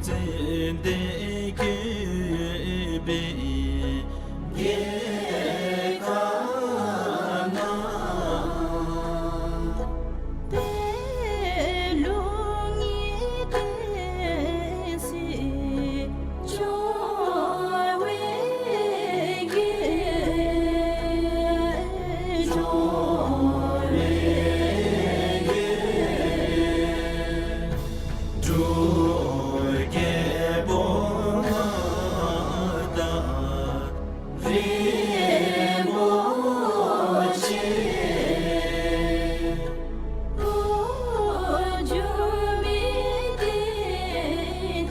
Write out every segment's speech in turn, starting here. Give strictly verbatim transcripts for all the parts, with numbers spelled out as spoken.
ཙན་དན་བཀོད་པའི་རྒྱལ་ཁབ་ན། དེ་ལུ་ངེས་ཏེ་སྲིད་འབྱོར་བའི་རྒྱལ། འབྱོར་བའི་རྒྱལ། འབྲུག་རྒྱལ་པོ་མངའ་བདག་རིན་པོ་ཆེ། འགྱུར་མེད་བདེ་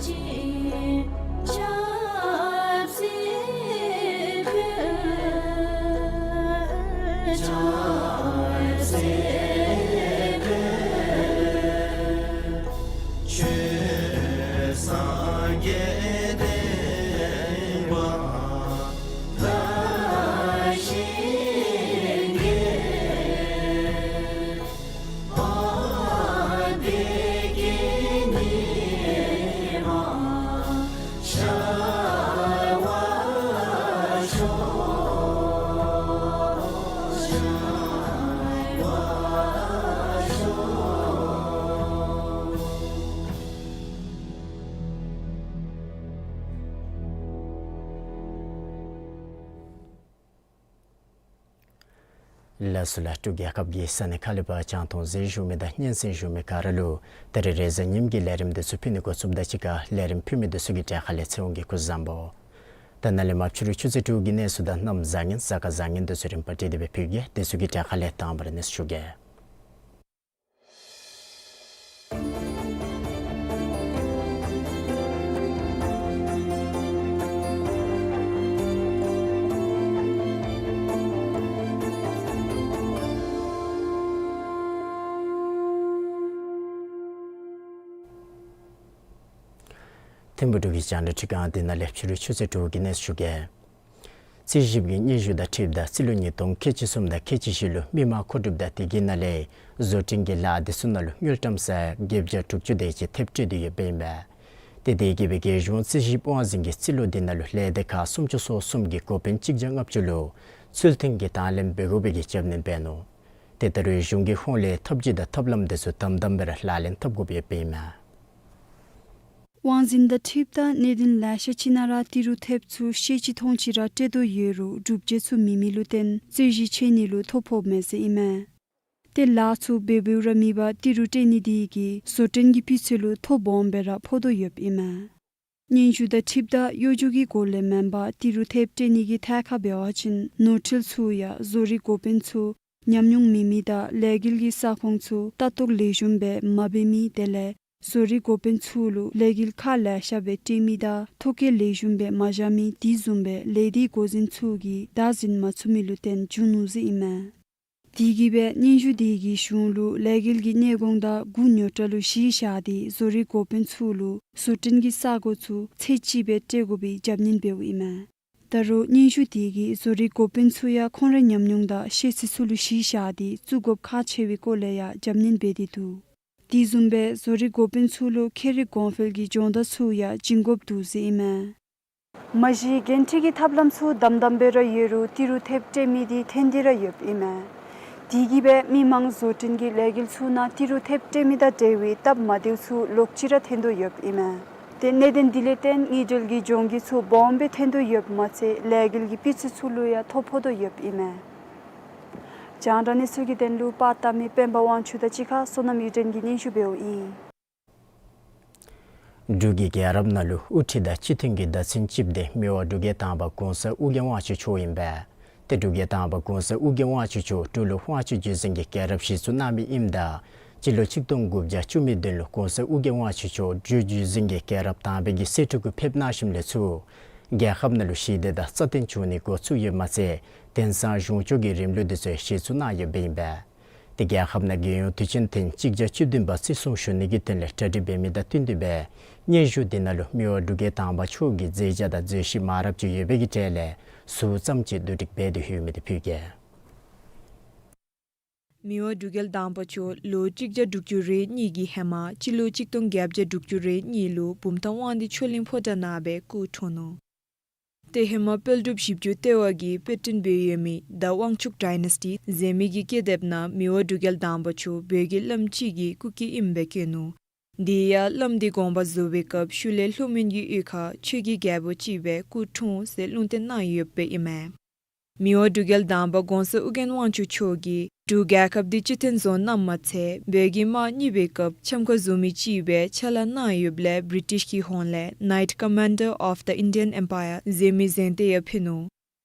སྐྱིད་ཆབ་སྲིད་འཕེལ། ཆབ་སྲིད་འཕེལ། ཆོས་སངས་རྒྱས་བསྟན་པ་དར་ཞིང་རྒྱས། བདེ་སྐྱིད་ཉི་མ་ཤར་བར་ཤོག། ཤར་བར་ཤོག། ལགས་སོ་ལགས། འབྲུག་རྒྱལ་ཁབ་ཀྱི་ས་གནས་ཁག་ལས་ཕར་རྒྱང་མཐོང་གཟིགས་བཞུགས་མི་དང་སྙན་གསན་བཞུགས་མི་ག་ར་ལུ་ད་རིས་རེས་གཟའ་ཉིམ་གི་ལས་རིམ་འདི་ཚུ་ཕུལ་ནི་འགོ་བཙུགསཔ་ད་གཅིག་ཁར་ལས་རིམ་ཕུལ་མི་འདི་ཚུ་གི་གྲས་ཁ་ལས་ཚེ་དབང་གིས་སྐུ་གཟུགས་བཟང་པོ། ད་ནཱ་ལས་མར་ཕྱི་རུ་ཆུ་ཚོད་དྲུག་གི་གནས་ཚུལ་དང་གནམ་བཟང་ངན་གཟའ་སྐར་བཟང་ངན་འདི་ཚུ་རིམ་པ་བསྒྲིགས་ཏེ་སྦེ་ཕུལ་གེ། འདི་ཚུ་གི་གྲས་ཁ་ལས་དང་པ་ར་གནས་ཚུལ་ཞུ་གེ། ཐིམ་ཕུག་འབྲུག་གི་རྒྱང་བསྒྲགས་ཁྲི་ཁང་འདི་ནང་ལས་ཕྱི་རུ་ཆུ་ཚོད་དྲུག་གི་གནས་ཚུལ་ཞུ་གེ། རྩིས་ཞིབ་ཀྱི་སྙན་ཞུ་དང་འཁྲིལཝ་ད་རྩིས་ལོ་ཉིས་སྟོང་ཁལ་གཅིག་གསུམ་དང་ཁལ་གཅིག་བཞི་ལུ་མི་མང་མཁོ་སྒྲུབ་དང་དེ་གི་ནང་ལས་བཟོ་སྐྲུན་གྱི་ལཱ་འདི་ཚུ་ནང་ལུ་དངུལ་ཀྲམ་ས་ཡ་བརྒྱད་བརྒྱ་དྲུག་ཅུ་དེ་ཅིག་ཐེབས་སྤྲོད་དེ་ཡོདཔ་ཨིན་པས། ཏེ་དེ་གིས་སྦེ་རྒྱལ་གཞུང་རྩིས་ཞིབ་དབང་འཛིན་གྱིས་རྩིས་ལོ་འདི་ནང་ལུ་ལས་སྡེ་ཁག་སུམ་ཅུ་སོ་གསུམ་གྱི་འགོ་དཔོན་གཅིག་བརྒྱ་ལྔ་བཅུ་ལུ་ཚུལ་མཐུན་གྱི་དང་ལེན་འབད་དགོ་པའི་གི་རྒྱབ་སྣོན་འབད་ནུག། ཏེ་ད་རུང་གཞུང་གི་ཧོངས་ལས་ཐབས་ཇུས་དང་ཐབས་ལམ་འདི་ཚུ་དམ་དམ་སྦེ་ར་ལག་ལེན་འཐབ་དགོཔ་ཡོདཔ་ཨིན་མས། དབང་འཛིན་དང་འཁྲིལཝ་ད་གནད་དོན་ལེ་ཤ་ཅིག་ནང་ར་ཏི་རུ་ཐེབས་ཚུ་ཤེས་ཅི་མཐོང་ཅི་ར་སྤྲོད་དོ་ཡོད་རུང་སྒྲུབ་བྱེད་ཚུ་མེད་མི་ལུ་བརྟེན་རྩོད་གཞི་ཆེ་ནི་ལུ་ཐོ་ཕོགཔ་མས་ཟེར་ཨིན་མས། ཏེ་ལཱ་ཚུ་འབད་འབདཝ་ར་མེད་པར་ཏི་རུ་སྤྲོད་ནི་དེ་གིས་བཟོ་སྐྲུན་གྱི་སྤུས་ཚད་ལུ་ཐོ་སྦོམ་སྦེ་ར་ཕོག་དོ་ཡོདཔ་ཨིན་མས། སྙན་ཞུ་དང་འཁྲིལཝ་ད་གཡོ་སྒྱུ་གི་སྒོ་ལས་མེན་པར་ཏི་རུ་ཐེབས་སྤྲོད་ནི་གི་ཐད་ཁར་འབད་བ་ཅིན་ནོར་འཁྲུལ་ཚུ་ཡང་བཟོ་རིག་འགོ་དཔོན་ཚུ་ཉམས་མྱོང་མེད་མི་དང་ལས་འགུལ་གྱི་ས་ཁོངས་ཚུ་ལྟ་རྟོག་ལེགས་ཤོམ་སྦེ་མ་འབད་མི་དེ་ལས་བཟོ་རིག་འགོ་དཔོན་ཚུ་ལུ་ལས་འགུལ་ཁག་ལེ་ཤ་སྦེ་སྤྲོད་མི་དང་ཐོ་བཀོད་ལེགས་ཤོམ་སྦེ་མ་བཞག་མི་དེ་བཟུམ་སྦེ་ལས་སྡེའི་འགོ་འཛིན་ཚུ་གིས་བདག་འཛིན་མ་ཚུགས་མི་ལུ་བརྟེན་བྱུང་ནུག་ཟེར་ཨིན་མས། དེ་གིས་སྦེ་སྙན་ཞུ་དེ་གིས་གཞུང་ལུ་ལས་འགུལ་གྱི་གནད་འགག་དང་མགུ་ཉོག་དྲགས་ལུ་གཞི་བཞག་སྟེ་བཟོ་རིག་འགོ་དཔོན་ཚུ་ལུ་བཟོ་སྐྲུན་གྱི་ས་སྒོ་ཚུ་ཚད་ཅིག་སྦེ་སྤྲོད་དགོ་པའི་རྒྱབ་སྣོན་འབདཝ་ཨིན་མས། ད་རུང་སྙན་ཞུ་དེ་གིས་བཟོ་རིག་འགོ་དཔོན་ཚུ་ཡང་ཁོང་རའི་ཉམས་མྱོང་དང་ཤེས་ཚད་ཚུ་ལུ་གཞི་བཞག་སྟེ་བཙུགས་དགོཔ་ཁག་ཆེ་བའི་སྐོར་ལས་ཡང་རྒྱབ་སྣོན་འབད་དེ་འདུག། དེ་བཟུམ་སྦེ་བཟོ་རིག་འགོ་དཔོན་ཚུ་ལུ་ཁྱད་རིག་གོང་འཕེལ་གྱི་སྦྱོང་བརྡར་ཚུ་ཡང་བྱིན་དགོཔ་འདུག་ཟེར་ཨིན་མས། མ་གཞི་འགན་འཁྲི་གི་ཐབས་ལམ་ཚུ་དམ་དམ་སྦེ་ར་ཡོད་རུང་ཏི་རུ་ཐེབས་སྤྲོད་མི་དེ་ཐོན་ཏེ་ར་ཡོདཔ་ཨིན་མས། དེ་གིས་སྦེ་མི་མང་བཟོ་སྐྲུན་གྱི་ལས་འགུལ་ཚུ་ནང་ཏི་རུ་ཐེབས་སྤྲོད་མི་དང་འབྲེལ་བའི་སྟབས་མ་བདེཝ་ཚུ་ལོག་ཅི་ར་ཐོན་དོ་ཡོདཔ་ཨིན་མས། ཏེ་གནད་དོན་དེ་ལས་བརྟེན་དངུལ་འབྲེལ་གྱི་གྱོང་གུད་ཚུ་སྦོམ་སྦེ་ཐོན་དོ་ཡོདཔ་མ་ཚད་ལས་འགུལ་གྱི་སྤུས་ཚད་ཚུ་ལུ་ཡང་ཐོ་ཕོག་དོ་ཡོདཔ་ཨིན་མས། རྒྱང་བསྒྲགས་གནས་ཚུལ་གྱི་དོན་ལུ་པར་བཏབ་མི་སྤེན་པ་དབང་ཕྱུག་དང་གཅིག་ཁར་བསོད་ནམས་གཡུ་སྒྲོན་གྱིས་སྙན་ཞུ་འབདཝ་ཨིན། འབྲུག་གི་རྒྱལ་རབས་ནང་ལུ་དབུ་ཁྲིད་དང་སྤྱི་མཐུན་གྱི་བརྡ་མཚོན་ཅིག་དེ་མི་དབང་འབྲུག་རྒྱལ་དང་པ་གོང་ས་ཨོ་རྒྱན་དབང་ཕྱུག་མཆོག་ཨིན་པས། ཏེ་འབྲུག་རྒྱལ་དང་པ་གོང་ས་ཨོ་རྒྱན་དབང་ཕྱུག་མཆོག་འབྲུག་ལུ་དབང་ཕྱུག་བརྒྱུད་འཛིན་གྱི་རྒྱལ་རབས་གཞི་བཙུགས་གནང་མི་ཨིནམ་ད་སྤྱི་ལོ་ཆིག་སྟོང་དགུ་བརྒྱ་བཅུ་མེད་བདུན་ལུ་གོང་ས་ཨོ་རྒྱན་དབང་ཕྱུག་མཆོག་འབྲུག་བརྒྱུད་འཛིན་གྱི་རྒྱལ་རབས་དང་པའི་གི་སྲིད་ཁྲི་གུ་ཕེབས་གནང་ཞིནམ་ལས་ཚུར་རྒྱལ་ཁབ་ནང་ལུ་ཞི་བདེ་དང་རྩ་བརྟན་བྱུང་ནི་འགོ་བཙུགས་ཡོདཔ་མ་ཚད་དེང་སང་གཞུང་སྐྱོང་གི་རིམ་ལུགས་འདི་ཚུ་གཞི་བཙུགས་གནང་ཡོདཔ་ཨིན་པས། ཏེ་རྒྱལ་ཁབ་ནང་རྒྱལ་ཡོངས་དུས་ཆེན་ཐེངས་གཅིག་བརྒྱ་བཅུ་བདུན་པ་བརྩི་སྲུང་ཞུ་ནི་གི་དོན་ལས་གྲ་སྒྲིག་འབད་མི་དང་བསྟུན་ཏེ་སྦེ་སྙན་ཞུ་འདི་ནང་ལུ་མི་དབང་འབྲུག་རྒྱལ་དང་པ་མཆོག་གི་མཛད་བྱ་དང་མཛད་ཤུལ་མང་རབས་ཅིག་ཡོད་པའི་གི་གྲས་ལས་ཟུར་ཙམ་ཅིག་བསྡུ་སྒྲིག་འབད་དེ་ཡོད་མི་དེ་ཕུལ་གེ། མི་དབང་འབྲུག་རྒྱལ་དང་པ་མཆོག་ལོ་གཅིག་བརྒྱ་དྲུག་ཅུ་རེ་གཉིས་ཀྱི་ཧེ་མ་སྤྱི་ལོ་གཅིག་སྟོང་བརྒྱད་བརྒྱ་དྲུག་ཅུ་རེ་གཉིས་ལུ་བུམ་ཐང་དབང་འདུས་ཆོས་གླིང་ཕོ་བྲང་ནང་སྦེ་སྐུ་འཁྲུངས་ནུག། ཏེ་ཧེ་མ་དཔལ་འབྲུག་བཞི་བཅུ་ལྟེ་བ་གིས་དཔེ་སྐྲུན་འབད་ཡོད་མི་The Wangchuck Dynasty ཟེར་མི་གི་སྐྱེས་དེབ་ནང་མི་དབང་འབྲུག་རྒྱལ་དང་པ་མཆོག་བོད་ཀྱི་བླམ་ཅིག་གི་སྐུ་སྐྱེ་ཨིནམ་སྦེ་བཀོད་ནུག། དེ་ཡང་བླམ་དེ་དགོངས་པ་རྫོགས་པའི་སྐབས་ཤུལ་ལས་ལྷོ་མོན་གྱི་གཡུས་ཁར་ཆོས་ཀྱི་རྒྱལ་པོ་ཅིག་སྦེ་སྐུ་འཁྲུངས་ཟེར་ལུང་བསྟན་གནང་ཡོདཔ་ཨིན་མས། མི་དབང་འབྲུག་རྒྱལ་དང་པ་༸གོང་ས་ཨོ་རྒྱན་དབང་ཕྱུག་མཆོག་གིས་འབྲུག་རྒྱལ་ཁབ་འདི་སྤྱི་མཐུན་བཟོ་གནངམ་མ་ཚད་བོད་ཀྱི་དམག་གཉིས་པའི་སྐབས་འཆམ་ཁ་བཟོ་མི་ཅིག་སྦེ་ཕྱག་ལཱ་གནང་ཡོདཔ་ལས་བི་རི་ཊིཤ་གི་ཧོངས་ལས་Knight Commander of the Indian Empire ཟེར་མི་གཟེངས་རྟགས་ཡང་ཕུལ་ནུག།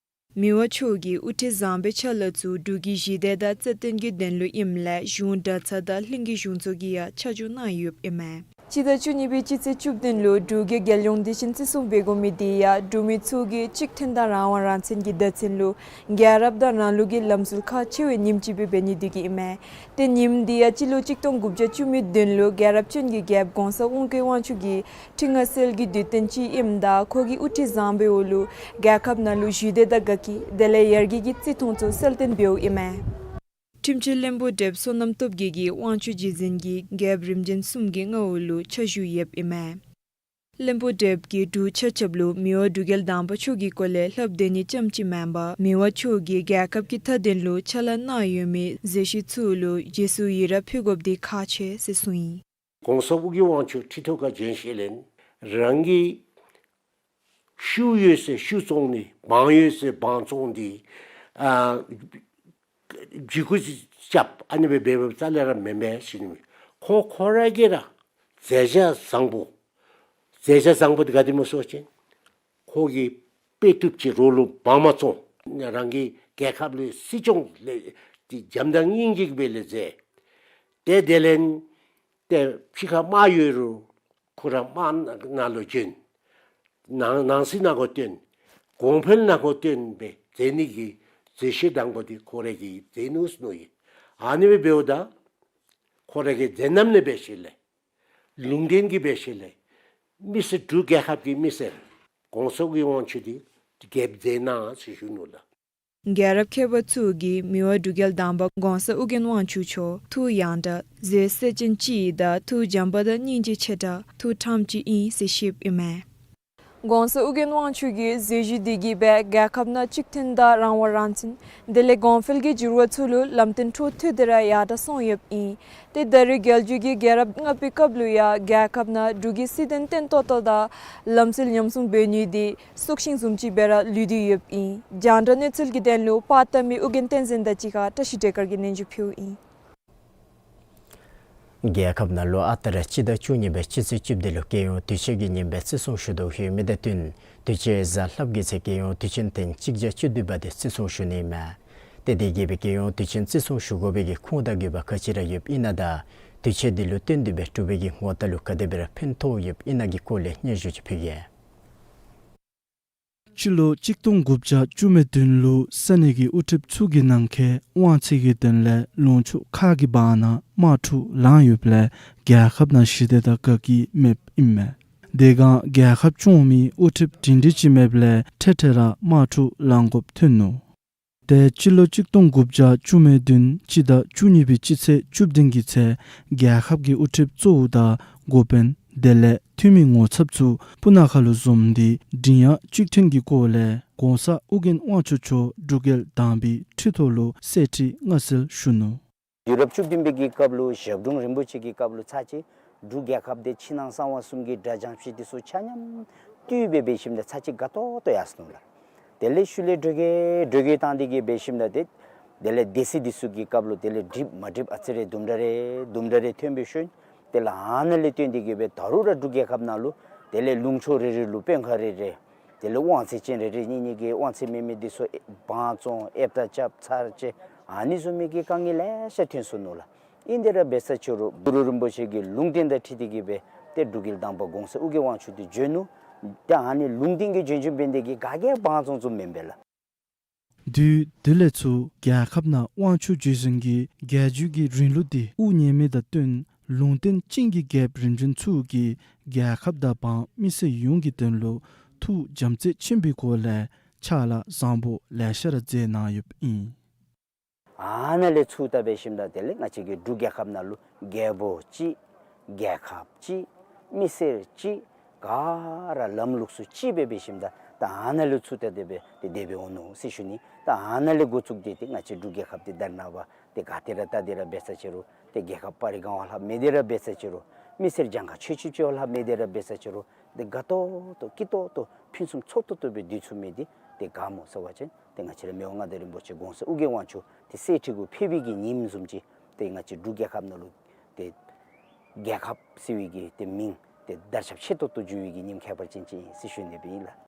མི་དབང་མཆོག་གི་དབུ་ཁྲིད་བཟང་པོའི་ཕྱག་ལཱ་ཚུ་འབྲུག་གི་ཞི་བདེ་དང་རྩ་བརྟན་གྱི་དོན་ལུ་ཨིནམ་ལས་གཞུང་གྲྭ་ཚང་དང་གླིང་གི་གཞུང་ཚོགས་ཀྱིས་ཡང་ཆ་འཇོག་གནང་ཡོདཔ་ཨིན་མས། སྤྱི་ཟླ་བཅུ་གཉིས་པའི་སྤྱི་ཚེས་བཅུ་བདུན་ལུ་འབྲུག་གི་རྒྱལ་ཡོངས་དུས་ཆེན་བརྩི་སྲུང་འབད་དགོ་མི་དེ་ཡང་འབྲུག་མི་ཚུ་གི་གཅིག་མཐུན་དང་རང་དབང་རང་བཙན་གྱི་བརྡ་མཚོན་ལུ་རྒྱལ་རབས་དང་རང་ལུགས་ཀྱི་ལམ་སྲོལ་ཁག་ཆེ་བའི་ཉིནམ་ཅིག་སྦེ་འབད་ནི་འདུག་གི་ཨིན་མས། ཏེ་ཉིནམ་དེ་ཡང་སྤྱི་ལོ་གཅིག་སྟོང་དགུ་བརྒྱ་བཅུ་མེད་བདུན་ལུ་རྒྱལ་རབས་ཅན་གྱི་རྒྱལཔོ་༸གོང་ས་ཨོ་རྒྱན་དབང་ཕྱུག་གི་ཁྲི་མངའ་གསལ་གྱི་དུས་སྟོན་ཅིག་ཨིནམ་ད་ཁོ་གི་དབུ་ཁྲིད་བཟང་པོའི་འོག་ལུ་རྒྱལ་ཁབ་ནང་ལུ་ཞི་བདེ་དང་དགའ་སྐྱིད་དེ་ལས་ཡར་རྒྱས་ཀྱི་བརྩི་མཐོང་ཚུ་གསལ་སྟོན་འབདཝ་ཨིན་མས། ཁྲིམས་སྤྱི་བློན་པོ་བགྲེསཔ་བསོད་ནམས་སྟོབས་རྒྱས་ཀྱིས་དབང་ཕྱུག་རྗེ་བཙུན་གྱི་རྒྱལཔོ་རིམ་བྱོན་གསུམ་གྱི་མངའ་འོག་ལུ་ཕྱག་ཞུ་ཡོདཔ་ཨིན་མས། བློན་པོ་བགྲེསཔ་ཀྱིས་འབྲུག་ཆ་ཁྱབ་ལུ་མི་དབང་འབྲུག་རྒྱལ་དང་པ་མཆོག་གི་སྐོར་ལས་ལྷབ་སྟེ་ནི་རྐྱངམ་ཅིག་མེན་པར་མི་དབང་མཆོག་གིས་རྒྱལ་ཁབ་ཀྱི་མཐའ་དོན་ལུ་ཕྱག་ལཱ་གནང་ཡོད་མི་མཛད་བཞུགས་ཚུ་ལུ་རྗེས་སུ་ཡི་རང་ཕུལ་དགོཔ་འདི་ཁག་ཆེ་ཟེར་གསུངས་ཡི། ༸གོང་ས་ཨོ་རྒྱན་དབང་ཕྱུག་ཁྲི་ཐོག་ཁར་བྱོན་ཞིནམ་ལས་རང་གི་ཤུགས་ཡོད་ཟེར་ཤུགས་བཙོང་ནི་འབངས་ཡོད་ཟེར་འབངས་བཙོང་ནི་ཨ་འཇིགས་སྐུལ་རྐྱབ་ཨ་ནི་སྦེ་འབདཝ་རྩ་ལས་ར་མེན་པས་ཟེར་ནི། ཁོ་ཁོ་ར་གིས་ར་མཛད་བྱ་བཟང་པོ་མཛད་བྱ་བཟང་པོ་འདི་ག་དེ་སྨོ་ཟེར་བ་ཅིན་ཁོ་གིས་དཔེ་བཏུབ་ཅིག་རོགས་ལུ་འབངས་མ་བཙོང་། རང་གི་རྒྱལ་ཁབ་ལུ་སྲིད་སྐྱོང་ལས་ཏེ་བྱམས་དང་སྙིང་རྗེ་སྦེ་ལས་མཛད། ཏེ་དེ་ལས་ཏེ་ཕྱི་ཁར་དམག་ཡོད་རུང་ཁོ་ར་དམག་ནང་ལུ་བྱོན། ནང་ནང་སྲིད་ནང་འགོ་བཏོན། གོང་འཕེལ་ནང་འགོ་བཏོན་སྦེ་མཛད་ནི་གི་མཛད་བྱ་དང་པ་འདི་ཁོ་ར་གིས་མཛད་ནུག་ཟེར་མནོ་ཡི། ཨ་ནི་སྦེ་འབདཝ་ད་ཁོ་ར་གིས་མཛད་རྣམ་ལས་འབད་ཞིནམ་ལས་ལུང་བསྟན་གྱི་འབད་ཞིནམ་ལས་མི་སེར་འབྲུག་རྒྱལ་ཁབ་ཀྱི་མི་སེར་༸གོང་ས་ཨོ་རྒྱན་དབང་ཕྱུག་འདི་རྒྱལཔོ་མཛད་གནང་ཟེར་ཞུ་ནུག་ལགས། རྒྱལ་རབས་མཁས་པ་ཚུ་གིས་མི་དབང་འབྲུག་རྒྱལ་དང་པ་༸གོང་ས་ཨོ་རྒྱན་དབང་ཕྱུག་མཆོག་ཐུགས་ཡང་དག་མཛད་སྲོལ་ཅན་ཅིག་དང་ཐུགས་བྱམས་པ་དང་སྙིང་རྗེ་ཆེ་དྲགས་ཐུགས་ཁྲམ་ཅིག་ཨིན་ཟེར་བཤདཔ་ཨིན་མས། ༸གོང་ས་ཨོ་རྒྱན་དབང་ཕྱུག་གི་མཛད་བཞུགས་འདི་གིས་སྦེ་རྒྱལ་ཁབ་ནང་གཅིག་མཐུན་དང་རང་དབང་རང་བཙན་དེ་ལས་གོང་འཕེལ་གྱི་འགྱུར་བ་ཚུ་ལུ་ལམ་སྟོན་འཕྲོ་མཐུད་དེ་ར་ཡར་དྲག་སོང་ཡོདཔ་ཨིན། ཏེ་ད་རེས་རྒྱལ་བརྒྱུད་ཀྱི་རྒྱལ་རབས་ལྔ་པའི་སྐབས་ལུ་ཡང་རྒྱལ་ཁབ་ནང་འབྲུག་གི་སྲིད་དོན་བརྟན་ཏོག་ཏོ་དང་ལམ་སྲོལ་ཉམས་སྲུང་འབད་ནི་འདི་སྲོག་ཤིང་བཟུམ་ཅིག་སྦེ་ར་ལུས་ཏེ་ཡོདཔ་ཨིན། རྒྱང་བསྒྲགས་གནས་ཚུལ་གྱི་དོན་ལུ་པར་བཏབ་མི་ཨོ་རྒྱན་བསྟན་འཛིན་དང་གཅིག་ཁར་བཀྲ་ཤིས་སྒྲོལ་དཀར་གྱིས་སྙན་ཞུ་ཕུལཝ་ཨིན། རྒྱལ་ཁབ་ནང་ལུ་ཨ་རྟག་ར་སྤྱི་ཟླ་བཅུ་གཉིས་པའི་སྤྱི་ཚེས་བཅུ་བདུན་ལུ་རྒྱལ་ཡོངས་དུས་ཆེན་གྱི་ཉིནམ་སྦེ་བརྩི་སྲུང་ཞུ་དོ་ཡོད་མི་དང་བསྟུན་དུས་ཆེན་གཟའ་ལྷགཔ་གི་ཚེ་རྒྱལ་ཡོངས་དུས་ཆེན་ཐེངས་གཅིག་བརྒྱ་བཅུ་བདུན་པ་དེ་བརྩི་སྲུང་ཞུ་ནི་ཨིན་མས། ཏེ་དེ་གིས་སྦེ་རྒྱལ་ཡོངས་དུས་ཆེན་བརྩི་སྲུང་ཞུ་དགོ་པའི་གི་ཁུངས་དང་དགོས་པ་ག་ཅི་ར་ཡོདཔ་ཨིན་ན་དང་དུས་ཆེན་འདི་ལུ་བསྟུན་ཏེ་སྦེ་འབྲུག་པའི་གི་ངོ་རྟགས་ལུ་ག་དེ་སྦེ་ར་ཕན་ཐོགས་ཡོདཔ་ཨིན་ན་གི་སྐོར་ལས་སྙན་ཞུ་ཅིག་ཕུལ་གེ། སྤྱི་ལོ་གཅིག་སྟོང་དགུ་བརྒྱ་བཅུ་མེད་བདུན་ལུ་ས་གནས་ཀྱི་དབུ་ཁྲིདཔ་ཚུ་གི་ནང་འཁོད་དབང་ཚད་ཀྱི་དོན་ལས་ལུང་ཕྱོགས་ཁག་གི་བར་ན་དམག་འཁྲུག་ལངས་ཡོདཔ་ལས་རྒྱལ་ཁབ་ནང་ཞི་བདེ་དང་དགའ་སྐྱིད་མེདཔ་ཨིན་མས། དེ་སྒང་རྒྱལ་ཁབ་སྐྱོང་མི་དབུ་ཁྲིདཔ་སྒྲིང་སྒྲི་ཅིག་མེདཔ་ལས་འཕྲལ་འཕྲལ་ར་དམག་འཁྲུག་ལང་དགོཔ་ཐོན་ནུག། ཏེ་སྤྱི་ལོ་གཅིག་སྟོང་དགུ་བརྒྱ་བཅུ་མེད་བདུན་སྤྱི་ཟླ་བཅུ་གཉིས་པའི་སྤྱི་ཚེས་བཅུ་བདུན་གྱི་ཚེ་རྒྱལ་ཁབ་ཀྱི་དབུ་ཁྲིདཔ་གཙོ་བོ་དང་འགོ་དཔོན་དེ་ལས་འཐུས་མི་ངོ་ཚབ་ཚུ་སྤུ་ན་ཁ་ལུ་འཛོམས་ཏེ་མགྲིན་དབྱངས་གཅིག་མཐུན་གྱི་སྒོ་ལས་༸གོང་ས་ཨོ་རྒྱན་དབང་ཕྱུག་མཆོག་འབྲུག་རྒྱལ་དང་པའི་ཁྲི་ཐོག་ལུ་གསེར་ཁྲི་མངའ་གསོལ་ཞུ་ནུག། དུས་རབས་བཅུ་བདུན་པའི་གི་སྐབས་ལུ་ཞབས་དྲུང་རིན་པོ་ཆེ་གི་སྐབས་ལུ་ཚར་གཅིག་འབྲུག་རྒྱལ་ཁབ་དེ་ཕྱི་ནང་གསང་བ་གསུམ་གྱི་དགྲ་བྱང་ཕྱི་དེ་ཚུ་ཆ་མཉམ་བཏུལ་སྦེ་འབད་ཞིནམ་ད་ཚར་གཅིག་དགའ་ཏོག་ཏོ་ཡར་སོ་ནུག་ལགས། དེ་ལས་ཤུལ་ལས་འགྲོས་ཀྱིས་འགྲོས་ཀྱིས་བཏང་སྟེ་གི་འབད་ཞིནམ་ད་ཏེ་དེ་ལས་སྡེ་སྲིད་དེ་ཚུ་གི་སྐབས་ལུ་དེ་ལས་འགྲིགཔ་མ་འགྲིགཔ་ཨ་ཙི་རེ་དུམ་གྲ་རེ་དུམ་གྲ་རེ་ཐོན་པའི་ཤུལ་དེ་ལས་ཨ་ནཱ་ལས་བཏོན་ཏེ་གི་སྦེ་ད་རུང་ར་འབྲུག་རྒྱལ་ཁབ་ནང་ལུ་དེ་ལས་ལུང་ཕྱོགས་རེ་རེ་ལུ་དཔོན་ཁག་རེ་རེ་དེ་ལས་དབང་ཚད་ཅན་རེ་རེ་གཉིས་གཉིས་ཀྱིས་དབང་ཚད་མེད་མི་དེ་ཚུ་དབང་བཙོང་ཨེབ་ཏ་རྐྱབ་ཚར་བཅད་ཨ་ནི་བཟུམ་མའི་གི་དཀའ་ངལ་ལེ་ཤ་ཐོན་སོ་ནུག་ལགས། ཨིན་དེ་ར་འབད་ས་ཅིག་རུང་གུ་རུ་རིན་པོ་ཆེ་གི་ལུང་བསྟན་དང་འཁྲིལ་ཏེ་གི་སྦེ་ཏེ་འབྲུག་རྒྱལ་དང་པ་༸གོང་ས་ཨོ་རྒྱན་དབང་ཕྱུག་དེ་བྱོན་ནུག། ཏེ་ཨ་ནི་ལུང་བསྟན་གྱི་བྱོན་བྱོནམ་འབད་ནི་དེ་གིས་ག་གིས་ཡང་དབང་བཙོང་བཙོངམ་མེན་པས་ལགས། དུས་དེ་ལས་ཚུར་རྒྱལ་ཁབ་ནང་དབང་ཕྱུག་རྗེ་བཙུན་གྱི་རྒྱལ་བརྒྱུད་ཀྱི་རིང་ལུགས་འདི་དབུ་བརྙེས་མི་དང་བསྟུན་ལུང་བསྟན་ཅན་གྱི་རྒྱལཔོ་རིམ་བྱོན་ཚུ་གིས་རྒྱལ་ཁབ་དང་འབངས་མི་སེར་ཡོངས་ཀྱི་དོན་ལུ་ཐུགས་བྱམས་བརྩེ་ཆེན་པོའི་སྒོ་ལས་ཕྱག་ལཱ་བཟང་པོ་ལེ་ཤ་ར་མཛད་གནང་ཡོདཔ་ཨིན། ཨ་ནཱ་ལས་ཚུར་ད་འབད་ཞིནམ་ད་དེ་ལས་ང་བཅས་ཀྱི་འབྲུག་རྒྱལ་ཁབ་ནང་ལུ་རྒྱལ་པོ་ཅིག་རྒྱལ་ཁབ་ཅིག་མི་སེར་ཅིག་ག་ར་ལམ་ལུགས་སྲོལ་ཅིག་སྦེ་འབད་ཞིནམ་ད་ད་ཨ་ནཱ་ལས་ཚུར་ད་དེ་སྦེ་དེ་སྦེ་འོང་ནུག་ཟེར་ཞུ་ནི། ད་ཨ་ནཱ་ལས་འགོ་བཙུགས་ཏེ་ཏེ་ང་བཅས་འབྲུག་རྒྱལ་ཁབ་འདི་ད་རེས་ནངས་པ་ཏེ་ག་ཏེ་ར་ད་དེ་ར་འབད་ས་ཅི་རུང་ཏེ་རྒྱལ་ཁབ་པར་རི་སྒང་བ་ལྷག་མི་དེ་ར་འབད་ས་ཅི་རུང་མི་སེར་གྱངས་ཁ་ཆོད་ཆོདཔ་ཅིག་བ་ལྷག་མི་དེ་ར་འབད་ས་ཅི་རུང་ཏེ་དགའ་ཏོག་ཏོ་སྐྱིད་ཏོག་ཏོ་ཕུན་སུམ་ཚོགས་ཏོག་ཏོ་སྦེ་སྡོད་ཚུགས་མི་འདི་ཏེ་ག་སྨོ་ཟེར་བ་ཅིན་ཏེ་ང་བཅས་ར་མི་དབང་མངའ་བདག་རིན་པོ་ཆེ་གོང་ས་ཨོ་རྒྱན་དབང་ཕྱུག་ཏེ་གསེར་ཁྲི་གུ་ཕེབས་པའི་གི་ཉིནམ་བཟུམ་ཅིག་ཏེ་ང་བཅས་འབྲུག་རྒྱལ་ཁབ་ནང་ལུ་ཏེ་རྒྱལ་ཁབ་ཟེར་བའི་གི་ཏེ་མིང་ཏེ་དར་ཁྱབ་ཆེ་ཏོག་ཏོ་འགྱོ་བའི་གི་ཉིནམ་ཁྱད་པར་ཅན་ཅིག་ཨིན་ཟེར་ཞུ་ནི་སྦེ་ཨིན་ལགས།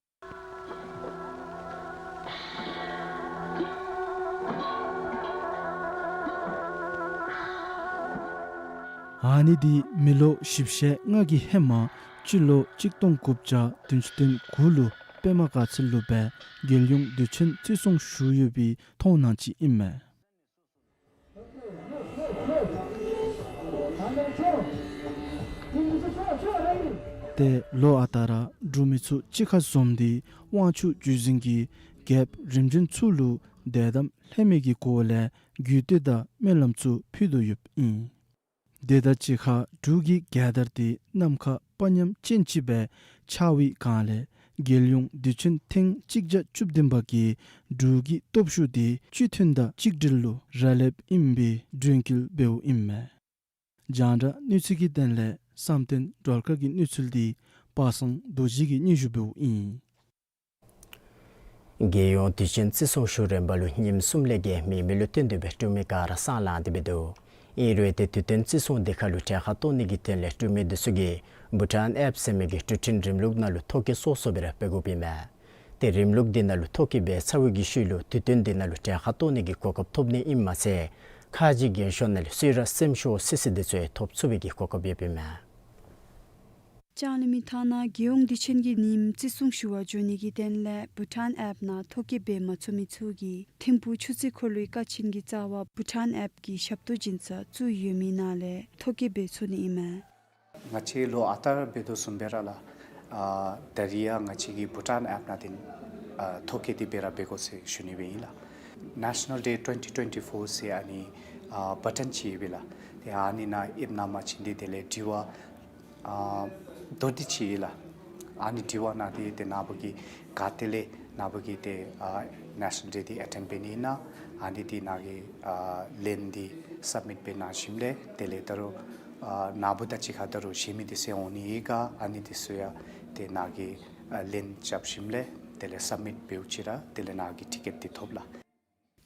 ཨ་ནི་འདི་མི་ལོ་བཞི་བརྒྱ་ལྔ་གི་ཧེ་མ་སྤྱི་ལོ་གཅིག་སྟོང་དགུ་བརྒྱ་བདུན་ཅུ་དོན་དགུ་ལུ་པདྨ་དགའ་ཚལ་ལུ་སྦེ་རྒྱལ་ཡོངས་དུས་ཆེན་བརྩི་སྲུང་ཞུ་ཡོད་པའི་མཐོང་སྣང་ཅིག་ཨིན་མས། ཏེ་ལོ་ཨ་རྟག་ར་འབྲུག་མི་ཚུ་གཅིག་ཁར་འཛོམས་ཏེ་དབང་ཕྱུག་བརྒྱུད་འཛིན་གྱི་རྒྱལཔོ་རིམ་བྱོན་ཚུ་ལུ་དད་དམ་ལྷད་མེད་ཀྱི་སྒོ་ལས་གུས་བཏུད་དང་སྨོན་ལམ་ཚུ་ཕུལ་དོ་ཡོདཔ་ཨིན། དེ་དང་གཅིག་ཁར་འབྲུག་གི་རྒྱལ་དར་དེ་ནམ་མཁའ་དཔའ་ཉམས་ཅན་ཅིག་སྦེ་འཕྱར་བའི་སྒང་ལས་རྒྱལ་ཡོངས་དུས་ཆེན་ཐེངས་གཅིག་བརྒྱ་བཅུ་བདུན་པ་གི་འབྲུག་གི་སྟོབས་ཤུགས་དེ་སྤྱི་མཐུན་དང་གཅིག་སྒྲིལ་ལུ་རག་ལསཔ་ཨིན་པའི་དྲན་སྐུལ་འབདཝ་ཨིན་མས། རྒྱང་བསྒྲགས་གནས་ཚུལ་གྱི་དོན་ལས་བསམ་གཏན་སྒྲོལ་དཀར་གྱི་གནས་ཚུལ་དེ་པ་སངས་རྡོ་རྗེ་གིས་སྙན་ཞུ་འབདཝ་ཨིན། རྒྱལ་ཡོངས་དུས་ཆེན་བརྩི་སྲུང་ཞུ་རན་པ་ལུ་ཉིནམ་གསུམ་ལས་བརྒལ་མེད་མི་ལུ་བརྟེན་ཏེ་སྦེ་འབྲུག་མི་ག་ར་སང་ལངས་ཏེ་སྦེ་འདུག། ཨིན་རུང་ཏེ་དུས་སྟོན་བརྩི་སྲུང་དེ་ཁར་ལུ་གྲལ་ཁར་གཏོགས་ནི་གི་དོན་ལས་འབྲུག་མི་དེ་ཚུ་གིས་བྷུ་ཊཱན་ཨེཔ་ཟེར་མི་གི་འགྲུལ་འཕྲིན་རིམ་ལུགས་ནང་ལུ་ཐོ་བཀོད་སོ་སོ་སྦེ་ར་འབད་དགོཔ་ཨིན་མས། ཏེ་རིམ་ལུགས་དེ་ནང་ལུ་ཐོ་བཀོད་འབད་ཚར་བའི་གི་ཤུལ་ལུ་དུས་སྟོན་དེ་ནང་ལུ་གྲལ་ཁར་གཏོགས་ནི་གི་གོ་སྐབས་ཐོབ་ནི་ཨིནམ་མ་ཚད་ཁ་རྗེ་རྒས་ཤོས་ནང་ལས་གསོལ་རས་སེམས་ཤོར་སི་སི་དེ་ཚུ་ཡང་ཐོབ་ཚུགས་པའི་གི་གོ་སྐབས་ཡོདཔ་ཨིན་མས། ལྕང་གླིང་མི་ཐང་ནང་རྒྱལ་ཡོངས་དུས་ཆེན་གྱི་ཉིནམ་བརྩི་སྲུང་ཞུ་བར་འགྱོ་ནི་གི་དོན་ལས་བྷུ་ཊཱན་ཨེཔ་ནང་ཐོ་བཀོད་འབད་མ་ཚུགས་མི་ཚུ་གིས་ཐིམ་ཕུག་ཆུ་རྩེ་འཁོར་ལོའི་ཀ་ཆེན་གྱི་རྩ་བར་བྷུ་ཊཱན་ཨེཔ་གི་ཞབས་ཏོག་སྦྱིན་ས་བཙུགས་ཡོད་མི་ནང་ལས་ཐོ་བཀོད་འབད་ཚུགས་ནི་ཨིན་མས། ང་བཅས་ལོ་ཨ་རྟག་ར་འབད་དོ་བཟུམ་སྦེ་ར་ལགས། ཨ་ད་རིས་ཡང་ང་བཅས་ཀྱིས་བྷུ་ཊཱན་ཨེཔ་ནང་འདི་ཨ་ཐོ་བཀོད་དེ་སྦེ་ར་འབད་དགོ་ཟེར་ཞུ་ནི་སྦེ་ཨིན་ལགས། National Day twenty twenty-four ཟེར་ཨ་ནི་ཨ་བ་ཊཱན་ཅིག་ཡོད་པས་ལགས། ཏེ་ཨ་ནི་ནང་ཨེཔ་ནང་མར་བྱིན་ཏེ་དེ་ལས་དྲི་བ་ཨ་མདོར་བསྡུས་ཅིག་ཨིན་ལགས། ཨ་ནི་དྲི་བ་ནང་འདི་ཏེ་ནཱ་བུ་གིས་ག་ཏེ་ལས་ནཱ་བུ་གིས་ཏེ་ཨ་National Day འདི་ཨེ་ཊེནཌ་འབད་ནི་ཨིན་ན། ཨ་ནི་འདི་ནཱ་གིས་ཨ་ལན་འདི་སབ་མིཊ་འབད་གནང་ཞིནམ་ལས་དེ་ལས་ད་རུང་ཨ་ནཱ་བུ་དང་གཅིག་ཁར་ད་རུང་གཞན་མི་དེ་ཚུ་ཡང་འོང་ནི་ཨིན་ག། ཨ་ནི་དེ་ཚུ་ཡང་ཏེ་ནཱ་གིས་ཨ་ལན་རྐྱབ་ཞིནམ་ལས་དེ་ལས་སབ་མིཊ་འབདཝ་ཅིག་ར་དེ་ལས་ནཱ་གིས་ཊི་ཀེཊ་འདི་ཐོབ་ལགས།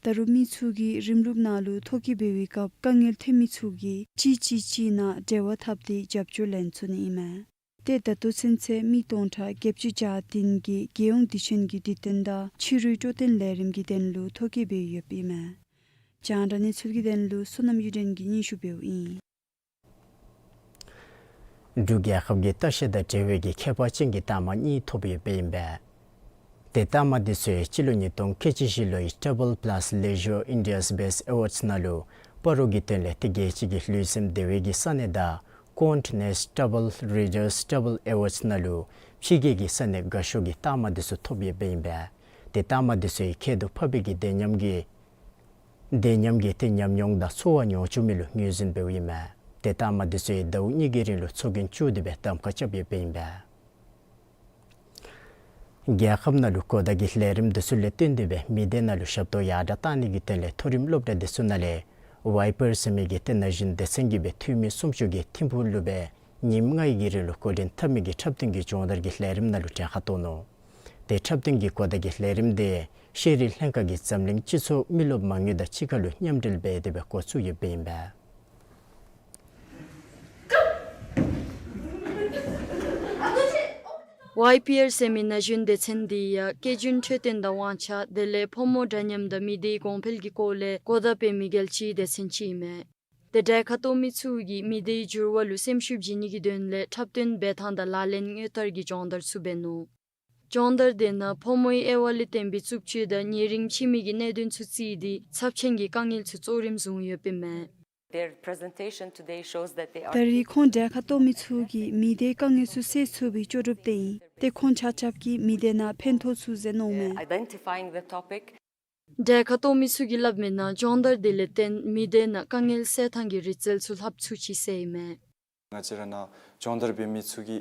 ད་རུང་མི་ཚུ་གིས་རིམ་ལུགས་ནང་ལུ་ཐོ་བཀོད་འབད་བའི་སྐབས་དཀའ་ངལ་ཐོན་མི་ཚུ་གིས་གཅིག་གཅིག་གཅིག་ནང་འབྲེལ་བ་འཐབ་སྟེ་རྒྱབ་སྐྱོར་ལེན་ཚུགས་ནི་ཨིན་མས། ཏེ་ད་ལྟོ་ཚུན་ཚོད་མི་སྟོང་ཕྲག་བརྒྱད་ཅུ་གྱ་བདུན་གྱིས་རྒྱལ་ཡོངས་དུས་ཆེན་གྱི་དུས་སྟོན་དང་ཕྱི་རོལ་སྤྲོ་སྟོན་ལས་རིམ་གྱི་དོན་ལུ་ཐོ་བཀོད་འབད་ཡོདཔ་ཨིན་མས། རྒྱང་བསྒྲགས་གནས་ཚུལ་གྱི་དོན་ལུ་བསོད་ནམས་གཡུ་སྒྲོན་གྱིས་སྙན་ཞུ་འབདཝ་ཨིན། འབྲུག་རྒྱལ་ཁབ་ཀྱི་ལྟ་བཤལ་དང་འབྲེལ་བའི་གི་ཁྱད་པར་ཅན་གྱི་རྟགས་མ་གཉིས་ཐོབ་ཡོདཔ་ཨིན་པས། ཏེ་རྟགས་མ་དེ་ཚུ་སྤྱི་ལོ་ཉིས་སྟོང་ཁལ་གཅིག་བཞི་ལོའི་Travel Plus Leisure India's Best Awards ནང་ལུ་སྤ་རོ་གི་དོན་ལས་ཏེ་རྒྱལ་སྤྱི་གི་ལུས་སེམས་བདེ་བའི་གི་ས་གནས་དང་Condé Nast Travel Leaders Travel Awards ནང་ལུ་ཕྱི་རྒྱལ་གྱི་ས་གནས་དགའ་ཤོས་ཀྱི་རྟགས་མ་དེ་ཚུ་ཐོབ་ཡོདཔ་ཨིན་པས། ཏེ་རྟགས་མ་དེ་ཚུ་ཡང་ཁྱད་དུ་འཕགས་པའི་གི་བདེ་ཉམས་ཀྱི་བདེ་ཉམས་ཀྱི་ཏེ་ཉམས་མྱོང་དང་ཚོར་བ་མྱོང་བཅུག་མི་ལུ་ངོས་འཛིན་འབདཝ་ཨིན་མས། ཏེ་རྟགས་མ་དེ་ཚུ་ཡང་ཟླཝ་གཉིས་ཀྱི་རིང་ལུ་ཚོགས་རྒྱན་བཙུགས་ཏེ་སྦེ་གདམ་ཁ་རྐྱབ་ཡོདཔ་ཨིན་པས། རྒྱལ་ཁབ་ནང་ལུ་གོ་བརྡ་གི་ལས་རིམ་དེ་ཚུ་ལས་བརྟེན་ཏེ་སྦེ་མི་སྡེ་ནང་ལུ་ཞབས་ཏོག་ཡར་དྲགས་གཏང་ནི་གི་དོན་ལས་མཐོ་རིམ་སློབ་གྲྭ་དེ་ཚུ་ནང་ལས་ཝའི་པར་ཟེར་མི་གི་ཏེ་ན་གཞོན་སྡེ་ཚན་གྱིས་སྦེ་འཐུས་མི་སུམ་ཅུ་གིས་ཐིམ་ཕུག་ལུ་སྦེ་ཉིནམ་ལྔའི་གི་རིང་ལུ་འགོ་འདྲེན་འཐབ་མི་གི་འཁྲབ་སྟོན་གྱི་སྦྱོང་བརྡར་གྱི་ལས་རིམ་ནང་ལུ་གྲལ་ཁར་གཏོགས་ནུག། ཏེ་འཁྲབ་སྟོན་གྱི་གོ་བརྡ་གི་ལས་རིམ་དེ་ཤེས་རིག་ལྷན་ཁག་གིས་འཛམ་གླིང་སྤྱི་ཚོགས་མི་རློབས་མ་དངུལ་དང་གཅིག་ཁར་ལུ་མཉམ་འབྲེལ་འབད་དེ་སྦེ་འགོ་བཙུགས་ཡོདཔ་ཨིན་པས། ཝའི་པི་ཨར་ཟེར་མི་ན་གཞོན་སྡེ་ཚན་འདི་ཡང་སྐྱེས་རྒྱུན་འཕྲོད་བསྟེན་དང་དབང་ཆ་དེ་ལས་ཕོ་མོ་འདྲ་མཉམ་དང་མི་སྡེའི་གོང་འཕེལ་གྱི་སྐོར་ལས་གོ་བརྡ་སྤེལ་མི་རྒྱལ་སྤྱིའི་སྡེ་ཚན་ཅིག་ཨིན་མས། ཏེ་གྲལ་ཁར་གཏོགས་མི་ཚུ་གིས་མི་སྡེའི་འགྱུར་བ་ལུ་སེམས་ཤུགས་བྱིན་ནི་གི་དོན་ལས་འཁྲབ་སྟོན་འབད་ཐངས་དང་ལག་ལེན་དངོས་བསྟར་གྱི་སྦྱོང་བརྡར་ཚུ་འབད་ནུག། སྦྱོང་བརྡར་དེ་ནང་ཕོ་མོའི་དབྱེ་བ་ལས་བརྟེན་པའི་རྩུབ་སྤྱོད་དང་ཉེ་རིང་ཕྱི་མི་གི་གནད་དོན་ཚུ་བརྩིས་ཏེ་ཚབས་ཆེན་གྱི་དཀའ་ངལ་ཚུ་གཙོ་རིམ་བཟུང་ཡོདཔ་ཨིན་མས། Their presentation today shows that they are ད་རེས་ཁོང་གྲལ་ཁར་གཏོགས་མི་ཚུ་གིས་མི་སྡེའི་དཀའ་ངལ་ཚུ་སེལ་ཚུགས་པའི་ལྕོགས་གྲུབ་བསྟན་ཡི། ཏེ་ཁོང་ཆ་ཁྱབ་ཀྱིས་མི་སྡེ་ནང་ཕན་ཐོགས་ཚུ་མཛད་གནང་མས། Identifying the topic. གྲལ་ཁར་གཏོགས་མི་ཚུ་གིས་སླབ་མིའི་ནང་སྦྱོང་བརྡར་དེ་ལས་བརྟེན་མི་སྡེ་ནང་དཀའ་ངལ་སེལ་ཐངས་ཀྱི་རིག་རྩལ་ཚུ་ལྷབ་ཚུགས་ཅི་ཟེར་ཨིན་མས། ང་བཅས་ར་ནཱ་སྦྱོང་བརྡར་འབད་མི་ཚུ་གིས་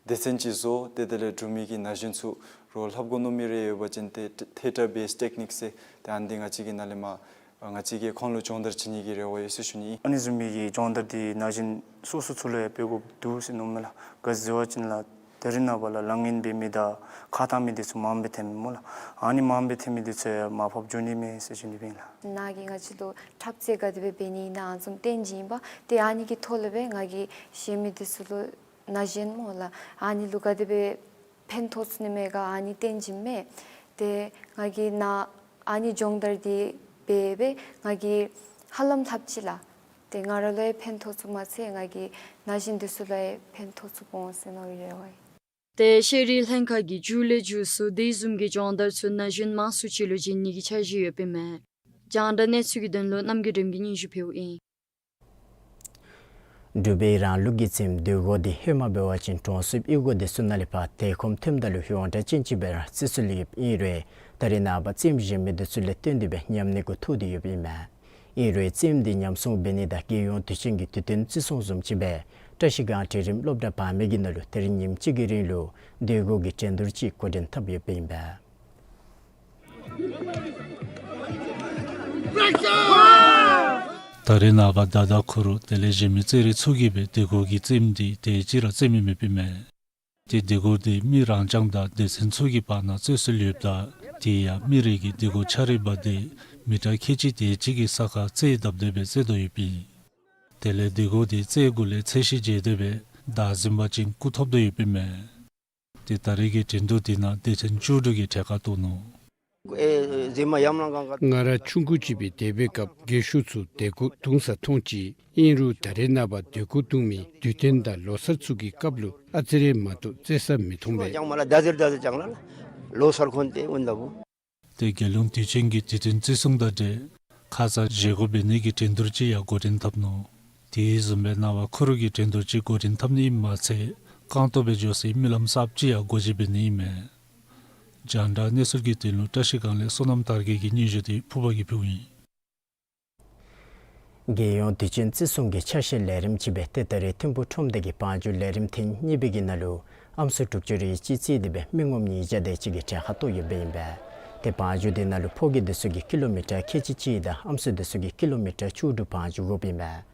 སྡེ་ཚན་ཅིག་བཟོ་སྟེ་དེ་ལས་འབྲུག་མི་གི་ན་གཞོན་ཚུ་རོགས་ལྷབ་དགོ་མནོ་མི་རེ་ཡོད་པ་ཅིན་ཏེ་ཐེ་ཊར་བེསཌ་ཊེཀ་ནིཀསི་ཟེར་ཏེ་ཨ་ནི་འདི་ང་བཅས་ཀྱིས་ནཱ་ལས་མར་ང་བཅས་ཀྱིས་ཁོང་ལུ་སྦྱོང་བརྡར་བྱིན་ནི་གི་རེ་བ་ཡོད་ཟེར་ཞུ་ནི་ཨིན། ཨ་ནི་བཟུམ་མའི་གི་སྦྱོང་བརྡར་འདི་ན་གཞོན་སོ་སོ་ཚུ་ལུ་ཡང་འབད་དགོཔ་འདུག་ཟེར་མནོཝ་མས་ལགས། ག་ཅི་ཟེར་བ་ཅིན་ལགས་ད་རེས་ནངས་པ་ལགས་ལཱ་ངན་འབད་མི་དང་ཁ་གཏང་མི་འདི་ཚུ་མངམ་སྦེ་ཐོནམ་མས་སྨོ་ལགས། ཨ་ནི་མངམ་སྦེ་ཐོན་མི་འདི་ཚུ་ཡང་མར་ཕབ་འགྱོ་ནི་མས་ཟེར་ཞུ་ནི་ཨིན་ལགས། ནཱ་གིས་ང་བཅས་ལུ་འཁྲབ་རྩེད་ག་དེ་སྦེ་འབད་ནི་ཨིན་ན་ཨ་ནི་བཟུམ་སྟོན་བྱིན་པས། ཏེ་ཨ་ནི་གི་ཐོག་ལས་སྦེ་ང་གིས་གཞན་མི་འདི་ཚུ་ལུ་ན་གཞོན་སྨོ་ལགས་ཨ་ནི་ལུ་ག་དེ་སྦེ་ཕན་ཐོགས་ཚུགས་ནི་མས་ག་ཨ་ནི་སྟོན་བྱིནམ་མས། ཏེ་ང་གིས་ནཱ་ཨ་ནི་སྦྱོང་བརྡར་འདི་འབད་སྦེ་ང་གིས་ཧ་ལམ་ལྷབ་ཅི་ལགས། ཏེ་ང་ར་ལུ་ཡང་ཕན་ཐོགས་ཚུགསཔ་མ་ཚད་ང་གིས་ན་གཞོན་འདི་ཚུ་ལུ་ཡང་ཕན་ཐོགས་ཚུགས་འོང་ཟེར་མནོ་བའི་རེ་བ་ཡོད། ཏེ་ཤེས་རིག་ལྷན་ཁག་གིས་མཇུག་ལས་མཇུག་སུ་དེ་བཟུམ་གྱི་སྦྱོང་བརྡར་ཚུ་ན་གཞོན་མང་སུ་ཅིག་ལུ་བྱིན་ནི་གི་འཆར་གཞི་ཡོདཔ་ཨིན་མས། རྒྱང་བསྒྲགས་གནས་ཚུལ་གྱི་དོན་ལུ་རྣམ་རྒྱལ་སྒྲོལམ་གྱིས་སྙན་ཞུ་ཕུལཝ་ཨིན། འབྲུག་པའི་རང་ལུགས་ཀྱི་རྩེདམོ་དུས་འཁོར་འདི་ཧེ་མ་འབད་བ་ཅིན་གྲོང་གསེབ་གཡུས་སྒོ་འདི་ཚུ་ནང་ལས་ཕར་དེ་ཁོམ་ཐོནམ་ད་ལུ་ཡོངས་གྲགས་ཅན་ཅིག་སྦེ་ར་རྩེ་སྲོལ་ཡོདཔ་ཨིན་རུང་ད་རེས་ནངས་པ་རྩེདམོ་གཞན་མི་འདི་ཚུ་ལས་བརྟེན་ཏེ་སྦེ་ཉམས་ནི་གུ་ཐུག་སྟེ་ཡོདཔ་ཨིན་མས། ཨིན་རུང་རྩེདམོ་འདི་ཉམས་སྲུང་འབད་ནི་དང་རྒྱལ་ཡོངས་དུས་ཆེན་གྱི་དུས་སྟོན་བརྩི་སྲུང་བཟུམ་ཅིག་སྦེ་བཀྲ་ཤིས་སྒང་གྲལ་རིམ་སློབ་གྲྭ་བར་མའི་གི་ནང་ལུ་དེ་རིང་ཉིནམ་གཅིག་གི་རིང་ལུ་དུས་འཁོར་གྱི་འགྲན་བསྡུར་ཅིག་འགོ་འདྲེན་འཐབ་ཡོདཔ་ཨིན་པས། ད་རེས་ནངས་པ་མདའ་དང་ཁུ་རུ་དེ་ལས་གཞན་མི་རྩེད་རིགས་ཚུ་གིས་སྦེ་དུས་འཁོར་གྱི་རྩེདམོ་འདི་དེ་ཅིག་ར་རྩེད་མི་མེདཔ་ཨིན་མས། ཏེ་དུས་འཁོར་འདི་མི་རང་རྐྱང་དང་སྡེ་ཚན་ཚུ་གི་བར་ན་རྩེ་སྲོལ་ཡོདཔ་ད་དེ་ཡང་མི་རེ་གིས་དུས་འཁོར་ཆ་རེ་བ་འདི་མི་ཊར་ཁལ་གཅིག་དེ་ཅིག་གི་ས་ཁར་རྩེ་བརྡབ་སྟེ་སྦེ་རྩེ་དོ་ཡོདཔ་ཨིན། དེ་ལས་དུས་འཁོར་འདི་རྩེ་དགུ་ལས་རྩེ་བཞི་བྱས་ཏེ་སྦེ་བདའ་ཟུན་པ་ཅིན་རྐུ་ཐོབ་དོ་ཡོདཔ་ཨིན་མས། ཏེ་ད་རེས་ཀྱི་འགྲན་བསྡུར་འདི་ནང་སྡེ་ཚན་བཅུ་དྲུག་གིས་གྲལ་ཁར་གཏོགས་ནུག། ང་ར་ཆུང་ཀུ་ཅིག་སྦེ་སྡོད་པའི་སྐབས་རྒས་ཤོས་ཚུ་དེ་གུ་བརྡུང་ས་མཐོང་ཅི། ཨིན་རུང་ད་རེས་ནངས་པ་དེ་གུ་བརྡུང་མི་དུས་སྟོན་དང་ལོ་གསར་ཚུ་གི་སྐབས་ལུ་ཨ་ཙི་རེ་མ་གཏོགས་རྩེ་ས་མི་མཐོང་པས། ཏེ་རྒྱལ་ཡོངས་དུས་ཆེན་གྱི་དུས་སྟོན་བརྩི་སྲུང་དང་འབྲེལ་ཁ་ཙ་བཞེས་སྒོ་འབད་ནི་གི་འགྲན་བསྡུར་ཅིག་ཡང་འགོ་འདྲེན་འཐབ་ནུག། དེ་བཟུམ་སྦེ་ནངས་པ་ཁུ་རུ་གི་འགྲན་བསྡུར་ཅིག་འགོ་འདྲེན་འཐབ་ནི་ཨིནམ་མ་ཚད་རྐང་སྟོང་སྦེ་འགྱོ་སའི་རྨི་ལམ་གསརཔ་ཅིག་ཡང་སྒོ་འབྱེད་འབད་ནི་ཨིན་མས། རྒྱང་བསྒྲགས་གནས་ཚུལ་གྱི་དོན་ལུ་བཀྲ་ཤིས་སྒང་ལས་བསོད་ནམས་དར་རྒྱས་ཀྱི་སྙན་ཞུ་འདི་ཕུརཔ་གིས་ཕུལཝ་ཨིན། རྒྱལ་ཡོངས་དུས་ཆེན་བརྩི་སྲུང་གི་ཆ་ཤས་ལས་རིམ་ཅིག་སྦེ་ཏེ་ད་རེས་ཐིམ་ཕུག་ཁྲོམ་སྡེ་གི་བང་རྒྱུག་ལས་རིམ་ཐེངས་གཉིས་པའི་གི་ནང་ལུ་ཨམ་སྲུ་དྲུག་ཅུ་རེ་གཅིག་རྩིས་ཏེ་སྦེ་མི་ངོམ་ཉིས་བརྒྱ་དེ་ཅིག་གིས་གྲལ་ཁར་གཏོགས་ཡོདཔ་ཨིན་པས། ཏེ་བང་རྒྱུག་འདི་ནང་ལུ་ཕོ་སྐྱེས་འདི་ཚུ་གིས་ཀི་ལོ་མི་ཊར་ཁལ་གཅིག་གཅིག་དང་ཨམ་སྲུ་འདི་ཚུ་གིས་ཀི་ལོ་མི་ཊར་བཅུ་དྲུག་བང་རྒྱུག་དགོཔ་ཨིན་པས།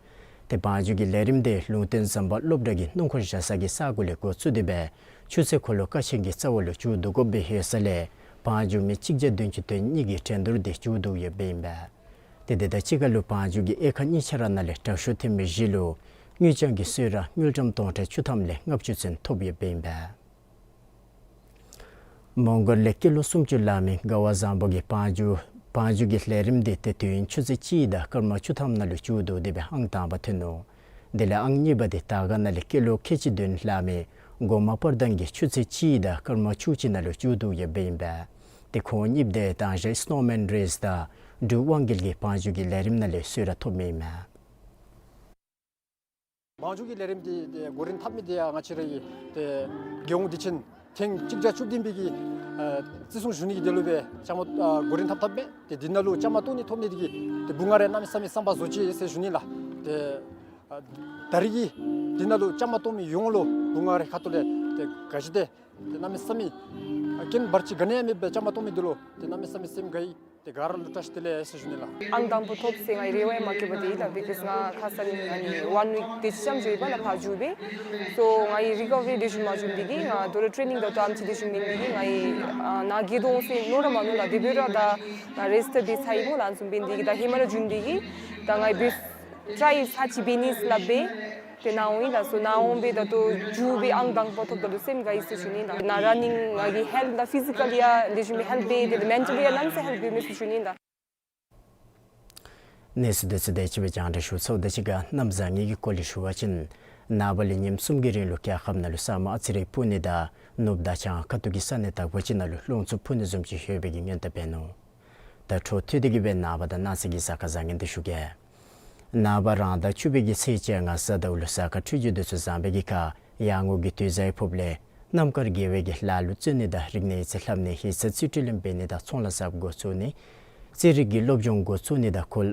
ཏེ་བང་རྒྱུག་གི་ལས་རིམ་འདི་ལུང་བསྟན་ཟམ་པ་སློབ་གྲྭ་གི་སྣུམ་འཁོར་བཞག་ས་གི་ས་གོ་ལས་འགོ་བཙུགས་ཏེ་སྦེ་ཆུ་ཚོད་འཁོར་ལོ་ཀ་ཆེན་གྱི་རྩ་བ་ལུ་མཇུག་བསྡུ་དགོཔ་སྦེ་ཡོད་ས་ལས་བང་རྒྱུག་མི་གཅིག་བརྒྱ་བདུན་ཅུ་དོན་གཉིས་ཀྱིས་འགྲན་བསྡུར་འདི་མཇུག་བསྡུ་ཡོདཔ་ཨིན་པས། ཏེ་དེ་དང་གཅིག་ཁར་ལུ་བང་རྒྱུག་གི་དབྱེ་ཁག་གཉིས་ཆ་ར་ནང་ལས་དྲག་ཤོས་ཐོན་མི་བཞི་ལུ་དངུལ་རྐྱང་གི་གསོལ་རས་དངུལ་ཀྲམ་སྟོང་ཕྲག་བཅུ་ཐམ་ལས་ལྔ་བཅུ་ཚུན་ཐོབ་ཡོདཔ་ཨིན་པས། མོང་གོལ་ལས་སྐྱེས་ལོ་སུམ་ཅུ་ལང་མི་དགའ་བ་བཟང་པོ་གིས་བང་རྒྱུག་བང་རྒྱུག་གི་ལས་རིམ་འདི་ཏེ་དུས་ཡུན་ཆུ་ཚོད་གཅིག་དང་སྐར་མ་བཅུ་ཐམ་ནང་ལུ་མཇུག་བསྡུ་སྟེ་སྦེ་ཨང་དང་པ་ཐོན་ནུག། དེ་ལས་ཨང་གཉིས་པ་འདི་དར་དཀར་ནང་ལས་སྐྱེས་ལོ་ཁལ་གཅིག་བདུན་ལང་མི་གོ་མ་པར་དང་གིས་ཆུ་ཚོད་གཅིག་དང་སྐར་མ་བཅུ་གཅིག་ནང་ལུ་མཇུག་བསྡུ་ཡོདཔ་ཨིན་པས། ཏེ་ཁོང་གཉིས་འདི་དང་ཞག་སྣོ་མཱན་རེས་དང་འབྲུག་དབང་རྒྱལ་གྱིས་བང་རྒྱུག་གི་ལས་རིམ་ནང་ལས་གསོལ་རས་ཐོབ་མི་ཨིན་མས། བང་རྒྱུག་གི་ལས་རིམ་འདི་ཏེ་འགོ་འདྲེན་འཐབ་མི་འདི་ཡང་ང་བཅས་རའི་ཏེ་རྒྱལ་ཡོངས་དུས་ཆེན་ཐེངས་གཅིག་བརྒྱ་བཅུ་བདུན་པའི་གི་ཨ་བརྩི་སྲུང་ཞུ་ནི་གི་དོན་ལུ་སྦེ་བཅའ་མར་ཨ་འགོ་འདྲེན་འཐབ་འཐབ་མས། ཏེ་འདི་ནང་ལུ་བཅའ་མར་གཏོགས་ནི་ཐོབ་ནི་འདི་གིས་ཏེ་བུ་ང་ར་གནམ་མེད་ས་མེད་བསམ་པ་རྫོགས་ཅི་ཟེར་ཞུ་ནི་ལགས། ཏེ་ཨ་ད་རིས་ཀྱི་འདི་ནང་ལུ་བཅའ་མར་གཏོགས་མི་ཡོངས་ལུ་བུ་ང་རའི་ཁ་ཐུག་ལས་ཏེ་དགའ་བཞིན་ཏེ་ཏེ་གནམ་མེད་ས་མེད་ཨ་རྐྱེན་བར་ཆད་ག་ནི་ཡང་མེད་པར་བཅའ་མར་གཏོགས་མི་འདི་ལུ་ཏེ་གནམ་མེད་ས་མེད་སེམས་དགའ་ཡི། ཏེ་ག་ར་ལུ་བཀྲ་ཤིས་བདེ་ལེགས་ཟེར་ཞུ་ནི་ལགས། ཨང་དང་པོ་ཐོབ་ཟེར་ངའི་རེ་བ་ཡང་མ་བསྐྱེད་པར་སྡོད་ཡི་ལགས། because ང་ཁ་ཙ་ཨ་ནི་ཝན་ཝིཀ་དེ་ཅིག་ཙམ་འགྱོ་ཡི་པ་ལགས་བང་རྒྱུག་པའི། so ངའི་རི་ཀ་ཝ་རི་ལེགས་ཤོམ་མ་བྱུང་། དེ་གིས་ང་དོ་རུང་ཊེ་ནིང་ད་ལྟོ་ཨམ་ཅིག་དེ་ཅིག་མེད་ནི་དེ་གིས་ངའི་ཨ་ནཱ་རྒས་དོ་འོང་ཟེར་མནོ་ར་མ་མནོ་ལགས། དེ་འབད་རུང་ད་ང་རེསཊ་འབད་ཚར་ཡི་སྨོ་ལགས། ཨ་ནི་བཟུམ་འབད་ནི་དེ་གིས་ད་ཧེ་མ་ར་བྱུང་ནི་དེ་གིས་ད་ངའི་བེསཊ་ཊྲའི་ཚར་ཅིག་འབད་ནི་ཟེར་སླབ་སྦེ་ཏེ་ནཱ་འོང་ཡི་ལགས། so ནཱ་འོང་སྦེ་ད་ལྟོ་རྒྱུག་སྦེ་ཨང་དང་པོ་ཐོབ་ད་ལུ་སེམས་དགའ་ཡི་ཟེར་ཞུ་ནི་ལགས། ནཱ་ར་ནིང་ང་གི་ཧེལཐ་དང་ཕི་ཟི་ཀ་ལི་ཡང་ལེགས་ཤོམ་སྦེ་ཧེལཐ་འབད་དེ་ལས་མེན་ཊལ་ལི་ཡང་གནམ་མེད་ས་མེད་ཧེལཐ་འབད་མས་ཟེར་ཞུ་ནི་ལགས། གནས་ཚུལ་འདི་ཚུ་དེ་ཅིག་སྦེ་རྒྱང་བསྒྲགས་ཞུ་ཚརཝ་ད་གཅིག་ཁར་གནམ་བཟང་ངན་གྱི་སྐོར་ལས་ཞུ་བ་ཅིན་ནངས་པ་ལས་ཉིནམ་གསུམ་གྱི་རིང་ལུ་རྒྱལ་ཁབ་ནང་ལུ་ས་སྨུག་ཨ་ཙི་རེ་སྤུབ་ནི་དང་ནུབ་དང་བྱང་ཁ་ཐུག་གི་ས་གནས་དག་པ་ཅིག་ནང་ལུ་རླུང་འཚུབ་འཕུ་ནི་བཟུམ་ཅིག་ཡོད་པའི་གི་སྔོན་བརྡ་འབད་ནུག། ད་འཕྲོ་མཐུད་དེ་གི་སྦེ་ནངས་པ་དང་གནངས་ཚེ་གི་གཟའ་སྐར་བཟང་ངན་འདི་ཞུ་གེ། ནངས་པ་རང་ཟླ་བཅུ་པའི་གི་ཚེས་བཅོ་ལྔ་གཟའ་ཟླཝ་ལུ་གཟའ་སྐར་འཕྲོད་སྦྱོར་འདི་ཚུ་བཟང་པའི་གི་ཁར་ཡར་ངོ་གི་དུས་བཟང་ཕོགཔ་ལས་རྣམ་དཀར་དགེ་བའི་གི་ལཱ་ལུ་བརྩོན་ནི་དང་རིག་གནས་ཡིག་རྩིས་ལྷབ་ནི་ཡིག་ཚང་རྩིས་སྤྲོད་ལེན་འབད་ནི་དང་ཚོང་ལཱ་གསརཔ་འགོ་བཙུགས་ནི་ རྩེད་རིགས་ཀྱི་སློབ་སྦྱོང་འགོ་བཙུགས་ནི་དང་གོ་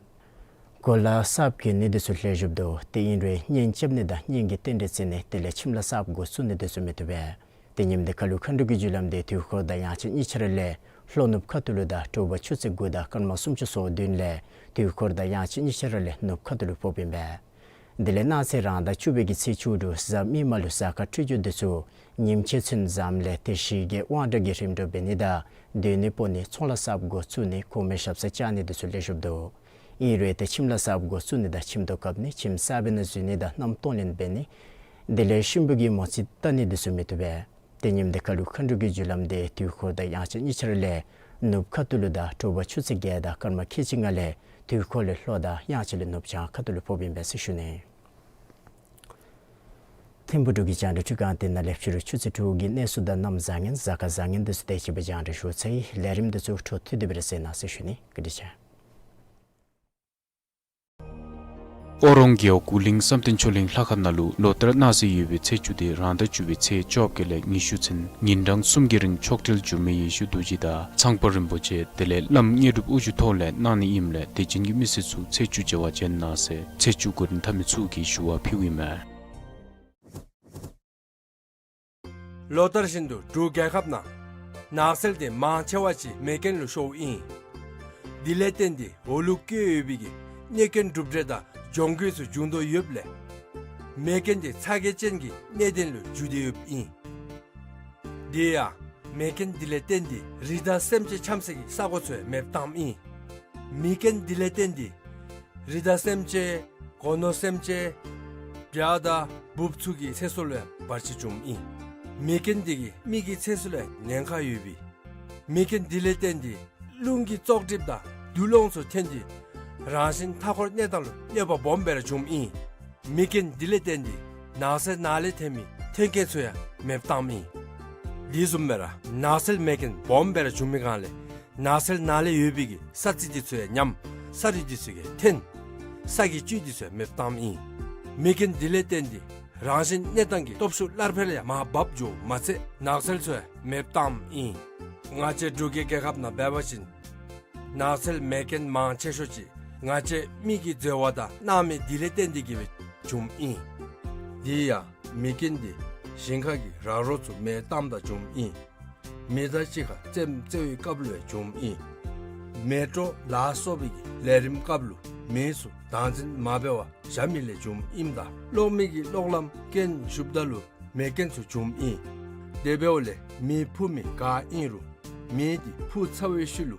གོ་ལ་གསརཔ་གྱོན་ནི་དེ་ཚུ་ལེགས་ཤོམ་འདུག། དེ་ཨིན་རུང་གཉེན་རྐྱབ་ནི་དང་གཉེན་གྱི་རྟེན་འབྲེལ་བརྩི་ནི་དེ་ལས་ཁྱིམ་ལཱ་གསརཔ་འགོ་བཙུགས་ནི་དེ་ཚུ་མི་བཏུབ་པས། དེ་ཉིནམ་དེ་ཁ་ལུ་མཁའ་འགྲོ་གི་རྒྱུ་ལམ་དེ་དུས་འཁོར་དང་དབྱངས་ཅན་གཉིས་ཆ་ར་ལས་ལྷོ་ནུབ་ཁ་ཐུག་ལུ་དང་དྲོ་པ་ཆུ་ཚོད་དགུ་དང་སྐར་མ་སུམ་ཅུ་སོ་བདུན་ལས་དུས་འཁོར་དང་དབྱངས་ཅན་གཉིས་ཆ་ར་ལས་ནུབ་ཁ་ཐུག་ལུ་ཕོགཔ་ཨིན་པས། དེ་ལས་གནངས་ཚེ་རང་ཟླ་བཅུ་པའི་གི་ཚེས་བཅུ་དྲུག་གཟའ་མིག་དམར་ལུ་གཟའ་སྐར་འཕྲོད་སྦྱོར་དེ་ཚུ་ཉིམ་ཕྱེད་ཚུན་བཟངམ་ལས་དེ་བཞིན་གྱི་དབང་དྲག་གི་རིམ་གྲོ་འབད་ནི་དང་སྡོད་གནས་སྤོ་ནི་ཚོང་ལཱ་གསརཔ་འགོ་བཙུགས་ནི་གོང་མའི་ཞབས་སར་བཅར་ནི་དེ་ཚུ་ལེགས་ཤོམ་འདུག། ཨིན་རུང་ཏེ་ཁྱིམ་ལཱ་གསརཔ་འགོ་བཙུགས་ནི་དང་ཁྱིམ་ཐོག་བཀབ་ནི་ཁྱིམ་གསར་པའི་ནང་འཛུལ་ནི་དང་མནའམ་གཏོང་ལེན་འབད་ནི་དེ་ལས་གཤིན་པོ་གི་མོ་རྩིས་བལྟ་ནི་དེ་ཚུ་མི་བཏུབ་པས། དེ་ཉིནམ་དེ་ཁ་ལུ་མཁའ་འགྲོ་གི་རྒྱུ་ལམ་དེ་དུས་འཁོར་དང་དབྱངས་ཅན་གཉིས་ཆ་ར་ལས་ནུབ་ཁ་ཐུག་ལུ་དང་དྲོ་པ་ཆུ་ཚོད་བརྒྱད་དང་སྐར་མ་ཁལ་གཅིག་ལྔ་ལས་དུས་འཁོར་ལས་ལྷོ་དང་དབྱངས་ཅན་ལས་ནུབ་བྱང་ཁ་ཐུག་ལུ་ཕོགཔ་ཨིན་པས་ཟེར་ཞུ་ནི། ཐིམ་ཕུག་འབྲུག་གི་རྒྱང་བསྒྲགས་ཁྲི་ཁང་དེ་ནང་ལས་ཕྱི་རུ་ཆུ་ཚོད་དྲུག་གི་གནས་ཚུལ་དང་གནམ་བཟང་ངན་གཟའ་སྐར་བཟང་ངན་དེ་ཚུ་དེ་ཅིག་སྦེ་རྒྱང་བསྒྲགས་ཞུ་ཚར་ཡི། ལས་རིམ་དེ་ཚུ་འཕྲོ་མཐུད་དེ་སྦེ་ར་གསན་གནང་ཟེར་ཞུ་ནི། བཀའ་དྲིན་ཆེ། ཨོ་རོང་རྒེད་འོག་གུ་གླིང་བསམ་གཏན་ཆོས་གླིང་ལྷ་ཁང་ནང་ལུ་ལོ་ལྟར་གནངས་ཚེ་ཡོད་པའི་ཚེས་བཅུ་དེ་རང་ཟླ་བཅུ་པའི་ཚེས་བཅོ་བརྒྱད་ལས་ཉི་ཤུ་ཚུན་ཉིན་གྲངས་གསུམ་གྱི་རིང་མཆོག་སྤྲུལ་འགྱུར་མེད་ཡེ་ཤེས་རྡོ་རྗེ་དང་ཚངས་པ་རིན་པོ་ཆེ་དེ་ལས་བླམ་དངོས་གྲུབ་དབུ་བཞུགས་ཐོག་ལས་གནང་ནི་ཨིནམ་ལས་དད་ཅན་གྱི་མི་སེར་ཚུ་ཚེས་བཅུ་མཇལ་བར་བྱོན་གནང་ཟེར་ཚེས་བཅུ་གོ་རིམ་མཐའ་མའི་ཚུ་གི་ཞུ་བ་ཕུལཝ་ཨིན་མས། ལོ་ལྟར་བཞིན་དུ་འབྲུག་རྒྱལ་ཁབ་ནང་ནགས་ཚལ་དེ་མང་ཆེ་བ་ཅིག་མེ་རྐྱེན་ལུ་ཤོརཝ་ཨིན། དེ་ལས་བརྟེན་ཏེ་འོག་ལུ་བཀོད་ཡོད་པའི་གི་གནོད་རྐྱེན་གྲུབ་འབྲས་དང་གྱོང་གུད་ཚུ་འབྱུང་དོ་ཡོདཔ་ལས་མེ་རྐྱེན་དེ་ཚ་གྱང་ཅན་གྱི་གནད་དོན་ལུ་འགྱུར་ཏེ་ཡོདཔ་ཨིན། དེ་ཡང་མེ་རྐྱེན་དེ་ལས་བརྟེན་ཏེ་རི་དྭགས་སེམས་ཅན་འཁྱམས་སའི་གི་ས་གོ་ཚུ་ཡང་མེདཔ་བཏངམ་ཨིན། མེ་རྐྱེན་དེ་ལས་བརྟེན་ཏེ་རི་དྭགས་སེམས་ཅན་སྒོ་ནོར་སེམས་ཅན་བྱ་དང་འབུཔ་ཚུ་གི་ཚེ་སྲོག་ལུ་ཡང་བར་ཆད་བྱུངམ་ཨིན། མེ་རྐྱེན་དེ་གིས་མི་གི་ཚེ་སྲོག་ལུ་ཡང་ཉེན་ཁ་ཡོདཔ་ཨིན། མེ་རྐྱེན་དེ་ལས་བརྟེན་ཏེ་རླུང་གི་བཙོག་གྲིབ་དང་རྡུལ་སློང་ཚུ་ཐོན་ཏེ་རང་བཞིན་མཐའ་འཁོར་གནས་སྟངས་ལུ་གནོད་པ་སྦོམ་སྦེ་ར་བྱུངམ་ཨིན། མེ་རྐྱེན་དེ་ལས་བརྟེན་ཏེ་ནགས་ཚལ་ནང་ལས་ཐོན་མི་ཐོན་སྐྱེད་ཚུ་ཡང་མེདཔ་བཏངམ་ཨིན། དེ་བཟུམ་སྦེ་ར་ནགས་ཚལ་མེ་རྐྱེན་སྦོམ་སྦེ་ར་བྱུང་མི་སྒང་ལས་ནགས་ཚལ་ནང་ལས་ཡོད་པའི་གི་ས་རྩི་དེ་ཚུ་ཡང་ཉམས། ས་རུད་དེ་ཚུ་ཡང་ཐོན། ས་གི་བཅུད་དེ་ཚུ་ཡང་མེདཔ་བཏངམ་ཨིན། མེ་རྐྱེན་དེ་ལས་བརྟེན་ཏེ་རང་བཞིན་གནས་སྟངས་ཀྱི་སྟོབས་ཤུགས་སླར་འཕེལ་ཡང་མར་བབས་འགྱོཝ་མ་ཚད་ནགས་ཚལ་ཚུ་ཡང་མེདཔ་བཏངམ་ཨིན། ང་བཅས་འབྲུག་རྒྱལ་རྒྱལ་ཁབ་ནང་འབད་བ་ཅིན་ནགས་ཚལ་མེ་རྐྱེན་མང་ཆེ་ཤོས་ཅིག་ང་བཅས་མི་གིས་འཛོལ་བ་དང་གནང་མི་དེ་ལས་བརྟེན་ཏེ་གིས་སྦེ་བྱུངམ་ཨིན། དེ་ཡང་མེ་རྐྱེན་དེ་ཞིང་ཁ་གི་ར་རོ་ཚུ་མེ་བཏངམ་ད་བྱུངམ་ཨིན། མེ་མདའ་གཅིག་ཁར་རྩེདམོ་རྩེ་བའི་སྐབས་ལུ་ཡང་བྱུངམ་ཨིན། མེ་དྲོད་ལ་སོགས་པའི་གི་ལས་རིམ་སྐབས་ལུ་མེ་ཚུ་བདག་འཛིན་མ་འབད་བར་བཞག་མི་ལས་བྱུངམ་ཨིནམ་ད་གློག་མེ་གི་གློག་ལམ་རྐྱེན་ཞུགསཔ་ད་ལུ་མེ་རྐྱེན་ཚུ་བྱུངམ་ཨིན། དེ་འབདཝ་ལས་མེ་འཕུ་མི་ག་ཨིན་རུང་མེ་དེ་འཕུ་ཚར་བའི་ཤུལ་ལུ་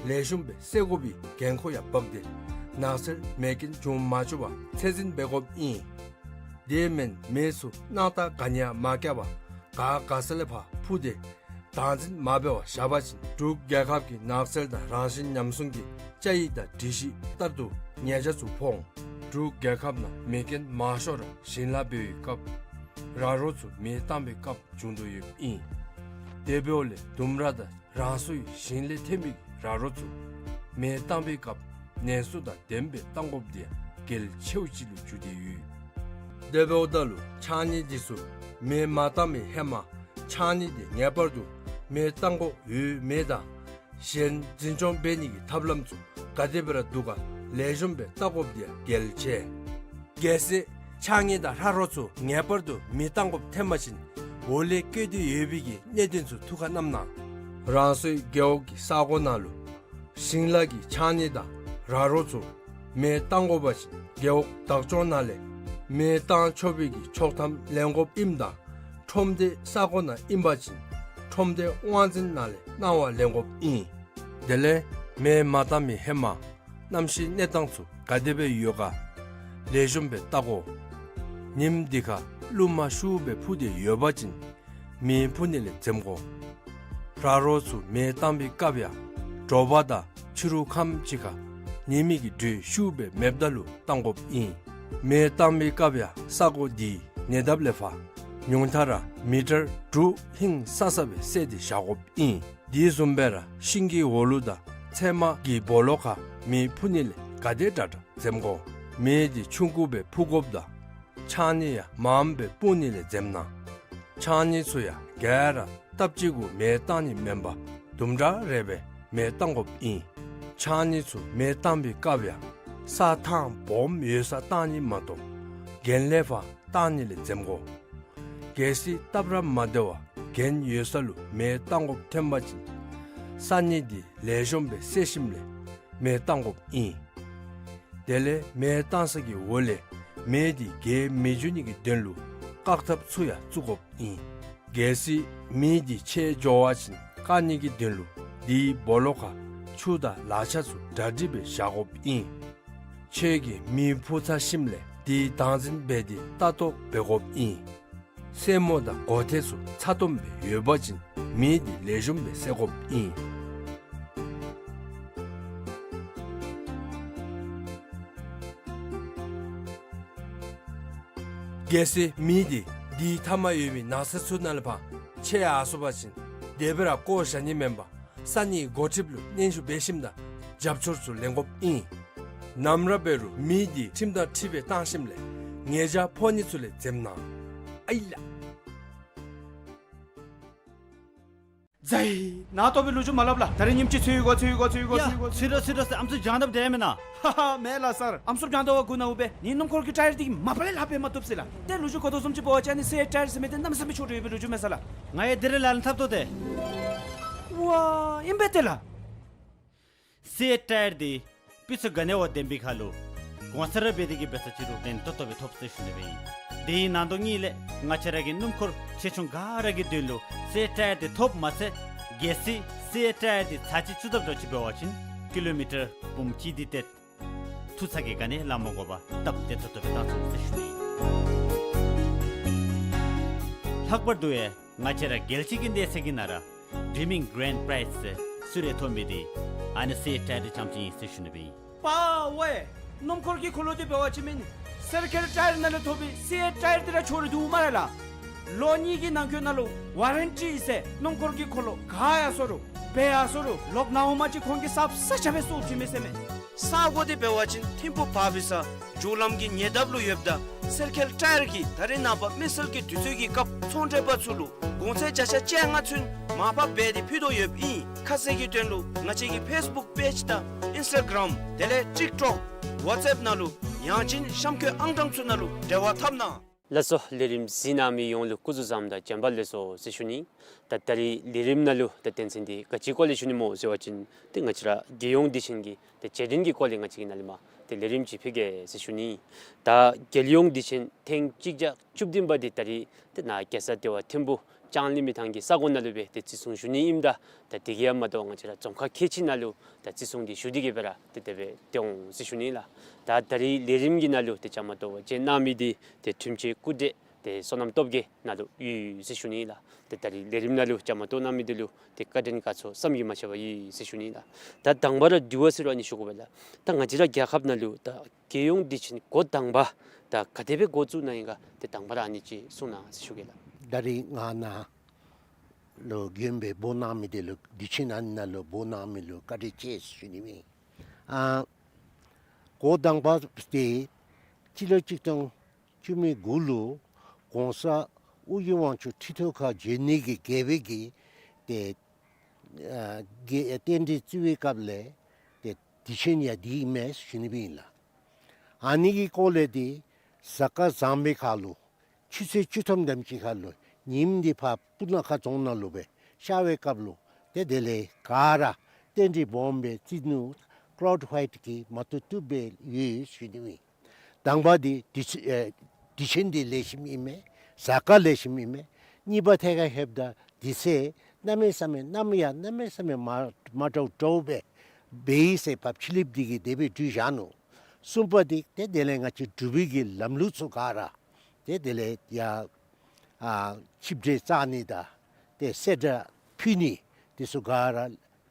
ལེགས་ཤོམ་སྦེ་བསལ་དགོ་པའི་འགན་ཁུར་ཡང་འབག་སྟེ་ནགས་ཚལ་མེ་རྐྱེན་འབྱུང་མ་བཅུག་པར་ཚད་འཛིན་འབད་དགོཔ་ཨིན། དེ་མེན་མེ་ཚུ་སྣང་ཐག་ག་ནི་ཡང་མ་བཀལ་བར་ག་ག་ས་ལས་ཕར་འཕུ་སྟེ་བདག་འཛིན་མ་འབད་བར་བཞག་པ་ཅིན་འབྲུག་རྒྱལ་ཁབ་ཀྱི་ནགས་ཚལ་དང་རང་བཞིན་ཉམས་སྲུང་གི་བཅའ་ཡིག་དང་སྒྲིག་གཞི་ལྟར་དུ་ཉེས་ཆད་ཚུ་ཕོག་འོང་། འབྲུག་རྒྱལ་ཁབ་ནང་མེ་རྐྱེན་མང་ཤོས་ར་ཞིང་ལཱ་འབད་བའི་སྐབས་ར་རོ་ཚུ་མེ་བཏང་བའི་སྐབས་བྱུང་དོ་ཡོདཔ་ཨིན། དེ་འབདཝ་ལས་ལྡུམ་ར་དང་རང་སོའི་ཞིང་ལས་ཐོན་པའི་ར་རོ་ཚུ་མེ་བཏང་བའི་སྐབས་ནན་སོ་དང་ལྡནམ་སྦེ་བཏང་དགོཔ་དེ་ཡང་གལ་ཆེཝ་ཅིག་ལུ་གྱུར་ཏེ་ཡོད། དེ་འབདཝ་ད་ལུ་ཕྱགས་སྙིགས་དེ་ཚུ་མེ་མ་བཏང་བའི་ཧེ་མ་ཕྱགས་སྙིགས་དེ་ངེས་པར་དུ་མེ་བཏང་དགོཔ་ཡོད་མེད་དང་གཞན་འཛིན་སྐྱོང་འབད་ནི་གི་ཐབས་ལམ་ཚུ་ག་དེ་སྦེ་ར་འདུག་ག་ལེགས་ཤོམ་སྦེ་བལྟ་དགོཔ་དེ་ཡང་གལ་ཆེ། གལ་སྲིད་ཕྱགས་སྙིགས་དང་ར་རོ་ཚུ་ངེས་པར་དུ་མེ་བཏང་དགོཔ་ཐོན་པ་ཅིན་འོག་ལས་བཀོད་དེ་ཡོད་པའི་གི་གནད་དོན་ཚུ་ཐུགས་ཁར་བསྣམ་གནང་། རང་སོའི་རྒེད་འོག་གི་ས་གོ་ནང་ལུ་ཞིང་ལཱ་གི་ཕྱགས་སྙིགས་དང་ར་རོ་ཚུ་མེ་བཏང་དགོ་པ་ཅིན་རྒེད་འོག་བདག་སྐྱོང་ནང་ལས་མེ་བཏང་ཆོག་པའི་གི་ཆོག་ཐམ་ལེན་དགོཔ་ཨིནམ་ད་ཁྲོམ་སྡེ་ས་གོ་ནང་ཨིན་པ་ཅིན་ཁྲོམ་སྡེ་དབང་འཛིན་ནང་ལས་གནང་བ་ལེན་དགོཔ་ཨིན། དེ་ལས་མེ་མ་བཏང་མི་ཧེ་མ་གནམ་གཤིས་གནས་སྟངས་ཚུ་ག་དེ་སྦེ་ཡོད་ག་ལེགས་ཤོམ་སྦེ་བལྟ་དགོ། ཉིནམ་དེ་ཁར་རླུང་མ་ཤུགས་སྦེ་འཕུ་སྟེ་ཡོད་པ་ཅིན་མེ་འཕུ་ནི་ལས་འཛེམ་དགོ། ར་རོ་ཚུ་མེ་བཏང་བའི་སྐབས་ཡང་དྲོ་པ་དང་ཕྱི་རུ་ཁམས་ཅིག་ཁར་ཉི་མའི་གི་དྲོད་ཤུགས་སྦེ་མེདཔ་ད་ལུ་བཏང་དགོཔ་ཨིན། མེ་བཏང་བའི་སྐབས་ཡང་ས་གོ་དེའི་ཉེ་འདབས་ལས་ཕར་ཉུང་མཐའ་ར་མི་ཊར་དྲུག་ཧིང་སང་ས་སྦེ་བསལ་ཏེ་བཞག་དགོཔ་ཨིན། དེ་བཟུམ་སྦེ་ར་ཤིང་གི་འོག་ལུ་དང་ཚལ་མ་གི་སྦོ་ལོགས་ཁར་མེ་འཕུ་ནི་ལས་ག་དེ་དྲག་དྲག་འཛེམ་དགོ། མེ་དེ་ཆུང་ཀུ་སྦེ་འཕུ་དགོཔ་དང་ཕྱགས་སྙིགས་ཡང་མངམ་སྦེ་སྤུངས་ནི་ལས་འཛེམ་གནང་། ཕྱགས་སྙིགས་ཚུ་ཡང་ག་ར་སྟབས་གཅིག་གུ་མེ་བཏང་ནི་མེན་པར་དུམ་གྲ་རེ་སྦེ་མེ་བཏང་དགོཔ་ཨིན། ཕྱགས་སྙིགས་ཚུ་མེ་བཏང་པའི་སྐབས་ཡང་ས་ཐང་སྦོམ་ཡོད་སར་བཏང་ནི་མ་གཏོགས་གྱེན་ལས་ཕར་བཏང་ནི་ལས་འཛེམ་དགོ། གལ་སྲིད་སྟབས་ར་མ་བདེ་བར་གྱེན་ཡོད་ས་ལུ་མེ་བཏང་དགོཔ་ཐོན་པ་ཅིན་ས་སྙིགས་འདི་ལེགས་ཤོམ་སྦེ་བསལ་ཞིནམ་ལས་མེ་བཏང་དགོཔ་ཨིན། དེ་ལས་མེ་བཏང་ས་གི་འོག་ལས་མེ་འདི་རྒྱས་མི་འགྱོ་ནི་གི་དོན་ལུ་བཀག་ཐབས་ཚུ་ཡང་བཙུགས་དགོཔ་ཨིན། གལ་སྲིད་མེ་འདི་ཆད་འགྱོ་བ་ཅིན་བཀག་ནི་གི་དོན་ལུ་དེའི་སྦོ་ལོགས་ཁར་ཆུ་དང་ལག་ཆ་ཚུ་གྲ་སྒྲིག་སྦེ་བཞག་དགོཔ་ཨིན། ཁྱོད་ཀྱིས་མེ་ཕུ་ཚར་ཞིནམ་ལས་དེ་བདག་འཛིན་འབད་དེ་ལྟ་རྟོག་འབད་དགོཔ་ཨིན། སེན་མོ་དང་སྒོ་ཐེལ་ཚུ་ཚ་ཏོམ་སྦེ་ཡོད་པ་ཅིན་མེ་འདི་ལེགས་ཤོམ་སྦེ་བསལ་དགོཔ་ཨིན། གལ་སྲིད་མེ་འདི་དེའི་མཐའ་མར་ཡོད་པའི་ནགས་ཚལ་ཚུ་ནང་ལས་ཕར་ཆད་ཡར་སོང་པ་ཅིན་དེ་སྦེ་ར་བཀོ་བཞག་ནི་མེན་པར་ས་གནས་འགོ་ཁྲིདཔ་ལུ་སྙན་ཞུ་འབད་ཞིནམ་དང་རྒྱབ་སྐྱོར་ཚུ་ལེན་དགོཔ་ཨིན། ནམ་ར་འབད་རུང་མེ་འདི་ཁྲིམས་དང་འཁྲིལ་སྦེ་བཏང་ཞིནམ་ལས་ཉེས་བྱ་ཕོག་ནི་ཚུ་ལས་འཛེམ་གནང་། ཨའི་ལགས། ཛའི། ནཱ་ལྟོ་སྦེ་ལོ་རྒྱུས་མ་སླབ་ལགས། ད་རིས་ཉིནམ་ཅིག་ཚུད་ཡི་གོ་ཚུད་ཡི་གོ་ཚུད་ཡི་གོ་ཡ་ཚུད་ཡི་གོ་ཚུད་ཡི་གོ་ཚུད་རོ་ཚུད་རོ་ཟེར་ཨམ་སྲུ་སྦྱང་དཔ་དེ་མེན་ན། ཧ་ཧ་མེན་ལགས་སར། ཨམ་སྲུ་སྦྱང་དཔ་གུ་ནཱ་འོང་སྦེ་ངེའི་སྣུམ་འཁོར་གྱི་ཊའེར་འདི་གིས་མ་པ་ལས་ལྷག་སྦེ་མ་བཏུབ་ཟེར་ལགས། ཏེ་ལོ་རྒྱུས་གོ་དོ་བཟུམ་ཅིག་འབད་བ་ཅིན་ཨ་ནི་སི་ཨེཊ་ཊའེར་ཟེར་མི་འདི་གནམ་མེད་ས་མེད་མཆོག་འདྲ་ཡོད་པའི་ལོ་རྒྱུས་མས་ས་ལགས། ང་ཡང་དེ་རེ་ལགས་ལ་འཐབ་དོ་ཏེ། ཝ་ཨིན་པས་ཏེ་ལགས། སི་ཨེཊ་ཊའེར་འདི་སྤུས་ཚད་ག་ནི་བ་ལྡན་པའི་ཁར་ལུ་གོང་ཚད་ར་འབད་དེ་གིས་འབད་ས་ཅིག་རུང་ཏན་ཏོག་ཏོ་སྦེ་ཐོབ་ཟེར་ཞུ་ནི་སྦེ་ཨིན། དེའི་ནང་དོག་ལས་ང་བཅས་ར་གི་སྣུམ་འཁོར་ཆེ་ཆུང་ག་ར་གི་དོན་ལུ་སི་ཨེཊ་ཊའེར་འདི་ཐོབ་མ་ཚད་གལ་སྲིད་སི་ཨེཊ་ཊའེར་འདི་ཚར་གཅིག་བཙུགས་དཔ་འདྲཝ་ཅིག་འབད་བ་ཅིན་ཀི་ལོ་མི་ཊར་འབུམ་གཅིག་འདི་ཏེ་ཐུག་ས་གི་ག་ནི་ལང་མ་དགོ་པར་སྟབས་བདེ་ཏོག་ཏོ་སྦེ་བཏང་ཚུགས་ཟེར་ཞུ་ནི་ཨིན། ལྷག་པར་དུ་ཡང་ང་བཅས་ར་རྒྱལ་སྤྱི་གི་གནས་ཚད་ཀྱི་ནང་ར་ཌི་རིམ་གྷི་རེནཌ་པ་རའིཛ་ཟེར་གསོལ་རས་ཐོབ་མི་འདི་ཨ་ནི་སི་ཨེཊ་ཊའེར་འདི་རྐྱངམ་ཅིག་ཨིན་ཟེར་ཞུ་ནི་སྦེ་ཨིན། པ་ཝེ། སྣུམ་འཁོར་གྱི་འཁོར་ལོ་འདི་འབད་བ་ཅིན་མེན་སི་ར་ཀལ་ཊའེར་ནང་ལས་ཐོབ་པའི་སི་ཨེཊ་ཊའེར་འདི་ར་འཁྱོག་རུང་འདུག་སྨ་རེ་ལགས། ལོ་གཉིས་ཀྱི་ནང་འཁོད་ནང་ལུ་ཝ་རེན་ཊི་ཟེར་སྣུམ་འཁོར་གྱི་འཁོར་ལོ་ག་ཡར་སོ་རུང་འབད་ཡར་སོ་རུང་ལོག་ནཱ་འོངམ་ཅིག་ཁོང་གིས་གསརཔ་གསརཔ་སྦེ་བཙུགས་བྱིན་མས་ཟེར་མས། ས་གོ་འདི་འབད་བ་ཅིན་ཐིམ་ཕུག་བར་བི་ས་མཇུག་ལམ་གྱི་ཉེ་འདབས་ལུ་ཡོདཔ་ད་སི་ར་ཀལ་ཊའེར་གྱིས་ད་རེས་ནངས་པ་མེ་སེལ་གྱི་དུས་ཚོད་ཀྱི་སྐབས་ཚོང་འབྲེལ་པ་ཚུ་ལུ་གོང་ཚད་བརྒྱ་ཆ་བཅོ་ལྔ་ཚུན་མར་ཕབ་འབད་དེ་ཕུལ་དོ་ཡོདཔ་ཨིན། ཁ་གསལ་གྱི་དོན་ལུ་ང་བཅས་ཀྱི་ཕེསི་བུཀ་པེཇ་དང་ཨིནསི་ཊ་གརམ་དེ་ལས་ཊིཀ་ཊོཀ་ཝཊས་ཨེཔ་ནང་ལུ་ཡང་ཅིན་གཤམ་འཁོད་ཨང་གྲངས་ཚུ་ནང་ལུ་འབྲེལ་བ་འཐབ་གནང་། ལགས་སོ། ལས་རིམ་གཟིགས་གནང་མི་ཡོངས་ལུ་སྐུ་གཟུགས་བཟང་དང་བྱོན་པ་ལེགས་སོ་ཟེར་ཞུ་ནི། ད་ད་རིས་ལས་རིམ་ནང་ལུ་ད་དོན་ཚན་འདི་ག་ཅིའི་སྐོར་ལས་ཞུ་ནི་སྨོ་ཟེར་བ་ཅིན་ཏེ་ང་བཅས་ར་རྒྱལ་ཡོངས་དུས་ཆེན་གྱི་ཏེ་རྗེས་དྲན་གྱི་སྐོར་ལས་ང་བཅས་ཀྱིས་ནཱ་ལས་མར་ཏེ་ལས་རིམ་ཅིག་ཕུལ་གེ་ཟེར་ཞུ་ནི། ད་རྒྱལ་ཡོངས་དུས་ཆེན་ཐེངས་གཅིག་བརྒྱ་བཅུ་བདུན་པ་འདི་ད་རིས་ཏེ་ནཱ་རྒྱལ་ས་ལྟེ་བ་ཐིམ་ཕུག་ལྕང་གླིང་མི་ཐང་གི་ས་གོ་ནང་ལུ་སྦེ་ཏེ་བརྩི་སྲུང་ཞུ་ནི་ཨིནམ་ད་ད་དེ་གིས་ཡང་མ་དོ་བར་ང་བཅས་ར་རྫོང་ཁག་ཁལ་གཅིག་ནང་ལུ་ད་བརྩི་སྲུང་འདི་ཞུ་སྟེ་གིས་སྦེ་ར་ཏེ་དེ་སྦེ་ཏེ་འོང་ཟེར་ཞུ་ནི་ལགས། ད་ད་རིས་ལས་རིམ་གྱི་ནང་ལུ་ཏེ་བཅའ་མར་གཏོགས་པར་བཅར་གནང་མི་འདི་ཏེ་འཁྲུན་ཆེན་སྐུ་བགྲེས་ཏེ་བསོད་ནམས་སྟོབས་རྒྱས་ནཱ་ལུ་ཡོད་ཟེར་ཞུ་ནི་ལགས། ཏེ་ད་རིས་ལས་རིམ་ནང་ལུ་བཅའ་མར་གཏོགས་གནང་མི་འདི་ལུ་ཏེ་བཀའ་དྲིན་དགའ་ཚོར་བསམ་གྱིས་མ་ཁྱབ་པ་ཡོད་ཟེར་ཞུ་ནི་ལགས། ད་དང་པ་ར་དྲི་བ་ཟེར་རུང་ཨ་ནི་ཞུ་དགོ་པས་ལགས། ད་ང་བཅས་ར་རྒྱལ་ཁབ་ནང་ལུ་ད་རྒྱལ་ཡོངས་དུས་ཆེན་འགོ་དང་པ་ད་ག་དེ་སྦེ་འགོ་བཙུགས་གནང་ཡི་ག་ཏེ་དང་པ་ར་ཨ་ནི་ཅིག་གསུང་གནང་ཟེར་ཞུ་གེ་ལགས། ད་རིས་ང་ནཱ་ལུ་མགྱོནམ་སྦེ་འབོ་གནང་མི་འདི་ལུ་དུས་ཆེན་ཨ་ནཱ་ལུ་འབོ་གནང་མི་ལུ་བཀའ་དྲིན་ཆེ་ཞུ་ནི་ཨིན། ཨ་འགོ་དང་པ་འདི་སྤྱི་ལོ་གཅིག་སྟོང་བཅུ་མེད་དགུ་ལུ་གོང་ས་ཨོ་རྒྱན་དབང་ཕྱུག་ཁྲི་ཐོག་ཁར་བྱོན་ནི་གི་དགེ་བའི་གི་ཏེ་ཨ་གི་རྟེན་འབྲེལ་བརྩི་བའི་སྐབས་ལས་ཏེ་དུས་ཆེན་ཡང་འདི་ཨིན་མས་ཞུ་ནི་སྦེ་ཨིན་ལགས། ཨ་ནི་གི་སྐོར་ལས་འདི་གཟའ་སྐར་བཟང་པའི་ཁར་ལུ་ཆུ་ཚོད་བཅུ་ཐམ་དེམ་ཅིག་ཁར་ལུ་ཉིནམ་འདི་ཕར་སྤུ་ན་ཁ་རྫོང་ནང་ལུ་སྦེ་ཤར་བའི་སྐབས་ལུ་ཏེ་དེ་ལས་ག་ར་རྟེན་འབྲེལ་སྦོམ་སྦེ་བརྩི་ནུག། ཀླའུཌ་ཝའིཊ་གིས་མ་བཏུབ་བཏུབ་སྦེ་ཡོད་ཞུ་ནི་ཨིན། དང་པ་འདི་དུས་ཚོད་ཨེ་དུས་ཆེན་འདི་ལེགས་ཤོམ་ཨིན་མས། གཟའ་སྐར་ལེགས་ཤོམ་ཨིན་མས། གཉིས་པ་ཐད་ཁར་ལྷོདཔ་ད་དུས་ཚོད་གནམ་མེད་ས་མེད་གནམ་ཡང་གནམ་མེད་ས་མེད་མ་མ་འདྲཝ་འདྲཝ་སྦེ་འབད་ཡི་ཟེར་བབས་ཕྱི་གླིངཔ་འདི་གིས་དེ་སྦེ་བྲིས་བཞག་ནུག། གསུམ་པ་འདི་ཏེ་དེ་ལས་ང་བཅས་འབྲུག་པའི་གི་ལམ་ལུགས་ཚུ་ག་ར་ཏེ་དེ་ལས་ཡར་ཨ་ཆིབས་གྲལ་བཅག་ནི་དང་ཏེ་སེར་སྒྲེང་ཕུལ་ནི་འདི་ཚུ་ག་ར་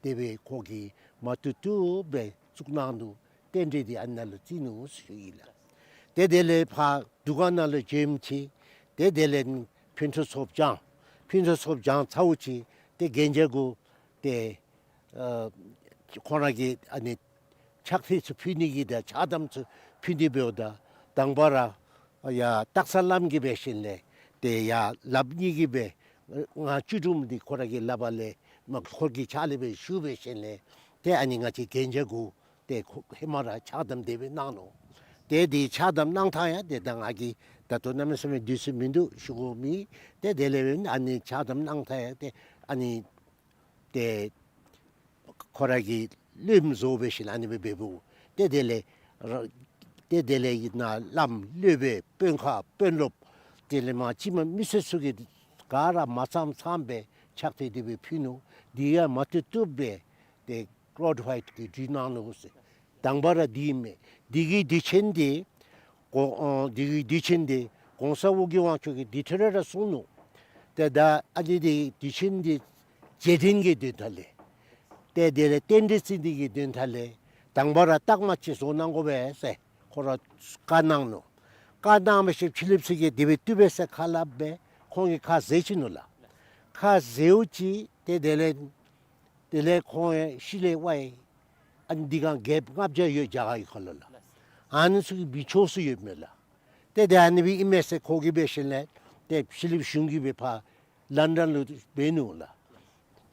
དེ་སྦེ་ཁོ་གིས་མ་བཏུབ་བཏུབ་སྦེ་བཙུགས་གནང་ནུག། རྟེན་འབྲེལ་འདི་ཨ་ནཱ་ལུ་བརྩི་ནུག་ཟེར་ཞུ་ཡི་ལགས། ཏེ་དེ་ལས་ཕར་འདུ་ཁང་ནང་ལུ་བྱོནམ་ཅིག་ཏེ་དེ་ལས་ཕུན་ཚོགས་ཚོགསཔ་བྱང་། ཕུན་ཚོགས་ཚོགསཔ་བྱང་ཚརཝ་ཅིག་ཏེ་གན་རྒྱ་གུ་ཏེ་ཨ་ཁོང་ར་གི་ཨ་ནི་ཕྱག་དཔེ་ཚུ་ཕུལ་ནི་གི་དང་ཕྱག་དམ་ཚུ་ཕུལ་ནི་འབདཝ་ད་དང་པ་ར་ཡར་སྟག་ཚང་བླམ་གིས་འབད་ཞིནམ་ལས་ཏེ་ཡར་ལགཔ་གཉིས་ཀྱིས་སྦེ་ང་བཅུ་དྲུགམ་འདི་ཁོ་ར་གི་ལགཔ་ལས་མར་འཁོར་གྱི་ཕྱག་ལས་སྦེ་ཞུ་འབད་ཞིནམ་ལས་ ཏེ་ཨ་ནི་ང་བཅས་གན་རྒྱ་གུ་ཏེ་ཁོ་ཧེ་མ་ར་ཕྱག་དམ་དེ་སྦེ་གནང་ནུག། ཏེ་དེ་ཕྱག་དམ་གནང་ཐངས་ཡང་ཏེ་ད་ང་གིས་ད་ལྟོ་གནམ་མེད་ས་མེད་དུས་ཚོད་མིན་འདུག་ཞུ་དགོཔ་མེད། ཏེ་དེ་ལས་འབད་ཨ་ནི་ཕྱག་དམ་གནང་ཐངས་ཡང་ཏེ་ཨ་ནི་ཏེ་ཁོ་ར་གི་བློནུ་བཟོ་སྦེ་ཞིནམ་ལས་ཨ་ནི་སྦེ་འབདཝ། ཏེ་དེ་ལས་ར་ཏེ་དེ་ལས་ཨིན་ན་བླམ་སློབ་དཔོན་དཔོན་ཁ་དཔོན་སློབ་དེ་ལས་མ་ཕྱི་མ་མི་སེར་ཚུ་གིས་ག་ར་མ་ཚངམ་ཚངམ་སྦེ་ཕྱག་དཔེ་དེ་སྦེ་ཕུལ་ནུག། དེ་ཡང་མ་བཏུབ་བཏུབ་སྦེ་ཏེ་ཀོཌ་ཝའིཊ་གིས་འབྲི་གནང་ནུག་ཟེར། དང་པ་ར་དེ་ཨིན་མས། དེ་གི་དུས་ཆེན་དེ་གོ་ཨ་དེ་གི་དུས་ཆེན་དེ་གོང་ས་ཨོ་རྒྱན་དབང་ཕྱུག་གིས་དེ་འཕྲོ་ར་ར་གསུངས་ནུག། ཏེ་ད་ཨ་ནི་དེ་དུས་ཆེན་དེ་རྗེས་དྲན་གྱི་དོན་དག་ལས་ཏེ་དེ་ལས་རྟེན་འབྲེལ་བརྩི་ནི་གི་དོན་དག་ལས་དང་པ་ར་རྟགས་མ་ཅིག་བཟོ་གནང་དགོ་པས་ཟེར་ཁོ་ར་བཀའ་གནང་ནུག། བཀའ་གནང་བའི་ཤུལ་ཕྱི་གླིངཔ་ཚུ་གིས་དེ་སྦེ་བཏུབ་པས་ཟེར་ཁ་སླབ་སྦེ་ཁོང་གིས་ཁ་བཟེད་ཅི་ནུག་ལགས། ཁ་བཟེདཔ་ཅིག་ཏེ་དེ་ལས་དེ་ལས་ཁོང་ཡང་ཤུལ་ལས་ཝའི་ཨ་ནི་འདི་གང་རྒྱལཔོ་ལྔ་བརྒྱ་ཡོད་རྒྱ་གར་གྱི་ཁ་ལུ་ལགས། ཨ་ནི་ཚུ་གིས་འབད་ཆོག་ས་ཡོད་མས་ལགས། ཏེ་དེ་ཨ་ནི་སྦེ་ཨིན་མས་ཟེར་ཁོ་གིས་འབད་ཞིནམ་ལས་ཏེ་ཕྱི་གླིངཔ་གཞུང་གིས་འབད་ཕར་ལཱན་ཌཱན་ལུ་འབད་ནུག་ལགས།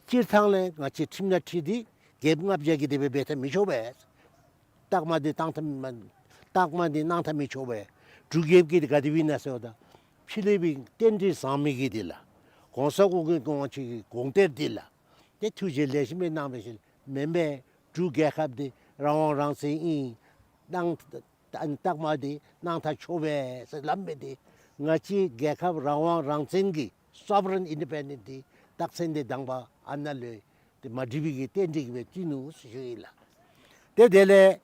སྤྱིར་བཏང་ལས་ང་བཅས་ཁྲིམས་ནང་བྲིས་ཏེ་རྒྱལཔོ་ལྔ་བརྒྱ་གིས་དེ་སྦེ་འབད་ཐངས་མི་ཆོག་པས། རྟགས་མ་འདི་གཏང་ཐངས་མ་རྟགས་མ་འདི་གནང་ཐངས་མི་ཆོག་པས། འབྲུག་རྒྱལཔོ་གིས་འདི་ག་དེ་སྦེ་ཨིན་ན་ཟེརཝ་ད་ཕྱི་གླིངཔ་གི་རྟེན་འབྲེལ་བཟང་མི་གི་འདི་ལགས། གོང་ས་ཨོ་རྒྱན་དབང་ཕྱུག་གི་དགོངས་གཏེར་འདི་ལགས། ཏེ་ཐུགས་རྗེ་ལེགས་ཤོམ་སྦེ་གནང་བའི་ཤུལ་མེན་པས། འབྲུག་རྒྱལ་ཁབ་འདི་རང་དབང་རང་བཙན་ཨིན། གནང་རྟགས་མ་འདི་གནང་ཐངས་ཆོག་པས་ཟེར་སླབ་མི་འདི་ང་བཅས་རྒྱལ་ཁབ་རང་དབང་རང་བཙན་གྱི་སོབ་རེན་ཨིན་ཌི་པེན་ཌེནཊ་འདི་རྟགས་མཚན་འདི་དང་པ་ཨ་ནཱ་ལུ་ཏེ་མ་འགྲིག་པའི་གི་རྟེན་འབྲེལ་གྱིས་སྦེ་བརྩི་ནུག་ཟེར་ཞུ་ཡི་ལགས། ཏེ་དེ་ལས་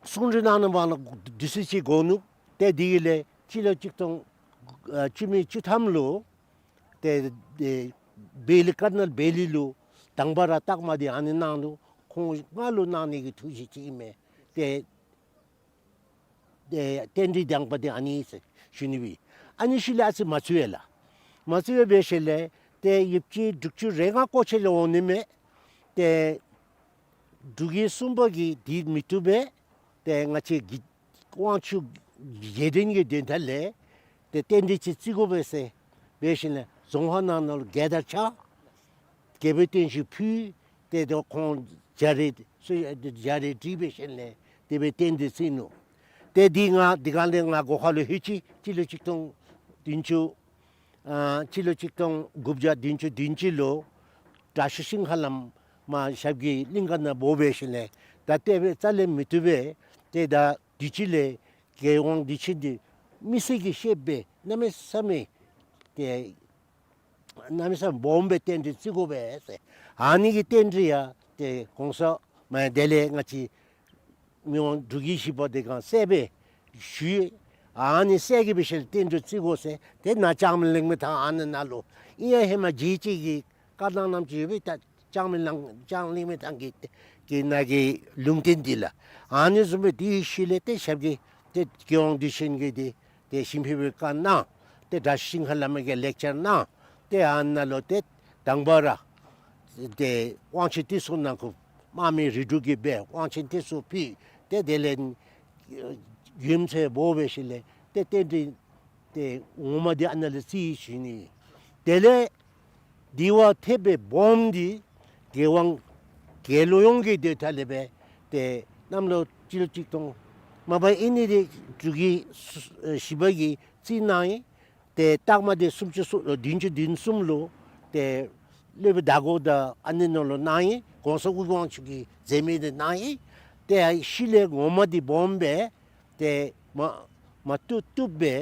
གསུང་གྲོས་གནང་ནི་མ་ལུ་དུས་ཚོད་ཅིག་འགོར་ནུག། ཏེ་དེ་གི་ལས་སྤྱི་ལོ་གཅིག་སྟོང་ཨ་བཅུ་མེད་བཅུ་ཐམ་ལུ་ཏེ་ཏེ་བེ་ལི་ཀར་ནལ་བེ་ལི་ལུ་དང་པ་ར་རྟགས་མ་འདི་ཨ་ནི་གནང་ནུག། ཁོང་ལྔ་ལུ་གནང་ནི་གི་ཐུགས་བཞེད་ཅིག་ཨིན་མས། ཏེ་ཏེ་རྟེན་འབྲེལ་དང་པ་འདི་ཨ་ནི་ཟེར་ཞུ་ནི་སྦེ། ཨ་ནི་ཤུལ་ལས་ཨ་ཙི་མ་བརྩི་བས་ལགས། མ་བརྩི་བས་འབད་ཞིནམ་ལས་ཏེ་ཡབ་རྗེ་འབྲུག་ཆུ་རེ་ལྔ་སྐོར་ཅིག་ལས་འོང་ནི་མས། ཏེ་འབྲུག་རྒྱལ་གསུམ་པ་གིས་འདི་མི་བཏུབ་པས། ཏེ་ང་བཅས་ཀྱི་དབང་ཕྱུག་རྗེས་དྲན་གྱི་དོན་དག་ལས་ཏེ་རྟེན་འབྲེལ་ཅིག་བརྩི་དགོ་པས་ཟེར་འབད་ཞིནམ་ལས་རྫོང་ཁག་ནང་ན་ལུ་གེ་དར་ཆགས། རྒྱལ་པོའི་བརྟན་བཞུགས་ཕུལ། ཏེ་དེ་ཁོང་རྒྱ་རས་རྒྱ་རས་བྲིས་འབད་ཞིནམ་ལས་དེ་སྦེ་རྟེན་འབྲེལ་བརྩི་ནུག། ཏེ་འདི་ང་འདི་གང་ལས་ང་སྒོ་ཁ་ལུ་ལྷོད་ཅི། སྤྱི་ལོ་གཅིག་སྟོང་བདུན་ཅུ་ཨ་སྤྱི་ལོ་གཅིག་སྟོང་དགུ་བརྒྱ་བདུན་ཅུ་དོན་གཅིག་ལུ་དྲག་ཤོས་ཤིང་ཧ་ལམ་མར་ཞབས་ཀྱི་གླིང་ག་ནང་འབོ་འབད་ཞིནམ་ལས་ད་དེ་སྦེ་རྩ་ལས་མི་བཏུབ་པས། ཏེ་ད་དུས་ཅི་ལས་རྒྱལ་དབང་དུས་ཆེན་འདི་མི་སེར་གྱིས་ཤེསཔ་སྦེ་གནམ་མེད་ས་མེད་ཏེ་གནམ་མེད་ས་མེད་སྦོམ་སྦེ་རྟེན་འབྲེལ་བརྩི་དགོ་པས་ཟེར། ཨ་ནི་གི་རྟེན་འབྲེལ་ཡང་ཏེ་གོང་ས་མ་དེ་ལས་ང་བཅས་མི་དབང་འབྲུག་རྒྱལ་བཞི་པ་དེ་གང་གསལ་སྦེ་ཞུ། ཨ་ནི་གསལ་གྱི་འབད་ཞིནམ་རྟེན་འབྲེལ་བརྩི་དགོ་ཟེར། ཏེ་ནཱ་ལྕང་མའི་གླིང་མའི་ཐང་ཨ་ནཱ་ནང་ལུ་ཨིན་ཡང་ཧེ་མ་རྗེ་ཅིག་གིས་བཀའ་གནང་གནངམ་ཅིག་ཡོད་པས། ད་ལྕང་མའི་གླིང་ལྕང་གླིང་མའི་ཐང་གི་གི་ནང་གི་ལུང་བསྟན་འདི་ལགས། ཨ་ནི་བཟུམ་སྦེ་དེའི་ཤུལ་ལས་ཏེ་ཞབས་ཀྱི་ཏེ་རྒྱལ་དབང་དུས་ཆེན་གྱི་ཏེ་ཏེ་ཞིང་ཕེབས་པའི་བཀའ་གནང་། ཏེ་དྲག་ཤོས་ཤིང་ཧ་ལམ་གྱིས་ལེགས་སྦྱར་གནང་། ཏེ་ཨ་ནཱ་ལུ་ཏེ་དང་པ་ར་ཏེ་དབང་ཆེན་ཏེ་ཚུ་ནང་ཁུ་དམག་མི་རིགས་དྲུག་གིས་འབད་དབང་ཆེན་ཏེ་ཚུ་ཕུལ། ཏེ་དེ་ལས་ཡུམ་ཚེ་འབོ་འབད་ཞིནམ་ལས་ཏེ་རྟེན་འབྲེལ་ཏེ་ངོ་མ་འདི་ཨ་ནཱ་ལུ་བརྩི་ཞུ་ནི། དེ་ལས་དེ་བ་ཐེབས་སྦེ་སྦོམ་འདི་རྒྱལ་དབང་རྒྱལ་ལོ་ཡོངས་ཀྱི་དེ་ཐ་ལས་སྦེ་ཏེ་གནམ་ལོ་སྤྱི་ལོ་གཅིག་སྟོང་མ་པ་ཨིན་ནི་དེ་འབྲུག་རྒྱལ་བཞི་པ་གིས་བརྩི་གནང་ཡི། ཏེ་རྟགས་མ་འདི་སུམ་ཅུ་སོ་བདུན་ཅུ་བདུན་གསུམ་ལུ་ཏེ་སློབ་དཔོན་ཟླ་སྒོ་དང་ཨ་ནི་ནང་ལུ་གནང་ཡི། གོང་ས་སྐུ་དབང་ཕྱུག་གིས་མཛད་མི་འདི་གནང་ཡི། ཏེ་ཤུལ་ལས་ངོ་མ་འདི་སྦོམ་སྦེ་ཏེ་མ་མ་བཏུབ་བཏུབ་སྦེ་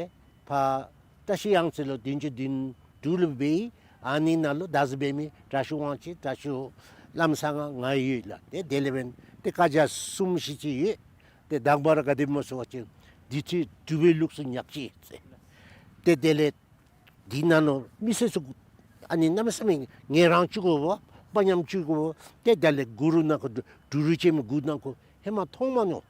ཕར་བཀྲ་ཤིས་གཡང་རྩེ་ལུ་བདུན་ཅུ་བདུན་དྲུག་ལུ་འབད་ཡི། ཨ་ནི་ནང་ལུ་བདག་འཛིན་འབད་མི་དྲག་ཤོས་དབང་ཆེན་དྲག་ཤོས་བླམ་ཟངས་དཀར་ང་ཡོད་ལགས། ཏེ་དེ་ལས་འབདན་ཏེ་བཀའ་རྒྱ་གསུམ་བཞི་ཅིག་ཡོད། ཏེ་དང་པ་ར་ག་དེ་སྨོ་ཟེར་བ་ཅིན་འདི་ཚུ་སྒྲུབ་པའི་ལུགས་སུ་ཉག་གཅིག་ཟེར། ཏེ་དེ་ལས་འདི་ནང་ལུ་མི་སེར་ཚུ་ཨ་ནི་གནམ་མེད་ས་མེད་ངལ་རངས་བཅུག་དགོཔ་དཔའ་ཉམས་བཅུག་དགོཔ། ཏེ་དེ་ལས་གུ་རུ་ནང་ཁུ་འབྲུག་རུ་ཆེན་མོའི་གུ་ནང་ཁུ་ཧེ་མ་མཐོང་མ་མྱོང་།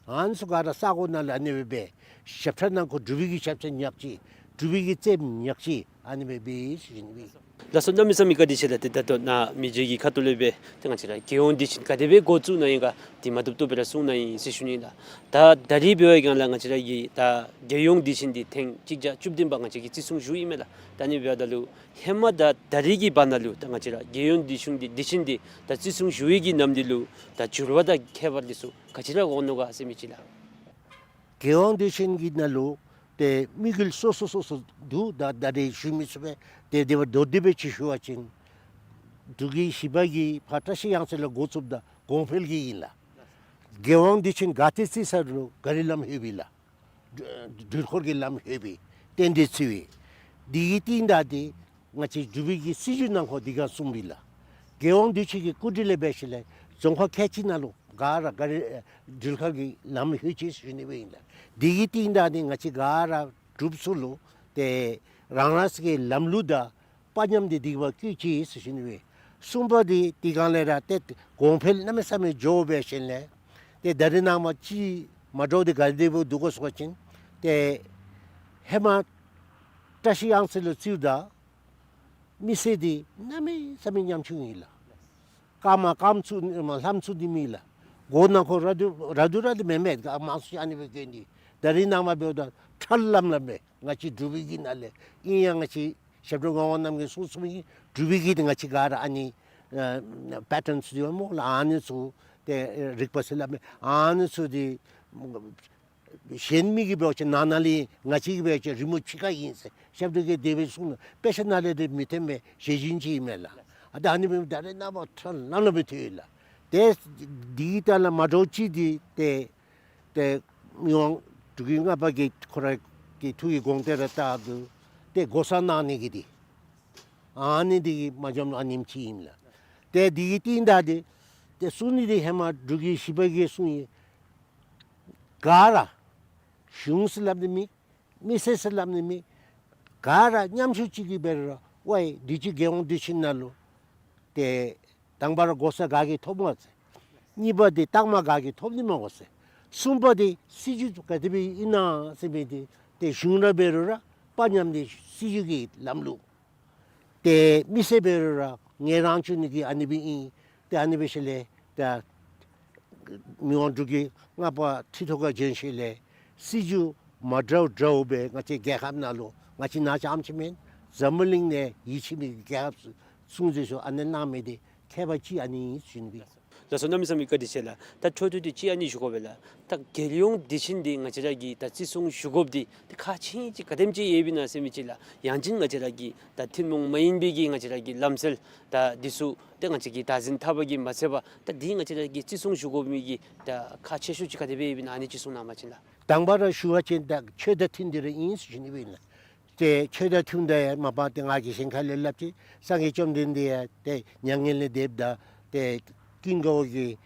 ཨ་ནི་ཚུ་ག་ར་ས་གོ་ནང་ལུ་ཨ་ནི་སྦེ་སྦེ་ཞབས་ཁྲ་ནང་ཁུ་སྒྲུབ་པའི་གི་ཞབས་ཁྲ་ཉག་གཅིག། སྒྲུབ་པའི་གི་རྩེདམོ་ཉག་གཅིག་ཨ་ནི་སྦེ་སྦེ་ཞུ་ནི་སྦེ། ལགས་སོ། གནམ་མེད་ས་མེད་བཀའ་དྲིན་ཆེ་ལགས། ཏེ་ད་ལྟོ་ནཱ་མི་རྗེ་གི་ཁ་ཐུག་ལས་སྦེ་ཏེ་ང་བཅས་ར་རྒྱལ་ཡོངས་དུས་ཆེན་ག་དེ་སྦེ་འགོ་བཙུགས་ནི་ཨིན་ག་འདི་མ་བཏུབ་བཏུབ་སྦེ་ར་གསུང་གནང་ཡི་ཟེར་ཞུ་ནི་ལགས། ད་ད་རིས་འབད་བའི་སྒང་ལས་ང་བཅས་ར་གི་ད་རྒྱལ་ཡོངས་དུས་ཆེན་འདི་ཐེངས་གཅིག་བརྒྱ་བཅུ་བདུན་པ་ང་བཅས་ཀྱིས་བརྩི་སྲུང་ཞུ་ཡི་མས་ལགས། ད་ཨ་ནི་འབདཝ་ད་ལུ་ཧེ་མ་དང་ད་རིས་ཀྱི་བར་ན་ལུ་ད་ང་བཅས་ར་རྒྱལ་ཡོངས་དུས་ཆེན་འདི་དུས་ཆེན་འདི་ད་བརྩི་སྲུང་ཞུ་ཡི་གི་ནམ་འདི་ལུ་ད་འགྱུར་བ་དང་ཁྱད་པར་འདི་ཚུ་ག་ཅི་ར་འོང་ནུག་ག་ཟེར་མི་ཅིག་ལགས། རྒྱལ་ཡོངས་དུས་ཆེན་གྱི་ནང་ལུ་ཏེ་དམིགས་ཡུལ་སོ་སོ་སོ་སོ་འདུག། ད་ད་རེས་ཞུ་མི་ཚུགས་པས། ཏེ་དེ་བ་མདོར་བསྡུས་སྦེ་ཅིག་ཞུ་བ་ཅིན་འབྲུག་གི་བཞི་པ་གི་ཕར་བཀྲ་ཤིས་གཡང་རྩེ་ལུ་འགོ་བཙུགསཔ་ད་གོང་འཕེལ་གྱི་ཨིན་ལགས། རྒྱལ་ཡོངས་དུས་ཆེན་ག་ཏེ་བརྩི་ས་རུང་ག་རི་ལམ་ལྷོད་པས་ལགས། འགྲུལ་འགྲུལ་འཁོར་གྱི་ལམ་ལྷོད་པས། རྟེན་འབྲེལ་བརྩི་བས། དེ་གི་རྟིང་བདའ་སྟེ་ང་བཅས་འབྲུག་པའི་གི་སྲིད་བྱུས་ནང་འཁོད་འདི་ག་གསུངས་པས་ལགས། རྒྱལ་ཡོངས་དུས་ཆེན་གྱི་སྐུ་དྲིན་ལས་འབད་ཞིནམ་ལས་རྫོང་ཁག་ཁལ་གཅིག་ནང་ལུ་ག་ར་ག་རི་འགྲུལ་འཁོར་གྱི་ལམ་ལྷོད་ཅི་ཟེར་ཞུ་ནི་སྦེ་ཨིན་ལགས། དེ་གི་རྟིང་བདའ་སྟེ་ང་བཅས་ག་ར་འབྲུགཔ་ཚུ་ལུ་ཏེ་རང་རང་སོའི་ལམ་ལུགས་དང་དཔའ་ཉམས་འདི་དེ་གི་བ་བཀོད་ཅི་ཟེར་ཞུ་ནི་སྦེ། གསུམ་པ་འདི་དེ་སྒང་ལས་ར་ཏེ་གོང་འཕེལ་གནམ་མེད་ས་མེད་འགྱོ་འབད་ཞིནམ་ལས་ཏེ་ད་རེས་ནངས་པ་ཅིག་མ་འདྲཝ་འདི་ག་དེ་སྦེ་འདུག་གོ་ཟེར་བ་ཅིན་ཏེ་ཧེ་མ་བཀྲ་ཤིས་གཡང་རྩེ་ལུ་བརྩིཝ་ད་མི་སེར་འདི་གནམ་མེད་ས་མེད་ཉམ་ཆུང་ཨིན་ལགས། རྐངམ་རྐངམ་ཚུགས་མ་ལྷམ་ཚུགས་འདི་མེད་ལགས། སྒོ་ནང་འཁོད་ར་དུ་ར་དུ་ར་དུ་མེད་མེད་ག་མང་སུ་ཅིག་ཨ་ནི་སྦེ་གྱོན་ཏེ། ད་རེས་ནངས་པ་འབདཝ་ད་ཁྲ་ལམ་ལམ་སྦེ་ང་བཅས་འབྲུག་པའི་གི་ནང་ལས་ཨིན་ཡང་ང་བཅས་ཞབས་དྲུང་ངག་དབང་རྣམ་རྒྱལ་གསུངས་གསུངསམ་ཨིན། འབྲུག་པའི་གི་འདི་ང་བཅས་ག་ར་ཨ་ནི་ཨ་པེ་ཊཱན་ཚུ་འདི་སྨོ་ལགས། ཨ་ནི་ཚུ་ཏེ་རིག་པ་ཟེར་སླབ་མས། ཨ་ནི་ཚུ་འདི་གཞན་མི་གིས་འབད་བ་ཅིན་ནང་ན་ལས་ང་བཅས་ཀྱིས་འབད་བ་ཅིན་རི་མོ་ཕྱེད་ཀ་ཨིན་ཟེར་ཞབས་དྲུང་གིས་དེ་སྦེ་གསུངས་ནུག། དཔེ་ཆ་ནང་ལས་འདི་མི་ཐོན་མས། ཞལ་བཞེས་ཅིག་ཨིན་མས་ལགས། ཨ་ད་ཨ་ནི་སྦེ་ད་རེས་ནངས་པ་ཁྲ་ལམ་ལམ་སྦེ་ཐོན་ཡི་ལགས། ཏེ་འདི་ད་ལས་མ་འདྲཝ་ཅིག་འདི་ཏེ་ཏེ་མི་དབང་འབྲུག་རྒྱལ་ལྔ་པ་གིས་ཁོ་རའི་གི་ཐུགས་ཀྱི་དགོངས་གཏེར་ར་བཏབ་སྟེ་ཏེ་སྒོ་གསར་གནང་ནི་གི་འདི་ཨ་ནི་འདི་གིས་མ་འཇམ་ཨ་ནེམ་ཅིག་ཨིན་ལགས། ཏེ་འདི་གི་རྟིང་བདའ་སྟེ་ཏེ་གསུང་ནི་འདི་ཧེ་མ་འབྲུག་གི་བཞི་པ་གིས་གསུངས་ཡི། ག་ར་གཞུང་ཟེར་སླབ་ནི་མེད། མི་སེར་ཟེར་སླབ་ནི་མེད། ག་ར་ཉམ་ཆུང་ཅིག་གིས་འབད་རུང་ར་ཝའི་དུས་ཅི་རྒྱལ་ཡོངས་དུས་ཆེན་ནང་ལུ་ཏེ་དང་པ་ར་གོ་ས་ག་གིས་ཐོབ་འོང་ཟེར། གཉིས་པ་འདི་རྟགས་མ་ག་གིས་ཐོབ་ནི་མས་གོ་ཟེར། གསུམ་པ་འདི་སྲིད་བྱུས་ག་དེ་སྦེ་ཨིན་ན་ཟེར་མི་འདི་ཏེ་གཞུང་ར་འབད་རུང་ར་དཔའ་ཉམས་འདི་སྲིད་བྱུས་ཀྱི་ལམ་ལུགས། ཏེ་མི་སེར་འབད་རུང་ར་ངལ་རངས་བཅུག་ནི་གི་ཨ་ནི་སྦེ་ཨིན། ཏེ་ཨ་ནི་འབད་ཞིནམ་ལས་ད་མི་དབང་འབྲུག་རྒྱལ་ལྔ་པ་ཁྲི་ཐོག་ཁར་བྱོན་ཞིནམ་ལས་སྲིད་བྱུས་མ་འདྲཝ་འདྲཝ་སྦེ་ང་བཅས་རྒྱལ་ཁབ་ནང་ལུ་ང་བཅས་ནཱ་རྐྱངམ་ཅིག་མེན། འཛམ་བུ་གླིང་ནང་ཡིད་ཆེས་མི་རྒྱལ་ཁབ་སྲུང་མཛད་ཚུ་ཨ་ནི་གནང་མི་འདི་ཁྱད་པར་ཅིག་ཨ་ནི་ཨིན་ཟེར་ཞུ་ནི་སྦེ། ལགས་སོ། གནམ་མེད་ས་མེད་བཀའ་དྲིན་ཆེ་ལགས། ད་འཕྲོ་མཐུད་དེ་ཅིག་ཨ་ནི་ཞུ་དགོ་པས་ལགས། ད་རྒྱལ་ཡོངས་དུས་ཆེན་འདི་ང་བཅས་ར་གིས་ད་བརྩི་སྲུང་ཞུ་དགོཔ་འདི་ཏེ་ཁག་ཆེ་ཅིག་ག་དེམ་ཅིག་ཡོདཔ་ཨིན་ན་ཟེར་མི་ཅིག་ལགས། ཡང་ཅིན་ང་བཅས་ར་གི་ད་ཐུན་མོང་མ་ཡིན་པའི་གི་ང་བཅས་ར་གི་ལམ་སྲོལ་ད་འདི་ཚུ་ཏེ་ང་བཅས་ཀྱིས་བདག་འཛིན་འཐབ་པ་གིས་མ་ཚད་པར་ད་འདི་ང་བཅས་ར་གིས་བརྩི་སྲུང་ཞུ་དགོ་མི་གི་ད་ཁག་ཆེ་ཤོས་ཅིག་ག་དེ་སྦེ་ཡོདཔ་ཨིན་ན་ཨ་ནི་ཅིག་གསུང་གནང་བ་ཅིན་ལགས། དང་པ་ར་ཞུ་བ་ཅིན་ད་ཆོས་དང་མཐུན་ཏེ་ར་ཨིན་ཟེར་ཞུ་ནི་སྦེ་ཨིན་ལགས། ཏེ་ཆོས་དང་མཐུན་ཏེ་ཡང་མ་པ་ཏེ་ང་གིས་ཞིང་ཁ་ལས་སླབ་ཅི། སངས་རྒྱས་བཅོམ་ལྡན་འདས་ཡང་ཏེ་མྱ་ངན་ལས་འདས་ད་ཏེ་ཀུན་དགའ་བོ་གིས་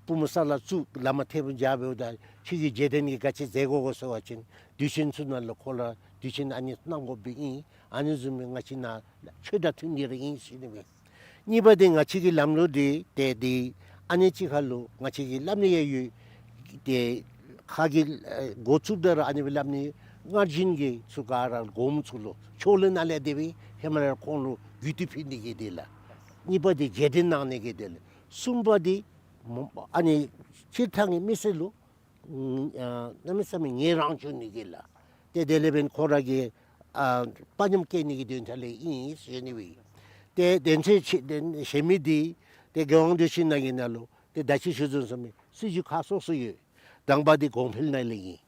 པུས་མོ་ས་ལུ་བཙུགས་བླ་མ་ཐལ་མོ་སྦྱར་འབདཝ་ད་ཁྱོད་ཀྱིས་རྗེས་དྲན་གྱི་ག་ཅི་མཛད་དགོ་གོ་ཟེར་བ་ཅིན་དུས་ཆེན་ཚུ་ནང་ལུ་ཁོ་ར་དུས་ཆེན་ཨ་ནི་གནང་དགོཔ་སྦེ་ཨིན། ཨ་ནི་བཟུམ་སྦེ་ང་བཅས་ནཱ་ཆོས་དང་མཐུན་ཏེ་ར་ཨིན་ཟེར་ཞུ་ནི་སྦེ། གཉིས་པ་འདི་ང་བཅས་ཀྱི་ལམ་ལུགས་འདི་ཏེ་འདི་ཨ་ནི་ཅིག་ཁར་ལུ་ང་བཅས་ཀྱིས་སླབ་ནི་ཡང་ཡོད། ཏེ་ཁ་གི་ཨེ་འགོ་བཙུགསཔ་ད་ར་ཨ་ནི་སྦེ་སླབ་ནི། སྔར་བཞིན་གྱི་ཚུ་ག་ར་དགོངསམ་ཚུ་ལུ་ཕྱོགས་ལས་ནཱ་ལས་དེ་སྦེ་ཧེ་མ་ར་ཁོང་ལུ་རྒུད་འཐུས་ཕུལ་ནི་གི་དེ་ལགས། གཉིས་པ་འདི་རྗེས་དྲན་གནང་ནི་གི་དེ་ལགས། གསུམ་པ་འདི་མ་ཨ་ནི་སྤྱིར་བཏང་གི་མི་སེར་ལུ་ཨ་གནམ་མེད་ས་མེད་ངལ་རངས་བཅུག་ནི་གི་ལགས། ཏེ་དེ་ལས་འབདན་ཁོ་ར་གི་ཨ་དཔའ་ཉམས་བསྐྱེད་ནི་གི་དོན་དག་ལས་ཨིན་ཟེར་ཞུ་ནི་སྦེ། ཏེ་དོན་ཚན་ཆེ་དོན་གཞན་མི་འདི་ཏེ་རྒྱལ་ཡོངས་དུས་ཆེན་ནང་གི་ནང་ལུ་ཏེ་ད་ཅི་ཞུ་དོ་བཟུམ་སྦེ་སྲིད་བྱུས་ཁག་སོ་སོ་ཡོད། དང་པ་འདི་གོང་འཕེལ་ནང་ལས་ཨིན།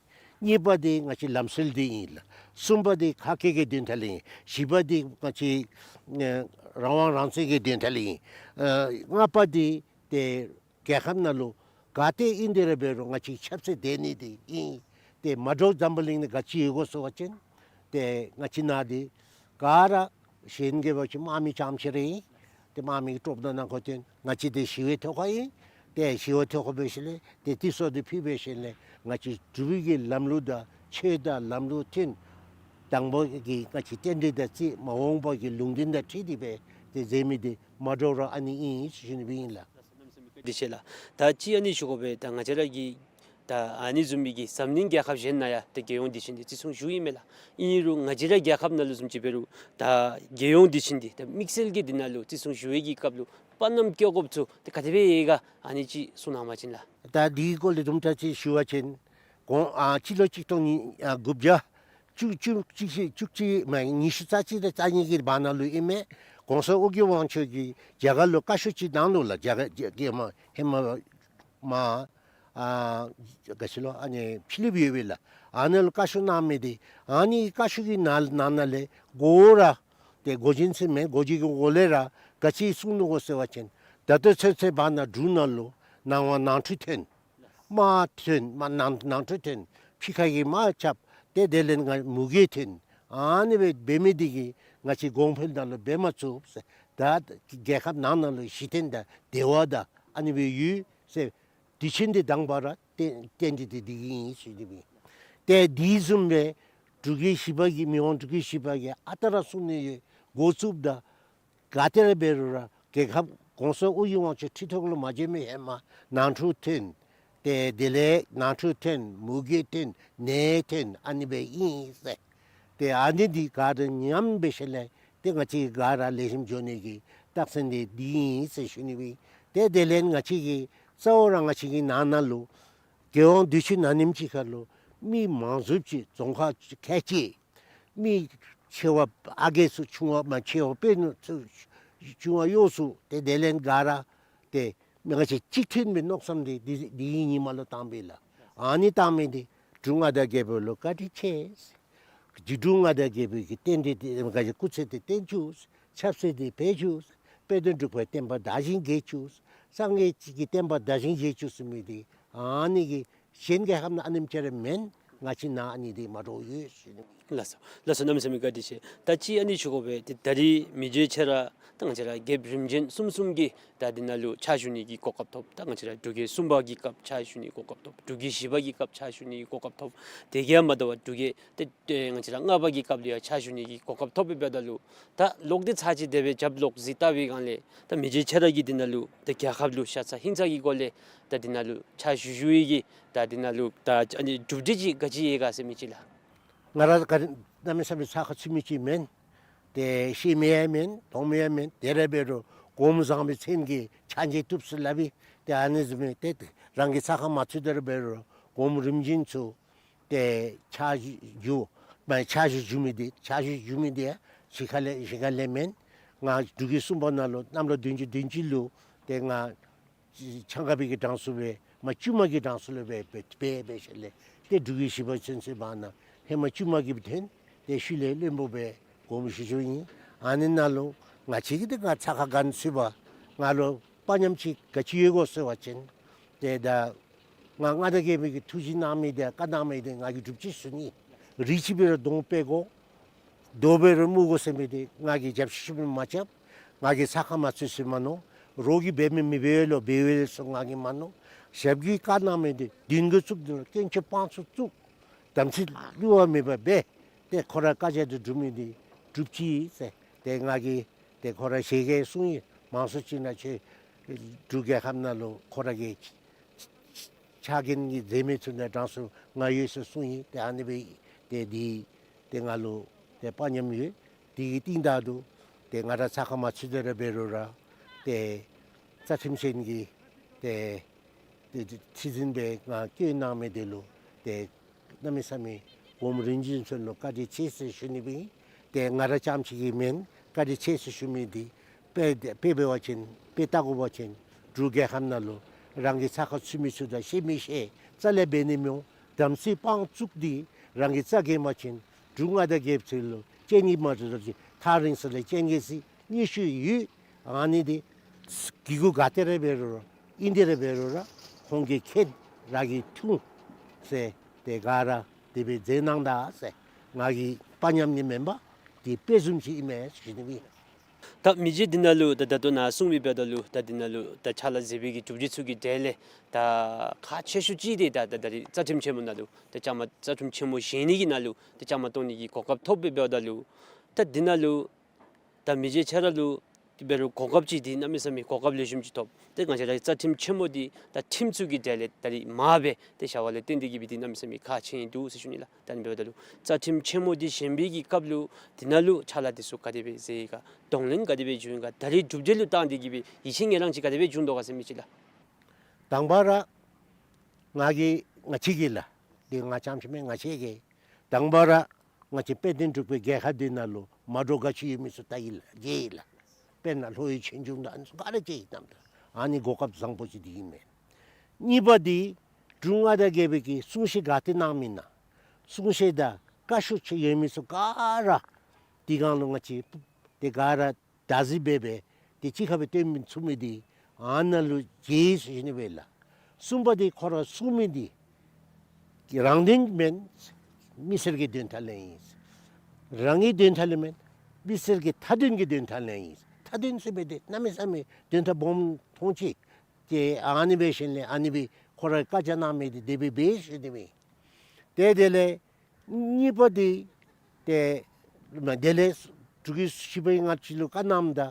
གཉིས་པ་འདི་ང་བཅས་ལམ་སྲོལ་འདི་ཨིན་ལགས། གསུམ་པ་འདི་ཁ་སྐད་ཀྱི་དོན་དག་ལས་ཨིན། བཞི་པ་འདི་ང་བཅས་ཨ་རང་དབང་རང་བཙན་གྱི་དོན་དག་ལས་ཨིན། ཨ་ལྔ་པ་འདི་ཏེ་རྒྱལ་ཁབ་ནང་ལུ་ག་ཏེ་ཨིན་ཏེ་ར་འབད་རུང་ང་བཅས་ཁྱབ་ཚད་ལྡན་ནི་འདི་ཨིན། ཏེ་མ་འདྲཝ་འཛམ་བུ་གླིང་ནང་ག་ཅི་ཡོད་གོ་ཟེར་བ་ཅིན་ཏེ་ང་བཅས་ནཱ་འདི་ག་ར་གཞན་གྱིས་འབད་བ་ཅིན་དམག་མི་རྐྱངམ་ཅིག་ར་ཨིན། ཏེ་དམག་མི་གི་ཀྲོབ་ནང་ནང་འཁོད་ཏེ་ང་བཅས་འདི་ཞི་བའི་ཐོག་ཁར་ཨིན། ཏེ་ཞི་བའི་ཐོག་ཁར་འབད་ཞིནམ་ལས་ཏེ་དེ་སོར་འདི་ཕུལ་འབད་ཞིནམ་ལས་ང་བཅས་འབྲུག་པའི་གི་ལམ་ལུགས་དང་ཆོས་དང་ལམ་ལུགས་མཐུན། དང་པ་གི་ང་བཅས་རྟེན་འབྲེལ་དང་རྩིས། མ་འོངས་པ་གི་ལུང་བསྟན་དང་འཁྲིལ་ཏེ་སྦེ་ཏེ་མཛད་མི་འདི་མ་འདྲཝ་ར་ཨ་ནི་ཨིན་ཟེར་ཞུ་ནི་སྦེ་ཨིན་ལགས། བཀའ་དྲིན་ཆེ་ལགས། ད་ཅི་ཨ་ནི་ཞུ་དགོ་པས། ད་ང་བཅས་ར་གི་ ད་ཨ་ནི་བཟུམ་མའི་གི་འཛམ་གླིང་རྒྱལ་ཁབ་གཞན་ནང་ཡང་ད་རྒྱལ་ཡོངས་དུས་ཆེན་འདི་བརྩི་སྲུང་ཞུ་ཡི་མས་ལགས། ཨིན་རུང་ང་བཅས་ར་རྒྱལ་ཁབ་ནང་ལུ་བཟུམ་ཅིག་འབད་རུང་ད་རྒྱལ་ཡོངས་དུས་ཆེན་འདི་ད་དམིགས་བསལ་གྱི་འདི་ནང་ལུ་བརྩི་སྲུང་ཞུ་བའི་གི་སྐབས་ལུ་དཔའ་ཉམས་སྐྱེ་དགོཔ་ཚུ་ད་ག་དེ་སྦེ་ཡོད་ག་ཨ་ནི་ཅིག་གསུང་གནང་པ་ཅིན་ལགས། ད་འདི་གི་སྐོར་ལས་དུམ་གྲ་ཅིག་ཞུ་བ་ཅིན་གོང་ཨ་སྤྱི་ལོ་གཅིག་སྟོང་ཉིས་ཨ་དགུ་བརྒྱ་བཅུ་བཅུ་གཅིག་ཤི་བཅུ་གཅིག་མ་ཉི་ཤུ་རྩ་གཅིག་དང་རྩ་གཉིས་ཀྱི་བར་ན་ལུ་ཨིན་མས། ༸གོང་ས་ཨོ་རྒྱན་དབང་ཕྱུག་གིས་རྒྱ་གར་ལུ་བཀའ་ཤོག་ཅིག་གནང་ནུག་ལགས། རྒྱ་གར་རྒྱ་རྒྱ་མ་ཧེ་མ་མ་ཨ་ག་ཅི་ལོ་ཨ་ནི་ཕི་ལིཔ་ཡོད་པས་ལགས། ཨ་ནི་ལུ་བཀའ་ཤོག་གནང་མི་འདི་ཨ་ནི་བཀའ་ཤོག་གི་ནང་ནང་ན་ལས་གོ་ར་ཏེ་གོ་རྒྱུན་ཚུ་མེན། གོ་རྒྱུན་གྱི་འོག་ལས་ར་ག་ཅི་གསུངས་ནུག་གོ་ཟེར་བ་ཅིན་ད་ལྟོ་ཚུན་ཚོད་བར་ན་འབྲུག་ནང་ལུ་ནང་དབང་ནང་འཁྲུག་ཐོན། དམག་ཐོན་དམག་ནང་ནང་འཁྲུག་ཐོན། ཕྱི་ཁ་གི་དམག་རྐྱབ། ཏེ་དེ་ལས་ང་མུ་གེ་ཐོན། ཨ་ནི་སྦེ་འབད་མི་འདི་གིས་ང་བཅས་གོང་འཕེལ་ནང་ལུ་འབད་མ་ཚུགས་ཟེར། ད་རྒྱལ་ཁབ་ནང་ན་ལུ་ཞི་མཐུན་དང་བདེ་བ་དང་ཨ་ནི་སྦེ་ཡོད་ཟེར། དུས་ཆེན་འདི་དང་པ་ར་བརྟེན་བརྟེན་ཏེ་འདི་འདི་གིས་ཨིན་ཟེར་ཞུ་ནི་སྦེ། ཏེ་འདི་བཟུམ་སྦེ་འབྲུག་རྒྱལ་བཞི་པ་གིས་མི་དབང་འབྲུག་རྒྱལ་བཞི་པ་གིས་ཨ་རྟག་ར་གསུང་ནི་ཡོད། འགོ་བཙུགསཔ་ད་ག་ཏེ་ར་འབད་རུང་ར་རྒྱལ་ཁབ་༸གོང་ས་ཨོ་རྒྱན་དབང་ཕྱུག་ཁྲི་ཐོག་ལུ་མ་བྱོན་མི་ཧེ་མ་ནང་འཁྲུག་ཐོན། ཏེ་དེ་ལས་ནང་འཁྲུག་ཐོན་མུ་གེ་ཐོན་ནད་ཐོན་ཨ་ནི་སྦེ་ཨིན་ཟེར། ཏེ་ཨ་ནི་འདི་ག་ར་ཉམས་འབད་ཞིནམ་ལས་ཏེ་ང་བཅས་ག་ར་ལེགས་ཤོམ་འགྱོ་ནི་གི་རྟགས་མཚན་འདི་འདི་ཨིན་ཟེར་ཞུ་ནི་སྦེ། ཏེ་དེ་ལས་ང་བཅས་ཀྱི་གཙོ་བོ་ར་ང་བཅས་ཀྱི་ནང་ན་ལུ་རྒྱལ་ཡོངས་དུས་ཆེན་ཨ་ནེམ་ཅིག་ཁར་ལུ་མི་མང་སུ་ཅིག་རྫོང་ཁག་ཁལ་གཅིག་མི་ཆེ་བ་ཨ་རྒས་ཚུ་ཆུང་བ་མ་ཆེ་བ་དཔོན་ཚུ་ཆུང་བ་གཡོག་ཚུ་ཏེ་དེ་ལས་ག་ར་ཏེ་མི་ང་བཅས་གཅིག་མཐུན་སྦེ་མནོ་བསམ་འདི་འདི་འདི་ཉིནམ་ལུ་བཏང་པས་ལགས། ཨ་ནི་བཏང་མི་འདི་འབྲུག་མངའ་བདག་རྒྱལ་པོ་ལུ་བཀའ་དྲིན་ཆེ། རྗེ་འབྲུག་མངའ་བདག་རྒྱལ་པོའི་གི་རྟེན་འབྲེལ་འདི་ང་བཅས་སྐུ་ཚེ་འདི་བརྟན་བཅུག། ཆབ་སྲིད་འདི་འཕེལ་བཅུག། དཔེ་སྟོན་འབྲུག་པའི་བསྟན་པ་དར་ཞིང་རྒྱས་བཅུག། སངས་རྒྱས་ཀྱི་བསྟན་པ་དར་ཞིང་རྒྱས་བཅུག་ཟེར་མི་འདི་ཨ་ནི་གིས་གཞན་རྒྱལ་ཁབ་ནང་ཨ་ནེམ་ཅིག་ར་མེན། ང་བཅས་ནང་ཨ་ནི་འདི་མ་འདྲཝ་ཡོད་ཟེར་ཞུ་ནི། ལགས་སོ། ལགས་སོ། གནམ་མེད་ས་མེད་བཀའ་དྲིན་ཆེ། ད་ཅི་ཨ་ནི་ཞུ་དགོ་པས། ཏེ་ད་རིས་མི་རྗེ་ཁྱོད་ར་ད་ང་བཅས་ར་རྒྱལཔོ་རིམ་བྱོན་གསུམ་གསུམ་གྱི་ད་འདི་ནང་ལུ་ཕྱག་ཞུ་ནི་གི་གོ་སྐབས་ཐོབ། ད་ང་བཅས་ར་འབྲུག་རྒྱལ་གསུམ་པ་གི་སྐབས་ཕྱག་ཞུ་ནི་གི་གོ་སྐབས་ཐོབ། འབྲུག་རྒྱལ་བཞི་པ་གི་སྐབས་ཕྱག་ཞུ་ནི་གི་གོ་སྐབས་ཐོབ། དེ་གིས་མ་དོ་བར་འབྲུག་རྒྱལ་ཏེ་ཏེ་ང་བཅས་ར་ལྔ་པ་གི་སྐབས་ལུ་ཡང་ཕྱག་ཞུ་ནི་གི་གོ་སྐབས་ཐོབ་པའི་འབདཝ་ད་ལུ་ད་ལོག་སྟེ་ཚར་གཅིག་དེ་སྦེ་རྒྱབ་ལོག་གཟིགས་བལྟ་བའི་སྒང་ལས་ད་མི་རྗེ་ཁྱོད་ར་གིས་འདི་ནང་ལུ་ད་རྒྱལ་ཁབ་ལུ་ཤ་ཚ་ཧིང་ཚ་གི་སྒོ་ལས་ད་འདི་ནང་ལུ་ཕྱག་ཞུ་ཞུ་བའི་གི་ད་འདི་ནང་ལུ་ད་ཨ་ནི་གྲུབ་འབྲས་ཅིག་ག་ཅི་ཡོད་ག་ཟེར་མི་ཅིག་ལགས། ང་ར་ག་ར་གནམ་མེད་ས་མེད་ཚ་ཁ་ཚུད་མི་ཅིག་མེན། ཏེ་ཤེས་མི་ཡང་མེན། མཐོང་མི་ཡང་མེན། དེ་ར་འབད་རུང་སྒོར་མོ་བཟང་པོའི་མཚན་གྱིས་ཕྱག་མཇལ་བཏུབ་ཟེར་སླབ་པས། ཏེ་ཨ་ནི་བཟུམ་སྦེ་ཏེ་རང་གིས་ཚ་ཁ་མ་ཚུད་དེ་ར་འབད་རུང་སྒོར་མོ་རིམ་བྱོན་ཚུ་ཏེ་ཕྱག་ཞུ་མ་ཕྱག་ཞུ་ཞུ་མི་འདི་ཕྱག་ཞུ་ཞུ་མི་འདི་ཡང་གཞིས་ཁ་ལས་གཞིས་ཁ་ལས་མེན། ང་འབྲུག་རྒྱལ་གསུམ་པ་ནང་ལུ་གནམ་ལོ་བདུན་ཅུ་དོན་གཅིག་ལུ་ཏེ་ང་ཆང་ཁ་པའི་གི་གྲངས་སུ་སྦེ་མ་བཅུ་མ་གི་གྲངས་སུ་ལུ་སྦེ་སྦེ་སྦེ་སྦེ་ཞིནམ་ལས་ཏེ་འབྲུག་རྒྱལ་བཞི་པ་ཚུན་ཚོད་བར་ན་ཧེ་མ་བཅུ་མ་གི་སྦེ་ཐོན། ཏེ་ཤུལ་ལས་བློན་པོ་སྦེ་དགོངསམ་ཞུ་ཞུཝ་ཨིན། ཨ་ནི་ནང་ལུ་ང་བཅས་ཀྱིས་ཏེ་ང་ཚ་ཁ་ག་ནི་ཚུད་པ་ང་ལུ་དཔའ་ཉམས་ཅིག་ག་ཅི་ཡོད་གོ་ཟེར་བ་ཅིན་ཏེ་ད་ང་མངའ་བདག་རྒྱལ་པོ་གིས་ཐུགས་བཞེད་གནང་མི་འདི་བཀའ་གནང་མི་འདི་ང་གིས་སྒྲུབ་ཅི་ཟེར་ནི། རེ་ཅིག་འབད་རུང་གདོང་སྤེལ་དགོ། རྡོ་འབད་རུང་སྨུག་དགོ་ཟེར་མི་འདི་ང་གིས་རྒྱབ་ཤུབས་ཤུབས་མ་རྐྱབ། ང་གིས་ཚ་ཁ་མ་ཚུད་ཟེར་མ་མནོ། རོགས་ཀྱིས་འབད་མི་མི་འབད་ལོ་འབད་འོང་ལོ་ཟེར་ང་གིས་མ་མནོ། ཞབས་ཀྱིས་བཀའ་གནང་མི་འདི་མདུན་གྱི་བཙུགས་འདི་ལུ་དཀོན་མཆོག་དཔང་བཙུགས་བཙུགས། དམ་ཚིག་བསླུ་བ་མེད་པར་འབད། ཏེ་ཁོ་ར་བཀའ་རྒྱ་འདི་སྒྲུབ་མི་འདི་སྒྲུབ་ཅི་ཟེར། ཏེ་ང་གིས་ཏེ་ཁོ་ར་ཞལ་གྱིས་གསུངས་ཡི། མང་སུ་ཅིག་ནང་ཁྱོད་འབྲུག་རྒྱལ་ཁབ་ནང་ལུ་ཁོ་ར་གི་ཕྱག་འགན་གྱི་མཛད་མི་ཚུ་ནང་གྲངས་སུ་ང་ཡོད་ཟེར་གསུངས་ཡི། ཏེ་ཨ་ནི་སྦེ་ཏེ་འདི་ཏེ་ང་ལུ་ཏེ་དཔའ་ཉམས་ཡོད། དེ་གི་རྟིང་བདའ་སྟེ་ཏེ་ང་ར་ཚ་ཁ་མ་ཚུད་དེ་ར་འབད་རུང་ར་ཏེ་རྩ་ཁྲིམས་ཅན་གྱི་ཏེ་ཏེ་ཁྲི་འཛིན་སྦེ་ང་བསྐོས་གནང་མི་འདི་ལུ་ཏེ་གནམ་མེད་ས་མེད་སྒོམ་རིན་ཆེན་ཚུ་ལུ་བཀའ་དྲིན་ཆེ་ཟེར་ཞུ་ནི་སྦེ་ཨིན། ཏེ་ང་ར་རྐྱངམ་ཅིག་གིས་མེན། བཀའ་དྲིན་ཆེ་ཟེར་ཞུ་མི་འདི་དཔེ་དཔེ་འབད་བ་ཅིན་དཔེ་བལྟ་དགོ་པ་ཅིན་འབྲུག་རྒྱལ་ཁབ་ནང་ལུ་རང་གི་ཚ་ཁ་ཚུད་མི་ཚུ་དང་ཤེས་མི་ཤེས་རྩ་ལས་འབད་ནི་མི་འོང་། དམ་ཚིག་དཔང་བཙུགས་ཏེ་རང་གི་རྩ་འགེངས་པ་ཅིན་འབྲུག་མངའ་བདག་རྒྱལཔོ་ཚུ་ལུ་སྤྱན་གྱིས་མ་གཟིགས་ཐག་རིང་ས་ལས་སྤྱན་གྱིས་གཟིགས། སྙན་ཞུ་ཡོད། ཨ་ནི་འདི་གི་གུ་ག་ཏེ་ར་འབད་རུང་ར་ཨིན་ཏེ་ར་འབད་རུང་ར་ཁོང་གིས་མཁྱེན། ར་གིས་ཐུང་ཟེར་ཏེ་ག་ར་དེ་སྦེ་མཛད་གནང་ད་ཟེར། ང་གི་དཔའ་ཉམས་ནི་མེན་པར་འདི་དཔེ་བཟུམ་ཅིག་ཨིན་མས་ཟེར་ཞུ་ནི་སྦེ་ཨིན། ད་མི་རྗེ་འདི་ནང་ལུ་ད་ད་ལྟོ་ནཱ་གསུངས་མི་འབདཝ་ད་ལུ་ད་འདི་ནང་ལུ་ད་ཕྱག་ལཱ་མཛད་པའི་གི་གྲུབ་འབྲས་ཚུ་གི་གྲས་ལས་ད་ཁག་ཆེ་ཤོས་ཅིག་འདི་ད་ད་ད་རིས་རྩ་ཁྲིམས་ཆེན་མོ་ནང་ལུ་ད་བཅའ་མར་རྩ་ཁྲིམས་ཆེན་མོ་བཞེངས་ནི་གི་ནང་ལུ་ད་བཅའ་མར་གཏོགས་ནི་གི་གོ་སྐབས་ཐོབ་པའི་འབདཝ་ད་ལུ་ད་འདི་ནང་ལུ་ད་མི་རྗེ་ཁྱོད་ར་ལུ་ འབད་རུང་གོ་སྐབས་ཅིག་འདི་གནམ་མེད་ས་མེད་གོ་སྐབས་ལེགས་ཤོམ་ཅིག་ཐོབ། ཏེ་ང་བཅས་ར་རྩ་ཁྲིམས་ཆེན་མོ་འདི་ད་ཁྲིམས་ཚུ་གི་གྲལ་ལས་ད་རིས་མར་སྦེ་ཏེ་བཞག་པ་ལས་བརྟེན་ཏེ་གིས་སྦེ་འདི་གནམ་མེད་ས་མེད་ཁག་ཆེ་ཨིན་འདུག་ཟེར་ཞུ་ནི་ལགས། ད་ཨ་ནི་འབདཝ་ད་ལུ་རྩ་ཁྲིམས་ཆེན་མོ་འདི་བཞེངས་པའི་གི་སྐབས་ལུ་འདི་ནང་ལུ་ཕྱག་ལཱ་འདི་ཚུ་ག་དེ་སྦེ་མཛད་ཡི་ག། གདོང་ལེན་ག་དེ་སྦེ་བྱུང་ཡི་ག། ད་རིས་གྲུབ་འབྲས་ལུ་བརྟེན་ཏེ་གིས་སྦེ་ཡིད་ཆེས་ངེས་རང་ཅིག་ག་དེ་སྦེ་བྱུང་དོ་ག་ཟེར་མི་ཅིག་ལགས། དང་པ་ར་ང་གིས་ང་བཅས་ཀྱིས་ལགས། འདི་ང་རྐྱངམ་ཅིག་མེན། ང་བཅས་ཀྱིས་དང་པ་ར་ང་བཅས་དཔལ་ལྡན་འབྲུག་པའི་རྒྱལ་ཁབ་འདི་ནང་ལུ་མ་འདྲཝ་ག་ཅི་ཡོད་མི་ཚུ་བལྟ་ཡི་ལགས། མཇལ་ཡི་ལགས། དཔེར་ན་ལྷོ་ཡི་ཆོས་འབྱུང་དང་ཨ་ནི་ཚུ་ག་ར་མཇལ་ཡི་གནམ་ད། ཨ་ནི་གོ་སྐབས་བཟང་པོ་ཅིག་འདི་ཨིན་མས། གཉིས་པ་འདི་འབྲུག་མངའ་བདག་རྒྱལ་པོའི་གི་གསུང་བཤད་ག་ཏེ་གནང་མི་ནང་གསུང་བཤད་དང་བཀའ་ཤོག་ཅིག་ཡོད་མི་ཚུ་ག་ར་འདི་སྒང་ལུ་ང་བཅས་ཏེ་ག་ར་བདག་འཛིན་འབད་སྦེ་ཏེ་གཅིག་ཁར་སྦེ་སྟོན་ཚུགས་མི་འདི་ཨ་ནཱ་ལུ་མཇལ་ཡི་ཟེར་ཞུ་ནི་སྦེ་ལགས། གསུམ་པ་འདི་ཁོ་ར་གསུང་མི་འདི་རང་དོན་མེན། མི་སེར་གྱི་དོན་དག་ལས་ཨིན། རང་གི་དོན་དག་ལས་མེན། མི་སེར་གྱི་མཐའ་དོན་གྱི་དོན་དག་ལས་ཨིན། མཐའ་དོན་ཟེར་སྦེ་འདི་གནམ་མེད་ས་མེད་དོན་དག་སྦོམ་མཐོང་ཅི། ཏེ་ཨ་ནི་འབད་ཞིནམ་ལས་ཨ་ནི་སྦེ་ཁོ་ར་བཀའ་རྒྱ་གནང་མི་འདི་དེ་སྦེ་འབད་ཞུ་ནི་མས། ཏེ་དེ་ལས་གཉིས་པ་འདི་ཏེ་མ་དེ་ལས་འབྲུག་གི་ཞི་བའི་ང་བཅས་ལུ་བཀའ་གནངམ་ད་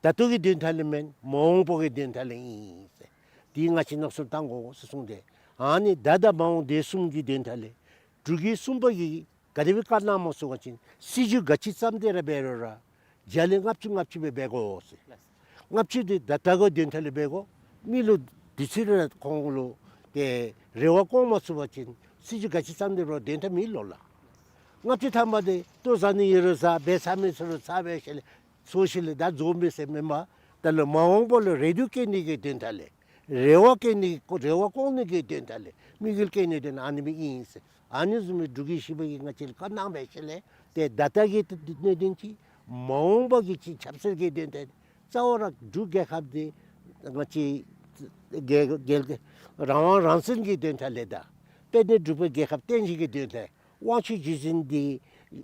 ད་ལྟོ་གི་དོན་དག་ལས་མེན། མ་འོངས་པ་གི་དོན་དག་ལས་ཨིན་ཟེར། འདི་ང་བཅས་མནོ་བསམ་བཏང་དགོ་ཟེར་གསུངས་ཏེ། ཨ་ནི་ད་དང་མ་འོངས་དེ་གསུམ་གྱི་དོན་དག་ལས་འབྲུག་གི་གསུམ་པ་གིས་ག་དེ་སྦེ་བཀའ་གནངམ་སྨོ་ཟེར་བ་ཅིན་སྲིད་བྱུས་ག་ཅི་བརྩམས་ཏེ་ར་འབད་རུང་ར་བརྒྱ་ལས་ལྔ་བཅུ་ལྔ་བཅུ་སྦེ་འབད་དགོ་ཟེར། ལགས། ལྔ་བཅུ་འདི་ད་ལྟོ་གི་དོན་དག་ལས་འབད་དགོ། མི་ལུ་དུས་ཚོད་ར་ཁོང་ལུ་ཏེ་རེ་བ་བསྐང་མ་ཚུགས་པ་ཅིན་སྲིད་བྱུས་ག་ཅི་བརྩམས་ཏེ་ར་དོན་དག་མེད་ལོ་ལགས། ལྔ་བཅུ་ཐམ་པ་འདི་ལྟོ་བཟའ་ནི་ཡོད་རུང་བཟའ། འབད་ཚར་མི་ཚུ་ར་ཚར་སྦེ་ཞིནམ་ལས་ཚར་ཞིནམ་ལས་ད་རྫོགས་མས་ཟེར་མེན་པར་ད་ལུ་མ་འོངས་པ་ལུ་རེ་འདུན་བསྐྱེད་ནི་གི་དོན་དག་ལས་རེ་བ་བསྐྱེད་ནི་རེ་བ་བསྐང་ནི་གི་དོན་དག་ལས་དམིགས་ཡུལ་བསྐྱེད་ནི་དོན་ཨ་ནི་སྦེ་ཨིན་ཟེར། ཨ་ནི་བཟུམ་སྦེ་འབྲུག་གི་ཞི་བ་གིས་ང་བཅས་ལུ་བཀའ་གནང་སྦེ་ཞིནམ་ལས་ཏེ་ད་ལྟོ་གི་གནད་དོན་ཅིག་མ་འོངས་པ་གི་ཅིག་ཆབ་སྲིད་ཀྱི་དོན་དག་རྩ་བ་ར་འབྲུག་རྒྱལ་ཁབ་འདི་ང་བཅས་རྒྱལ་རྒྱལ་རང་དབང་རང་བཙན་གྱི་དོན་དག་ལས་དང་དཔལ་ལྡན་འབྲུག་པའི་རྒྱལ་ཁབ་བརྟན་ཞིང་གི་དོན་དག་དབང་ཕྱུག་རྒྱུད་འཛིན་འདི་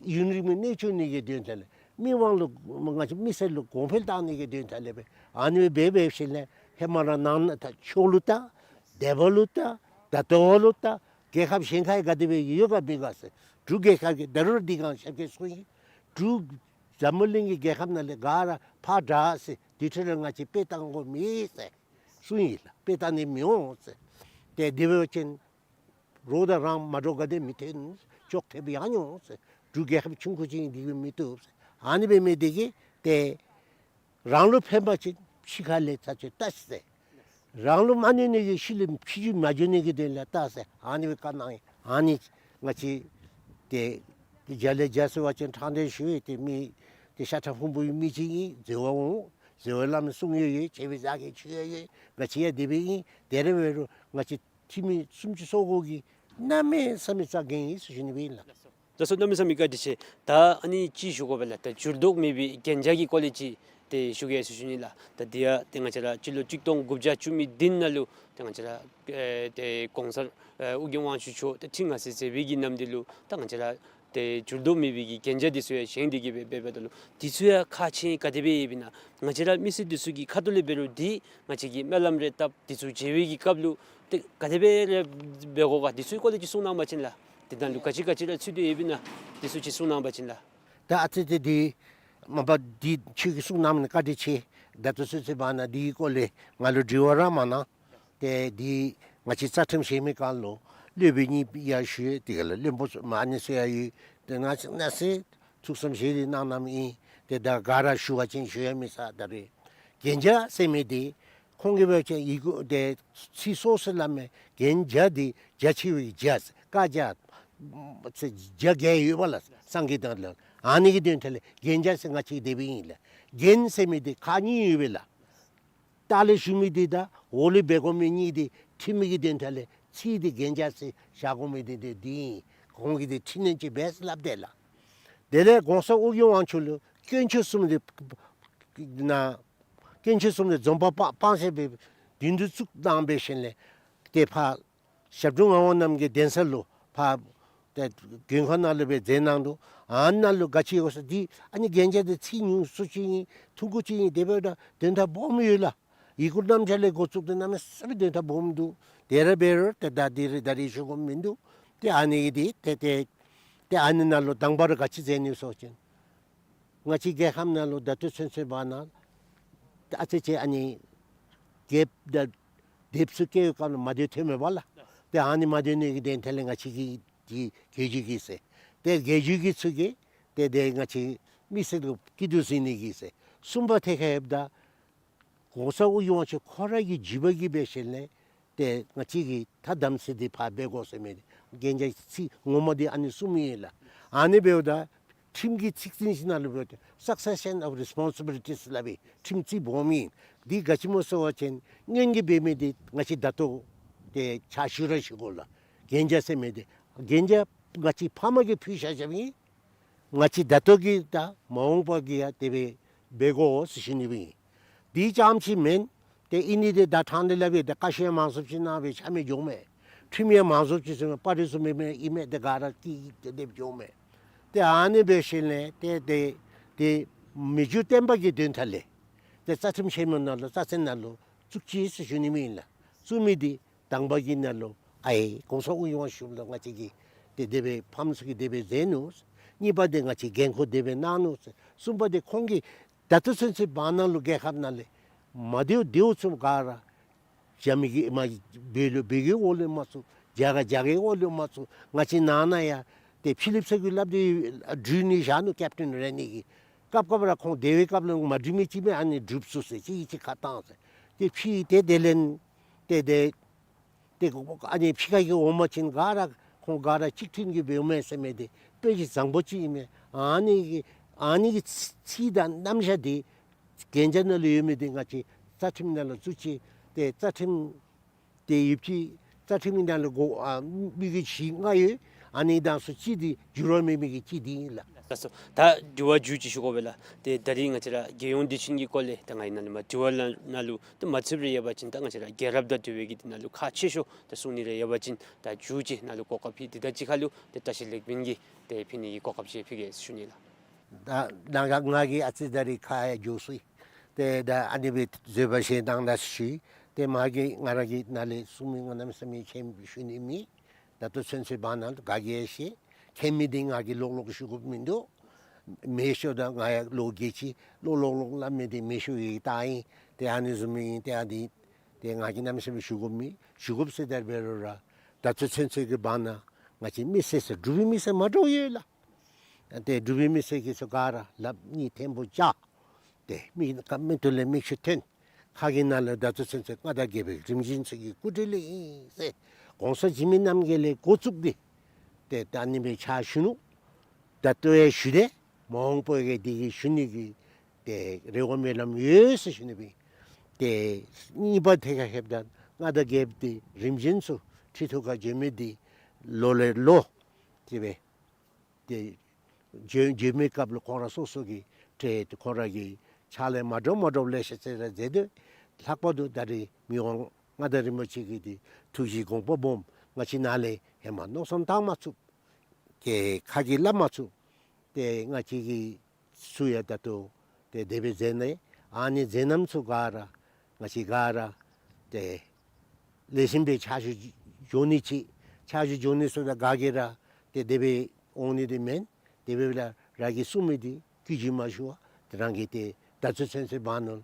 ཡུན་རིང་མི་གནས་བཅུག་ནི་གི་དོན་དག་ལས་མི་དབང་ལུ་ང་བཅས་མི་སེར་ལུ་གོང་འཕེལ་གཏང་ནི་གི་དོན་དག་ལས་སྦེ་ཨ་ནི་སྦེ་འབད་ཞིནམ་ལས་ཧེ་མ་ར་ནང་ན་ད་ཕྱོགས་ལུ་ད་འདས་པ་ལུ་ད་ད་ལྟོ་ལུ་ད་རྒྱལ་ཁབ་གཞན་ཁར་ག་དེ་སྦེ་ཡོད་ག་མེད་ག་ཟེར། འབྲུག་རྒྱལ་ཁབ་ཀྱི་ད་རུང་འདི་སྒང་ཞབས་སྐྱེལ་སོང་ཡི། འབྲུག་འཛམ་བུ་གླིང་གི་རྒྱལ་ཁབ་ནང་ལས་ག་ར་ཕར་དྲག་ཟེར། དེ་འཕྲོ་ལས་ང་བཅས་དཔེ་བལྟ་དགོཔ་མེད་ཟེར་གསུངས་ཡི་ལགས། དཔེ་བལྟ་ནི་མི་འོང་ཟེར། ཏེ་དེ་འབད་བ་ཅིན་རོགས་དང་རང་མ་འདྲཝ་ག་དེ་མི་འཐོན། ཅོག་འཐདཔ་ཡང་ནི་འོང་ཟེར། འབྲུག་རྒྱལ་ཁབ་ཆུང་ཀུ་ཅིག་ཨིན། དེ་གིས་མི་བཏུབ་ཟེར། ཨ་ནི་སྦེ་མི་འདི་གིས་ཏེ་རང་ལུ་ཕན་པ་ཅིན་ཕྱི་ཁ་ལས་ཚར་ཅིག་བལྟ་ཤིག་ཟེར། རང་ལུ་མ་གནོད་ནི་གི་ཕྱི་ལུ་ཕྱི་འགྱུར་མ་འགྱུར་ནི་གི་དོན་ལས་བལྟ་ཟེར། ཨ་ནི་སྦེ་བཀའ་གནང་ཡི། ཨ་ནི་ང་བཅས་ཏེ་ཏེ་བརྒྱ་ལས་བརྒྱ་ཟེར་བ་ཅིན་ཕྲང་སྟེ་ཞུ་ཡི། ཏེ་མི་ཏེ་ཤ་ཁྲག་ཕུང་པོའི་མི་ཅིག་ཨིན། འཛོལ་བ་འོང་། འཛོལ་བ་སླབ་མི་གསུང་ཡང་ཡོད། བྱས་པའི་བཟའ་གི་ཆུ་ཡང་ཡོད། ང་བཅས་ཡང་དེ་སྦེ་ཨིན། དེ་ར་འབད་རུང་ང་བཅས་འཐུས་མི་སུམ་ཅུ་སོ་དགུ་གིས་གནམ་མེད་ས་མེད་རྩ་འགེངས་ཡི་ཟེར་ཞུ་ནི་སྦེ་ཨིན་ལགས། ལགས་སོ། གནམ་མེད་ས་མེད་བཀའ་དྲིན་ཆེ། ད་ཨ་ནི་ཅིག་ཞུ་དགོ་པས་ལགས། ད་འགྱུར་ལྡོག་མེད་པའི་གན་རྒྱ་གི་སྐོར་ལས་ཅིག་ཏེ་ཞུ་གེ་ཟེར་ཞུ་ནི་ལགས། ད་འདི་ཡང་ཏེ་ང་བཅས་ར་སྤྱི་ལོ་གཅིག་སྟོང་དགུ་བརྒྱ་བཅུ་མེད་བདུན་ནང་ལུ་ཏེ་ང་བཅས་ར་ཨེ་ཏེ་གོང་ས་ཨེ་ཨོ་རྒྱན་དབང་ཕྱུག་མཆོག་ཏེ་ཁྲི་མངའ་གསོལ་མཛད་པའི་གི་ནམ་དུས་ལུ་ད་ང་བཅས་ར་ཏེ་འགྱུར་ལྡོག་མེད་པའི་གི་གན་རྒྱ་འདི་ཚུ་ཡང་བཞེངས་ཏེ་གི་སྦེ་འབདཝ་ད་ལུ་འདི་ཚུ་ཡང་ཁག་ཆེ་ག་དེ་སྦེ་ཡོདཔ་ཨིན་ན། ང་བཅས་ར་མི་སེར་འདི་ཚུ་གི་ཁ་ཐུག་ལས་འབད་རུང་འདི་ང་བཅས་ཀྱིས་སྨོན་ལམ་རེ་བཏབ་སྟེ་ཚུར་མཇལ་བའི་གི་སྐབས་ལུ་ཏེ་ག་དེ་སྦེ་ར་འབད་དགོ་ག། འདི་ཚུ་གི་སྐོར་ལས་ཅིག་གསུང་གནང་བ་ཅིན་ལགས། འདི་ནང་ལུ་ག་ཅི་ག་ཅི་ར་ཚུད་དེ་ཡོདཔ་ཨིན་ན། འདི་ཚུ་ཅིག་གསུང་གནང་བ་ཅིན་ལགས། ད་ཨ་ཙི་ཏེ་འདི་མ་པ་འདི་ཁྱོད་ཀྱིས་གསུང་གནང་མི་ནི་བཀའ་དྲིན་ཆེ། ད་ལྟོ་ཚུན་ཚོད་བར་ན་འདི་གི་སྐོར་ལས་ང་ལུ་དྲི་བ་ར་མ་གནང་། ཏེ་འདི་ང་བཅས་རྩ་ཁྲིམས་བཞེངས་མི་སྒང་ལུ་སློབ་དཔོན་གཉིས་ཡང་བཞུགས། དེ་སྒང་ལུ་བློན་པོ་མ་ཨ་ནི་ཚུ་ཡང་ཡོད། ཏེ་ང་བཅས་ནཱ་ཚུ་ཐུགས་བསམ་བཞེས་ཏེ་གནང་གནངམ་ཨིན། ཏེ་ད་ག་ར་ཞུ་བ་ཅིན་ཞུ་ཡང་མི་ཚར། ད་རེས་གན་རྒྱ་ཟེར་མི་འདི་ཁོང་གིས་འབད་བ་ཅིན་ཡི་གུ་ཏེ་ཚིག་སོ་སོ་སླབ་མི་གན་རྒྱ་འདི་རྒྱ་ཆེ་བའི་རྒྱ་བཀའ་རྒྱ་ཚིག་རྒྱ་བརྒྱད་ཡོད་པས་ལགས། སངས་རྒྱས་དང་ལགས། ཨ་ནི་གི་དོན་དག་ལས་གན་རྒྱ་ཟེར་ང་བཅས་དེ་སྦེ་ཨིན་ལགས། གན་ཟེར་མི་འདི་ཁག་གཉིས་ཡོད་པས་ལགས། ལྟག་ལས་ཞུ་མི་འདི་དང་འོག་ལས་འབད་དགོ་མི་གཉིས་འདི་ཁྲིམས་མི་གི་དོན་དག་ལས་ཚིག་འདི་གན་རྒྱ་ཟེར་བཞག་དགོ་མི་འདི་འདི་འདི་ཨིན། ཁོང་གིས་འདི་ཁྲིམས་ནན་ཅིག་འབད་ཟེར་སླབ་དེས་ལགས། དེ་ལས་གོང་ས་ཨོ་རྒྱན་དབང་ཕྱུག་ལུ་དཀོན་མཆོག་གསུམ་འདི་ན་དཀོན་མཆོག་གསུམ་འདི་འཛོམས་པ་སྤང་སྤང་ཞིནམ་སྦེ་མདུན་དུ་བཙུགས་གནང་འབད་ཞིནམ་ལས་ཏེ་ཕར་ཞབས་དྲུང་ངག་དབང་རྣམ་རྒྱལ་གདན་ས་ལུ་ཕར་ཏེ་མགོན་ཁང་ནང་ལུ་སྦེ་མཛད་གནང་འདུག། ཨ་ནཱ་ལུ་ག་ཅི་ཡོད་ཟེར་འདི་ཨ་ནི་གན་རྒྱ་འདི་ཚིག་ཉུང་སུ་ཅིག་ཨིན། ཐུང་ཀུ་ཅིག་ཨིན། དེ་འབདཝ་ད་དོན་དག་སྦོམ་ཡོད་ལགས། ཡི་གུ་རྣམ་གཞག་ལས་འགོ་བཙུགས་ཏེ་གནམ་མེད་ས་མེད་དོན་དག་སྦོམ་འདུག། དེ་ར་འབད་རུང་ཏེ་ད་འདི་རེ་ད་རེས་ཞུ་དགོཔ་མིན་འདུག། ཏེ་ཨ་ནི་གི་འདི་ཏེ་ཏེ་ཏེ་ཨ་ནི་ནང་ལུ་དང་པ་ར་ག་ཅི་མཛད་ནི་ཟེར་བ་ཅིན་ང་བཅས་རྒྱལ་ཁབ་ནང་ལུ་ད་ལྟོ་ཚུན་ཚོད་བར་ན་ ཨ་ཙི་ཅིག་ཨ་ནི་རྒྱལཔོ་དང་སྡེཔ་ཚུ་སྐྱེལ་བའི་སྐབས་ལུ་མ་སྡོད་ཐོནམ་མས་པ་ལགས། ཏེ་ཨ་ནི་མ་སྡོད་ནི་གི་དོན་ཐད་ལས་ང་བཅས་ཀྱི་འདི་རྒྱལ་བརྒྱུད་ཀྱི་ཟེར། ཏེ་རྒྱལ་བརྒྱུད་ཀྱི་ཚུ་གིས་ཏེ་དེ་ང་བཅས་མི་སེར་ལུ་སྐྱིད་སྡུག་གཟིགས་ནི་གི་ཟེར། གསུམ་པ་ཐད་ཁར་ཡོདཔ་ད་གོང་ས་ཨོ་རྒྱན་དབང་ཕྱུག་ཁོ་ར་གི་བརྒྱུད་པ་གིས་འབད་ཞིནམ་ལས་ཏེ་ང་བཅས་ཀྱིས་ཐ་དམ་ཚིག་འདི་ཕར་འབད་དགོ་ཟེར་མི་འདི་གན་རྒྱ་ཚིག་ངོ་མ་འདི་ཨ་ནི་གསུངམ་ཨིན་ལགས། ཨ་ནི་འབདཝ་ད་ཁྲིམས་ཀྱི་ཚིག་ཟིན་ཅིག་ནང་ལུ་འབདཝ་ད་Succession of Responsibilities སླབ་པའི་ཁྲིམས་ཚིག་སྦོམ་ཨིན། འདི་ག་ཅི་སྨོ་ཟེར་བ་ཅིན་སྔོན་གྱི་འབད་མི་འདི་ང་བཅས་ད་ལྟོ་ཏེ་ཕྱག་ཞུ་ར་ཞུ་དགོ་ལགས། གན་རྒྱ་ཟེར་མི་འདི་གན་རྒྱ་ང་བཅས་ཕམ་གིས་ཕུལ་བཞག་བཞགཔ་ཨིན། ང་བཅས་ད་ལྟོ་གི་དང་མ་འོངས་པ་གི་ཡང་དེ་སྦེ་འབད་དགོ་ཟེར་ཞུ་ནི་སྦེ་ཨིན། དེ་ཙམ་ཅིག་མེན། ཏེ་ཨིན་ནི་འདི་ད་ཕྲང་སྟེ་སླབ་པའི་ད་བཀའ་ཤོག་མང་སུ་ཅིག་གནང་སྦེ་ཆ་མེད་འགྱོཝ་མས། ཁྲིམས་ཡང་མང་སུ་ཅིག་ཟེར་མས། པར་རིས་སུ་མེད་མི་ཨིན་མས། ཏེ་ག་ར་ཀི་ཏེ་སྡོདཔ་འགྱོཝ་མས། ཏེ་ཨ་ནི་འབད་ཞིནམ་ལས་ཏེ་ཏེ་ཏེ་མི་འགྱུར་བརྟན་པ་གི་དོན་ཐད་ལས་ཏེ་རྩ་ཁྲིམས་ཆེན་མོ་ནང་ལུ་རྩ་ཚན་ནང་ལུ་བཙུགས་ཅི་ཟེར་ཞུ་ནི་སྦེ་ཨིན་ལགས། བཙུགས་མི་འདི་དང་པ་གི་ནང་ལུ་ཨའི་གོང་ས་ཨོ་རྒྱན་དབང་ཕྱུག་ལུ་ང་བཅས་ཀྱིས་ཏེ་དེ་སྦེ་ཕམ་ཚུ་གིས་དེ་སྦེ་མཛད་ནུག། གཉིས་པ་འདི་ང་བཅས་འགན་ཁུར་དེ་སྦེ་གནང་ནུག། གསུམ་པ་འདི་ཁོང་གིས་ད་ལྟོ་ཚུན་ཚོད་བར་ན་ལུ་རྒྱལ་ཁབ་ནང་ལས་མ་བདེཝ་བདེཝ་ཚུ་ག་ར་རྒྱ་མི་གིས་མ་བོད་ལུ་བོད་ཀྱི་འོག་ལུ་མ་བཙུགས། རྒྱ་གར་རྒྱ་གར་གྱི་འོག་ལུ་མ་བཙུགས། ང་བཅས་ནང་ན་ཡང་ཏེ་ཕི་ལིབ་ཚུ་གིས་སླབ་སྟེ་འདྲུད་ནི་བཞག་ནུག། ཀེབ་ཊེན་རེ་ནི་གིས་སྐབས་སྐབས་ར་ཁོང་དེ་བའི་སྐབས་ལུ་མ་འདྲུད་མི་ཅིག་མས། ཨ་ནི་འདྲུད་སོང་ཟེར་ཅིག་ཅིག་ཁ་བཏང་ཟེར། ཏེ་ཕྱིས་ཏེ་དེ་ལས་ཏེ་དེ་ཏེ་ཨ་ནི་ཕྱི་ཁ་གི་འོང་པ་ཅིན་ག་ར་ཁོང་ག་ར་གཅིག་མཐུན་གྱིས་འབདཝ་མས་ཟེར་མི་འདི་དཔེ་ཅིག་བཟང་པོ་ཅིག་ཨིན་མས། ཨ་ནི་གི་ཨ་ནི་གི་ཚིག་དང་རྣམ་གཞག་འདི་གན་རྒྱ་ནང་ལུ་ཡོད་མི་འདི་ང་བཅས་རྩ་ཁྲིམས་ནང་ལུ་བཙུགས་ཅི། ཏེ་རྩ་ཁྲིམས་ཏེ་ཡོད་ཅི། རྩ་ཁྲིམས་ནང་ལུ་གོ་ཨ་མི་གི་གཞི་ལྔ་ཡོད། ཨ་ནི་ནང་ཚུ་གཅིག་འདི་འགྱུར་བ་མེད་མི་གི་གཅིག་འདི་ཨིན་ལགས། ལགས་སོ། ད་དྲི་བ་མཇུག་ཅིག་ཞུ་དགོ་པས་ལགས། ཏེ་ད་རིས་ང་བཅས་ར་རྒྱལ་ཡོངས་དུས་ཆེན་གྱི་སྐོར་ལས་ད་ང་གིས་ནཱ་ལུ་མར་དྲི་བ་ལ་ནཱ་ལུ་ད་མ་ཚུད་རེ་ཡོད་པ་ཅིན་ད་ང་བཅས་ར་རྒྱལ་རབས་དང་འབྲེལ་བའི་གི་དེ་ནང་ལུ་ཁག་ཆེ་ཤོས་ད་གསུང་ནི་རེ་ཡོད་པ་ཅིན་ད་མཇུག་ཅིག་ནཱ་ལུ་གོ་སྐབས་ཕུལ། དེ་དང་གཅིག་ཁར་ལུ་ཏེ་བཀྲ་ཤིས་ལེགས་སྨོན་གྱི་ཏེ་ཕུལ་ནི་གི་གོ་སྐབས་ཅིག་ཕུལ་གེ་ཟེར་ཞུ་ནི་ལགས། ད་ང་ང་གིས་ཨ་ཙི་ད་རིས་ཁ་ཡང་མཇུག་སོང་ཡི། ཏེ་ད་ཨ་ནི་སྦེ་བཟོད་པ་བཞེས་གནང་ད་ཟེར་ཞུ་ཡི། ཏེ་མ་གི་ང་ར་གིས་ནཱ་ལས་གསུང་མི་གནམ་མེད་ས་མེད་ཆེན་ཞུ་ནི་མེད། ད་ལྟོ་ཚུན་ཚོད་བར་ན་ལུ་ག་གིས་ཡང་ཤེས། མཁྱེན་མི་འདི་ང་གིས་ལོག་ལོག་ཞུ་དགོཔ་མིན་འདུག། མེད་ཤོས་ད་ང་ཡང་ལོ་རྒས་ཅི། ལོག་ལོག་ལོག་སླབ་མི་འདི་མེད་ཤོས་ཀྱི་རྟགས་ཨིན། ཏེ་ཨ་ནི་བཟུམ་ཨིན། ཏེ་ཨ་ནི་ཏེ་ང་གིས་གནམ་མེད་ས་མེད་ཞུ་དགོཔ་མེད། ཞུ་དགོཔ་ཟེར་ད་འབད་རུང་ར་ད་ལྟོ་ཚུན་ཚོད་ཀྱི་བར་ན་ང་བཅས་མི་སེར་ཟེར་འབྲུག་པའི་མི་སེར་མ་འདྲཝ་ཡོད་ལགས། ཏེ་འབྲུག་པའི་མི་སེར་གྱིས་ཚུ་ག་ར་ལགཔ་གཉིས་ཐེམ་པོ་བཅའ། ཏེ་མིག་ཁ་མིག་ཏོ་ལས་མིག་ཆུ་ཐོན། ཁ་གི་ནང་ལུ་ད་ལྟོ་ཚུན་ཚོད་མངའ་བདག་རྒྱལ་པོའི་རིམ་བྱོན་ཚུ་གི་སྐུ་དྲིན་ལས་ཨིན་ཟེར། གོང་ས་འཇིགས་མེད་རྣམ་རྒྱལ་ལས་འགོ་བཙུགས་ཏེ་ཏེ་ད་ཨ་ནི་སྦེ་ཕྱག་ཞུ་ནུག། ད་ལྟོ་ཡང་ཞུ་དེས། མ་འོངས་པ་གི་འདི་གི་ཞུ་ནི་གི་ཏེ་རེ་བ་སྨོན་ལམ་ཡོད་ཟེར་ཞུ་ནི་སྦེ། ཏེ་གཉིས་པ་ཐད་ཁར་ལྷོདཔ་ད་མངའ་བདག་རྒྱལཔོ་འདི་རིམ་བྱོན་ཚུ་ཁྲི་ཐོག་ཁར་བྱོན་མི་འདི་ལོ་ལས་ལོ་ཏེ་སྦེ་ཏེ་བྱོན་བྱོན་མི་སྐབས་ལུ་ཁོང་ར་སོ་སོ་གི་ཏེ་ཁོང་ར་གི་ཕྱག་ལཱ་མ་འདྲཝ་མ་འདྲཝ་ལེ་ཤ་ཅིག་ར་མཛད་དེ། ལྷག་པར་དུ་ད་རིས་མི་དབང་མངའ་བདག་རིན་པོ་ཆེ་གི་འདི་ཐུགས་བཞེད་དགོངས་པ་སྦོམ་ང་བཅས་ནཱ་ལས་ཧེ་མ་མནོ་བསམ་བཏང་མ་ཚུགས། ཏེ་ཁ་གིས་སླབ་མ་ཚུགས། ཏེ་ང་བཅས་ཀྱིས་ཚུ་ཡང་ད་ལྟོ་ཏེ་དེ་སྦེ་མཛད་ནི། ཨ་ནི་མཛད་རྣམ་ཚུ་ག་ར་ང་བཅས་ག་ར་ཏེ་ལེགས་ཤོམ་སྦེ་ཕྱག་ཞུ་འགྱོ་ནི་ཅིག། ཕྱག་ཞུ་འགྱོ་ནི་ཚུ་ད་ག་གིས་ར་ཏེ་དེ་སྦེ་འོང་ནི་འདི་མེན། དེ་སྦེ་ལགས་རང་གིས་གསུང་མི་འདི་གི་ཇུས་མ་ཞུ་བར་ཏེ་རང་གིས་ཏེ་ད་ལྟོ་ཚུན་ཚོད་བར་ན་ལུ་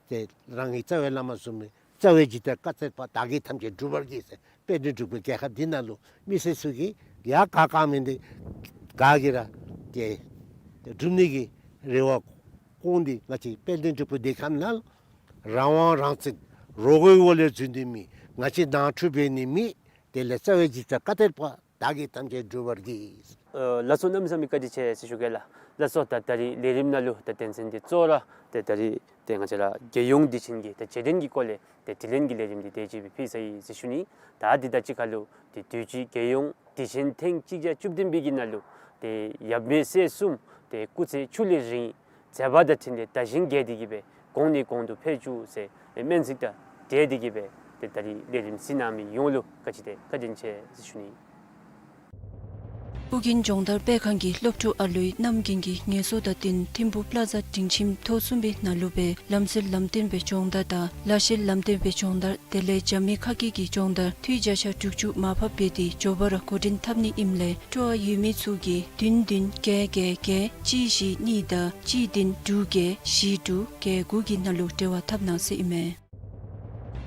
ཏེ་རང་གི་རྩ་བའི་བླ་མ་གསུངས་མི་རྩ་བའི་ཇི་ལྟར་བཀའ་སྩལ་པ། བདག་གིས་ཐམས་ཅད་སྒྲུབ་པར་བགྱི་ཟེར། དཔལ་ལྡན་འབྲུག་པའི་རྒྱལ་ཁབ་འདི་ནང་ལུ་མི་སེར་ཚུ་གིས་ཡང་ག་དཀའ་མི་འདི་ག་གིས་ར་ཏེ་སྒྲུབ་ནི་གི་རེ་བ་བསྐོང་སྟེ་ང་བཅས་དཔལ་ལྡན་འབྲུག་པའི་སྡེ་ཁག་ནང་རང་དབང་རང་བཙན་རོགས་ཀྱི་འོག་ལས་འཛུལ་ནི་མེད། ང་བཅས་ནང་འཁྲུག་འབད་ནི་མེད། དེ་ལས་རྩ་བའི་ཇི་ལྟར་བཀའ་སྩལ་པ། བདག་གིས་ཐམས་ཅད་སྒྲུབ་པར་བགྱི། ཨ་ལགས་སོ། གནམ་མེད་ས་མེད་བཀའ་དྲིན་ཆེ་ཟེར་ཞུ་གེ་ལགས། ལགས་སོ། ད་ད་རིས་ལས་རིམ་ནང་ལུ་ད་དོན་ཚན་འདི་གཙོ་བོ་ར་ཏེ་ད་རིས་ཏེ་ང་བཅས་ར་རྒྱལ་ཡོངས་དུས་ཆེན་གྱི་ད་རྗེས་དྲན་གྱི་སྐོར་ལས་ཏེ་དྲི་ལན་གྱི་ལས་རིམ་འདི་དེ་ཅིག་སྦེ་ཕུལ་ཚར་ཡི་ཟེར་ཞུ་ནི། ད་འདི་དང་གཅིག་ཁར་ལུ་ཏེ་དུས་ཅི་རྒྱལ་ཡོངས་དུས་ཆེན་ཐེངས་གཅིག་བརྒྱ་བཅུ་བདུན་པའི་གི་ནང་ལུ་ཏེ་ཡབ་མེས་སྲས་གསུམ་ཏེ་སྐུ་ཚེ་ཕྱུག་ལེགས་རིང་མཛད་པ་དང་འཕྲིན་ལས་དར་ཞིང་རྒྱས་ཏེ་གི་སྦེ་གོང་ནས་གོང་དུ་འཕེལ་བཅུག་ཟེར་སྨོན་ཚིག་དང་འབྲེལ་ཏེ་གི་སྦེ་ཏེ་ད་རིས་ལས་རིམ་གཟིགས་གནང་མི་ཡོངས་ལུ་བཀའ་དྲིན་ཆེ་བཀའ་དྲིན་ཆེ་ཟེར་ཞུ་ནི། ཨོ་རྒྱན་སྦྱོང་བརྡར་སྤེལ་ཁང་གི་སློབ་ཕྲུག་ཨ་ལུའི་གནམ་དགུན་གྱི་ངལ་གསོ་དང་བསྟུན་ཐིམ་ཕུ་པླ་ཛ་སྒྲིང་ཁྱིམ་ཐོག་གསུམ་པའི་ནང་ལུ་སྦེ་ལམ་སྲོལ་ལམ་སྟོན་པའི་སྦྱོང་བརྡར་དང་ལཱ་བཤལ་ལམ་སྟོན་པའི་སྦྱོང་བརྡར་དེ་ལས་རྒྱབ་མི་ཁ་སྐད་ཀྱི་སྦྱོང་བརྡར་འཐུས་བརྒྱ་ཆ་དྲུག་ཅུ་མར་ཕབ་འབད་དེ་མགྱོགས་པ་ར་འགོ་འདྲེན་འཐབ་ནི་ཨིནམ་ལས་སྤྲོ་བ་ཡོད་མི་ཚུ་གིས་བདུན་བདུན་བརྒྱད་བརྒྱད་བརྒྱད་གཅིག་བཞི་གཉིས་དང་གཅིག་བདུན་དྲུག་བརྒྱད་བཞི་དྲུག་བརྒྱད་དགུ་གི་ནང་ལུ་འབྲེལ་བ་འཐབ་གནང་ཟེར་ཨིན་མས།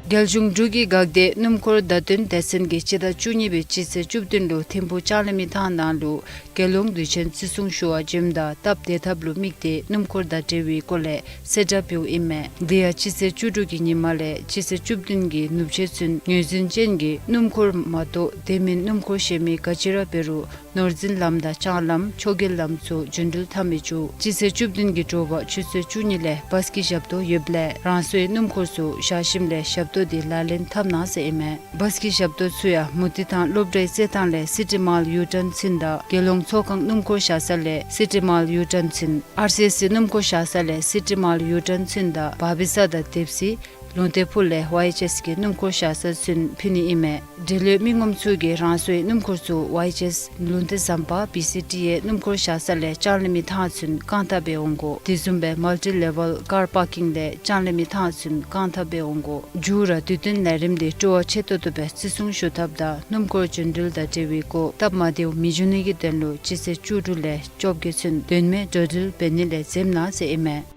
རྒྱལ་གཞུང་འབྲུག་གི་འགག་སྡེ་སྣུམ་འཁོར་བརྡ་སྟོན་སྡེ་ཚན་གྱིས་སྤྱི་ཟླ་བཅུ་གཉིས་པའི་སྤྱི་ཚེས་བཅུ་བདུན་ལུ་ཐིམ་ཕུ་ལྕང་གླིང་མི་ཐང་ནང་ལུ་རྒྱལ་ཡོངས་དུས་ཆེན་བརྩི་སྲུང་ཞུ་བར་འབྱོནམ་ད་སྟབས་བདེ་ཐབས་ལུ་དམིགས་ཏེ་སྣུམ་འཁོར་དང་འབྲེལ་བའི་སྐོར་ལས་གསལ་བསྒྲགས་འབདཝ་ཨིན་མས། དེ་ཡང་སྤྱི་ཚེས་བཅུ་དྲུག་གི་ཉིན་མ་ལས་སྤྱི་ཚེས་བཅུ་བདུན་གྱི་ནུབ་ཕྱེད་ཚུན་ངོས་འཛིན་ཅན་གྱི་སྣུམ་འཁོར་མ་གཏོགས་དེ་མིན་སྣུམ་འཁོར་གཞན་མི་ག་ཅི་ར་འབད་རུང་ནོར་འཛིན་ལམ་དང་ལྕང་ལམ་མཆོག་གི་ལམ་ཚུ་རྒྱུན་འགྲུལ་འཐབ་མི་བཅུག། སྤྱི་ཚེས་བཅུ་བདུན་གྱི་དྲོ་པ་ཆུ་ཚོད་བཅུ་གཉིས་ལས་བཱས་ཀྱི་ཞབས་ཏོག་ཡོདཔ་ལས་རང་སོའི་སྣུམ་འཁོར་ཚུ་བཞག་ཞིནམ་ལས་ཞབས་ཏོག་འདི་ལག་ལེན་འཐབ་གནང་ཟེར་ཨིན་མས། བཱས་ཀྱི་ཞབས་ཏོག་ཚུ་ཡང་མུ་ཏིག་ཐང་སློབ་གྲྭའི་རྩེད་ཐང་ལས་སི་ཊི་མཱལ་ཡུ་ཊརན་ཚུན་དང་རྒྱལ་ཡོངས་ཚོགས་ཁང་སྣུམ་འཁོར་བཞག་ས་ལས་སི་ཊི་མཱལ་ཡུ་ཊརན་ཚུན། ཨར་སི་ཨེས་སི་སྣུམ་འཁོར་བཞག་ས་ལས་སི་ཊི་མཱལ་ཡུ་ཊརན་ཚུན་དང་བར་པི་ས་དང་དེབ་སི་ལུང་བསྟན་ཕུག་ལས་ཝའི་ཨེཆ་ཨེས་ཀྱི་སྣུམ་འཁོར་བཞག་ས་ཚུན་ཕུལ་ནི་ཨིན་མས། འབྲེལ་ཡོད་མི་ངོམ་ཚུ་གིས་རང་སོའི་སྣུམ་འཁོར་ཚུ་ཝའི་ཨེཆ་ཨེས་ལུང་བསྟན་ཟམ་པ་བི་སི་ཊི་ཨེ་སྣུམ་འཁོར་བཞག་ས་ལས་ལྕང་གླིང་མི་ཐང་ཚུན་རྐང་ཐང་སྦེ་འོང་དགོ། དེ་བཟུམ་སྦེ་མལ་ཊི་ལེ་ཝལ་ཀར་པར་ཀིང་ལས་ལྕང་གླིང་མི་ཐང་ཚུན་རྐང་ཐང་སྦེ་འོང་དགོ། མཇུག་ར་དུས་སྟོན་ལས་རིམ་འདི་སྤྲོ་བ་ཆེ་ཏོག་ཏོ་སྦེ་བརྩི་སྲུང་ཞུ་ཐབས་དང་སྣུམ་འཁོར་རྒྱུན་འགྲུལ་དང་འབྲེལ་བའི་སྐོར་སྟབས་མ་བདེཝ་མི་འབྱུང་ནི་གི་དོན་ལུ་སྤྱི་ཚེས་བཅུ་དྲུག་ལས་བཅོ་བརྒྱད་ཚུན་དོན་མེད་འགྲོ་འགྲུལ་འབད་ནི་ལས་འཛེམ་གནང་ཟེར་ཨིན་མས།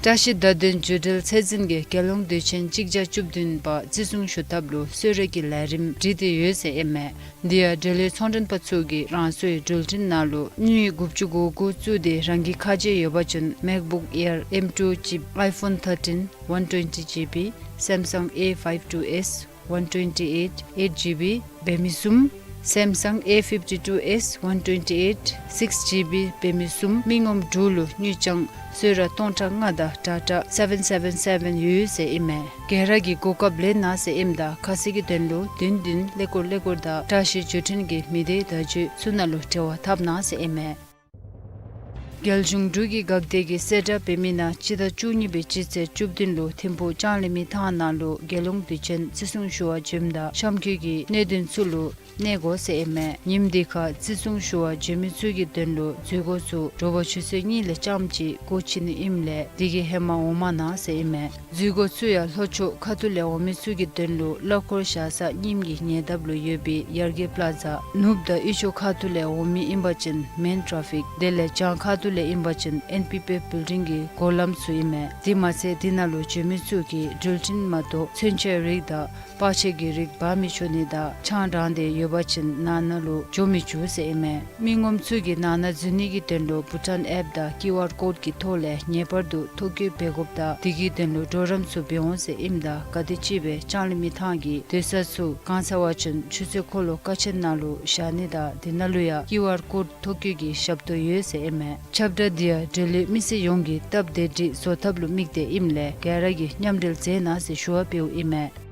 བཀྲ་ཤིས་བརྡ་དོན་བརྒྱུད་འབྲེལ་ཚད་འཛིན་གྱིས་རྒྱལ་ཡོངས་དུས་ཆེན་གཅིག་བརྒྱ་བཅུ་བདུན་པ་བརྩི་སྲུང་ཞུ་ཐབས་ལུ་གསོལ་རས་ཀྱི་ལས་རིམ་བསྒྲིགས་ཏེ་ཡོད་ཟེར་ཨིན་མས། དེ་ཡང་འབྲེལ་ཡོད་ཚོང་མགྲོན་པ་ཚུ་གིས་རང་སོའི་འགྲུལ་འཕྲིན་ནང་ལུ་དངུལ་དགུ་བཅུ་གོ་དགུ་བཙུགས་ཏེ་རང་གི་ཁ་རྗེ་ཡོད་པ་ཅིན་མེཀ་བུཀ་ཨེར་ཨེམ་ཊུ་ཅིབ་ཨའི་ཕོན་ཐར་ཊིན་ཝན་ཊུ་ཝེན་ཊི་ཇི་བི་སེམ་སང་ཨེ་ཕའིབ་ཊུ་ཨེས་ཝན་ཊུ་ཝེན་ཊི་ཨེཊ་ཨེཊ་ཇི་བི་འབད་མི་གསུམ། སེམ་སང་ཨེ་ཕིབ་ཊི་ཊུ་ཨེས་ཝན་ཊུ་ཝེན་ཊི་ཨེཊ་སིགས་ཇི་བི་འབད་མི་གསུམ་མི་ངོམ་དྲུག་ལུ་དངུལ་རྐྱང་གསོལ་རས་སྟོང་ཕྲག་ལྔ་དང་ཊ་ཊ་སེ་བེན་སེ་བེན་སེ་བེན་ཡོད་ཟེར་ཨིན་མས། ག་ར་གིས་གོ་སྐབས་ལེན་གནང་ཟེར་ཨིནམ་ད་ཁ་གསལ་གྱི་དོན་ལུ་བདུན་བདུན་ཀླད་ཀོར་ཀླད་ཀོར་དང་བཀྲ་ཤིས་བརྒྱུད་འཕྲིན་གྱི་མི་སྡེ་བརྡ་བརྒྱུད་ཚུ་ནང་ལུ་འབྲེལ་བ་འཐབ་གནང་ཟེར་ཨིན་མས། རྒྱལ་གཞུང་འབྲུག་གི་འགག་སྡེ་གིས་གསལ་བསྒྲགས་འབད་མི་ནང་སྤྱི་ཟླ་བཅུ་གཉིས་པའི་སྤྱི་ཚེས་བཅུ་བདུན་ལུ་ཐིམ་ཕུ་ལྕང་གླིང་མི་ཐང་ནང་ལུ་རྒྱལ་ཡོངས་དུས་ཆེན་བརྩི་སྲུང་ཞུ་བར་འབྱོནམ་ད་གཤམ་འཁོད་ཀྱི་གནད་དོན་ཚུ་ལུ་གནས་དགོ་ཟེར་ཨིན་མས། ཉིནམ་དེ་ཁར་བརྩི་སྲུང་ཞུ་བར་འབྱོན་མི་ཚུ་གི་དོན་ལུ་འཛུལ་སྒོ་ཚུ་དྲོ་པ་ཆུ་ཚོད་གཉིས་ལས་རྐྱངམ་ཅིག་སྒོ་ཕྱེ་ནི་ཨིནམ་ལས་དེ་གི་ཧེ་མ་འོང་མ་གནང་ཟེར་ཨིན་མས། འཛུལ་སྒོ་ཚུ་ཡང་ལྷོ་ཕྱོགས་ཁ་ཐུག་ལས་འོང་མི་ཚུ་གི་དོན་ལུ་གླ་འཁོར་བཞག་ས་རྙིངམ་གི་ཉེ་འདབས་ལུ་ཡོད་པའི་ཡར་རྒྱས་པླ་ཛ། ནུབ་དང་དབུས་ཕྱོགས་ཁ་ཐུག་ལས་འོང་མི་ཨིན་པ་ཅིན་མེན་ཊ་ར་ཕིག། དེ་ལས་བྱང་ཁ་ཐུག་ལས་ཨིན་པ་ཅིན་ཨེན་པི་པི་བིལ་ཌིང་གི་སྒོ་ལམ་ཚུ་ཨིན་མས། དེ་མ་ཚད་དེ་ནང་ལུ་འབྱོན་མི་ཚུ་གིས་འགྲུལ་འཕྲིན་མ་གཏོགས་མཚོན་ཆའི་རིགས་དང་པར་ཆས་ཀྱི་རིགས་འབག་མི་ཆོག་ནི་དང་ཆང་དྲངས་ཏེ་ཡོད་པ་ཅིན་ནང་ན་ལུ་འགྱོ་མི་བཅུག་ཟེར་ཨིན་མས། མི་ངོམ་ཚུ་གིས་ནང་ན་འཛུལ་ནི་གི་དོན་ལུ་བྷུ་ཊཱན་ཨེཔ་དང་ཀིའུ་ཨར་ཀོཌ་ཀྱི་ཐོག་ལས་ངེས་པར་དུ་ཐོ་བཀོད་འབད་དགོཔ་དང་དེ་གི་དོན་ལུ་གྲོགས་རམ་ཚུ་འབད་འོང་ཟེར་ཨིནམ་ད་ག་དེམ་ཅིག་སྦེ་ལྕང་གླིང་མི་ཐང་གི་སྡོད་ས་ཚུ་གང་ཟག་པ་ཅིན་ཆུ་ཚོད་འཁོར་ལོ་ཀ་ཆེན་ནང་ལུ་བཞག་ནི་དང་དེ་ནང་ལུ་ཡང་ཀིའུ་ཨར་ཀོཌ་ཐོ་བཀོད་ཀྱི་ཞབས་ཏོག་ཡོད་ཟེར་ཨིན་མས། ཁྱབ་བསྒྲགས་འདི་ཡང་འབྲེལ་ཡོད་མི་སེར་ཡོངས་ཀྱིས་སྟབས་བདེ་སྒྲིག་བཟོ་ཐབས་ལུ་དམིགས་ཏེ་ཨིནམ་ལས་ག་ར་གིས་མཉམ་འབྲེལ་མཛད་གནང་ཟེར་ཞུ་བ་འབདཝ་ཨིན་མས།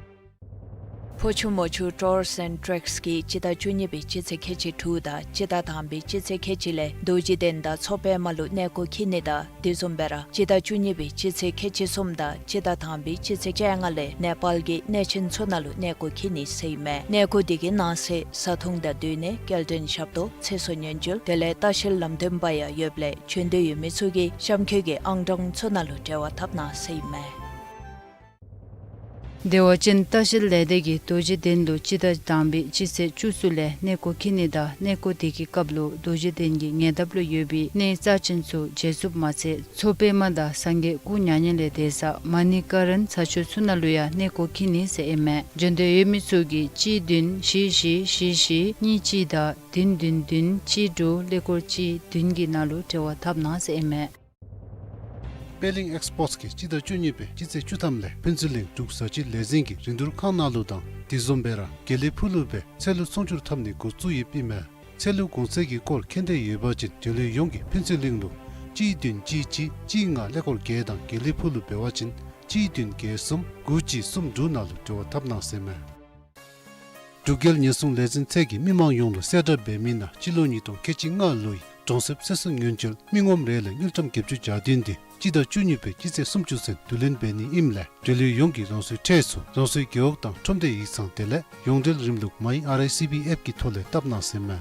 ཕོ་ཆུ་མོ་ཆུ་ཊུརསི་ཨེནཌ་ཊེགསི་གིས་སྤྱི་ཟླ་བཅུ་གཉིས་པའི་སྤྱི་ཚེས་ཁལ་གཅིག་དྲུག་དང་སྤྱི་ཟླ་དང་པའི་སྤྱི་ཚེས་ཁལ་གཅིག་ལས་རྡོ་རྗེ་གདན་དང་མཚོ་པདྨ་ལུ་གནས་སྐོར་འཁྱིད་ནི་དང་དེ་བཟུམ་སྦེ་ར་སྤྱི་ཟླ་བཅུ་གཉིས་པའི་སྤྱི་ཚེས་ཁལ་གཅིག་གསུམ་དང་སྤྱི་ཟླ་དང་པའི་སྤྱི་ཚེས་བཅོ་ལྔ་ལས་ནེ་པཱལ་གྱི་གནས་ཆེན་ཚུ་ནང་ལུ་གནས་སྐོར་འཁྱིད་ནི་ཟེར་ཨིན་མས། གནས་སྐོར་དེ་གི་ནང་གསེས་བཟའ་འཐུང་དང་སྡོད་གནས་སྐྱེལ་འདྲེན་ཞབས་ཏོག་ཚེ་སྲོག་ཉེན་བཅོལ་དེ་ལས་ལྟ་བཤལ་ལམ་སྟོན་པ་ཡང་ཡོདཔ་ལས་བྱོན་འདོད་ཡོད་མི་ཚུ་གིས་གཤམ་འཁོད་ཀྱི་ཨང་གྲངས་ཚུ་ནང་ལུ་འབྲེལ་བ་འཐབ་གནང་ཟེར་ཨིན་མས། བདེ་བ་ཅན་ལྟ་བཤལ་ལས་སྡེ་གིས་རྡོ་རྗེ་གདན་ལུ་སྤྱི་ཟླ་དང་པའི་སྤྱི་ཚེས་བཅུ་གསུམ་ལས་གནས་སྐོར་འཁྱིད་ནི་དང་གནས་སྐོར་དེ་གི་སྐབས་ལུ་རྡོ་རྗེ་གདན་གྱི་ཉེ་འདབས་ལུ་ཡོད་པའི་གནས་རྩ་ཅན་ཚུ་མཇལ་ཚུགསཔ་མ་ཚད་མཚོ་པདྨ་དང་སངས་རྒྱས་སྐུ་མྱ་ངན་ལས་འདས་ས་མ་ཎི་ཀ་རན་ཚ་ཆུ་ཚུ་ནང་ལུ་ཡང་གནས་སྐོར་འཁྱིད་ནི་ཟེར་ཨིན་མས། འབྱོན་འདོད་ཡོད་མི་ཚུ་གིས་གཅིག་བདུན་བཞི་བཞི་བཞི་བཞི་གཉིས་གཅིག་དང་བདུན་བདུན་བདུན་གཅིག་དྲུག་ཀླད་ཀོར་གཅིག་བདུན་གྱི་ནང་ལུ་འབྲེལ་བ་འཐབ་གནང་ཟེར་ཨིན་མས། པད་གླིང་ཨེགསི་པོརཊསི་གིས་སྤྱི་ཟླ་བཅུ་གཉིས་པའི་སྤྱི་ཚེས་བཅུ་ཐམ་ལས་ཕུན་ཚོགས་གླིང་འབྲུག་བཟའ་སྤྱོད་ལས་འཛིན་གྱི་རིན་བསྡུར་ཁང་ནང་ལུ་དང་དེ་བཟུམ་སྦེ་ར་དགེ་ལེགས་ཕུག་ལུ་སྦེ་ཚལ་ལུ་ཚོང་བསྒྱུར་འཐབ་ནི་འགོ་བཙུགས་ཡོདཔ་ཨིན་མས། ཚལ་ལུ་གོང་ཚད་ཀྱི་སྐོར་མཁྱེན་འདོད་ཡོད་པ་ཅིན་འབྲེལ་ཡོད་ཡོངས་ཀྱིས་ཕུན་ཚོགས་གླིང་ལུ་གཅིག་བདུན་གཅིག་གཅིག་གཅིག་ལྔ་ཀླད་ཀོར་བརྒྱད་དང་དགེ་ལེགས་ཕུག་ལུ་འབད་བ་ཅིན་གཅིག་བདུན་བརྒྱད་གསུམ་དགུ་གཅིག་གསུམ་དྲུག་ནང་ལུ་འབྲེལ་བ་འཐབ་གནང་ཟེར་ཨིན་མས། འབྲུག་རྒྱལ་ཉེན་སྲུང་ལས་འཛིན་ཚད་ཀྱིས་མི་མང་ཡོངས་ལུ་གསལ་བསྒྲགས་འབད་མི་ནང་སྤྱི་ལོ་ཉིས་སྟོང་ཁལ་གཅིག་ལྔ་ལོའི་གྲོང་གསེབ་ཚེ་སྲོག་ཉེན་བཅོལ་མི་ངོམ་རེ་ལས་དངུལ་ཀྲམ་བརྒྱད་ཅུ་གྱ་བདུན་དེ་སྤྱི་ཟླ་བཅུ་གཉིས་པའི་སྤྱི་ཚེས་སུམ་ཅུ་ཚུན་བསྡུ་ལེན་འབད་ནི་ཨིནམ་ལས་འབྲེལ་ཡོད་ཡོངས་ཀྱིས་རང་སོའི་ཁྲལ་ཚུ་རང་སོའི་རྒེད་འོག་དང་ཁྲོམ་སྡེ་ཡིག་ཚང་དེ་ལས་ཡོངས་འབྲེལ་རིམ་ལུགས་མའི་ཨར་ཨའི་སི་བི་ཨེཔ་གི་ཐོག་ལས་བཏབ་གནང་ཟེར་ཨིན་མས།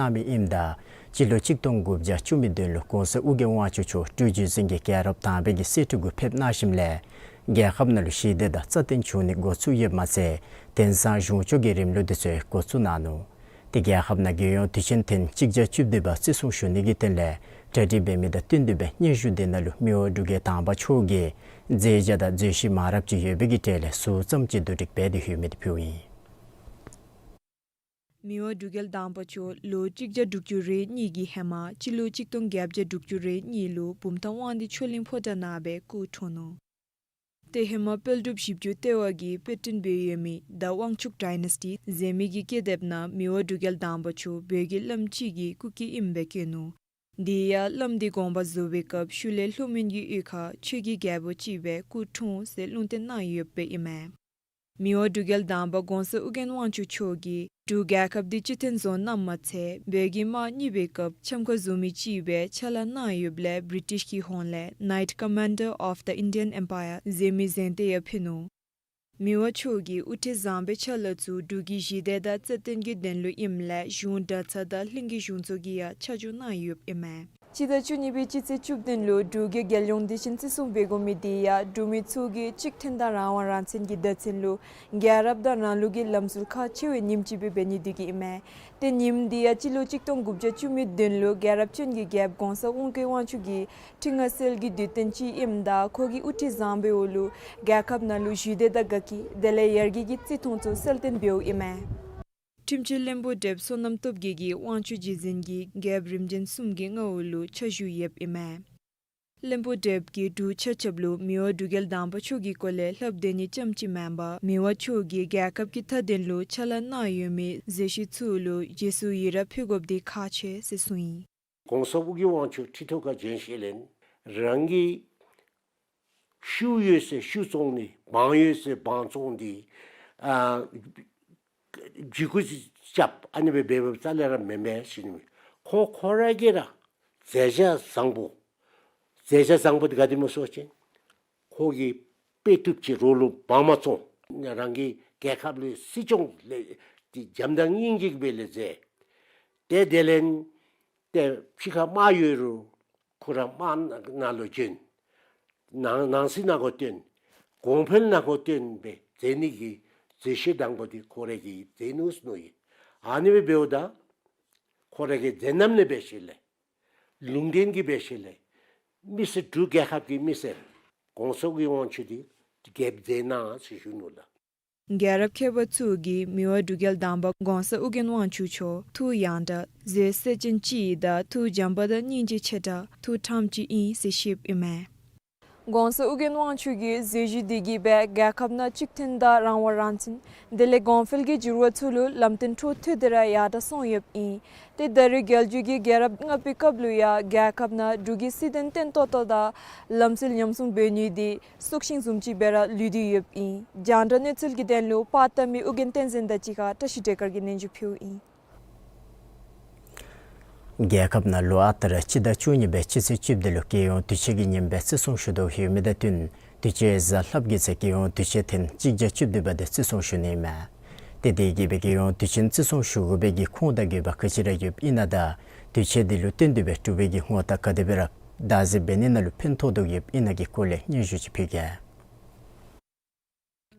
གནང་མི་ཨིནམ་ད་སྤྱི་ལོ་གཅིག་སྟོང་དགུ་བརྒྱ་བཅུ་མེད་བདུན་ལུ་གོང་ས་ཨོ་རྒྱན་དབང་ཕྱུག་མཆོག་སྤྲུལ་བརྒྱུད་འཛིན་གྱི་རྒྱལ་རབས་དང་པའི་གི་གསེར་ཁྲི་གུ་ཕེབས་གནང་ཞིནམ་ལས་རྒྱལ་ཁབ་ནང་ལུ་ཞི་བདེ་དང་རྩ་བརྟན་བྱུང་ནི་འགོ་བཙུགས་ཡོདཔ་མ་ཚད་དེང་སང་གཞུང་ཕྱོགས་ཀྱི་རིམ་ལུགས་འདི་ཚུ་འགོ་བཙུགས་གནང་ནུག། ཏེ་རྒྱལ་ཁབ་ནང་རྒྱལ་ཡོངས་དུས་ཆེན་ཐེངས་གཅིག་བརྒྱ་བཅུ་བདུན་པ་བརྩི་སྲུང་ཞུ་ནི་གི་དོན་ལས་གྲ་སྒྲིག་འབད་མི་དང་བསྟུན་ཏེ་སྦེ་སྙན་ཞུ་འདི་ནང་ལུ་མི་དབང་འབྲུག་རྒྱལ་དང་པ་མཆོག་གིས་མཛད་བྱ་དང་མཛད་ཤུལ་མང་རབས་ཅིག་ཡོད་པའི་གི་གྲས་ལས་ཟུར་ཙམ་ཅིག་བསྡུ་སྒྲིག་འབད་དེ་ཞུ་མི་འདི་ཕུལཝ་ཨིན། མི་དབང་འབྲུག་རྒྱལ་དང་པ་མཆོག་ལོ་གཅིག་བརྒྱ་དྲུག་ཅུ་རེ་གཉིས་ཀྱི་ཧེ་མ་སྤྱི་ལོ་གཅིག་སྟོང་བརྒྱད་བརྒྱ་དྲུག་ཅུ་རེ་གཉིས་ལུ་བུམ་ཐང་དབང་འདུས་ཆོས་གླིང་ཕོ་བྲང་ནང་སྦེ་སྐུ་འཁྲུངས་ནུག། ཏེ་ཧེ་མ་དཔལ་འབྲུག་བཞི་བཅུ་ལྟེ་བ་གིས་དཔེ་སྐྲུན་འབད་ཡོད་མི་The Wangchuck Dynasty ཟེར་མི་གི་སྐྱེས་དེབ་ནང་མི་དབང་འབྲུག་རྒྱལ་དང་པ་མཆོག་བོད་ཀྱི་བླམ་ཅིག་གི་སྐུ་སྐྱེ་ཨིནམ་སྦེ་བཀོད་ནུག། དེ་ཡང་བླམ་འདི་དགོངས་པ་རྫོགས་པའི་སྐབས་ཤུལ་ལས་ལྷོ་མོན་གྱི་གཡུས་ཁར་ཆོས་ཀྱི་རྒྱལ་པོ་ཅིག་སྦེ་སྐུ་འཁྲུངས་ཟེར་ལུང་བསྟན་གནང་ཡོདཔ་ཨིན་མས། མི་དབང་འབྲུག་རྒྱལ་དང་པ་གོང་ས་ཨོ་རྒྱན་དབང་ཕྱུག་མཆོག་གིས་འབྲུག་རྒྱལ་ཁབ་འདི་སྤྱི་མཐུན་བཟོ་གནངམ་མ་ཚད་བོད་ཀྱི་དམག་རྙིང་པའི་སྐབས་འཆམ་ཁ་བཟོ་མི་ཅིག་སྦེ་ཕྱག་ལཱ་གནང་ཡོདཔ་ལས་བི་རི་ཊིཤ་གི་ཧོངས་ལས་Knight Commander of the Indian Empire ཟེར་མི་གཟེངས་བསྟོད་ཡང་ཕུལ་ནུག། མི་དབང་མཆོག་གིས་དབུ་ཁྲིད་བཟང་པོའི་ཕྱག་ལཱ་ཚུ་འབྲུག་གི་ཞི་བདེ་དང་རྩ་བརྟན་གྱི་དོན་ལུ་ཨིནམ་ལས་གཞུང་གྲྭ་ཚང་དང་གླིང་གི་གཞུང་ཚོགས་ཀྱིས་ཡང་ཆ་འཇོག་གནང་ཡོདཔ་ཨིན་མས། སྤྱི་ཟླ་བཅུ་གཉིས་པའི་སྤྱི་ཚེས་བཅུ་བདུན་ལུ་འབྲུག་གི་རྒྱལ་ཡོངས་བདེ་ཆེན་བརྩི་སྲུང་འབད་དགོ་མི་དེ་ཡང་འབྲུག་མི་ཚུ་གིས་གཅིག་མཐུན་དང་རང་དབང་རང་བཙན་གྱི་བརྡ་མཚོན་ལུ་རྒྱལ་རབས་དང་རང་ལུགས་ཀྱི་ལམ་སྲོལ་ཁག་ཆེ་བའི་ཉིནམ་ཅིག་སྦེ་འབད་ནི་དེ་གིས་ཨིན་མས། ཏེ་ཉིནམ་དེ་ཡང་སྤྱི་ལོ་གཅིག་སྟོང་དགུ་བརྒྱ་བཅུ་མེད་བདུན་ལུ་རྒྱལ་རབས་ཅན་གྱི་རྒྱལཔོ་གོང་ས་ཨོ་རྒྱན་དབང་ཕྱུག་གི་ཁྲི་མངའ་གསལ་གྱི་དུས་སྟོན་ཅིག་ཨིནམ་ད་ཁོ་གི་དབུ་ཁྲིད་བཟང་པོའི་འོག་ལུ་རྒྱལ་ཁབ་ནང་ལུ་ཞི་བདེ་དང་དགའ་སྐྱིད་དེ་ལས་ཡར་རྒྱས་ཀྱི་བརྩི་མཐོང་ཚུ་གསལ་སྟོན་འབདཝ་ཨིན་མས། ཁྲིམས་སྤྱི་བློན་པོ་བགྲེསཔ་བསོད་ནམས་སྟོབས་རྒྱས་ཀྱིས་དབང་ཕྱུག་རྗེ་བཙུན་གྱིས་རྒྱལཔོ་རིམ་བྱོན་གསུམ་གྱི་མངའ་འོག་ལུ་ཕྱག་ཞུ་ཡོདཔ་ཨིན་མས། བློན་པོ་བགྲེསཔ་ཀྱིས་འབྲུག་ཆ་ཁྱབ་ལུ་མི་དབང་འབྲུག་རྒྱལ་དང་པ་མཆོག་གི་སྐོར་ལས་ལྷབ་སྟེ་ནི་རྐྱངམ་ཅིག་མེན་པར་མི་དབང་མཆོག་གིས་རྒྱལ་ཁབ་ཀྱི་མཐའ་དོན་ལུ་ཕྱག་ལཱ་གནང་ཡོད་མི་མཛད་གཞི་ཚུ་ལུ་རྗེས་སུ་ཡི་རང་ཕུལ་དགོཔ་འདི་ཁག་ཆེ་ཟེར་གསུངས་ཡི། གོང་ས་ཨོ་རྒྱན་དབང་ཕྱུག་ཁྲི་ཐོག་ཁར་བྱོན་ཞིནམ་ལས་རང་གི་ཤུགས་ཡོད་ཟེར་ཤུགས་བཙོང་ནི་དབང་ཡོད་ཟེར་དབང་བཙོང་སྟེ་ཨ་འཇིགས་སྐུལ་རྐྱབ་ཨ་ནི་སྦེ་འབདཝ་རྩ་ལས་ར་མེན་པས་ཟེར་ནི། ཁོ་ཁོ་ར་གིས་ར་མཛད་བྱ་བཟང་པོ་མཛད་བྱ་བཟང་པོ་འདི་ག་དེ་སྨོ་ཟེར་བ་ཅིན་ཁོ་གིས་དཔེ་བཏུབ་ཅིག་རོགས་ལུ་དབང་མ་བཙོང་། རང་གི་རྒྱལ་ཁབ་ལུ་སྲིད་སྐྱོང་ལས་འདི་བྱམས་དང་སྙིང་རྗེ་སྦེ་ལས་མཛད། ཏེ་དེ་ལས་ཏེ་ཕྱི་ཁར་དམག་ཡོད་རུང་ཁོ་ར་དམག་ནང་ལུ་བྱོན། ནང་ནང་སྲིད་ནང་འགོ་བསྟེན། གོང་འཕེལ་ནང་འགོ་བསྟེན་སྦེ་མཛད་ནི་གི་མཛད་བྱ་དང་པ་འདི་ཁོ་ར་གིས་མཛད་ནུག་ཟེར་མནོ་ཡི། ཨ་ནི་སྦེ་འབདཝ་ད་ཁོ་ར་གིས་མཛད་རྣམ་ལས་འབད་ཞིནམ་ལས་ལུང་བསྟན་གྱི་འབད་ཞིནམ་ལས་མི་སེར་འབྲུག་རྒྱལ་ཁབ་ཀྱི་མི་སེར་གོང་ས་ཨོ་རྒྱན་དབང་ཕྱུག་འདི་རྒྱལཔོ་མཛད་གནང་ཟེར་ཞུ་ནུག་ལགས། རྒྱལ་རབས་མཁས་པ་ཚུ་གིས་མི་དབང་འབྲུག་རྒྱལ་དང་པ་གོང་ས་ཨོ་རྒྱན་དབང་ཕྱུག་མཆོག་ཐུགས་ཡང་དག་མཛད་སྲོལ་ཅན་ཅིག་དང་ཐུགས་བྱམས་པ་དང་སྙིང་རྗེ་ཆེ་དྲགས་ཐུགས་དམ་ཅིག་ཨིན་ཟེར་བཤདཔ་ཨིན་མས། གོང་ས་ཨོ་རྒྱན་དབང་ཕྱུག་གི་མཛད་བཞུགས་འདི་གིས་སྦེ་རྒྱལ་ཁབ་ནང་གཅིག་མཐུན་དང་རང་དབང་རང་བཙན་དེ་ལས་གོང་འཕེལ་གྱི་འགྱུར་བ་ཚུ་ལུ་ལམ་སྟོན་འཕྲོ་མཐུད་དེ་ར་ཡར་དྲག་སོང་ཡོདཔ་ཨིན། ཏེ་ད་རེས་རྒྱལ་བརྒྱུད་ཀྱི་རྒྱལ་རབས་ལྔ་པའི་སྐབས་ལུ་ཡང་རྒྱལ་ཁབ་ནང་འབྲུག་གི་སྲིད་དོན་བརྟན་ཏོག་ཏོ་དང་ལམ་སྲོལ་ཉམས་སྲུང་འབད་ནི་འདི་སྲོག་ཤིང་བཟུམ་ཅིག་སྦེ་ར་ལུས་ཏེ་ཡོདཔ་ཨིན། རྒྱང་བསྒྲགས་གནས་ཚུལ་གྱི་དོན་ལུ་པར་བཏབ་མི་ཨོ་རྒྱན་བསྟན་འཛིན་དང་གཅིག་ཁར་བཀྲ་ཤིས་བདེ་དཀར་གྱིས་སྙན་ཞུ་ཕུལཝ་ཨིན། རྒྱལ་ཁབ་ནང་ལོ་ཨ་རྟག་ར་སྤྱི་ཟླ་བཅུ་གཉིས་པའི་སྤྱི་ཚེས་བཅུ་བདུན་ལུ་རྒྱལ་ཡོངས་དུས་ཆེན་གྱི་ཉིནམ་སྦེ་བརྩི་སྲུང་ཞུ་དོ་ཡོད་མི་དང་བསྟུན་དུས་ཆེན་གཟའ་ལྷགཔ་གི་ཚེ་རྒྱལ་ཡོངས་དུས་ཆེན་ཐེངས་གཅིག་བརྒྱ་བཅུ་བདུན་པ་དེ་བརྩི་སྲུང་ཞུ་ནི་ཨིན་མས། ཏེ་དེ་གིས་སྦེ་རྒྱལ་ཡོངས་དུས་ཆེན་བརྩི་སྲུང་ཞུ་དགོ་པའི་གི་ཁུངས་དང་དགོས་པ་ག་ཅི་ར་ཡོདཔ་ཨིན་ན་དང་དུས་ཆེན་འདི་ལུ་བསྟུན་ཏེ་སྦེ་གྲུབ་པའི་གི་ངོ་རྟགས་ག་དེ་སྦེ་ར་བདག་འཛིན་འབད་ནི་ནང་ལུ་ཕན་ཐོགས་དོ་ཡོདཔ་ཨིན་ན་གི་སྐོར་ལས་སྙན་ཞུ་ཅིག་ཕུལ་གེ།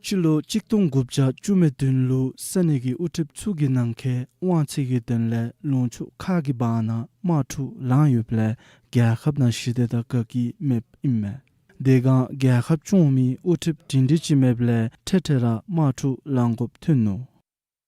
སྤྱི་ལོ་གཅིག་སྟོང་དགུ་བརྒྱ་བཅུ་མེད་བདུན་ལུ་ས་གནས་ཀྱི་དབུ་ཁྲིདཔ་ཚུ་གི་ནང་འཁོད་དབང་ཚད་ཀྱི་དོན་ལས་ལུང་ཕྱོགས་ཁག་གི་བར་ན་དམག་འཁྲུག་ལངས་ཡོདཔ་ལས་རྒྱལ་ཁབ་ནང་ཞི་བདེ་དང་དགའ་སྐྱིད་མེདཔ་ཨིན་མས། དེ་སྒང་རྒྱལ་ཁབ་སྐྱོང་མི་དབུ་ཁྲིདཔ་སྒྲིང་སྒྲི་ཅིག་མེདཔ་ལས་ཐེངས་ཐེངས་ར་དམག་འཁྲུག་ལང་དགོཔ་ཐོན་ནུག།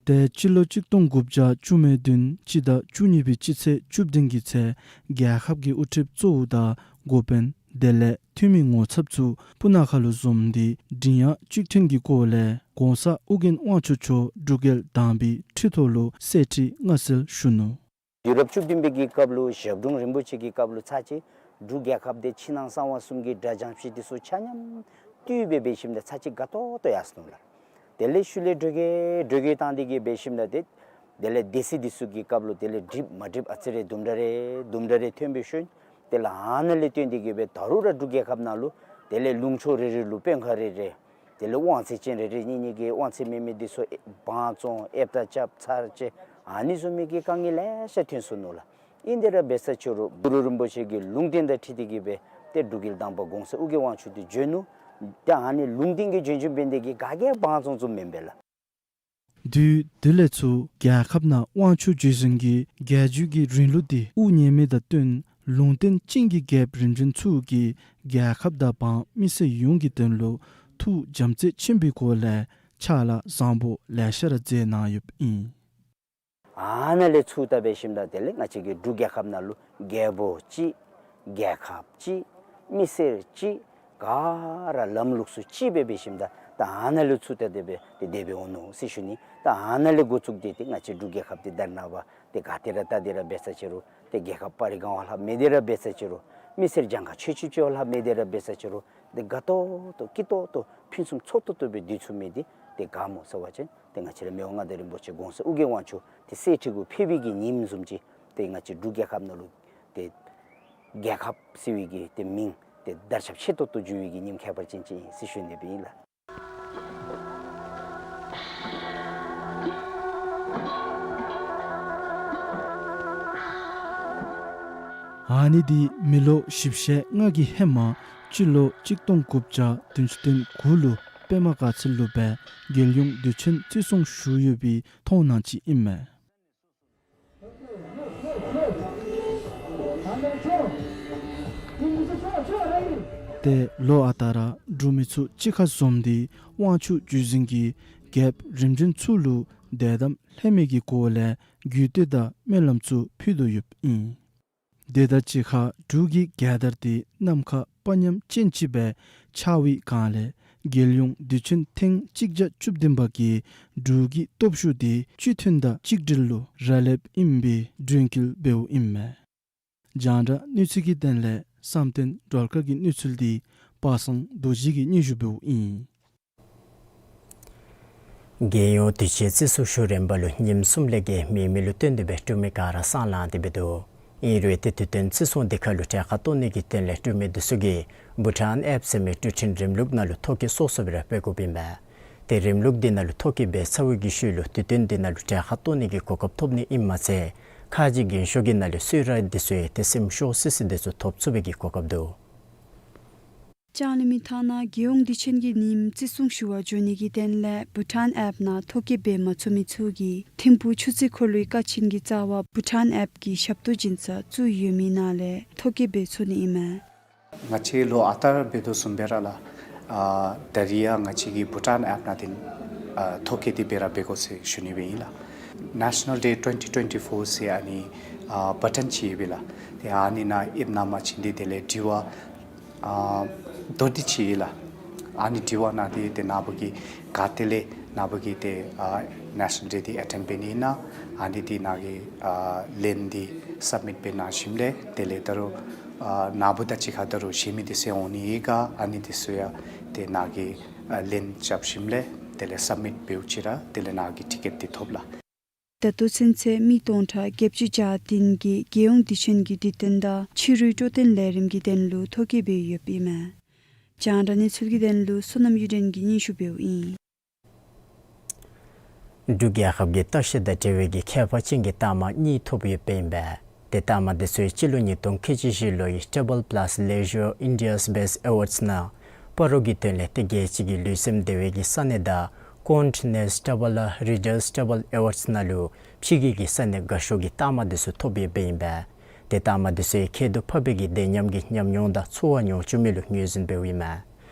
ཏེ་སྤྱི་ལོ་གཅིག་སྟོང་དགུ་བརྒྱ་བཅུ་མེད་བདུན་སྤྱི་ཟླ་བཅུ་གཉིས་པའི་སྤྱི་ཚེས་བཅུ་བདུན་གྱི་ཚེ་རྒྱལ་ཁབ་ཀྱི་དབུ་ཁྲིདཔ་གཙོ་བོ་དང་འགོ་དཔོན་དེ་ལས་འཐུས་མི་ངོ་ཚབ་ཚུ་སྤུ་ན་ཁ་ལུ་འཛོམས་ཏེ་མགྲིན་དབྱངས་གཅིག་མཐུན་གྱི་སྒོ་ལས་གོང་ས་ཨོ་རྒྱན་དབང་ཕྱུག་མཆོག་འབྲུག་རྒྱལ་དང་པའི་ཁྲི་ཐོག་ལུ་གསེར་ཁྲི་མངའ་གསོལ་ཞུ་ནུག། དུས་རབས་བཅུ་བདུན་པའི་གི་སྐབས་ལུ་ཞབས་དྲུང་རིན་པོ་ཆེ་གི་སྐབས་ལུ་ཚར་གཅིག་འབྲུག་རྒྱལ་ཁབ་དེ་ཕྱི་ནང་གསང་བ་གསུམ་གྱི་དགྲ་འཇོམས་ཅིག་དེ་ཚུ་ཆ་མཉམ་བཏུལ་སྦེ་འབད་ཞིནམ་ད་ཚར་གཅིག་དགའ་ཏོག་ཏོ་ཡར་སོང་ནུག་ལགས། དེ་ལས་ཤུལ་ལས་འགྲོས་ཀྱིས་འགྲོས་ཀྱིས་བཏང་སྟེ་གི་འབད་ཞིནམ་ད་ཏེ་དེ་ལས་སྡེ་སྲིད་དེ་ཚུ་གི་སྐབས་ལུ་དེ་ལས་འགྲིག་མ་འགྲིག་ཨ་ཙི་རེ་དུམ་གྲ་རེ་དུམ་གྲ་རེ་ཐོན་འབད་ཞིནམ་དེ་ལས་ཨ་ནཱ་ལས་བརྟེན་ཏེ་གི་སྦེ་ད་རུང་ར་འབྲུག་རྒྱལ་ཁབ་ནང་ལུ་དེ་ལས་ལུང་ཕྱོགས་རེ་རེ་ལུ་དཔོན་ཁག་རེ་རེ་དེ་ལས་དབང་ཚད་ཅན་རེ་རེ་གཉིས་གཉིས་ཀྱིས་དབང་ཚད་མེད་མི་དེ་ཚུ་དབང་བཙོང་ཨེབ་ཏ་རྐྱབ་ཚར་བཅད་ཨ་ནི་བཟུམ་མའི་གི་དཀའ་ངལ་ལེ་ཤ་ཐོན་སོང་ནུག་ལགས། ཨིན་དེ་ར་འབད་ས་ཅིག་རུང་གུ་རུ་རིན་པོ་ཆེ་གི་ལུང་བསྟན་དང་འཁྲིལ་ཏེ་གི་སྦེ་ཏེ་འབྲུག་རྒྱལ་དང་པ་གོང་ས་ཨོ་རྒྱན་དབང་ཕྱུག་དེ་བྱོན་ནུག། ཏེ་ཨ་ནི་ལུང་བསྟན་གྱི་བྱོན་བྱོནམ་འབད་ནི་དེ་གིས་ག་གིས་དབང་བཙོང་བཙོངམ་མེན་པས་ལགས། དུས་དེ་ལས་ཚུར་རྒྱལ་ཁབ་ནང་དབང་ཕྱུག་རྗེ་བཙུན་གྱིས་རྒྱལ་བརྒྱུད་ཀྱི་རིང་ལུགས་འདི་དབུ་བརྙེས་མི་དང་བསྟུན་ལུང་བསྟན་ཅན་གྱི་རྒྱལཔོ་རིམ་བྱོན་ཚུ་གིས་རྒྱལ་ཁབ་དང་འབངས་མི་སེར་ཡོངས་ཀྱི་དོན་ལུ་ཐུགས་བྱམས་བརྩེ་ཆེན་པོའི་སྒོ་ལས་ཕྱག་ལཱ་བཟང་པོ་ལེ་ཤ་ར་མཛད་གནང་ཡོདཔ་ཨིན། ཨ་ནཱ་ལས་ཚུར་ད་འབད་ཞིནམ་ད་དེ་ལས་ང་བཅས་ཀྱི་འབྲུག་རྒྱལ་ཁབ་ནང་ལུ་རྒྱལ་པོ་གཅིག་རྒྱལ་ཁབ་གཅིག་མི་སེར་གཅིག་ག་ར་ལམ་ལུགས་སྲོལ་གཅིག་སྦེ་འབད་ཞིནམ་ད་ད་ཨ་ནཱ་ལས་ཚུར་ད་དེ་སྦེ་དེ་སྦེ་འོང་ནུག་ཟེར་ཞུ་ནི། ད་ཨ་ནཱ་ལས་འགོ་བཙུགས་ཏེ་ཏེ་ང་བཅས་འབྲུག་རྒྱལ་ཁབ་འདི་ད་རེས་ནངས་པ་ཏེ་ག་ཏེ་ར་ད་དེ་ར་འབད་ས་ཅིག་རུང་ཏེ་རྒྱལ་ཁབ་པར་རིས་གང་བ་ལྷག་མི་དེ་ར་འབད་ས་ཅིག་རུང་མི་སེར་གྱངས་ཁ་ཆོད་ཆོདཔ་ཅིག་བ་ལྷག་མི་དེ་ར་འབད་ས་ཅིག་རུང་ཏེ་དགའ་ཏོག་ཏོ་སྐྱིད་ཏོག་ཏོ་ཕུན་སུམ་ཚོགས་ཏོག་ཏོ་སྦེ་སྡོད་ཚུགས་མི་འདི་ཏེ་ག་སྨོ་ཟེར་བ་ཅིན་ཏེ་ང་བཅས་ར་མི་དབང་མངའ་བདག་རིན་པོ་ཆེ་གོང་ས་ཨོ་རྒྱན་དབང་ཕྱུག་ཏེ་གསེར་ཁྲི་གུ་ཕེབས་པའི་གི་ཉིནམ་བཟུམ་ཅིག་ཏེ་ང་བཅས་འབྲུག་རྒྱལ་ཁབ་ནང་ལུ་ཏེ་རྒྱལ་ཁབ་ཟེར་བའི་གི་ཏེ་མིང་ཏེ་དར་ཁྱབ་ཆེ་ཏོག་ཏོ་འགྱོ་བའི་གི་ཉིནམ་ཁྱད་པར་ཅན་ཅིག་ཨིན་ཟེར་ཞུ་ནི་སྦེ་ཨིན་ལགས། ཨ་ནི་འདི་མི་ལོ་བཞི་བཅུ་ཞེ་ལྔ་གི་ཧེ་མ་སྤྱི་ལོ་གཅིག་སྟོང་དགུ་བརྒྱ་བདུན་ཅུ་དོན་དགུ་ལུ་པདྨ་དཀར་ཚལ་ལུ་སྦེ་རྒྱལ་ཡོངས་དུས་ཆེན་བརྩི་སྲུང་ཞུ་ཡོད་པའི་མཐོང་སྣང་ཅིག་ཨིན་མས། ཏེ་ལོ་ཨ་རྟག་ར་འབྲུག་མི་ཚུ་གཅིག་ཁར་འཛོམས་ཏེ་དབང་ཕྱུག་བརྒྱུད་འཛིན་གྱི་རྒྱལཔོ་རིམ་བྱོན་ཚུ་ལུ་དད་དམ་ལྷད་མེད་ཀྱི་སྒོ་ལས་གུས་བརྟོལ་དང་སྨོན་ལམ་ཚུ་ཕུལ་དོ་ཡོདཔ་ཨིན། དེ་དང་གཅིག་ཁར་འབྲུག་གི་རྒྱལ་དར་འདི་ནམ་མཁའ་དཔའ་ཉམས་ཅན་ཅིག་སྦེ་འཕྱར་བའི་སྒང་ལས་རྒྱལ་ཡོངས་དུས་ཆེན་ཐེངས་གཅིག་བརྒྱ་བཅུ་བདུན་པ་གི་འབྲུག་གི་སྟོབས་ཤུགས་འདི་སྤྱི་མཐུན་དང་གཅིག་སྒྲིལ་ལུ་རག་ལསཔ་ཨིན་པའི་དྲན་སྐུལ་འབདཝ་ཨིན་མས། རྒྱང་བསྒྲགས་གནས་ཚུལ་གྱི་དོན་ལས་བསམ་གཏན་སྒྲོལ་དཀར་གྱི་གནས་ཚུལ་འདི་པ་སངས་རྡོ་རྗེ་གིས་སྙན་ཞུ་འབདཝ་ཨིན། རྒྱལ་ཡོངས་དུས་ཆེན་བརྩི་སྲུང་ཞུ་རན་པ་ལུ་ཉིནམ་གསུམ་ལས་བརྒལ་མེད་མི་ལུ་བརྟེན་ཏེ་སྦེ་འབྲུག་མི་ག་ར་སང་ལངས་ཏེ་འབད་དོ། ཨིན་རུང་ཏེ་དུས་སྟོན་བརྩི་སྲུང་འདི་ཁར་ལུ་གྲལ་ཁར་གཏོགས་ནི་གི་དོན་ལས་འབྲུག་མི་འདི་ཚུ་གིས་བྷུ་ཊཱན་ཨེབ་ཟེར་མི་འགྲུལ་འཕྲིན་རིམ་ལུགས་ནང་ལུ་ཐོ་བཀོད་སོ་སོ་སྦེ་ར་འབད་དགོཔ་ཨིན་པས། ཏེ་རིམ་ལུགས་འདི་ནང་ལུ་ཐོ་བཀོད་འབད་ཚར་བའི་ཤུལ་ལུ་དུས་སྟོན་འདི་ནང་ལུ་གྲལ་ཁར་གཏོགས་ནི་གི་གོ་སྐབས་ཐོབ་ནི་ཨིནམ་མ་ཚད་ཁ་རྗེ་རྒན་ཤོས་ཀྱི་ནང་ལུ་གསོལ་རས་འདི་ཚུ་ཡང་ཏེ་སེམས་ཤོར་སི་སི་འདི་ཚུ་ཐོབ་ཚུགས་པའི་གི་གོ་སྐབས་འདུག། ལྕང་གླིང་མི་ཐང་ནང་རྒྱལ་ཡོངས་དུས་ཆེན་གྱི་ཉིནམ་བརྩི་སྲུང་ཞུ་བར་འགྱོ་ནི་གི་དོན་ལས་བྷུ་ཊཱན་ཨེབ་ནང་ཐོ་བཀོད་འབད་མ་ཚུགས་མི་ཚུ་གིས་ཐིམ་ཕུག་ཆུ་ཚོད་འཁོར་ལོའི་ཀ་ཆེན་གྱི་རྩ་བར་བྷུ་ཊཱན་ཨེབ་ཀྱི་ཞབས་ཏོག་སྦྱིན་ས་བཙུགས་ཡོད་མི་ནང་ལས་ཐོ་བཀོད་འབད་ཚུགས་ནི་ཨིན་མས། ང་བཅས་ལོ་ཨ་རྟག་ར་འབད་དོ་བཟུམ་སྦེ་ར་ལགས། ཨ་ད་རིས་ཡང་ང་བཅས་ཀྱིས་བྷུ་ཊཱན་ཨེབ་ནང་འདི་ཨ་ཐོ་བཀོད་འདི་འབད་ར་འབད་དགོ་ཟེར་ཞུ་ནི་སྦེ་ཨིན་ལགས། National Day twenty twenty-four ཟེར་ཨ་ནི་ཨ་བ་ཊཱན་ཅིག་ཡོད་པས་ལགས། ཏེ་ཨ་ནི་ནང་ཨེབ་ནང་མར་བྱིན་ཏེ་དེ་ལས་དྲི་བ་ཨ་མདོར་བསྡུས་ཅིག་ཡོད་ལགས། ཨ་ནི་དྲི་བ་ནང་འདི་ཏེ་ནཱ་བུ་གིས་ག་ཏེ་ལས་ནཱ་བུ་གིས་ཏེ་ཨ་National Day འདི་ཨེ་ཊེནཌ་འབད་ནི་ཨིན་ན་ཨ་ནི་འདི་ནཱ་གིས་ཨ་ལན་འདི་སབ་མིཊ་འབད་གནང་ཞིནམ་ལས་དེ་ལས་ད་རུང་ཨ་ནཱ་བུ་དང་གཅིག་ཁར་ད་རུང་གཞན་མི་འདི་ཚུ་འོང་ནི་ཨིན་ག་ཨ་ནི་འདི་ཚུ་ཡང་ཏེ་ནཱ་གིས་ཨ་ལན་རྐྱབ་ཞིནམ་ལས་དེ་ལས་སབ་མིཊ་འབདཝ་ཅིག་ར་དེ་ལས་ནཱ་གིས་ཊི་ཀེཊ་འདི་ཐོབ་ལགས། ད་ལྟོ་ཚུན་ཚོད་མི་སྟོང་ཕྲག་བརྒྱད་ཅུ་གྱ་བདུན་གྱིས་རྒྱལ་ཡོངས་དུས་ཆེན་གྱི་དུས་སྟོན་དང་ཕྱི་རུའི་སྤྲོ་སྟོན་ལས་རིམ་གྱི་དོན་ལུ་ཐོ་བཀོད་འབད་ཡོདཔ་ཨིན་མས། རྒྱང་བསྒྲགས་གནས་ཚུལ་གྱི་དོན་ལུ་བསོད་ནམས་གཡུ་སྒྲོན་གྱིས་སྙན་ཞུ་འབདཝ་ཨིན། འབྲུག་རྒྱལ་ཁབ་ཀྱི་ལྟ་བཤལ་དང་འབྲེལ་བའི་གི་ཁྱད་པར་ཅན་གྱི་རྟགས་མ་གཉིས་ཐོབ་ཡོདཔ་ཨིན་པས། ཏེ་རྟགས་མ་འདི་ཚུ་སྤྱི་ལོ་ཉིས་སྟོང་ཁལ་གཅིག་བཞི་ལོའི་Travel Plus Leisure India's Best Awards ནང་སྤ་རོ་གི་དོན་ལས་ཏེ་རྒྱལ་སྤྱི་གི་ལུས་སེམས་བདེ་བའི་གི་ས་གནས་དང་Condé Nast Traveller Reader's Travel Awards ནང་ལུ་ཕྱི་རྒྱལ་གྱི་ས་གནས་དགའ་ཤོས་ཀྱི་རྟགས་མ་འདི་ཚུ་ཐོབ་ཡོདཔ་ཨིན་པས། ཏེ་རྟགས་མ་འདི་ཚུ་ཡང་ཁྱད་དུ་འཕགས་པའི་གི་བདེ་ཉམས་ཀྱི་ཉམས་མྱོང་དང་འཚོ་བ་མྱོང་བཅུག་མི་ལུ་ངོས་འཛིན་འབདཝ་ཨིན་མས།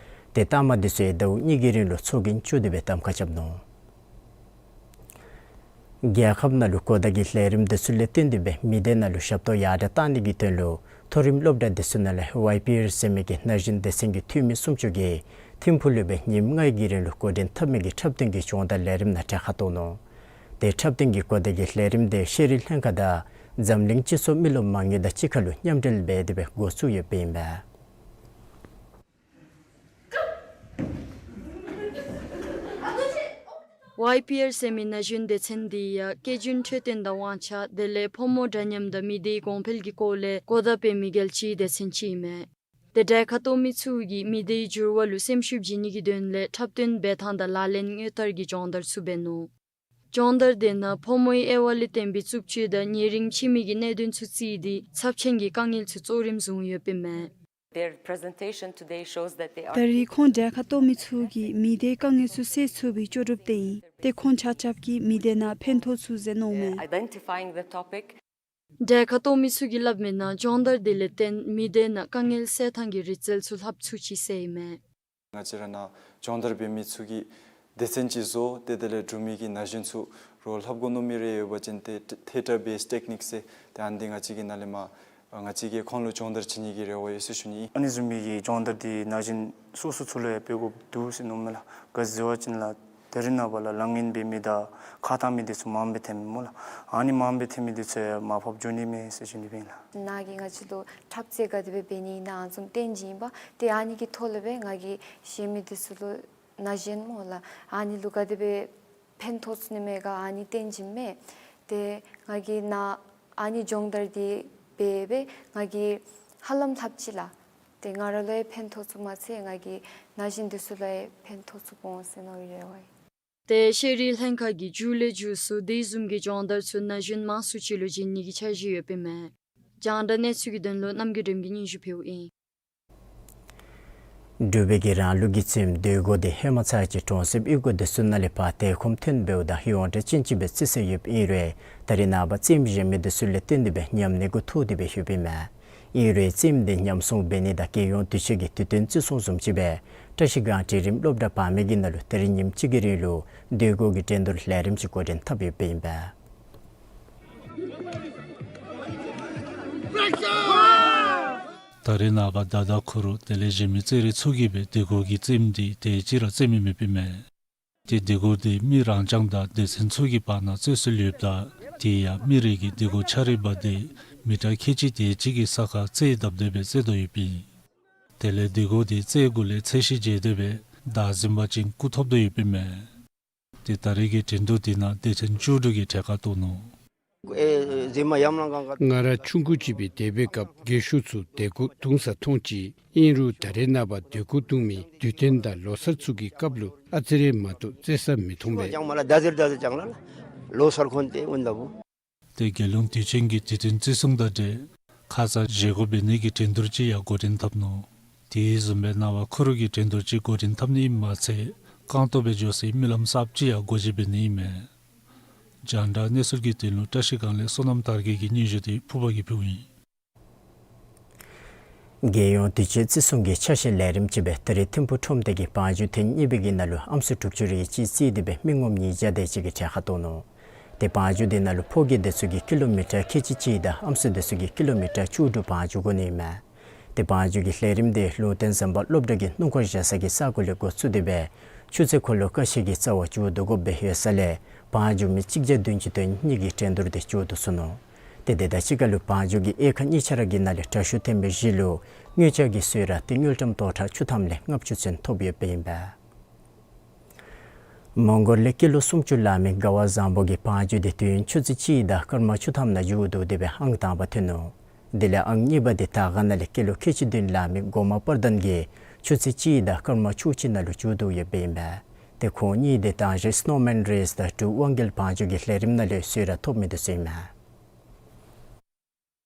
ཏེ་རྟགས་མ་འདི་ཚུ་ཡང་ཟླཝ་གཉིས་ཀྱི་རིང་ལུ་ཚོགས་རྒྱན་བཙུགས་ཏེ་སྦེ་གདམ་ཁ་རྐྱབ་ནུག། རྒྱལ་ཁབ་ནང་ལུ་གོ་བརྡ་གི་ལས་རིམ་འདི་ཚུ་ལས་བརྟེན་ཏེ་སྦེ་མི་སྡེ་ནང་ལུ་ཞབས་ཏོག་ཡར་དྲགས་གཏང་ནི་གི་དོན་ལུ་མཐོ་རིམ་སློབ་གྲྭ་འདི་ཚུ་ནང་ལས་ཝའི་པི་ཨེལ་ཟེར་མི་གི་ན་གཞོན་སྡེ་ཚན་གྱི་འཐུས་མི་སུམ་ཅུ་གིས་ཐིམ་ཕུག་ལུ་སྦེ་ཉིནམ་ལྔའི་གི་རིང་ལུ་འགོ་འདྲེན་འཐབ་མི་གི་འཁྲབ་སྟོན་གྱི་སྦྱོང་བརྡར་ལས་རིམ་ནང་གྲལ་ཁར་གཏོགས་ནུག། ཏེ་འཁྲབ་སྟོན་གྱི་གོ་བརྡ་གི་ལས་རིམ་འདི་ཤེས་རིག་ལྷན་ཁག་དང་འཛམ་གླིང་སྤྱི་ཚོགས་མི་རློབས་མ་དངུལ་དང་གཅིག་ཁར་ལུ་མཉམ་འབྲེལ་འབད་དེ་སྦེ་འགོ་བཙུགས་ཡོདཔ་ཨིན་པས། ཝའི་པི་ཨེལ་ཟེར་མི་ན་གཞོན་སྡེ་ཚན་འདི་ཡང་སྐྱེས་རྒྱུན་འཕྲོད་བསྟེན་དང་དབང་ཆ་དེ་ལས་ཕོ་མོ་འདྲ་མཉམ་དང་མི་སྡེའི་གོང་འཕེལ་གྱི་སྐོར་ལས་གོ་བརྡ་སྤེལ་མི་རྒྱལ་སྤྱིའི་སྡེ་ཚན་ཅིག་ཨིན་མས། ཏེ་གྲལ་ཁར་གཏོགས་མི་ཚུ་གིས་མི་སྡེའི་འགྱུར་བ་ལུ་སེམས་ཤུགས་བྱིན་ནི་གི་དོན་ལས་འཁྲབ་སྟོན་འབད་ཐངས་དང་ལག་ལེན་དངོས་བསྟར་གྱི་སྦྱོང་བརྡར་ཚུ་འབད་ནུག། སྦྱོང་བརྡར་དེ་ནང་ཕོ་མོའི་དབྱེ་བ་ལས་བརྟེན་པའི་རྩུབ་སྤྱོད་དང་ཉེ་རིང་ཕྱི་མི་གི་གནད་དོན་ཚུ་བརྩིས་ཏེ་ཚབས་ཆེན་གྱི་དཀའ་ངལ་ཚུ་གཙོ་རིམ་བཟུང་ཡོདཔ་ཨིན་མས། Their presentation today shows that they are ད་རིས་ཁོང་གྲལ་ཁར་གཏོགས་མི་ཚུ་གིས་མི་སྡེའི་དཀའ་ངལ་ཚུ་སེལ་ཚུགས་པའི་ལྕོགས་གྲུབ་དེ་ཨིན། ཏེ་ཁོང་ཆ་ཁྱབ་ཀྱིས་མི་སྡེ་ནང་ཕན་ཐོགས་ཚུགས་ཟེར་མནོཝ་མས། Identifying the topic. གྲལ་ཁར་གཏོགས་མི་ཚུ་གིས་སླབ་མིའི་ནང་སྦྱོང་བརྡར་དེ་ལས་བརྟེན་མི་སྡེ་ནང་དཀའ་ངལ་སེལ་ཐངས་ཀྱི་རིག་རྩལ་ཚུ་ལྷབ་ཚུགས་ཅི་ཟེར་ཨིན་མས། ང་བཅས་ར་ནཱ་སྦྱོང་བརྡར་འབད་མི་ཚུ་གིས་སྡེ་ཚན་ཅིག་བཟོ་སྟེ་དེ་ལས་འབྲུག་མི་གི་ན་གཞོན་ཚུ་རོགས་ལྷབ་དགོ་མནོ་མི་རེ་ཡོད་པ་ཅིན་ཏེ་ཐེ་ཊར་བེསཌ་ཊེཀ་ནིཀ་ཟེར་ཏེ་ཨ་ནི་འདི་ང་བཅས་ཀྱི་ནཱ་ལས་མར་ང་བཅས་ཀྱིས་ཁོང་ལུ་སྦྱོང་བརྡར་བྱིན་ནི་གི་རེ་བ་ཡོད་ཟེར་ཞུ་ནི་ཨིན། ཨ་ནི་བཟུམ་མའི་གི་སྦྱོང་བརྡར་འདི་ན་གཞོན་སོ་སོ་ཚུ་ལུ་ཡང་འབད་དགོཔ་འདུག་ཟེར་མནོཝ་མས་ལགས། ག་ཅི་ཟེར་བ་ཅིན་ལགས་ད་རིས་ནངས་པ་ལགས་ལཱ་ངན་འབད་མི་དང་ཁ་བཏང་མི་འདི་ཚུ་མངམ་སྦེ་ཐོནམ་སྨོ་ལགས། ཨ་ནི་མངམ་སྦེ་ཐོན་མི་འདི་ཚུ་ཡང་མར་ཕབ་འགྱོ་ནི་མས་ཟེར་ཞུ་ནི་ཨིན་ལགས། ནཱ་གིས་ང་བཅས་ལུ་འཁྲབ་རྩེད་ག་དེ་སྦེ་འབད་ནི་ཨིན་ན་ཨ་ནི་བཟུམ་སྟོན་བྱིན་པས། ཏེ་ཨ་ནི་གི་ཐོག་ལས་སྦེ་ང་གིས་གཞན་མི་འདི་ཚུ་ལུ་ན་གཞོན་སྨོ་ལགས་ཨ་ནི་ལུ་ག་དེ་སྦེ་ཕན་ཐོགས་ཚུགས་ནི་མས་ག་ཨ་ནི་སྟོན་བྱིནམ་མས། ཏེ་ང་གིས་ནཱ་ཨ་ནི་སྦྱོང་བརྡར་འདི་འབད་སྦེ་ང་གིས་ཧ་ལམ་ལྷབ་ཅི་ལགས། ཏེ་ང་ར་ལུ་ཡང་ཕན་ཐོགས་ཚུགསཔ་མ་ཚད་ང་གིས་ན་གཞོན་འདི་ཚུ་ལུ་ཡང་ཕན་ཐོགས་ཚུགས་འོང་ཟེར་མནོ་བའི་རེ་བ་ཡོད། ཏེ་ཤེས་རིག་ལྷན་ཁག་གིས་མཇུག་ལས་མཇུག་སུ་དེ་བཟུམ་གྱི་སྦྱོང་བརྡར་ཚུ་ན་གཞོན་མང་སུ་ཅིག་ལུ་བྱིན་ནི་གི་འཆར་གཞི་ཡོདཔ་ཨིན་མས། རྒྱང་བསྒྲགས་གནས་ཚུལ་གྱི་དོན་ལུ་རྣམ་རྒྱལ་སྒྲོལམ་གྱིས་སྙན་ཞུ་ཕུལཝ་ཨིན། འབྲུག་པའི་གི་རང་ལུགས་ཀྱི་བཙུནམོ་སྡོད་སྒོ་འདི་ཧེ་མ་ཚར་ཅིག་གྲོང་གསེབ་གཡུས་སྒོ་འདི་ཚུ་ནང་ལས་ཕར་དལ་ཁོམ་ཐོན་འབདཝ་ད་ཡོངས་གྲགས་ཅན་ཅིག་སྦེ་བརྩི་སྲོལ་ཡོདཔ་ཨིན་རུང་ད་རེས་ནངས་པ་བཙུནམོ་གཞན་མི་འདི་ཚུ་ལས་བརྟེན་ཏེ་སྦེ་ཉམས་ནི་འགོ་ཐོག་སྟེ་སྦེ་ཡོདཔ་ཨིན་མས། ཨིན་རུང་བཙུནམོ་འདི་ཉམས་སྲུང་འབད་ནི་དང་རྒྱལ་ཡོངས་དུས་ཆེན་གྱི་དུས་སྟོན་བརྩི་སྲུང་བཟུམ་ཅིག་སྦེ་བཀྲིས་སྒང་འབྲིང་རིམ་སློབ་གྲྭ་བར་མའི་གི་ནང་ལུ་ད་རིས་ཉིནམ་གཅིག་གི་རིང་ལུ་སྡོད་སྒོ་གི་འགྲན་བསྡུར་ལས་རིམ་ཅིག་འགོ་འདྲེན་འཐབ་ཡོདཔ་ཨིན་པས། ད་རེས་ནངས་པ་ད་ད་ཁུ་རུ་དེ་ལས་གཞན་མི་རྩེད་རིགས་ཚུ་གིས་སྦེ་སྡོད་སྒོ་གི་བཙུནམོ་འདི་དེ་ཅིག་ར་རྩེད་མི་མེདཔ་ཨིན་མས། ཏེ་སྡོད་སྒོ་འདི་མི་རང་རྐྱང་དང་སྡེ་ཚན་ཚུ་གི་བར་ན་རྩེད་སྲོལ་ཡོདཔ་ད་དེ་ཡང་མི་རེ་གིས་སྡོད་སྒོ་ཆ་ར་འབག་སྟེ་མི་ཊར་ཁལ་གཅིག་དེ་ཅིག་གི་ས་ཁར་རྩེད་བརྡབ་སྟེ་སྦེ་རྩེད་དོ་ཡོདཔ་ཨིན། དེ་ལས་སྡོད་སྒོ་འདི་རྩེད་དགོ་ལས་ཚད་གཞི་བརྗེ་སྟེ་སྦེ་བདའ་ཟུན་པ་ཅིན་རྐུ་ཐོབ་དོ་ཡོདཔ་ཨིན་མས། ཏེ་ད་རེས་ཀྱི་འགྲན་བསྡུར་འདི་ནང་སྡེ་ཚན་བཅུ་དྲུག་གིས་གྲལ་ཁར་གཏོགས་ནུག། ང་ར་ཆུང་ཀུ་ཅིག་སྦེ་སྡོད་པའི་སྐབས་རྒས་ཤོས་ཚུ་སྡོད་སྒོ་རྡུང་ས་མཐོང་ཅི། ཨིན་རུང་ད་རེས་ནངས་པ་སྡོད་སྒོ་རྡུང་མི་དུས་སྟོན་དང་ལོ་གསར་ཚུ་གི་སྐབས་ལུ་ཨ་ཙི་རེ་མ་གཏོགས་རྩེད་ས་མི་མཐོང་པས། ལོ་གསར་ཁོན་ཏེ་འོན་ད་བུ། ཏེ་རྒྱལ་ཡོངས་དུས་ཆེན་གྱི་དུས་སྟོན་བརྩི་སྲུང་དང་འབྲེལ་ཁ་ཙ་བཞེས་སྒོ་འབད་ནི་གི་འགྲན་བསྡུར་ཅིག་ཡང་འགོ་འདྲེན་འཐབ་ནུག། དེ་བཟུམ་སྦེ་ནངས་པ་ཁུ་རུ་གི་འགྲན་བསྡུར་ཅིག་འགོ་འདྲེན་འཐབ་ནི་ཨིནམ་མ་ཚད་རྐང་སྟོང་སྦེ་འགྱོ་སའི་སྨོན་ལམ་གསརཔ་ཅིག་ཡང་སྒོ་འབྱེད་འབད་ནི་ཨིན་མས། རྒྱང་བསྒྲགས་གནས་ཚུལ་གྱི་དོན་ལུ་བཀྲིས་སྒང་ལས་བསོད་ནམས་དར་རྒྱས་ཀྱི་སྙན་ཞུ་འདི་ཕུརཔ་གིས་ཕུལཝ་ཨིན། རྒྱལ་ཡོངས་དུས་ཆེན་བརྩི་སྲུང་གི་ཆ་ཤས་ལས་རིམ་ཅིག་སྦེ་ད་རེས་ཐིམ་ཕུག་ཁྲོམ་སྡེ་གི་བང་རྒྱུག་ཐེངས་གཉིས་པའི་གི་ནང་ལུ་ཨམ་སྲུ་དྲུག་ཅུ་རེ་གཅིག་རྩིས་ཏེ་སྦེ་མི་ངོམ་ཉིས་བརྒྱ་དེ་ཅིག་གིས་གྲལ་ཁར་གཏོགས་ནུག། ཏེ་བང་རྒྱུག་འདི་ནང་ལུ་ཕོ་སྐྱེས་འདི་ཚུ་གིས་ཀི་ལོ་མི་ཊར་ཁལ་གཅིག་གཅིག་དང་ཨམ་སྲུ་འདི་ཚུ་གིས་ཀི་ལོ་མི་ཊར་བཅུ་དྲུག་བང་རྒྱུག་དགོ་ནི་ཨིན་མས། ཏེ་བང་རྒྱུག་གི་ལས་རིམ་འདི་ལུང་བསྟན་ཟམ་པ་སློབ་གྲྭ་གི་སྣུམ་འཁོར་བཞག་ས་གི་ས་གོ་ལས་འགོ་བཙུགས་ཏེ་སྦེ་ཆུ་ཚོད་འཁོར་ལོ་ཀ་ཤི་གི་རྩ་བར་མཇུག་བསྡུ་དགོཔ་སྦེ་ཡོད་ས་ལས་བང་རྒྱུག་མི་གཅིག་བརྒྱ་བདུན་ཅུ་དོན་གཉིས་ཀྱིས་འགྲན་བསྡུར་འདི་མཇུག་བསྡུ་ཚུགས་ནུག། ཏེ་དེ་དང་གཅིག་ཁར་ལུ་བང་རྒྱུག་གི་དབྱེ་ཁག་གཉིས་ཆ་ར་གི་ནང་ལས་དྲག་ཤོས་ཐོན་པའི་གཞི་ལུ་དངུལ་ཆ་གི་གསོལ་རས་ཏེ་དངུལ་ཀྲམ་སྟོང་ཕྲག་བཅུ་ཐམ་ལས་ལྔ་བཅུ་ཚུན་ཐོབ་ཡོདཔ་ཨིན་པས། མོང་གོལ་ལས་ཀི་ལོ་སུམ་ཅུ་ལང་མི་ག་བ་བཟང་པོ་གིས་བང་རྒྱུག་འདི་དུས་ཡུན་ཆུ་ཚོད་གཅིག་དང་སྐར་མ་བཅུ་ཐམ་ནང་མཇུག་བསྡུ་སྟེ་སྦེ་ཨང་དང་པ་ཐོན་ནུག། དེ་ལས་ཨང་གཉིས་པ་འདི་དར་དཀར་ནང་ལས་ཀི་ལོ་ཁལ་གཅིག་བདུན་ལང་མི་གོ་མ་དཔལ་ལྡན་གྱིས་ཆུ་ཚོད་གཅིག་དང་སྐར་མ་བཅུ་གཅིག་ནང་ལུ་མཇུག་བསྡུ་ཡོདཔ་ཨིན་པས། ཏེ་ཁོང་གཉིས་འདི་དང་ཞག་སྣོ་མེན་རེས་དང་འབྲུག་དབང་རྒྱལ་བང་རྒྱུག་གི་ལས་རིམ་ནང་ལས་གསོལ་རས་ཐོབ་མི་འདི་ཚུ་ཨིན་མས།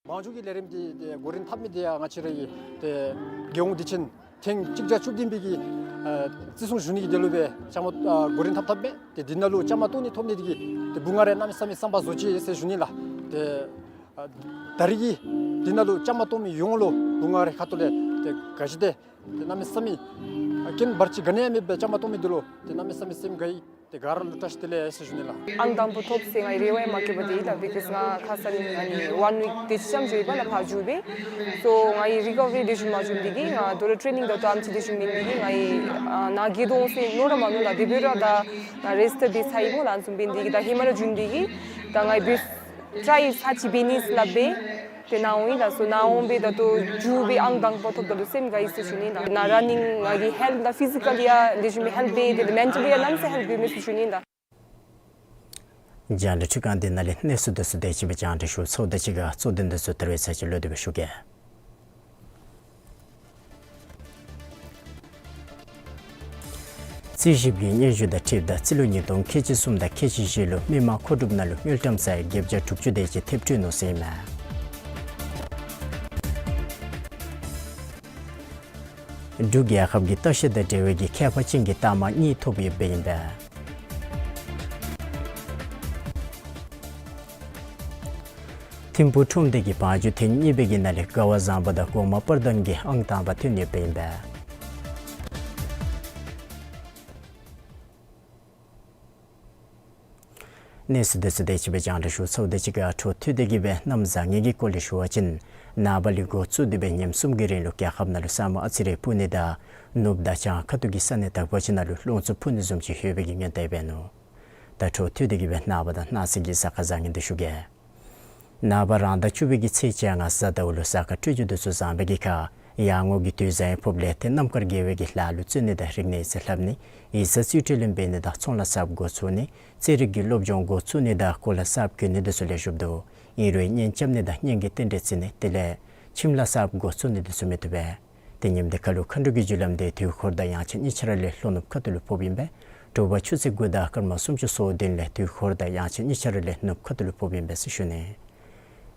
བང་རྒྱུག་གི་ལས་རིམ་འདི་ཏེ་འགོ་འདྲེན་འཐབ་མི་འདི་ཡང་ང་བཅས་ར་གི་ཏེ་རྒྱལ་ཡོངས་དུས་ཆེན་ཐེངས་གཅིག་བརྒྱ་བཅུ་བདུན་པའི་གི་ཨ་བརྩི་སྲུང་ཞུ་ནི་གི་དོན་ལུ་སྦེ་བཅའ་མར་ཨ་འགོ་འདྲེན་འཐབ་འཐབ་མས། ཏེ་འདི་ནང་ལུ་བཅའ་མར་གཏོགས་ནི་ཐོབ་ནི་འདི་གིས་ཏེ་བུ་ང་རའི་གནམ་མེད་ས་མེད་བསམ་པ་རྫོགས་ཅི་ཟེར་ཞུ་ནི་ལགས། ཏེ་ཨ་ད་རེས་ཀྱི་འདི་ནང་ལུ་བཅའ་མར་གཏོགས་མི་ཡོངས་ལུ་བུ་ང་རའི་ཁ་ཐུག་ལས་ཏེ་བཀྲིན་ཆེ། ཏེ་གནམ་མེད་ས་མེད་ཨ་རྐྱེན་བར་ཆད་ག་ནི་ཡང་མེད་པར་བཅའ་མར་གཏོགས་མི་འདི་ལུ་ཏེ་གནམ་མེད་ས་མེད་སེམས་དགའ་ཡི། ཏེ་ག་ར་ལུ་བཀྲིན་ཆེ་ལགས་ཟེར་ཞུ་ནི་ལགས། ཨང་དང་པོ་ཐོབ་ཟེར་ང་གིས་རེ་བ་ཡང་མ་བསྐྱེདཔ་དེ་ཨིན་ལགས། བི་ཀོས་ང་ཁ་ཙ་ནི་ཨ་ནི་ཝན་ཝིཀ་དེ་ཅིག་ཙམ་ཅིག་ཡོད་པས་ལགས་ཕར་བཞུགས་པས། སོ་ང་གི་རི་ཀོ་ཝ་རི་དེ་བཟུམ་མ་བྱུང་འདི་གིས་ང་དོ་རུང་ཊེ་ནིང་དང་ཏོག་ཙམ་ཅིག་དེ་བཟུམ་མེད་འདི་གིས་ང་གིས་ཨ་ནཱ་གི་དོན་ཟེར་མནོ་ར་མ་མནོ་ལགས། དེ་འབད་རུང་ད་ང་རེསཊ་འབད་ཚར་ཡི་སྨོ་ལགས། ཨ་ནི་བཟུམ་འབད་ནི་འདི་གིས་ད་ཧེ་མ་ར་བྱུང་འདི་གིས་ད་ང་གིས་འབད་ཊ་རའི་ས་ཅིག་འབད་ནི་ཟེར་སླབ་སྦེ་ཏེ་ནཱ་འོང་ཡི་ལགས། སོ་ནཱ་འོང་སྦེ་ད་ལྟོ་མཇུག་སྦེ་ཨང་དང་པ་ཐོབ་ད་ལུ་སེམས་དགའ་ཡི་ཟེར་ཞུ་ནི་ལགས། ནཱ་ར་ནིང་ང་གིས་ཧེལཐ་དང་ཕི་ཟི་ཀལ་ཡང་ལེགས་ཤོམ་སྦེ་ཧེལཐ་འབད་དེ་ལས་མེན་ཊལ་ཡང་གནམ་མེད་ས་མེད་ཧེལཐ་འབད་མི་ཟེར་ཞུ་ནི་ལགས། རྒྱང་བསྒྲགས་ཁྲི་ཁང་འདི་ནང་ལས་གནས་ཚུལ་འདི་ཚུ་དེ་ཅིག་སྦེ་རྒྱང་བསྒྲགས་ཞུ་ཚརཝ་ད་གཅིག་ཁར་གཙོ་དོན་འདི་ཚུ་དེ་བས་ཚར་ཅིག་ལུ་དེ་སྦེ་ཞུ་གེ། རྩིས་ཞིབ་ཀྱི་སྙན་ཞུ་དང་འཁྲིལཝ་ད་རྩིས་ལོ་ཉིས་སྟོང་ཁལ་གཅིག་གསུམ་དང་ཁལ་གཅིག་བཞི་ལུ་མི་མང་མཁོ་སྒྲུབ་ནང་ལུ་དངུལ་ཀྲམ་ས་ཡ་བརྒྱད་བརྒྱ་དྲུག་ཅུ་དེ་ཅིག་ཐེབས་སྤྲོད་ནུག་ཟེར་ཨིན་མས། འབྲུག་རྒྱལ་ཁབ་ཀྱི་ལྟ་བཤལ་དང་འབྲེལ་བའི་གི་ཁྱད་པར་ཅན་གྱི་རྟགས་མ་གཉིས་ཐོབ་ཡོདཔ་ཨིན་པས། ཐིམ་ཕུག་ཁྲོམ་སྡེ་གི་བང་རྒྱུག་ཐེངས་གཉིས་པའི་གི་ནང་ལས་ག་བ་བཟང་པོ་དང་གོང་མ་དཔལ་ལྡན་གྱིས་ཨང་དང་པ་ཐོན་ཡོདཔ་ཨིན་པས། གནས་ཚུལ་འདི་ཚུ་དེ་ཅིག་སྦེ་རྒྱང་བསྒྲགས་ཞུ་ཚརཝ་ད་གཅིག་ཁར་འཕྲོ་མཐུད་དེ་གིས་སྦེ་གནམ་བཟང་ངན་གྱི་སྐོར་ལས་ཞུ་བ་ཅིན་ནངས་པ་ལས་འགོ་བཙུགས་ཏེ་སྦེ་ཉིནམ་གསུམ་གྱི་རིང་ལུ་རྒྱལ་ཁབ་ནང་ལུ་ས་སྨུག་ཨ་ཙི་རེ་སྤུབ་ནི་དང་ནུབ་དང་བྱང་ཁ་ཐུག་གི་ས་གནས་དག་པ་ཅིག་ནང་ལུ་རླུང་འཚུབ་འཕུ་ནི་བཟུམ་ཅིག་ཡོད་པའི་གི་སྔོན་བརྡ་འབད་ནུག། ད་འཕྲོ་མཐུད་དེ་གིས་སྦེ་ནངས་པ་དང་གནངས་ཚེ་གི་གཟའ་སྐར་བཟང་ངན་འདི་ཞུ་གེ། ནངས་པ་རང་ཟླ་བཅུ་པའི་གི་ཚེས་བཅོ་ལྔ་གཟའ་ཟླཝ་ལུ་གཟའ་སྐར་འཕྲོད་སྦྱོར་འདི་ཚུ་བཟང་པའི་གི་ཁར་ཡར་ངོ་གི་དུས་བཟང་ཡང་ཕོགཔ་ལས་ཏེ་རྣམ་དཀར་དགེ་བའི་གི་ལཱ་ལུ་བརྩོན་ནི་དང་རིག་གནས་ཚུ་ལྷབ་ནི་ཡིག་ཚང་རྩིས་སྤྲོད་ལེན་འབད་ནི་དང་ཚོང་ལཱ་གསརཔ་འགོ་བཙུགས་ནི་རྩེད་རིགས་ཀྱི་སློབ་སྦྱོང་འགོ་བཙུགས་ནི་དང་གོ་ལ་གསརཔ་གྱོན་ནི་འདི་ཚུ་ལེགས་ཤོམ་འདུག། ཨིན་རུང་གཉེན་རྐྱབ་ནི་དང་གཉེན་གྱི་རྟེན་འབྲེལ་བརྩི་ནི་དེ་ལས་ཁྱིམ་ལཱ་གསརཔ་འགོ་བཙུགས་ནི་འདི་ཚུ་མི་བཏུབ་པས། ཏེ་ཉིནམ་འདི་ཁར་ལུ་མཁའ་འགྲོ་གི་རྒྱུ་ལམ་འདི་དུས་འཁོར་དང་དབྱངས་འཆར་གཉིས་ཆ་ར་ལས་ལྷོ་ནུབ་ཁ་ཐུག་ལུ་ཕོགཔ་ཨིན་པས། དྲོ་པ་ཆུ་ཚོད་དགུ་དང་སྐར་མ་སུམ་ཅུ་སོ་བདུན་ལས་དུས་འཁོར་དང་དབྱངས་འཆར་གཉིས་ཆ་ར་ལས་ནུབ་ཁ་ཐུག་ལུ་ཕོགཔ་ཨིན་པས་ཟེར་ཞུ་ནི།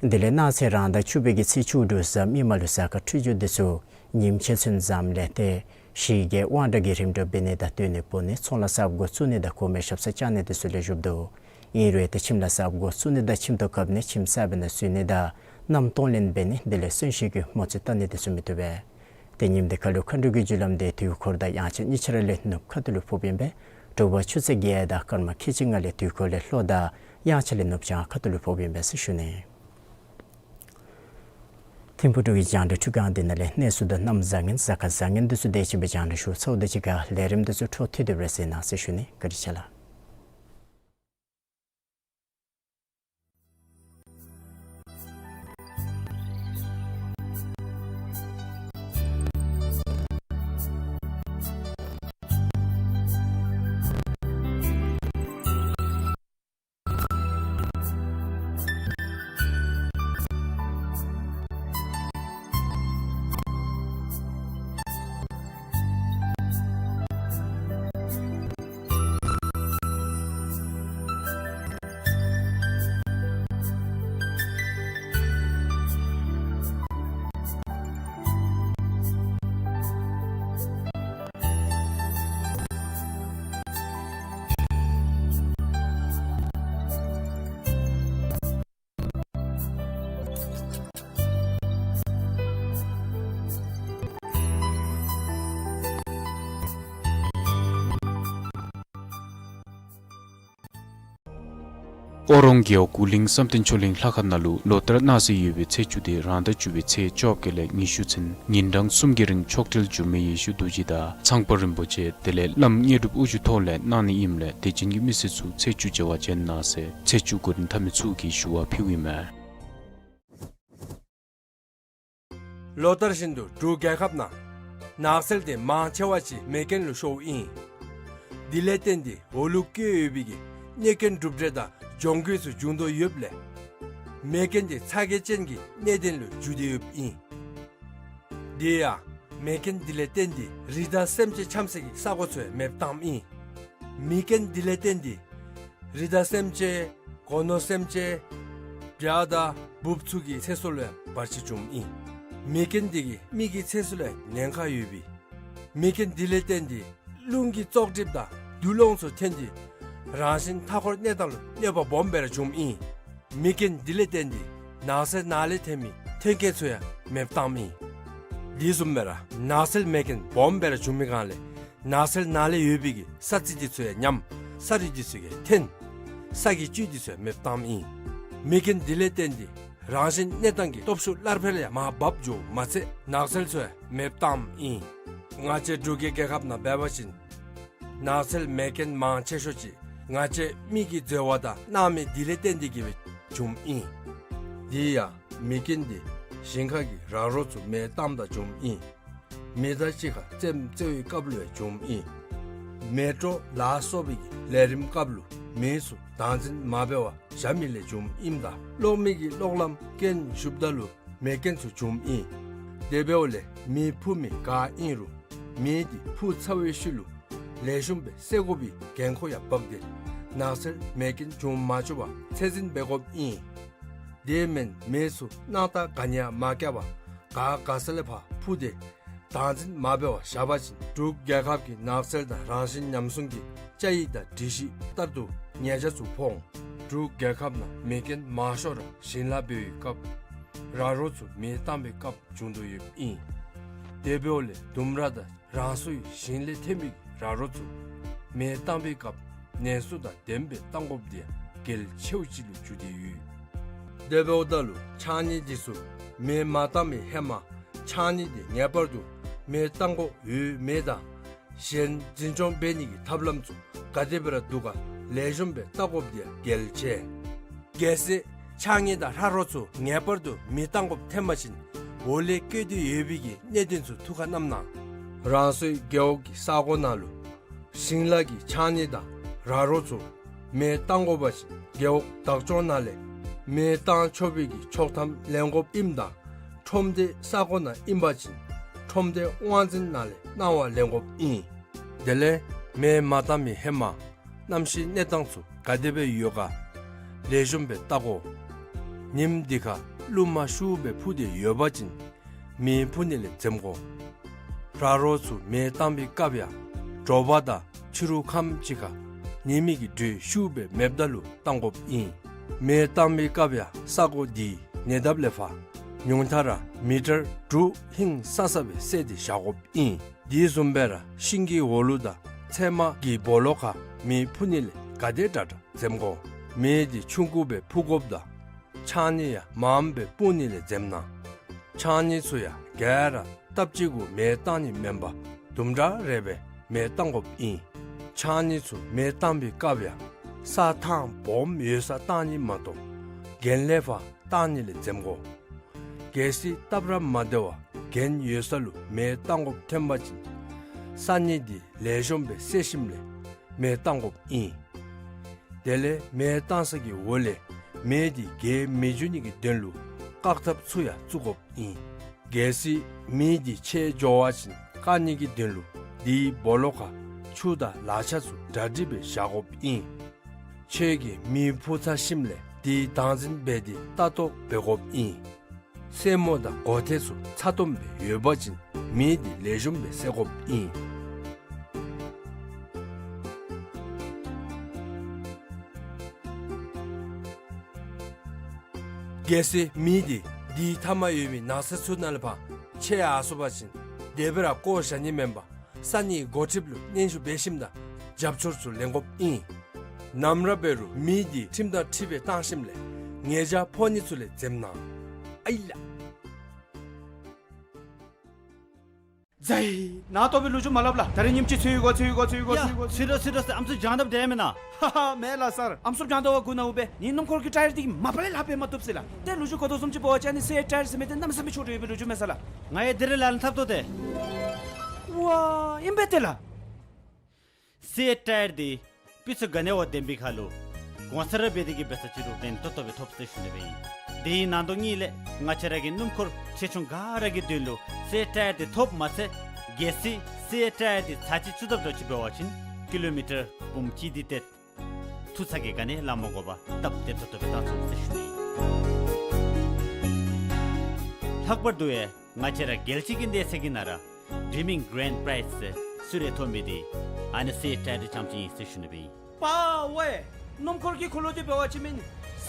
དེ་ལས་གནངས་ཚེ་རང་ཟླ་བཅུ་པའི་གི་ཚེས་བཅུ་དྲུག་གཟའ་མིག་དམར་ལུ་གཟའ་སྐར་འཕྲོད་སྦྱོར་འདི་ཚུ་ཉིནམ་ཕྱེད་ཚུན་འཛམ་ལས་ཏེ་གཞི་རྒྱས་དབང་དྲག་གི་རིམ་གྲོ་འབད་ནི་དང་བསྟུན་ནི་འབོ་ནི་ཚོང་ལཱ་གསརཔ་འགོ་བཙུགས་ནི་དང་གོང་མའི་ཞབས་སར་བཅར་ནི་འདི་ཚུ་ལེགས་ཤོམ་འདུག། ཨིན་རུང་ཏེ་ཁྱིམ་ལཱ་གསརཔ་འགོ་བཙུགས་ནི་དང་ཁྱིམ་ཐོག་བཀབ་ནི་ཁྱིམ་གསར་པའི་ནང་འཛུལ་ནི་དང་མནའམ་གཏོང་ལེན་འབད་ནི་དེ་ལས་གསོན་གཤིན་གྱི་མོ་རྩིས་བལྟ་ནི་འདི་ཚུ་མི་བཏུབ་པས། ཏེ་ཉིནམ་འདི་ཁ་ལུ་མཁའ་འགྲོ་གི་རྒྱུ་ལམ་འདི་དུས་འཁོར་དང་དབྱངས་འཆར་གཉིས་ཆ་ར་ལས་ནུབ་ཁ་ཐུག་ལུ་ཕོགཔ་ཨིན་པས། དྲོ་པ་ཆུ་ཚོད་བརྒྱད་དང་སྐར་མ་ཁལ་གཅིག་ལྔ་ལས་དུས་འཁོར་ལས་ལྷོ་དང་དབྱངས་འཆར་ལས་ནུབ་བྱང་ཁ་ཐུག་ལུ་ཕོགཔ་ཨིན་པས་ཟེར་ཞུ་ནི། ཐིམ་ཕུག་འབྲུག་གི་རྒྱང་བསྒྲགས་ཁྲུས་ཁང་འདི་ནང་ལས་གནས་ཚུལ་དང་གནམ་བཟང་ངན་གཟའ་སྐར་བཟང་ངན་འདི་ཚུ་དེ་བཞིན་སྦེ་རྒྱང་བསྒྲགས་ཞུ་ཚརཝ་དང་གཅིག་ཁར་ལས་རིམ་འདི་ཚུ་འཕྲོ་མཐུད་དེ་སྦེ་གཟིགས་གནང་ཟེར་ཞུ་ནི། བཀའ་དྲིན་ཆེ་ལགས། ཨོ་རོང་རྒེད་འོག་གུ་ལིང་བསམ་གཏན་ཆོས་གླིང་ལྷ་ཁང་ནང་ལུ་ལོ་ལྟར་གནང་སྲོལ་ཡོད་པའི་ཚེས་བཅུ་དེ་རང་ཟླ་བཅུ་པའི་ཚེས་བཅོ་བརྒྱད་ལས་ཉི་ཤུ་ཚུན་ཉིན་གྲངས་གསུམ་གྱི་རིང་མཆོག་སྤྲུལ་འགྱུར་མེད་ཡེ་ཤེས་རྡོ་རྗེ་དང་ཚངས་པ་རིན་པོ་ཆེ་དེ་ལས་བླམ་དངོས་གྲུབ་དབུ་བཞུགས་ཐོག་ལས་གནང་ནི་ཨིནམ་ལས་དད་ཅན་གྱི་མི་སེར་ཚུ་ཚེས་བཅུ་མཇལ་བར་བྱོན་གནང་ཟེར་ཚེས་བཅུ་གོ་རིམ་མཐའ་མའི་ཚུ་གིས་ཞུ་བ་ཕུལཝ་ཨིན་མས། ལོ་ལྟར་བཞིན་དུ་འབྲུག་རྒྱལ་ཁབ་ནང་ནགས་ཚལ་དེ་མང་ཆེ་བ་ཅིག་མེ་རྐྱེན་ལུ་ཤོརཝ་ཨིན། དེ་ལས་བརྟེན་ཏེ་འོག་ལུ་བཀོད་ཡོད་པའི་གི་གནོད་སྐྱོན་གྲུབ་འབྲས་དང་གྱོང་གུད་ཚུ་འབྱུང་དོ་ཡོདཔ་ལས་མེ་རྐྱེན་དེ་ཚ་གྱང་ཅན་གྱི་གནད་དོན་ལུ་འགྱུར་ཏེ་ཡོདཔ་ཨིན། དེ་ཡང་མེ་རྐྱེན་དེ་ལས་བརྟེན་ཏེ་རི་དྭགས་སེམས་ཅན་འཁྱམས་སའི་གི་ས་གོ་ཚུ་ཡང་མེདཔ་བཏངམ་ཨིན། མེ་རྐྱེན་དེ་ལས་བརྟེན་ཏེ་རི་དྭགས་སེམས་ཅན་སྒོ་ནོར་སེམས་ཅན་བྱ་དང་འབུཔ་ཚུ་གི་ཚེ་སྲོག་ལུ་ཡང་བར་ཆད་བྱུངམ་ཨིན། མེ་རྐྱེན་དེ་གིས་མི་གི་ཚེ་སྲོག་ལུ་ཡང་ཉེན་ཁ་ཡོདཔ་ཨིན། མེ་རྐྱེན་དེ་ལས་བརྟེན་ཏེ་རླུང་གི་བཙོག་གྲིབ་དང་རྡུལ་སློང་ཚུ་ཐོན་ཏེ་རང་བཞིན་མཐའ་འཁོར་གནས་སྟངས་ལུ་གནོད་པ་སྦོམ་སྦེ་ར་བྱུངམ་ཨིན། མེ་རྐྱེན་དེ་ལས་བརྟེན་ཏེ་ནགས་ཚལ་ནང་ལས་ཐོན་མི་ཐོན་སྐྱེད་ཚུ་ཡང་མེདཔ་བཏངམ་ཨིན། དེ་བཟུམ་སྦེ་ར་ནགས་ཚལ་མེ་རྐྱེན་སྦོམ་སྦེ་ར་བྱུང་མི་སྒང་ལས་ནགས་ཚལ་ནང་ལས་ཡོད་པའི་གི་ས་རྩི་དེ་ཚུ་ཡང་ཉམས། ས་རུད་དེ་ཚུ་ཡང་འཐོན། ས་གི་བཅུད་དེ་ཚུ་ཡང་མེདཔ་བཏངམ་ཨིན། མེ་རྐྱེན་དེ་ལས་བརྟེན་ཏེ་རང་བཞིན་གནས་སྟངས་ཀྱི་སྟོབས་ཤུགས་སླར་འཕེལ་ཡང་མར་འབབ་འགྱོཝ་མ་ཚད་ནགས་ཚལ་ཚུ་ཡང་མེདཔ་བཏངམ་ཨིན། ང་བཅས་འབྲུག་གི་རྒྱལ་ཁབ་ནང་འབད་བ་ཅིན་ནགས་ཚལ་མེ་རྐྱེན་མང་ཆེ་ཤོས་ཅིག་ང་བཅས་མི་གིས་འཛོལ་བ་དང་གནང་མེད་དེ་ལས་བརྟེན་ཏེ་གིས་སྦེ་བྱུངམ་ཨིན། དེ་ཡང་མེ་རྐྱེན་དེ་ཞིང་ཁ་གི་ར་རོ་ཚུ་མེ་བཏངམ་ད་བྱུངམ་ཨིན། མེ་མདའ་གཅིག་ཁར་རྩེདམོ་རྩེ་བའི་སྐབས་ལུ་ཡང་བྱུངམ་ཨིན། མེ་དྲོད་ལ་སོགས་པའི་གི་ལས་རིམ་སྐབས་ལུ་མེ་ཚུ་བདག་འཛིན་མ་འབད་བར་བཞག་མི་ལས་བྱུངམ་ཨིནམ་ད་གློག་མེ་གི་གློག་ལམ་རྐྱེན་ཞུགསཔ་ད་ལུ་མེ་རྐྱེན་ཚུ་བྱུངམ་ཨིན། དེ་འབདཝ་ལས་མེ་འཕུ་མི་ག་ཨིན་རུང་མེ་དེ་འཕུ་ཚར་བའི་ཤུལ་ལུ་ལེགས་ཤོམ་སྦེ་བསད་དགོ་པའི་འགན་ཁུར་ཡང་འབག་སྟེ་ནགས་ཚལ་མེ་རྐྱེན་བྱུང་མ་བཅུག་པར་ཚད་འཛིན་འབད་དགོཔ་ཨིན། དེ་མེན་མེ་ཚུ་སྣང་ཐག་ག་ནི་ཡང་མ་བཀལ་བར་ག་ག་ས་ལས་ཕར་འཕུ་སྟེ་བདག་འཛིན་མ་འབད་བར་བཞག་པ་ཅིན་འབྲུག་རྒྱལ་ཁབ་ཀྱི་ནགས་ཚལ་དང་རང་བཞིན་ཉམས་སྲུང་གི་བཅའ་ཡིག་དང་སྒྲིག་གཞི་ལྟར་དུ་ཉེས་ཆད་ཚུ་ཕོག་འོང་། འབྲུག་རྒྱལ་ཁབ་ནང་མེ་རྐྱེན་མང་ཤོས་ར་ཞིང་ལཱ་འབད་བའི་སྐབས་ར་རོ་ཚུ་མེ་བཏང་བའི་སྐབས་བྱུང་དོ་ཡོདཔ་ཨིན། དེ་འབདཝ་ལས་ལྡུམ་ར་དང་རང་སོའི་ཞིང་ལས་ཐོན་མི་ར་རོ་ཚུ་མེ་བཏང་བའི་སྐབས་ནན་སོ་དང་ལྡནམ་སྦེ་བཏང་དགོཔ་དེ་ཡང་གལ་ཆེཝ་ཅིག་ལུ་གྱུར་ཏེ་ཡོད། དེ་འབདཝ་ད་ལུ་ཕྱགས་སྙིགས་དེ་ཚུ་མེ་མ་བཏང་བའི་ཧེ་མ་ཕྱགས་སྙིགས་དེ་ངེས་པར་དུ་མེ་བཏང་དགོཔ་ཡོད་མེད་དང་གཞན་འཛིན་སྐྱོང་འབད་ནི་གི་ཐབས་ལམ་ཚུ་ག་དེ་སྦེ་ར་འདུག་ག་ལེགས་ཤོམ་སྦེ་བལྟ་དགོཔ་དེ་ཡང་གལ་ཆེ། གལ་སྲིད་ཕྱགས་སྙིགས་དང་ར་རོ་ཚུ་ངེས་པར་དུ་མེ་བཏང་དགོཔ་ཐོན་པ་ཅིན་འོག་ལས་བཀོད་དེ་ཡོད་པའི་གི་གནད་དོན་ཚུ་ཐུགས་ཁར་བསྣམས་གནང་། རང་སོའི་རྒེད་འོག་གི་ས་གོ་ནང་ལུ་ཞིང་ལཱ་གི་ཕྱགས་སྙིགས་དང་ར་རོ་ཚུ་མེ་བཏང་དགོ་པ་ཅིན་རྒེད་འོག་བདག་སྐྱོང་ནང་ལས་མེ་བཏང་ཆོག་པའི་གི་ཆོག་ཐམ་ལེན་དགོཔ་ཨིནམ་ད་ཁྲོམ་སྡེའི་ས་གོ་ནང་ཨིན་པ་ཅིན་ཁྲོམ་སྡེའི་དབང་འཛིན་ནང་ལས་གནང་བ་ལེན་དགོཔ་ཨིན། དེ་ལས་མེ་མ་བཏང་མི་ཧེ་མ་གནམ་གཤིས་གནས་སྟངས་ཚུ་ག་དེ་སྦེ་ཡོད་ག་ལེགས་ཤོམ་སྦེ་བལྟ་དགོ། ཉིནམ་འདི་ཁར་རླུང་མ་ཤུགས་སྦེ་འཕུ་སྟེ་ཡོད་པ་ཅིན་མེ་འཕུ་ནི་ལས་འཛེམ་དགོ། ལྷ་རོག་ཚུ་མེ་བཏང་བའི་སྐབས་ཡང་དྲོ་པ་དང་ཕྱི་རུ་ཁམས་ཅིག་ཁར་ཉི་མའི་གི་དྲོད་ཤུགས་སྦེ་མེདཔ་ད་ལུ་བཏང་དགོཔ་ཨིན། མེ་བཏང་བའི་སྐབས་ཡང་ས་གོ་འདི་ཉེ་འདབས་ལས་ཕར་ཉུང་མཐའ་ར་མི་ཊར་དྲུག་ཧིང་སང་ས་སྦེ་བསལ་ཏེ་བཞག་དགོཔ་ཨིན། དེ་བཟུམ་སྦེ་ར་ཤིང་གི་འོག་ལུ་དང་ཚལ་མ་གི་སྦོ་ལོགས་ཁར་མེ་འཕུ་ནི་ལས་ག་དེ་དྲག་དྲག་འཛེམ་དགོ། མེ་འདི་ཆུང་ཀུ་སྦེ་འཕུ་དགོཔ་དང་ཕྱགས་སྙིགས་ཡང་མངམ་སྦེ་སྤུངས་ནི་ལས་འཛེམ་གནང་། ཕྱགས་སྙིགས་ཚུ་ཡང་ག་ར་སྟབས་གཅིག་གུ་མེ་བཏང་ནི་མེན་པར་དུམ་གྲ་རེ་སྦེ་མེ་བཏང་དགོཔ་ཨིན། ཕྱགས་སྙིགས་ཚུ་མེ་བཏང་བའི་སྐབས་ཡང་ས་ཐང་སྦོམ་ཡོད་སར་བཏང་ནི་མ་གཏོགས་གྱེན་ལས་ཕར་བཏང་ནི་ལས་འཛེམ་དགོ། གལ་སྲིད་སྟབས་ར་མ་བདེ་བར་གྱེན་ཡོད་ས་ལུ་མེ་བཏང་དགོཔ་ཐོན་པ་ཅིན་ས་སྙིགས་འདི་ལེགས་ཤོམ་སྦེ་བསལ་ཞིནམ་ལས་མེ་བཏང་དགོཔ་ཨིན། དེ་ལས་མེ་བཏང་ས་གི་འོག་ལས་མེ་འདི་རྒྱས་མི་འགྱོ་ནི་གི་དོན་ལུ་བཀག་ཐབས་ཚུ་ཡང་བཙུགས་དགོཔ་ཨིན། གལ་སྲིད་མེ་འདི་ཆད་འགྱོ་བ་ཅིན་བཀག་ནི་གི་དོན་ལུ་དེའི་སྦོ་ལོགས་ཁར་ཆུ་དང་ལག་ཆ་ཚུ་གྲ་སྒྲིག་སྦེ་བཞག་དགོཔ་ཨིན། ཁྱོད་ཀྱིས་མེ་འཕུ་ཚར་ཞིནམ་ལས་དེའི་བདག་འཛིན་འབད་དེ་ལྟ་རྟོག་འབད་དགོཔ་ཨིན། སེན་མོ་དང་མགོ་ཐད་ཚུ་ཚ་ཏོམ་སྦེ་ཡོད་པ་ཅིན་མེ་འདི་ལེགས་ཤོམ་སྦེ་བསལ་དགོཔ་ཨིན། གལ་སྲིད་མེ་འདི་དེའི་མཐའ་མར་ཡོད་པའི་ནགས་ཚལ་ཚུ་ནང་ལས་ཕར་ཆད་ཡར་སོང་པ་ཅིན་དེ་སྦེ་ར་བཀོ་བཞག་ནི་མེན་པར་ས་གནས་འགོ་ཁྲིདཔ་ལུ་སྙན་ཞུ་འབད་ཞིནམ་དང་རྒྱབ་སྐྱོར་ཚུ་ལེན་དགོཔ་ཨིན། ནམ་ར་འབད་རུང་མེ་འདི་ཁྲིམས་དང་འཁྲིལ་སྦེ་བཏང་ཞིནམ་ལས་ཉེས་བྱ་ཕོག་ནི་ཚུ་ལས་འཛེམ་གནང་། ཨའི་ལགས། ཛའི། ནཱ་ལྟོ་སྦེ་ལོ་རྒྱུས་མ་སླབ་ལགས། ད་རིས་ཉིནམ་གཅིག་ཚུད་ཡི་གོ་ཚུད་ཡི་གོ་ཚུད་ཡི་གོ་ཡ་ཚུད་ཡི་གོ་ཚུད་ཡི་གོ་ཚུད་རོ་ཚུད་རོ་ཟེར། ཨམ་སྲུ་བྱང་ཐབས་འདྲ་མེན་ན། ཧ་ཧ་མེད་ལགས་སར། ཨམ་སྲུ་བྱང་ཐབས་བ་གུ་ནཝ་སྦེ་ངེའི་སྣུམ་འཁོར་གྱི་ཊའི་ར་འདི་གིས་མ་པ་ལས་ལྷག་སྦེ་མ་བཏུབ་ཟེར་ལགས། ཏེ་ལོ་རྒྱུས་གོ་དོ་བཟུམ་ཅིག་འབད་བ་ཅིན་ཨ་ནི་སི་ཨེཊ་ཊའི་ར་ཟེར་མི་འདི་གནམ་མེད་ས་མེད་མཆོག་འདྲ་ཡོད་པའི་ལོ་རྒྱུས་མས་ས་ལགས། ང་ཡང་དེ་རེ་ལག་ལེན་འཐབ་དོ་ཏེ། ཝ་ཨིན་པས་ཏེ་ལགས། སི་ཨེཊ་ཊའི་ར་འདི་སྤུས་ཚད་ག་ནི་བ་ལྡན་པའི་ཁར་ལུ་གོང་ཚད་ར་འབད་དེ་གིས་འབད་ས་ཅིག་རུང་ལེན་ཏོག་ཏོ་སྦེ་ཐོབ་ཟེར་ཞུ་ནི་སྦེ་ཨིན། དེའི་ནང་དོག་ལས་ལས་ང་བཅས་ར་གི་སྣུམ་འཁོར་ཆེ་ཆུང་ག་ར་གི་དོན་ལུ་སི་ཨེཊ་ཊའི་ར་འདི་ཐོབ་མ་ཚད་གལ་སྲིད་སི་ཨེཊ་ཊའི་ར་འདི་ཚར་གཅིག་བཙུགས་དཔ་འདྲཝ་ཅིག་འབད་བ་ཅིན་ཀི་ལོ་མི་ཊར་འབུམ་གཅིག་དེ་ཏེ་ཐུག་ས་གི་ག་ནི་ལཱ་མ་དགོ་པར་སྟབས་བདེ་ཏོག་ཏོ་སྦེ་བཏང་ཚུགས་ཟེར་ཞུ་ནི་ཨིན། ལྷག་པར་དུ་ཡང་ང་བཅས་ར་རྒྱལ་སྤྱི་གི་གནས་ཚད་ཀྱི་ནང་ར་ཌིམ་མིང་གི་གྷ་རེནཌ་པ་རའིཛ་ཟེར་གསོལ་རས་ཐོབ་མི་འདི་ཨ་ནི་སི་ཨེཊ་ཊའི་ར་འདི་རྐྱངམ་ཅིག་ཨིན་ཟེར་ཞུ་ནི་སྦེ་ཨིན། པ་ཝེ། སྣུམ་འཁོར་གྱི་འཁོར་ལོ་འདི་འབད་བ་ཅིན་མེན་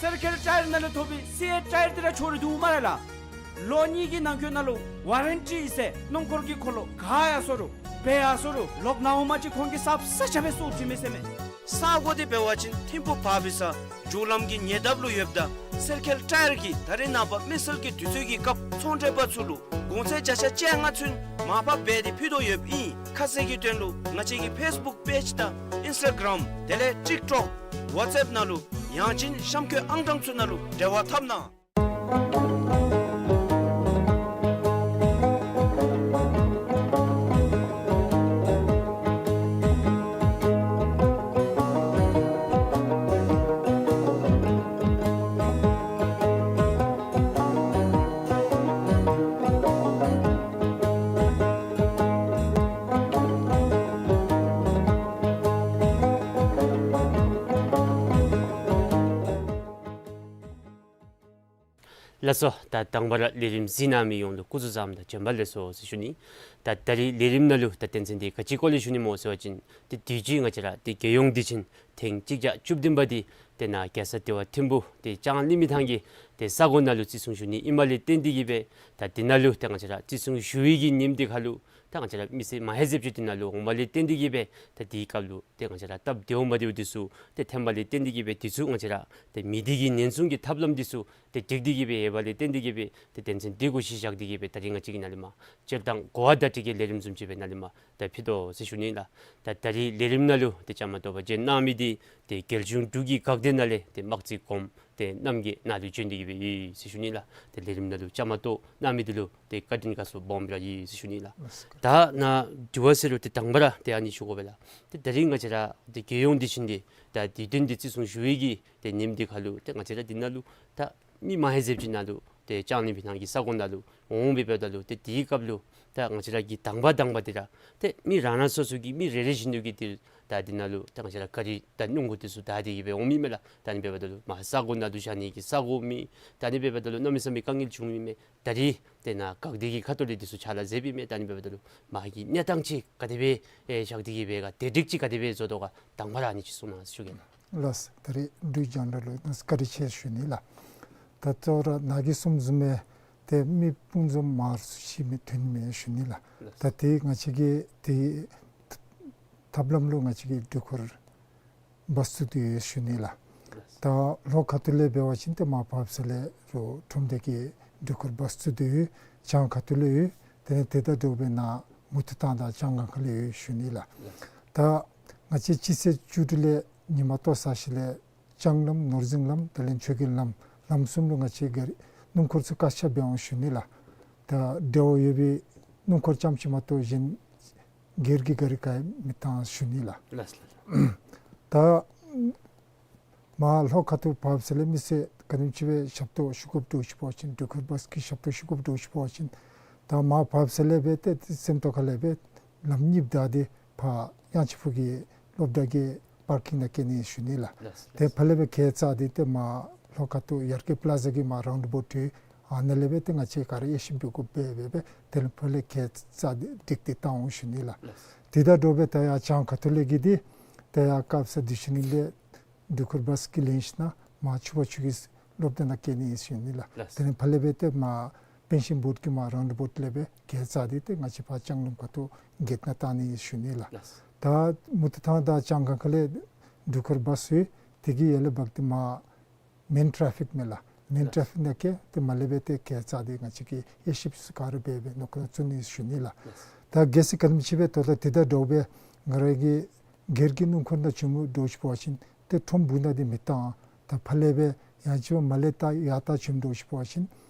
སེར་ཁེལ་ཊའི་ར་ནང་ལས་ཐོབ་པའི་སི་ཨེཊ་ཊའི་ར་འདི་ར་ཆོག་རུང་འདུག་སྨ་རེ་ལགས། ལོ་གཉིས་ཀྱི་ནང་འཁོད་ནང་ལུ་ཝ་རེན་ཊི་ཟེར་སྣུམ་འཁོར་གྱི་འཁོར་ལོ་ག་ཡར་སོང་རུང་འབད་ཡར་སོང་རུང་ལོག་ནཝ་མ་གཞི་ཁོང་གིས་གསརཔ་གསརཔ་རྐྱབ་སྦེ་བཙུགས་བྱིན་མས་ཟེར་མས། ས་གོ་འདི་འབད་བ་ཅིན་ཐིམ་ཕུག་བར་བི་ས་རྒྱུག་ལམ་གྱི་ཉེ་འདབས་ལུ་ཡོདཔ་ད་སེར་ཁེལ་ཊའི་ར་གིས་ད་རིས་ནངས་པ་མི་སེར་གྱི་དུས་ཚོད་ཀྱི་སྐབས་ཚོང་འབྲེལ་པ་ཚུ་ལུ་གོང་ཚད་བརྒྱ་ཆ་བཅོ་ལྔ་ཚུན་མར་ཕབ་འབད་དེ་ཕུལ་དོ་ཡོདཔ་ཨིན། ཁ་གསལ་གྱི་དོན་ལུ་ང་བཅས་ཀྱི་ཕེསི་བུཀ་པེཇ་དང་ཨིནསི་ཊ་གརམ་དེ་ལས་ཊིཀ་ཊོཀ་ཝཊས་ཨེཔ་ནང་ལུ་ཡང་ཅིན་གཤམ་འཁོད་ཨང་གྲངས་ཚུ་ནང་ལུ་འབྲེལ་བ་འཐབ་གནང་། ལགས་སོ། ད་དང་པ་ར་ལས་རིམ་གཟིགས་གནང་མི་ཡོངས་ལུ་སྐུ་གཟུགས་བཟང་དང་བྱོན་པ་ལེགས་སོ་ཟེར་ཞུ་ནི། ད་ད་རིས་ལས་རིམ་ནང་ལུ་ད་དོན་ཚན་འདི་ག་ཅི་སྐོར་ལས་ཞུ་ནི་སྨོ་ཟེར་བ་ཅིན་ཏེ་དུས་ཅི་ང་བཅས་ར་ཏེ་རྒྱལ་ཡོངས་དུས་ཆེན་ཐེངས་གཅིག་བརྒྱ་བཅུ་བདུན་པ་འདི་ཏེ་ནཱ་རྒྱལ་ས་ལྟེ་བ་ཐིམ་ཕུག་ཏེ་ལྕང་གླིང་མི་ཐང་གི་ཏེ་ས་གོ་ནང་ལུ་བརྩི་སྲུང་ཞུ་ནི་ཨིནམ་ལས་བརྟེན་ཏེ་གིས་སྦེ་ད་འདི་ནང་ལུ་ཏེ་ང་བཅས་ར་བརྩི་སྲུང་ཞུ་བའི་གི་ཉིནམ་འདི་ཁར་ལུ་ད་ང་བཅས་ར་མི་སེར་མ་ཧེ་ཟེབ་ཅིག་འདི་ནང་ལུ་འོངམ་ལས་བརྟེན་ཏེ་གིས་སྦེ་ད་དེའི་སྐབས་ལུ་ཏེ་ང་བཅས་ར་སྟབས་བདེཝ་མ་བདེཝ་འདི་ཚུ་ཏེ་ཐོནམ་ལས་བརྟེན་ཏེ་གིས་སྦེ་དུས་ཚོད་ང་བཅས་ར་ཏེ་མི་སྡེ་གི་ཉེན་སྲུང་གི་ཐབས་ལམ་འདི་ཚུ་ཏེ་སྒྲིག་སྟེ་གིས་སྦེ་ཡོདཔ་ལས་བརྟེན་ཏེ་གིས་སྦེ་ཏེ་དོན་ཚན་འདི་གུ་གཞི་བཞག་སྟེ་གིས་སྦེ་ད་རིས་ང་བཅས་ཀྱིས་ནཱ་ལས་མར་སྤྱིར་བཏང་གོ་བ་བརྡ་སྤྲོད་ཀྱི་ལས་རིམ་བཟུམ་ཅིག་སྦེ་ནཱ་ལས་མར་ད་ཕུལ་དོ་ཟེར་ཞུ་ནི་ལགས། ད་ད་རིས་ལས་རིམ་ནང་ལུ་ཏེ་བཅའ་མར་གཏོགས་པར་བྱོན་གནང་མི་འདི་ཏེ་རྒྱལ་གཞུང་འབྲུག་གི་འགག་སྡེ་ནང་ལས་ཏེ་དམག་རྩིས་གོངམ་ཏེ་རྣམ་རྒྱལ་ནཱ་ལུ་བྱོན་ཏེ་གིས་སྦེ་ཡོད་ཟེར་ཞུ་ནི་ལགས། ཏེ་ལས་རིམ་ནང་ལུ་བཅའ་མར་གཏོགས་གནང་མི་འདི་ལུ་ཏེ་བཀའ་དྲིན་དགའ་ཚོར་སྦོམ་ར་ཡོད་ཟེར་ཞུ་ནི་ལགས། ད་ནཱ་དྲི་བ་ཟེར་རུང་ཏེ་དང་པ་ར་ཏེ་ཨ་ནི་ཞུ་དགོ་པས་ལགས། ཏེ་ད་རིས་ང་བཅས་ར་ཏེ་རྒྱལ་ཡོངས་དུས་ཆེན་འདི་ད་དུས་སྟོན་འདི་བརྩི་སྲུང་ཞུ་བའི་གི་ཏེ་ཉིནམ་འདི་ཁར་ལུ་ཏེ་ང་བཅས་ར་འདི་ནང་ལུ་ད་མི་མ་ཧེ་ཟེབ་ཅིག་ནཱ་ལུ་ཏེ་ལྕང་གླིང་མི་ཐང་གི་ས་གོ་ནང་ལུ་འོང་སྦེ་འབདཝ་ད་ལུ་ཏེ་དེའི་སྐབས་ལུ་ད་ང་བཅས་ར་གི་དང་པ་དང་པ་འདི་ར་ཏེ་མི་རང་རང་སོ་སོ་གི་མི་རེ་རེ་བཞིན་དུ་གིས་ཏེ་ ད་འདི་ནང་ལུ་ད་ང་བཅས་ར་ག་རི་དང་སྣུམ་འཁོར་འདི་ཚུ་དར་ཏེ་གི་སྦེ་འོངམ་ཨིན་མས་ལགས། ད་ཨ་ནི་འབདཝ་ད་ལུ་མར་ས་གོ་ནང་ལུ་བཞག་ནི་གི་ས་གོ་མེད། ད་ཨ་ནི་འབདཝ་ད་ལུ་གནམ་མེད་ས་མེད་དཀའ་ངལ་བྱུངམ་ཨིན་མས། ད་རིས་དེ་ནང་འགག་སྡེ་གི་ཁ་ཐུག་ལས་འདི་ཚུ་ཕྱག་ལཱ་མཛདཔ་ཨིན་མས། ད་ཨ་ནི་འབདཝ་ད་ལུ་མར་གྱི་གནས་སྟངས་ཅིག་ག་དེ་སྦེ་ཨེ་བཞག་སྟེ་གི་སྦེ་ག་དེ་སྒྲིག་ཅིག་ག་དེ་སྦེ་བཟོ་དོ་ག་དང་པ་ར་ཨ་ནི་ཅིག་གསུང་གནང་ཟེར་ཞུ་གེ་ལགས། ལགས། ད་རིས་འབྲུག་རྒྱང་བསྒྲགས་ལུ་ནཱ་བཀའ་དྲིན་ཆེ་ཞུ་ནི་ལགས། ད་གཙོ་བོ་ར་ནཱ་གིས་གསུངམ་བཟུམ་སྦེ་ཏེ་མི་དཔུང་འཛོམས་མང་སུ་ཅིག་མི་ཐོན་མས་ཞུ་ནི་ལགས། ལགས། ད་དེ་ང་བཅས་ཀྱིས་དེ་ཐབས་ལམ་ལུ་ང་བཅས་ཀྱིས་འགྲུལ་འཁོར་བཱསི་བཙུགས་ཏེ་ཡོད་ཞུ་ནི་ལགས། ད་ལྷོ་ཁ་ཐུག་ལས་འབད་བ་ཅིན་ཏེ་མར་བབས་ས་ལས་རུ་ཁྲོམ་སྡེ་གི་འགྲུལ་འཁོར་བཱསི་བཙུགས་ཏེ་ཡོད། བྱང་ཁ་ཐུག་ལས་ཡོད། དེ་ལས་དེ་དང་འདྲཝ་སྦེ་ནཱ་མུ་ཏིག་ཐང་དང་ལྕང་སྒང་ཁ་ལས་ཡོད་ཞུ་ནི་ལགས། ད་ང་བཅས་སྤྱི་ཚེས་བཅུ་དྲུག་ལས་ཉིན་མ་ལྟོ་ས་ཤིང་ལས་ལྕང་ལམ་ནོར་འཛིན་ལམ་དེ་ལས་མཆོད་རྟེན་ལམ་ལམ་གསུམ་ལུ་ང་བཅས་ག་རི་སྣུམ་འཁོར་ཚུ་བཀག་ཆ་འབད་འོང་ཞུ་ནི་ལགས། ད་འབྲེལ་བ་ཡོད་པའི་སྣུམ་འཁོར་རྐྱངམ་ཅིག་མ་གཏོགས་གཞན་སྒེར་གྱི་ག་རི་ག་ཡང་མི་བཏང་ཞུ་ནི་ལགས། ལགས་ལགས། ད་མར་ལྷོ་ཁ་ཐུག་བབས་ས་ལས་མི་སེར་ག་དེམ་ཅིག་སྦེ་ཞབས་ཏོག་ཞུ་དགོཔ་འདྲཝ་ཅིག་འབད་བ་ཅིན་འགྲུལ་འཁོར་བཱསི་གི་ཞབས་ཏོག་ཞུ་དགོཔ་འདྲཝ་ཅིག་འབད་བ་ཅིན་ད་མར་བབས་ས་ལས་སྦེ་ཏེ་སེམས་རྟོགས་ཁ་ལས་སྦེ་ལམ་གཉིས་བདའ་སྟེ་ཕར་གཡང་ཆེན་ཕུག་གི་སློབ་གྲྭ་གི་པར་ཀིང་ནང་བསྐྱལ་ནི་ཞུ་ནི་ལགས། ལགས་ལགས། དེ་ཕར་ལས་སྦེ་གྱལ་བཅག་སྟེ་ཏེ་མར་ལྷོ་ཁ་ཐུག་ཡར་རྒྱས་པ་ལ་ཛ་གི་མར་རའུནཌ་ཨ་བའུཊ་ཡོད། ཨ་ནཱ་ལས་སྦེ་ཏེ་ང་བཅས་ག་ར་དབྱེ་ཞིབ་འབད་དགོ་པས་སྦེ་སྦེ་དེ་ལས་ཕར་ལས་གྱལ་བཅག་སྟེ་སྒྲིག་སྟེ་བཏང་འོང་ཞུ་ནི་ལགས། ལགས། དེ་དང་འདྲཝ་སྦེ་ད་ཡར་བྱང་ཁ་ཐུག་ལས་གི་འདི་ཏེ་ཡར་དཀར་ཟ་དུས་ཆེན་གླིང་ལས་འགྲུལ་འཁོར་བཱསི་གིས་ལེན་ཞིནམ་མར་ཆུ་བར་ཆུ་གི་སློབ་གྲྭ་ནང་བསྐྱལ་ནི་ཨིན་ཞུ་ནི་ལགས། ལགས། དེ་ལས་ཕར་ལས་སྦེ་ཏེ་མར་པེན་ཤིང་བཱའུཊ་གི་མར་རའུནཌ་ཨ་བའུཊ་ལས་སྦེ་གྱལ་བཅག་སྟེ་ཏེ་ང་བཅས་ཕར་ལྕང་ལམ་ཁ་ཐུག་གེཊ་ནང་བཏང་ནི་ཨིན་ཞུ་ནི་ལགས། ལགས། ད་མུ་ཏིག་ཐང་དང་ལྕང་སྒང་ཁ་ལས་འགྲུལ་འཁོར་བཱསི་ཡོད། དེ་གིས་ཡར་ལས་འབག་སྟེ་མར་མེན་ཊ་རེ་ཕིག་མས་ལགས། མེན་ཊ་རེ་ཕིག་ནང་གི་ཏེ་མར་ལས་སྦེ་ཏེ་གྱལ་བཅག་སྟེ་ང་བཅས་ཀྱིས་དབྱེ་ཞིབ་ཚུ་ག་ར་འབད་སྦེ་ནང་འཁོད་ནང་བཙུགས་ནི་ཞུ་ནི་ལགས། ད་གལ་སྲིད་ག་དེམ་ཅིག་སྦེ་ད་ལྟོ་དེ་དང་འདྲཝ་སྦེ་ང་ར་གི་སྒེར་གྱི་སྣུམ་འཁོར་ནང་བྱོནམ་འདྲཝ་ཅིག་འབད་བ་ཅིན་ཏེ་ཁྲོམ་སྦུག་ནང་འདི་མི་བཏང་། ད་ཕར་ལས་སྦེ་ཡང་ཅིན་མར་ལས་ད་ཡར་ད་བྱོནམ་འདྲཝ་ཅིག་འབད་བ་ཅིན་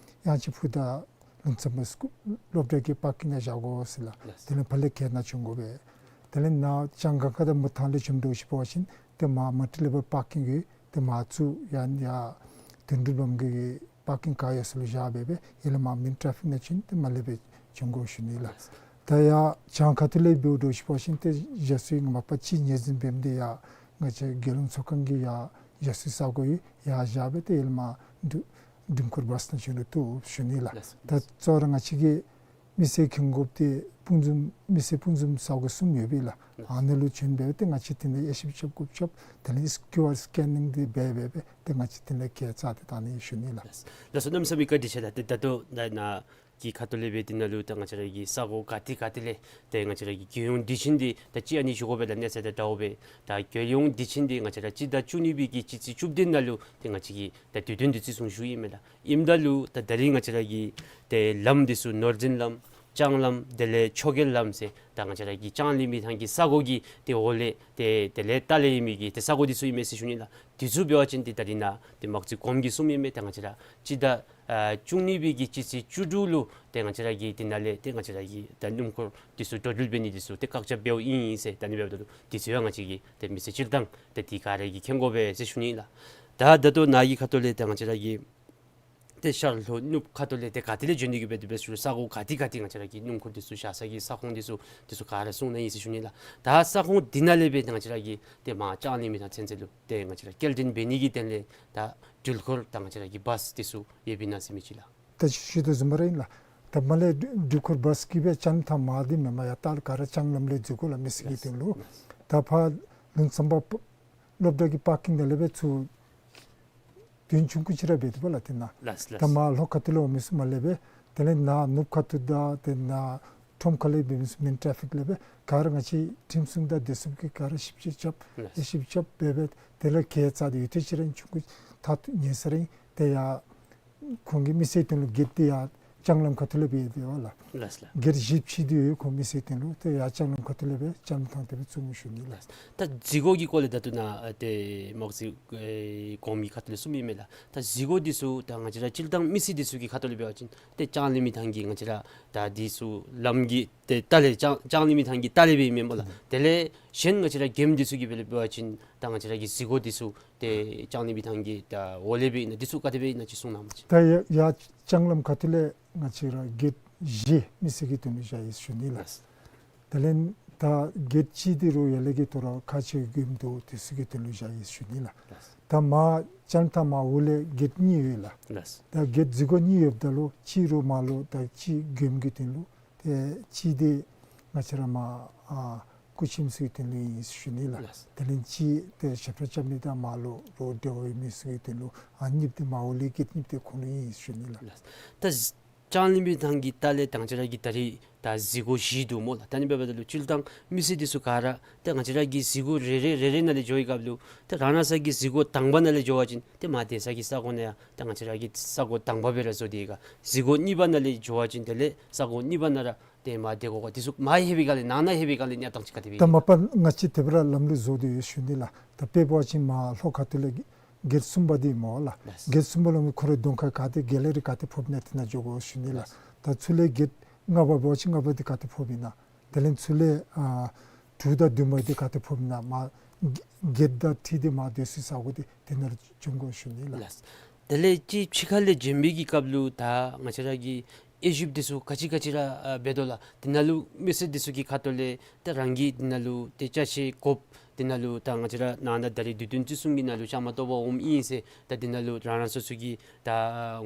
གཡང་ཆེན་ཕུག་དང་ལུང་བཙན་པ་སི་ཀུལ་སློབ་གྲྭ་གི་པར་ཀིང་ནང་བཞག་དགོ་ཟེར་ལགས། ལགས། དེ་ལས་ཕར་ལས་གྱལ་ནང་བྱོན་དགོ་པས། དེ་ལས་ནཱ་ལྕང་སྒང་ཁ་དང་མུ་ཏིག་ཐང་ལས་བྱོནམ་འདྲཝ་ཅིག་འབད་བ་ཅིན་ཏེ་མར་མལ་ཊི་ལེ་བཱལ་པར་ཀིང་ཡོད། ཏེ་མར་ཚུར་ཡར་ཡར་དོན་གྲུབ་ལམ་གྱི་པར་ཀིང་ག་ཡོད་ས་ལུ་བཞག་སྦེ་སྦེ་ཡར་ལས་མར་མེན་ཊ་རེ་ཕིག་ནང་བྱོན་ཏེ་མར་ལས་སྦེ་བྱོན་དགོ་ཞུ་ནི་ལགས། ད་ཡར་བྱང་ཁ་ཐུག་ལས་འབདཝ་འདྲཝ་ཅིག་འབད་བ་ཅིན་ཏེ་ཞ་སུའི་མ་པ་གཅིག་ངོས་འཛིན་འབད་མི་འདི་ཡར་ང་བཅས་རྒྱལ་ཡོངས་ཚོགས་ཁང་གི་ཡར་ཞ་སུའི་ས་གོ་ཡོད། ཡར་བཞག་སྦེ་ཏེ་ཡར་ལས་མར་འགྲུལ་འགྲུལ་འཁོར་བཱསི་ནང་བྱོན་རུང་བཏུབ་ཞུ་ནི་ལགས། ལགས། ད་གཙོ་བོ་ར་ང་བཅས་ཀྱི་མི་སེར་ཁེངས་དགོཔ་འདི་དཔུང་འཛོམས་མི་སེར་དཔུང་འཛོམས་ས་གོ་གསུམ་ཡོད་པས་ལགས། ཨ་ནཱ་ལུ་བྱོན་སྦེ་ཏེ་ང་བཅས་དེ་ནང་དབྱེ་ཞིབ་རྐྱབ་དགོཔ་རྐྱབ། དེ་ལས་ཀིའུ་ཨར་སི་ཀེ་ནིང་འདི་འབད་འབད་སྦེ་ཏེ་ང་བཅས་དེ་ནང་གྱལ་བཅག་སྟེ་བཏང་ནི་ཞུ་ནི་ལགས། ལགས་སོ། གནམ་མེད་ས་མེད་བཀའ་དྲིན་ཆེ་ལགས། ཏེ་ད་ལྟོ་ནཱ་ནཱ་གི་ཁ་ཐུག་ལས་སྦེ་དེ་ནང་ལུ་ད་ང་བཅས་ར་གི་ས་གོ་ག་ཏེ་ག་ཏེ་ལས་ཏེ་ང་བཅས་ར་གི་རྒྱལ་ཡོངས་དུས་ཆེན་འདི་ད་ཅི་ཨ་ནི་ཞུ་དགོ་པས་ལགས། གནས་ཚད་དང་འདྲཝ་སྦེ་ད་རྒྱལ་ཡོངས་དུས་ཆེན་འདི་ང་བཅས་ར་སྤྱི་ཟླ་བཅུ་གཉིས་པའི་གི་སྤྱི་ཚེས་བཅུ་བདུན་ནང་ལུ་ཏེ་ང་བཅས་ཀྱིས་ད་དུས་སྟོན་འདི་བརྩི་སྲུང་ཞུ་ཡི་མས་ལགས། ཨིནམ་ད་ལུ་ད་ད་རིས་ང་བཅས་ར་གི་ཏེ་ལམ་འདི་ཚུ་ནོར་འཛིན་ལམ་ལྕང་ལམ་དེ་ལས་ཆོས་རྒྱལ་ལམ་ཟེར་ད་ང་བཅས་ར་གི་ལྕང་གླིང་མི་ཐང་གི་ས་གོ་གི་ཏེ་འོག་ལས་ཏེ་དེ་ལས་ལྟག་ལས་ཨིན་མི་གི་ཏེ་ས་གོ་འདི་ཚུ་ཨིན་མས་ཟེར་ཞུ་ནི་ལགས། འདི་ཚུ་འབད་བ་ཅིན་ཏེ་ད་རིས་ནཱ་ཏེ་མག་རྩིས་གོངམ་གིས་གསུངམ་ཨིན་མས། ཏེ་ང་བཅས་ར་སྤྱི་ཟླ་ཨ་བཅུ་གཉིས་པའི་གི་སྤྱི་ཚེས་བཅུ་དྲུག་ལུ་ཏེ་ང་བཅས་ར་གི་དེ་ནང་ལས་ཏེ་ང་བཅས་ར་གི་ད་སྣུམ་འཁོར་འདི་ཚུ་འགྲོ་འགྲུལ་འབད་ནི་འདི་ཚུ་ཏེ་བཀག་ཆ་འབདཝ་ཨིན་ཟེར། ད་ཨ་ནི་འབདཝ་ད་ལུ་འདི་ཚུ་ཡང་ང་བཅས་ཀྱི་ཏེ་མི་སེར་སྤྱིར་བཏང་ཏེ་དེ་ག་ར་གིས་མཁྱེན་དགོ་པས་ཟེར་ཞུ་ནི་ལགས། ད་ད་ལྟོ་ནཱ་གི་ཁ་ཐུག་ལས་ཏེ་ང་བཅས་ར་གི་ཏེ་ཤར་ལྷོ་ནུབ་ཁ་ཐུག་ལས་ཏེ་ག་ཏེ་ལས་བྱོན་ནི་གི་སྦེ་དེ་སྦེ་ཞུ་རུང་ས་གོ་ག་ཏེ་ག་ཏེ་ང་བཅས་ར་གི་སྣུམ་འཁོར་འདི་ཚུ་བཞག་ས་གི་ས་ཁོངས་འདི་ཚུ་འདི་ཚུ་ག་ར་གསུང་གནང་ཡི་ཟེར་ཞུ་ནི་ལགས། ད་ས་ཁོངས་འདི་ནང་ལས་སྦེ་ཏེ་ང་བཅས་ར་གི་ཏེ་མར་ལྕང་གླིང་མི་ཐང་ཚུན་ཚོད་ལུ་ཏེ་ང་བཅས་ར་སྐྱེལ་འདྲེན་འབད་ནི་གི་དོན་ལས་ད་འགྲུལ་འཁོར་དང་ང་བཅས་ར་གི་བཱསི་འདི་ཚུ་ཡོདཔ་ཨིན་ན་ཟེར་མི་ཅིག་ལགས། ད་ཞུ་དོ་བཟུམ་ར་ཨིན་ལགས། ད་མར་ལས་འགྲུལ་འཁོར་བཱསི་གིས་སྦེ་ལྕང་ཐང་མར་འདི་མེན་པར་ཡར་ལྟག་ལུ་ག་ར་ལྕང་ལམ་ལས་འཛུལ་དགོ་ལགས། མི་སེར་གྱི་དོན་ལུ། ད་ཕར་ལུང་བཙན་པ་སློབ་གྲྭ་གི་པར་ཀིང་ནང་ལས་སྦེ་ཚུར་དོན་ཆུང་ཀུ་ཅིག་ར་འབད་དོ་བ་ལགས་དེ་ནང་། ལགས་ལགས། ད་མར་ལྷོ་ཁ་ཐུག་ལས་འོང་མི་ཚུ་མར་ལས་སྦེ་དེ་ལས་ནཱ་ནུབ་ཁ་ཐུག་དང་དེ་ནང་ཁྲོམ་ཁ་ལས་འབད་མི་ཚུ་མེན་ཊ་རེ་ཕིག་ལས་སྦེ་ག་ར་ང་བཅས་ཁྲིམས་སྲུང་དང་བདེ་སྲུང་གིས་ག་ར་ཞིབ་དཔྱད་རྐྱབ། ལགས། དབྱེ་ཞིབ་རྐྱབ་སྦེ་སྦེ་དེ་ལས་གྱལ་བཅག་སྟེ་ཡུདཔ་ཐེངས་ཅིག་ར་ཨིན། ཆུང་ཀུ་ཐག་ཉེ་ས་ར་ཨིན། ཏེ་ཡར་ཁོང་གི་མི་སེར་དོན་ལུ་གེཊ་འདི་ཡར་ལྕང་ལམ་ཁ་ཐུག་ལས་སྦེ་ཡོད་དེ་བ་ལགས། ལགས་ལགས། གེཊ་བཞི་ཕྱེ་སྟེ་ཡོད་ཁོང་མི་སེར་དོན་ལུ། ཏེ་ཡར་ལྕང་ལམ་ཁ་ཐུག་ལས་སྦེ་ལྕང་ཐང་དེ་སྦེ་བཙུགས་ནི་ཞུ་ནི་ལགས། ད་འཛུལ་སྒོ་གི་སྐོར་ལས་ད་ལྟོ་ནཱ་ཨ་ཏེ་མག་རྩིས་ཨེ་གོངམ་གི་ཁ་ཐུག་ལས་གསུངམ་ཨིན་མས་ལགས། ད་འཛུལ་སྒོ་འདི་ཚུ་ད་ང་བཅས་ར་སྤྱིར་བཏང་མི་སེར་འདི་ཚུ་གི་ཁ་ཐུག་ལས་འབད་བ་ཅིན་ཏེ་ལྕང་གླིང་མི་ཐང་གི་ང་བཅས་ར་ད་འདི་ཚུ་ལམ་གྱི་ཏེ་ལྟག་ལས་ལྕང་ལྕང་གླིང་མི་ཐང་གི་ལྟག་ལས་སྦེ་ཨིན་མས་སྨོ་ལགས། དེ་ལས་གཞན་ང་བཅས་ར་མགྱོནམ་འདི་ཚུ་གི་སྦེ་འབད་བ་ཅིན་ད་ང་བཅས་ར་གི་འཛུལ་སྒོ་འདི་ཚུ་ཏེ་ལྕང་གླིང་མི་ཐང་གི་ད་འོག་ལས་སྦེ་ཨིན་ན་འདི་ཚུ་ག་དེ་སྦེ་ཨིན་ན་ཅིག་གསུང་གནང་མས་ཅིག། ད་ཡར་ཡར་ལྕང་ལམ་ཁ་ཐུག་ལས་ང་བཅས་ར་གེཊ་བཞི་མི་སེར་གྱི་དོན་ལུ་བཞག་ཡི་ཞུ་ནི་ལགས། ལགས། དེ་ལས་ ད་གེཊ་གཅིག་འདི་རུ་ཡར་ལས་ཀྱི་དོ་རུང་ཁག་ཆེ་མགྱོནམ་འདུག། དེ་ཚུ་གི་དོན་ལུ་བཞག་ཡི་ཞུ་ནི་ལགས། ལགས། ད་མར་བཅའ་མར་ཐང་མར་འོག་ལས་གེཊ་གཉིས་ཡོད་ལགས། ལགས། ད་གེཊ་འཛུལ་སྒོ་གཉིས་ཡོདཔ་ད་ལུ་གཅིག་རུ་མར་ལུ་ད་གཅིག་མགྱོནམ་གི་དོན་ལུ། ཏེ་གཅིག་འདི་ང་བཅས་ར་མར་ཨ་སྐུ་མཁྱེནམ་ཚུ་གི་དོན་ལུ་ཨིན་ཞུ་ནི་ལགས། ལགས། དེ་ལས་གཅིག་ཏེ་ཞབས་ཁྲ་རྐྱབ་ནི་དང་མར་ལུ་རོགས་འབྲེལ་བ་ཡོད་མི་ཚུ་གི་དོན་ལུ་ཨ་གཉིསཔོ་འདི་མར་འོག་ལས་གེཊ་གཉིསཔོ་འདི་ཁོང་ལུ་ཨིན་ཞུ་ནི་ལགས། ལགས། ད་ལྕང་གླིང་མི་ཐང་གི་ལྟག་ལས་ད་ང་བཅས་ར་གི་ད་རིས་ད་འཛུལ་སྒོ་བཞི་འདུག་སྨོ་ལགས། ད་ཨ་ནི་འབདཝ་ད་ལུ་སྤྱིར་བཏང་མི་སེར་འདི་ཚུ་ག་ར་ད་ང་བཅས་ར་གི་འཛུལ་སྒོ་རེ་རེ་རེ་རེ་ནང་ལས་འགྱོ་བའི་སྐབས་ལུ་ད་རང་རང་ས་གི་འཛུལ་སྒོ་དང་པ་ནང་ལས་འགྱོ་བ་ཅིན་ཏེ་མར་སྡོད་ས་གི་ས་གོ་ནང་ཡང་ད་ང་བཅས་ར་གི་ས་གོ་དང་པ་སྦེ་ར་བཟོ་སྟེ་ཡོད་ག། འཛུལ་སྒོ་གཉིས་པ་ནང་ལས་འགྱོ་བ་ཅིན་དེ་ལས་ས་གོ་གཉིས་པ་ནང་ར་ཏེ་མར་སྡོད་དགོ་ག། དེ་ཚུ་མར་ལྷོད་པའི་སྒང་ལས་ནང་ན་ལྷོད་པའི་སྒང་ལས་གནས་སྟངས་ཅིག་ག་དེ་སྦེ་ད་ཨིན་མ་པ་ང་བཅས་དེ་སྦེ་ར་ལམ་ལུགས་བཟོ་སྟེ་ཡོད་ཞུ་ནི་ལགས། ད་དཔེ་འབད་བ་ཅིན་མར་ལྷོ་ཁ་ཐུག་ལས་གེཊ་གསུམ་པ་འདི་སྨོ་ལགས། ལགས། གེཊ་གསུམ་པ་ལུ་ཁོ་རའི་གདོང་ཁར་ག་ཏེ་གེ་ལེ་རི་ག་ཏེ་ཕོགཔ་ཨིན་ན་དེ་ནང་འགྱོ་དགོ་ཞུ་ནི་ལགས། ལགས། ད་ཚུར་ལས་གེཊ་ལྔ་པ་འབད་བ་ཅིན་ལྔ་པ་འདི་ག་ཏེ་ཕོགཔ་ཨིན་ན། དེ་ལས་ཚུར་ལས་ཨ་དྲུག་དང་བདུན་པ་འདི་ག་ཏེ་ཕོགཔ་ཨིན་ན། མར་གེ་གེཊ་དང་འཁྲིལ་ཏེ་མར་སྡོད་སའི་ས་གོ་འདི་དེ་ནང་ལུ་བྱོན་དགོ་ཞུ་ནི་ལགས། ལགས། དེ་ལས་ཅིག་ཕྱི་ཁ་ལས་བྱོན་པའི་གི་སྐབས་ལུ་ད་ང་བཅས་ར་གི་དབྱེ་ཞིབ་འདི་ཚུ་ག་ཅི་ག་ཅི་ར་ཨ་འབད་དོ་ལགས། དེ་ནང་ལུ་མི་སེར་འདི་ཚུ་གི་ཁ་ཐུག་ལས་ད་རང་གིས་དེ་ནང་ལུ་ཏེ་ཅ་ཆས་དགོཔ་དེ་ནང་ལུ་ད་ང་བཅས་ར་ནང་ན་ད་རིས་དུས་སྟོན་བརྩི་སྲུང་གི་ནང་ལུ་བཅའ་མར་གཏོགས་པར་འོངམ་ཨིན་ཟེར་ད་དེ་ནང་ལུ་རང་རང་སོ་སོ་གི་ད་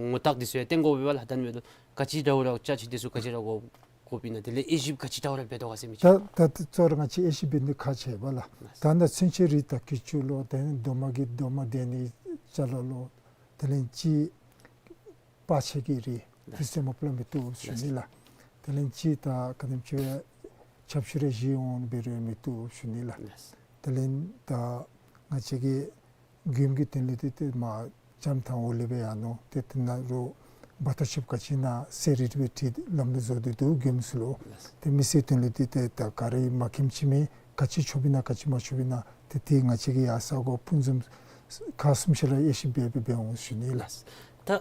ངོ་རྟགས་འདི་ཚུ་ཡང་སྟོན་དགོ་པས་ལགས། ད་ཨ་ནི་འབདཝ་ད་ག་ཅི་འདྲཝ་ར་ཅ་ཆས་འདི་ཚུ་ག་ཅི་ར་དགོ་དགོཔ་ཨིན་ན། དེ་ལས་དབྱེ་ཞིབ་ག་ཅི་འདྲཝ་ར་འབད་དོ་ག་ཟེར་མི་ཅིག། ད་ད་ད་གཙོ་བོ་ར་ང་བཅས་དབྱེ་ཞིབ་འབད་ནི་ཁག་ཆེ་བས་ལགས། ད་ད་ཚོན་ཆས་རིགས་དང་ཀི་ཅུ་ལོ། དེ་ནི་རྡོག་མ་གི་རྡོག་མ་སྡོད་ནི་ཅ་ལ་ལོ། དེ་ལས་ཅིག་པར་ཆས་ཀྱི་རིགས་དེ་ཚུ་མ་པ་ལས་མི་བཏུབ་ཞུ་ནི་ལགས། དེ་ལས་ཅིག་ད་ག་དེམ་ཅིག་སྦེ་ཆབ་ཤུ་རེ་བཞེས་འོང་འབད་རུང་མི་བཏུབ་ཞུ་ནི་ལགས། དེ་ལས་ད་ང་བཅས་ཀྱི་མགྱོནམ་གྱི་དོན་ལུ་འདི་ཏེ་མར་བཅའ་མར་ཐང་འོག་ལས་སྦེ་ཡར་ནུག། ཏེ་དེ་ནང་ལུ་བ་ཏོ་ཤོབ་ག་ཅི་ཨིན་ན་ཟེར་རིགས་སྦེ་ཏེ་ལམ་ལུགས་བཟོ་སྟེ་འདུག་མགྱོནམ་ཚུ་ལུ། ཏེ་མི་སེར་དོན་ལུ་འདི་ཏེ་ད་ག་ར་མ་མཁྱེནམ་ཅིག་མེད། ག་ཅི་ཆོགཔ་ཨིན་ན་ག་ཅི་མ་ཆོགཔ་ཨིན་ན་ཏེ་ཏེ་ང་བཅས་ཀྱིས་ཡར་ས་གོ་ཕུན་སུམ་ཁག་གསུམ་ཅིག་ར་དབྱེ་ཞིབ་འབད་འབད་འབད་འོང་ཞུ་ནི་ལགས། ད་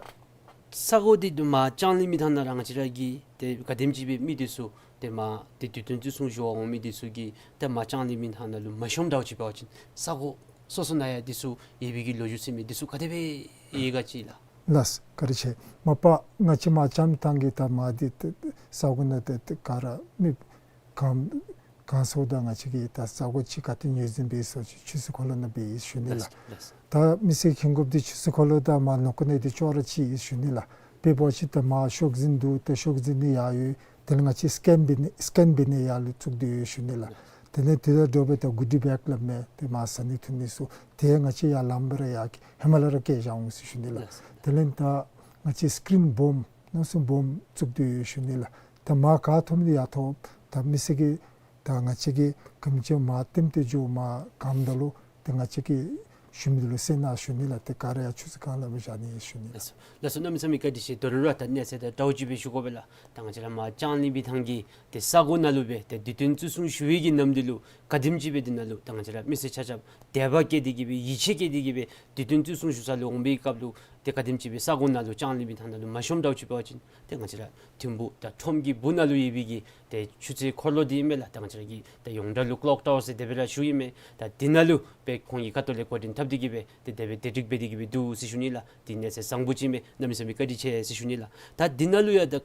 ས་གོ་འདི་མར་ལྕང་གླིང་མི་ཐང་ནང་ར་ང་བཅས་ར་གི་ཏེ་ག་དེམ་ཅིག་སྦེ་མི་འདི་ཚུ་ཏེ་མར་ཏེ་དུས་སྟོན་བརྩི་སྲུང་ཞུ་བར་འོང་མི་འདི་ཚུ་གིས་ཏེ་མར་ལྕང་གླིང་མི་ཐང་ནང་ལུ་མ་ཤོངམ་འདྲཝ་ཅིག་འབད་བ་ཅིན་ས་གོ་སོ་སོ་ནང་ཡང་འདི་ཚུ་ཡོད་པའི་གི་ལོ་རྒྱུས་ཟེར་མི་འདི་ཚུ་ག་དེ་སྦེ་ཡོད་ག་ཅིག་ལགས། ལགས་བཀའ་དྲིན་ཆེ། མ་པ་ང་བཅས་མར་ལྕང་མི་ཐང་གི་ད་མར་འདི་ཏེ་ས་གོ་ནང་ཏེ་ཏེ་ག་ར་མི་གང་གང་སོང་ད་ང་བཅས་ཀྱིས་ད་ས་གོ་ཅིག་ག་ཏེ་ངོས་འཛིན་འབད་ཟེར་བ་ཅིན་ཆུ་ཚོད་འཁོར་ལོ་ནང་འབད་ཡི་ཞུ་ནི་ལགས། ལགས། ད་མི་སེར་མཁྱེན་དགོཔ་འདི་ཆུ་ཚོད་འཁོར་ལོ་དང་མར་ནང་འཁོད་ནང་འདི་ཅོག་ར་གཅིག་ཨིན་ཞུ་ནི་ལགས། དཔེ་འབད་བ་ཅིན་ད་མར་ཤོག་འཛིན་འདུག། ད་ཤོག་འཛིན་ནི་ཡར་ཡོད། དེ་ལས་ང་བཅས་སི་ཀེན་འབད་ནི་སི་ཀེན་འབད་ནི་ཡར་ལུ་བཙུགས་ཏེ་ཡོད་ཞུ་ནི་ལགས། དེ་ལས་དེ་དང་འདྲཝ་སྦེ་ད་གུ་ཌི་བེག་སླབ་མི་ཏེ་མར་ཟ་ནི་འཐུང་ནི་ཚུ་ཏེ་ང་བཅས་ཡར་ལམ་སྦེ་ར་ཡར་ཧེ་མ་ལས་ར་བཀལ་བཞག་འོང་ཟེར་ཞུ་ནི་ལགས། དེ་ལས་ད་ང་བཅས་སི་ཀིརིན་སྦོམ་ནང་སོ་སྦོམ་བཙུགས་ཏེ་ཡོད་ཞུ་ནི་ལགས། ད་མར་ག་ཐོབ་ནི་ཡར་ཐོབ། ད་མི་སེར་གྱིས་ད་ང་བཅས་ཀྱིས་ག་དེམ་ཅིག་མར་ལྟདམོ་སྟེ་འགྱོ་མར་གངམ་ད་ལུ་ཏེ་ང་བཅས་ཀྱིས་ཞུ་མི་འདི་ལུ་གསན་གནང་ཞུ་ནི་ལགས། ཏེ་ག་ར་ཡང་ཆུ་ཚོད་གང་ལ་སྦེ་བཞག་ནི་ཞུ་ནི་ལགས། ལགས་སོ། ལགས་སོ། གནམ་མེད་ས་མེད་བཀའ་དྲིན་ཆེ། ད་རུང་ར་ད་གནས་ཚད་ད་འདྲཝ་ཅིག་སྦེ་ཞུ་དགོ་པས་ལགས། ད་ང་བཅས་ར་མར་ལྕང་གླིང་མི་ཐང་གི་ཏེ་ས་གོ་ནང་ལུ་སྦེ་ཏེ་དུས་སྟོན་བརྩི་སྲུང་ཞུ་བའི་གི་ནམ་དུས་ལུ་ག་དེམ་ཅིག་སྦེ་འདི་ནང་ལུ་ད་ང་བཅས་ར་མི་སེར་ཆ་ཁྱབ་དད་པ་བསྐྱེད་དེ་གི་སྦེ་ཡིད་ཆེས་བསྐྱེད་དེ་གི་སྦེ་དུས་སྟོན་བརྩི་སྲུང་ཞུ་ས་ལུ་འོང་པའི་སྐབས་ལུ་ཏེ་ག་དེམ་ཅིག་སྦེ་ས་གོ་ནང་ལུ་ལྕང་གླིང་མི་ཐང་ནང་ལུ་མ་ཤོངམ་འདྲཝ་ཅིག་འབད་བ་ཅིན་ཏེ་ང་བཅས་ར་ཐིམ་ཕུག་དང་ཁྲོམ་གྱི་སྦུག་ནང་ལུ་ཡོད་པའི་གི་ཏེ་ཆུ་ཚོད་འཁོར་ལོ་འདི་ཨིན་མས་ལགས། ད་ང་བཅས་ར་གི་ད་ཡོངས་གྲགས་ལུ་ཀློག་ཊ་ཝར་ཟེར་དེ་སྦེ་ར་ཞུཝ་ཨིན་མས། ད་འདི་ནང་ལུ་སྦེ་ཁོང་གི་ཁ་ཐུག་ལས་འགོ་འདྲེན་འཐབ་སྟེ་གི་སྦེ་ཏེ་དེ་སྦེ་དེ་སྒྲིག་འབད་དེ་གི་སྦེ་འདུག་ཟེར་ཞུ་ནི་ལགས། འདི་གནས་ཚད་བཟང་པོ་ཅིག་ཨིན་མས། གནམ་མེད་ས་མེད་བཀའ་དྲིན་ཆེ་ཟེར་ཞུ་ནི་ལགས། ད་འདི་ནང་ལུ་ཡང་ད་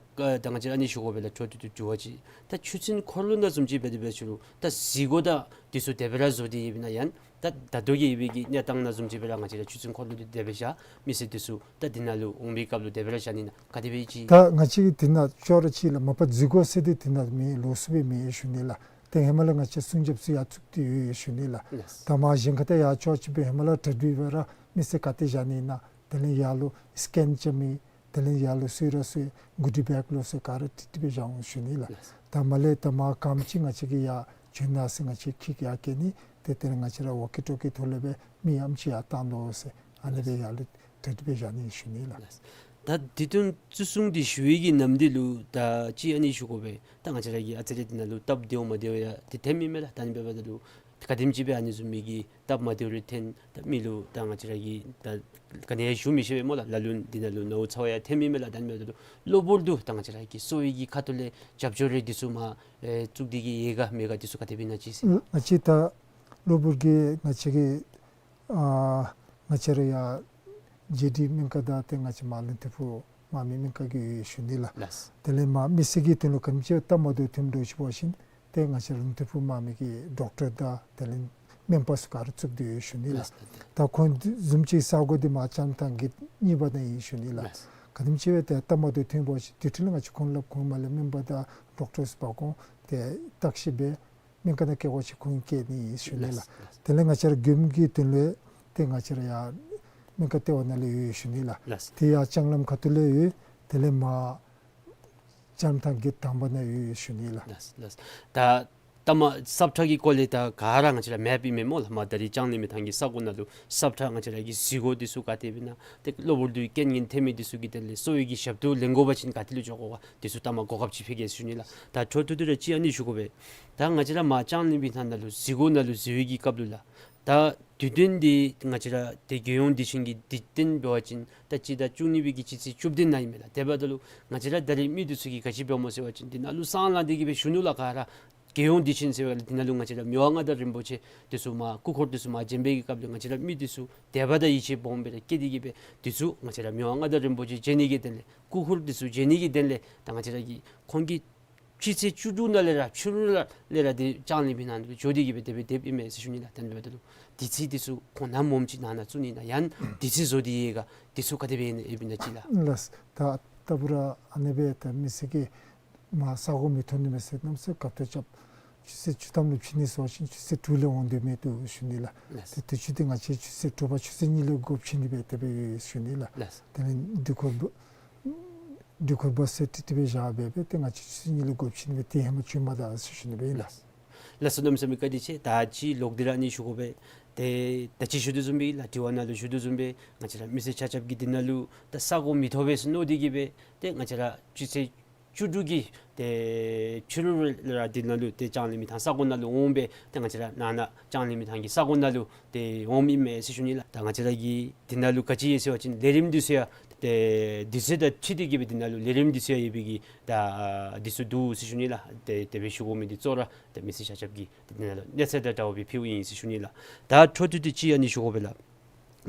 ད་ང་བཅས་ར་ཨ་ནི་ཞུ་དགོ་པས་ལགས། འཕྲོ་མཐུད་དུ་དྲི་བ་ཅིག། ད་ཆུ་ཚོད་འཁོར་ལོ་ནང་བཟུམ་ཅིག་འབད་དེ་འབད་ཞུ་རུང་ད་འཛུལ་སྒོ་དང་འདི་ཚུ་དེ་སྦེ་ར་བཟོ་སྟེ་ཡོདཔ་ཨིན་ན་ཡང་ད་ད་ལྟོ་གི་ཡོད་པའི་གི་གནས་སྟངས་ནང་བཟུམ་ཅིག་སྦེ་ར་ང་བཅས་ར་ཆུ་ཚོད་འཁོར་ལོ་འདི་དེ་སྦེ་བཞག། མི་སེར་འདི་ཚུ་ད་འདི་ནང་ལུ་འོང་པའི་སྐབས་ལུ་དེ་སྦེ་ར་བཞག་ནི་ཨིན་ན་ག་དེ་སྦེ་ཅིག། ད་ང་བཅས་ཀྱིས་འདི་ནང་ཅོག་ར་གཅིག་ལགས། མ་པ་འཛུལ་སྒོ་ཟེར་འདི་འདི་ནང་མེད། ལོགས་སུ་སྦེ་མེད་ཞུ་ནི་ལགས། ཏེ་ཧེ་མ་ལས་ང་བཅས་སྲུང་རྒྱབ་ཚུ་ཡར་བཙུགས་ཏེ་ཡོད་ཡོད་ཞུ་ནི་ལགས། ད་མར་གཞན་ཁ་ཏེ་ཡར་ཅོག་ཅིག་སྦེ་ཧེ་མ་ལས་གྲ་སྒྲིག་འབད་ར་མི་སེར་ག་ཏེ་བཞག་ནི་ཨིན་ན། དེ་ལས་ཡར་ལུ་སི་ཀེན་རྐྱབ་མི། དེ་ལས་ཡར་ལུ་སུ་ར་སུ་གུ་ཌི་བེག་ལོ་ཟེར་ག་ར་ཏིག་ཏིག་སྦེ་བཞག་འོང་ཞུ་ནི་ལགས། ད་མར་ལས་ད་མར་ག་དེམ་ཅིག་ང་བཅས་ཀྱིས་ཡར་བྱོན་གནང་ཟེར་ང་བཅས་ཁྱི་གིས་ཡར་སྐད་ནི། ཏེ་དེ་ལས་ང་བཅས་ར་ཝོ་ཀི་ཊོ་ཀི་ཐོག་ལས་སྦེ་མི་ཨེམ་ཅིག་ཡར་བཏང་དོ་ཟེར་ཨ་ནི་སྦེ་ཡར་ལུ་གྲ་སྒྲིག་འབད་བཞག་ནི་ཞུ་ནི་ལགས། ད་དུས་སྟོན་བརྩི་སྲུང་འདི་ཞུ་བའི་གི་ནམ་དུས་ལུ་ད་ཅིག་ཨ་ནི་ཞུ་དགོ་པས། ད་ང་བཅས་ར་གི་ཨ་ཙི་རེ་འདི་ནང་ལུ་སྟབས་བདེཝ་མ་བདེཝ་ཡང་འདི་ཐོནམ་ཨིན་མས་ལགས། ད་ཨ་ནི་འབདཝ་ད་ལུ་ག་དེམ་ཅིག་སྦེ་ཨ་ནི་བཟུམ་མའི་གི་སྟབས་མ་བདེཝ་རེ་ཐོན་ད་མི་ལུ་ད་ང་བཅས་ར་གིས་ད་ག་ནི་ཡང་ཞུ་མི་ཤེས་པས་སྨོ་ལགས། ལ་ལུ་འདི་ནང་ལུ་ནཝ་ཚཝ་ཡང་ཐོནམ་ཨིན་མས་ལགས། ད་ཨ་ནི་འབདཝ་ད་ལུ་གློ་བུར་དུ་ད་ང་བཅས་ར་གི་གསོ་བའི་གི་ཁ་ཐུག་ལས་རྒྱབ་སྐྱོར་རེ་འདི་ཚུ་མར་ཨེ་བཙུགས་ཏེ་གི་ཡོད་ག་མེད་ག་འདི་ཚུ་ག་དེ་སྦེ་ཨིན་ན་ཅིག་ཟེར། ང་བཅས་ད་གློ་བུར་གྱི་ང་བཅས་ཀྱི་ཨ་ང་བཅས་ར་ཡར་ཇེ་ཌི་སྨན་ཁང་དང་ཏེ་ང་བཅས་མར་ལུང་སྟེང་ཕུ་མར་མི་སྨན་ཁང་གི་ཡོད་ཞུ་ནི་ལགས། ལགས། དེ་ལས་མར་མི་སེར་གྱི་དོན་ལུ་ག་དེམ་ཅིག་སྟབས་མ་བདེཝ་ཐོནམ་འདྲཝ་ཅིག་འབད་བ་ཅིན་ ཏེ་ང་བཅས་ར་ལུང་སྟོན་ཕུག་དམག་མི་གི་ཌོག་ཊར་དང་དེ་ལས་སྨན་པ་ཚུ་ག་ར་བཙུགས་ཏེ་ཡོད་ཞུ་ནི་ལགས། ལགས། ད་ཁོང་བཟུམ་ཅིག་ས་གོ་འདི་མར་ལྕང་ཐང་གེཊ་གཉིས་པ་ནང་ཨིན་ཞུ་ནི་ལགས། ལགས། ག་དེམ་ཅིག་སྦེ་ཏེ་ལྟ་མ་ཐུབ་ཐོན་པ་ཅིན་དེ་འཕྲོ་ལས་ང་བཅས་ཁོང་ལུ་ཁོང་མར་ལས་སྨན་པ་དང་ཌོག་ཊར་ཚུ་འབག་འོང་ཏེ་བརྟག་ཞིབ་འབད་སྨན་ཁང་ནང་བསྐྱལ་དགོ་ཅིན་ཁོང་བསྐྱལ་ནི་ཨིན་ཞུ་ནི་ལགས། ལགས། དེ་ལས་ང་བཅས་ར་མགྱོནམ་གི་དོན་ལུ་ཏེ་ང་བཅས་ར་ཡར་སྨན་ཁང་ལྟེ་བ་ནང་ལུ་ཡོད་ཞུ་ནི་ལགས། ལགས། དེ་ཡང་ལྕང་ལམ་ཁ་ཐུག་ལུ་ཡོད། དེ་ལས་མར་ལྕང་ཐང་གེཊ་དང་པ་ནང་ཡོད་ཞུ་ནི་ལགས། ལགས། ལགས། ད་ད་མར་སབ་ཁྲ་གི་སྐོར་ལས་ད་ག་ར་ང་བཅས་ར་མེཔ་ཨིན་མས་སྨོ་ལགས། མར་ད་རིས་ལྕང་གླིང་མི་ཐང་གི་ས་གོ་ནང་ལུ་སབ་ཁྲ་ང་བཅས་ར་གི་གཟིགས་སྒོ་འདི་ཚུ་ག་དེ་སྦེ་ཨིན་ན། ཏེ་གློ་བུར་དུ་རྐྱེན་ངན་ཐོན་མི་འདི་ཚུ་གི་དོན་ལས་གསོ་བའི་གི་ཞབས་ཏོག་ལེན་དགོ་པ་ཅིན་ག་ཏེ་ལུ་འགྱོ་དགོ་ག་འདི་ཚུ་ད་མར་གོ་སྐབས་ཅིག་ཕུལ་གེ་ཟེར་ཞུ་ནི་ལགས། ད་འཕྲོ་མཐུད་དེ་ར་ཅིག་ཨ་ནི་ཞུ་དགོ་པས། ད་ང་བཅས་ར་མར་ལྕང་གླིང་མི་ཐང་ནང་ལུ་གཟིགས་སྒོ་ནང་ལུ་གཟིགས་པའི་གི་སྐབས་ལུ་ལགས། ད་དུས་སྟོན་འདི་ང་བཅས་ར་ཏེ་རྒྱལ་ཡོངས་དུས་ཆེན་གྱི་དུས་སྟོན་འབད་བ་ཅིན་ད་སྤྱི་ཟླ་བཅུ་གཉིས་པའི་གི་སྤྱི་ཚེས་བཅུ་བདུན་ནང་ཨིན་མས་ལགས། དེ་འབདཝ་ད་ལུ་ང་བཅས་ར་ད་རིས་མི་འདི་ཚུ་གིས་ག་ཅི་འབདཝ་སྨོ་ཟེར་བ་ཅིན་འདི་ནང་ལུ་སྲང་ལངས་ཏེ་གི་སྦེ་བཞུགས་ནུག་ལགས། ག་ར་རྒྱལ་ཡོངས་དུས་ཆེན་ཟེར་བ་ལས་འདི་ནང་ལུ་ང་བཅས་ར་མི་དབང་མངའ་བདག་རིན་པོ་ཆེ་འདི་ཚུ་མར་སྐུ་འཁོར་འདི་ཚུ་མར་བྱོན་པའི་གི་སྐབས་ལུ་ང་བཅས་ར་མི་འདི་ཚུ་དད་པ་དང་ཡིད་ཆེས་སྦོམ་སྦེ་ར་བསྐྱེད་དེ་གི་སྦེ་འདི་ཚུ་ང་བཅས་ར་མི་དབང་མངའ་བདག་རིན་པོ་ཆེ་མཇལ་ནི་གི་དོན་ལས་སྐུ་འཁོར་འདི་ཚུ་མཇལ་ནི་གི་དོན་ལས་ད་ང་བཅས་ར་གིས་ཁོང་གི་སྤྱི་ཚེས་བཅུ་དྲུག་ནང་ལས་ར་ཕྱི་རུ་ལས་ར་ཏེ་ལྕང་གླིང་མི་ནང་ལུ་འགྱོ་སྟེ་གི་སྦེ་དེ་སྦེ་དེ་སྦེ་ཨིན་མས་ཟེར་ཞུ་ནི་ལགས། དེ་འབདཝ་ད་ལུ་དུས་ཚོད་འདི་ཚུ་ཁོང་ནམ་འོངམ་ཅིག་ནང་ན་བཙུགས་ནི་ན་ཡང་དུས་ཚོད་བཟོ་སྟེ་ཡོད་ག་འདི་ཚུ་ག་དེ་སྦེ་ཨིན་ན་ཨེ་ཨིན་ན་ཅིག་ལགས། ལགས། ད་ལྟ་བུ་ར་ཨ་ནི་སྦེ་ད་མི་སེར་གྱིས་མར་ས་གོ་མི་ཐོན་ནི་མས་ཟེར་གནམ་མེད་ས་མེད་དགའ་ཏོག་རྐྱབ། ཆུ་ཚོད་བཅུ་ཐམ་ལུ་ཕྱིན་ནི་ཟེར་བ་ཅིན་ཆུ་ཚོད་དྲུག་ལས་འོང་དོ་མེད་དོ་ཞུ་ནི་ལགས། ལགས། ཏེ་དུས་ཚོད་འདི་ང་བཅས་ཆུ་ཚོད་དྲོ་པ་ཆུ་ཚོད་གཉིས་ལས་འགོ་ཕྱིན་ནི་སྦེ་དེ་སྦེ་ཡོད་ཞུ་ནི་ལགས། ལགས། དེ་ལས་དུས་འཁོར་སྦོ་དུས་འཁོར་སྦོ་སེ་ཊི་དེ་སྦེ་བཞག་སྦེ་སྦེ་ཏེ་ང་བཅས་ཆུ་ཚོད་གཉིས་ལུ་འགོ་ཕྱིན་སྦེ་ཏེ་ཧེ་མ་བྱོན་མ་ད་ཟེར་ཞུ་ནི་སྦེ་ཨིན་ལགས། ལགས་སོ། གནམ་མེད་ས་མེད་བཀའ་དྲིན་ཆེ། ད་ཅིག་ལོག་སྟེ་ར་ཨ་ནི་ཞུ་དགོ་པས། ཏེ་ད་ཅི་ཞུ་དོ་བཟུམ་སྦེ་ལགས་དྲི་བ་ནང་ལུ་ཞུ་དོ་བཟུམ་སྦེ་ང་བཅས་ར་མི་སེར་ཆ་ཁྱབ་ཀྱིས་འདི་ནང་ལུ་ད་ས་གོ་མི་ཐོབ་པས་ཟེར་མནོ་སྟེ་གི་སྦེ་ཏེ་ང་བཅས་ར་སྤྱི་ཚེས་བཅུ་དྲུག་གི་ཏེ་ཕྱི་རུ་ར་འདི་ནང་ལུ་ཏེ་ལྕང་གླིང་མི་ཐང་ས་གོ་ནང་ལུ་འོང་སྦེ་ཏེ་ང་བཅས་ར་ནང་ན་ལྕང་གླིང་མི་ཐང་གི་ས་གོ་ནང་ལུ་ཏེ་འོངམ་ཨིན་མས་ཟེར་ཞུ་ནི་ལགས། ད་ང་བཅས་ར་གི་འདི་ནང་ལུ་ག་ཅི་ཡོད་ཟེར་བ་ཅིན་ལས་རིམ་འདི་ཚུ་ཡང་ཏེ་དུས་ཚོད་དང་འཁྲིལ་ཏེ་གི་སྦེ་འདི་ནང་ལུ་ལས་རིམ་འདི་ཚུ་ཡང་ཡོད་པའི་གི་ད་འདི་ཚུ་འདུག་ཟེར་ཞུ་ནི་ལགས། ཏེ་དེ་སྦེ་ཞུ་དགོ་མི་འདི་གཙོ་བོ་ར་ཏེ་མི་སེར་ཆ་ཁྱབ་ཀྱིས་ཏེ་འདི་ནང་ལུ་གནས་ཚད་དང་འདྲཝ་སྦེ་ཕུལཝ་ཨིན་ཟེར་ཞུ་ནི་ལགས། ད་འཕྲོ་མཐུད་དེ་ཅིག་ཨ་ནི་ཞུ་དགོ་པས་ལགས།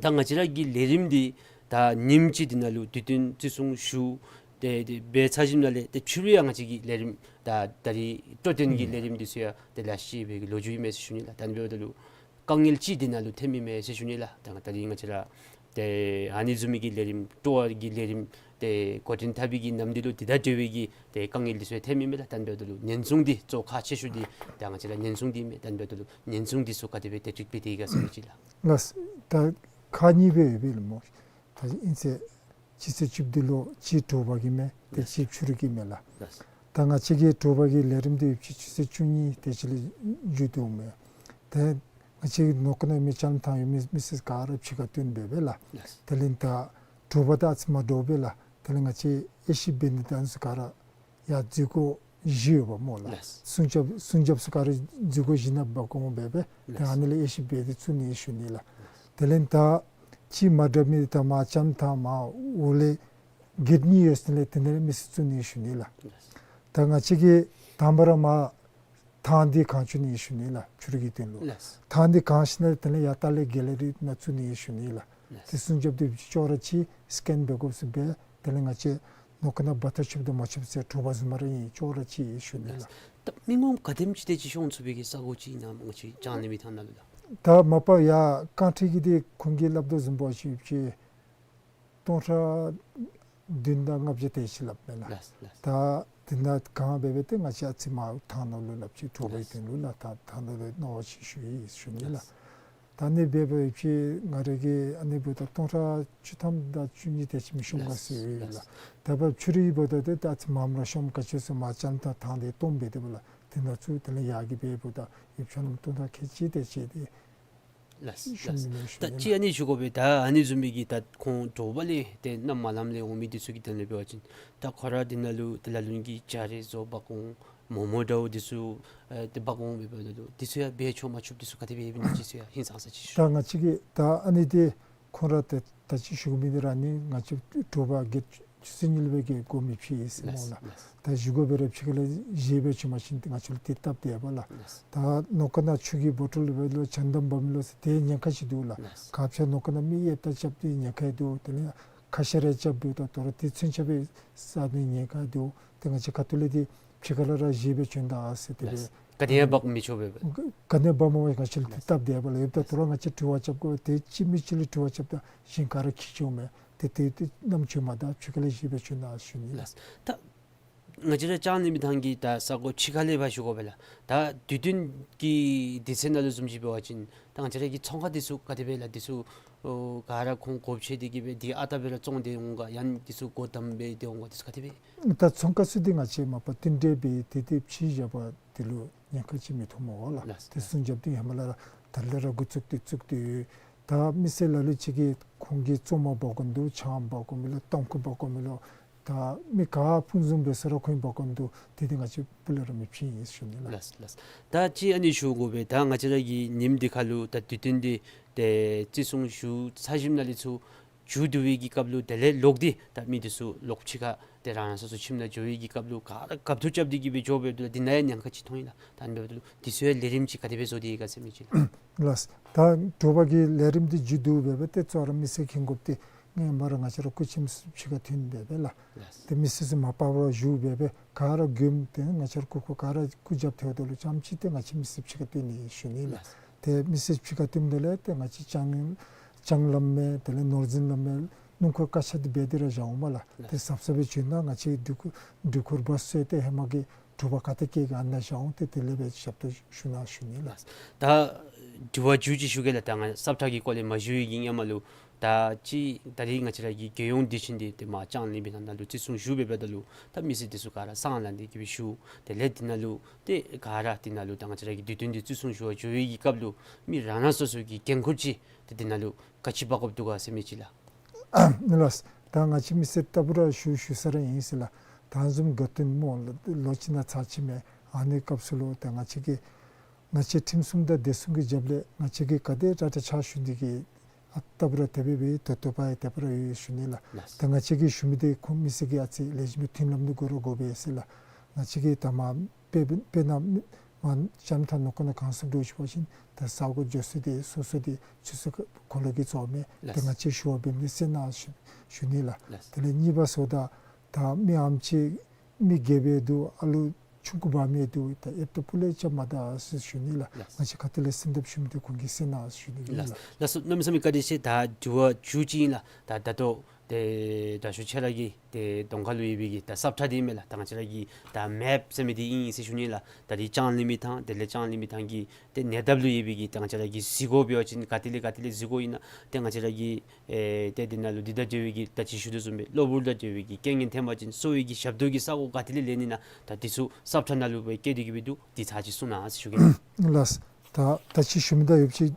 ད་ང་བཅས་ར་གི་ལས་རིམ་འདི་ད་ཉིནམ་གཅིག་འདི་ནང་ལུ་དུས་སྟོན་བརྩི་སྲུང་ཞུ་སྟེ་དེ་སྦེ་ཚར་ཞིནམ་ལས་ཏེ་ཕྱི་རུ་ཡང་ང་བཅས་ཀྱི་ལས་རིམ་ད་ད་རིས་སྤྲོ་སྟོན་གྱི་ལས་རིམ་འདི་ཚུ་ཡང་ཏེ་ལེ་ཤ་ཅིག་ཡོད་པའི་གི་ལོ་རྒྱུས་ཨིན་མས་ཟེར་ཞུ་ནི་ལགས། ད་ཨ་ནི་འབདཝ་ད་ལུ་དཀའ་ངལ་ཅིག་འདི་ནང་ལུ་ཐོནམ་ཨིན་མས་ཟེར་ཞུ་ནི་ལགས། ད་ད་རིས་ང་བཅས་ར་ཏེ་ཨ་ནི་བཟུམ་མའི་གི་ལས་རིམ་སྤྲོ་བ་གི་ལས་རིམ་ཏེ་འགོ་འདྲེན་འཐབ་པའི་གི་ནམ་དུས་ལུ་དེ་དང་འབྲེལ་བའི་གི་ཏེ་དཀའ་ངལ་འདི་ཚུ་ཐོནམ་ཨིན་མས་ལགས། ད་ཨ་ནི་འབདཝ་ད་ལུ་ཉེན་སྲུང་འདི་གཙོ་ཁག་ཆེ་ཤོས་འདི་ད་ང་བཅས་ར་ཉེན་སྲུང་འདི་ཨིན་མས། ད་ཨ་ནི་འབདཝ་ད་ལུ་ཉེན་སྲུང་འདི་ཚུ་ག་དེ་སྦེ་དེ་ཅིག་སྦེ་དེ་ག་ཟེར་མི་ཅིག་ལགས། ལགས། ད་ཁག་གཉིས་སྦེ་ཡོད་པས་ལགས་སྨོ། ད་ཨིན་ཚེ་སྤྱི་ཚེས་བཅུ་བདུན་ལུ་གཅིག་དྲོ་པ་གི་མས། ཏེ་ལགས། གཅིག་ཕྱི་རུ་གི་མས་ལགས། ལགས། ད་ང་བཅས་ཀྱི་དྲོ་པ་གི་ལས་རིམ་འདི་ཡོད་པ་ཅིན་ཆུ་ཚོད་བཅུ་གཉིས་དེ་ཅིག་ལས་མཇུག་བསྡུཝ་མས། ཏེ་ང་བཅས་ནང་ཁུལ་ནང་མི་ལྕང་ཐང་ཡོད་མི་མི་སེར་ག་ར་ཕྱི་ཁར་བཏོན་སྦེ་སྦེ་ལགས། ལགས། དེ་ལས་ད་དྲོ་པ་དང་ཨ་ཙི་མ་འདྲཝ་སྦེ་ལགས། དེ་ལས་ང་བཅས་དབྱེ་ཞིབ་འབད་ནི་དང་ཚུ་ག་ར་ཡར་འཛུལ་སྒོ་བཞི་ཡོདཔ་སྨོ་ལགས། ལགས། སྲུང་སྐྱོབ་སྲུང་སྐྱོབ་ཚུ་ག་ར་འཛུལ་སྒོ་བཞི་ནང་འབག་འོང་སྦེ་སྦེ་ཏེ་ལགས། ཨ་ནི་ལས་དབྱེ་ཞིབ་འབད་དེ་བཙུགས་ནི་ཨིན་ཞུ་ནི་ལགས། དེ་ལས་ད་ཅིག་མ་འདྲ་མི་ད་མར་ལྕང་ཐང་མར་འོག་ལས་གེཊ་གཉིས་ཡོད་ས་ལས་དེ་ནང་ལས་མི་སེར་བཙུགས་ནི་ཨིན་ཞུ་ནི་ལགས། ལགས། ད་ང་བཅས་ཀྱིས་དང་པ་ར་མར་ཐང་འདི་གང་བཅུག་ནི་ཨིན་ཞུ་ནི་ལགས། ཕྱི་རུ་གི་དོན་ལུ། ལགས། ཐང་འདི་གང་ཞིནམ་ལས་དེ་ལས་ཡར་ལྟག་ལས་གེ་ལ་རི་ནང་བཙུགས་ནི་ཨིན་ཞུ་ནི་ལགས། ལགས། ཏེ་སྲུང་སྐྱོབ་འདི་ཅོག་ར་གཅིག་སི་ཀེན་འབད་དགོཔ་ཚུ་འབད། དེ་ལས་ང་བཅས་ནང་ཁུལ་ནང་བ་ཏ་ཆོདཔ་དང་མ་ཆོདཔ་ཟེར་དྲོ་པ་བཟུམ་ར་ཨིན། ཅོག་ར་གཅིག་ཨིན་ཞུ་ནི་ལགས། ལགས། ད་མི་ངོམ་ག་དེམ་ཅིག་དེ་ཅིག་ཤོང་ཚུགས་པའི་གི་ས་གོ་ཅིག་ཨིན་ན་ང་བཅས་ལྕང་གླིང་མི་ཐང་ནང་ལུ་ལགས། ད་མ་པ་ཡར་རྐང་ཁྲི་གི་འདི་ཁོང་གིས་སླབ་དོ་བཟུམ་འབད་བ་ཅིན་སྟོང་ཕྲག་བདུན་དང་ལྔ་བརྒྱ་དེ་ཅིག་སླབ་མས་ལགས། ལགས། ལགས། ད་དེ་ནང་གང་འབད་འབད་དེ་ང་བཅས་ཨ་ཙི་མར་ཐང་ནང་ལུ་སླབ་ཅི། དྲོ་པའི་ལགས། དོན་ལུ་ལགས། ཐང་ཐང་ནང་ལུ་མནོ་བ་ཅིག་ཞུ་ཡི་ཞུ་ནི་ལགས། ལགས། ད་ཨ་ནི་འབད་འབད་བ་ཅིན་ང་ར་གིས་ཨ་ནི་འབདཝ་ད་སྟོང་ཕྲག་བཅུ་ཐམ་དང་བཅུ་གཉིས་དེ་ཅིག་མི་ཤོང་ག་ཟེར་ཡོད་ལགས། ལགས། ད་འབདཝ་ཕྱི་རུ་འབདཝ་ད་ཏེ་ད་ཨ་ཙི་མངམ་ར་ཤོངམ་ག་ཅི་ཟེར་མར་ལྕང་ཐང་ཐང་འདི་སྟོངམ་འབད་དེ་འབདཝ་ལགས། དེ་ནང་ཚུ་དེ་ལས་ཡར་གྱི་འབདཝ་ད་ཡོདཔ་ཅིག་ནང་སྟོང་ཕྲག་ཁལ་གཅིག་དེ་ཅིག་དེ་ལགས། ཤོང་ལགས། ནི་མེད་ཤོང་ད་ནི་ཅིག་ཨ་ནི་ཞུ་དགོ་པས། ད་ཨ་ནི་བཟུམ་མའི་གི་ད་ཁོང་དྲོ་པ་ལས་ཏེ་གནམ་མ་ལངམ་ལས་འོང་མི་འདི་ཚུ་གི་དོན་ལས་འབད་བ་ཅིན་ད་ཁོང་ར་འདི་ནང་ལུ་ཏེ་ལ་ལུ་གི་ཇ་རེ་བཟོ་འབག་འོང་། མོག་མོག་འདྲཝ་འདི་ཚུ་ཨེ་ཏེ་འབག་འོང་སྦེ་འབདཝ་ད་ལུ་འདི་ཚུ་ཡང་འབད་ཆོག་མ་ཆོགཔ་འདི་ཚུ་ག་དེ་སྦེ་ཡོདཔ་ཨིན་ན་འདི་ཚུ་ཡང་ཧིང་སངས་ས་ཅིག་ཞུ། ད་ང་བཅས་ཀྱིས་ད་ཨ་ནི་འདི་ཁོང་ར་ཏེ་ད་ཅི་ཞུ་མི་འདི་ར་ནི་ང་བཅས་དྲོ་པ་གི་ཆུ་ཚོད་གཉིས་ལུ་སྦེ་གི་སྒོ་མི་ཕྱེ་ཟེར་སྨོ་ལགས། ལགས། ད་བཞེས་སྒོ་འབད་རུང་ཕྱི་ཁ་ལས་བཞེས་སྦེ་བྱིན་པ་ཅིན་ང་བཅས་ལུ་ཏེ་སྟབས་བདེ་བས་ལགས། ལགས། ད་ནང་ཁུལ་ནང་ཆུ་གི་བོ་ཊལ་འབད་རུང་ཇ་དམ་འབག་མི་ལུ་ཟེར་ཏེ་ཉེན་ཁ་ཅིག་འདུག་ལགས། ལགས། ཁ་ཤས་ནང་ཁུལ་ནང་མི་གཡསཔ་ད་རྐྱབ་སྟེ་ཉེན་ཁ་འདུག། དེ་ལས་ཁ་ཤས་ར་རྐྱབ་འདུག། ད་ད་རུང་ཏེ་མཚོན་ཆ་སྦེ་བསགས་ཏེ་ཉེན་ཁ་འདུག། ཏེ་ང་བཅས་ཁ་ཐུག་ལས་ཏེ་ཕྱི་ཁ་ལས་ར་བཞེས་སྦེ་བྱོན་ད་ཟེར་དེ་སྦེ། ལགས། ག་དེ་ཡང་འབག་མི་ཆོག་པས། ག་དེ་འབག་མ་འོང་། ང་བཅས་ལུ་སྟབས་བདེ་བ་ལུ་ཡོདཔ་ད་ལུ་ང་བཅས་དྲི་བ་རྐྱབ་དགོ། ཏེ་གཅིག་མི་གཅིག་ལུ་དྲི་བ་རྐྱབ་ད་གཞན་ག་ར་འཁྱིད་འགྱོཝ་མས། ཏེ་ཏེ་ཏེ་ནམ་འགྱོ་མ་ད་ཕྱི་ཁ་ལས་གཞན་སྦེ་བྱོན་གནང་ཞུ་ནི་ལགས། ད་ང་བཅས་ར་ལྕང་གླིང་མི་ཐང་གི་ད་ས་གོ་ཕྱི་ཁ་ལས་འབག་ཞུ་དགོ་པས་ལགས། ད་དུས་སྟོན་གྱི་དུས་ཚོད་ནང་ལུ་བཟུམ་ཅིག་འབད་བ་ཅིན་ད་ང་བཅས་ར་གི་ཚོང་ཁང་འདི་ཚུ་ག་དེ་སྦེ་ལགས། འདི་ཚུ་ཨོ་ག་ར་ཁོང་སྒོ་ཕྱེ་སྟེ་གི་སྦེ་འདི་ཨ་རྟག་སྦེ་ར་བཙོང་སྟེ་འོང་ག། ཡང་འདི་ཚུ་སྒོ་བསྡམས་སྦེ་སྡོད་འོང་ག། འདི་ཚུ་ག་དེ་སྦེ། ད་ཚོང་ཁང་ཚུ་འདི་ང་བཅས་མ་པ་བསྟུན་གྲོས་འབད་དེ་ཏེ་ཕྱི་རྒྱབ་པ་འདི་ལུ་ཉེན་ཁ་ཅིག་མི་ཐོན་སྨོ་ལགས། ལགས། ཏེ་སྲུང་རྒྱབ་འདི་ཧེ་མ་ལས་ར་ད་ལས་ར་འགོ་བཙུགས་ཏེ་བཙུགས་ཏེ་ཡོད། ད་མི་སེར་ལ་ལུ་ཅིག་གིས་ཁོང་གིས་བཙོང་མ་འབག་དགོ་མི་འདུག། ཆང་འབག་དགོ་མི་ལོ། ཏམ་ཁུ་འབག་དགོ་མི་ལོ། ད་མི་ག་དཔུང་འཛོམས་འབད་ས་ར་ཁོང་འབག་དགོ་མི་འདུག། དེ་འདི་ང་བཅས་སྤུ་ལས་ར་མི་བྱིན་ཨིན་ཞུ་ནི་ལགས། ལགས་ལགས། ད་ཅི་ཨ་ནི་ཞུ་དགོ་པས། ད་ང་བཅས་ར་གི་ཉིནམ་འདི་ཁར་ལུ་ད་དུས་སྟོན་འདི་ཏེ་བརྩི་སྲུང་ཞུ་ཚར་ཞིནམ་ལས་ཚུར་འགྱོ་སྡོད་པའི་གི་སྐབས་ལུ་དེ་ལས་ལོག་སྟེ་ད་མི་འདི་ཚུ་ལོག་ཕྱི་ཁར་ཏེ་རང་རང་སོ་སོ་ཁྱིམ་ནང་འགྱོ་བའི་གི་སྐབས་ལུ་ག་ར་རྒཔོ་འཐུ་རྐྱབ་སྟེ་གི་སྦེ་འགྱོ་སྦེ་འདུག་ལགས། འདི་ནང་ཡང་ཉེན་ཁ་ཅིག་ཐོན་ཡི་ལགས། ད་ཨ་ནི་འབདཝ་ད་ལུ་འདི་ཚུ་ཡང་ལས་རིམ་ཅིག་ག་དེ་སྦེ་བཟོ་སྟེ་ཡོད་ག་ཟེར་མི་ཅིག་ལགས། ལགས། ད་དྲོ་པ་གི་ལས་རིམ་འདི་མཇུག་བསྡུ་སྦེ་སྦེ་ཏེ་གཙོ་བོ་ར་མི་སེར་མཁྱེན་དགོཔ་འདི་ཧེ་མ་ར་ང་བཅས་ར་སྐུ་ཁྱིམ་ཕྱི་ཁར་ཐོན་སྦེ་སྦེ་ལགས། ལགས། ཏེ་མི་སེར་ཚུ་མ་པ་ར་བཞུགས་སྦེ་སྦེ་ག་ར་མགྱོནམ་ཏེ་ང་བཅས་ར་སྐུ་ཁོ་ག་ར་སྐུ་རྒྱབ་ཐལཝ་ད་ལུ་རྐྱངམ་ཅིག་ཏེ་ང་བཅས་མི་སེར་ཕྱི་ཁར་ཐོན་ནི་ཞུ་ནི་ལགས། ལགས། ཏེ་མི་སེར་ཕྱི་ཁར་ཐོནམ་ད་ལས་ཏེ་ང་བཅས་ལྕང་ལྕང་ལམ་མས། དེ་ལས་ནོར་འཛིན་ལམ་མས། སྣུམ་འཁོར་བཀག་ཆ་འདི་འབད་དེ་ར་བཞག་འོང་སྨོ་ལགས། ལགས། ཏེ་གཟབ་གཟབ་སྦེ་བྱོན་གནང་། ང་བཅས་འགྲུལ་འགྲུལ་འཁོར་བཱསི་ཚུ་ཏེ་ཧེ་མ་གི་དྲོ་པ་ག་ཏེ་བསྐྱལ་ག་ཨ་ནཱ་བཞག་འོང་། ཏེ་དེ་ལས་སྦེ་ཞབས་ཏོག་ཞུ་གནང་ཞུ་ནི་ལགས། ད་དྲི་བ་མཇུག་ཅིག་ཞུ་གེ་ལགས། ད་ང་སབ་ཁྲ་གི་སྐོར་ལས་མ་ཞུ་བའི་གི་སྔོན་མ་ལུ་ད་ཅི་ད་རིས་ང་བཅས་ར་གི་རྒྱལ་ཡོངས་དུས་ཆེན་འདི་ཏེ་མར་ལྕང་གླིང་མི་ཐང་ནང་ལུ་བརྩི་སྲུང་ཞུ་སྦེ་འབདཝ་ད་ལུ་ད་མི་སེར་འདི་ཚུ་ག་ར་སང་ལང་སྟེ་གི་སྦེ་བཞུགས། དེ་ལས་འདི་ནང་ལུ་ཏེ་ག་ར་འདི་ནང་ལུ་ད་ང་བཅས་ར་གི་དུས་སྟོན་འདི་བརྩི་སྲུང་ཞུ་བར་འགྱོ་བའི་གི་སྐབས་ལུ་མི་རང་རང་སོ་སོ་གི་འགན་ཁུར་ཅིག་ཏེ་འདི་ནང་ལུ་ག་ཅི་འབག་དགོཔ་འདུག་ག་ཟེར་མི་ཅིག་ལགས། ལགས། ད་ང་བཅས་མི་སེར་ལྟ་བུ་ར་ཞུ་ཞུ་ས་ར་ཨིན་ཟེར་ལགས། ད་བཟུམ་དགའ་སྟོན་སྨོ་ལོ་གཅིག་ནང་ཚར་ཅིག་མས། ཨ་ནི་སྐབས་སུ་ལུ་ད་ང་བཅས་ཀྱི་ང་བཅས་ཁྲིམས་སྲུང་དང་སྡེ་སྲུང་གི་རྒྱབ་ལས་ང་བཅས་ཀྱིས་ག་དེ་དྲག་དྲག་ཕྱག་ཞུ་ནི་འདི་གིས་ཨ་ལྟ་བུ་ར་དེ་སྦེ་སྦེ་ད་ལྟོ་ཕར་ཡང་དེ་སྦེ་ར་ཡོད་ཞུ་ནི་ལགས། ལགས། ད་ང་བཅས་ཀྱིས་ཞུ་མི་འདི་ཁོང་མི་སེར་གྱིས་ཨ་ཙི་ལེགས་ཤོམ་སྦེ་མཐུན་ལམ་འདི་དགོ་ར་དགོ་པས་ཟེར་ལགས། ང་བཅས་ཀྱིས་ད་མ་དཔེ་དཔེར་ན་མ་ལྕམ་ཐང་ནང་འཁོད་ནང་གང་སར་འགྱོ་ཞུ་བ་ཅིན་ད་ས་གོ་འགྱོ་ས་འདི་སོ་སོ་འདི་ཆུ་ཚོད་ཁ་ཁོ་ལས་ཀྱི་ཚོགས་མས། ལགས། ད་ང་བཅས་ཞུ་བ་འབད་མི་འདི་གསན་གནང་ཞུ་ཞུ་ནི་ལགས། ལགས། དེ་ལས་གཉིས་པ་སོ་ད་ད་མི་ཨམ་ཅིག་མི་རྒས་སྦེ་འདུག། ཨ་ལུ་ཆུང་ཀུ་འབག་མི་འདུག། ད་ཨེབ་ཏོ་སྤུ་ལས་རྐྱབ་མ་ད་ཟེར་ཞུ་ནི་ལགས། ལགས། ང་བཅས་ཁ་ཐུག་ལས་གསན་ཐབས་ཞུ་མི་འདི་ཁོང་གིས་གསན་གནང་ཞུ་ནི་ལགས། ལགས། ལགས་སོ། གནམ་མེད་ས་མེད་བཀའ་དྲིན་ཆེ། ད་དྲི་བ་མཇུག་ཅིག་ཨིན་ལགས། ད་ད་ལྟོ་ཏེ་དྲག་ཤོས་ཁྱོད་ར་གིས་ཏེ་གདོང་ཁ་ལུ་ཡོད་པའི་གི་ད་སབ་ཁྲ་འདི་མས་ལགས། ད་ང་བཅས་ར་གི་ད་མེཔ་ཟེར་མི་འདི་ཨིན་ཟེར་ཞུ་ནི་ལགས། ད་རིས་ལྕང་གླིང་མི་ཐང་དེ་ལས་ལྕང་གླིང་མི་ཐང་གི་ཏེ་ཉེ་འདབས་ལུ་ཡོད་པའི་གི་ད་ང་བཅས་ར་གི་གཟིགས་སྒོ་འབད་བ་ཅིན་ག་ཏེ་ལས་ག་ཏེ་ལས་གཟིགས་སྒོ་ཨིན་ན། ཏེ་ང་བཅས་ར་གི་ཨེ་ཏེ་འདི་ནང་ལུ་འདི་དང་འབྲེལ་བའི་གི་ད་ཅི་ཞུ་དོ་བཟུམ་སྦེ་གློ་བུར་དང་འབྲེལ་བའི་གི་རྐྱེན་ངན་ཐོན་པ་ཅིན་གསོ་བའི་གི་ཞབས་ཏོག་གི་ས་གོ་ག་ཏེ་ལས་ལེན་ནི་ན་ད་འདི་ཚུ་སབ་ཁྲ་ནང་ལུ་སྦེ་བཀོད་དེ་གི་སྦེ་འདུག། འདི་ཚར་ཅིག་གསུང་གནང་ཟེར་ཞུ་གེ་ལགས། ལགས། ད་ད་ཅི་ཞུ་མི་ད་ཡོདཔ་ཅིག་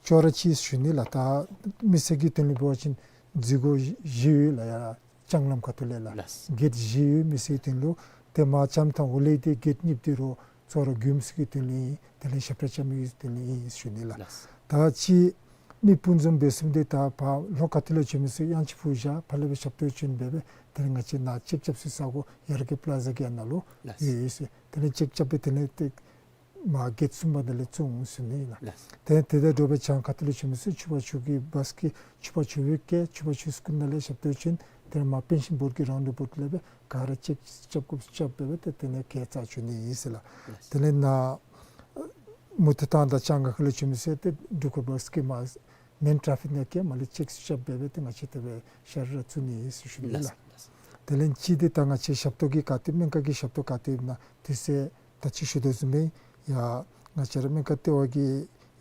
ཅོག་ར་ཅིག་ཞུ་ནི་ལགས། ད་མི་སེར་གྱི་དོན་ལུ་འབད་བ་ཅིན་གཟིགས་སྒོ་བཞི་ཡོད་ལགས། ཡར་ལྕང་ལམ་ཁ་ཐུག་ལས་ལགས། ལགས། གེཊ་བཞི་ཡོད་མི་སེར་གྱི་དོན་ལུ། ཏེ་མར་ལྕམ་ཐང་འོག་ལས་འདི་གེཊ་གཉིས་འདི་རོགས་གཙོ་བོ་ར་མགྱོནམ་ཚུ་གི་དོན་ལུ་ཨིན། དེ་ལས་ཞབས་ཁྲ་རྐྱབ་མི་གི་དོན་ལུ་ཨིན་ཞུ་ནི་ལགས། ལགས། ད་ཅི་མི་དཔུང་འཛོམས་འབད་ས་འདི་ད་ཕར་ལྷོ་ཁ་ཐུག་ལས་བྱོན་མི་ཚུ་གཡང་ཆེན་ཕུ་བཞག་ཕར་ལས་སྦེ་ཞབས་ཏོག་བྱོན་འབད་སྦེ་དེ་ལས་ང་བཅས་ནཱ་ཅེཀ་རྐྱབ་སའི་ས་གོ་ཡར་རྒྱས་པ་ལ་ཛ་གི་ཨ་ནཱ་ལུ་ལགས། ཡོད་ཡོད་ཟེར། དེ་ལས་ཅེཀ་རྐྱབ་སྦེ་དེ་ལས་ཏེ་མར་གེཊ་གསུམ་པ་ནང་ལས་བཙུགས་འོང་ཟེར་ཞུ་ནི་ལགས། ལགས། ཏེ་དེ་དང་འདྲ་བའི་ལྕང་ཁ་ཐུག་ལས་བྱོན་མི་ཚུ་ཆུ་བར་ཆུ་གི་བཱསི་གི་ཆུ་བར་ཆུ་བོད་ཀྱི་ཆུ་བར་ཆུ་སྐུ་ནང་ལས་ཞབས་ཏོག་བྱོན། དེ་ལས་མར་པེན་ཤིང་བོཌ་ཀྱི་རའུནཌ་བོ་ཊི་ལས་སྦེ་ག་ར་ཅེཀ་རྐྱབ་དགོཔ་རྐྱབ་སྦེ་སྦེ་ཏེ་དེ་ལས་གེཊ་རྩ་བྱོན་ནི་ཨིན་ཟེར་ལགས། ལགས། དེ་ལས་ནཱ་མུ་ཏིག་ཐང་དང་ལྕང་སྒང་ཁ་ལས་བྱོན་མི་ཚུ་ཏེ་འགྲུལ་འཁོར་བཱསི་གི་མར་མེན་ཊ་ར་ཕིག་ནང་གི་མར་ལས་ཅེཀ་རྐྱབ་སྦེ་སྦེ་ཏེ་ང་བཅས་དེ་སྦེ་ཤར་ར་བཙུགས་ནི་ཨིན་ཟེར་ཞུ་ནི་ལགས། ལགས། དེ་ལས་ཅིག་འདི་ད་ང་བཅས་ཞབས་ཏོག་གི་ག་ཏེ་སྨན་ཁང་གི་ཞབས་ཏོག་ག་ཏེ་ཨིན་ན་དུས་ཚོད་ད་ཅི་ཞུ་དོ་བཟུམ་སྦེ་ཡར་ང་བཅས་ར་སྨན་ཁང་ལྟེ་བ་གི་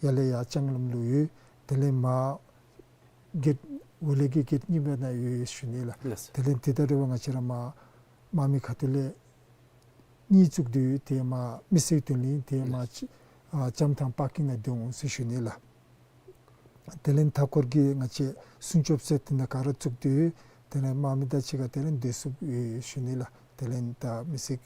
ཡར་ལས་ཡར་ལྕང་ལམ་ལུ་ཡོད། དེ་ལས་མར་གེཊ་འོག་ལས་ཀྱི་གེཊ་གཉིས་པ་ནང་ཡོད་ཞུ་ནི་ལགས། ལགས། དེ་ལས་དེ་དང་འདྲ་བ་ང་བཅས་ར་མར་དམག་མི་ཁ་ཐུག་ལས་གཉིས་བཙུགས་ཏེ་ཡོད། དེ་མར་མི་སེར་དོན་ལུ་ཨིན། དེ་མར་ལགས། ལྕམ་ཐང་པར་ཀིང་ནང་སྡོད་འོང་ཟེར་ཞུ་ནི་ལགས། དེ་ལས་མཐའ་འཁོར་གྱི་ང་བཅས་སྲུང་སྐྱོབ་ཟེར་དེ་ནང་ག་ར་བཙུགས་ཏེ་ཡོད། དེ་ལས་དམག་མི་དང་གཅིག་ཁར་དེ་ལས་སྡོད་ས་ཡོད་ཞུ་ནི་ལགས། དེ་ལས་ད་མི་སེར་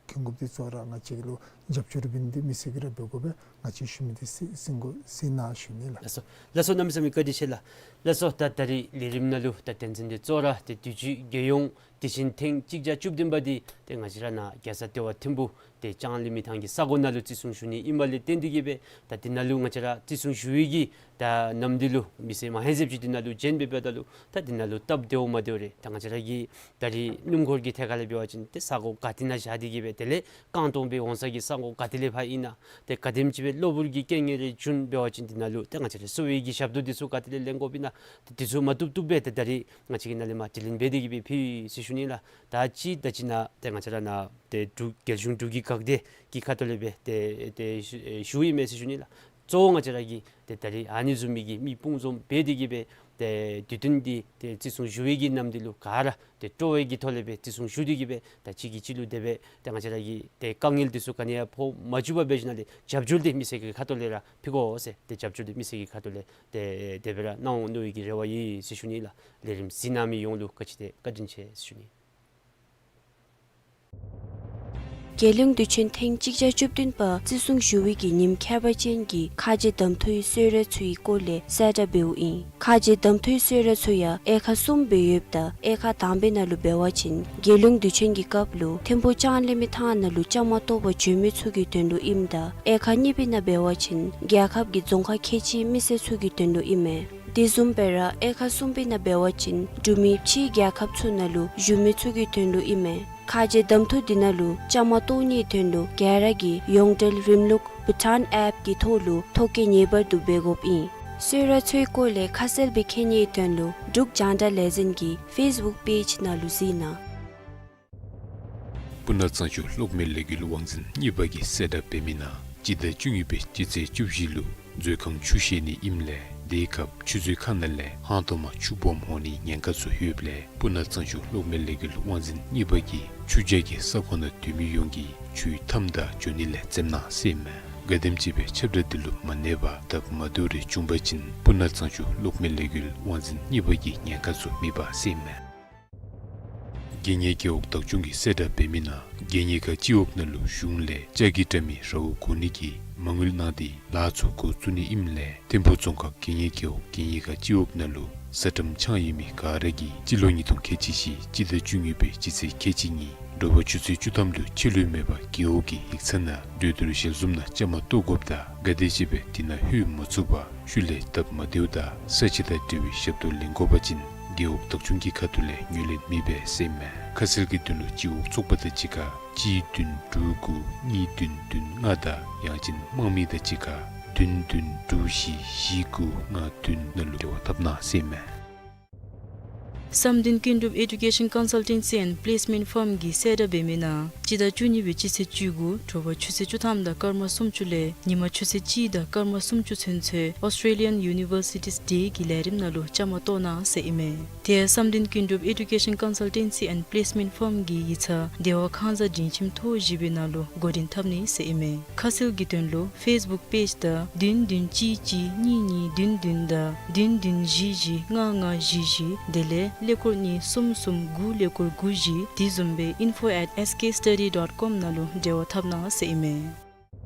མཁྱེན་དགོཔ་འདི་གཙོ་བོ་ར་ང་བཅས་ལུ་རྒྱབ་སྐྱོར་འབད་ནི་འདི་མི་སེར་གྱིས་ར་འབད་དགོ་པས། ང་བཅས་ཞུ་མི་འདི་གསན་གསན་དགོ་གསན་གནང་ཞུ་ནི་ལགས། ལགས་སོ། ལགས་སོ། གནམ་མེད་ས་མེད་བཀའ་དྲིན་ཆེ་ལགས། ལགས་སོ། ད་ད་རིས་ལས་རིམ་ནང་ལུ་ད་དོན་ཚན་འདི་གཙོ་བོ་ར་ཏེ་དུས་ཅི་རྒྱལ་ཡོངས་དུས་ཆེན་ཐེངས་གཅིག་བརྒྱ་བཅུ་བདུན་པ་འདི་ཏེ་ང་བཅས་ར་ནཱ་རྒྱལ་ས་ལྟེ་བ་ཐིམ་ཕུ་ཏེ་ལྕང་གླིང་མི་ཐང་གི་ས་གོ་ནང་ལུ་བརྩི་སྲུང་ཞུ་ནི་ཨིནམ་ལས་བརྟེན་ཏེ་གི་སྦེ་ད་འདི་ནང་ལུ་ང་བཅས་ར་བརྩི་སྲུང་ཞུ་བའི་གི་ད་ནམ་འདི་ལུ་མི་སེར་མ་ཧེ་ཟེབ་ཅིག་འདི་ནང་ལུ་བྱོན་སྦེ་འབདཝ་ད་ལུ་ད་འདི་ནང་ལུ་སྟབས་བདེཝ་མ་བདེཝ་རེ། ད་ང་བཅས་ར་གི་ད་རིས་སྣུམ་འཁོར་གྱི་ཐད་ཁར་ལས་འབད་བ་ཅིན་ཏེ་ས་གོ་ག་ཏེ་ནང་བཞག་སྟེ་གི་སྦེ་དེ་ལས་རྐང་སྟོང་སྦེ་འོང་ས་གི་ས་ ངོ་ག་ཏེ་ལས་ཕར་ཨིན་ན་ཏེ་ག་དེམ་ཅིག་སྦེ་གློ་བུར་གྱི་རྐྱེན་ངན་རེ་བྱུང་འབད་བ་ཅིན་འདི་ནང་ལུ་ཏེ་ང་བཅས་ར་གསོ་བའི་གི་ཞབས་ཏོག་འདི་ཚུ་ག་ཏེ་ལས་ལེན་དགོཔ་ཨིན་ན་ཏེ་འདི་ཚུ་མ་བཏུབ་བཏུབ་སྦེ་ཏེ་ད་རིས་ང་བཅས་ཀྱིས་ནཱ་ལས་མར་དྲི་ལན་འབད་དེ་གིས་སྦེ་ཕུལ་ཡི་ཟེར་ཞུ་ནི་ལགས། ད་ཅི་ད་ཅི་ནཱ་ཏེ་ང་བཅས་ར་ནཱ་ཏེ་འབྲུག་རྒྱལ་གཞུང་འབྲུག་གི་འགག་སྡེ་གི་ཁ་ཐུག་ལས་སྦེ་ཏེ་ཏེ་ཞུ་ཨེ་ཞུ་ཡི་མས་ཟེར་ཞུ་ནི་ལགས། གཙོ་བོ་ང་བཅས་ར་གིས་ཏེ་ད་རིས་ཨ་ནི་བཟུམ་མའི་གི་མི་སྤུངས་འཛོམས་འབད་དེ་གིས་སྦེ་ཏེ་དུས་སྟོན་འདི་ཏེ་བརྩི་སྲུང་ཞུ་བའི་གི་ནམ་འདི་ལུ་ག་ར་ཏེ་སྤྲོ་བའི་གི་ཐོག་ལས་སྦེ་བརྩི་སྲུང་ཞུ་སྟེ་གིས་སྦེ་ད་གཅིག་གིས་གཅིག་ལུ་དེ་སྦེ་ཏེ་ང་བཅས་ར་གི་ཏེ་དཀའ་ངལ་འདི་ཚུ་ག་ནི་ཡང་ཕོག་མ་བཅུག་པར་འབད་ཞིནམ་ལས་རྒྱབ་སྐྱོར་འདི་མི་སེར་གྱི་ཁ་ཐུག་ལས་ར་ཕུལ་དགོ་ཟེར་ཏེ་རྒྱབ་སྐྱོར་འདི་མི་སེར་གྱི་ཁ་ཐུག་ལས་ཏེ་དེ་སྦེ་ར་གནང་འོང་མནོ་བའི་གི་རེ་བ་ཡོད་ཟེར་ཞུ་ནི་ལགས། ལས་རིམ་གཟིགས་གནང་མི་ཡོངས་ལུ་བཀའ་དྲིན་ཆེ་བཀའ་དྲིན་ཆེ་ཟེར་ཞུ་ནི། རྒྱལ་ཡོངས་དུས་ཆེན་ཐེངས་གཅིག་བརྒྱ་བཅུ་བདུན་པ་བརྩི་སྲུང་ཞུ་བའི་གི་ཉིནམ་ཁྱད་པར་ཅན་གྱི་ཁ་རྗེ་གདམ་འཐུའི་གསོལ་རས་ཚུའི་སྐོར་ལས་གསལ་བསྒྲགས་འབདཝ་ཨིན། ཁ་རྗེ་གདམ་འཐུའི་གསོལ་རས་ཚུ་ཡང་དབྱེ་ཁག་གསུམ་སྦེ་ཡོདཔ་ད་དབྱེ་ཁག་དང་པའི་ནང་ལུ་འབད་བ་ཅིན་རྒྱལ་ཡོངས་དུས་ཆེན་གྱི་སྐབས་ལུ་ཐིམ་ཕུག་ལྕང་གླིང་མི་ཐང་ནང་ལུ་བཅའ་མར་གཏོགས་པར་བྱོན་མི་ཚུ་གི་དོན་ལུ་ཨིནམ་ད་དབྱེ་ཁག་གཉིས་པའི་ནང་འབད་བ་ཅིན་རྒྱལ་ཁབ་ཀྱི་རྫོང་ཁག་ཁལ་གཅིག་མི་སེར་ཚུ་གི་དོན་ལུ་ཨིན་མས། དེ་བཟུམ་སྦེ་ར་དབྱེ་ཁག་གསུམ་པའི་ནང་འབད་བ་ཅིན་འབྲུག་མི་ཕྱིའི་རྒྱལ་ཁབ་ཚུ་ནང་ལུ་བཞུགས་མི་ཚུ་གི་དོན་ལུ་ཨིན་མས། ཁ་རྗེ་གདམ་འཐུ་འདི་ནང་ལུ་བཅའ་མར་གཏོགས་ནིའི་དོན་ལུ་ག་ར་གིས་ཡོངས་འབྲེལ་རིམ་ལུགས་བྷུ་ཊཱན་ཨེཔ་གི་ཐོག་ལུ་ཐོ་བཀོད་ངེས་པར་དུ་འབད་དགོཔ་ཨིན། གསོལ་རས་ཚུའི་སྐོར་ལས་ཁ་གསལ་སྦེ་མཁྱེན་ནིའི་དོན་ལུ་འབྲུག་རྒྱང་བསྒྲགས་ལས་འཛིན་གྱི་ཕེསི་བུཀ་པེཇ་ནང་ལུ་གཟིགས་གནང་། སྤུ་ན་གཙང་ཆུ་གློག་མེ་ལས་འགུལ་དབང་འཛིན་གཉིས་པ་གིས་གསལ་བསྒྲགས་འབད་མི་ནང་སྤྱི་ཟླ་བཅུ་གཉིས་པའི་སྤྱི་ཚེས་བཅུ་བཞི་ལུ་མཛོད་ཁང་ཆུ་བཞེས་ནི་ཨིནམ་ལས་དེའི་སྐབས་ཆུ་མཛོད་ཁང་ནང་ལས་ཧང་ཏོ་མ་ཆུ་སྦོམ་འོང་ནིའི་ཉེན་ཁ་ཚུ་ཡོདཔ་ལས་སྤུ་ན་གཙང་ཆུ་གློག་མེ་ལས་འགུལ་དབང་འཛིན་གཉིས་པ་གིས་ཆུ་བྱ་གི་ས་ཁོངས་ནང་སྡོད་མི་ཡོངས་ཀྱིས་ཆུའི་མཐའམ་དང་འགྱོ་ནི་ལས་འཛེམ་གནང་ཟེར་ཨིན་མས། ག་དེམ་ཅིག་སྦེ་ཁྱབ་བསྒྲགས་འདི་ལུ་མ་གནས་པར་སྟབས་མ་བདེཝ་རེ་བྱུང་པ་ཅིན་སྤུ་ན་གཙང་ཆུ་གློག་མེ་ལས་འགུལ་དབང་འཛིན་གཉིས་པ་གིས་ཉེན་ཁ་ཚུ་མི་འབག་ཟེར་ཨིན་མས། གྱེན་ཉེ་རྒེད་འོག་བདག་སྐྱོང་གིས་གསལ་བསྒྲགས་འབད་མི་ནང་གྱེན་ཉེ་ཁ་སྤྱི་འོག་ནང་ལུ་གཞུང་ལས་ལྕགས་ཀྱི་དྲ་མིག་རཝ་བཀོ་ནི་གི་མ་དངུལ་གནང་སྟེ་ལཱ་ཚུ་འགོ་བཙུགས་ནི་ཨིནམ་ལས་ཐིམ་ཕུག་རྫོང་ཁག་གྱེན་ཉེ་རྒེད་འོག་གྱེན་ཉེ་ཁ་སྤྱི་འོག་ནང་ལུ་ས་ཁྲམ་འཆང་ཡོད་མི་ག་ར་གིས་སྤྱི་ལོ་ཉིས་སྟོང་ཁལ་གཅིག་བཞི་སྤྱི་ཟླ་བཅུ་གཉིས་པའི་སྤྱི་ཚེས་ཁལ་གཅིག་ཉིན་དྲོ་པ་ཆུ་ཚོད་བཅུ་ཐམ་ལུ་ཕྱི་ལུ་མེད་པར་རྒེད་འོག་གི་ཡིག་ཚང་ནང་གྲོས་བསྡུར་ཞལ་འཛོམས་ནང་བཅའ་མར་གཏོགས་དགོཔ་དང་ག་དེ་ཅིག་སྦེ་དེ་ནང་ལྷོད་མ་ཚུགས་པར་ཤུལ་ལས་སྟབས་མ་བདེཝ་དང་ས་ཆ་དང་འབྲེལ་བའི་ཞབས་ཏོག་ལེན་དགོ་པ་ཅིན་རྒེད་འོག་བདག་སྐྱོང་གི་ཁ་ཐུག་ལས་ངོས་ལེན་མི་འབད་ཟེར་ཨིན་མས། ཁ་གསལ་གྱི་དོན་ལུ་སྤྱི་འོག་ཚོགས་པ་དང་གཅིག་ཁར་གཅིག་བདུན་དྲུག་དགུ་གཉིས་བདུན་བདུན་ལྔ་དང་ཡང་ཅིན་དམངས་མི་དང་གཅིག་ཁར་བདུན་བདུན་དྲུག་བཞི་བཞི་དགུ་ལྔ་བདུན་ནང་ལུ་འབྲེལ་བ་འཐབ་གནང་ཟེར་ཨིན་མས། བསམ་གཏན་ཀུན་གྲུབ་ཨེ་ཌུ་ཀེ་ཤཱན་ཀོན་སཱལ་ཊེན་སི་ཨེནཌ་པི་ལེསི་མེནཊ་ཕརམ་གིས་གསལ་བསྒྲགས་འབད་མི་ནང་སྤྱི་ཟླ་བཅུ་གཉིས་པའི་སྤྱི་ཚེས་བཅུ་དགུ་དྲོ་པ་ཆུ་ཚོད་བཅུ་ཐམ་དང་སྐར་མ་སུམ་ཅུ་ལས་ཉིན་མ་ཆུ་ཚོད་གཅིག་དང་སྐར་མ་སུམ་ཅུ་ཚུན་ཚོད་ཨོསི་ཊྲེ་ལི་ཡཱན་ཡུ་ནི་བར་སི་ཊིས་ཌེ་གི་ལས་རིམ་ནང་ལུ་བཅའ་མར་གཏོགས་གནང་ཟེར་ཨིན་མས། དེ་ཡང་བསམ་གཏན་ཀུན་གྲུབ་ཨེ་ཌུ་ཀེ་ཤཱན་ཀོན་སཱལ་ཊེན་སི་ཨེནཌ་པི་ལེསི་མེནཊ་ཕརམ་གི་ཡིག་ཚང་བདེ་བ་ཁང་གཟའ་སྒྲིང་ཁྱིམ་ཐོག་བཞི་པའི་ནང་ལུ་འགོ་འདྲེན་འཐབ་ནི་ཟེར་ཨིན་མས། ཁ་གསལ་གྱི་དོན་ལུ་ཕེསི་བུཀ་པེཇ་དང་བདུན་བདུན་གཅིག་གཅིག་གཉིས་གཉིས་བདུན་བདུན་དང་བདུན་བདུན་བཞི་བཞི་ལྔ་ལྔ་བཞི་བཞི་དེ་ལས་ཀླད་ཀོར་གཉིས་གསུམ་གསུམ་དགུ་ཀླད་ཀོར་དགུ་བཞི་དེ་བཟུམ་སྦེ་ཨིན་ཕོ་ཨེཊ་ཨེསི་ཀེ་སི་ཊ་ཌི་ཌོཊ་ཀོམ་ནང་ལུ་འབྲེལ་བ་འཐབ་གནང་ཟེར་ཨིན་མས།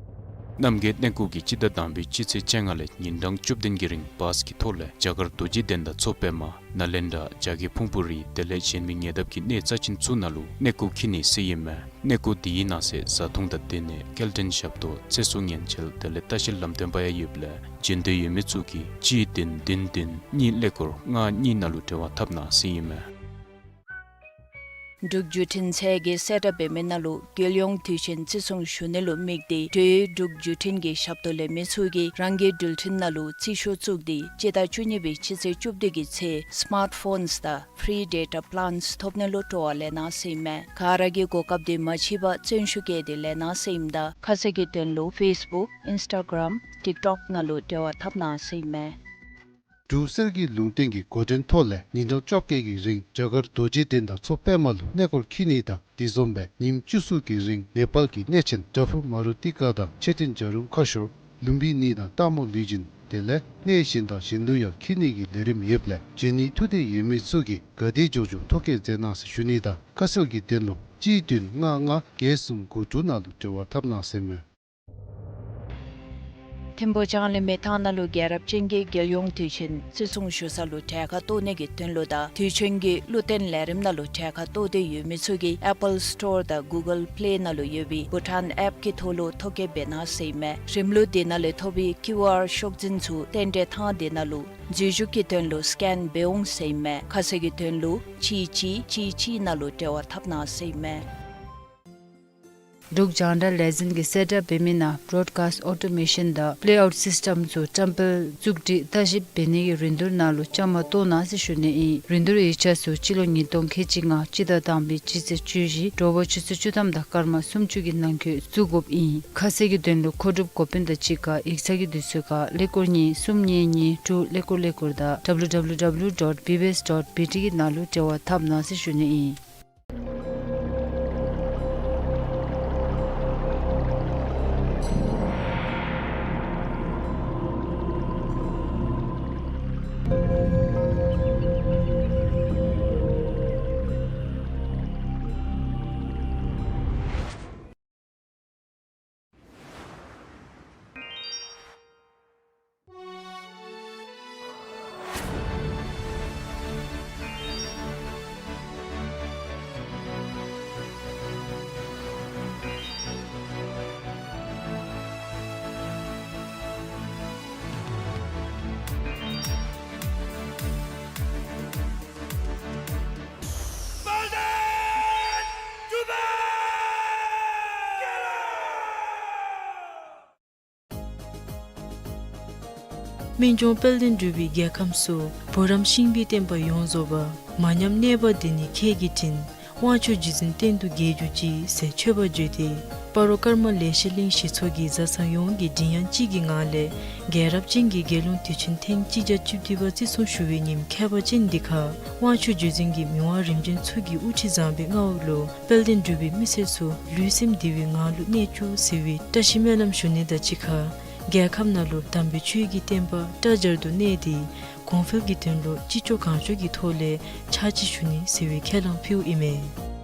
རྣམ་རྒྱལ་གནས་སྐོར་གྱིས་སྤྱི་ཟླ་དང་པའི་སྤྱི་ཚེས་བཅོ་ལྔ་ལས་ཉིན་གྲངས་བཅུ་བདུན་གྱི་རིང་བཱས་ཀྱི་ཐོག་ལས་རྒྱ་གར་རྡོ་རྗེ་གདན་དང་མཚོ་པདྨ་ནཱ་ལེནྡྲ་རྒྱ་བསྐྱེད་ཕུང་པོ་རི་དེ་ལས་གཞན་མི་ཉེ་འདབས་ཀྱི་གནས་རྩ་ཆེན་ཚུ་ནང་ལུ་གནས་སྐོར་འཁྱིད་ནི་ཟེར་ཨིན་མས། གནས་སྐོར་དེའི་ནང་གསེས་བཟའ་འཐུང་དང་སྡོད་གནས་སྐྱེལ་འདྲེན་ཞབས་ཏོག་ཚེ་སྲོག་ཉེན་བཅོལ་དེ་ལས་ལྟ་བཤལ་ལམ་སྟོན་པ་ཡང་ཡོདཔ་ལས་བྱོན་འདོད་ཡོད་མི་ཚུ་གིས་གཅིག་བདུན་བདུན་བདུན་གཉིས་ཀླད་ཀོར་ལྔ་གཉིས་ནང་ལུ་འབྲེལ་བ་འཐབ་གནང་ཟེར་ཨིན་མས། འབྲུག་བརྒྱུད་འཕྲིན་ཚད་ཀྱིས་གསལ་བསྒྲགས་འབད་མི་ནང་ལུ་རྒྱལ་ཡོངས་དུས་ཆེན་བརྩི་སྲུང་ཞུ་ནི་ལུ་དམིགས་ཏེ་འབྲུག་བརྒྱུད་འཕྲིན་གྱི་ཞབས་ཏོག་ལེན་མི་ཚུ་གིས་རང་གི་འགྲུལ་འཕྲིན་ནང་ལུ་རྩིས་ཤོག་བཙུགས་ཏེ་སྤྱི་ཟླ་བཅུ་གཉིས་པའི་སྤྱི་ཚེས་བཅུ་བདུན་གྱི་ཚེ་སི་མཱཊ་ཕོནསི་དང་ཕི་རི་ཌེ་ཊ་པི་ལཱནསི་ཐོབ་ནི་ལུ་སྤྲོ་བ་ལེན་གནང་ཟེར་ཨིན་མས། ག་ར་གིས་གོ་སྐབས་འདི་མ་འཕྱད་པར་བརྩོན་ཤུགས་བསྐྱེད་དེ་ལེན་གནང་ཟེར་ཨིནམ་ད་ཁ་གསལ་གྱི་དོན་ལུ་ཕེསི་བུཀ་ཨིནསི་ཊ་གརམ་ཊིཀ་ཊོཀ་ནང་ལུ་འབྲེལ་བ་འཐབ་གནང་ཟེར་ཨིན་མས། འབྲུག་གསེར་གྱི་ལུང་བསྟན་གྱི་འགོ་འདྲེན་ཐོག་ལས་ཉིན་གྲངས་བཅོ་བརྒྱད་ཀྱི་རིང་རྒྱ་གར་རྡོ་རྗེ་གདན་དང་མཚོ་པདྨ་ལུ་གནས་སྐོར་འཁྱིད་ནི་དང་དེ་བཟུམ་སྦེ་ཉིནམ་བཅུ་གསུམ་གྱི་རིང་ནེ་པཱལ་གྱི་གནས་ཆེན་པྲ་བྷུ་མ་རུ་ཏི་ཀ་དང་མཆོད་རྟེན་བྱ་རུང་ཁ་ཤོར་ལུམ་བི་ནི་དང་སྟག་མོ་ལུས་སྦྱིན་དེ་ལས་གནས་གཞན་དང་གཞན་ལུ་ཡང་འཁྱིད་ནི་གི་ལས་རིམ་ཡོདཔ་ལས་འབྱོན་ནི་ཐུགས་འདོད་ཡོད་མི་ཚུ་གིས་ག་དེ་མགྱོགས་མགྱོགས་ཐོ་བཀོད་མཛད་གནང་ཟེར་ཞུ་ནི་དང་ཁ་གསལ་གྱི་དོན་ལུ་གཅིག་བདུན་ལྔ་ལྔ་བརྒྱད་གསུམ་དགུ་དྲུག་ནང་ལུ་འབྲེལ་བ་འཐབ་གནང་ཟེར་ཨིན་མས། ཐིམ་ཕུག་ལྕང་གླིང་མི་ཐང་ནང་ལུ་རྒྱལ་རབས་ཅན་གྱི་རྒྱལ་ཡོངས་དུས་ཆེན་བརྩི་སྲུང་ཞུ་ས་ལུ་གྲལ་ཁར་གཏོགས་ནི་གི་དོན་ལུ་དང་དུས་ཆེན་གྱི་བློ་བརྟན་ལས་རིམ་ནང་ལུ་གྲལ་ཁར་གཏོགས་འདོད་ཡོད་མི་ཚུ་གིས་ཨེ་པཱལ་སི་ཊོར་དང་གུ་གཱལ་པི་ལེ་ནང་ལུ་ཡོད་པའི་བྷུ་ཊཱན་ཨེཔ་གི་ཐོག་ལུ་ཐོ་བཀོད་འབད་གནང་ཟེར་ཨིན་མས། རིམ་ལུགས་དེ་ནང་ལས་ཐོབ་པའི་ཀིའུ་ཨར་ཤོག་འཛིན་ཚུ་རྟེན་འབྲེལ་ཐང་དེ་ནང་ལུ་འཛུལ་ཞུགས་ཀྱི་དོན་ལུ་སི་ཀེན་འབད་འོང་ཟེར་ཨིན་མས། ཁ་གསལ་གྱི་དོན་ལུ་གཅིག་གཅིག་གཅིག་གཅིག་ནང་ལུ་འབྲེལ་བ་འཐབ་གནང་ཟེར་ཨིན་མས། འབྲུག་རྒྱང་བསྒྲགས་ལས་འཛིན་གྱིས་གསལ་བསྒྲགས་འབད་མི་ནང་བོ་རོཌ་ཀཱསིཊ་ཨོ་ཊོ་མེ་ཤཱན་དང་པེ་ལེ་ཨའུཊ་སིསི་ཊེམ་ཚུ་བཀྲམ་སྤེལ་བཙུགས་སྒྲིག་བརྟག་ཞིབ་འབད་ནི་གི་རིན་བསྡུར་ནང་ལུ་བཅའ་མར་གཏོགས་གནང་ཟེར་ཞུ་ནི་ཨིན། རིན་བསྡུར་ཡིག་ཆ་ཚུ་སྤྱི་ལོ་ཉིས་སྟོང་ཁལ་གཅིག་ལྔ་སྤྱི་ཟླ་དང་པའི་སྤྱི་ཚེས་བཅུ་བཞི་དྲོ་པ་ཆུ་ཚོད་བཅུ་ཐམ་དང་སྐར་མ་སུམ་ཅུ་གི་ནང་འཁོད་བཙུགས་དགོཔ་ཨིན། ཁ་གསལ་གྱི་དོན་ལུ་མཁོ་སྒྲུབ་འགོ་དཔོན་དང་གཅིག་ཁར་ཡིག་ཚང་གི་དུས་ཚོད་ཁར་ཀླད་ཀོར་གཉིས་གསུམ་གཉིས་གཉིས་དྲུག་ཀླད་ཀོར་ཀླད་ཀོར་དང་W W W dot B B S dot B T གི་ནང་ལུ་འབྲེལ་བ་འཐབ་གནང་ཟེར་ཞུ་ནི་ཨིན། སྨན་ལྗོངས་དཔལ་ལྡན་འབྲུག་པའི་རྒྱལ་ཁམས་སུ་བུ་རམ་ཤིང་པའི་བསྟན་པ་ཡོངས་རྫོགས་པ་མ་ཉམས་གནས་པ་འདི་ནི་ཁྱེད་ཀྱི་དྲིན། དབང་ཕྱུག་རྗེ་བཙུན་གཏན་དུ་རྒྱས་གྱུར་ཅིག་ཟེར་མཆོད་པ་བརྗོད་དེ་སྤ་རོ་ཀརྨ་ལེགས་བཤད་གླིང་གཞི་ཚོགས་ཀྱིས་བཟའ་ཚང་ཡོངས་ཀྱིས་མགྲིན་དབྱངས་གཅིག་གི་ངང་ལས་རྒྱལ་རབས་ཅན་གྱི་དགེ་སློང་དུས་ཆེན་ཐེངས་གཅིག་བརྒྱ་བཅུ་བདུན་པ་བརྩི་སྲུང་ཞུ་བའི་ཉིནམ་ཁྱད་པར་ཅན་འདི་ཁར་དབང་ཕྱུག་རྗེ་བཙུན་གྱིས་མི་དབང་རིམ་བྱོན་ཚུ་གི་དབུ་ཁྲིད་བཟང་པོའི་མངའ་འོག་ལུ་དཔལ་ལྡན་འབྲུག་པའི་མི་སེར་ཚུ་ལུས་སེམས་བདེ་བའི་ངང་ལུ་གནས་བཅུག་ཟེར་བའི་བཀྲ་ཤིས་སྨོན་ལམ་ཞུ་ནི་དང་གཅིག་ཁར་རྒྱལ་ཁབ་ནང་ལུ་དམ་པའི་ཆོས་ཀྱི་བསྟན་པ་སྒྲ་སྦྱར་དུ་གནས་ཏེ་གོང་འཕེལ་གྱི་དོན་ལུ་ཅི་ལྕོགས་གང་ལྕོགས་ཀྱི་ཐོག་ལས་ཕྱག་ཕྱི་ཞུ་ནི་ཟེར་བའི་ཁས་བླངས་ཕུལཝ་ཨིན་མས།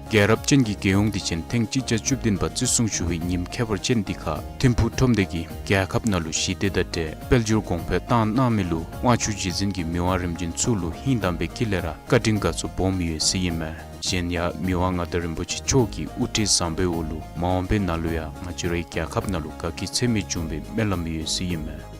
རྒྱལ་རབས་ཅན་གྱི་རྒྱལ་ཡོངས་དུས་ཆེན་ཐེངས་གཅིག་བརྒྱ་བཅུ་བདུན་པ་བརྩི་སྲུང་ཞུ་བའི་ཉིནམ་ཁྱད་པར་ཅན་འདི་ཁར་ཐིམ་ཕུག་ཁྲོམ་སྡེ་གིས་རྒྱལ་ཁབ་ནང་ལུ་ཞི་བདེ་དང་འབྲེལ་དཔལ་འབྱོར་གོང་འཕེལ་བཏང་གནང་མི་ལུ་དབང་ཕྱུག་རྗེ་བཙུན་གྱིས་མི་དབང་རིམ་བྱོན་ཚུ་ལུ་ཧིང་དམ་པའི་དཀྱིལ་ལས་ར་བཀའ་དྲིན་དགའ་ཚོར་སྦོམ་ཡོད་ཟེར་ཨིན་མས། གཞན་ཡང་མི་དབང་མངའ་བདག་རིན་པོ་ཆེ་མཆོག་གི་དབུ་ཁྲིད་བཟང་པོའི་འོག་ལུ་མ་འོངས་པའི་ནང་ལུ་ཡང་ང་བཅས་རའི་རྒྱལ་ཁབ་ནང་ལུ་དགའ་སྐྱིད་ཚད་མེད་འབྱུང་བའི་སྨོན་ལམ་ཡོད་ཟེར་ཨིན་མས།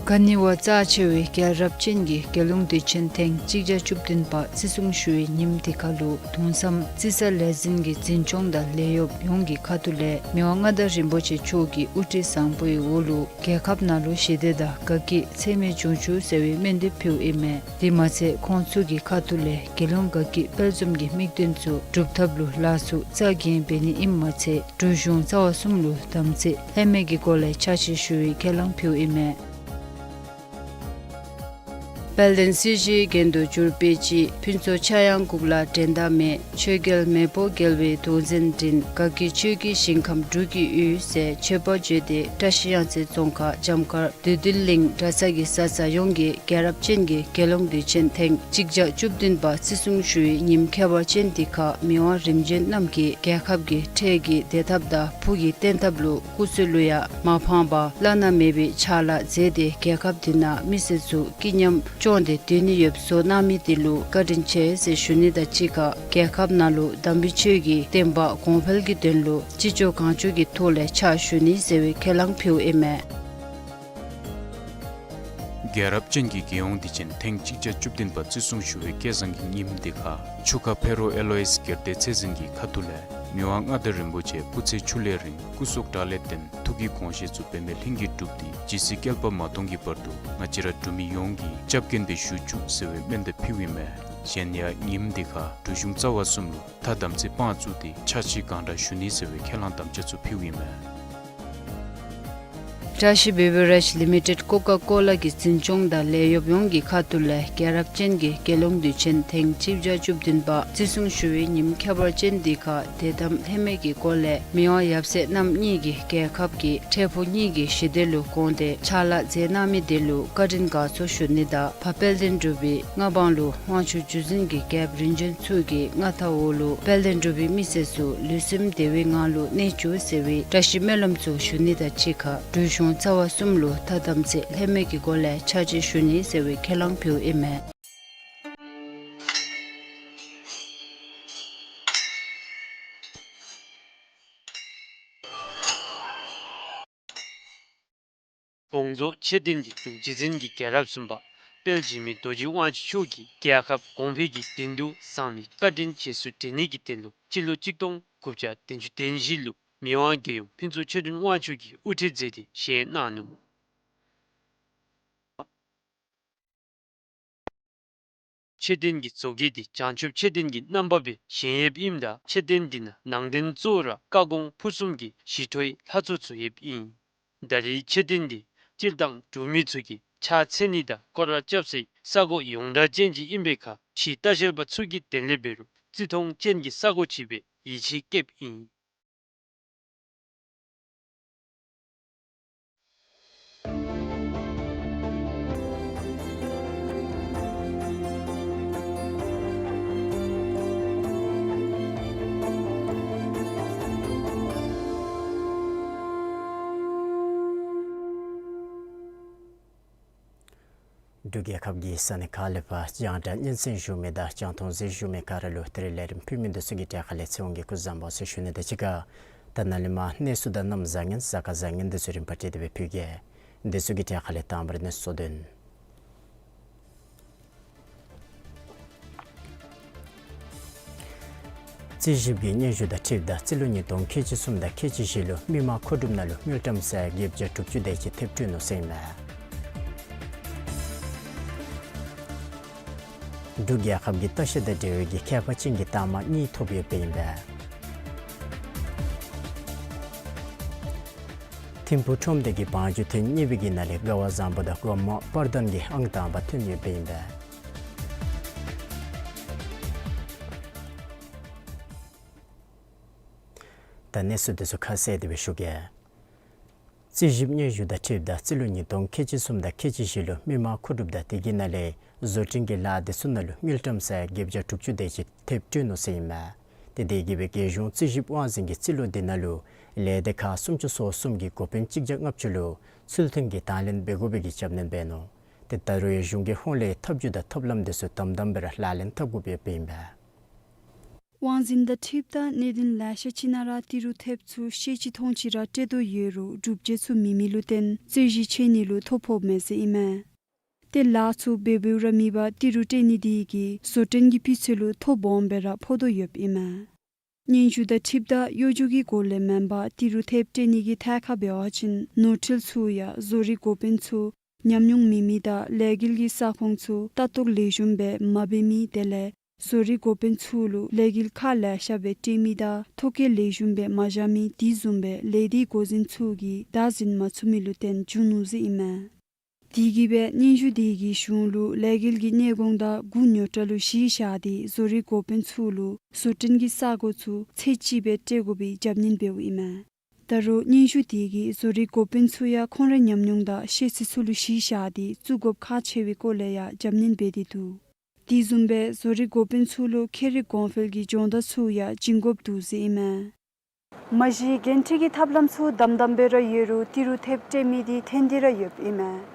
ག་ནི་བ་རྩ་ཆེ་བའི་རྒྱལ་རབས་ཅན་གྱི་རྒྱལ་ཡོངས་དུས་ཆེན་ཐེངས་གཅིག་བརྒྱ་བཅུ་བདུན་པ་བརྩི་སྲུང་ཞུ་བའི་ཉིནམ་འདི་ཁར་ལུ་གདུང་བསམ་རྩིས་ས་ལས་འཛིན་གྱི་འཛིན་སྐྱོང་དང་ལས་གཡོགཔ་ཡོངས་ཀྱི་ཁ་ཐུག་ལས་མི་དབང་མངའ་བདག་རིན་པོ་ཆེ་མཆོག་གི་དབུ་ཁྲིད་བཟང་པོའི་འོག་ལུ་རྒྱལ་ཁབ་ནང་ལུ་ཞི་བདེ་དང་དགའ་སྐྱིད་ཚད་མེད་འབྱུང་བཅུག་ཟེར་བའི་སྨོན་འདེབས་ཕུལཝ་ཨིན་མས། དེ་མ་ཚད་ཁོང་ཚུ་གི་ཁ་ཐུག་ལས་རྒྱལ་ཡོངས་དགའ་སྐྱིད་དཔལ་འཛོམས་ཀྱི་དམིགས་དོན་ཚུ་འགྲུབ་ཐབས་ལུ་ལཱ་ཚུ་རྩ་འགེངས་འབད་ནི་ཨིནམ་མ་ཚད་འབྲུག་གཞུང་རྩ་བ་གསུམ་ལུ་དམ་ཚིག་ལྷད་མེད་ཀྱི་སྒོ་ལས་ཕྱག་ཕྱི་ཞུ་བའི་ཁས་བླངས་ཕུལཝ་ཨིན་མས། དཔལ་ལྡན་སྲིད་ཞིའི་རྒྱན་དུ་གྱུར་པའི་སྤྱི། ཕུན་ཚོགས་ཕྱྭ་གཡང་འགུགས་ལ་འགྲན་ཟླ་མེད། ཆོས་རྒྱལ་མེས་པོ་རྒྱལ་བའི་གདུང་འཛིན་འདྲེན། དགའ་སྐྱིད་ཆོས་ཀྱི་ཞིང་ཁམས་འབྲུག་གི་ཡུལ། ཟེར་མཆོད་པ་བརྗོད་དེ་བཀྲ་ཤིས་གཡང་རྩེ་རྫོང་ཁག་འཇམ་དཀར་བདུད་འདུལ་གླིང་གྲྭ་ཚང་གི་བཟའ་ཚང་ཡོངས་ཀྱིས་རྒྱལ་རབས་ཅན་གྱི་རྒྱལ་ཡོངས་དུས་ཆེན་ཐེངས་གཅིག་བརྒྱ་བཅུ་བདུན་པ་བརྩི་སྲུང་ཞུ་བའི་ཉིནམ་ཁྱད་པར་ཅན་འདི་ཁར་མི་དབང་རིམ་བྱོན་རྣམས་ཀྱིས་རྒྱལ་ཁབ་ཀྱི་འཕྲལ་གྱི་བདེ་ཐབས་དང་ཕུགས་ཀྱི་བརྟན་ཐབས་ལུ་སྐུ་ཚེ་ལུ་ཡང་མ་ཕངས་པར་བླ་ན་མེད་པའི་ཕྱག་ལཱ་མཛད་དེ་རྒྱལ་ཁབ་འདི་ནང་མི་སེར་ཚུ་སྐྱིད་ཉམས་སྐྱོང་སྟེ་སྡོད་ནི་ཡོདཔ་བཟོ་གནང་མི་དེ་ལུ་བཀའ་དྲིན་ཆེ་ཟེར་ཞུ་ནི་དང་གཅིག་ཁར་རྒྱལ་ཁབ་ནང་ལུ་དམ་པའི་ཆོས་ཀྱི་བསྟན་པ་གོང་འཕེལ་གྱི་དོན་ལུ་ཅི་ལྕོགས་གང་ལྕོགས་ཀྱི་ཐོག་ལས་ཕྱག་ཞུ་ནི་ཟེར་བའི་ཁས་བླངས་ཕུལཝ་ཨིན་མས། རྒྱལ་རབས་ཅན་གྱི་རྒྱལ་ཡོངས་དུས་ཆེན་ཐེངས་གཅིག་བརྒྱ་བཅུ་བདུན་པ་བརྩི་སྲུང་ཞུ་བའི་སྐལ་བཟང་གི་ཉིནམ་འདི་ཁར་ཆུ་ཁ་ཕེ་རོ་ཨེ་ལོ་ཡིས་གྱེར་སྡེ་ཚེ་བརྟན་གྱི་ཁ་ཐུག་ལས་མི་དབང་མངའ་བདག་རིན་པོ་ཆེ་སྐུ་ཚེ་ཕྱུག་ལས་རིང་སྐུ་གཟུགས་དྲག་ལས་ལྡན་ཐུགས་ཀྱི་དགོངས་བཞེད་ཚུ་འབད་མེད་ལྷུན་གྱིས་གྲུབ་སྟེ་ཇི་སྲིད་བསྐལ་པ་མ་སྟོངས་ཀྱི་བར་དུ་ང་བཅས་ར་འབྲུག་མི་ཡོངས་ཀྱི་སྐྱབས་མགོན་སྦེ་བཞུགས་བཅུག་ཟེར་བའི་སྨོན་འདེབས་ཕུལཝ་ཨིན་མས། གཞན་ཡང་ཉིནམ་འདི་ཁར་འབྲུག་གཞུང་རྩ་བ་གསུམ་ལུ་མཐའ་དམ་ཚིག་དཔང་བཙུགས་ཏེ་ཕྱག་ཕྱི་གང་དྲག་ཞུ་ནི་ཟེར་བའི་ཁས་བླངས་དམ་བཅའ་ཚུ་ཕུལཝ་ཨིན་མས། བཀྲ་ཤིས་བེ་བི་རེཇ་ལི་མི་ཊེཌ་ཀོ་ཀ་ཀོ་ལ་གི་འཛིན་སྐྱོང་དང་ལས་གཡོགཔ་ཡོངས་ཀྱི་ཁ་ཐུག་ལས་རྒྱལ་རབས་ཅན་གྱི་རྒྱལ་ཡོངས་དུས་ཆེན་ཐེངས་གཅིག་བརྒྱ་བཅུ་བདུན་པ་བརྩི་སྲུང་ཞུ་བའི་ཉིནམ་ཁྱད་པར་ཅན་འདི་ཁར་དད་དམ་ལྷད་མེད་ཀྱི་སྒོ་ལས་མི་དབང་ཡབ་སྲས་རྣམ་གཉིས་ཀྱིས་རྒྱལ་ཁབ་ཀྱི་འཕྲལ་ཕུགས་གཉིས་ཀྱི་ཞི་བདེ་ལུ་དགོངས་ཏེ་ཕྱག་ལཱ་མཛད་གནང་མི་དེ་ལུ་བཀའ་དྲིན་དགའ་ཚོར་ཞུ་ནི་དང་ཕ་དཔལ་ལྡན་འབྲུག་པའི་མངའ་འབངས་ལུ་དབང་ཕྱུག་རྗེ་བཙུན་གྱི་རྒྱལཔོ་རིམ་བྱོན་ཚུ་གི་མངའ་ཐང་འོག་ལུ་དཔལ་ལྡན་འབྲུག་པའི་མི་སེར་ཚུ་ལུས་སེམས་བདེ་བའི་ངང་ལུ་གནས་བཅུག་ཟེར་བའི་བཀྲ་ཤིས་སྨོན་ལམ་ཚུ་ཞུ་ནི་དང་གཅིག་ཁར་འབྲུག་གཞུང་རྩ་བ་གསུམ་ལུ་མཐའ་དམ་ཚིག་ལྷད་མེད་ཀྱི་སྒོ་ལས་ཕྱག་ཕྱི་ཞུ་ནི་ཟེར་བའི་ཁས་བླངས་ཕུལཝ་ཨིན་མས། དགོངས་རྫོགས་ཆོས་ལྡན་གྱི་འབྲུག་རྗེ་བཙུན་གྱི་རྒྱལ་རབས་གསུམ་པ། དཔལ་འཇིགས་མེད་རྡོ་རྗེ་དབང་ཕྱུག་མཆོག་གིས་རྒྱལ་ཁབ་གོང་འཕེལ་གྱི་དོན་དུ་བཟང་བའི་བཀའ་དྲིན་རྗེས་སུ་དྲན་ནི་གི་དོན་ལུ་སྤྱི་ལོ་གཅིག་སྟོང་དགུ་བརྒྱ་བདུན་ཅུ་དོན་བཞི་ལུ་མི་དབང་རྒྱལ་ཡུམ་ཕུན་ཚོགས་ཆོས་སྒྲོན་དབང་ཕྱུག་གིས་དབུ་ཁྲིད་མཛད་དེ་བཞེངས་གནང་ནུག། མཆོད་རྟེན་གྱི་བཟོ་བཀོད་འདི་བྱང་ཆུབ་མཆོད་རྟེན་གྱི་རྣམ་པ་སྦེ་བཞེངས་ཡོདཔ་ཨིནམ་ད་མཆོད་རྟེན་འདི་ནང་ནང་རྟེན་གཙོ་བོ་ར་བཀའ་དགོངས་ཕུར་གསུམ་གྱི་ཞི་ཁྲོའི་ལྷ་ཚོགས་ཚུ་ཡོདཔ་ཨིན། ད་རེས་མཆོད་རྟེན་འདི་སྤྱིར་བཏང་འབྲུག་མི་ཚུ་གིས་ཕྱག་འཚལ་ནི་དང་སྐོར་ར་རྐྱབ་སའི་ས་གོ་ཡོངས་གྲགས་ཅན་ཅིག་ཨིན་པའི་ཁར་ཕྱི་ལྟ་བཤལ་པ་ཚུ་གི་དོན་ལས་འབད་རུང་བརྩི་མཐོང་ཅན་གྱི་ས་གོ་ཅིག་སྦེ་ཡིད་ཆེས་བསྐྱེདཔ་ཨིན། འབྲུག་རྒྱལ་ཁབ་ཀྱི་ས་གནས་ཁག་ལས་ཕར་རྒྱང་བསྒྲགས་སྙན་གསན་ཞུ་མི་དང་རྒྱང་མཐོང་གཟིགས་ཞུ་མི་ག་ར་ལུ་ད་རིས་ལས་རིམ་ཕུལ་མི་འདི་ཚུ་གི་གྲས་ཁ་ལས་ཚེ་དབང་གིས་སྐུ་གཟུགས་བཟང་པོ་ཟེར་ཞུ་ནི་དང་གཅིག་ཁར་ད་ནཱ་ལས་མར་གནས་ཚུལ་དང་གནམ་བཟང་ངན་གཟའ་སྐར་བཟང་ངན་འདི་ཚུ་རིམ་པ་བསྒྲིགས་ཏེ་སྦེ་ཕུལ་གེ། འདི་ཚུ་གི་གྲས་ཁ་ལས་དང་པ་ར་གནས་ཚུལ་གཙོ་དོན། རྩིས་ཞིབ་ཀྱི་སྙན་ཞུ་དང་འཁྲིལཝ་ད་རྩིས་ལོ་ཉིས་སྟོང་ཁལ་གཅིག་གསུམ་དང་ཁལ་གཅིག་བཞི་ལུ་མི་མང་མཁོ་སྒྲུབ་ནང་ལུ་དངུལ་ཀྲམ་ས་ཡ་བརྒྱད་བརྒྱ་དྲུག་ཅུ་དེ་ཅིག་ཐེབས་སྤྲོད་ནུག་ཟེར་ཨིན་མས། འབྲུག་རྒྱལ་ཁབ་ཀྱི་ལྟ་བཤལ་དང་འབྲེལ་བའི་གི་ཁྱད་པར་ཅན་གྱི་རྟགས་མ་གཉིས་ཐོབ་ཡོདཔ་ཨིན་པས། ཐིམ་ཕུག་ཁྲོམ་སྡེ་གི་བང་རྒྱུག་ཐེངས་གཉིས་པའི་གི་ནང་ལས་དགའ་བ་བཟང་པོ་དང་དགོངམ་དཔལ་ལྡན་གྱི་ཨང་དང་པ་ཐོན་ཡོདཔ་ཨིན་པས། ད་གནས་ཚུལ་འདི་ཚུ་ཁ་གསལ་ཏེ་སྦེ་ཞུ་གེ། རྩིས་ཞིབ་སྙན་ཞུ་དང་འཁྲིལཝ་ད་རྩིས་ལོ་ཉིས་སྟོང་ཁལ་གཅིག་གསུམ་དང་ཁལ་གཅིག་བཞི་ལུ་མི་མང་མཁོ་སྒྲུབ་དང་དེ་གི་ནང་ལས་བཟོ་སྐྲུན་གྱི་ལཱ་འདི་ཚུ་ནང་ལུ་དངུལ་ཀྲམ་ས་ཡ་བརྒྱད་བརྒྱ་དྲུག་ཅུ་དེ་ཅིག་ཐེབས་སྤྲོད་ནུག་ཟེར་ཨིན་མས། ཏེ་དེ་གིས་སྦེ་རྒྱལ་གཞུང་རྩིས་ཞིབ་དབང་འཛིན་གྱི་རྩིས་ལོ་འདི་ནང་ལུ་ལས་སྡེ་ཁག་སུམ་ཅུ་སོ་གསུམ་གྱི་འགོ་དཔོན་གཅིག་བརྒྱ་ལྔ་བཅུ་ལུ་ཚུལ་མཐུན་གྱི་དང་ལེན་འབད་དགོ་པའི་གི་རྒྱབ་སྣོན་འབད་ནུག། ཏེ་ད་རུང་ཡང་གཞུང་གི་ཧོངས་ལས་ཐབས་བྱུས་དང་ཐབས་ལམ་འདི་ཚུ་དམ་དམ་སྦེ་ར་ལག་ལེན་འཐབ་དགོཔ་ཡོདཔ་ཨིན་པས། དབང་འཛིན་དང་འཁྲིལཝ་ད་གནད་དོན་ལེ་ཤ་ཅིག་ནང་ར་ཏི་རུ་ཐེབས་ཚུ་ཤེས་ཅི་མཐོང་ཅི་ར་སྤྲོད་དོ་ཡོད་རུང་སྒྲུབ་བྱེད་ཚུ་མེད་མི་ལུ་བརྟེན་རྩོད་གཞི་ཆེ་ནི་ལུ་ཐོ་ཕོགཔ་མས་ཟེར་ཨིན་མས། ཏེ་ལཱ་ཚུ་འབད་འབདཝ་ར་མེད་པར་ཏི་རུ་སྤྲོད་ནི་དེ་གིས་བཟོ་སྐྲུན་གྱི་སྤུས་ཚད་ལུ་ཐོ་སྦོམ་སྦེ་ར་ཕོག་དོ་ཡོདཔ་ཨིན་མས། སྙན་ཞུ་དང་འཁྲིལཝ་ད་གཡོ་སྒྱུ་གི་སྒོ་ལས་མེན་པར་ཏི་རུ་ཐེབས་སྤྲོད་ནི་གི་ཐད་ཁར་འབད་བ་ཅིན་ནོར་འཁྲུལ་ཚུ་ཡང་བཟོ་རིག་འགོ་དཔོན་ཚུ་ཉམས་མྱོང་མེད་མི་དང་ལས་འགུལ་གྱི་ས་ཁོངས་ཚུ་ལྟ་རྟོག་ལེགས་ཤོམ་སྦེ་མ་འབད་མི་དེ་ལས་བཟོ་རིག་འགོ་དཔོན་ཚུ་ལུ་ལས་འགུལ་ཁག་ལེ་ཤ་སྦེ་སྤྲོད་མི་དང་ཐོ་བཀོད་ལེགས་ཤོམ་སྦེ་མ་བཞག་མི་དེ་བཟུམ་སྦེ་ལས་སྡེའི་འགོ་འཛིན་ཚུ་གིས་བདའ་འཛིན་མ་ཚུགས་མི་ལུ་བརྟེན་བྱུང་ནུག་ཟེར་ཨིན་མས། དེ་གིས་སྦེ་སྙན་ཞུ་དེ་གིས་གཞུང་ལུ་ལས་འགུལ་གྱི་གནས་གོང་དང་འགོ་ཉོ་གྲྭ་ལུ་གཞི་བཞག་སྟེ་བཟོ་རིག་འགོ་དཔོན་ཚུ་ལུ་བཟོ་སྐྲུན་གྱི་ས་གོ་ཚུ་ཚད་ཅིག་སྦེ་སྤྲོད་དགོ་པའི་རྒྱབ་སྣོན་འབདཝ་ཨིན་མས། ད་རུང་སྙན་ཞུ་དེ་གིས་བཟོ་རིག་འགོ་དཔོན་ཚུ་ཡང་ཁོང་རའི་ཉམས་མྱོང་དང་ཤེས་ཚད་ཚུ་ལུ་གཞི་བཞག་སྟེ་བཙུགས་དགོཔ་ཁག་ཆེ་བའི་སྐོར་ལས་ཡང་རྒྱབ་སྣོན་འབད་དེ་འདུག། དེ་བཟུམ་སྦེ་བཟོ་རིག་འགོ་དཔོན་ཚུ་ལུ་ཁྱད་རིག་གོང་འཕེལ་གྱི་སྦྱོང་བརྡར་ཚུ་ཡང་བྱིན་དགོཔ་འདུག་ཟེར་ཨིན་མས། མ་གཞི་འགན་འཁྲི་གི་ཐབས་ལམ་ཚུ་དམ་དམ་སྦེ་ར་ཡོད་རུང་ཏི་རུ་ཐེབས་སྤྲོད་མི་དེ་ཐོན་ཏེ་ར་ཡོདཔ་ཨིན་མས།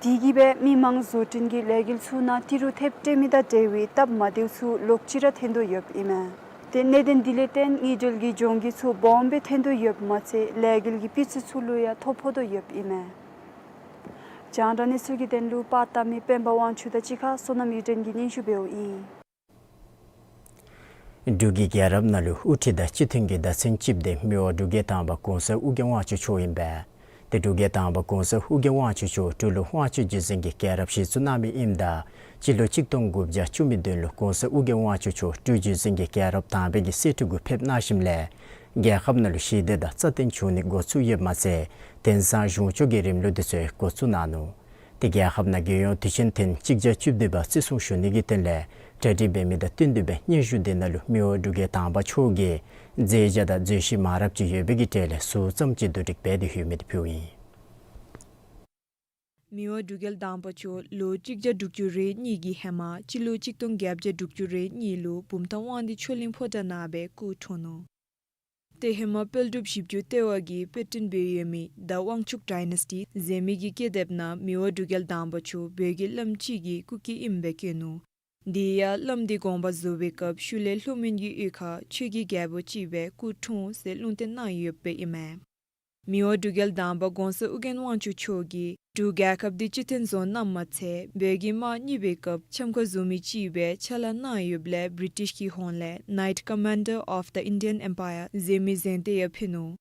དེ་གིས་སྦེ་མི་མང་བཟོ་སྐྲུན་གྱི་ལས་འགུལ་ཚུ་ནང་ཏི་རུ་ཐེབས་སྤྲོད་མི་དང་འབྲེལ་བའི་སྟབས་མ་བདེཝ་ཚུ་ལོག་ཅི་ར་ཐོན་དོ་ཡོདཔ་ཨིན་མས། ཏེ་གནད་དོན་དེ་ལས་བརྟེན་དངུལ་འབྲེལ་གྱི་གྱོང་གུད་ཚུ་སྦོམ་སྦེ་ཐོན་དོ་ཡོདཔ་མ་ཚད་ལས་འགུལ་གྱི་སྤུས་ཚད་ཚུ་ལུ་ཡང་ཐོ་ཕོག་དོ་ཡོདཔ་ཨིན་མས། རྒྱང་བསྒྲགས་གནས་ཚུལ་གྱི་དོན་ལུ་པར་བཏབ་མི་སྤེན་པ་དབང་ཕྱུག་དང་གཅིག་ཁར་བསོད་ནམས་གཡུ་སྒྲོན་གྱིས་སྙན་ཞུ་འབདཝ་ཨིན། འབྲུག་གི་རྒྱལ་རབས་ནང་ལུ་དབུ་ཁྲིད་དང་སྤྱི་མཐུན་གྱི་བརྡ་མཚོན་ཅིག་འདི་མི་དབང་འབྲུག་རྒྱལ་དང་པ་གོང་ས་ཨོ་རྒྱན་དབང་ཕྱུག་མཆོག་ཨིན་པས། ཏེ་འབྲུག་རྒྱལ་དང་པ་གོང་ས་ཨོ་རྒྱན་དབང་ཕྱུག་མཆོག་སྤྲུལ་ལོ་དབང་ཕྱུག་རྗེ་བཙུན་གྱི་རྒྱལ་རབས་གཞི་བཙུགས་གནང་མི་ཨིནམ་ད་སྤྱི་ལོ་གཅིག་སྟོང་དགུ་བརྒྱ་བཅུ་མེད་བདུན་ལུ་གོང་ས་ཨོ་རྒྱན་དབང་ཕྱུག་མཆོག་སྤྲུལ་རྗེ་བཙུན་གྱི་རྒྱལ་རབས་དང་པའི་གི་གསེར་ཁྲི་གུ་ཕེབས་གནང་ཞིནམ་ལས་རྒྱལ་ཁབ་ནང་ལུ་ཞི་བདེ་དང་རྩ་བརྟན་བྱུང་ནི་འགོ་བཙུགས་ཡོདཔ་མ་ཚད་དེང་སང་གཞུང་ཕྱོགས་ཀྱི་རིམ་ལུགས་འདི་ཚུ་འགོ་བཙུགས་གནང་ནུག། ཏེ་རྒྱལ་ཁབ་ནང་རྒྱལ་ཡོངས་དུས་ཆེན་ཐེངས་གཅིག་བརྒྱ་བཅུ་བདུན་པ་བརྩི་སྲུང་ཞུ་ནི་གི་དོན་ལས་གྲ་སྒྲིག་འབད་མི་དང་བསྟུན་ཏེ་སྦེ་སྙན་ཞུ་འདི་ནང་ལུ་མི་དབང་འབྲུག་རྒྱལ་དང་པ་མཆོག་གི་མཛད་བྱ་དང་མཛད་བཞུགས་མང་རབས་ཅིག་ཡོད་པའི་གི་གྲས་ལས་ཟུར་ཙམ་ཅིག་བསྡུ་སྒྲིག་འབད་དེ་ཡོད་མི་འདི་ཕུལཝ་ཨིན། མི་དབང་འབྲུག་རྒྱལ་དང་པ་མཆོག་ལོ་གཅིག་བརྒྱ་དྲུག་ཅུ་རེ་གཉིས་ཀྱི་ཧེ་མ་སྤྱི་ལོ་གཅིག་སྟོང་བརྒྱད་བརྒྱ་དྲུག་ཅུ་རེ་གཉིས་ལུ་བུམ་ཐང་དབང་འདུས་ཆོས་གླིང་ཕོ་བྲང་ནང་སྦེ་སྐུ་འཁྲུངས་ནུག། ཏེ་ཧེ་མ་དཔལ་འབྲུག་བཞི་བཅུ་ལྟེ་བ་གིས་དཔེ་སྐྲུན་འབད་ཡོད་མི་The Wangchuck Dynasty ཟེར་མི་གི་སྐྱེས་དེབ་ནང་མི་དབང་འབྲུག་རྒྱལ་དང་པ་མཆོག་བོད་ཀྱི་བླམ་ཅིག་གི་སྐུ་སྐྱེ་ཨིནམ་སྦེ་བཀོད་ནུག། དེ་ཡང་བླམ་དེ་དགོངས་པ་རྫོགས་པའི་སྐབས་ཤུལ་ལས་ལྷོ་མོན་གྱི་གཡུས་ཁར་ཆོས་ཀྱི་རྒྱལ་པོ་ཅིག་སྦེ་སྐུ་འཁྲུངས་ཟེར་ལུང་བསྟན་གནང་ཡོདཔ་ཨིན་མས། མི་དབང་འབྲུག་རྒྱལ་དང་པ་གོང་ས་ཨོ་རྒྱན་དབང་ཕྱུག་མཆོག་གིས་འབྲུག་རྒྱལ་ཁབ་འདི་སྤྱི་མཐུན་བཟོ་གནང་མ་ཚད་བོད་ཀྱི་དམག་གཉིས་པའི་སྐབས་འཆམ་ཁ་བཟོ་མི་ཅིག་སྦེ་ཕྱག་ལཱ་གནང་ཡོདཔ་ལས་བི་རི་ཊིཤ་གི་ཧོངས་ལས་Knight Commander of the Indian Empire ཟེར་མི་གཟེངས་རྟགས་ཡང་ཕུལ་ནུག།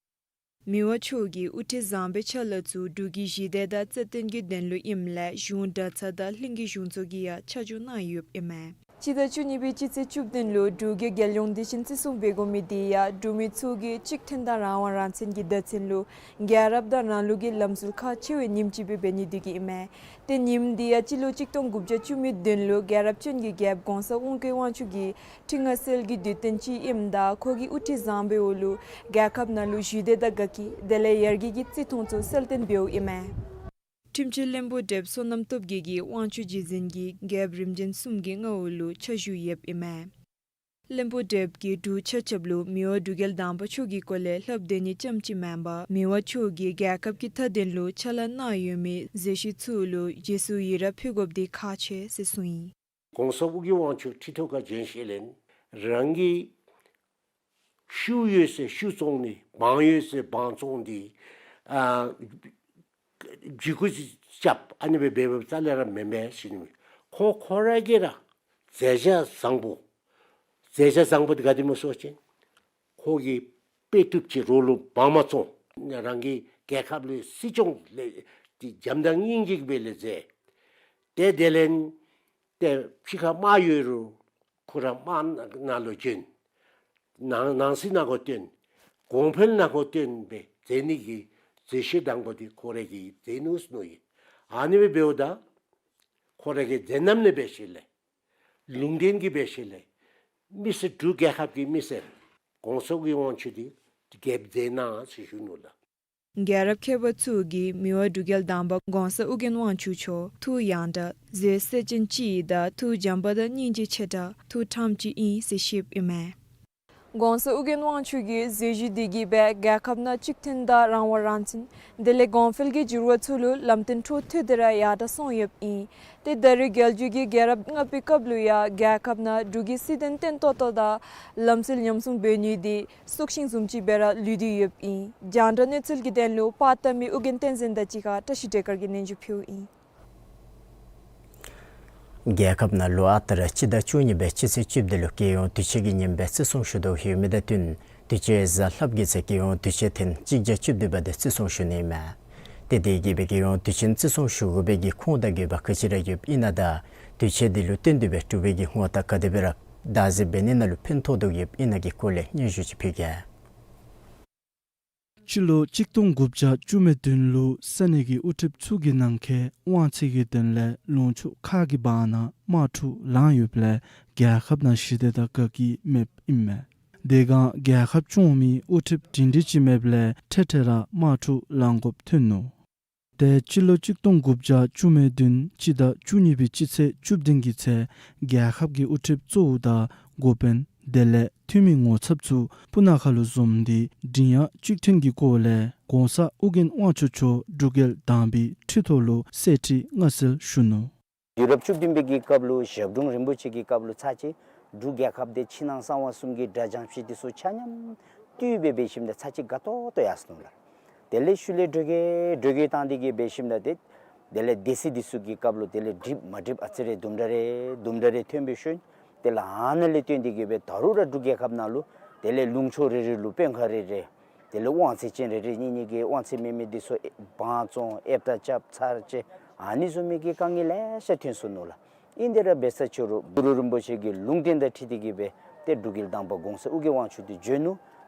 མི་དབང་མཆོག་གི་དབུ་ཁྲིད་བཟང་པོའི་ཕྱག་ལཱ་ཚུ་འབྲུག་གི་ཞི་བདེ་དང་རྩ་བརྟན་གྱི་དོན་ལུ་ཨིནམ་ལས་གཞུང་གྲྭ་ཚང་དང་ལྷན་རྒྱས་གཞུང་ཚོགས་ཀྱིས་ཡང་ཆ་འཇོག་གནང་ཡོདཔ་ཨིན་མས། སྤྱི་ཟླ་བཅུ་གཉིས་པའི་སྤྱི་ཚེས་བཅུ་བདུན་ལུ་འབྲུག་གི་རྒྱལ་ཡོངས་དུས་ཆེན་བརྩི་སྲུང་འབད་དགོ་མི་དེ་ཡང་འབྲུག་མི་ཚུ་གིས་གཅིག་མཐུན་དང་རང་དབང་རང་བཙན་གྱི་བདག་འཛིན་ལུ་རྒྱལ་རབས་དང་རང་ལུགས་ཀྱི་ལམ་སྲོལ་ཁག་ཆེ་བའི་ཉིནམ་ཅིག་སྦེ་འབད་ནི་དེ་གིས་ཨིན་མས། ཏེ་ཉིནམ་དེ་ཡང་སྤྱི་ལོ་གཅིག་སྟོང་དགུ་བརྒྱ་བཅུ་མེད་བདུན་ལུ་རྒྱལ་རབས་བྱོན་གྱི་རྒྱལཔོ་གོང་ས་ཨོ་རྒྱན་དབང་ཕྱུག་གིས་ཁྲི་མངའ་གསོལ་གྱི་དུས་སྟོན་ཅིག་ཨིནམ་ད་ཁོ་གི་དབུ་ཁྲིད་བཟང་པོའི་འོག་ལུ་རྒྱལ་ཁབ་ནང་ལུ་ཞི་བདེ་དང་དགའ་སྐྱིད་དེ་ལས་ཡར་རྒྱས་ཀྱི་བརྩི་མཐོང་ཚུ་གསལ་སྟོན་འབདཝ་ཨིན་མས། ཁྲིམས་སྤྱི་བློན་པོ་བགྲེསཔ་བསོད་ནམས་སྟོབས་རྒྱས་ཀྱིས་དབང་ཕྱུག་རྗེས་འཛིན་གྱི་རྒྱལཔོ་རིམ་བྱོན་གསུམ་གྱི་མངའ་འོག་ལུ་ཕྱག་ཞུ་ཡོདཔ་ཨིན་མས། བློན་པོ་བགྲེསཔ་ཀྱིས་འབྲུག་ཆ་ཁྱབ་ལུ་མི་དབང་འབྲུག་རྒྱལ་དང་པ་མཆོག་གི་སྐོར་ལས་ལྷབ་སྟེ་ནི་ཙམ་ཅིག་མེན་པར་མི་དབང་མཆོག་གིས་རྒྱལ་ཁབ་ཀྱི་མཐའ་དོན་ལུ་ཕྱག་ལཱ་གནང་ཡོད་མི་མཛད་གཞི་ཚུ་ལུ་རྗེས་སུ་ཡི་རངས་ཕུལ་དགོཔ་འདི་ཁག་ཆེ་ཟེར་གསུངས་ཡི། གོང་ས་ཨོ་རྒྱན་དབང་ཕྱུག་ཁྲི་ཐོག་ཁར་བྱོན་ཞིནམ་ལས་རང་གི་ཤུགས་ཡོད་ཟེར་ཤུགས་བཙོང་ནི་དབང་ཡོད་ཟེར་དབང་བཙོང་སྟེ་ཨ་འཇིགས་སྐུལ་རྐྱབ་ཨ་ནི་སྦེ་འབདཝ་རྩ་ལས་ར་མེན་པས་ཟེར་ནི། ཁོ་ཁོ་ར་གིས་ར་མཛད་བྱ་བཟང་པོ་མཛད་བྱ་བཟང་པོ་འདི་ག་དེ་སྨོ་ཟེར་བ་ཅིན་ཁོ་གིས་དཔེ་བཏུབ་ཅིག་རོགས་ལུ་དབང་མ་བཙོང་། རང་གི་རྒྱལ་ཁབ་ལུ་སྲིད་སྐྱོང་ལས་ཏེ་བྱམས་དང་སྙིང་རྗེ་སྦེ་ལས་མཛད། ཏེ་དེ་ལས་ཏེ་ཕྱི་ཁར་དམག་ཡོད་རུང་ཁོ་ར་དམག་ནང་ལུ་བྱོན། ནང་ནང་སྲིད་ནང་འགོ་བཏོན། གོང་འཕེལ་ནང་འགོ་བཏོན་སྦེ་མཛད་ནི་གི་མཛད་ཤེས་དང་པོ་འདི་ཁོ་ར་གིས་མཛད་ནུག་ཟེར་མནོ་ཡི། ཨ་ནི་སྦེ་འབདཝ་ད་ཁོ་ར་གིས་མཛད་རྣམ་ལས་འབད་ཞིནམ་ལས་ལུང་བསྟན་གྱིས་འབད་ཞིནམ་ལས་མི་སེར་འབྲུག་རྒྱལ་ཁབ་ཀྱི་མི་སེར་གོང་ས་ཨོ་རྒྱན་དབང་ཕྱུག་འདི་རྒྱལཔོ་མཛད་གནང་ཟེར་ཞུ་ནུག་ལགས། རྒྱལ་རབས་མཁས་པ་ཚུ་གིས་མི་དབང་འབྲུག་རྒྱལ་དང་པ་གོང་ས་ཨོ་རྒྱན་དབང་ཕྱུག་མཆོག་ཐུགས་ཡང་དག་བཟོད་བསྲེ་ཅན་ཅིག་དང་ཐུགས་བྱམས་པ་དང་སྙིང་རྗེ་ཆེ་དྲགས་ཐུགས་ཁྲམ་ཅིག་ཨིན་ཟེར་བཤདཔ་ཨིན་མས། གོང་ས་ཨོ་རྒྱན་དབང་ཕྱུག་གི་མཛད་བཞུགས་འདི་གིས་སྦེ་རྒྱལ་ཁབ་ནང་གཅིག་མཐུན་དང་རང་དབང་རང་བཙན་དེ་ལས་གོང་འཕེལ་གྱི་འགྱུར་བ་ཚུ་ལུ་ལམ་སྟོན་འཕྲོ་མཐུད་དེ་ར་ཡར་དྲག་སོང་ཡོདཔ་ཨིན། ཏེ་ད་རེས་རྒྱལ་བརྒྱུད་ཀྱི་རྒྱལ་རབས་ལྔ་པའི་སྐབས་ལུ་ཡང་རྒྱལ་ཁབ་ནང་འབྲུག་གི་སྲིད་དོན་བརྟན་ཏོག་ཏོ་དང་ལམ་སྲོལ་ཉམས་སྲུང་འབད་ནི་འདི་སྲོག་ཤིང་བཟུམ་ཅིག་སྦེ་ར་ལུས་ཏེ་ཡོདཔ་ཨིན། རྒྱང་བསྒྲགས་གནས་ཚུལ་གྱི་དོན་ལུ་པར་བཏབ་མི་ཨོ་རྒྱན་བསྟན་འཛིན་དང་གཅིག་ཁར་བཀྲ་ཤིས་སྒྲོལ་དཀར་གྱིས་སྙན་ཞུ་ཕུལཝ་ཨིན། རྒྱལ་ཁབ་ནང་ལོ་ཨ་རྟག་ར་སྤྱི་ཟླ་བཅུ་གཉིས་པའི་སྤྱི་ཚེས་བཅུ་བདུན་ལུ་རྒྱལ་ཡོངས་དུས་ཆེན་གྱི་ཉིནམ་སྦེ་བརྩི་སྲུང་ཞུ་དོ་ཡོད་མི་དང་བསྟུན་དུས་ཆེན་གཟའ་ལྷགཔ་གི་ཚེ་རྒྱལ་ཡོངས་དུས་ཆེན་ཐེངས་གཅིག་བརྒྱ་བཅུ་བདུན་པ་དེ་བརྩི་སྲུང་ཞུ་ནི་ཨིན་མས། ཏེ་དེ་གིས་སྦེ་རྒྱལ་ཡོངས་དུས་ཆེན་བརྩི་སྲུང་ཞུ་དགོ་པའི་གི་ཁུངས་དང་དགོས་པ་ག་ཅི་ར་ཡོདཔ་ཨིན་ན་དང་དུས་ཆེན་འདི་ལུ་བསྟུན་ཏེ་སྦེ་འབྲུག་པའི་གི་ངོ་རྟགས་ག་དེ་སྦེ་ར་བདག་འཛིན་འབད་ནི་ནང་ལུ་ཕན་ཐོགས་དོ་ཡོདཔ་ཨིན་ན་གི་སྐོར་ལས་སྙན་ཞུ་ཅིག་ཕུལ་གེ། སྤྱི་ལོ་གཅིག་སྟོང་དགུ་བརྒྱ་བཅུ་མེད་བདུན་ལུ་ས་གནས་ཀྱི་དབུ་ཁྲིདཔ་ཚུ་གིས་གནང་མཁན་དབང་ཚད་ཀྱི་དོན་ལས་ལུང་ཕྱོགས་ཁག་གི་བར་ན་དམག་འཁྲུག་ལངས་ཡོདཔ་ལས་རྒྱལ་ཁབ་ནང་ཞི་བདེ་དང་དགའ་སྐྱིད་མེདཔ་ཨིན་མས། དེ་སྒང་རྒྱལ་ཁབ་སྐྱོང་མི་དབུ་ཁྲིདཔ་སྒྲིང་སྒྲི་ཅིག་མེདཔ་ལས་འཕྲལ་འཕྲལ་ར་དམག་འཁྲུག་ལང་དགོཔ་ཐོན་ནུག། ཏེ་སྤྱི་ལོ་གཅིག་སྟོང་དགུ་བརྒྱ་བཅུ་མེད་བདུན་སྤྱི་ཟླ་བཅུ་གཉིས་པའི་སྤྱི་ཚེས་བཅུ་བདུན་གྱི་ཚེ་རྒྱལ་ཁབ་ཀྱི་དབུ་ཁྲིདཔ་གཙོ་བོ་དང་འགོ་དཔོན་དེ་ལས་འཐུས་མི་ངོ་ཚབ་ཚུ་སྤུ་ན་ཁ་ལུ་འཛོམས་ཏེ་མགྲིན་དབྱངས་གཅིག་མཐུན་གྱི་སྒོ་ལས་གོང་ས་ཨོ་རྒྱན་དབང་ཕྱུག་མཆོག་འབྲུག་རྒྱལ་དང་པའི་ཁྲི་ཐོག་ལུ་གསེར་ཁྲི་མངའ་གསོལ་ཞུ་ནུག། དུས་རབས་བཅུ་བདུན་པའི་གི་སྐབས་ལུ་ཞབས་དྲུང་རིན་པོ་ཆེ་གི་སྐབས་ལུ་ཚར་གཅིག་འབྲུག་རྒྱལ་ཁབ་འདི་ཕྱི་ནང་གསང་བ་གསུམ་གྱི་དགྲ་བྱང་ཕྱི་འདི་ཚུ་ཆ་མཉམ་བཏུལ་སྦེ་འབད་ཞིནམ་ད་ཚར་གཅིག་དགའ་ཏོག་ཏོ་ཡར་སོ་ནུག་ལགས། དེ་ལས་ཤུལ་ལས་འགྲོས་ཀྱིས་འགྲོས་ཀྱིས་བཏང་སྟེ་གིས་འབད་ཞིནམ་ད་ཏེ་དེ་ལས་སྡེ་སྲིད་འདི་ཚུ་གི་སྐབས་ལུ་དེ་ལས་འགྲིག་མ་འགྲིག་ཨ་ཙི་རེ་དུམ་གྲ་རེ་དུམ་གྲ་རེ་ཐོན་པའི་ཤུལ་དེ་ལས་ཨ་ནཱ་ལས་བརྟེན་ཏེ་གིས་འབད་ད་རུང་ར་འབྲུག་རྒྱལ་ཁབ་ནང་ལུ་དེ་ལས་ལུང་ཕྱོགས་རེ་རེ་ལུ་དཔོན་ཁག་རེ་རེ་དེ་ལས་དབང་ཚད་ཅན་རེ་རེ་གཉིས་གཉིས་ཀྱིས་དབང་ཚད་མེད་མི་འདི་ཚུ་དབང་བཙོང་ཨེབ་ཏ་རྐྱབ་ཚར་བཅད་ཨ་ནི་བཟུམ་མའི་གི་དཀའ་ངལ་ལེ་ཤ་ཐོན་སོ་ནུག་ལགས། ཨིན་དེ་ར་འབད་ས་ཅི་རུང་གུ་རུ་རིན་པོ་ཆེ་གི་ལུང་བསྟན་དང་འཁྲིལ་ཏེ་གིས་འབད་ཏེ་འབྲུག་རྒྱལ་དང་པ་གོང་ས་ཨོ་རྒྱན་དབང་ཕྱུག་འདི་བྱོན་ནུག།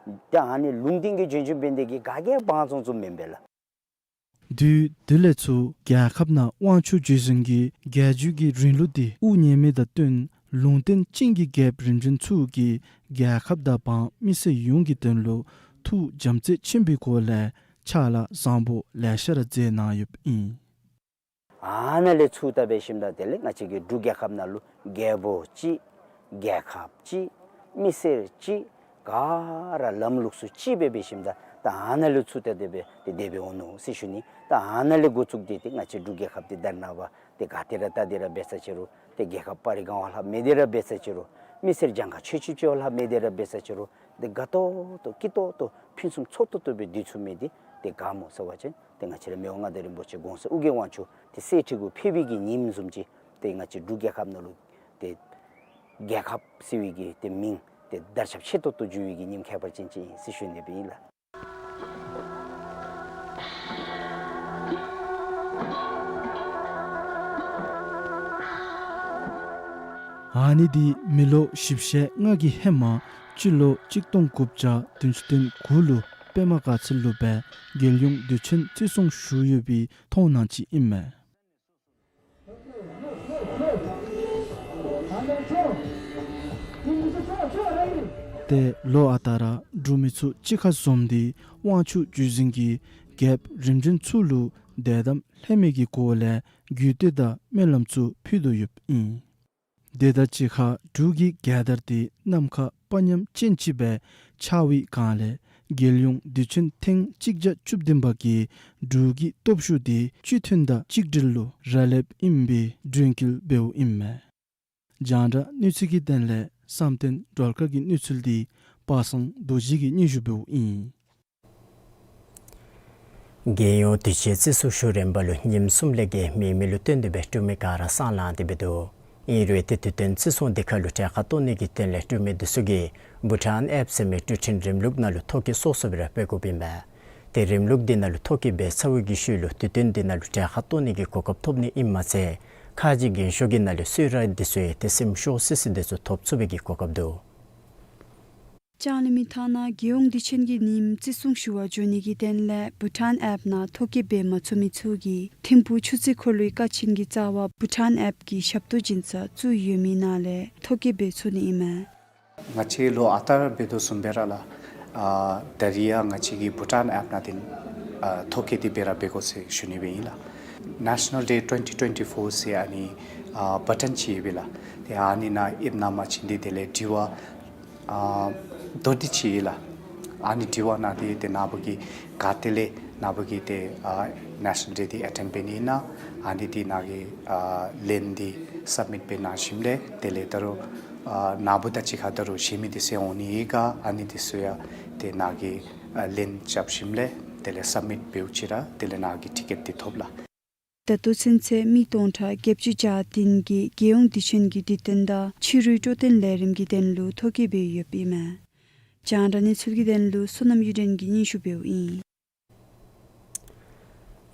ཏེ་ཨ་ནི་ལུང་བསྟན་གྱི་བྱོན་བྱོནམ་འབད་ནི་དེ་གིས་ག་གིས་དབང་བཙོང་བཙོངམ་མེན་པས་ལགས། དུས་དེ་ལས་ཚུར་རྒྱལ་ཁབ་ནང་དབང་ཕྱུག་རྗེ་བཙུན་གྱི་རྒྱལ་བརྒྱུད་ཀྱི་རིང་ལུགས་འདི་དབུ་བརྙེས་མི་དང་བསྟུན་ལུང་བསྟན་ཅན་གྱི་རྒྱལཔོ་རིམ་བྱོན་ཚུ་གིས་རྒྱལ་ཁབ་དང་འབངས་མི་སེར་ཡོངས་ཀྱི་དོན་ལུ་ཐུགས་བྱམས་བརྩེ་ཆེན་པོའི་སྒོ་ལས་ཕྱག་ལཱ་བཟང་པོ་ལེ་ཤ་ར་མཛད་གནང་ཡོདཔ་ཨིན། ཨ་ནཱ་ལས་ཚུར་ད་འབད་ཞིནམ་ད་དེ་ལས་ང་བཅས་ཀྱི་འབྲུག་རྒྱལ་ཁབ་ནང་ལུ་རྒྱལ་པོ་གཅིག་རྒྱལ་ཁབ་གཅིག་མི་སེར་གཅིག་ག་ར་ལམ་ལུགས་སྲོལ་གཅིག་སྦེ་འབད་ཞིནམ་ད་ད་ཨ་ནཱ་ལས་ཚུར་ད་དེ་སྦེ་དེ་དེ་སྦེ་འོང་ནུག་ཟེར་ཞུ་ནི། ད་ཨ་ནཱ་ལས་འགོ་བཙུགས་ཏེ་ཏེ་ང་བཅས་འབྲུག་རྒྱལ་ཁབ་འདི་ད་རེས་ནངས་པ་ཏེ་ག་ཏེ་ར་ད་དེ་ར་འབད་ས་ཅི་རུང་ཏེ་རྒྱལ་ཁབ་དཔའ་རིས་གང་བ་ལྷག་མེད་དེ་ར་འབད་ས་ཅི་རུང་མི་སེར་གྱངས་ཁ་ཆོད་ཆོདཔ་ཅིག་བ་ལྷག་མེད་དེ་ར་འབད་ས་ཅི་རུང་ཏེ་དགའ་ཏོག་ཏོ་སྐྱིད་ཏོག་ཏོ་ཕུན་སུམ་ཚོགས་ཏོག་ཏོ་སྦེ་སྡོད་ཚུགས་མི་འདི་ ཏེ་ག་སྨོ་ཟེར་བ་ཅིན་ཏེ་ང་བཅས་ར་མི་དབང་མངའ་བདག་རིན་པོ་ཆེ་གོང་ས་ཨོ་རྒྱན་དབང་ཕྱུག་ཏེ་གསེར་ཁྲི་གུ་ཕེབས་པའི་གི་ཉིནམ་བཟུམ་ཅིག་ཏེ་ང་བཅས་འབྲུག་རྒྱལ་ཁབ་ནང་ལུ་ཏེ་རྒྱལ་ཁབ་ཟེར་བའི་གི་ཏེ་མིང་ཏེ་དར་ཁྱབ་ཆེ་ཏོག་ཏོ་འགྱོ་བའི་གི་ཉིནམ་ཁྱད་པར་ཅན་ཅིག་ཨིན་ཟེར་ཞུ་ནི་སྦེ་ཨིན་ལགས། ཨ་ནི་འདི་མི་ལོ་བཞི་བཅུ་ཞེ་ལྔ་གི་ཧེ་མ་སྤྱི་ལོ་གཅིག་སྟོང་དགུ་བརྒྱ་བདུན་ཅུ་དོན་དགུ་ལུ་པདྨ་དགའ་ཚལ་ལུ་སྦེ་རྒྱལ་ཡོངས་དུས་ཆེན་བརྩི་སྲུང་ཞུ་ཡོད་པའི་མཐོང་སྣང་ཅིག་ཨིན་མས། ཏེ་ལོ་ཨ་རྟག་ར་འབྲུག་མི་ཚུ་གཅིག་ཁར་འཛོམས་ཏེ་དབང་ཕྱུག་བརྒྱུད་འཛིན་གྱི་རྒྱལཔོ་རིམ་བྱོན་ཚུ་ལུ་དད་དམ་ལྷད་མེད་ཀྱི་སྒོ་ལས་གུས་བཏུད་དང་སྨོན་ལམ་ཚུ་ཕུལ་དོ་ཡོདཔ་ཨིན། དེ་དང་གཅིག་ཁར་འབྲུག་གི་རྒྱལ་དར་དེ་ནམ་མཁའ་དཔའ་ཉམས་ཅན་ཅིག་སྦེ་འཕྱར་བའི་སྒང་ལས་རྒྱལ་ཡོངས་དུས་ཆེན་ཐེངས་གཅིག་བརྒྱ་བཅུ་བདུན་པ་གི་འབྲུག་གི་སྟོབས་ཤུགས་དེ་སྤྱི་མཐུན་དང་གཅིག་སྒྲིལ་ལུ་རག་ལསཔ་ཨིན་པའི་དྲན་སྐུལ་འབདཝ་ཨིན་མས། རྒྱང་བསྒྲགས་གནས་ཚུལ་གྱི་དོན་ལས་བསམ་གཏན་སྒྲོལ་དཀར་གྱི་གནས་ཚུལ་དེ་པ་སངས་རྡོ་རྗེ་གིས་སྙན་ཞུ་འབདཝ་ཨིན། རྒྱལ་ཡོངས་དུས་ཆེན་བརྩི་སྲུང་ཞུ་རན་པ་ལུ་ཉིནམ་གསུམ་ལས་བརྒལ་མེད་མི་ལུ་བརྟེན་ཏེ་སྦེ་འབྲུག་མི་ག་ར་སང་ལང་སྟེ་སྦེ་འདུག། ཨིན་རུང་ཏེ་དུས་སྟོན་བརྩི་སྲུང་འདི་ཁར་ལུ་གྲལ་ཁར་གཏོགས་ནི་གི་དོན་ལས་འབྲུག་མི་འདི་ཚུ་གིས་བྷུ་ཊཱན་ཨེབ་ཟེར་མི་འགྲུལ་འཕྲིན་རིམ་ལུགས་ནང་ལུ་ཐོ་བཀོད་སོ་སོ་སྦེ་ར་འབད་དགོཔ་ཨིན་པས། ཏེ་རིམ་ལུགས་འདི་ནང་ལུ་ཐོ་བཀོད་འབད་ཚར་བའི་གི་ཤུལ་ལུ་དུས་སྟོན་འདི་ནང་ལུ་གྲལ་ཁར་གཏོགས་ནི་གི་གོ་སྐབས་ཐོབ་ནི་ཨིནམ་མ་ཚད་ཁ་རྗེ་རྒན་ཤོས་ཀྱི་ནང་ལུ་གསོལ་རས་འདི་ཚུ་ཡང་ཏེ་སེམས་ཤོར་སི་སི་འདི་ཚུ་ཐོབ་ཚུགས་པའི་གི་གོ་སྐབས་འདུག། ལྕང་གླིང་མི་ཐང་ནང་རྒྱལ་ཡོངས་དུས་ཆེན་གྱི་ཉིནམ་བརྩི་སྲུང་ཞུ་བར་འགྱོ་ནི་གི་དོན་ལས་བྷུ་ཊཱན་ཨེབ་ནང་ཐོ་བཀོད་འབད་མ་ཚུགས་མི་ཚུ་གིས་ཐིམ་ཕུག་ཆུ་རྩེ་འཁོར་ལོའི་ཀ་ཆེན་གྱི་རྩ་བར་བྷུ་ཊཱན་ཨེབ་ཀྱི་ཞབས་ཏོག་སྦྱིན་ས་བཙུགས་ཡོད་མི་ནང་ལས་ཐོ་བཀོད་འབད་ཚུགས་ནི་ཨིན་མས། ང་བཅས་ལོ་ཨ་རྟག་ར་འབད་དོ་བཟུམ་སྦེ་ར་ལགས། ཨ་ད་རིས་ཡང་ང་བཅས་ཀྱིས་བྷུ་ཊཱན་ཨེབ་ནང་འདི་ཨ་ཐོ་བཀོད་དེ་སྦེ་ར་འབད་དགོ་ཟེར་ཞུ་ནི་སྦེ་ཨིན་ལགས། National Day twenty twenty-four ཟེར་ཨ་ནི་ཨ་བ་ཊན་ཅིག་ཡོད་པས་ལགས། ཏེ་ཨ་ནི་ནང་ཨེབ་ནང་མར་བྱིན་ཏེ་དེ་ལས་དྲི་བ་ཨ་མདོར་བསྡུས་ཅིག་ལགས། ཨ་ནི་དྲི་བ་ནང་འདི་ཏེ་ནཱ་བུ་གིས་ག་ཏེ་ལས་ནཱ་བུ་གིས་ཏེ་ཨ་National Day འདི་ཨེ་ཊེནཌ་འབད་ནི་ཨིན་ན། ཨ་ནི་འདི་ནཱ་གིས་ཨ་ལན་འདི་སབ་མིཊ་འབད་གནང་ཞིནམ་ལས་དེ་ལས་ད་རུང་ཨ་ནཱ་བུ་དང་གཅིག་ཁར་ད་རུང་གཞན་མི་འདི་ཚུ་འོང་ནི་ཨིན་ག་ཨ་ནི་འདི་ཚུ་ཡང་ཏེ་ནཱ་གིས་ཨ་ལན་རྐྱབ་ཞིནམ་ལས་དེ་ལས་སབ་མིཊ་འབདཝ་ཅིག་ར་དེ་ལས་ནཱ་གིས་ཊི་ཀེཊ་འདི་ཐོབ་ལགས། ད་ལྟོ་ཚུན་ཚོད་མི་སྟོང་ཕྲག་བརྒྱད་ཅུ་གྱ་བདུན་གྱིས་རྒྱལ་ཡོངས་དུས་ཆེན་གྱི་དུས་སྟོན་དང་ཕྱི་རུའི་སྤྲོ་སྟོན་ལས་རིམ་གྱི་དོན་ལུ་ཐོ་བཀོད་འབད་ཡོདཔ་ཨིན་མས། རྒྱང་བསྒྲགས་གནས་ཚུལ་གྱི་དོན་ལུ་བསོད་ནམས་གཡུ་སྒྲོན་གྱིས་སྙན་ཞུ་འབདཝ་ཨིན།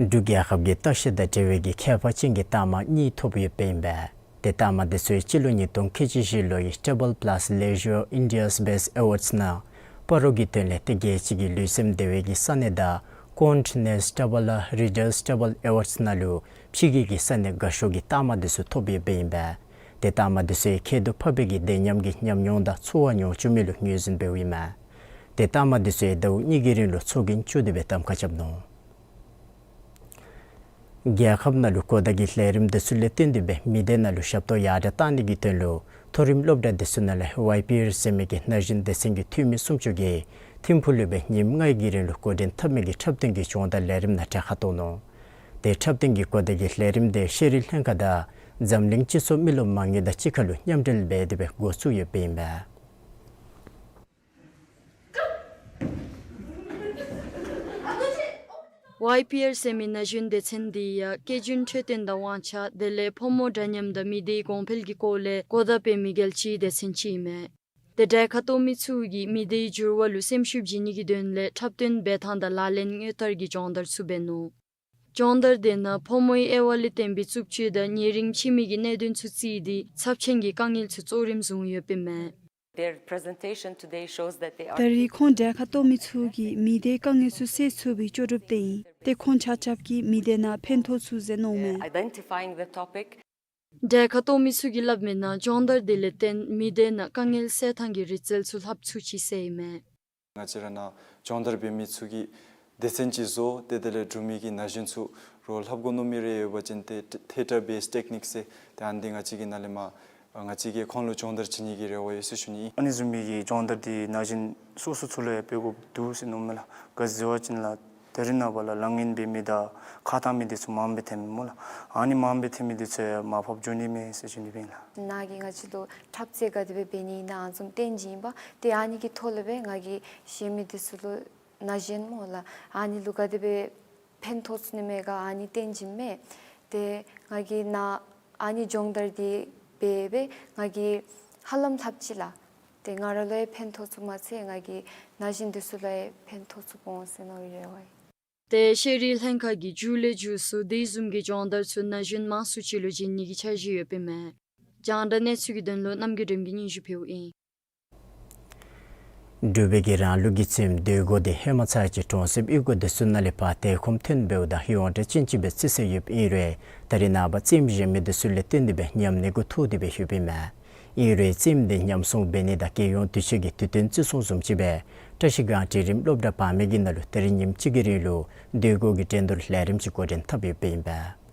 འབྲུག་རྒྱལ་ཁབ་ཀྱི་ལྟ་བཤལ་དང་འབྲེལ་བའི་གི་ཁྱད་པར་ཅན་གྱི་རྟགས་མ་གཉིས་ཐོབ་ཡོདཔ་ཨིན་པས། ཏེ་རྟགས་མ་འདི་ཚུ་སྤྱི་ལོ་ཉིས་སྟོང་ཁལ་གཅིག་བཞི་ལོའི་Travel Plus Leisure India's Best Awards ནང་སྤ་རོ་གི་དོན་ལས་ཏེ་རྒྱལ་སྤྱི་གི་ལུས་སེམས་བདེ་བའི་གི་ས་གནས་དང་Condé Nast Traveller Readers' Travel Awards ནང་ལུ་ཕྱི་རྒྱལ་གྱི་ས་གནས་དགའ་ཤོས་ཀྱི་རྟགས་མ་འདི་ཚུ་ཐོབ་ཡོདཔ་ཨིན་པས། ཏེ་རྟགས་མ་འདི་ཚུ་ཡང་ཁྱད་དུ་འཕགས་པའི་གི་བདེ་ཉམས་ཀྱི་ཉམས་མྱོང་དང་འཚོ་བ་མྱོང་བཅུག་མི་ལུ་ངོས་འཛིན་འབདཝ་ཨིན་མས། ཏེ་རྟགས་མ་འདི་ཚུ་ཡང་ཟླཝ་གཉིས་ཀྱི་རིང་ལུ་ཚོགས་རྒྱན་བཙུགས་ཏེ་སྦེ་གདམ་ཁ་རྐྱབ་ནུག། རྒྱལ་ཁབ་ནང་ལུ་གོ་བརྡ་གི་ལས་རིམ་འདི་ཚུ་ལས་བརྟེན་ཏེ་སྦེ་མི་སྡེ་ནང་ལུ་ཞབས་ཏོག་ཡར་དྲག་གཏང་ནི་གི་དོན་ལུ་མཐོ་རིམ་སློབ་གྲྭ་འདི་ཚུ་ནང་ལས་ཝའི་པི་ཨེལ་ཟེར་མི་གི་ན་གཞོན་སྡེ་ཚན་གྱི་འཐུས་མི་སུམ་ཅུ་གིས་ཐིམ་ཕུག་ལུ་སྦེ་ཉིནམ་ལྔའི་གི་རིང་ལུ་འགོ་འདྲེན་འཐབ་མི་གི་འཁྲབ་སྟོན་གྱི་སྦྱོང་བརྡར་ལས་རིམ་ནང་གྲལ་ཁར་གཏོགས་ནུག། ཏེ་འཁྲབ་སྟོན་གྱི་གོ་བརྡ་གི་ལས་རིམ་འདི་ཤེས་རིག་ལྷན་ཁག་དང་འཛམ་གླིང་སྤྱི་ཚོགས་མི་རློབས་མ་དངུལ་དང་གཅིག་ཁར་ལུ་མཉམ་འབྲེལ་འབད་དེ་སྦེ་འགོ་བཙུགས་ཡོདཔ་ཨིན་པས། ཝའི་པི་ཨེལ་ཟེར་མི་ན་གཞོན་སྡེ་ཚན་འདི་ཡང་སྐྱེ་རྒྱུན་འཕྲོད་བསྟེན་དང་དབང་ཆ་དེ་ལས་ཕོ་མོ་འདྲ་མཉམ་དང་མི་སྡེའི་གོང་འཕེལ་གྱི་སྐོར་ལས་གོ་བརྡ་སྤེལ་མི་གལ་ཆེའི་སྡེ་ཚན་ཅིག་ཨིན་མས། ཏེ་གྲལ་ཁར་གཏོགས་མི་ཚུ་གིས་མི་སྡེའི་འགྱུར་བ་ལུ་སེམས་ཤུགས་བྱིན་ནི་གི་དོན་ལས་འཁྲབ་སྟོན་འབད་ཐངས་དང་ལག་ལེན་དངོས་བསྟར་གྱི་སྦྱོང་བརྡར་ཚུ་འབད་ནུག། སྦྱོང་བརྡར་དེ་ནང་ཕོ་མོའི་དབྱེ་བ་ལས་བརྟེན་པའི་རྩུབ་སྤྱོད་དང་ཉེ་རིང་ཕྱི་མའི་གི་གནད་དོན་ཚུ་བརྩིས་ཏེ་ཚབས་ཆེན་གྱི་དཀའ་ངལ་ཚུ་གཙོ་རིམ་བཟུང་ཡོདཔ་ཨིན་མས། Their presentation today shows that they are ད་རིས་ཁོང་གྲལ་ཁར་གཏོགས་མི་ཚུ་གིས་མི་སྡེའི་དཀའ་ངལ་ཚུ་སེལ་ཚུགས་པའི་ལྕོགས་གྲུབ་བསྟན་ཡི། ཏེ་ཁོང་ཆ་ཁྱབ་ཀྱིས་མི་སྡེ་ནང་ཕན་ཐོགས་ཚུ་མཛད་གནང་མས། Identifying the topic. གྲལ་ཁར་གཏོགས་མི་ཚུ་གིས་སླབ་མིའི་ནང་སྦྱོང་བརྡར་དེ་ལས་བརྟེན་མི་སྡེ་ནང་དཀའ་ངལ་སེལ་ཐངས་ཀྱི་རིག་རྩལ་ཚུ་ལྷབ་ཚུགས་ཅི་ཟེར་ཨིན་མས། ང་བཅས་ར་ནཱ་སྦྱོང་བརྡར་འབད་མི་ཚུ་གིས་སྡེ་ཚན་ཅིག་བཟོ་སྟེ་དེ་ལས་འབྲུག་མི་གི་ན་གཞོན་ཚུ་རོགས་ལྷབ་དགོ་མནོ་མི་རེ་ཡོད་པ་ཅིན་ཏེ་ཐེ་ཊར་བེསཌ་ཊེཀ་ནིཀ་ཟེར་ཏེ་ཨ་ནི་འདི་ང་བཅས་ཀྱི་ནཱ་ལས་མར་ང་བཅས་ཀྱིས་ཁོང་ལུ་སྦྱོང་བརྡར་བྱིན་ནི་གི་རེ་བ་ཡོད་ཟེར་ཞུ་ནི་ཨིན། ཨ་ནི་བཟུམ་མའི་གི་སྦྱོང་བརྡར་འདི་ན་གཞོན་སོ་སོ་ཚུ་ལུ་ཡང་འབད་དགོཔ་འདུག་ཟེར་མནོཝ་མས་ལགས། ག་ཅི་ཟེར་བ་ཅིན་ལགས་ད་རིས་ནངས་པ་ལགས་ལཱ་ངན་འབད་མི་དང་ཁ་བཏང་མི་འདི་ཚུ་མངམ་སྦེ་ཐོནམ་སྨོ་ལགས། ཨ་ནི་མངམ་སྦེ་ཐོན་མི་འདི་ཚུ་ཡང་མར་ཕབ་འགྱོ་ནི་མས་ཟེར་ཞུ་ནི་ཨིན་ལགས། ནཱ་གིས་ང་བཅས་ལུ་འཁྲབ་རྩེད་ག་དེ་སྦེ་འབད་ནི་ཨིན་ན་ཨ་ནི་བཟུམ་སྟོན་བྱིན་པས། ཏེ་ཨ་ནི་གི་ཐོག་ལས་སྦེ་ང་གིས་གཞན་མི་འདི་ཚུ་ལུ་ ན་གཞོན་སྨོ་ལགས། ཨ་ནི་ལུ་ག་དེ་སྦེ་ཕན་ཐོགས་ཚུགས་ནི་མས་ག་ཨ་ནི་སྟོན་བྱིནམ་མས། ཏེ་ང་གིས་ནཱ་ཨ་ནི་སྦྱོང་བརྡར་འདི་འབད་སྦེ་ང་གིས་ཧ་ལམ་ལྷབ་ཅི་ལགས། ཏེ་ང་ར་ལུ་ཡང་ཕན་ཐོགས་ཚུགས་མ་ཚད་ང་གིས་ན་གཞོན་འདི་ཚུ་ལུ་ཡང་ཕན་ཐོགས་ཚུགས་འོང་ཟེར་མནོ་བའི་རེ་བ་ཡོད། ཏེ་ཤེས་རིག་ལྷན་ཁག་གིས་མཇུག་ལས་མཇུག་སུ་དེ་བཟུམ་གྱི་སྦྱོང་བརྡར་ཚུ་ན་གཞོན་མང་སུ་ཅིག་ལུ་བྱིན་ནི་གི་འཆར་གཞི་ཡོདཔ་ཨིན་མས། རྒྱང་བསྒྲགས་གནས་ཚུལ་གྱི་དོན་ལུ་རྣམ་རྒྱལ་སྒྲོལམ་གྱིས་སྙན་ཞུ་ཕུལཝ་ཨིན། འབྲུག་པའི་གི་རང་ལུགས་ཀྱི་རྩེདམོ་སྡོད་སྒོ་འདི་ཧེ་མ་ཚར་གཅིག་གྲོང་གསེབ་གཡུས་སྒོ་འདི་ཚུ་ནང་ལས་ཕར་དེ་ཁོམ་ཐོན་འབདཝ་ད་ཡོངས་གྲགས་ཅན་ཅིག་སྦེ་རྩེ་སྲོལ་ཡོདཔ་ཨིན་རུང་ད་རེས་ནངས་པ་རྩེདམོ་གཞན་མི་འདི་ཚུ་ལས་བརྟེན་ཏེ་སྦེ་ཉམས་ནི་གུ་ཐུག་སྟེ་སྦེ་ཡོདཔ་ཨིན་མས། ཨིན་རུང་རྩེདམོ་འདི་ཉམས་སྲུང་འབད་ནི་དང་རྒྱལ་ཡོངས་དུས་ཆེན་གྱི་དུས་སྟོན་བརྩི་སྲུང་བཟུམ་ཅིག་སྦེ་བཀྲ་ཤིས་སྒང་འབྲིང་རིམ་སློབ་གྲྭ་བར་མའི་གི་ནང་ལུ་ད་རིས་ཉིནམ་གཅིག་གི་རིང་ལུ་སྡོད་སྒོ་གི་འགྲན་བསྡུར་ལས་རིམ་ཅིག་འགོ་འདྲེན་འཐབ་ཡོདཔ་ཨིན་པས།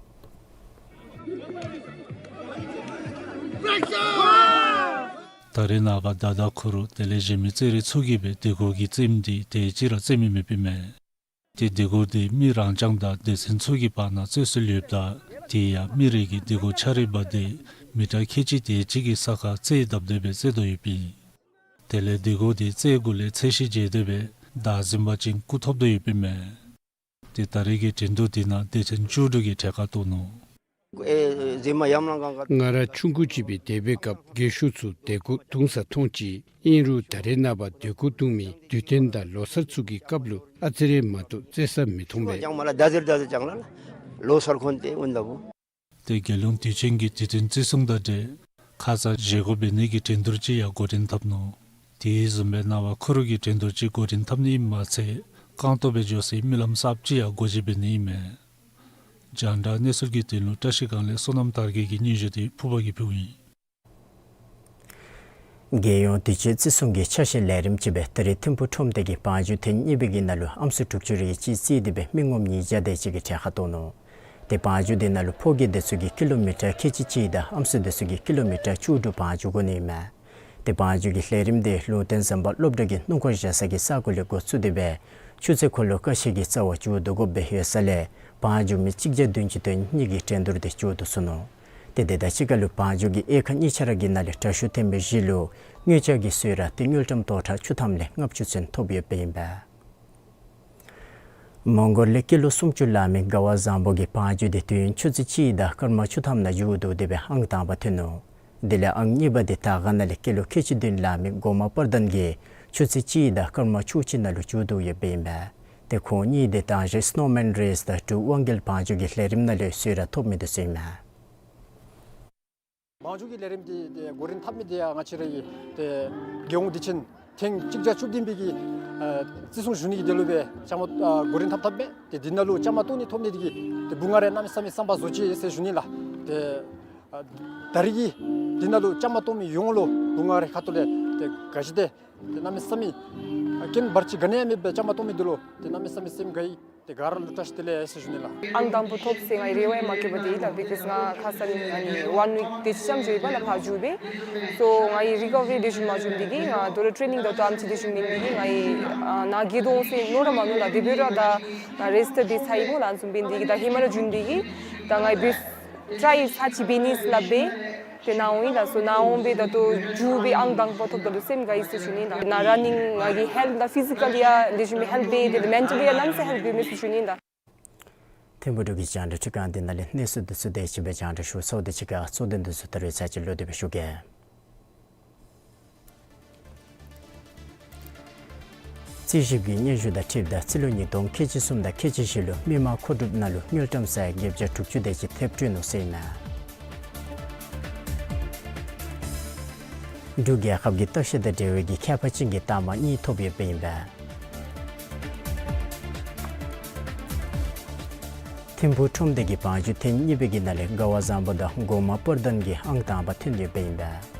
ད་རེས་ནངས་པ་མདའ་དང་ཁུ་རུ་དེ་ལས་གཞན་མི་རྩེད་རིགས་ཚུ་གིས་སྦེ་སྡོད་སྒོ་གི་རྩེདམོ་འདི་དེ་ཅིག་ར་རྩེདམོ་མེདཔ་ཨིན་མས། ཏེ་སྡོད་སྒོ་འདི་མི་རང་རྐྱང་དང་སྡེ་ཚན་ཚུ་གི་བར་ན་རྩེད་སྲོལ་ཡོདཔ་ད་དེ་ཡང་མི་རེ་གིས་སྡོད་སྒོ་ཆ་རེ་འབག་སྟེ་མི་ཊར་ཁལ་གཅིག་དེ་ཅིག་གི་ས་ཁར་རྩེད་བརྡབ་སྟེ་སྦེ་རྩེད་དོ་ཡོདཔ་ཨིན། དེ་ལས་སྡོད་སྒོ་འདི་རྩེད་སྒོ་ལས་ཚད་གཞི་བརྗེད་དེ་སྦེ་བདའ་ཟུན་པ་ཅིན་རྐུ་ཐོབ་དོ་ཡོདཔ་ཨིན་མས། ཏེ་ད་རེས་ཀྱི་འགྲན་བསྡུར་འདི་ནང་སྡེ་ཚན་བཅུ་དྲུག་གིས་གྲལ་ཁར་གཏོགས་ནུག། ང་ར་ཆུང་ཀུ་ཅིག་སྦེ་སྡོད་པའི་སྐབས་རྒས་ཤོས་ཚུ་སྡོད་སྒོ་བརྡུང་ས་མཐོང་ཅི། ཨིན་རུང་ད་རེས་ནངས་པ་སྡོད་སྒོ་བརྡུང་མི་དུས་སྟོན་དང་ལོ་གསར་ཚུ་གི་སྐབས་ལུ་ཨ་ཙི་རེ་མ་གཏོགས་རྩེད་ས་མི་མཐོང་པས། ལོ་གསར་ཁོན་ཏེ་འོང་ད་བུ། ཏེ་རྒྱལ་ཡོངས་དུས་ཆེན་གྱི་དུས་སྟོན་བརྩི་སྲུང་དང་འབྲེལ་ཁ་ཙ་བཞེས་སྒོ་འབད་ནི་གི་འགྲན་བསྡུར་ཅིག་ཡང་འགོ་འདྲེན་འཐབ་ནུག། དེ་བཟུམ་སྦེ་ནངས་པ་ཁུ་རུ་གི་འགྲན་བསྡུར་ཅིག་འགོ་འདྲེན་འཐབ་ནི་ཨིནམ་མ་ཚད་རྐང་སྟོང་སྦེ་འགྱོ་སའི་མི་ལམ་གསརཔ་ཅིག་ཡང་སྒོ་འབྱེད་འབད་ནི་ཨིན་མས། རྒྱང་བསྒྲགས་གནས་ཚུལ་གྱི་དོན་ལུ་བཀྲ་ཤིས་སྒང་ལས་བསོད་ནམས་དར་རྒྱས་ཀྱི་སྙན་ཞུ་འདི་ཕུར་པ་གིས་ཕུལཝ་ཨིན། རྒྱལ་ཡོངས་དུས་ཆེན་བརྩི་སྲུང་གི་ཆ་ཤས་ལས་རིམ་ཅིག་སྦེ་ད་རེས་ཐིམ་ཕུག་ཁྲོམ་སྡེ་གི་བང་རྒྱུག་ཐེངས་གཉིས་པའི་གི་ནང་ལུ་ཨམ་སྲུ་དྲུག་ཅུ་རེ་གཅིག་རྩིས་ཏེ་སྦེ་མི་ངོམ་ཉིས་བརྒྱ་དེ་ཅིག་གིས་གྲལ་ཁར་གཏོགས་ནུག། ཏེ་བང་རྒྱུག་འདི་ནང་ལུ་ཕོ་སྐྱེས་འདི་ཚུ་གིས་ཀི་ལོ་མི་ཊར་ཁལ་གཅིག་གཅིག་དང་ཨམ་སྲུ་འདི་ཚུ་གིས་ཀི་ལོ་མི་ཊར་བཅུ་དྲུག་བང་རྒྱུག་དགོ་ནི་ཨིན་མས། ཏེ་བང་རྒྱུག་གི་ལས་རིམ་འདི་ལུང་བསྟན་ཟམ་པ་སློབ་གྲྭ་གི་སྣུམ་འཁོར་བཞག་ས་གི་ས་གོ་ལས་འགོ་བཙུགས་ཏེ་སྦེ་ཆུ་ཚོད་འཁོར་ལོ་ཀ་ཤི་གི་རྩ་བར་མཇུག་བསྡུ་དགོཔ་སྦེ་ཡོད་ས་ལས་བང་རྒྱུག་མི་གཅིག་བརྒྱ་བདུན་ཅུ་དོན་གཉིས་ཀྱིས་འགྲན་བསྡུར་འདི་མཇུག་བསྡུ་ཚུགས་ནུག། ཏེ་དེ་དང་གཅིག་ཁར་ལུ་བང་རྒྱུག་གི་དབྱེ་ཁག་གཉིས་ཆ་ར་གི་ནང་ལས་དྲག་ཤོས་ཐོན་པའི་གཞི་ལུ་དངུལ་ཆ་གི་གསོལ་རས་ཏེ་དངུལ་ཀྲམ་སྟོང་ཕྲག་བཅུ་ཐམ་ལས་ལྔ་བཅུ་ཚུན་ཐོབ་ཡོདཔ་ཨིན་པས། མོང་གོལ་ལས་ཀི་ལོ་སུམ་ཅུ་ལང་མི་དགའ་བ་བཟང་པོ་གིས་བང་རྒྱུག་འདི་དུས་ཡུན་ཆུ་ཚོད་གཅིག་དང་སྐར་མ་བཅུ་ཐམ་ནང་མཇུག་བསྡུ་སྟེ་སྦེ་ཨང་དང་པ་ཐོན་ནུག། དེ་ལས་ཨང་གཉིས་པ་འདི་དར་དཀར་ནང་ལས་ཀི་ལོ་ཁལ་གཅིག་བདུན་ལང་མི་གོ་མ་པར་དན་གྱིས་ཆུ་ཚོད་གཅིག་དང་སྐར་མ་བཅུ་གཅིག་ནང་ལུ་མཇུག་བསྡུ་ཡོདཔ་ཨིན་པས། ཏེ་ཁོང་གཉིས་འདི་ད་རེས་སྣོ་མེན་རེས་དང་འབྲུག་དབང་རྒྱལ་བང་རྒྱུག་གི་ལས་རིམ་ནང་ལས་གསོལ་རས་ཐོབ་མི་འདི་ཚུ་ཨིན་མས། བང་རྒྱུག་གི་ལས་རིམ་འདི་ཏེ་འགོ་འདྲེན་འཐབ་མི་འདི་ཡང་ང་བཅས་རའི་ཏེ་རྒྱལ་ཡོངས་དུས་ཆེན་ཐེངས་གཅིག་བརྒྱ་བཅུ་བདུན་པའི་གི་ཨ་བརྩི་སྲུང་ཞུ་ནི་གི་དོན་ལུ་སྦེ་བཅའ་མར་ཨ་འགོ་འདྲེན་འཐབ་འཐབ་མས། ཏེ་འདི་ནང་ལུ་བཅའ་མར་གཏོགས་ནི་ཐོབ་ནི་འདི་གིས་ཏེ་བུ་ང་ར་གནམ་མེད་ས་མེད་བསམ་པ་རྫོགས་ཅི་ཟེར་ཞུ་ནི་ལགས། ཏེ་ཨ་ད་རེས་ཀྱི་འདི་ནང་ལུ་བཅའ་མར་གཏོགས་མི་ཡོངས་ལུ་བུ་ང་རའི་ཁ་ཐུག་ལས་ཏེ་ག་ཅི་ཏེ་ཏེ་གནམ་མེད་ས་མེད་ཨ་རྐྱེན་བར་ཆད་ག་ནི་ཡང་མེད་པར་བཅའ་མར་གཏོགས་མི་འདི་ལུ་ཏེ་གནམ་མེད་ས་མེད་སེམས་དགའ་ཡི། ཏེ་ག་ར་ལུ་བཀྲ་ཤིས་བདེ་ལེགས་ཟེར་ཞུ་ནི་ལགས། ཨང་དང་པོ་ཐོབ་ཟེར་ང་གིས་རེ་བ་ཡང་མ་བསྐྱེད་པར་ཏེ་ཡི་ལགས། བི་ཀོས་ང་ཁ་ཙ་ནི་ཨ་ནི་ཝན་ཝིཀ་དེ་ཅིག་ཙམ་ཅིག་ཡོད་པ་ལགས་ཕར་འགྱོ་སྦེ། སོ་ང་གི་རི་ཀོ་ཝ་རི་དེ་ཅིག་མ་བྱུང་འདི་གིས་ང་དོ་རུང་ཊེ་ནིང་དང་ཏོག་ཙམ་ཅིག་དེ་ཅིག་མེད་འདི་གིས་ང་གིས་ཨ་ནཱ་འགྱོ་དོ་འོང་ཟེར་མནོ་ར་མ་མནོ་ལགས། དེ་འབད་རུང་ད་ང་རེསཊ་འབད་ཚར་ཡི་སྨོ་ལགས། བཟུམ་འབད་ནི་འདི་གིས་ད་ཧེ་མ་ར་བྱུང་འདི་གིས་ད་ང་གིས་འབད་ཊ་རའི་ཚར་གཅིག་འབད་ནི་ཟེར་སླབ་སྦེ་ཏེ་ནཱ་འོང་ཡི་ལགས། སོ་ནཱ་འོང་སྦེ་ད་ལྟོ་འགྱོ་སྦེ་ཨང་དང་པོ་ཐོབ་ད་ལུ་སེམས་དགའ་ཡི་ཟེར་ཞུ་ནི་ལགས། ནཱ་ར་ནི་ང་གི་ཧེལཐ་དང་ཕི་ཟི་ཀལ་ཡང་ལེགས་ཤོམ་སྦེ་ཧེལཐ་འབད་དེ་ལས་མེན་ཊལ་ཡང་གནམ་མེད་ས་མེད་ཧེལཐ་འབད་མས་ཟེར་ཞུ་ནི་ལགས། ཐིམ་ཕུག་འབྲུག་གི་རྒྱང་བསྒྲགས་ཁྲི་ཁང་འདི་ནང་ལས་གནས་ཚུལ་འདི་ཚུ་དེ་ཅིག་སྦེ་རྒྱང་བསྒྲགས་ཞུ་ཚརཝ་དང་གཅིག་ཁར་གཙོ་དོན་འདི་ཚུ་ད་རེས་ཚར་གཅིག་ལོག་སྟེ་སྦེ་ཞུ་གེ། རྩིས་ཞིབ་ཀྱི་སྙན་ཞུ་དང་འཁྲིལཝ་ད་རྩིས་ལོ་ཉིས་སྟོང་ཁལ་གཅིག་གསུམ་དང་ཁལ་གཅིག་བཞི་ལུ་མི་མང་མཁོ་སྒྲུབ་ནང་ལུ་དངུལ་ཀྲམ་ས་ཡ་བརྒྱད་བརྒྱ་དྲུག་ཅུ་དེ་ཅིག་ཐེབས་སྤྲོད་ནུག་ཟེར་ཨིན་མས། འབྲུག་རྒྱལ་ཁབ་ཀྱི་བརྟག་ཞིབ་དང་འབྲེལ་བའི་གི་ཁྱད་པར་ཅན་གྱི་རྟགས་མ་གཉིས་ཐོབ་ཡོདཔ་ཨིན་པས། ཐིམ་ཕུག་ཁྲོམ་སྡེ་གི་བང་རྒྱུག་ཐེངས་གཉིས་པའི་གི་ནང་ལས་དགའ་བ་བཟང་པོ་དང་གོ་མ་པར་དན་གྱིས་ཨང་དང་པ་ཐོན་ཡོདཔ་ཨིན་པས།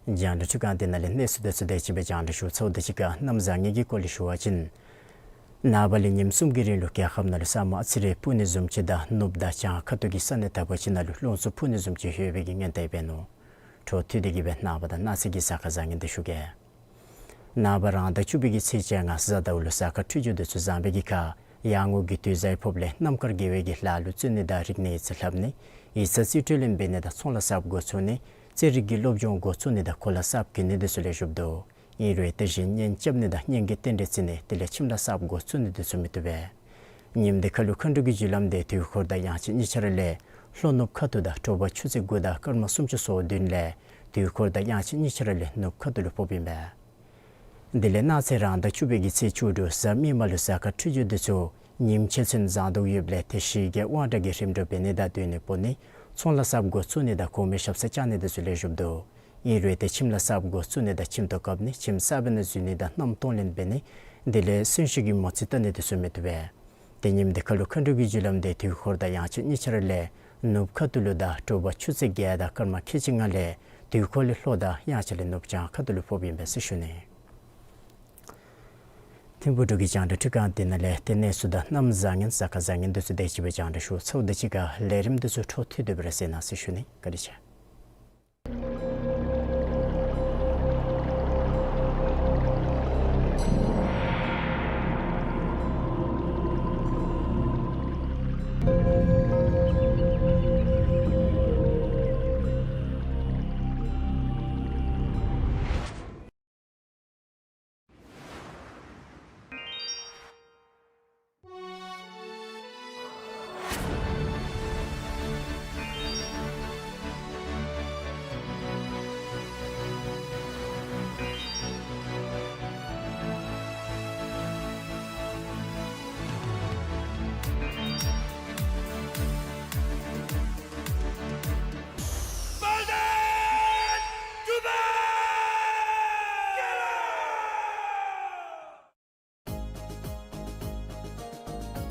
རྒྱང་བསྒྲགས་ཁྲི་ཁང་འདི་ནང་ལས་གནས་ཚུལ་འདི་ཚུ་དེ་ཅིག་སྦེ་རྒྱང་བསྒྲགས་ཞུ་ཚརཝ་དང་གཅིག་ཁར་གནམ་བཟང་ངན་གྱི་སྐོར་ལས་ཞུ་བ་ཅིན། ནངས་པ་ལས་ཉིནམ་གསུམ་གྱི་རིང་ལུ་རྒྱལ་ཁབ་ནང་ལུ་ས་སྨུག་ཨ་ཙི་རེ་སྤུབ་ནི་བཟུམ་ཅིག་དང་ནུབ་དང་བྱང་ཁ་ཐུག་གི་ས་གནས་དག་པ་ཅིག་ནང་ལུ་རླུང་འཚུབ་འཕུ་ནི་བཟུམ་ཅིག་ཡོད་པའི་གི་སྔོན་བརྡ་འབད་ནུག། འཕྲོ་མཐུད་དེ་གི་སྦེ་ནངས་པ་དང་གནངས་ཚེ་གི་གཟའ་སྐར་བཟང་ངན་འདི་ཞུ་གེ། ནངས་པ་རང་ཟླ་བཅུ་པའི་གི་ཚེས་བཅོ་ལྔ་གཟའ་ཟླཝ་ལུ་གཟའ་སྐར་འཕྲོད་སྦྱོར་འདི་ཚུ་བཟང་པའི་གི་ཁར་ཡར་ངོ་གི་དུས་བཟང་ཕོགཔ་ལས་རྣམ་དཀར་དགེ་བའི་གི་ལཱ་ལུ་བརྩོན་ནི་དང་རིག་གནས་ཡིག་ཚང་ལྷབ་ནི་ཡིག་ཚང་རྩིས་སྤྲོད་ལེན་འབད་ནི་དང་ཚོང་ལཱ་གསརཔ་འགོ་བཙུགས་ནི་ རྩེད་རིགས་ཀྱི་སློབ་སྦྱོང་འགོ་བཙུགས་ནི་དང་གོ་ལ་གསརཔ་གྱོན་ནི་འདི་ཚུ་ལེགས་ཤོམ་འདུག། ཨིན་རུང་དེ་བཞིན་གཉེན་རྐྱབ་ནི་དང་གཉེན་གྱི་རྟེན་འབྲེལ་བརྩི་ནི་དེ་ལས་ཁྱིམ་ལས་གསརཔ་འགོ་བཙུགས་ནི་འདི་ཚུ་མི་བཏུབ་པས། ཉིནམ་འདི་ཁ་ལུ་མཁའ་འགྲོ་གི་རྒྱུ་ལམ་འདི་དུས་འཁོར་དང་དབྱངས་ཅན་གཉིས་ཆ་ར་ལས་ལྷོ་ནུབ་ཁ་ཐུག་དང་དྲོ་པ་ཆུ་ཚོད་དགུ་དང་སྐར་མ་སུམ་ཅུ་སོ་བདུན་ལས་དུས་འཁོར་དང་དབྱངས་ཅན་གཉིས་ཆ་ར་ལས་ནུབ་ཁ་ཐུག་ལུ་ཕོགཔ་ཨིན་པས། དེ་ལས་གནངས་ཚེ་རང་ཟླ་བཅུ་པའི་གི་ཚེས་བཅུ་དྲུག་གཟའ་མིག་དམར་ལུ་གཟའ་སྐར་འཕྲོད་སྦྱོར་འདི་ཚུ་ཉིནམ་ཕྱེད་ཚུན་བཟང་དུ་ཡོདཔ་ལས་དེ་ཤུལ་རྒྱལ་དབང་དྲག་གི་རིམ་གྲོ་འབད་ནི་དང་སྡོད་གནས་སྤོ་ནི་ཚོང་ལས་གསརཔ་འགོ་བཙུགས་ནི་དང་གོང་མའི་ཞབས་སར་བཅར་ནི་འདི་ཚུ་ལེགས་ཤོམ་འདུག། ཨིན་རུང་དེ་ཁྱིམ་ལས་གསརཔ་འགོ་བཙུགས་ནི་དང་ཁྱིམ་ཐོག་བཀབ་ནི་ཁྱིམ་གསརཔ་ནང་འཛུལ་ནི་དང་མནའམ་གཏོང་ལེན་འབད་ནི་དེ་ལས་གསོན་གཤིན་གྱི་མོ་རྩིས་བལྟ་ནི་འདི་ཚུ་མི་བཏུབ་པས། དེ་ཉིནམ་འདི་ཁ་ལུ་མཁའ་འགྲོ་གི་རྒྱུ་ལམ་འདི་དུས་འཁོར་དང་དབྱངས་ཅན་གཉིས་ཆ་ར་ལས་ནུབ་ཁ་ཐུག་ལུ་དང་དྲོ་པ་ཆུ་ཚོད་བརྒྱད་དང་སྐར་མ་ཁལ་གཅིག་ལྔ་ལས་དུས་འཁོར་ལས་ལྷོ་དང་དབྱངས་ཅན་ལས་ནུབ་བྱང་ཁ་ཐུག་ལུ་ཕོགཔ་ཨིན་པས་ཟེར་ཞུ་ནི། ཐིམ་ཕུག་འབྲུག་གི་རྒྱང་བསྒྲགས་ཁྲི་ཁང་འདི་ནང་ལས་ཏེ་གནས་ཚུལ་དང་གནམ་བཟང་ངན་གཟའ་སྐར་བཟང་ངན་འདི་ཚུ་དེ་ཅིག་སྦེ་རྒྱང་བསྒྲགས་ཞུ་ཚརཝ་དང་གཅིག་ཁར་ལས་རིམ་འདི་ཚུ་འཕྲོ་མཐུད་དེ་སྦེ་ར་གསན་གནང་ཟེར་ཞུ་ནི། བཀའ་དྲིན་ཆེ།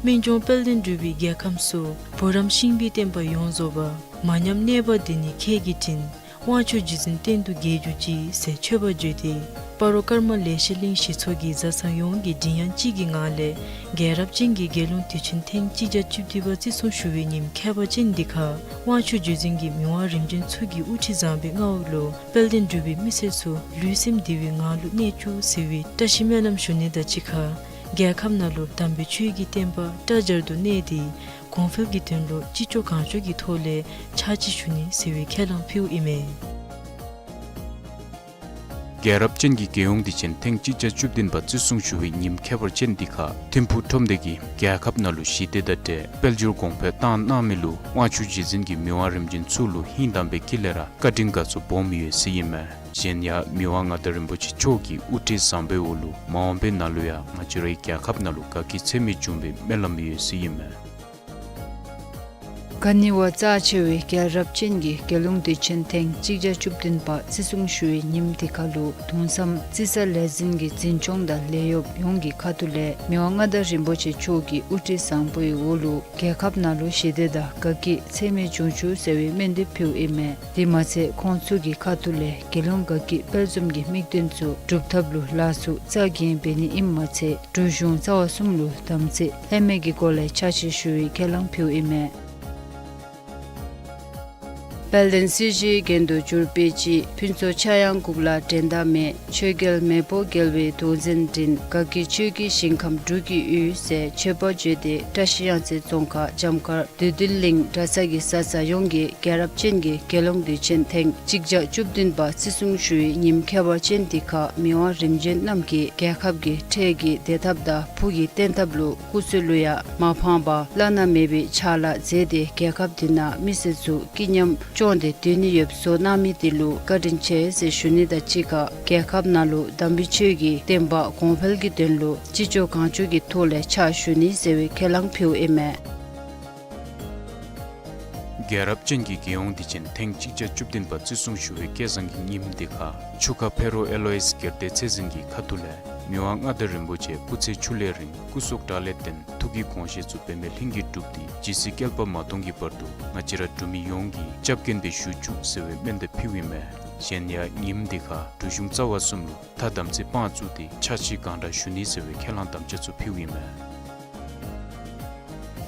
སྨན་ལྗོངས་དཔལ་ལྡན་འབྲུག་པའི་རྒྱལ་ཁམས་སུ་བུ་རམ་ཤིང་བུའི་བསྟན་པ་ཡོངས་རྫོགས་པ་མ་ཉམས་གནས་པ་འདི་ནི་ཁྱེད་ཀྱི་དྲིན། དབང་ཕྱུག་རྗེ་བཙུན་གཏན་དུ་རྒྱལ་གྱུར་ཅིག་ཟེར་མཆོད་པ་བརྗོད་དེ་སྤ་རོ་ཀརྨ་ལེགས་བཤད་གླིང་གཞི་ཚོགས་ཀྱི་བཟའ་ཚང་ཡོངས་ཀྱིས་མགྲིན་དབྱངས་གཅིག་གི་ངང་ལས་རྒྱལ་རབས་ཅན་གྱི་རྒྱལ་ཡོངས་དུས་ཆེན་ཐེངས་གཅིག་བརྒྱ་བཅུ་བདུན་པ་བརྩི་སྲུང་ཞུ་བའི་ཉིནམ་ཁྱད་པར་ཅན་འདི་ཁར་དབང་ཕྱུག་རྗེ་བཙུན་གྱིས་མི་དབང་རིམ་བྱོན་ཚུ་གི་དབུ་ཁྲིད་བཟང་པོའི་མངའ་འོག་ལུ་དཔལ་ལྡན་འབྲུག་པའི་མི་སེར་ཚུ་ལུས་སེམས་བདེ་བའི་ངང་ལུ་གནས་བཅུག་ཟེར་བའི་བཀྲ་ཤིས་སྨོན་ལམ་ཞུ་ནི་དང་གཅིག་ཁར་རྒྱལ་ཁབ་ནང་ལུ་དམ་པའི་ཆོས་ཀྱི་བསྟན་པ་སྒྲ་སྦྱར་དུ་གནས་ཏེ་གོང་འཕེལ་གྱི་དོན་ལུ་ཅི་ལྕོགས་གང་ལྕོགས་ཀྱི་ཐོག་ལས་ཕྱག་ཕྱིད་ཞུ་ནི་ཟེར་བའི་ཁས་བླངས་ཕུལཝ་ཨིན་མས། རྒྱལ་རབས་ཅན་གྱི་རྒྱལ་ཡོངས་དུས་ཆེན་ཐེངས་གཅིག་བརྒྱ་བཅུ་བདུན་པ་བརྩི་སྲུང་ཞུ་བའི་ཉིནམ་ཁྱད་པར་ཅན་འདི་ཁར་ཐིམ་ཕུག་ཁྲོམ་སྡེ་གིས་རྒྱལ་ཁབ་ནང་ལུ་ཞི་བདེ་དང་འབྲེལ་དཔལ་འབྱོར་གོང་འཕེལ་བཏང་གནང་མི་ལུ་དབང་ཕྱུག་རྗེ་བཙུན་གྱིས་མི་དབང་རིམ་བྱོན་ཚུ་ལུ་ཧིང་དམ་པའི་དཀྱིལ་ལས་ར་བཀའ་དྲིན་དགའ་ཚོར་སྦོམ་ཡོད་ཟེར་ཨིན་མས། གཞན་ཡང་མི་དབང་མངའ་བདག་རིན་པོ་ཆེ་མཆོག་གི་དབུ་ཁྲིད་བཟང་པོའི་འོག་ལུ་མ་འོངས་པའི་ནང་ལུ་ཡང་ང་བཅས་རའི་རྒྱལ་ཁབ་ནང་ལུ་དགའ་སྐྱིད་ཚད་མེད་འབྱུང་བའི་སྨོན་ལམ་ཡོད་ཟེར་ཨིན་མས། ག་ནི་བ་རྩ་ཆེ་བའི་རྒྱལ་རབས་ཅན་གྱི་རྒྱལ་ཡོངས་དུས་ཆེན་ཐེངས་གཅིག་བརྒྱ་བཅུ་བདུན་པ་བརྩི་སྲུང་ཞུ་བའི་ཉིནམ་འདི་ཁར་ལུ་གདུང་བསམ་རྩི་ས་ལས་འཛིན་གྱི་འཛིན་སྐྱོང་དང་ལས་གཡོགཔ་ཡོངས་ཀྱི་ཁ་ཐུག་ལས་མི་དབང་མངའ་བདག་རིན་པོ་ཆེ་མཆོག་གི་དབུ་ཁྲིད་བཟང་པོའི་འོག་ལུ་རྒྱལ་ཁབ་ནང་ལུ་ཞི་བདེ་དང་དགའ་སྐྱིད་ཚད་མེད་འབྱུང་བཅུག་ཟེར་བའི་སྨོན་འདེབས་ཕུལཝ་ཨིན་མས། དེ་མ་ཚད་ཁོང་ཚུ་གི་ཁ་ཐུག་ལས་རྒྱལ་ཡོངས་དགའ་སྐྱིད་དཔལ་འཛོམས་ཀྱི་དམིགས་དོན་ཚུ་འགྲུབ་ཐབས་ལུ་ལཱ་ཚུ་རྩ་འགེངས་འབད་ནི་ཨིནམ་མ་ཚད་འབྲུག་གཞུང་རྩ་བ་གསུམ་ལུ་དམ་ཚིག་ལྷད་མེད་ཀྱི་སྒོ་ལས་ཕྱག་ཕྱིད་ཞུ་བའི་ཁས་བླངས་ཕུལཝ་ཨིན་མས། དཔལ་ལྡན་སྲིད་ཞིའི་རྒྱན་དུ་གྱུར་པའི་སྤྱི། ཕུན་ཚོགས་ཕྱྭ་གཡང་འགུགས་ལ་འགྲན་ཟླ་མེད། ཆོས་རྒྱལ་མེས་པོ་རྒྱལ་བའི་གདུང་འཛིན་འདྲེན། དགའ་སྐྱིད་ཆོས་ཀྱི་ཞིང་ཁམས་འབྲུག་གི་ཡུལ་ཟེར་མཆོད་པ་བརྗོད་དེ་བཀྲ་ཤིས་གཡང་རྩེ་རྫོང་ཁག་འཇམ་དཀར་བདུད་འདུལ་གླིང་གྲྭ་ཚང་གི་བཟའ་ཚང་ཡོངས་ཀྱིས་རྒྱལ་རབས་ཅན་གྱི་རྒྱལ་ཡོངས་དུས་ཆེན་ཐེངས་གཅིག་བརྒྱ་བཅུ་བདུན་པ་བརྩི་སྲུང་ཞུ་བའི་ཉིནམ་ཁྱད་པར་ཅན་འདི་ཁར་མི་དབང་རིམ་བྱོན་རྣམས་ཀྱིས་རྒྱལ་ཁབ་ཀྱི་འཕྲལ་གྱི་བདེ་ཐབས་དང་བུ་གི་བརྟན་ཐབས་ལུ་སྐུ་ཚེ་ལུ་ཡང་མ་ཕངས་པར་བླ་ན་མེད་པའི་ཕྱག་ལཱ་མཛད་དེ་རྒྱལ་ཁབ་འདི་ནང་མི་སེར་ཚུ་སྐྱིད་ཉམས་སྐྱོང་སྟེ་སྡོད་ནི་ཡོདཔ་བཟོ་གནང་མི་དེ་ལུ་བཀའ་དྲིན་ཆེ་ཟེར་ཞུ་ནི་དང་གཅིག་ཁར་རྒྱལ་ཁབ་ནང་ལུ་དམ་པའི་ཆོས་ཀྱི་བསྟན་པ་གོང་འཕེལ་གྱི་དོན་ལུ་ཅི་ལྕོགས་གང་ལྕོགས་ཀྱི་ཐོག་ལས་ཕྱག་ཞུ་ནི་ཟེར་བའི་ཁས་བླངས་ཕུལཝ་ཨིན་མས། རྒྱལ་རབས་ཅན་གྱི་རྒྱལ་ཡོངས་དུས་ཆེན་ཐེངས་གཅིག་བརྒྱ་བཅུ་བདུན་པ་བརྩི་སྲུང་ཞུ་བའི་སྐལ་བཟང་གི་ཉིནམ་འདི་ཁར་ཆུ་ཁ་ཕེ་རོ་ཨེ་ལོ་ཨིས་སྒེར་སྡེ་ཚད་འཛིན་གྱི་ཁ་ཐུག་ལས་མི་དབང་མངའ་བདག་རིན་པོ་ཆེ་སྐུ་ཚེ་ཕྱུག་ལས་རིང་སྐུ་གཟུགས་དྲག་ལས་ལྡན་ཐུགས་ཀྱི་དགོངས་བཞེད་ཚུ་འབད་མེད་ལྷུན་གྱིས་གྲུབ་སྟེ་ཇི་སྲིད་བསྐལ་པ་མ་སྟོངས་ཀྱི་བར་དུ་ང་བཅས་ར་འབྲུག་མི་ཡོངས་ཀྱིས་སྐྱབས་མགོན་སྦེ་བཞུགས་བཅུག་ཟེར་བའི་སྨོན་འདེབས་ཕུལཝ་ཨིན་མས། གཞན་ཡང་ཉིནམ་འདི་ཁར་འབྲུག་གཞུང་རྩ་བ་གསུམ་ལུ་མཐའ་དམ་ཚིག་དཔང་བཙུགས་ཏེ་ཕྱག་ཕྱིད་གང་དྲག་ཞུ་ནི་ཟེར་བའི་ཁས་བླངས་དམ་བཅའ་ཚུ་ཕུལཝ་ཨིན་མས།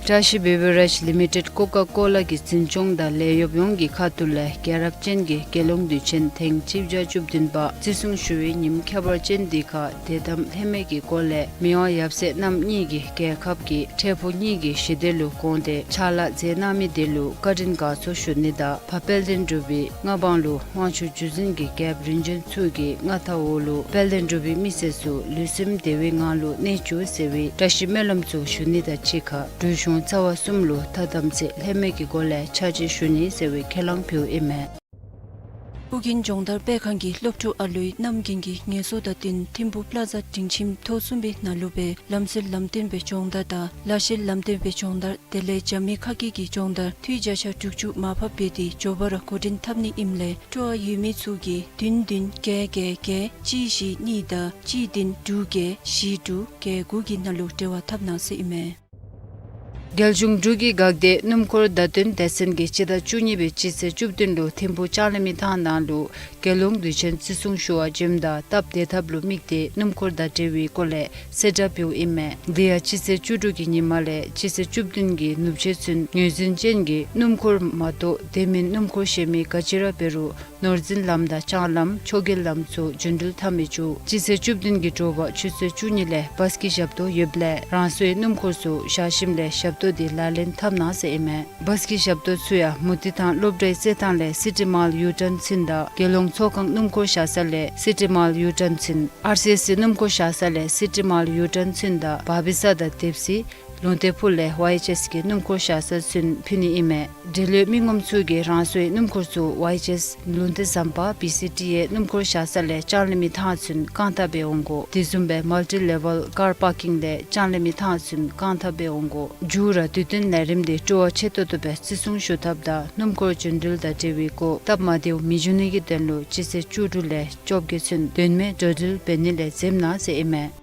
བཀྲ་ཤིས་བེ་བི་རེཇ་ལི་མི་ཊེཌ་ཀོ་ཀ་ཀོ་ལ་གི་འཛིན་སྐྱོང་དང་ལས་གཡོགཔ་ཡོངས་ཀྱི་ཁ་ཐུག་ལས་རྒྱལ་རབས་ཅན་གྱི་རྒྱལ་ཡོངས་དུས་ཆེན་ཐེངས་གཅིག་བརྒྱ་བཅུ་བདུན་པ་བརྩི་སྲུང་ཞུ་བའི་ཉིནམ་ཁྱད་པར་ཅན་འདི་ཁར་དད་དམ་ལྷད་མེད་ཀྱི་སྒོ་ལས་མི་དབང་ཡབ་སྲས་རྣམ་གཉིས་ཀྱིས་རྒྱལ་ཁབ་ཀྱི་འཕྲལ་ཕུགས་གཉིས་ཀྱི་ཞི་བདེ་ལུ་དགོངས་ཏེ་ཕྱག་ལཱ་མཛད་གནང་མི་དེ་ལུ་བཀའ་དྲིན་དགའ་ཚོར་ཞུ་ནི་དང་། ཕ་དཔལ་ལྡན་འབྲུག་པའི་མངའ་འབངས་ལུ་དབང་ཕྱུག་བརྒྱུད་འཛིན་གྱི་རྒྱལཔོ་རིམ་བྱོན་ཚུ་གི་མངའ་ཐང་འོག་ལུ་དཔལ་ལྡན་འབྲུག་པའི་མི་སེར་ཚུ་ལུས་སེམས་བདེ་བའི་ངང་ལུ་གནས་བཅུག་ཟེར་བའི་བཀྲ་ཤིས་སྨོན་ལམ་ཚུ་ཞུ་ནི་དང་གཅིག་ཁར་འབྲུག་གཞུང་རྩ་བ་གསུམ་ལུ་ཐ་དམ་ཚིག་ལྷད་མེད་ཀྱི་སྒོ་ལས་ཕྱག་ཕྱི་ཞུ་ནི་ཟེར་བའི་ཁས་བླངས་ཕུལཝ་ཨིན་མས། ཨོ་རྒྱན་སྦྱོང་བརྡར་སྤེལ་ཁང་གི་སློབ་ཕྲུག་ཨ་ལུའི་གནམ་རྒན་གྱི་ངལ་གསོ་དང་བསྟུན་ཐིམ་ཕུག་པླ་ཛ་སྒྲིང་ཁྱིམ་ཐོག་གསུམ་པའི་ནང་ལུ་སྦེ་ལམ་སྲོལ་ལམ་སྟོན་པའི་སྦྱོང་བརྡར་དང་ལཱ་བཤལ་ལམ་སྟོན་པའི་སྦྱོང་བརྡར་དེ་ལས་རྒྱབ་མི་ཁ་སྐད་ཀྱི་སྦྱོང་བརྡར་འཐུས་བརྒྱ་ཆ་དྲུག་ཅུ་མར་ཕབ་འབད་དེ་མགྱོགས་པ་ར་འགོ་འདྲེན་འཐབ་ནི་ཨིནམ་ལས་སྤྲོ་བ་ཡོད་མི་ཚུ་གིས་བདུན་བདུན་བརྒྱད་བརྒྱད་བརྒྱད་གཅིག་བཞི་གཉིས་དང་གཅིག་བདུན་དྲུག་བརྒྱད་བཞི་དྲུག་བརྒྱད་དགུ་གི་ནང་ལུ་འབྲེལ་བ་འཐབ་གནང་ཟེར་ཨིན་མས། རྒྱལ་གཞུང་འབྲུག་གི་འགག་སྡེ་སྣུམ་འཁོར་བརྡ་སྟོན་སྡེ་ཚན་གྱིས་སྤྱི་ཟླ་བཅུ་གཉིས་པའི་སྤྱི་ཚེས་བཅུ་བདུན་ལུ་ཐིམ་ཕུག་ལྕང་གླིང་མི་ཐང་ནང་ལུ་རྒྱལ་ཡོངས་དུས་ཆེན་བརྩི་སྲུང་ཞུ་བར་འབྱོནམ་ད་སྟབས་བདེ་ཐབས་ལུ་དམིགས་ཏེ་སྣུམ་འཁོར་དང་འབྲེལ་བའི་སྐོར་ལས་གསལ་བསྒྲགས་ཕུལཝ་ཨིན་མས། དེ་ཡང་སྤྱི་ཚེས་བཅུ་དྲུག་གི་ཉིན་མ་ལས་སྤྱི་ཚེས་བཅུ་བདུན་གྱི་ནུབ་ཕྱེད་ཚུན་ངོས་འཛིན་ཅན་གྱི་སྣུམ་འཁོར་མ་གཏོགས་དེ་མིན་སྣུམ་འཁོར་གཞན་མི་ག་ཅི་ར་འབད་རུང་ནོར་འཛིན་ལམ་དང་ལྕང་ལམ་མཆོག་གི་ལམ་ཚུ་རྒྱུན་འགྲུལ་འཐབ་མི་བཅུག། སྤྱི་ཚེས་བཅུ་བདུན་གྱི་དྲོ་པ་ཆུ་ཚོད་བཅུ་གཉིས་ལས་བཱས་ཀྱི་ཞབས་ཏོག་ཡོདཔ་ལས་རང་སོའི་སྣུམ་འཁོར་ཚུ་བཞག་ཞིནམ་ལས་ཞབས་ཏོག་དེ་ལག་ལེན་འཐབ་གནང་ཟེར་ཨིན་མས། བཱས་ཀྱི་ཞབས་ཏོག་ཚུ་ཡང་མུ་ཏིག་ཐང་སློབ་གྲྭའི་རྩེད་ཐང་ལས་སི་ཊི་མཱལ་ཡུ་ཊརན་ཚུན་དང་རྒྱལ་ཡོངས་ཚོགས་ཁང་སྣུམ་འཁོར་བཞག་ས་ལས་སི་ཊི་མཱལ་ཡུ་ཊརན་ཚུན། ཨར་སི་ཨེས་སི་སྣུམ་འཁོར་བཞག་ས་ལས་སི་ཊི་མཱལ་ཡུ་ཊརན་ཚུན་དང་བ་བི་ས་དང་དེབ་སི་ལུང་བསྟན་ཕུག་ལས་ཝའི་ཨེཆ་ཨེས་ཀྱི་སྣུམ་འཁོར་བཞག་ས་ཚུན་ཕུལ་ནི་ཨིན་མས། འབྲེལ་ཡོད་མི་ངོམ་ཚུ་གིས་རང་སོའི་སྣུམ་འཁོར་ཚུ་ཝའི་ཨེཆ་ཨེས་ལུང་བསྟན་ཟམ་པ་བི་སི་ཊི་ཨེ་སྣུམ་འཁོར་བཞག་ས་ལས་ལྕང་གླིང་མི་ཐང་ཚུན་རྐང་ཐང་སྦེ་འོང་དགོ། དེ་བཟུམ་སྦེ་མལ་ཊི་ལེ་ཝལ་ཀར་པར་ཀིང་ལས་ལྕང་གླིང་མི་ཐང་ཚུན་རྐང་ཐང་སྦེ་འོང་དགོ། མཇུག་ར་དུས་སྟོན་ལས་རིམ་དེ་སྤྲོ་བ་ཆེ་ཏོག་ཏོ་སྦེ་བརྩི་སྲུང་ཞུ་ཐབས་དང་སྣུམ་འཁོར་རྒྱུན་འགྲུལ་དང་འབྲེལ་བའི་སྐོར་སྟབས་མ་བདེཝ་མི་འབྱུང་ནི་གི་དོན་ལུ་སྤྱི་ཚེས་བཅུ་དྲུག་ལས་བཅོ་བརྒྱད་ཚུན་དོན་མེད་འགྲོ་འགྲུལ་འབད་ནི་ལས་འཛེམ་གནང་ཟེར་ཨིན་མས།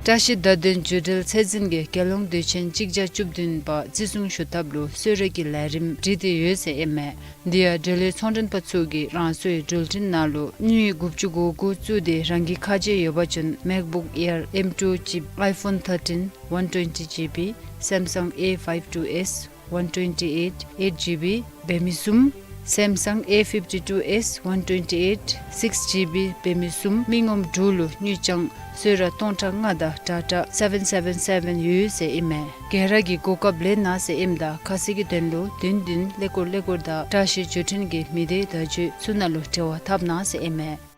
བཀྲ་ཤིས་བརྡ་དོན་བརྒྱུད་འབྲེལ་ཚད་འཛིན་གྱིས་རྒྱལ་ཡོངས་དུས་ཆེན་གཅིག་བརྒྱ་བཅུ་བདུན་པ་བརྩི་སྲུང་ཞུ་ཐབས་ལུ་གསོལ་རས་ཀྱི་ལས་རིམ་སྒྲིག་སྟེ་ཡོད་ཟེར་ཨིན་མས། དེ་ཡང་འབྲེལ་ཡོད་ཚོང་མགྲོན་པ་ཚུ་གིས་རང་སོའི་འགྲུལ་འཕྲིན་ནང་ལུ་དངུལ་དགུ་བཅུ་གོ་དགུ་བཙུགས་ཏེ་རང་གི་ཁ་རྗེ་ཡོད་པ་ཅིན་མེཀ་བུཀ་ཨེར་ཨེམ་ཊུ་ཅིབ་ཨའི་ཕོན་ཐར་ཊིན་ཝན་ཊུ་ཝེན་ཊི་ཇི་བི་སེམ་སང་ཨེ་ཕའིབ་ཊུ་ཨེས་ཝན་ཊུ་ཝེན་ཊི་ཨེཊ་ཨེཊ་ཇི་བི་འབད་མི་གསུམ། སེམ་སང་ཨེ་ཕིབ་ཊི་ཊུ་ཨེས་ཝན་ཊུ་ཝེན་ཊི་ཨེཊ་སིགས་ཇི་བི་འབད་མི་གསུམ་མི་ངོམ་དྲུག་ལུ་དངུལ་རྐྱང་གསོལ་རས་སྟོང་ཕྲག་ལྔ་དང་ཊ་ཊ་སེ་བེན་སེ་བེན་སེ་བེན་ཡོད་ཟེར་ཨིན་མས། ག་ར་གིས་གོ་སྐབས་ལེན་གནང་ཟེར་ཨིནམ་ད་ཁ་གསལ་གྱི་དོན་ལུ་བདུན་བདུན་ཀླད་ཀོར་ཀླད་ཀོར་དང་བཀྲ་ཤིས་བརྒྱུད་འཕྲིན་གྱི་མི་སྡེ་བརྡ་བརྒྱུད་ཚུ་ནང་ལུ་འབྲེལ་བ་འཐབ་གནང་ཟེར་ཨིན་མས།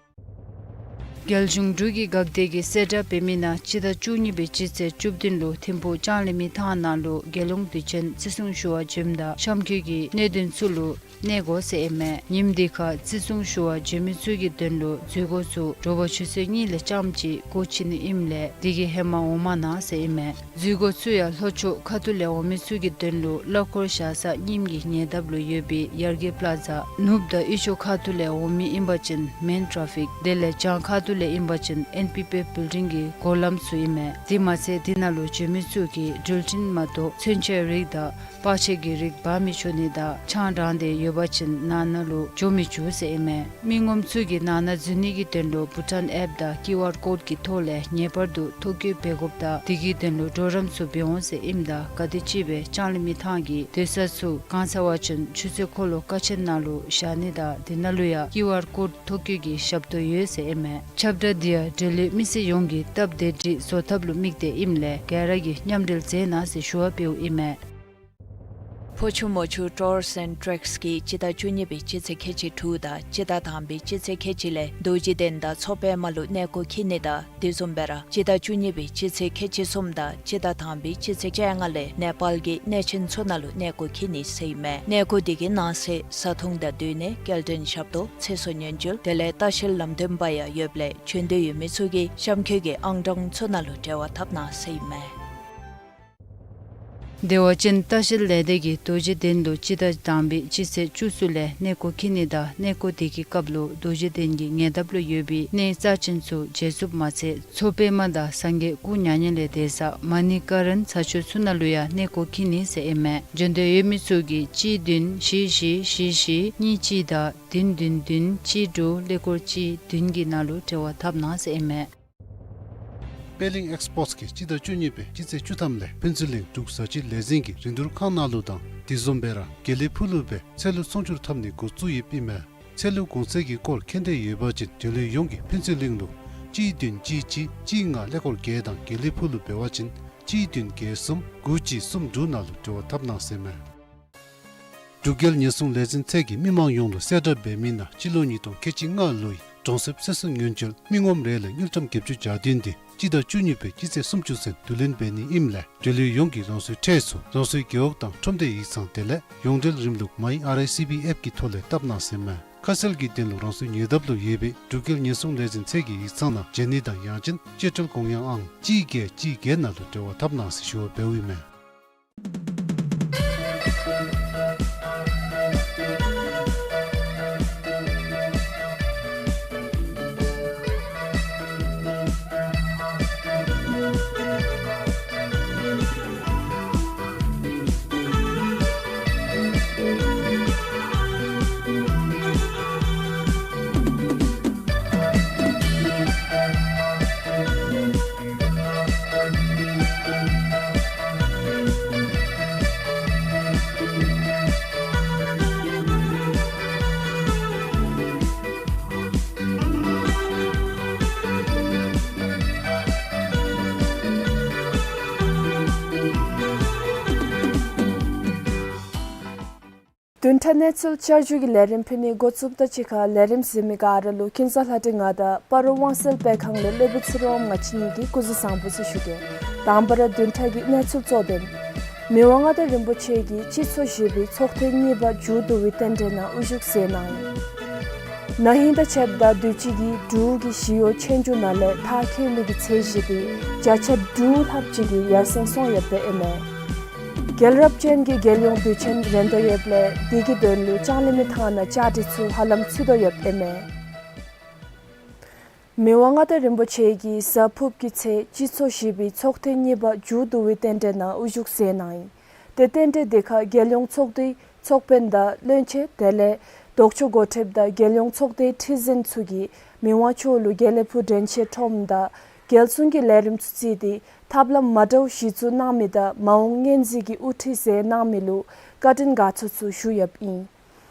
རྒྱལ་གཞུང་འབྲུག་གི་འགག་སྡེ་གིས་གསལ་བསྒྲགས་འབད་མི་ནང་སྤྱི་ཟླ་བཅུ་གཉིས་པའི་སྤྱི་ཚེས་བཅུ་བདུན་ལུ་ཐིམ་ཕུག་ལྕང་གླིང་མི་ཐང་ནང་ལུ་རྒྱལ་ཡོངས་དུས་ཆེན་བརྩི་སྲུང་ཞུ་བར་འབྱོནམ་ད་གཤམ་འཁོད་ཀྱི་གནད་དོན་ཚུ་ལུ་གནས་དགོ་ཟེར་ཨིན་མས། ཉིནམ་དེ་ཁར་བརྩི་སྲུང་ཞུ་བར་འབྱོན་མི་ཚུ་གི་དོན་ལུ་འཛུལ་སྒོ་ཚུ་དྲོ་པ་ཆུ་ཚོད་གཉིས་ལས་ཙམ་ཅིག་སྒོ་ཕྱེ་ནི་ཨིནམ་ལས་དེ་གི་ཧེ་མ་འོང་མ་གནང་ཟེར་ཨིན་མས། འཛུལ་སྒོ་ཚུ་ཡང་ལྷོ་ཕྱོགས་ཁ་ཐུག་ལས་འོང་མི་ཚུ་གི་དོན་ལུ་གླ་འཁོར་བཞག་ས་རྙིངམ་གི་ཉེ་འདབས་ལུ་ཡོད་པའི་ཡར་རྒྱས་པླ་ཛ། ནུབ་དང་དབུས་ཕྱོགས་ཁ་ཐུག་ལས་འོང་མི་ཨིན་པ་ཅིན་མེན་ཊ་ར་ཕིག། དེ་ལས་བྱང་ཁ་ཐུག་ལས་ཨིན་པ་ཅིན་ཨེན་པི་པི་བིལ་ཌིང་གི་སྒོ་ལམ་ཚུ་ཨིན་མས། དེ་མ་ཚད་དེ་ནང་ལུ་འབྱོན་མི་ཚུ་གིས་འགྲུལ་འཕྲིན་མ་གཏོགས་མཚོན་ཆའི་རིགས་དང་པར་ཆས་ཀྱི་རིགས་འབག་མི་ཆོག་ནི་དང་ཆང་དྲངས་ཏེ་ཡོད་པ་ཅིན་ནང་ན་ལུ་འགྱོ་མི་ཆོག་ཟེར་ཨིན་མས། མི་ངོམ་ཚུ་གིས་ནང་ན་འཛུལ་ནི་གི་དོན་ལུ་བྷུ་ཊཱན་ཨེཔ་དང་ཀིའུ་ཨར་ཀོཌ་ཀྱི་ཐོག་ལས་ངེས་པར་དུ་ཐོ་བཀོད་འབད་དགོཔ་དང་དེ་གི་དོན་ལུ་གྲོགས་རམ་ཚུ་འབད་འོང་ཟེར་ཨིནམ་ད་ག་དེམ་ཅིག་སྦེ་ལྕང་གླིང་མི་ཐང་གི་སྡོད་ས་ཚུ་གང་ཚར་བ་ཅིན་ཆུ་ཚོད་འཁོར་ལོ་ཀ་ཆེན་ནང་ལུ་བཞག་ནི་དང་དེ་ནང་ལུ་ཡང་ཀིའུ་ཨར་ཀོཌ་ཐོ་བཀོད་ཀྱི་ཞབས་ཏོག་ཡོད་ཟེར་ཨིན་མས། ཁྱབ་བསྒྲགས་འདི་ཡང་འབྲེལ་ཡོད་མི་སེར་ཡོངས་ཀྱིས་སྟབས་བདེ་སྒྲིག་བཟོ་ཐབས་ལུ་དམིགས་ཏེ་ཨིནམ་ལས་ག་ར་གིས་མཉམ་འབྲེལ་མཛད་གནང་ཟེར་ཞུ་བ་འབདཝ་ཨིན་མས། ཕོ་ཆུ་མོ་ཆུ་ཊུརསི་ཨེནཌ་ཊེགསི་གིས་སྤྱི་ཟླ་བཅུ་གཉིས་པའི་སྤྱི་ཚེས་ཁལ་གཅིག་དྲུག་དང་སྤྱི་ཟླ་དང་པའི་སྤྱི་ཚེས་ཁལ་གཅིག་ལས་རྡོ་རྗེ་གདན་དང་མཚོ་པདྨ་ལུ་གནས་སྐོར་འཁྱིད་ནི་དང་དེ་བཟུམ་སྦེ་ར་སྤྱི་ཟླ་བཅུ་གཉིས་པའི་སྤྱི་ཚེས་ཁལ་གཅིག་གསུམ་དང་སྤྱི་ཟླ་དང་པའི་སྤྱི་ཚེས་བཅོ་ལྔ་ལས་ནེ་པཱལ་གྱི་གནས་ཆེན་ཚུ་ནང་ལུ་གནས་སྐོར་འཁྱིད་ནི་ཟེར་ཨིན་མས། གནས་སྐོར་དེ་གི་ནང་གསེས་བཟའ་འཐུང་དང་སྡོད་གནས་སྐྱེལ་འདྲེན་ཞབས་ཏོག་ཚེ་སྲོག་ཉེན་བཅོལ་དེ་ལས་ལྟ་བཤལ་ལམ་སྟོན་པ་ཡང་ཡོདཔ་ལས་བྱོན་འདོད་ཡོད་མི་ཚུ་གིས་གཤམ་འཁོད་ཀྱི་ཨང་གྲངས་ཚུ་ནང་ལུ་འབྲེལ་བ་འཐབ་གནང་ཟེར་ཨིན་མས། བདེ་བ་ཅན་ལྟ་བཤལ་ལས་སྡེ་གིས་རྡོ་རྗེ་གདན་ལུ་སྤྱི་ཟླ་དང་པའི་སྤྱི་ཚེས་བཅུ་གསུམ་ལས་གནས་སྐོར་འཁྱིད་ནི་དང་གནས་སྐོར་དེ་གི་སྐབས་ལུ་རྡོ་རྗེ་གདན་གྱི་ཉེ་འདབས་ལུ་ཡོད་པའི་གནས་རྩ་ཅན་ཚུ་མཇལ་ཚུགསཔ་མ་ཚད་མཚོ་པདྨ་དང་སངས་རྒྱས་སྐུ་མྱ་ངན་ལས་འདས་ས་མ་ཎི་ཀ་རཎ་ཚ་ཆུ་ཚུ་ནང་ལུ་ཡང་གནས་སྐོར་འཁྱིད་ནི་ཟེར་ཨིན་མས། འབྱོན་འདོད་ཡོད་མི་ཚུ་གིས་གཅིག་བདུན་བཞི་བཞི་བཞི་བཞི་གཉིས་གཅིག་དང་བདུན་བདུན་བདུན་གཅིག་དྲུག་ཀླད་ཀོར་གཅིག་བདུན་གྱི་ནང་ལུ་འབྲེལ་བ་འཐབ་གནང་ཟེར་ཨིན་མས། པད་གླིང་ཨེགསི་པོརཊ་གིས་སྤྱི་ཟླ་བཅུ་གཉིས་པའི་སྤྱི་ཚེས་བཅུ་ཐམ་ལས་ཕུན་ཚོགས་གླིང་འབྲུག་བཟའ་སྤྱོད་ལས་འཛིན་གྱི་རིན་བསྡུར་ཁང་ནང་ལུ་དང་དེ་བཟུམ་སྦེ་ར་དགེ་ལེགས་ཕུག་ལུ་སྦེ་ཚལ་ལུ་ཚོང་སྒྱུར་འཐབ་ནི་འགོ་བཙུགས་ཡོདཔ་ཨིན་མས། ཚལ་ལུ་གོང་ཚད་ཀྱི་སྐོར་མཁྱེན་འདོད་ཡོད་པ་ཅིན་འབྲེལ་ཡོད་ཡོངས་ཀྱིས་ཕུན་ཚོགས་གླིང་ལུ་གཅིག་བདུན་གཅིག་གཅིག་གཅིག་ལྔ་ཀླད་ཀོར་བརྒྱད་དང་དགེ་ལེགས་ཕུག་ལུ་འབད་བ་ཅིན་གཅིག་བདུན་བརྒྱད་གསུམ་དགུ་གཅིག་གསུམ་དྲུག་ནང་ལུ་འབྲེལ་བ་འཐབ་གནང་ཟེར་མས། འབྲུག་རྒྱལ་ཉེན་སྲུང་ལས་འཛིན་ཚད་ཀྱིས་མི་མང་ཡོངས་ལུ་གསལ་བསྒྲགས་འབད་མི་ནང་སྤྱི་ལོ་ཉིས་སྟོང་ཁལ་གཅིག་ལྔ་ལོའི་གྲོང་གསེབ་སོ་སོའི་ཉུང་མཐོའི་མི་ངོམ་རེ་ལས་དངུལ་ཀྲམ་བརྒྱད་ཅུ་གྱ་བདུན་དེ་སྤྱི་ཟླ་བཅུ་གཉིས་པའི་སྤྱི་ཚེས་སུམ་ཅུ་ཚུན་བསྡུ་ལེན་འབད་ནི་ཨིནམ་ལས་འབྲེལ་ཡོད་ཡོངས་ཀྱིས་རང་སོའི་ཁྲལ་ཚུ་རང་སོའི་རྒེད་འོག་དང་ཁྲོམ་སྡེ་ཡིག་ཚང་དེ་ལས་ཡོངས་འབྲེལ་རིམ་ལུགས་མའི་ཨར་ཨའི་སི་བི་ཨེཔ་གི་ཐོག་ལས་བཏབ་གནང་ཟེར་མས། ཁ་གསལ་གྱི་དོན་ལུ་རང་སོའི་ཉེ་འདབས་ལུ་ཡོད་པའི་འབྲུག་རྒྱལ་ཉེན་སྲུང་ལས་འཛིན་ཚད་ཀྱི་ཡིག་ཚང་ནང་བྱོན་ནི་དང་ཡང་ཅིན་སྤྱོད་ཁྲལ་དགོངས་ཡངས་ཨང་གཅིག་བརྒྱད་གཅིག་བརྒྱད་ནང་ལུ་འབྲེལ་བ་འཐབ་གནང་ཟེར་ཞུ་བ་འབདཝ་ཨིན་མས། བདུན་ཕྲག་གནས་ཚུལ་བསྐྱར་ཞུའི་ལས་རིམ་ཕུལ་ནི་འགོ་བཙུགསཔ་དང་གཅིག་ཁར་ལས་རིམ་གཟིགས་མི་ག་ར་ལུ་ཀུན་བཟང་ལྷ་སྒྲོན་ང་དང་སྤ་རོ་དབང་གསལ་སྤེལ་ཁང་ལས་སློབ་དཔོན་ཚེ་རིང་དབངམ་ང་བཅས་གཉིས་ཀྱིས་སྐུ་གཟུགས་བཟང་པོ་ཟེར་ཞུ་གེ། དང་པ་ར་བདུན་ཕྲག་གི་གནས་ཚུལ་གཙོ་དོན། མི་དབང་མངའ་བདག་རིན་པོ་ཆེ་གིས་སྤྱི་ཚོགས་བཞི་པའི་ཚོགས་ཐེངས་གཉིས་པ་མཇུག་བསྡུ་བའི་རྟེན་འབྲེལ་ནང་དབུ་བཞུགས་མཛད་གནང་ཡི། ན་ཧིང་དང་ཕྱདཔ་ད་དུས་ཅི་གི་འབྲུག་གི་ཞི་གཡོག་ཆོས་རྒྱུགས་ནང་ལས་མཐར་འཁྱོལ་མི་གི་ཚད་གཞི་དེ་བརྒྱ་ཆ་དྲུག་ལྷགཔ་ཅིག་གིས་ཡར་སེང་སོང་ཡོདཔ་ཨིན་མས། རྒྱལ་རབས་ཅན་གྱི་རྒྱལ་ཡོངས་དུས་ཆེན་རན་དོ་ཡོདཔ་ལས་དེ་གི་དོན་ལུ་ལྕང་གླིང་མི་ཐང་ནང་བཅའ་སྒྲིག་ཚུ་ཧ་ལམ་ཚུད་དོ་ཡོདཔ་ཨིན་མས། མི་དབང་མངའ་བདག་རིན་པོ་ཆེ་གིས་གཟའ་ཕུརཔ་གི་ཚེས་སྤྱི་ཚོགས་བཞི་པའི་ཚོགས་ཐེངས་གཉིས་པ་མཇུག་བསྡུ་བའི་རྟེན་འབྲེལ་ནང་དབུ་བཞུགས་མཛད་གནང་ཡི། ཏེ་རྟེན་འབྲེལ་དེ་ཁར་རྒྱལ་ཡོངས་ཚོགས་འདུའི་ཚོགས་དཔོན་དང་བློན་ཆེན་དེ་ལས་ལྡོག་ཕྱོགས་འགོ་ཁྲིདཔ་དང་རྒྱལ་ཡོངས་ཚོགས་སྡེའི་ཁྲི་འཛིན་ཚུ་གིས་མི་དབང་མཆོག་ལུ་དགེ་ལེགས་ཕུག་དྲན་ཤེས་ཁྲོམ་དང་རྒྱལ་སྲུང་གི་ལས་རིམ་ཚུ་བརྩིས་ཏེ་ཐབས་ལམ་མ་འདྲཝ་གཞི་བཙུགས་གནང་མི་དང་མ་འོངས་སྔོན་འཛིན་གྱི་དབུ་ཁྲིད་མཛད་གནང་མི་ལུ་བཀའ་དྲིན་དགའ་ཚོར་ཚུ་ཞུ་ཡོདཔ་ཨིན།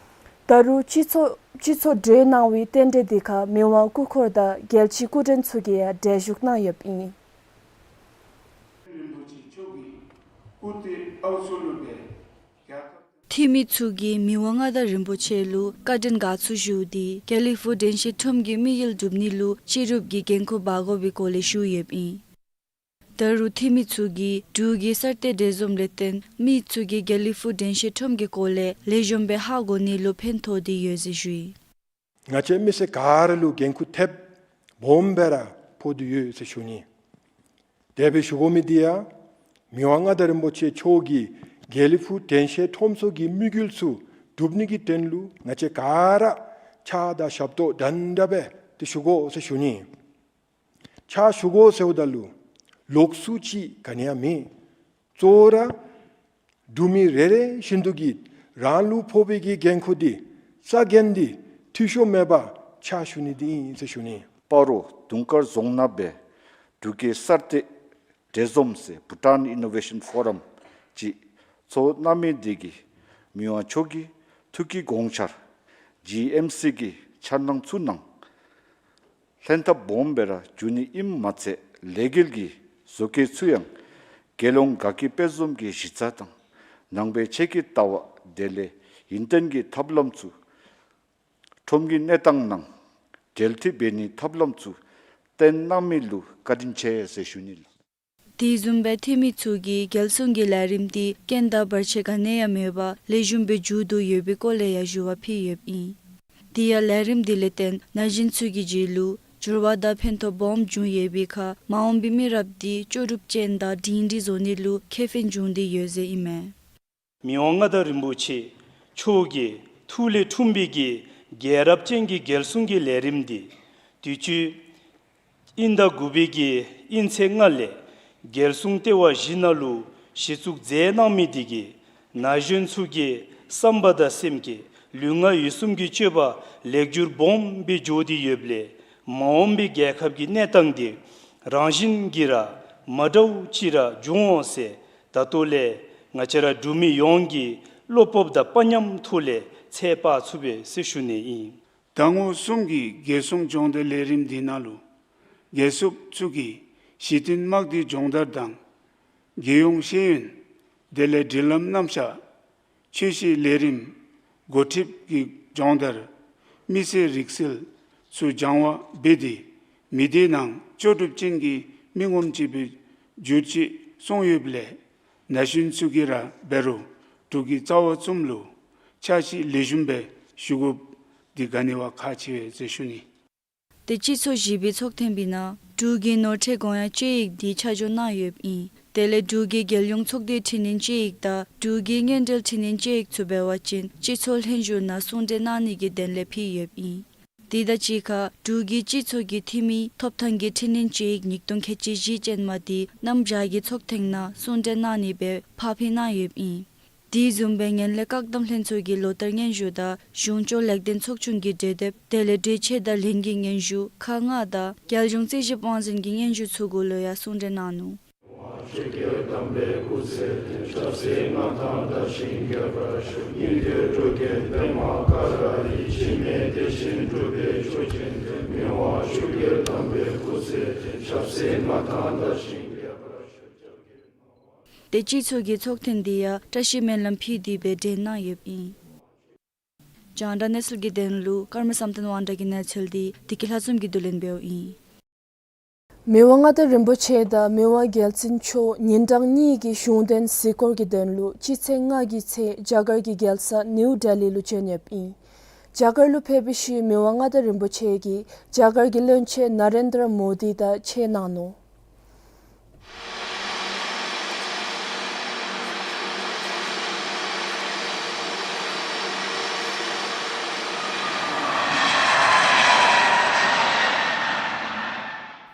ད་རུང་སྤྱི་ཚོགས་སྤྱི་ཚོགས་གྲོལ་གནང་བའི་རྟེན་འབྲེལ་དེ་ཁར་མི་དབང་སྐུ་འཁོར་དང་རྒྱལ་སྤྱིའི་སྐུ་མགྲོན་ཚུ་གིས་ཡང་གྲལ་བཞུགས་གནང་ཡོདཔ་ཨིན། འཐུས་མི་ཚུ་གིས་མི་དབང་མངའ་བདག་རིན་པོ་ཆེ་ལུ་བཀའ་དྲིན་དགའ་ཚོར་ཞུ་སྟེ་དགེ་ལེགས་ཕུག་དྲན་ཤེས་ཁྲོམ་གྱི་དམིགས་ཡུལ་སྒྲུབ་ནི་ལུ་སྤྱི་རུབ་ཀྱི་འགན་ཁུར་འབག་དགོ་པའི་སྐོར་ལས་ཞུ་ཡོདཔ་ཨིན། ད་རུང་འཐུས་མི་ཚུ་གིས་འབྲུག་གི་གསར་གཏོད་འབྲེལ་འཛོམས་ལས་བརྟེན་མི་ཚུ་གིས་དགེ་ལེགས་ཕུག་དྲན་ཤེས་ཁྲོམ་གྱི་སྐོར་ལས་ལེགས་ཤོམ་སྦེ་ཧ་གོ་ནི་ལུ་ཕན་ཐོགས་ཏེ་ཡོད་ཟེར་ཞུ་ཡི། ང་བཅས་མི་སེར་ག་ར་ལུ་འགན་ཁུར་ཐེབས་སྦོམ་སྦེ་ར་ཕོག་སྟེ་ཡོད་ཟེར་ཞུ་ནི། དེ་སྦེ་ཞུ་དགོ་མི་དེ་ཡང་མི་དབང་མངའ་བདག་རིན་པོ་ཆེ་མཆོག་གིས་དགེ་ལེགས་ཕུག་དྲན་ཤེས་ཁྲོམ་སོགས་ཀྱི་དམིགས་ཡུལ་ཚུ་སྒྲུབ་ནི་གི་དོན་ལུ་ང་བཅས་ག་ར་ཕྱག་དང་ཞབས་ཏོག་འདྲན་འདྲ་སྦེ་ཏེ་ཞུ་དགོ་ཟེར་ཞུ་ནི། ཕྱག་ཞུ་དགོ་ཟེརཝ་ད་ལུ་ལོགས་སུ་ཅིག་ག་ནི་ཡང་མེད། གཙོ་བོ་ར་འབྲུག་མི་རེ་རེ་བཞིན་དུ་གིས་རང་ལུ་ཕོག་པའི་གི་འགན་ཁུར་འདི་ས་འགན་འདི་འཐུས་ཤོར་མེད་པར་ཕྱག་ཞུ་ནི་འདི་ཨིན་ཟེར་ཞུ་ནི། སྤ་རོ་དུང་དཀར་རྫོང་ནང་སྦེ་འབྲུག་གི་གསར་གཏོད་འབྲེལ་འཛོམས་ཟེར་Bhutan Innovation Forum ཅིག་ཚོགས་གནང་མི་འདི་གིས་མི་དབང་མཆོག་གི་ཐུགས་ཀྱི་དགོངས་འཆར་ཇི་ཨེམ་སི་གི་འཆར་སྣང་ཚུ་ནང་ལྷན་ཐབས་སྦོམ་སྦེ་ར་འགྱོ་ནི་ཨིནམ་མ་ཚད་ལས་འགུལ་གྱི་བཟོ་བཀོད་ཚུ་ཡང་རྒྱལ་ཡོངས་དགའ་སྐྱིད་དཔལ་འཛོམས་ཀྱི་གཞི་རྩ་དང་ནང་པའི་ཆོས་ཀྱི་ལྟ་བ་དེ་ལས་ཡུན་བརྟན་གྱི་ཐབས་ལམ་ཚུ་ཁྲོམ་གྱི་གནས་སྟངས་ནང་འབྲེལ་མཐུད་འབད་ནིའི་ཐབས་ལམ་ཚུ་བསྟན་གནང་མི་ལུ་བཀའ་དྲིན་ཆེ་ཟེར་ཞུ་ནི་ལགས། དེ་བཟུམ་སྦེ་འཐུས་མི་ཚུ་གིས་རྒྱལ་སྲུང་གི་ལས་རིམ་འདི་རྐྱེན་དང་བར་ཆད་ག་ནི་ཡང་མེད་པར་ལེགས་ཤོམ་སྦེ་མཇུག་བསྡུ་ཡོད་པའི་སྐོར་ལས་ཡང་ཞུ་བ་ཕུལ་ཡོདཔ་ཨིན། དེ་ཡང་ལས་རིམ་འདི་ལས་བརྟེན་ན་གཞོན་ཚུ་གི་རྒྱུད་ལུ་འགྱུར་བ་དང་ཕན་ཐོགས་སྦོམ་བྱུང་ཡོད་པའི་ཁར་མ་འོངས་པའི་མི་རབས་འདི་ལྕོགས་གྲུབ་ཅན་དང་སྒྲིང་སྒྲི་བཟོ་ནི་ལུ་ཁེ་ཕན་འབྱུང་སྟེ་ཡོད་ཟེར་ཨིན་མས། མི་དབང་མངའ་བདག་རིན་པོ་ཆེ་མཆོག་གི་ཐུགས་ལས་འཁྲུངས་པའི་གི་རྒྱལ་རབས་ཅན་གྱི་རྒྱལ་སྲུང་གི་ལས་རིམ་འདི་དུས་ཅི་དབྱིན་ཟླ་དགུ་པའི་གི་དབྱིན་ཚེས་ལྔ་ལས་རྒྱལ་སྲུང་ལྟེ་བ་བཞི་ནང་ལུ་གཞི་བཙུགས་མཛད་གནང་མི་འདི་གིས་ན་གཞོན་ཚུ་གི་བསམ་པ་དང་སེམས་ཀྱི་ལུས་ངག་ཡིད་གསུམ་གྱི་སྤྱོད་པ་ལེགས་བསྒྱུར་སྦོམ་སྦེ་འགྱོ་སྟེ་ཡོདཔ་ལས་མ་འོངས་པའི་རྒྱལ་ཁབ་ཀྱི་གནས་སྟངས་འདི་ རང་བཞིན་གྱིས་ར་མ་འདྲཝ་ཅིག་ར་འབྱུང་འོང་ཟེར། ད་ལྟོ་ལས་ང་བཅས་ར་འབྲུག་མི་ཡོངས་ཀྱིས་བློ་སྤོབས་དང་དཔའ་ཉམས་ཐོག་ལས་ཚོད་དཔག་ཚུགས་པས་ཟེར་ཞུ་ནི་ཨིན། ཟླ་ངོ་གསུམ་གྱི་རྒྱལ་སྲུང་སྦྱོང་བརྡར་ལས་རིམ་འདི་ནང་ལུ་རྒྱལ་སྲུངཔ་ཚུ་གིས་གཞི་རྟེན་དམག་སྡེའི་སྦྱོང་བརྡར་དང་རྒྱལ་ཡོངས་ཤེས་ཡོན་དེ་ལས་སྒྲིག་ལམ་རྣམ་གཞག་ཆོས་སྲིད་ལས་རིམ་འགོ་ཁྲིདཔ་གི་སྦྱོང་བརྡར་མི་སེར་རིག་རྩལ་ཚུ་སྦྱང་བ་འབད་དེ་མི་སྡེ་ནང་ལྕོགས་གྲུབ་ཅན་གྱི་མི་ངོམ་ཅིག་སྦེ་འགྱུར་ཅི་གསུངས་ཡོདཔ་ལས་ན་གཞོན་ཚུ་གིས་ར་འབད་རུང་འབྲུག་གི་རྩ་བ་བཙུནམ་ལུ་ཕྱག་ཕྱིད་ལེགས་ཤོམ་སྦེ་ཞུ་དགོཔ་འདི་ག་ནི་བ་ཁག་ཆེ་བས་ཟེར་ཞུ་ནི། ཏེ་སྤྱི་ཚོགས་བཞི་པའི་ཚོགས་ཐེངས་པའི་ནང་འབྲུག་གི་ནོར་ཁྲལ་དགོངས་ཡངས་དཔྱད་ཡིག་འདི་ཆ་འཇོག་གནང་ཡོདཔ་ཨིན། དེ་ལས་འབྲུག་གི་རྒྱལ་ཡོངས་ཚོགས་སྡེའི་འཕྲི་སྣོན་དཔྱད་ཡིག་དང་འབྲུག་གི་དངུལ་འབྲེལ་འཕྲི་སྣོན་དཔྱད་ཡིག་ཚུ་འབད་བ་ཅིན་སྤྱི་ཚོགས་ལྷན་བཞུགས་ནང་གསུང་གྲོས་གནང་ནི་གི་དོན་ལས་ཕུལ་ཡོདཔ་ཨིན། དེ་དང་གཅིག་ཁར་འབྲུག་གི་སྤྱི་ཚོགས་ཀྱི་འཐུས་མིའི་ཐོབ་ཐང་གི་འཕྲི་སྣོན་དཔྱད་ཡིག་ཉིས་སྟོང་ཁལ་གཅིག་བཞི་ཅན་མ་འདི་གནམ་བྱཱར་གྱི་ཚོགས་ཐེངས་ནང་གསུང་གྲོས་གནང་ནི་སྦེ་ཕར་ཕུལ་གནང་ཡོདཔ་ཨིན། དེ་བཟུམ་སྦེ་ངན་ལྷད་བཀག་སྡོམ་ལྷན་ཚོགས་ཀྱི་ལོ་བསྟར་སྙན་ཞུ་དང་གཞུང་སྐྱོང་ལེགས་ལྡན་ཚོགས་ཆུང་གི་གྲོས་དེབ་དེ་ལས་གྲོས་ཆོད་དང་ལྷན་གྱི་སྙན་ཞུ་ཁག་ལྔ་དང་རྒྱལ་གཞུང་རྩིས་ཞིབ་དབང་འཛིན་གྱི་སྙན་ཞུ་ཚུ་གུ་ལུ་ཡང་གསུང་གྲོས་གནང་ནུག། ཏེ་སྤྱི་ཚོགས་ཀྱི་ཚོགས་ཐེངས་འདི་ཡང་བཀྲ་ཤིས་སྨོན་ལམ་ཕུལ་ཏེ་སྦེ་གྲོལ་གནང་ཡོདཔ་ཨིན། རྒྱང་བསྒྲགས་གནས་ཚུལ་གྱི་དོན་ལུ་ཀརྨ་བསམ་གཏན་དབང་གྲགས་ཀྱི་གནས་ཚུལ་འདི་བདེ་སྐྱིད་ལྷ་འཛོམས་ཀྱིས་བསྡུ་ལེན་འབདཝ་ཨིན། མི་དབང་མངའ་བདག་རིན་པོ་ཆེ་དང་མི་དབང་རྒྱལ་བཙུན་མཆོག་ཉིན་གྲངས་གཉིས་ཀྱི་གཞུང་དོན་གཟིགས་སྐོར་གྱི་དོན་ལུ་སྤྱི་ཚེས་ལྔ་གི་ཚེ་རྒྱ་གར་གྱི་རྒྱལ་ས་ནིའུ་ཌེ་ལི་ལུ་བྱོན་ཡོདཔ་ཨིན། རྒྱ་གར་ལུ་ཕེབས་པའི་ཤུལ་མི་དབང་མངའ་བདག་རིན་པོ་ཆེ་གིས་རྒྱ་གར་གྱི་བློན་ཆེན་ན་རེན་དྲ་མོ་དི་དང་ཕྱད་གནང་ནུག།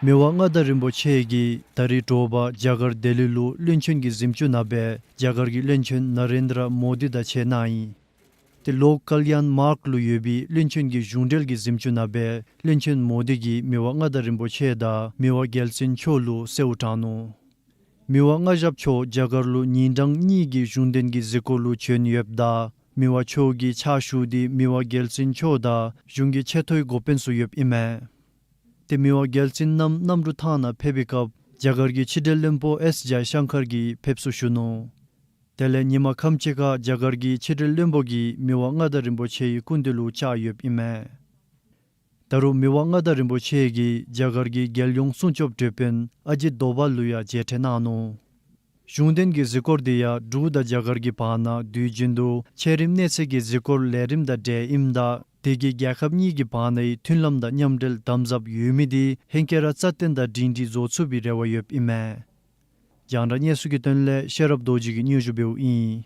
མི་དབང་མངའ་བདག་རིན་པོ་ཆེ་གིས་ད་རིས་དྲོ་པ་རྒྱ་གར་ལྡི་ལི་ལུ་བློན་ཆེན་གྱི་གཟིམ་ཅུང་ནང་སྦེ་རྒྱ་གར་གྱི་བློན་ཆེན་ན་རེན་དྲ་མོ་དི་དང་ཕྱད་གནང་ཡི། ཏེ་ལོཀ་ཀལ་ཡཱན་མཱརག་ལུ་ཡོད་པའི་བློན་ཆེན་གྱི་གཞུང་འབྲེལ་གྱི་གཟིམ་ཅུང་ནང་སྦེ་བློན་ཆེན་མོ་དི་གིས་མི་དབང་མངའ་བདག་རིན་པོ་ཆེ་དང་མི་དབང་རྒྱལ་བཙུན་མཆོག་ལུ་གསོལཝ་དྲངས་ནུག། མི་དབང་མངའ་ཞབས་མཆོག་རྒྱ་གར་ལུ་ཉིན་གྲངས་གཉིས་ཀྱི་གཞུང་དོན་གྱི་གཟིགས་སྐོར་ལུ་བྱོན་ཡོདཔ་ད་མི་དབང་མཆོག་གི་ཕྱག་ཞུ་སྟེ་མི་དབང་རྒྱལ་བཙུན་མཆོག་དང་གཞུང་གི་ཆེ་མཐོའི་འགོ་དཔོན་ཚུ་ཡོདཔ་ཨིན་མས། ཏེ་མི་དབང་རྒྱལ་བཙུན་རྣམ་གནམ་གྲུ་ཐང་ནང་ཕེབས་པའི་སྐབས་རྒྱ་གར་གྱི་ཕྱི་འབྲེལ་བློན་པོ་ཨེས་ཇཱའི་ཤང་ཀར་གྱིས་ཕེབས་བསུ་ཞུ་ནུག། དེ་ལས་ཉིན་མ་ཁམས་ཅིག་ཁར་རྒྱ་གར་གྱི་ཕྱི་འབྲེལ་བློན་པོ་གིས་མི་དབང་མངའ་བདག་རིན་པོ་ཆེའི་སྐུ་མདུན་ལུ་བཅར་ཡོདཔ་ཨིན་མས། ད་རུང་མི་དབང་མངའ་བདག་རིན་པོ་ཆེ་གིས་རྒྱ་གར་གྱི་རྒྱལ་ཡོངས་སྲུང་སྐྱོབ་དྲན་དཔོན་ཨ་ཇིད་དོ་བཱལ་ལུ་ཡང་མཇལ་འཕྲད་གནང་ནུག། གཞུང་དོན་གྱི་གཟིགས་སྐོར་འདི་ཡང་འབྲུག་དང་རྒྱ་གར་གྱི་བར་ན་དུས་རྒྱུན་དུ་ཆེ་རིམ་གནས་ཚད་ཀྱི་གཟིགས་སྐོར་ལས་རིམ་དང་འབྲེལ་ཨིནམ་ད་དེ་གིས་རྒྱལ་ཁབ་གཉིས་ཀྱི་བར་ནའི་མཐུན་ལམ་དང་མཉམ་འབྲེལ་དམ་ཟབ་ཡོད་མི་འདི་ཧེང་སྐལ་ར་རྩ་བརྟན་དང་སྒྲིང་སྒྲི་བཟོ་ཚུགས་པའི་རེ་བ་ཡོདཔ་ཨིན་མས། རྒྱང་བསྒྲགས་གནས་ཚུལ་གྱི་དོན་ལས་ཤེས་རབ་རྡོ་རྗེ་གིས་སྙན་ཞུ་འབདཝ་ཨིན།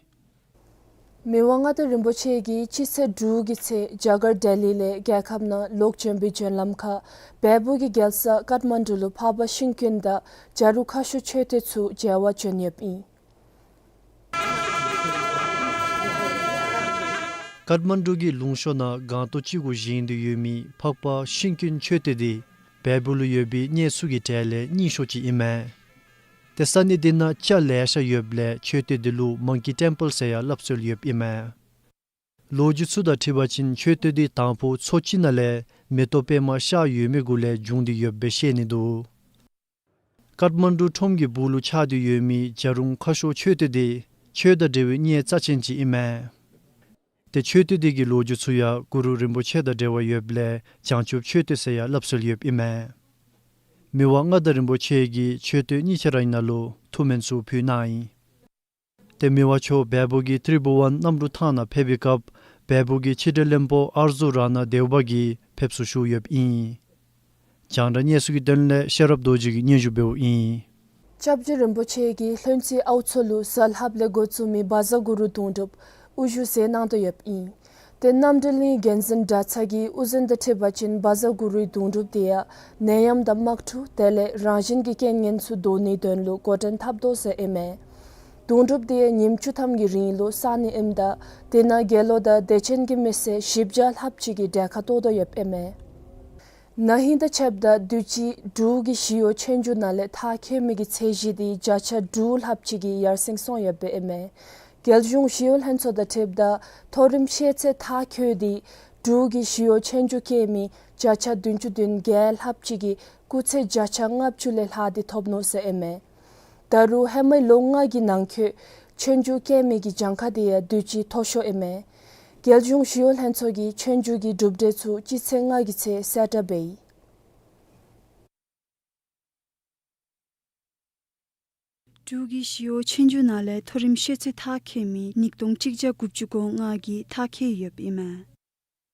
མི་དབང་མངའ་བདག་རིན་པོ་ཆེ་གིས་སྤྱི་ཚེས་དྲུག་གི་ཚེ་རྒྱ་གར་ལྡི་ལི་ལས་རྒྱལ་ཁབ་ནང་ལོག་བྱོན་པའི་བྱོན་ལམ་ཁར་བལ་པོ་གི་རྒྱལ་ས་ཀཏ་མན་ཌུ་ལུ་འཕགས་པ་ཤིང་ཀུན་དང་བྱ་རུང་ཁ་ཤོར་མཆོད་རྟེན་ཚུ་མཇལ་བར་བྱོན་ཡོདཔ་ཨིན། ཀཏ་མན་ཌུ་གི་ལུང་ཤོར་ནང་སྒང་ཏོག་ཅིག་གུ་བཞེངས་ཏེ་ཡོད་མི་འཕགས་པ་ཤིང་ཀུན་མཆོད་རྟེན་འདི་བལ་པོ་ལུ་ཡོད་པའི་གནས་ཚུ་གི་གྲས་ལས་རྙིང་ཤོས་ཅིག་ཨིན་མས། ཏེ་ས་གནས་འདི་ནང་སྐྱ་ལེ་ཤ་ཡོདཔ་ལས་མཆོད་རྟེན་འདི་ལུ་མང་ཀི་ཊེམ་པལ་ཟེར་ཡང་སླབ་སྲོལ་ཡོདཔ་ཨིན་མས། ལོ་རྒྱུས་ཚུ་དང་འཁྲིལ་བ་ཅིན་མཆོད་རྟེན་འདི་དང་ཕུ་མཚོ་ཅིག་ནང་ལས་མེ་ཏོག་པདྨ་ཤར་ཡོད་མི་གུ་ལས་བྱུང་སྟེ་ཡོདཔ་སྦེ་བཤད་ནི་འདུག། ཀཏ་མན་ཌུ་ཁྲོམ་གྱི་སྦུག་ལུ་ཆགས་ཏེ་ཡོད་མི་བྱ་རུང་ཁ་ཤོར་མཆོད་རྟེན་འདི་ཆོས་དང་འབྲེལ་བའི་གནས་རྩ་ཆེན་ཅིག་ཨིན་མས། ཏེ་མཆོད་རྟེན་འདི་གི་ལོ་རྒྱུས་ཚུ་ཡང་གུ་རུ་རིན་པོ་ཆེ་དང་འབྲེལ་བ་ཡོདཔ་ལས་བྱང་ཆུབ་མཆོད་རྟེན་ཟེར་ཡང་སླབ་སྲོལ་ཡོདཔ་ཨིན་མས། མི་དབང་མངའ་བདག་རིན་པོ་ཆེ་གིས་མཆོད་རྟེན་གཉིས་ཆ་ར་ནང་ལུ་ཐུགས་སྨོན་ཚུ་ཕུལ་གནང་ཡི། ཏེ་མི་དབང་མཆོག་བལ་པོ་གི་ཏྲི་བྷུ་ཝན་གནམ་གྲུ་ཐང་ནང་ཕེབས་པའི་སྐབས་བལ་པོ་གི་ཕྱི་འབྲེལ་བློན་པོ་ཨར་ཛུ་ར་ན་དེའུ་བ་གིས་ཕེབས་བསུ་ཞུ་ཡོདཔ་ཨིན། རྒྱང་བསྒྲགས་གནས་ཚུལ་གྱི་དོན་ལས་ཤེས་རབ་རྡོ་རྗེ་གིས་སྙན་ཞུ་འབདཝ་ཨིན། སྐྱབས་རྗེ་རིན་པོ་ཆེ་གིས་ལྷུན་རྩེ་ཨའུ་མཚོ་ལུ་གཟའ་ལྷགཔ་ལས་འགོ་བཙུགས་མི་བཛྲ་གུ་རུ་དུང་སྒྲུབ་དབུ་བཞུགས་མཛད་གནང་དོ་ཡོདཔ་ཨིན། ཏེ་རྣམ་གྲོལ་གླིང་མགོན་འཛིན་གྲྭ་ཚང་གི་དབུ་འཛིན་དང་འཁྲིལ་བ་ཅིན་བཛྲ་གུ་རུའི་དུང་སྒྲུབ་འདི་ཡང་ནད་ཡམས་དང་དམག་འཁྲུག་དེ་ལས་རང་བཞིན་གྱི་རྐྱེན་ངན་ཚུ་བཟློག་ནིའི་དོན་ལུ་འགོ་འདྲེན་འཐབ་དོ་ཟེར་ཨིན་མས། དུང་སྒྲུབ་འདི་ཡང་ཉིནམ་བཅུ་ཐམ་གྱི་རིང་ལུ་བསག་ནི་ཨིནམ་ད་དེ་ནང་དགེ་སློང་དང་དད་ཅན་གྱི་མི་སེར་བཞི་བརྒྱ་ལྷགཔ་ཅིག་གིས་གྲལ་ཁར་གཏོགས་དོ་ཡོདཔ་ཨིན་མས། ན་ཧིང་དང་ཕྱདཔ་ད་དུས་ཅི་འབྲུག་གི་ཞི་གཡོག་ཆོས་རྒྱུགས་ནང་ལས་མཐར་འཁྱོལ་མི་གི་ཚད་གཞི་དེ་བརྒྱ་ཆ་དྲུག་ལྷགཔ་ཅིག་གིས་ཡར་སེང་སོང་ཡོདཔ་ཨིན་མས། རྒྱལ་གཞུང་ཞི་གཡོག་ལྷན་ཚོགས་དང་འཁྲིལཝ་ད་མཐོ་རིམ་ཤེས་ཚད་མཐར་འཁྱོལ་ཏེ་འབྲུག་གི་ཞི་གཡོག་ཆོས་རྒྱུགས་རྐྱབ་མི་བརྒྱ་ཆ་བདུན་ཅུ་དོན་བརྒྱད་ལྷགཔ་ཅིག་གིས་སྐུགས་ཚད་བརྒྱ་ཆ་ལྔ་བཅུ་ལས་ལྷག་སྟེ་ཐོབ་ནུག་ཟེར་ཨིན་མས། ད་རུང་ཧེ་མའི་ལོ་ལྔ་གི་ནང་འཁོད་ཆོས་རྒྱུགས་རྐྱབ་མི་གི་གྱངས་ཁ་དེ་ཡང་དུས་ཅི་མཐོ་ཤོས་ཨིན་མས། རྒྱལ་གཞུང་ཞི་གཡོག་ལྷན་ཚོགས་ཀྱིས་ཆོས་རྒྱུགས་ཀྱི་གྲུབ་འབྲས་ཚུ་སྤྱི་ཚེས་ལྔ་གི་ཚེ་གསལ་བསྒྲགས་འབད་ཡི། འབྲུག་གི་ཞི་གཡོག་ཆོས་རྒྱུགས་ནང་ལས་མཐོ་རིམ་ཤེས་ཚད་མཐར་འཁྱོལ་མི་ཉིས་སྟོང་གཅིག་བརྒྱ་དགུ་བཅུ་གོ་ལྔ་གིས་མཐར་འཁྱོལ་ཡོདཔ་ཨིན་མས།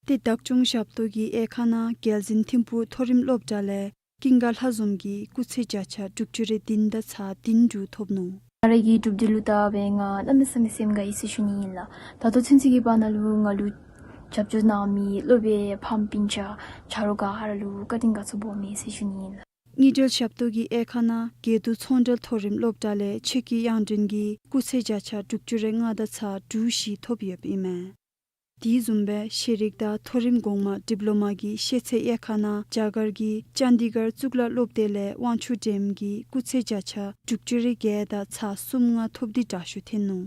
ཏེ་བདག་སྐྱོང་ཞབས་ཏོག་གི་དབྱེ་ཁག་ནང་རྒྱལ་འཛིན་ཐིམ་ཕུག་མཐོ་རིམ་སློབ་གྲྭ་ལས་ཀུན་དགའ་ལྷ་འཛོམས་ཀྱིས་སྐུགས་ཚད་བརྒྱ་ཆ་དྲུག་ཅུ་རེ་བདུན་དང་ཚག་བདུན་དྲུག་ཐོབ་ནུག། ང་རའི་གི་གྲུབ་འབྲས་ལུ་བལྟ་བའི་ང་གནམ་མེད་ས་མེད་སེམས་དགའ་ཡི་ཟེར་ཞུ་ནི་ཨིན་ལགས། ད་ལྟོ་ཚུན་ཚོད་ཀྱི་བར་ན་ལུ་ང་ལུ་རྒྱབ་སྐྱོར་གནང་མི་སློབ་དཔོན་ཕམ་སྤུན་ཆ་ཆ་རོགས་ག་ར་ལུ་བཀའ་དྲིན་དགའ་ཚོར་སྦོམ་ཡོད་ཟེར་ཞུ་ནི་ཨིན་ལགས། དངུལ་འབྲེལ་ཞབས་ཏོག་གི་དབྱེ་ཁག་ནང་དགེ་འདུན་ཚོང་འབྲེལ་མཐོ་རིམ་སློབ་གྲྭ་ལས་ཆོས་སྐྱིད་དབྱངས་སྒྲོན་གྱིས་སྐུགས་ཚད་བརྒྱ་ཆ་དྲུག་ཅུ་རེ་ལྔ་དང་ཚག་དྲུག་བཞི་ཐོབ་ཡོདཔ་ཨིན་མས། དེ་བཟུམ་སྦེ་ཤེས་རིག་དང་མཐོ་རིམ་གོང་མ་ཌིབ་ལོ་མ་གི་ཤེས་ཚད་དབྱེ་ཁག་ནང་རྒྱ་གར་གྱི་ཅན་དི་གར་གཙུག་ལག་སློབ་སྡེ་ལས་དབང་ཕྱུག་སྒྲོལམ་གྱིས་སྐུགས་ཚད་བརྒྱ་ཆ་དྲུག་ཅུ་རེ་བརྒྱད་དང་ཚག་གསུམ་ལྔ་ཐོབ་སྟེ་དྲག་ཤོས་ཐོན་ནུག།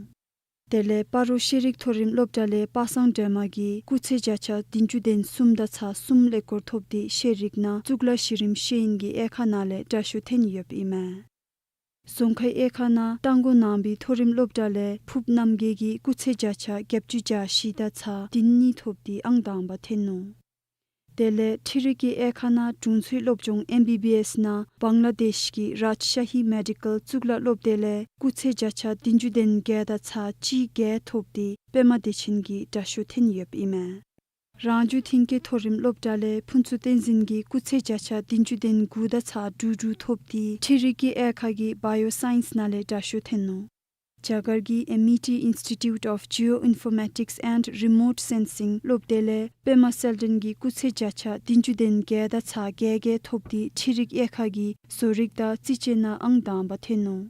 དེ་ལས་སྤ་རོ་ཤེས་རིག་མཐོ་རིམ་སློབ་གྲྭ་ལས་པ་སངས་སྒྲོལ་མ་གིས་སྐུགས་ཚད་བརྒྱ་ཆ་བདུན་ཅུ་དོན་གསུམ་དང་ཚག་གསུམ་ཀླད་ཀོར་ཐོབ་སྟེ་ཤེས་རིག་ནང་གཙུག་ལག་གཞི་རིམ་ཤེས་ཡོན་གྱི་དབྱེ་ཁག་ནང་ལས་དྲག་ཤོས་ཐོན་ཡོདཔ་ཨིན་མས། རྫོང་ཁའི་དབྱེ་ཁག་ནང་རྟ་མགོ་ནང་པའི་མཐོ་རིམ་སློབ་གྲྭ་ལས་ཕུབ་རྣམ་རྒྱལ་གྱིས་སྐུགས་ཚད་བརྒྱ་ཆ་བརྒྱད་ཅུ་གྱ་བཞི་དང་ཚག་བདུན་གཉིས་ཐོབ་སྟེ་ཨང་དང་པ་ཐོན་ནུག། དེ་ལས་འཕྲུལ་རིག་གི་དབྱེ་ཁག་ནང་དྲུང་འཚོའི་སློབ་སྦྱོང་ཨེམ་བི་བི་ཨེསི་ནང་བང་ལ་དེཤ་གི་རཱཇ་ཤ་ཧི་མེ་ཌི་ཀལ་གཙུག་ལག་སློབ་སྡེ་ལས་སྐུགས་ཚད་བརྒྱ་ཆ་བདུན་ཅུ་དོན་བརྒྱད་དང་ཚག་གཅིག་བརྒྱད་ཐོབ་སྟེ་པདྨ་བདེ་ཆེན་གྱིས་དྲག་ཤོས་ཐོན་ཡོདཔ་ཨིན་མས། རང་རྒྱུད་མཐུན་རྐྱེན་མཐོ་རིམ་སློབ་གྲྭ་ལས་ཕུན་ཚོགས་བསྟན་འཛིན་གྱིས་སྐུགས་ཚད་བརྒྱ་ཆ་བདུན་ཅུ་དོན་དགུ་དང་ཚག་དྲུག་དྲུག་ཐོབ་སྟེ་འཕྲུལ་རིག་གི་དབྱེ་ཁག་གི་བཱ་ཡོ་སའིནསི་ནང་ལས་དྲག་ཤོས་ཐོན་ནུག། རྒྱ་གར་གྱི་Amity Institute of Geoinformatics and Remote Sensing སློབ་སྡེ་ལས་པདྨ་གསལ་སྒྲོན་གྱིས་སྐུགས་ཚད་བརྒྱ་ཆ་བདུན་ཅུ་དོན་བརྒྱད་དང་ཚག་བརྒྱད་བརྒྱད་ཐོབ་སྟེ་འཕྲུལ་རིག་དབྱེ་ཁག་གི་བཟོ་རིག་དང་རྩིས་དཔྱད་ནང་ཨང་དང་པ་ཐོན་ནུག།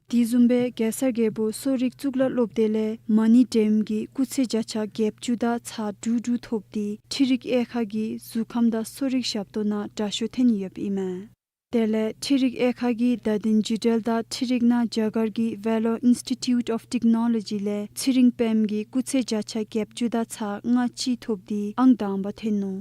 དེ་བཟུམ་སྦེ་གེ་སར་རྒྱལ་པོ་གསོ་རིག་གཙུག་ལག་སློབ་སྡེ་ལས་མ་ཎི་སྒྲོལམ་གྱིས་སྐུགས་ཚད་བརྒྱ་ཆ་བརྒྱད་ཅུ་དང་ཚག་དྲུག་དྲུག་ཐོབ་སྟེ་འཕྲུལ་རིག་དབྱེ་ཁག་གི་གཟུགས་ཁམས་དང་གསོ་རིག་ཞབས་ཏོག་ནང་དྲག་ཤོས་ཐོན་ཡོདཔ་ཨིན་མས། དེ་ལས་འཕྲུལ་རིག་དབྱེ་ཁག་གི་བརྡ་དོན་བརྒྱུད་འབྲེལ་དང་འཕྲུལ་རིག་ནང་རྒྱ་གར་གྱི་Vellore Institute of Technology ལས་ཚེ་རིང་པདྨ་གིས་སྐུགས་ཚད་བརྒྱ་ཆ་བརྒྱད་ཅུ་དང་ཚག་ལྔ་གཅིག་ཐོབ་སྟེ་ཨང་དང་པ་ཐོན་ནུག།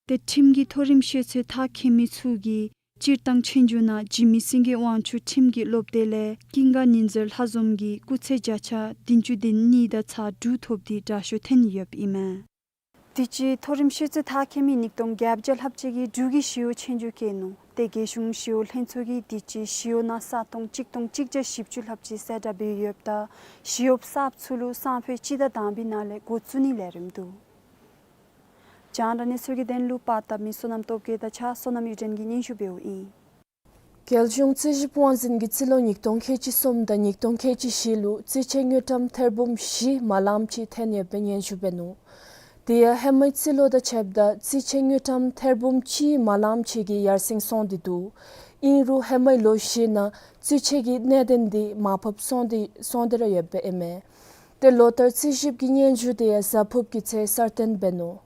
ཏེ་ཁྲིམས་ཀྱི་མཐོ་རིམ་ཤེས་ཚད་མཐར་འཁྱོལ་མི་ཚུ་གིས་སྤྱིར་བཏང་ཆོས་རྒྱུགས་ནང་འཇིགས་མེད་སེང་གེ་དབང་ཕྱུག་ཁྲིམས་ཀྱི་སློབ་སྡེ་ལས་ཀུན་དགའ་ཉི་ཟེར་ལྷ་འཛོམས་ཀྱིས་སྐུགས་ཚད་བརྒྱ་ཆ་བདུན་ཅུ་དོན་གཉིས་དང་ཚག་དྲུག་ཐོབ་སྟེ་དྲག་ཤོས་ཐོན་ཡོདཔ་ཨིན་མས། དུས་ཅི་མཐོ་རིམ་ཤེས་ཚད་མཐར་འཁྱོལ་མི་ཉིས་སྟོང་བརྒྱད་བརྒྱ་ལྷགཔ་ཅིག་གིས་འབྲུག་གི་ཞི་གཡོག་ཆོས་རྒྱུགས་རྐྱབ་ནུག། ཏེ་རྒྱལ་གཞུང་ཞི་གཡོག་ལྷན་ཚོགས་ཀྱིས་དུས་ཅི་ཞི་གཡོག་ནང་ས་སྟོང་གཅིག་སྟོང་གཅིག་བརྒྱ་བཞི་བཅུ་ལྷགཔ་ཅིག་གསལ་བསྒྲགས་འབད་ཡོདཔ་ད་ཞི་གཡོགཔ་གསརཔ་ཚུ་ལུ་སང་ཕོད་སྤྱི་ཟླ་དང་པའི་ནང་ལས་འགོ་བཙུགས་ནིའི་ལས་རིམ་འདུག། རྒྱང་བསྒྲགས་གནས་ཚུལ་གྱི་དོན་ལུ་པར་བཏབ་མི་བསོད་ནམས་སྟོབས་རྒྱས་དང་གཅིག་ཁར་བསོད་ནམས་གཡུ་སྒྲོན་གྱིས་སྙན་ཞུ་འབདཝ་ཨིན། རྒྱལ་གཞུང་རྩིས་ཞིབ་དབང་འཛིན་གྱིས་རྩིས་ལོ་ཉིས་སྟོང་ཁལ་གཅིག་གསུམ་དང་ཉིས་སྟོང་ཁལ་གཅིག་བཞི་ལུ་རྩིས་ཆད་དངུལ་ཀྲམ་ཐེར་འབུམ་བཞི་མ་ལངམ་ཅིག་ཐོན་ཡོདཔ་སྦེ་སྙན་ཞུ་འབད་ནུག། དེ་ཡང་ཧེ་མའི་རྩིས་ལོ་དང་ཕྱདཔ་ད་རྩིས་ཆད་དངུལ་ཀྲམ་ཐེར་འབུམ་གཅིག་མ་ལངམ་ཅིག་གིས་ཡར་སེང་སོང་སྟེ་འདུག། ཨིན་རུང་ཧེ་མའི་ལོ་བཞི་ནང་རྩིས་ཆད་ཀྱི་གནད་དོན་དེ་མར་ཕབ་སོང་སྟེ་སོང་སྟེ་ར་ཡོདཔ་ཨིན་མས། ཏེ་ལོ་ལྟར་རྩིས་ཞིབ་ཀྱི་སྙན་ཞུ་དེ་ཡང་གཟའ་ཕུརཔ་གི་ཚེ་གསར་བཏོན་འབད་ནུག།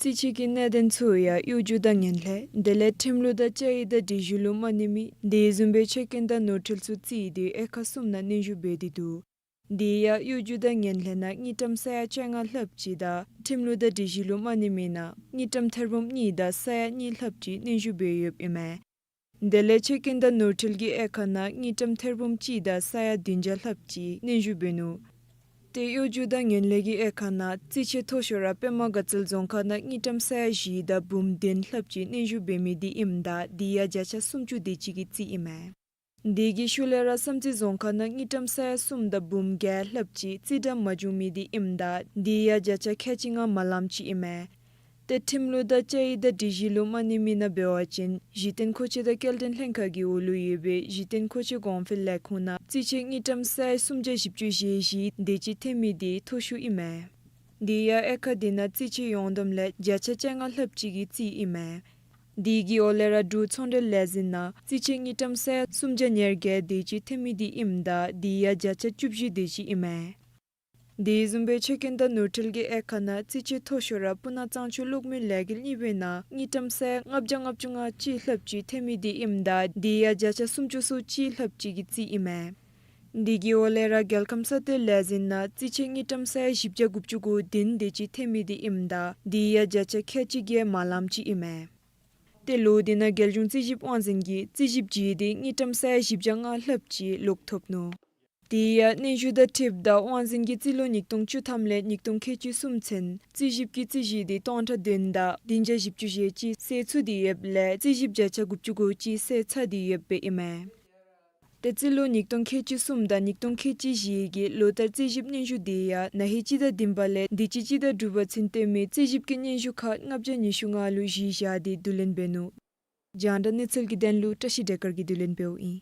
རྩིས་ཆད་ཀྱི་གནད་དོན་ཚུ་ཡང་གཡོ་སྒྱུ་དང་ངན་ལྷད་དེ་ལས་ཁྲིམས་ལུགས་དང་བཅའ་ཡིག་དང་སྒྲིག་གཞི་ལུ་མ་གནས་མི་དེ་བཟུམ་སྦེ་ཆད་གོང་དང་ནོར་འཁྲུལ་ཚུ་རྩིས་ཏེ་དབྱེ་ཁག་གསུམ་ནང་སྙན་ཞུ་འབད་དེ་འདུག། དེ་ཡང་གཡོ་སྒྱུ་དང་ངན་ལྷད་ནང་དངུལ་ཀྲམ་ས་ཡ་བཅོ་ལྔ་ལྷགཔ་ཅིག་དང་ཁྲིམས་ལུགས་དང་སྒྲིག་གཞི་ལུ་མ་གནས་མི་ནང་དངུལ་ཀྲམ་ཐེར་འབུམ་གཉིས་དང་ས་ཡ་གཉིས་ལྷགཔ་ཅིག་སྙན་ཞུ་འབད་ཡོདཔ་ཨིན་མས། དེ་ལས་ཆད་གོང་དང་ནོར་འཁྲུལ་གྱི་དབྱེ་ཁག་ནང་དངུལ་ཀྲམ་ཐེར་འབུམ་གཅིག་དང་ས་ཡ་བདུན་བརྒྱ་ལྷགཔ་ཅིག་སྙན་ཞུ་འབད་ནུག། ཏེ་གཡོ་སྒྱུ་དང་ངན་ལྷད་ཀྱི་དབྱེ་ཁག་ནང་རྩིས་ཆད་མཐོ་ཤོས་ར་པདྨ་དགའ་ཚལ་རྫོང་ཁག་ནང་དངུལ་ཀྲམ་ས་ཡ་བཞི་དང་འབུམ་བདུན་ལྷགཔ་ཅིག་སྙན་ཞུ་འབད་མི་དེ་ཨིནམ་ད་དེ་ཡང་བརྒྱ་ཆ་སུམ་ཅུ་དེ་ཅིག་གི་རྩིས་ཨིན་མས། དེ་གི་ཤུལ་ལས་ར་བསམ་རྩེ་རྫོང་ཁག་ནང་དངུལ་ཀྲམ་ས་ཡ་གསུམ་དང་འབུམ་བརྒྱད་ལྷགཔ་ཅིག་རྩིས་གྲངས་མ་བྱུང་མི་དེ་ཨིནམ་ད་དེ་ཡང་བརྒྱ་ཆ་ཁལ་གཅིག་ལྔ་མ་ལངམ་ཅིག་ཨིན་མས། ཏེ་ཁྲིམས་ལུགས་དང་བཅའ་ཡིག་དང་སྒྲིག་གཞི་ལུ་མ་གནས་མི་ནང་འབད་བ་ཅིན་གཞི་རྟེན་མཁོ་ཆས་དང་སྐྱེལ་འདྲེན་ལྷན་ཁག་གི་འོག་ལུ་ཡོད་པའི་གཞི་རྟེན་མཁོ་ཆས་གོང་འཕེལ་ལས་ཁུངས་ནང་རྩིས་ཆད་དངུལ་ཀྲམ་ས་ཡ་སུམ་བརྒྱ་བཞི་བཅུ་ཞེ་བཞི་དེ་ཅིག་ཐོན་མི་དེ་མཐོ་ཤོས་ཨིན་མས། དེ་ཡང་དབྱེ་ཁག་དེ་ནང་རྩིས་ཆད་ཡོངས་བསྡོམས་ལས་བརྒྱ་ཆ་བཅོ་ལྔ་ལྷགཔ་ཅིག་གི་རྩིས་ཨིན་མས། དེ་གི་འོག་ལས་ར་འབྲུག་ཚོང་འབྲེལ་ལས་འཛིན་ནང་རྩིས་ཆད་དངུལ་ཀྲམ་ས་ཡ་སུམ་བརྒྱ་ཉེར་བརྒྱད་དེ་ཅིག་ཐོན་མི་དེ་ཨིནམ་ད་དེ་ཡང་བརྒྱ་ཆ་བཅུ་བཞི་དེ་ཅིག་ཨིན་མས། དེ་བཟུམ་སྦེ་ཆ་རྐྱེན་དང་ནོར་འཁྲུལ་གྱི་དབྱེ་ཁག་ནང་རྩིས་ཆད་མཐོ་ཤོས་ར་སྤུ་ན་གཙང་ཆུ་གློག་མེའི་ལས་འགུལ་གཉིས་པའི་ནང་དངུལ་ཀྲམ་སེ་ལྔ་བརྒྱ་ལྔ་བཅུ་ང་གཅིག་ལྷགཔ་ཅིག་ཐལ་མི་འདི་ཨིནམ་ད་དེ་ཡང་བརྒྱ་ཆ་སུམ་ཅུ་སོ་གཅིག་ལྷགཔ་ཅིག་གི་རྩིས་ཨིན་མས། དེ་གི་འོག་ལས་ར་རྒྱལ་ཁམས་ས་སྟོད་ལས་འཛིན་ནང་རྩིས་ཆད་དངུལ་ཀྲམ་སེ་བཞི་བརྒྱ་དགུ་བཅུ་གོ་བདུན་དེ་ཅིག་ཐལ་མི་འདི་ཨིནམ་ད་དེ་ཡང་བརྒྱ་ཆ་ཁལ་གཅིག་གིས་མ་ལངམ་ཅིག་ཨིན་མས། ཏེ་ལོ་འདི་ནང་རྒྱལ་གཞུང་རྩིས་ཞིབ་དབང་འཛིན་གྱིས་རྩིས་ཞིབ་བྱིན་ཏེ་དངུལ་ཀྲམ་སེ་བཞི་བརྒྱ་ལྔ་ལྷགཔ་ཅིག་ལོག་ཐོབ་ནུག། དེ་ཡང་སྙན་ཞུ་དང་འཁྲིལཝ་ད་དབང་འཛིན་གྱིས་རྩིས་ལོ་ཉིས་སྟོང་བཅུ་ཐམ་ལས་ཉིས་སྟོང་ཁལ་གཅིག་གསུམ་ཚུན་རྩིས་ཞིབ་ཀྱི་རྩིས་གཞི་འདི་སྟོང་ཕྲག་བདུན་དང་བདུན་བརྒྱ་བཞི་བཅུ་ཞེ་གཅིག་སེལ་ཚུགས་ཏེ་ཡོདཔ་ལས་རྩིས་ཞིབ་བརྒྱ་ཆ་དགུ་བཅུ་གོ་གཅིག་སེལ་ཚར་ཏེ་ཡོདཔ་ཨིན་མས། ཏེ་རྩིས་ལོ་ཉིས་སྟོང་ཁལ་གཅིག་གསུམ་དང་ཉིས་སྟོང་ཁལ་གཅིག་བཞི་གི་ལོ་ལྟར་རྩིས་ཞིབ་སྙན་ཞུ་དེ་ཡང་ན་ཧིང་སྤྱི་ཟླ་བདུན་པ་ལས་དུས་ཅི་སྤྱི་ཟླ་དྲུག་པ་ཚུན་བཏོན་མི་རྩིས་ཞིབ་ཀྱི་སྙན་ཞུ་ཁག་ལྔ་བརྒྱ་ཉི་ཤུ་ལྔ་ལུ་གཞི་བཞག་སྟེ་བསྡུ་ལེན་འབད་ནུག། རྒྱང་བསྒྲགས་གནས་ཚུལ་གྱི་དོན་ལུ་བཀྲ་ཤིས་བདེ་དཀར་གྱིས་བསྡུ་ལེན་འབདཝ་ཨིན།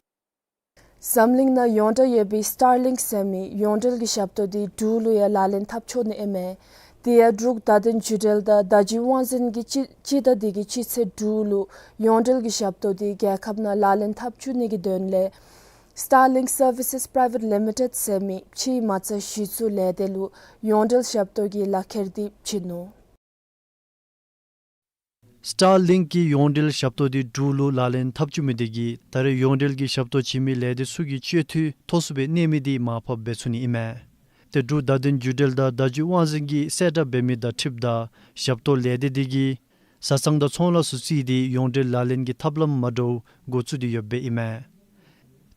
འཛམ་གླིང་ནང་ཡོངས་གྲགས་ཡོད་པའི་སི་ཊར་ལིང་ཟེར་མི་ཡོངས་འབྲེལ་གྱི་ཞབས་ཏོག་དེ་འབྲུག་ལུ་ཡང་ལག་ལེན་འཐབ་ཆོག་ནི་ཨིན་མས། དེ་ཡང་འབྲུག་བརྡ་དོན་བརྒྱུད་འབྲེལ་དང་བརྡ་བརྒྱུད་དབང་འཛིན་གྱིས་སྤྱི་སྤྱི་ཟླ་འདི་གི་སྤྱི་ཚེས་དྲུག་ལུ་ཡོངས་འབྲེལ་གྱི་ཞབས་ཏོག་དེ་རྒྱལ་ཁབ་ནང་ལག་ལེན་འཐབ་བཅུག་ནི་གི་དོན་ལས་Starlink Services Private Limited ཟེར་མི་ཕྱེ་མ་རྩ་གཞི་བཙུགས་ལས་སྡེ་ལུ་ཡོངས་འབྲེལ་ཞབས་ཏོག་གི་ལག་ཁྱེར་དེ་བྱིན་ནུག། སི་ཊར་ལིང་གི་ཡོངས་འབྲེལ་ཞབས་ཏོག་དེ་འབྲུག་ལུ་ལག་ལེན་འཐབ་བཅུག་མི་དེ་གིས་ད་རེས་ཡོངས་འབྲེལ་གྱི་ཞབས་ཏོག་བྱིན་མི་ལས་སྡེ་ཚུ་གི་སྤྱོད་འཐུས་མཐོ་སུ་སྦེ་གནས་མི་དེ་མར་ཕབ་འབད་ཚུགས་ནི་ཨིན་མས། ཏེ་འབྲུག་བརྡ་དོན་བརྒྱུད་འབྲེལ་དང་བརྡ་བརྒྱུད་དབང་འཛིན་གྱིས་གསལ་བསྒྲགས་འབད་མི་དང་འཁྲིལཝ་ད་ཞབས་ཏོག་ལས་སྡེ་དེ་གིས་བཟའ་ཚང་དང་ཚོང་ལཱ་ཚུ་བརྩིས་ཏེ་ཡོངས་འབྲེལ་ལག་ལེན་གྱི་ཐབས་ལམ་མ་འདྲཝ་འགོ་བཙུགས་ཏེ་ཡོདཔ་ཨིན་མས།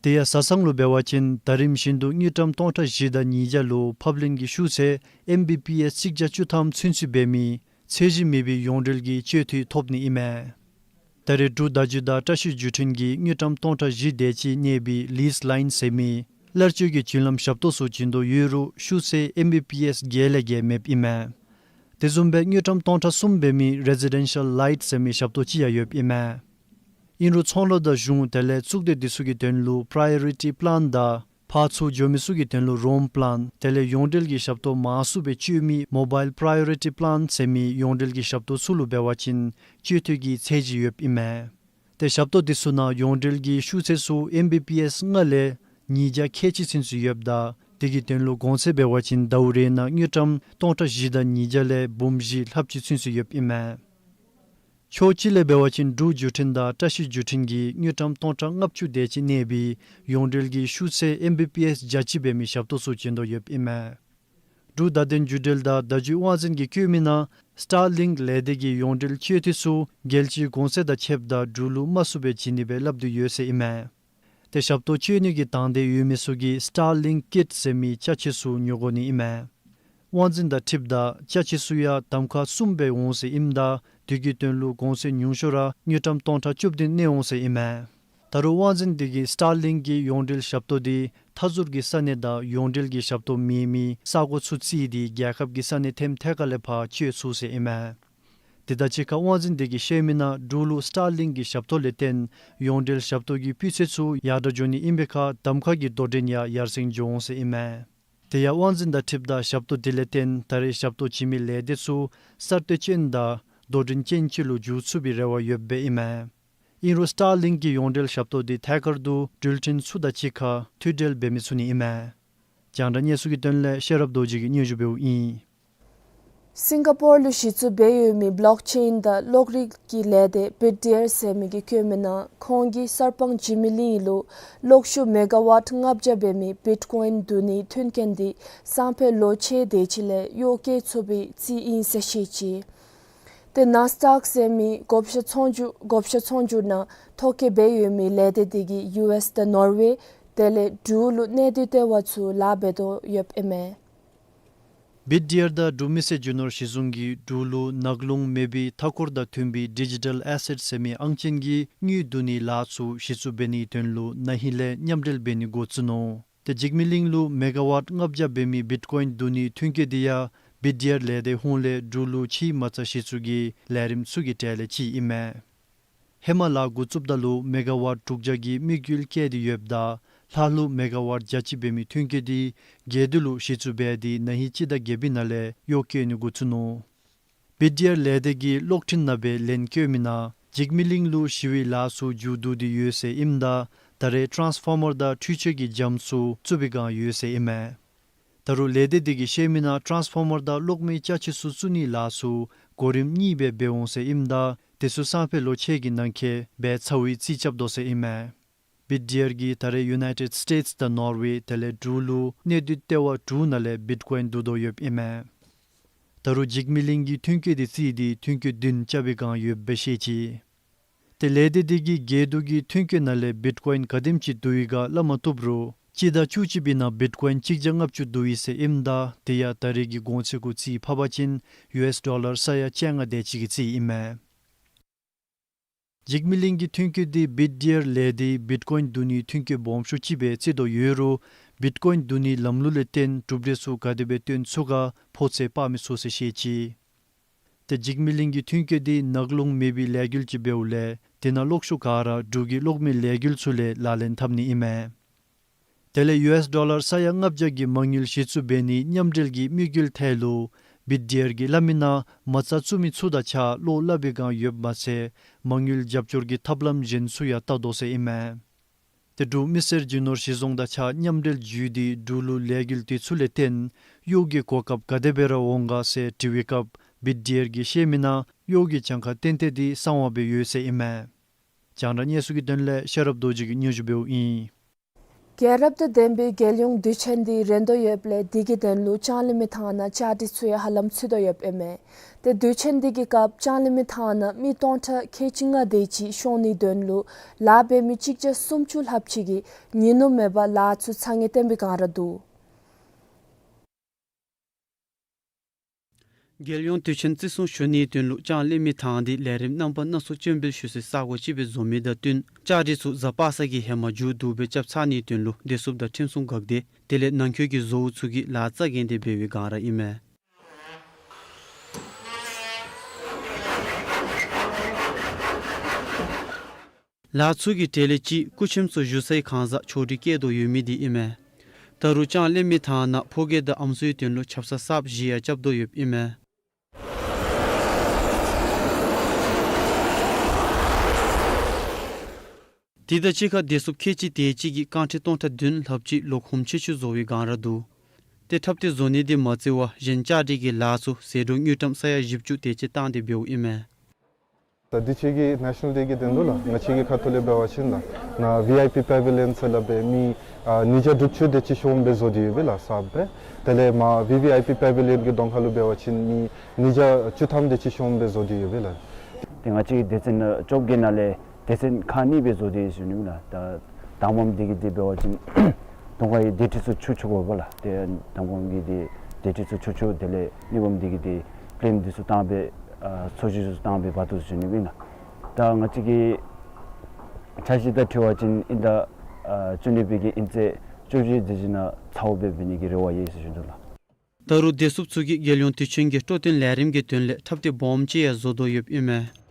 དེ་ཡང་བཟའ་ཚང་ལུ་འབད་བ་ཅིན་ད་རིམ་བཞིན་དུ་དངུལ་ཀྲམ་སྟོང་ཕྲག་བཞི་དང་ཉིས་བརྒྱ་ལུ་ཕབ་ལེན་གྱི་ཤུགས་ཚད་ཨེམ་བི་པི་ཨེསི་གཅིག་བརྒྱ་བཅུ་ཐམ་ཚུན་ཚོད་འབད་མི་ཚད་གཞི་མེད་པའི་ཡོངས་འབྲེལ་གྱི་སྤྱོད་འཐུས་ཐོབ་ནི་ཨིན་མས། ད་རེས་འབྲུག་བརྡ་བརྒྱུད་དང་བཀྲ་ཤིས་བརྒྱུད་འཕྲིན་གྱིས་དངུལ་ཀྲམ་སྟོང་ཕྲག་བཞི་དེ་ཅིག་གནས་པའི་ལིསི་ལའིན་ཟེར་མི་གླར་སྤྱོད་ཀྱི་བརྒྱུད་ལམ་ཞབས་ཏོག་ཚུ་བྱིན་དོ་ཡོད་རུང་ཤུགས་ཚད་ཨེམ་བི་པི་ཨེསི་བརྒྱད་ལས་བརྒལ་མེདཔ་ཨིན་མས། དེ་བཟུམ་སྦེ་དངུལ་ཀྲམ་སྟོང་ཕྲག་གསུམ་འབད་མི་རེ་སི་ཌེན་ཤལ་ལའིཊ་ཟེར་མི་ཞབས་ཏོག་ཅིག་ཡང་ཡོདཔ་ཨིན་མས། ཨིན་རུང་ཚོང་ལཱ་དང་གཞུང་དེ་ལས་གཙུག་སྡེ་དེ་ཚུ་གི་དོན་ལུ་པ་རའི་ཡོ་རི་ཊི་པ་ལཱན་དང་ཕར་ཚུར་འགྱོ་མི་ཚུ་གི་དོན་ལུ་རོམ་པ་ལཱན་དེ་ལས་ཡོངས་འབྲེལ་གྱི་ཞབས་ཏོག་མང་སུ་སྦེ་སྤྱོད་མི་མོ་བཱའིལ་པ་རའི་ཡོ་རི་ཊི་པ་ལཱན་ཟེར་མི་ཡོངས་འབྲེལ་གྱི་ཞབས་ཏོག་ཚུ་ལུ་འབད་བ་ཅིན་སྤྱོད་འཐུས་ཀྱི་ཚད་གཞི་ཡོདཔ་ཨིན་མས། ཏེ་ཞབས་ཏོག་དེ་ཚུ་ནང་ཡོངས་འབྲེལ་གྱི་ཤུགས་ཚད་ཚུ་ཨེམ་བི་པི་ཨེསི་ལྔ་ལས་ཉིས་བརྒྱ་ཁལ་གཅིག་ཚུན་ཚོད་ཡོདཔ་ད་དེ་གི་དོན་ལུ་གོང་ཚད་འབད་བ་ཅིན་ཟླཝ་རེ་ནང་དངུལ་ཀྲམ་སྟོང་ཕྲག་བཞི་དང་ཉིས་བརྒྱ་ལས་འབུམ་བཞི་ལྷགཔ་ཅིག་ཚུན་ཚོད་ཡོདཔ་ཨིན་མས། ཕྱོགས་གཅིག་ལས་འབད་བ་ཅིན་འབྲུག་བརྒྱུད་འཕྲིན་དང་བཀྲ་ཤིས་བརྒྱུད་འཕྲིན་གྱིས་དངུལ་ཀྲམ་སྟོང་ཕྲག་ལྔ་བཅུ་དེ་ཅིག་གནས་པའི་ཡོངས་འབྲེལ་གྱི་ཤུགས་ཚད་ཨེམ་བི་པི་ཨེསི་བརྒྱ་གཅིག་འབད་མི་ཞབས་ཏོག་ཚུ་བྱིན་དོ་ཡོདཔ་ཨིན་མས། འབྲུག་བརྡ་དོན་བརྒྱུད་འབྲེལ་དང་བརྡ་བརྒྱུད་དབང་འཛིན་གྱིས་བཀོད་མི་ནང་སི་ཊར་ལིང་ལས་སྡེ་གི་ཡོངས་འབྲེལ་སྤྱོད་འཐུས་ཚུ་རྒྱལ་སྤྱིའི་གོང་ཚད་དང་ཕྱདཔ་ད་འབྲུག་ལུ་དམའ་སུ་སྦེ་བྱིན་ནི་སྦེ་སླབ་སྟེ་ཡོད་ཟེར་ཨིན་མས། ཏེ་ཞབས་ཏོག་སྤྱོད་ནི་གི་དང་འདོད་ཡོད་མི་ཚུ་གིས་སི་ཊར་ལིང་ཀིཊ་ཟེར་མི་ཅ་ཆས་ཚུ་ཉོ་དགོ་ནི་ཨིན་མས། དབང་འཛིན་དང་འཁྲིལཝ་ད་ཅ་ཆས་ཚུ་ཡང་གདམ་ཁ་གསུམ་སྦེ་འོང་ཟེར་ཨིནམ་ད་དེ་གི་དོན་ལུ་གོང་ཚད་ཉུང་ཤོས་ར་དངུལ་ཀྲམ་སྟོང་ཕྲག་བཅུ་བདུན་གནས་འོང་ཟེར་ཨིན་མས། ད་རུང་དབང་འཛིན་དེ་གིས་སི་ཊར་ལིང་གི་ཡོངས་འབྲེལ་ཞབས་ཏོག་དེ་མཐའ་ཟུར་གྱི་ས་གནས་དང་ཡོངས་འབྲེལ་གྱི་ཞབས་ཏོག་མེད་མི་ས་གོ་ཚུ་བརྩིས་ཏེ་རྒྱལ་ཁབ་ཀྱི་ས་གནས་ཐེམ་ཐད་ཁར་ལས་ཕར་སྤྱོད་ཚུགས་ཟེར་ཨིན་མས། དེ་དང་གཅིག་ཁར་དབང་འཛིན་དེ་གིས་བཤད་མི་ནང་འབྲུག་ལུ་སི་ཊར་ལིང་གི་ཞབས་ཏོག་ལས་བརྟེན་ཡོངས་འབྲེལ་ཞབས་ཏོག་གི་སྤུས་ཚད་ཚུ་ཡར་དྲག་འགྱོ་ནི་ཨིན་པའི་ཁར་གདམ་ཁ་གི་དོ་འགྲན་ཡང་ཡར་སེང་འགྱོ་འོང་ཟེར་ཨིན་མས། དེ་ཡང་དབང་འཛིན་དང་འཁྲིལཝ་ད་ཞབས་ཏོག་དེ་ལས་བརྟེན་ད་རེས་ཞབས་ཏོག་བྱིན་མི་ལས་སྡེ་ཚུ་གསར་གཏོད་ཅན་དང་དོ་འགྲན་ཅན་ཅིག་ལུ་འགྱུར་ཚུགས་པའི་རེ་བ་ཡོདཔ་ཨིན་མས། ཨིན་རུང་སི་ཊར་ལིང་གི་ཡོངས་འབྲེལ་ཞབས་ཏོག་དེ་ཐད་ཀར་དུ་འགྲུལ་འཕྲིན་ཚུ་དང་གཅིག་ཁར་མཐུད་འབྲེལ་འབད་མི་ཚུགས་ནི་ཨིན་མས། རྒྱང་བསྒྲགས་གནས་ཚུལ་གྱི་དོན་ལས་ཤེས་རབ་རྡོ་རྗེ་གིས་སྙན་ཞུ་འབདཝ་ཨིན། སིང་ག་པོར་ལུ་གཞི་བཙུགས་འབད་ཡོད་མི་བློག་ཆེན་དང་གློག་རིག་གི་ལས་སྡེ་བིཊ་ཌི་ཨར་ཟེར་མི་གིས་བཀོད་མི་ནང་ཁོང་གིས་གསར་སྤང་འཇིགས་མེད་གླིང་ལུ་གློག་ཤུགས་མེ་ག་ཝཊ་ལྔ་བརྒྱ་འབད་མི་བིཊ་ཀོའིན་བསྡུ་ནིའི་མཐུན་རྐྱེན་དེ་སང་ཕོད་ལོ་ཕྱེད་དེ་ཅིག་ལས་གཡོག་བཀོལ་ཚུགས་པའི་རྩིས་ཨིན་ཟེར་བཤད་ཅི། ཏེ་ནཱས་ཌག་ཟེར་མི་བགོ་བཤའ་ཚོང་སྒྱུར་བགོ་བཤའ་ཚོང་སྒྱུར་ནང་ཐོ་བཀོད་འབད་ཡོད་མི་ལས་སྡེ་དེ་གིས་ཡུ་ཨེསི་དང་ནོར་ཝེ་དེ་ལས་འབྲུག་ལུ་གནས་སྡོད་ལྟེ་བ་ཚུ་ལཱ་འབད་དོ་ཡོདཔ་ཨིན་མས། བིཊ་ཌི་ཨར་དང་འབྲུག་མི་སེར་རྒྱུ་ནོར་གཞི་བཟུང་གིས་འབྲུག་ལུ་ནག་རླུང་མེད་པའི་མཐའ་འཁོར་དང་མཐུན་པའི་ཌི་ཇི་ཊལ་ཨེ་སེཊ་ཟེར་མི་ཨང་ཅན་གྱི་དངུལ་བསྡུ་ནིའི་ལཱ་ཚུ་གཞི་བཙུགས་འབད་ནིའི་དོན་ལུ་ན་ཧིང་ལས་མཉམ་འབྲེལ་འབད་ནི་འགོ་བཙུགས་ནུག། ཏེ་འཇིགས་མེད་གླིང་ལུ་མེ་ག་ཝཊ་ལྔ་བརྒྱ་འབད་མི་བིཊ་ཀོའིན་བསྡུ་ནིའི་མཐུན་རྐྱེན་དེ་ཡང་བིཊ་ཌི་ཨར་ལས་སྡེ་ཧོངས་ལས་འབྲུག་ལུ་ཕྱེ་མ་རྩ་གཞི་བཙུགས་ཀྱི་ལས་རིམ་ཚུ་གི་གྲས་ལས་གཅིག་ཨིན་མས། ཧེ་མ་ལཱ་འགོ་བཙུགསཔ་ད་ལུ་མེ་ག་ཝཊ་དྲུག་བརྒྱ་གི་དམིགས་ཡུལ་བསྐྱེད་དེ་ཡོདཔ་ད་ལྷག་ལུས་མེ་ག་ཝཊ་བརྒྱ་གཅིག་འབད་མི་མཐུན་རྐྱེན་དེ་རྒྱས་བསྡུ་ལུ་གཞི་བཙུགས་འབད་དེ་ན་ཧིང་སྤྱི་ཟླ་བརྒྱད་པའི་ནང་ལས་གཡོག་བཀོལ་ནི་འགོ་བཙུགས་ནུག། བིཊ་ཌི་ཨར་ལས་སྡེ་གིས་གློག་འཕྲིན་ནང་སྦེ་ལན་བཀོད་མི་ནང་འཇིགས་མེད་གླིང་ལུ་ཞི་བའི་ལཱ་ཚུ་མཇུག་བསྡུ་སྟེ་ཡོད་ཟེར་ཨིནམ་ད་ད་རེས་ཊཱན་སི་ཕོར་མར་དང་འཕྲུལ་ཆས་ཀྱི་རྒྱམ་ཚུ་བཙུགས་པའི་བསྒང་ཡོད་ཟེར་ཨིན་མས། ད་རུང་ལས་སྡེ་འདི་གིས་བཤད་མི་ནང་ཊཱནས་ཕོར་མར་དང་གློག་མེའི་ཅ་ཆས་ཚུ་བཙུགས་ནིའི་ལཱ་ཚུ་གོ་རིམ་གཉིས་སྦེ་འབད་འོང་ཟེར་ཨིནམ་ད་དེ་ཚུ་སང་ཕོད་ལོ་ཕྱེད་ཀྱི་ནང་འཁོད་འབད་ཚར་བའི་རྩིས་རྐྱབ་དོ་ཟེར་ཨིན་མས། བིཊ་ཌི་ཨར་གྱིས་ད་རེས་ཡུ་ནའི་ཊེཌ་སི་ཊེཊ་སི་དང་ནོར་ཝེ་དེ་ལས་འབྲུག་ལུ་གནས་སྡུད་ལྟེ་བ་དྲུག་ནང་ལས་བིཊ་ཀོའིན་བསྡུ་དོ་ཡོདཔ་ཨིན་མས། ད་རུང་འཇིགས་མེད་གླིང་གི་ཐོན་སྐྱེད་འདི་རྩིས་ཏེ་ཐོན་སྐྱེད་བདུན་རྐྱབ་པའི་བསྒང་ཡོདཔ་སྦེ་བཤད་ཅི། ཏེ་ལས་སྡེ་འདི་གིས་དགེ་འདུན་གྱི་ཐོན་སྐྱེད་ནང་ལས་བིཊ་ཀོའིན་ག་དེམ་ཅིག་བསྡུ་ཡི་ག་སླབ་མ་བཏུབ་རུང་སྤྱི་ཟླ་བཅུ་གཅིག་པའི་ནང་བིཊ་ཀོའིན་གཅིག་བརྒྱ་ལྔ་བཅུ་བསྡུ་ཡི་ཟེར་ཨིནམ་ད་དེ་ཡང་ད་རེས་ཀྱི་གོང་ཚད་གུ་རྩིས་ཕབ་པ་ཅིན་ཡུ་ཨེསི་ཌོ་ལར་ས་ཡ་བཅོ་ལྔ་དེ་ཅིག་གི་རྩིས་ཨིན་མས། འཇིགས་མེད་གླིང་གི་ཐོན་སྐྱེད་འདི་བིཊ་ཌི་ཨར་ལས་སྡེའི་བིཊ་ཀོའིན་བསྡུ་ནིའི་ཐོན་སྐྱེད་སྦོམ་ཤོས་ཅིག་སྦེ་བརྩི་དོ་ཡོད་རུང་བིཊ་ཀོའིན་བསྡུ་ནིའི་ལམ་ལུགས་ལས་བརྟེན་གྲུབ་འབྲས་ཚུ་ག་དེ་སྦེ་སྟོན་ཚུགས་ག་ཕོ་ཚོད་དཔག་མི་ཚུགས་ཟེར་བཤད་ཅི། ཏེ་འཇིགས་མེད་གླིང་གི་ཐོན་སྐྱེད་འདི་ནག་རླུང་མེད་པའི་ལས་འགུལ་ཅིག་འབདཝ་ལས་དེ་ནང་གློག་ཤུགས་ག་ར་འབྲུག་གི་གློག་མེའི་ལས་འགུལ་ཚུ་ལས་ལག་ལེན་འཐབ་ནི་ཨིན་མས། དེ་ལས་ཡུ་ཨེསི་ཌོ་ལར་ས་ཡ་ལྔ་བརྒྱ་གི་མ་དངུལ་གཞི་བཙུགས་འབད་ནིའི་མཉམ་འབྲེལ་གྱི་དམིགས་ཡུལ་ཐད་ལུ་བིཊ་ཌི་ཨར་གྱིས་སླབ་མི་ནང་མ་རྩ་བཙུགས་མི་ཚུ་དང་གཅིག་ཁར་བློ་སླབ་པའི་བསྒང་ཡོདཔ་མ་ཚད་མ་དངུལ་རྒྱབ་སྐྱོར་གྱི་ཐབས་ལམ་གཞན་ཚུ་ཡང་བལྟ་དོ་ཟེར་ཨིན་མས། ཏེ་འབྲུག་མི་སེར་རྒྱུ་ནོར་གཞི་བཟུང་དང་གཅིག་ཁར་མཉམ་འབྲེལ་བརྒྱུད་དེ་འབྲུག་ལུ་ལས་འགུལ་དེ་ཚུ་ལས་བརྟེན་གཡོག་གི་གོ་སྐབས་ག་དེ་སྦེ་ར་འོང་ག་ཟེར་དྲི་བའི་སྐབས་བིཊ་ཌི་ཨར་གྱིས་བཤད་མི་ནང་གཡོག་གི་གྱངས་ཁ་ཏན་ཏན་འདི་གསང་བ་སྦེ་ཡོད་ཟེར་ཨིན་མས། རྒྱང་བསྒྲགས་གནས་ཚུལ་གྱི་དོན་ལས་ཤེས་རབ་རྡོ་རྗེ་གིས་སྙན་ཞུ་འབདཝ་ཨིན། རྒྱལ་རབས་དང་ལྡན་པའི་རྒྱལ་ཡོངས་དུས་ཆེན་འདི་རན་དོ་ཡོདཔ་ལས་དེ་གི་དོན་ལུ་ལྕང་གླིང་མི་ཐང་ནང་བཅའ་སྒྲིག་ཚུ་ཡང་ཧ་ལམ་ཚུད་དོ་ཡོདཔ་ཨིན་མས། ཏེ་དུས་ཆེན་འདི་གི་སྐབས་ལྕང་གླིང་མི་ཐང་ནང་མི་སྟོང་ཕྲག་ཁལ་གཅིག་ལྔ་དེ་ཅིག་ཤོང་ནིའི་དོན་ལུ་ལཱ་འབད་མི་གཅིག་བརྒྱ་སུམ་ཅུ་ལྷགཔ་ཅིག་གིས་ཉིན་ནུབ་མེད་པར་ལཱ་ཚུ་ཚ་ངེས་བཏོན་པའི་བསྒང་ར་འདུག། རྒྱལ་ཡོངས་དུས་ཆེན་བརྩི་སྲུང་ཞུ་ནིའི་དོན་ལུ་ལྕང་གླིང་མི་ཐང་འདི་ལས་རིམ་རྣམ་པ་སྣ་ཚོགས་སྤྱན་འབུལ་ཞུ་སའི་ས་གོ་ཅིག་སྦེ་བཟོ་མི་དང་བསྟུན་བཅའ་སྒྲིག་ཚུ་གཟའ་པ་སངས་ཀྱི་ཧེ་མ་མཇུག་བསྡུ་སྦེ་རྐྱབ་ཚར་ནིའི་དོན་ལུ་བདེ་སྲུངཔ་དང་ཁྲིམས་སྲུང་འགག་སྡེ་དེ་ལས་ནང་འཁོད་ཀྱི་བཟོ་བོ་ཚུ་གིས་ལཱ་རྩ་འགེངས་ཏེ་འབད་བའི་བསྒང་ར་ཨིན་མས། ལཱ་ཚུ་གི་གྲས་ལས་གཅིག་སྐུ་ཆེམས་ཚུ་བཞུགས་སའི་ཁང་བཟང་ཕྱོགས་སྒྲིག་བཀལ་དོ་ཡོད་མི་འདི་ཨིན་མས། ད་རུང་ལྕང་གླིང་མི་ཐང་ནང་ཕོ་སྐྱེས་དང་ཨམ་སྲུའི་དོན་ལུ་ཆབ་གསང་གསརཔ་བཞི་ཡང་རྐྱབ་དོ་ཡོདཔ་ཨིན་མས། དེ་དང་གཅིག་ཁར་བདེ་སྲུངཔ་ཁལ་གཅིག་དེ་ཅིག་གིས་རྐང་ཁྲི་སྟོང་ཕྲག་བདུན་ལྷགཔ་ཅིག་ལོག་ཧོམ་ཆེ་ཆུང་བཟོ་བའི་བསྒང་ར་འདུག། ཏེ་འཁྲབ་སྟོན་བཟོ་ནི་འདི་མ་བརྩི་བར་གཞན་བཅའ་སྒྲིག་གི་ལཱ་ཚུ་ཟད་འགྲོ་དངུལ་ཀྲམ་ས་ཡ་བཞི་བཅུ་དེ་ཅིག་བཏང་སྟེ་འབདཝ་ཨིན་མས། ད་འདི་ཕྱི་གི་ནེ་ཤ་ནཱལ་ཌེ་གི་དོན་ལུ་ལགས་ང་བཅས་ཀྱི་ཁ་ཐུག་ལས་འབད་བ་ཅིན་ལགས་ནཱ་ཝི་ཨའི་པི་པེ་ཝི་ལི་ཡོན་ཟེར་སླབ་སྦེ་མི་ཨ་ཉིས་བརྒྱ་དྲུག་ཅུ་དེ་ཅིག་ཤོངམ་སྦེ་བཟོ་སྟེ་ཡོད་པས་ལགས་གསརཔ་སྦེ། དེ་ལས་མར་ཝི་ཝི་ཨའི་པི་པེ་ཝི་ལི་ཡོན་གྱི་གདོང་ཁ་ལུ་འབད་བ་ཅིན་མི་ཉིས་བརྒྱ་བཅུ་ཐམ་དེ་ཅིག་ཤོངམ་སྦེ་བཟོ་སྟེ་ཡོད་པས་ལགས། ཏེ་ང་བཅས་ཀྱི་སྡེ་ཚན་བཅོ་བརྒྱད་ནང་ལས་སྡེ་ཚན་ཁག་གཉིས་སྦེ་བཟོ་སྟེ་ཡོད་ཟེར་ཞུ་ནི་ལགས། ད་དང་པམ་འདི་གི་འདི་འབད་བ་ཅིན་དང་པ་གི་སྡེ་ཁྲི་ཚུ་ཆུང་ཆུང་དགོ་པས་ལགས། ཏེ་དང་པམ་གི་འདི་སྡེ་ཁྲི་ཚུ་ཆུང་ཆུང་དེ་ལས་གཉིས་པམ་འདི་གི་འདི་པི་ལེམ་འདི་ཚུ་བཏང་སྦེ་ཨ་ཚོས་གཞི་ཚུ་བཏང་སྦེ་འབག་དོ་ཟེར་ཞུ་ནི་ཨིན་ལགས། ད་ང་བཅས་ཀྱི་འཆར་གཞི་དང་འཁྲིལ་བ་ཅིན་ཨིན་ཟླ་ཨ་བཅུ་གཉིས་པའི་གི་དབྱིན་ཚེས་བཅུ་བཞི་དེ་ཅིག་ནང་ཚརཝ་སྦེ་འབད་ནི་གི་རེ་བ་ཡོད་ཟེར་ཞུ་དོ་ལགས། ད་རུང་བདེ་སྲུངཔ་ཚུ་གིས་རྒྱལ་ཡོངས་དུས་ཆེན་གྱི་སྤྲོ་སྟོན་ལས་རིམ་གྱི་དོན་ལས་འཁྲབ་སྟོན་སྦོམ་ཅིག་ཡང་བཟོ་དོ་ཡོདཔ་ཨིན་མས།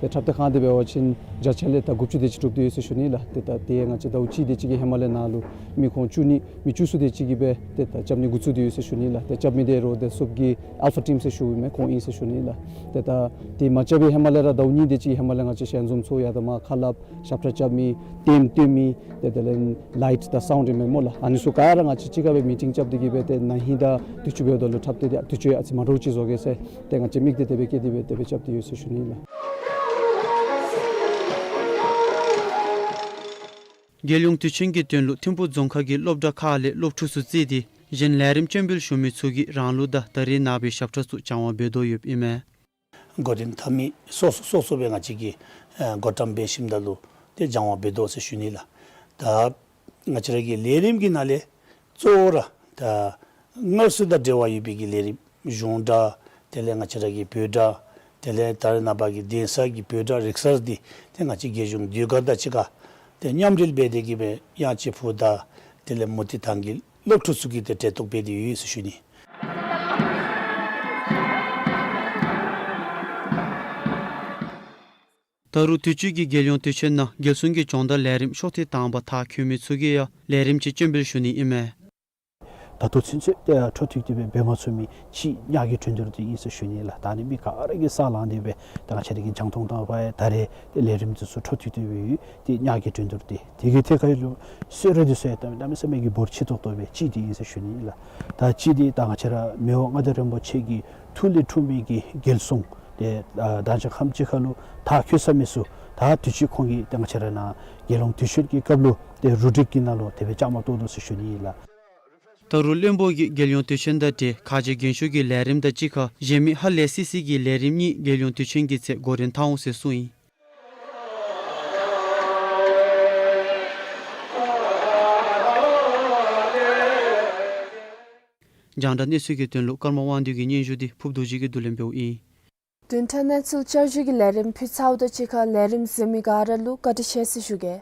ཏེ་འཁྲབ་སྟོན་ཁང་འདི་འབད་བ་ཅིན་བརྒྱ་ཆ་ལས་ད་དགུ་བཅུ་དེ་ཅིག་གྲུབ་སྟེ་ཡོད་ཟེར་ཞུ་ནི་ལགས། ཏེ་ད་དེ་ང་བཅས་ཟླཝ་གཅིག་དེ་ཅིག་གི་ཧེ་མ་ལས་ནཱ་ལུ་མི་ཁོང་བཅུ་གཉིས་མི་བཅུ་གསུམ་དེ་ཅིག་གིས་སྦེ་ཏེ་ད་རྐྱབ་ནི་འགོ་བཙུགས་ཏེ་ཡོད་ཟེར་ཞུ་ནི་ལགས། ཏེ་རྐྱབ་མི་འདི་རོགས་བདེ་སྲུངཔ་གི་ཨལ་ཕ་ཊིམ་ཟེར་ཞུཝ་མས། ཁོང་ཨིན་ཟེར་ཞུ་ནི་ལགས། ཏེ་ད་དེ་མ་རྐྱབ་པའི་ཧེ་མ་ལས་ར་ཟླཝ་གཉིས་དེ་ཅིག་ཧེ་མ་ལས་ང་བཅས་ཞལ་འཛོམས་ཚུ་ཡར་དང་མར་ཁ་སླབ་ཞབས་ཁྲ་རྐྱབ་མི་ཏེམ་སྟོན་མི་ཏེ་དེ་ལས་ལའིཊ་དང་སའུནཌ་ཨིན་མས་སྨོ་ལགས། ཨ་ནི་ཚུ་ག་ར་ང་བཅས་གཅིག་ཁར་སྦེ་མི་ཊིང་རྐྱབ་སྟེ་གིས་སྦེ་ཏེ་ན་ཧིང་དང་དུས་ཅི་འབདཝ་ད་ལུ་འཁྲབ་སྟོན་འདི་དུས་ཅི་ཨ་ཙི་མ་འདྲཝ་ཅིག་བཟོ་གེ་ཟེར་ཏེ་ང་བཅས་དམིགས་གཏད་དེ་སྦེ་བསྐྱེད་དེ་སྦེ་དེ་སྦེ་རྐྱབ་སྟེ་ཡོད་ཟེར་ཞུ་ནི་ལགས། རྒྱལ་ཡོངས་དུས་ཆེན་གྱི་དོན་ལུ་ཐིམ་ཕུག་རྫོང་ཁག་གི་སློབ་གྲྭ་ཁག་ལས་སློབ་ཕྲུག་ཚུ་བརྩིས་ཏེ་གཞན་ལས་རིམ་སྤྱན་འབུལ་ཞུ་མི་ཚུ་གིས་རང་ལུགས་དང་ད་རེས་ནངས་པའི་ཞབས་ཁྲ་ཚུ་སྦྱང་བ་འབད་དོ་ཡོདཔ་ཨིན་མས། འགོ་འདྲེན་འཐབ་མི་སོ་སོ་སོ་སོ་སྦེ་ང་བཅས་ཀྱིས་ཨ་བགོ་བཀྲམ་འབད་ཞིནམ་ད་ལུ་ཏེ་སྦྱང་བ་འབད་དོ་ཟེར་ཞུ་ནི་ལགས། ད་ང་བཅས་ར་གི་ལས་རིམ་གྱི་ནང་ལས་གཙོ་བོ་ར་ད་སྔར་སྲོལ་དང་འབྲེལ་བ་ཡོད་པའི་གི་ལས་རིམ་གཞུང་སྒྲ་དེ་ལས་ང་བཅས་ར་གི་བོད་སྒྲ་དེ་ལས་ད་རེས་ནངས་པ་གི་གདན་ས་གི་བོད་སྒྲ་རིག་གསར་འདི་ཏེ་ང་བཅས་རྒྱལ་གཞུང་ཟློས་གར་དང་གཅིག་ཁར་ཏེ་མཉམ་འབྲེལ་འབད་དེ་གིས་སྦེ་དབྱངས་ཅན་ཕུག་དང་དེ་ལས་མུ་ཏིག་ཐང་གི་སློབ་ཕྲུག་ཚུ་གིས་ཏེ་གྲལ་གཏོགས་འབད་དེ་ཡོད་ཟེར་ཞུ་ནི། ད་རུང་དུས་ཅི་གི་རྒྱལ་ཡོངས་དུས་ཆེན་ནང་རྒྱལ་སྲུང་གི་སྦྱོང་བརྡར་ལས་རིམ་ཤོག་ཐེངས་དང་པ་མཐར་འཁྱོལ་མི་ཚུ་གིས་ཡང་ལས་རིམ་ཅིག་སྤྱན་འབུལ་ཞུ་ནི་ཨིན་མས། ད་ལྟོ་ཚུན་ཚོད་ཏེ་འཕྲོ་མཐུད་དེ་སྦེ་འབད་མ་ཚུགས་མི་ཅིག་ཉག་གི་འགྲན་བསྡུར་འདི་ཨིན་ཟེར་ཞུ་ནི་ལགས། ད་ཨ་ནི་མི་ག་ར་གིས་ས་ལངས་ཏེ་སྦེ་ད་ང་བཅས་ར་གི་རྒྱང་མཐོང་དང་འབད་ད་རེས་ཏེ་ལས་རིམ་འདི་ཚུ་འཕྲོ་མཐུད་དེ་སྦེ་ཡོད། ཏེ་ཉག་གི་འགྲན་བསྡུར་འདི་དེ་གི་ཐད་ཁར་ལུ་གསོལ་རས་འདི་ཚུ་ཡང་ད་གནམ་མེད་ས་མེད་ཀྱི་འབོར་ཆེ་ཏོག་ཏོ་སྦེ་ཅིག་འདི་ཨིན་ཟེར་ཞུ་ནི་ལགས། ད་ཅིག་འདི་ད་ང་བཅས་ར་མི་དབང་མངའ་བདག་རིན་པོ་ཆེ་གི་ཐུགས་ལས་འཁྲུངས་མི་གི་རྒྱལ་སྲུང་ཏེ་ཨ་དང་ཅ་ཁམས་ཅིག་ཁར་ལུ་ད་ཁོ་ས་མི་ཚུ་ད་དུས་ཅི་ཁོང་གིས་ད་ང་བཅས་ར་ནཱ་རྒྱལ་ཡོངས་དུས་ཆེན་གྱི་སྐབས་ལུ་ཏེ་རུ་སྒྲིག་གི་ནང་ལུ་དེ་སྦེ་བཅའ་མར་གཏོགས་དོ་ཟེར་ཞུ་ནི་ཨིན་ལགས། ད་རུང་བློན་པོ་གིས་རྒྱལ་ཡོངས་དུས་ཆེན་དང་འབྲེལ་ཁ་རྗེ་རྒྱན་ཤོག་གི་ལས་རིམ་དང་གཅིག་ཁར་གཞན་མི་ཧ་ལས་སི་སི་གི་ལས་རིམ་གཉིས་རྒྱལ་ཡོངས་དུས་ཆེན་གྱི་ཚེ་འགོ་འདྲེན་འཐབ་འོང་ཟེར་གསུངས་ཡི། རྒྱང་བསྒྲགས་གནས་ཚུལ་གྱི་དོན་ལུ་ཀརྨ་དབང་འདུས་ཀྱི་སྙན་ཞུ་འདི་ཕུརབ་རྡོ་རྗེ་གིས་བསྡུ་ལེན་འབདཝ་ཨིན། བདུན་ཕྲག་གནས་ཚུལ་བསྐྱར་ཞུ་གི་ལས་རིམ་ཕུལ་ཚརཝ་དང་གཅིག་ཁར་ལས་རིམ་གཟིགས་མི་ག་ར་ལུ་བཀའ་དྲིན་ཆེ་ཟེར་ཞུ་གེ།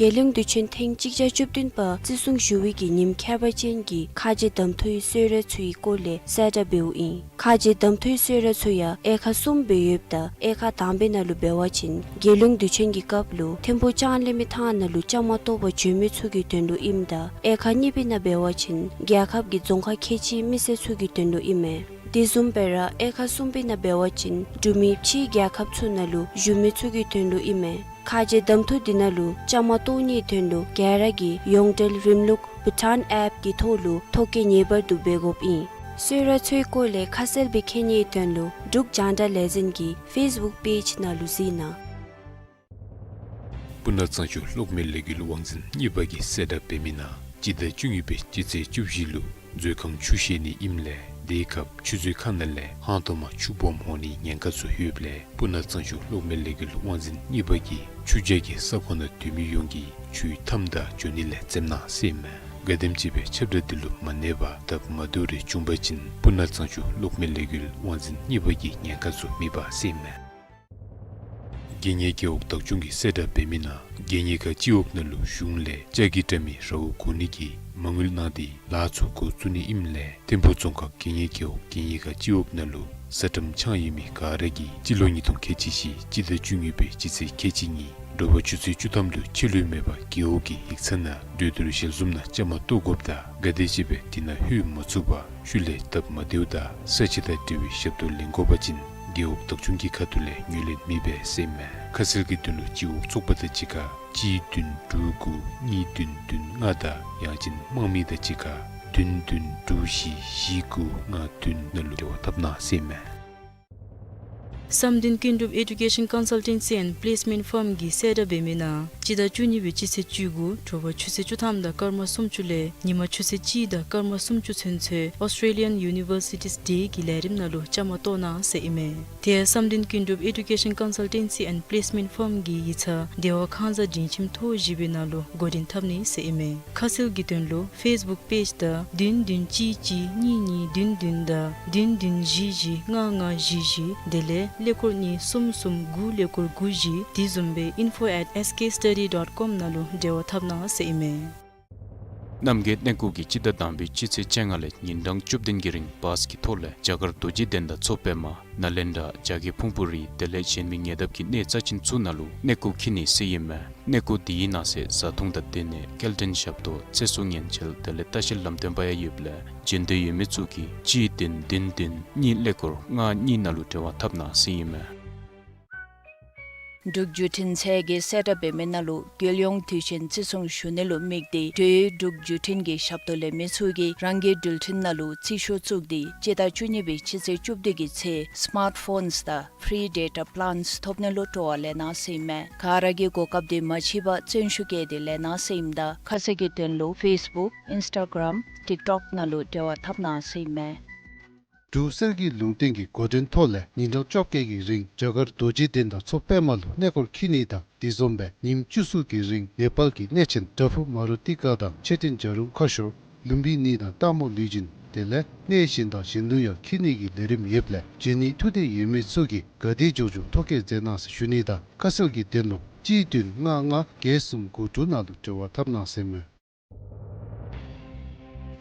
རྒྱལ་ཡོངས་དུས་ཆེན་ཐེངས་གཅིག་བརྒྱ་བཅུ་བདུན་པ་བརྩི་སྲུང་ཞུ་བའི་གི་ཉིནམ་ཁྱད་པར་ཅན་གྱི་ཁ་རྗེ་གདམ་འཐུའི་གསོལ་རས་འཚོལ་བའི་སྐོར་ལས་གསལ་བསྒྲགས་འབདཝ་ཨིན། ཁ་རྗེ་གདམ་འཐུའི་གསོལ་རས་འཚོལ་ཡང་དབྱེ་ཁག་གསུམ་སྦེ་ཡོདཔ་ད་དབྱེ་ཁག་དང་པའི་ནང་ལུ་འབད་བ་ཅིན་རྒྱལ་ཡོངས་དུས་ཆེན་གྱི་སྐབས་ལུ་ཐིམ་ཕུག་ལྕང་གླིང་མི་ཐང་ནང་ལུ་བཅའ་མར་གཏོགས་པར་འབྱོན་མི་ཚུ་གི་དོན་ལུ་ཨིནམ་ད་དབྱེ་ཁག་གཉིས་པའི་ནང་འབད་བ་ཅིན་རྒྱལ་ཁབ་ཀྱི་རྫོང་ཁག་ཁལ་གཅིག་མི་སེར་ཚུ་གི་དོན་ལུ་ཨིན་མས། དེ་བཟུམ་སྦེ་ར་དབྱེ་ཁག་གསུམ་པའི་ནང་འབད་བ་ཅིན་འབྲུག་མི་ཕྱིའི་རྒྱལ་ཁབ་ཚུ་ནང་ལུ་བཞུགས་མི་ཚུ་གི་དོན་ལུ་ཨིན་མས། ཁ་རྗེ་གདམ་འཐུ་འདི་ནང་ལུ་བཅའ་མར་གཏོགས་ནིའི་དོན་ལུ་ག་ར་གིས་ཡོངས་འབྲེལ་རིམ་ལུགས་བྷུ་ཊཱན་ཨེཔ་གི་ཐོག་ལུ་ཐོ་བཀོད་ངེས་པར་དུ་འབད་དགོཔ་ཨིན། གསོལ་རས་འཚོལ་བའི་སྐོར་ལས་ཁ་གསལ་སྦེ་མཁྱེན་ནིའི་དོན་ལུ་འབྲུག་རྒྱང་བསྒྲགས་ལས་འཛིན་གྱི་ཕེསི་བུཀ་པེཇ་ནང་ལུ་གཟིགས་གནང་། སྤུ་ན་གཙང་ཆུ་གློག་མེ་ལས་འགུལ་དབང་འཛིན་གཉིས་པ་གིས་གསལ་བསྒྲགས་འབད་མི་ནང་སྤྱི་ཟླ་བཅུ་གཉིས་པའི་སྤྱི་ཚེས་བཅུ་བཞི་ལུ་མཛོད་ཁང་ཆུ་བཞེས་ནི་ཨིནམ་ལས་དེའི་སྐབས་ཆུ་མཛོད་ཁང་ནང་ལས་ཧང་ཏོ་མ་ཆུ་སྦོམ་འོང་ནི་ཉེན་ཁ་ཚུ་ཡོདཔ་ལས་སྤུ་ན་གཙང་ཆུ་གློག་མེ་ལས་འགུལ་དབང་འཛིན་གཉིས་པ་གིས་ཆུ་རྒྱག་གི་ས་ཁོངས་ནང་སྡོད་མི་ཡོངས་ཀྱིས་ཆུའི་མཐའམ་དང་འགྱོ་ནི་ལས་འཛེམ་གནང་ཟེར་ཨིན་མས། ག་དེམ་ཅིག་སྦེ་ཁྱབ་བསྒྲགས་འདི་ལུ་མ་གནས་པར་སྟབས་མ་བདེཝ་རེ་བྱུང་པ་ཅིན་སྤུ་ན་གཙང་ཆུ་གློག་མེ་ལས་འགུལ་དབང་འཛིན་གཉིས་པ་གིས་ཉེན་ཁ་ཚུ་མེད་པ་ཟེར་ཨིན་མས། རྒྱལ་གཉེར་རྒེད་འོག་བདག་སྐྱོང་གིས་གསལ་བསྒྲགས་འབད་མི་ནང་རྒྱལ་གཉེར་ཁང་སྤྱི་འོག་ནང་ལུ་གཞུང་ལས་ལྕགས་ཀྱི་དྲ་མིག་རཝ་བསྒོར་ནི་གི་མ་དངུལ་གནང་སྟེ་ལཱ་ཚུ་འགོ་བཙུགས་ནི་ཨིནམ་ལས་ཐིམ་ཕུག་རྫོང་ཁག་རྒྱལ་གཉེར་རྒེད་འོག་རྒྱལ་གཉེར་ཁང་སྤྱི་འོག་ནང་ལུ་ས་ཁྲམ་འཆང་ཡོད་མི་ག་ར་གིས་སྤྱི་ལོ་ཉིས་སྟོང་ཁལ་གཅིག་བཞི་སྤྱི་ཟླ་བཅུ་གཉིས་པའི་སྤྱི་ཚེས་ཁལ་གཅིག་ཉིན་དྲོ་པ་ཆུ་ཚོད་བཅུ་ཐམ་ལུ་ཕྱི་ལུ་མེད་པར་རྒེད་འོག་གི་ཡིག་ཚང་ནང་གྲོས་བསྡུར་ཞལ་འཛོམས་ནང་བཅའ་མར་གཏོགས་དགོཔ་དང་ག་དེ་ཅིག་སྦེ་དེ་ནང་ལྷོད་མ་ཚུགས་པར་ཤུལ་ལས་སྟབས་མ་བདེཝ་དང་ས་ཆ་དང་འབྲེལ་བའི་ཞབས་ཏོག་ལེན་དགོ་པ་ཅིན་རྒེད་འོག་བདག་སྐྱོང་གི་ཁ་ཐུག་ལས་ངོས་ལེན་མེད་པས་ཟེར་ཨིན་མས། ཁ་གསལ་གྱི་དོན་ལུ་སྤྱི་འོག་ཚོགས་པ་དང་གཅིག་ཁར་གཅིག་བདུན་དྲུག་དགུ་གཉིས་བདུན་བདུན་ལྔ་དང་ཡང་ཅིན་དམངས་མི་དང་གཅིག་ཁར་བདུན་བདུན་དྲུག་བཞི་བཞི་དགུ་ལྔ་བདུན་ནང་ལུ་འབྲེལ་བ་འཐབ་གནང་ཟེར་ཨིན་མས། བསམ་གཏན་ཀུན་གྲུབ་Education Consultancy and Placement Firm གིས་གསལ་བསྒྲགས་འབད་མི་ནང་སྤྱི་ཟླ་བཅུ་གཉིས་པའི་སྤྱི་ཚེས་བཅུ་དགུ་དྲོ་པ་ཆུ་ཚོད་བཅུ་ཐམ་དང་སྐར་མ་སུམ་ཅུ་ལས་ཉིན་མ་ཆུ་ཚོད་གཅིག་དང་སྐར་མ་སུམ་ཅུ་ཚུན་ཚོད་Australian Universities Day གི་ལས་རིམ་ནང་ལུ་བཅའ་མར་གཏོགས་གནང་ཟེར་ཨིན་མས། དེ་ཡང་བསམ་གཏན་ཀུན་གྲུབ་Education Consultancy and Placement Firm གི་ཡིག་ཚང་བདེ་བ་ཁང་གཟའ་སྒྲིང་ཁྱིམ་ཐོག་བཞི་པའི་ནང་ལུ་འགོ་འདྲེན་འཐབ་ནི་ཟེར་ཨིན་མས། ཁ་གསལ་གྱི་དོན་ལུ་ཕེསི་བུཀ་པེཇ་དང་བདུན་བདུན་གཅིག་གཅིག་གཉིས་གཉིས་བདུན་བདུན་དང་བདུན་བདུན་བཞི་བཞི་ལྔ་ལྔ་བཞི་བཞི་དེ་ལས་ཀླད་ཀོར་གཉིས་གསུམ་གསུམ་དགུ་ཀླད་ཀོར་དགུ་བཞི་དེ་བཟུམ་སྦེ་info at S K study dot com ནང་ལུ་འབྲེལ་བ་འཐབ་གནང་ཟེར་ཨིན་མས། རྣམ་རྒྱལ་གནས་སྐོར་གྱིས་སྤྱི་ཟླ་དང་པའི་སྤྱི་ཚེས་བཅོ་ལྔ་ལས་ཉིན་གྲངས་བཅུ་བདུན་གྱི་རིང་བཱས་ཀྱི་ཐོག་ལས་རྒྱ་གར་རྡོ་རྗེ་གདན་དང་མཚོ་པདྨ་ནཱ་ལེནྡྲ་རྒྱ་བལ་ཕུང་པོ་རི་དེ་ལས་གཞན་མི་ཉེ་འདབས་ཀྱི་གནས་རྩ་ཆེན་ཚུ་ནང་ལུ་གནས་སྐོར་འཁྱིད་ནི་ཟེར་ཨིན་མས། གནས་སྐོར་དེའི་ནང་གསེས་བཟའ་འཐུང་དང་སྡོད་གནས་སྐྱེལ་འདྲེན་ཞབས་ཏོག་ཚེ་སྲོག་ཉེན་བཅོལ་དེ་ལས་ལྟ་བཤལ་ལམ་སྟོན་པ་ཡང་ཡོདཔ་ལས་བྱོན་འདོད་ཡོད་མི་ཚུ་གིས་གཅིག་བདུན་བདུན་བདུན་གཉིས་ཀླད་ཀོར་ལྔ་གཉིས་ནང་ལུ་འབྲེལ་བ་འཐབ་གནང་ཟེར་ཨིན་མས། འབྲུག་བརྒྱུད་འཕྲིན་ཚད་ཀྱི་གསལ་བསྒྲགས་འབད་མི་ནང་ལུ་རྒྱལ་ཡོངས་དུས་ཆེན་བརྩི་སྲུང་ཞུ་ནི་ལུ་དམིགས་ཏེ་འབྲུག་བརྒྱུད་འཕྲིན་གྱི་ཞབས་ཏོག་ལེན་མི་ཚུ་གིས་རང་གི་འགྲུལ་འཕྲིན་ནང་ལུ་རྩིས་ཤོག་བཙུགས་ཏེ་སྤྱི་ཟླ་བཅུ་གཉིས་པའི་སྤྱི་ཚེས་བཅུ་བདུན་གྱི་ཚེ་སི་མཱརཊ་ཕོནསི་དང་ཕི་རི་ཌེ་ཊ་པི་ལཱནསི་ཐོབ་ནི་ལུ་སྤྲོ་བ་ལེན་གནང་ཟེར་ཨིན་མས། ག་ར་གིས་གོ་སྐབས་འདི་མ་འཕྱད་པར་བརྩོན་ཤུགས་བསྐྱེད་དེ་ལེན་གནང་ཟེར་ཨིནམ་ད་ཁ་གསལ་གྱི་དོན་ལུ་ཕེསི་བུཀ་ཨིནསི་ཊ་གརམ་ཊིཀ་ཊོཀ་ནང་ལུ་འབྲེལ་བ་འཐབ་གནང་ཟེར་ཨིན་མས། འབྲུག་གསེར་གྱི་ལུང་བསྟན་གྱི་འགོ་འདྲེན་ཐོག་ལས་ཉིན་གྲངས་བཅོ་བརྒྱད་ཀྱི་རིང་རྒྱ་གར་རྡོ་རྗེ་གདན་དང་མཚོ་པདྨ་ལུ་གནས་སྐོར་འཁྱིད་ནི་དང་དེ་བཟུམ་སྦེ་ཉིནམ་བཅུ་གསུམ་གྱི་རིང་ནེ་པཱལ་གྱི་གནས་ཆེན་པྲ་བྷུ་མ་རུ་ཏི་ཀ་དང་མཆོད་རྟེན་བྱ་རུང་ཁ་ཤོར་ལུམ་བི་ནི་དང་སྟག་མོ་ལུས་སྦྱིན་དེ་ལས་གནས་གཞན་དང་གཞན་ལུ་ཡང་འཁྱིད་ནི་གི་ལས་རིམ་ཡོདཔ་ལས་འབྱོན་ནི་ཐུགས་འདོད་ཡོད་མི་ཚུ་གིས་ག་དེ་མགྱོགས་མགྱོགས་ཐོ་བཀོད་མཛད་གནང་ཟེར་ཞུ་ནི་དང་ཁ་གསལ་གྱི་དོན་ལུ་གཅིག་བདུན་ལྔ་ལྔ་བརྒྱད་གསུམ་དགུ་དྲུག་ནང་ལུ་འབྲེལ་བ་འཐབ་གནང་ཟེར་ཨིན་མས།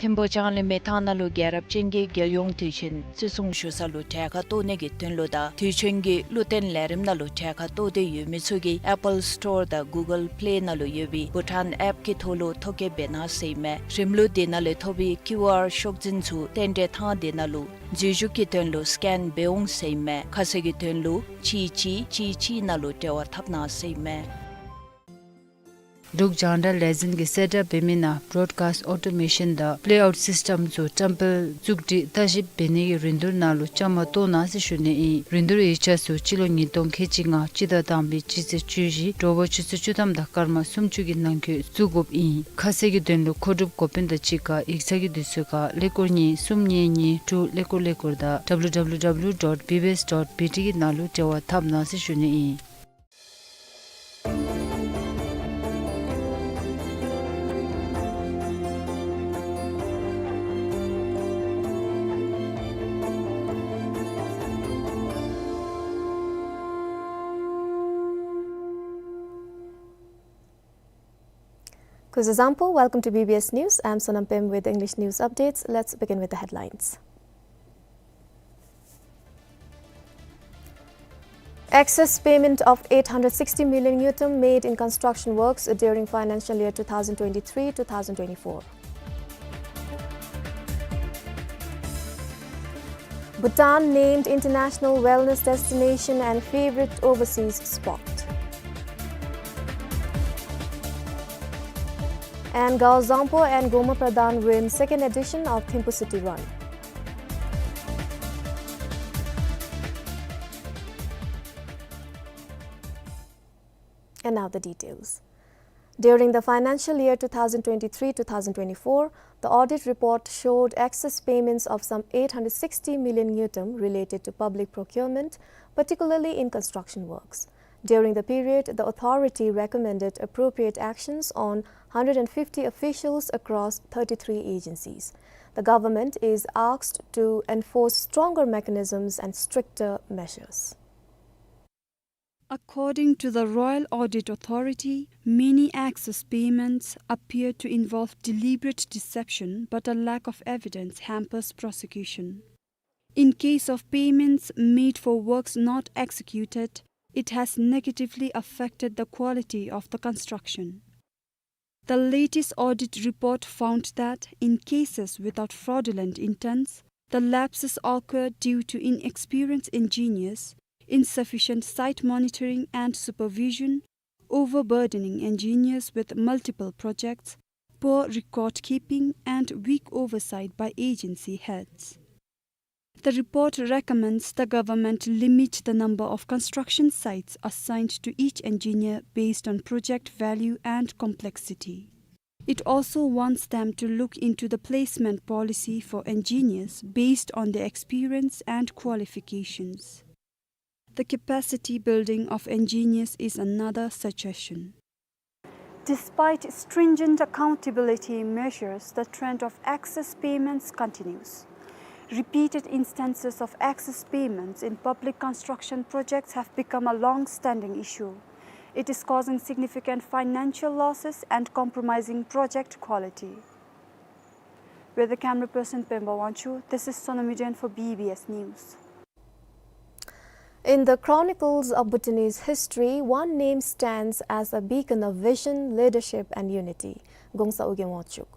ཐིམ་ཕུག་ལྕང་གླིང་མི་ཐང་ནང་ལུ་རྒྱལ་རབས་ཅན་གྱི་རྒྱལ་ཡོངས་དུས་ཆེན་བརྩི་སྲུང་ཞུ་ས་ལུ་གྲལ་ཁར་གཏོགས་ནི་གི་དོན་ལུ་དང་དུས་ཆེན་གྱི་བློ་བརྟན་ལས་རིམ་ནང་ལུ་གྲལ་ཁར་གཏོགས་ཏེ་ཡོད་མི་ཚུ་གིས་ཨེ་པཱལ་སི་ཊོར་དང་གུ་གཱལ་པི་ལེ་ནང་ལུ་ཡོད་པའི་བྷུ་ཊཱན་ཨེཔ་གི་ཐོག་ལུ་ཐོ་བཀོད་འབད་གནང་ཟེར་ཨིན་མས། རིམ་ལུགས་དེ་ནང་ལས་ཐོབ་པའི་ཀིའུ་ཨར་ཤོག་འཛིན་ཚུ་རྟེན་འབྲེལ་ཐང་དེ་ནང་ལུ་འཛུལ་ཞུགས་ཀྱི་དོན་ལུ་སི་ཀེན་འབད་འོང་ཟེར་ཨིན་མས། ཁ་གསལ་གྱི་དོན་ལུ་གཅིག་གཅིག་གཅིག་གཅིག་ནང་ལུ་འབྲེལ་བ་འཐབ་གནང་ཟེར་ཨིན་མས། འབྲུག་རྒྱང་བསྒྲགས་ལས་འཛིན་གྱིས་གསལ་བསྒྲགས་འབད་མི་ནང་བྲོཌ་ཀཱསིཊ་ཨོ་ཊོ་མེ་ཤཱན་དང་པི་ལེ་ཨའུཊ་སིསི་ཊེམ་ཚུ་བཀྲམ་སྤེལ་བཙུགས་སྒྲིག་བརྟག་ཞིབ་འབད་ནི་གི་རིན་བསྡུར་ནང་ལུ་བཅའ་མར་གཏོགས་གནང་ཟེར་ཞུ་ནི་ཨིན། རིན་བསྡུར་ཡིག་ཆ་ཚུ་སྤྱི་ལོ་ཉིས་སྟོང་ཁལ་གཅིག་ལྔ་སྤྱི་ཟླ་དང་པའི་སྤྱི་ཚེས་བཅུ་བཞི་དྲོ་པ་ཆུ་ཚོད་བཅུ་ཐམ་དང་སྐར་མ་སུམ་ཅུ་གི་ནང་འཁོད་བཙུགས་དགོཔ་ཨིན། ཁ་གསལ་གྱི་དོན་ལུ་མཁོ་སྒྲུབ་འགོ་དཔོན་དང་གཅིག་ཁར་ཡིག་ཚང་གི་དུས་ཚོད་ཁར་ཀླད་ཀོར་གཉིས་གསུམ་གཉིས་གཉིས་དྲུག་ཀླད་ཀོར་ཀླད་ཀོར་དང་W W W dot B B S dot B T གི་ནང་ལུ་འབྲེལ་བ་འཐབ་གནང་ཟེར་ཞུ་ནི་ཨིན། Kuzuzangpo, welcome to B B S News. I'm Sonam Pem with English news updates. Let's begin with the headlines. Excess payment of eight hundred sixty million ngultrum made in construction works during financial year two thousand twenty-three two thousand twenty-four. Bhutan named international wellness destination and favorite overseas spot. And Gaozangpo and Goma Pradhan win second edition of Thimphu City Run. And now the details. During the financial year two thousand twenty-three two thousand twenty-four, the audit report showed excess payments of some eight hundred sixty million ngultrum related to public procurement, particularly in construction works. During the period, the authority recommended appropriate actions on hundred and fifty officials across thirty-three agencies. The government is asked to enforce stronger mechanisms and stricter measures. According to the Royal Audit Authority, many excess payments appear to involve deliberate deception, but a lack of evidence hampers prosecution. In case of payments made for works not executed, it has negatively affected the quality of the construction. The latest audit report found that in cases without fraudulent intents, the lapses occur due to inexperienced engineers, insufficient site monitoring and supervision, overburdening engineers with multiple projects, poor record keeping, and weak oversight by agency heads. The report recommends the government limit the number of construction sites assigned to each engineer based on project value and complexity. It also wants them to look into the placement policy for engineers based on their experience and qualifications. The capacity building of engineers is another suggestion. Despite stringent accountability measures, the trend of excess payments continues. Repeated instances of excess payments in public construction projects have become a long-standing issue. It is causing significant financial losses and compromising project quality. With the camera person Pemba Wangchuk, this is Sonam Jain for B B S News. In the chronicles of Bhutanese history, one name stands as a beacon of vision, leadership, and unity. Gongsa Uge Wangchuk.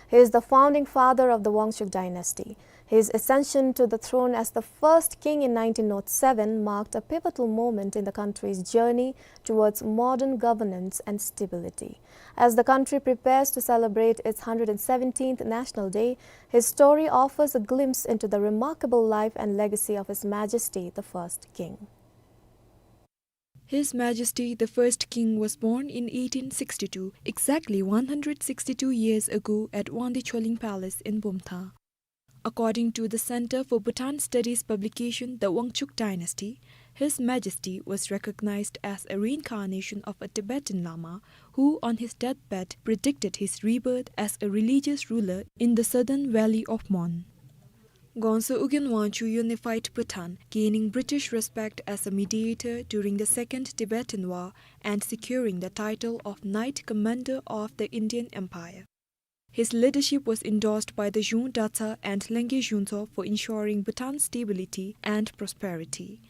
He is the founding father of the Wangchuck dynasty. His ascension to the throne as the first king in nineteen oh seven marked a pivotal moment in the country's journey towards modern governance and stability. As the country prepares to celebrate its hundred seventeenth National Day, his story offers a glimpse into the remarkable life and legacy of His Majesty the First King. His Majesty the First King was born in eighteen sixty-two, exactly one hundred sixty-two years ago, at Wangdue Choling Palace in Bumthang. According to the Center for Bhutan Studies publication, The Wangchuck Dynasty, His Majesty was recognized as a reincarnation of a Tibetan Lama who, on his deathbed, predicted his rebirth as a religious ruler in the southern valley of Mon. Gongsa Ugyen Wangchuck unified Bhutan, gaining British respect as a mediator during the Second Tibetan War and securing the title of Knight Commander of the Indian Empire. His leadership was endorsed by the Zhung Datsa and Lengye Zhuntsho for ensuring Bhutan's stability and prosperity.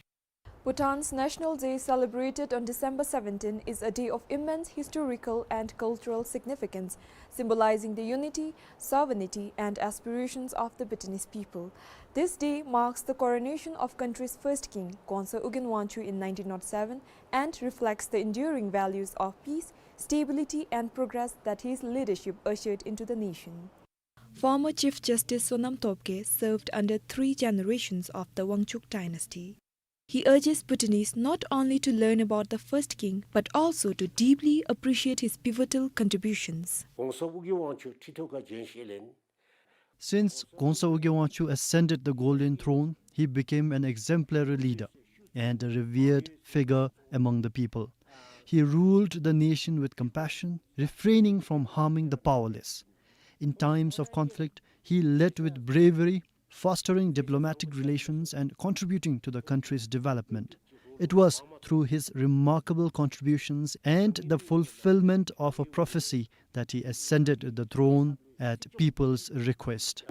Bhutan's National Day, celebrated on December seventeen, is a day of immense historical and cultural significance, symbolizing the unity, sovereignty, and aspirations of the Bhutanese people. This day marks the coronation of country's first king, Gongsa Ugyen Wangchuck, in nineteen oh seven and reflects the enduring values of peace, stability, and progress that his leadership ushered into the nation. Former Chief Justice Sonam Tobgay served under three generations of the Wangchuck dynasty. He urges Bhutanese not only to learn about the first king, but also to deeply appreciate his pivotal contributions. Gongsa Ugyen Wangchuck ཁྲི་ཐོག་ཁར་བྱོན་ཞིནམ་ལས། Since Gongsa Ugyen Wangchuck ascended the Golden Throne, he became an exemplary leader and a revered figure among the people. He ruled the nation with compassion, refraining from harming the powerless. In times of conflict, he led with bravery, fostering diplomatic relations and contributing to the country's development. It was through his remarkable contributions and the fulfillment of a prophecy that he ascended the throne at people's request.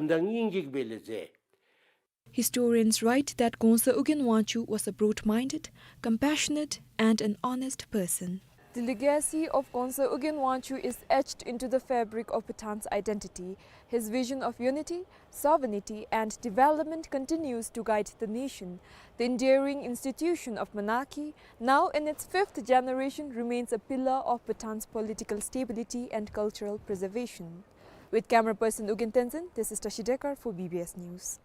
Historians write that Gongsa Ugyen Wangchuck was a broad-minded, compassionate, and an honest person. The legacy of Gongsa Ugyen Wangchuck is etched into the fabric of Bhutan's identity. His vision of unity, sovereignty, and development continues to guide the nation. The enduring institution of monarchy, now in its fifth generation, remains a pillar of Bhutan's political stability and cultural preservation. With camera person Ugyen Tenzin, this is Tashi Dekar for B B S News.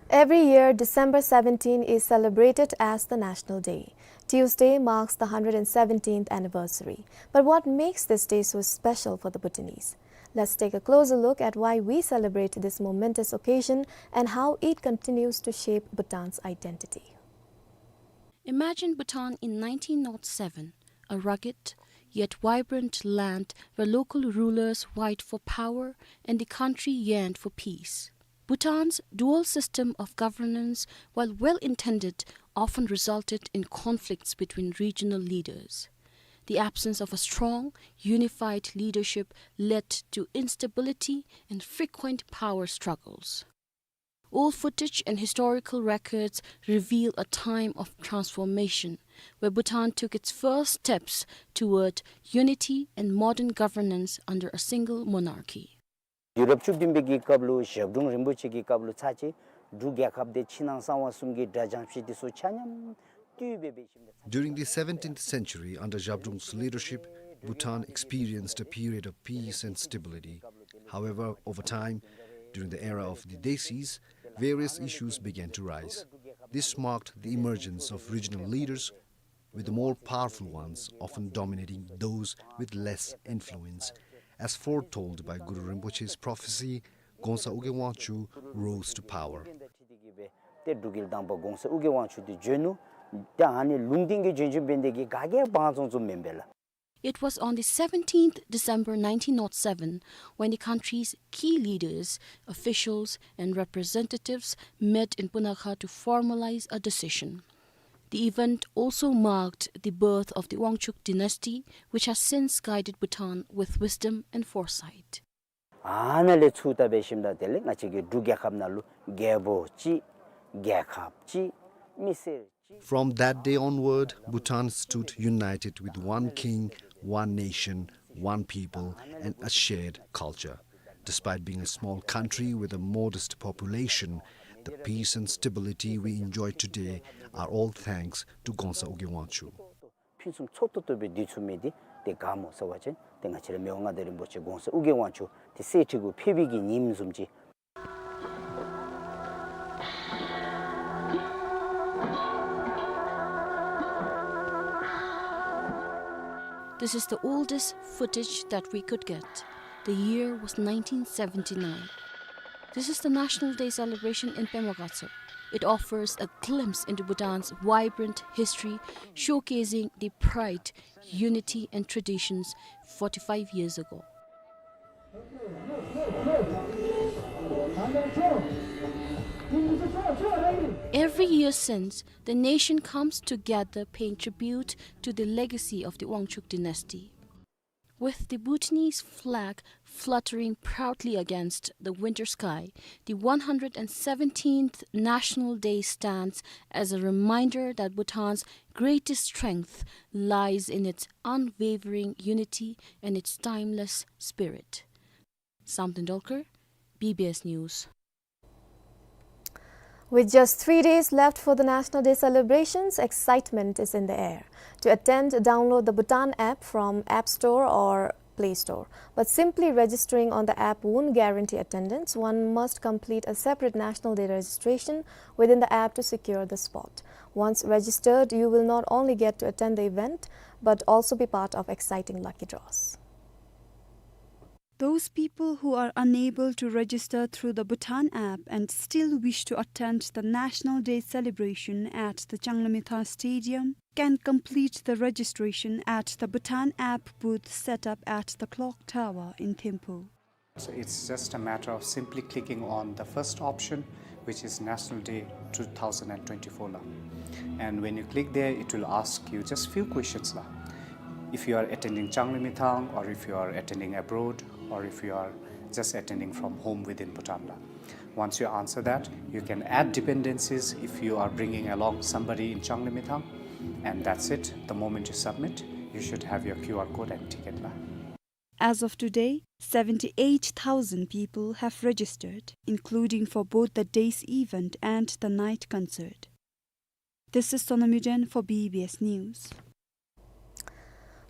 Every year, December seventeen is celebrated as the National Day. Tuesday marks the hundred seventeenth anniversary. But what makes this day so special for the Bhutanese? Let's take a closer look at why we celebrate this momentous occasion and how it continues to shape Bhutan's identity. Imagine Bhutan in nineteen oh seven, a rugged yet vibrant land where local rulers vied for power and the country yearned for peace. Bhutan's dual system of governance, while well intended, often resulted in conflicts between regional leaders. The absence of a strong, unified leadership led to instability and frequent power struggles. Old footage and historical records reveal a time of transformation where Bhutan took its first steps toward unity and modern governance under a single monarchy. དུས་རབས་བཅུ་བདུན་པའི་གི་སྐབས་ལུ་ཞབས་དྲུང་རིན་པོ་ཆེ་གི་སྐབས་ལུ་ཚར་གཅིག་འབྲུག་རྒྱལ་ཁབ་དེ་ཕྱི་ནང་གསང་བ་གསུམ་གྱི་དགྲ་འཇོམས་ཅིག་དེ་ཚུ་ཆ་མཉམ་བཏུལ་སྦེ་འབད་ཞིནམ་ལས། During the seventeenth century, under Zhabdrung's leadership, Bhutan experienced a period of peace and stability. However, over time, during the era of the Desis, various issues began to rise. This marked the emergence of regional leaders with the more powerful ones often dominating those with less influence. As foretold by Guru Rinpoche's prophecy, Gongsa Ugyen Wangchuck rose to power. ཏེ་འབྲུག་རྒྱལ་དང་པ་གོང་ས་ཨོ་རྒྱན་དབང་ཕྱུག་འདི་བྱོན་ནུག། ཏེ་ཨ་ནི་ལུང་བསྟན་གྱི་བྱོན་བྱོནམ་འབད་ནི་དེ་གིས་ག་གིས་ཡང་བང་བཙོང་བཙོང་མེན་པས་ལགས། It was on the seventeenth December nineteen oh seven when the country's key leaders, officials, and representatives met in Punakha to formalize a decision. The event also marked the birth of the Wangchuck dynasty, which has since guided Bhutan with wisdom and foresight. ཨ་ནཱ་ལས་ཚུར་ད་འབད་ཞིནམ་ད་དེ་ལས་ང་བཅས་ཀྱི་འབྲུག་རྒྱལ་ཁབ་ནང་ལུ་རྒྱལ་པོ་གཅིག། རྒྱལ་ཁབ་གཅིག། མི་སེར་གཅིག། From that day onward, Bhutan stood united with one king, one nation, one people, and a shared culture. Despite being a small country with a modest population, the peace and stability we enjoy today are all thanks to གོང་ས་ཨོ་རྒྱན་དབང་ཕྱུག། ཕུན་སུམ་ཚོགས་ཏོག་ཏོ་སྦེ་སྡོད་ཚུགས་མི་འདི་ཏེ་ག་སྨོ་ཟེར་བ་ཅིན་ཏེ་ང་བཅས་ར་མི་དབང་མངའ་བདག་རིན་པོ་ཆེ་གོང་ས་ཨོ་རྒྱན་དབང་ཕྱུག་ཏེ་གསེར་ཁྲི་གུ་ཕེབས་པའི་གི་ཉིནམ་བཟུམ་ཅིག། This is the oldest footage that we could get. The year was nineteen seventy-nine. This is the National Day celebration in Pema Gatshep. It offers a glimpse into Bhutan's vibrant history, showcasing the pride, unity, and traditions forty-five years ago. Every year since, the nation comes together paying tribute to the legacy of the Wangchuck dynasty. With the Bhutanese flag fluttering proudly against the winter sky, the one hundred seventeenth National Day stands as a reminder that Bhutan's greatest strength lies in its unwavering unity and its timeless spirit. Samten Dolkar, B B S News. With just three days left for the National Day celebrations, excitement is in the air. To attend, download the Bhutan app from App Store or Play Store. But simply registering on the app won't guarantee attendance. One must complete a separate National Day registration within the app to secure the spot. Once registered, you will not only get to attend the event, but also be part of exciting lucky draws. Those people who are unable to register through the Bhutan app and still wish to attend the National Day celebration at the Changlimithang Stadium can complete the registration at the Bhutan app booth set up at the Clock Tower in Thimphu. So it's just a matter of simply clicking on the first option, which is National Day two thousand twenty-four la. And when you click there, it will ask you just few questions la. If you are attending Changlimithang, or if you are attending abroad, or if you are just attending from home within Bhutan la. Once you answer that, you can add dependencies if you are bringing along somebody in Changlimithang, and that's it. The moment you submit, you should have your Q R code and ticket la. As of today, seventy-eight thousand people have registered, including for both the day's event and the night concert. This is Sonam Yuden for B B S News.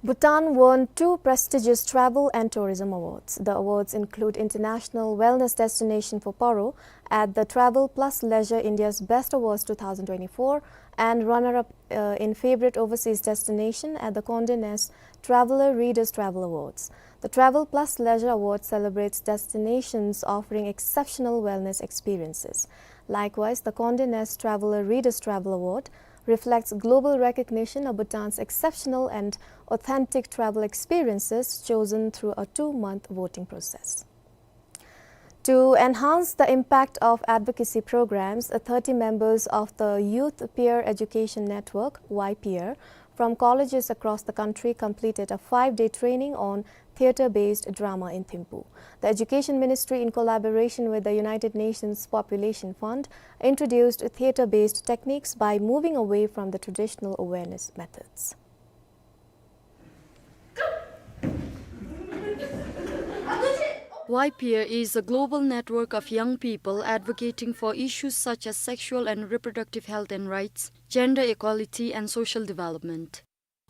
Bhutan won two prestigious travel and tourism awards. The awards include International Wellness Destination for Paro at the Travel Plus Leisure India's Best Awards two thousand twenty-four and runner-up, uh, in Favorite Overseas Destination at the Condé Nast Traveller Readers Travel Awards. The Travel Plus Leisure Award celebrates destinations offering exceptional wellness experiences. Likewise, the Condé Nast Traveller Readers Travel Award reflects global recognition of Bhutan's exceptional and authentic travel experiences chosen through a two-month voting process. To enhance the impact of advocacy programs, thirty members of the Youth Peer Education Network, Y Peer, from colleges across the country completed a five-day training on theatre-based drama in Thimphu. The Education Ministry, in collaboration with the United Nations Population Fund, introduced theatre-based techniques by moving away from the traditional awareness methods. Y Peer is a global network of young people advocating for issues such as sexual and reproductive health and rights, gender equality, and social development.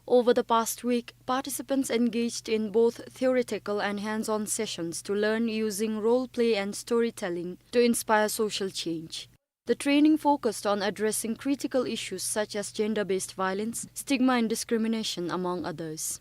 Over the past week, participants engaged in both theoretical and hands-on sessions to learn using role play and storytelling to inspire social change. The training focused on addressing critical issues such as gender-based violence, stigma and discrimination, among others.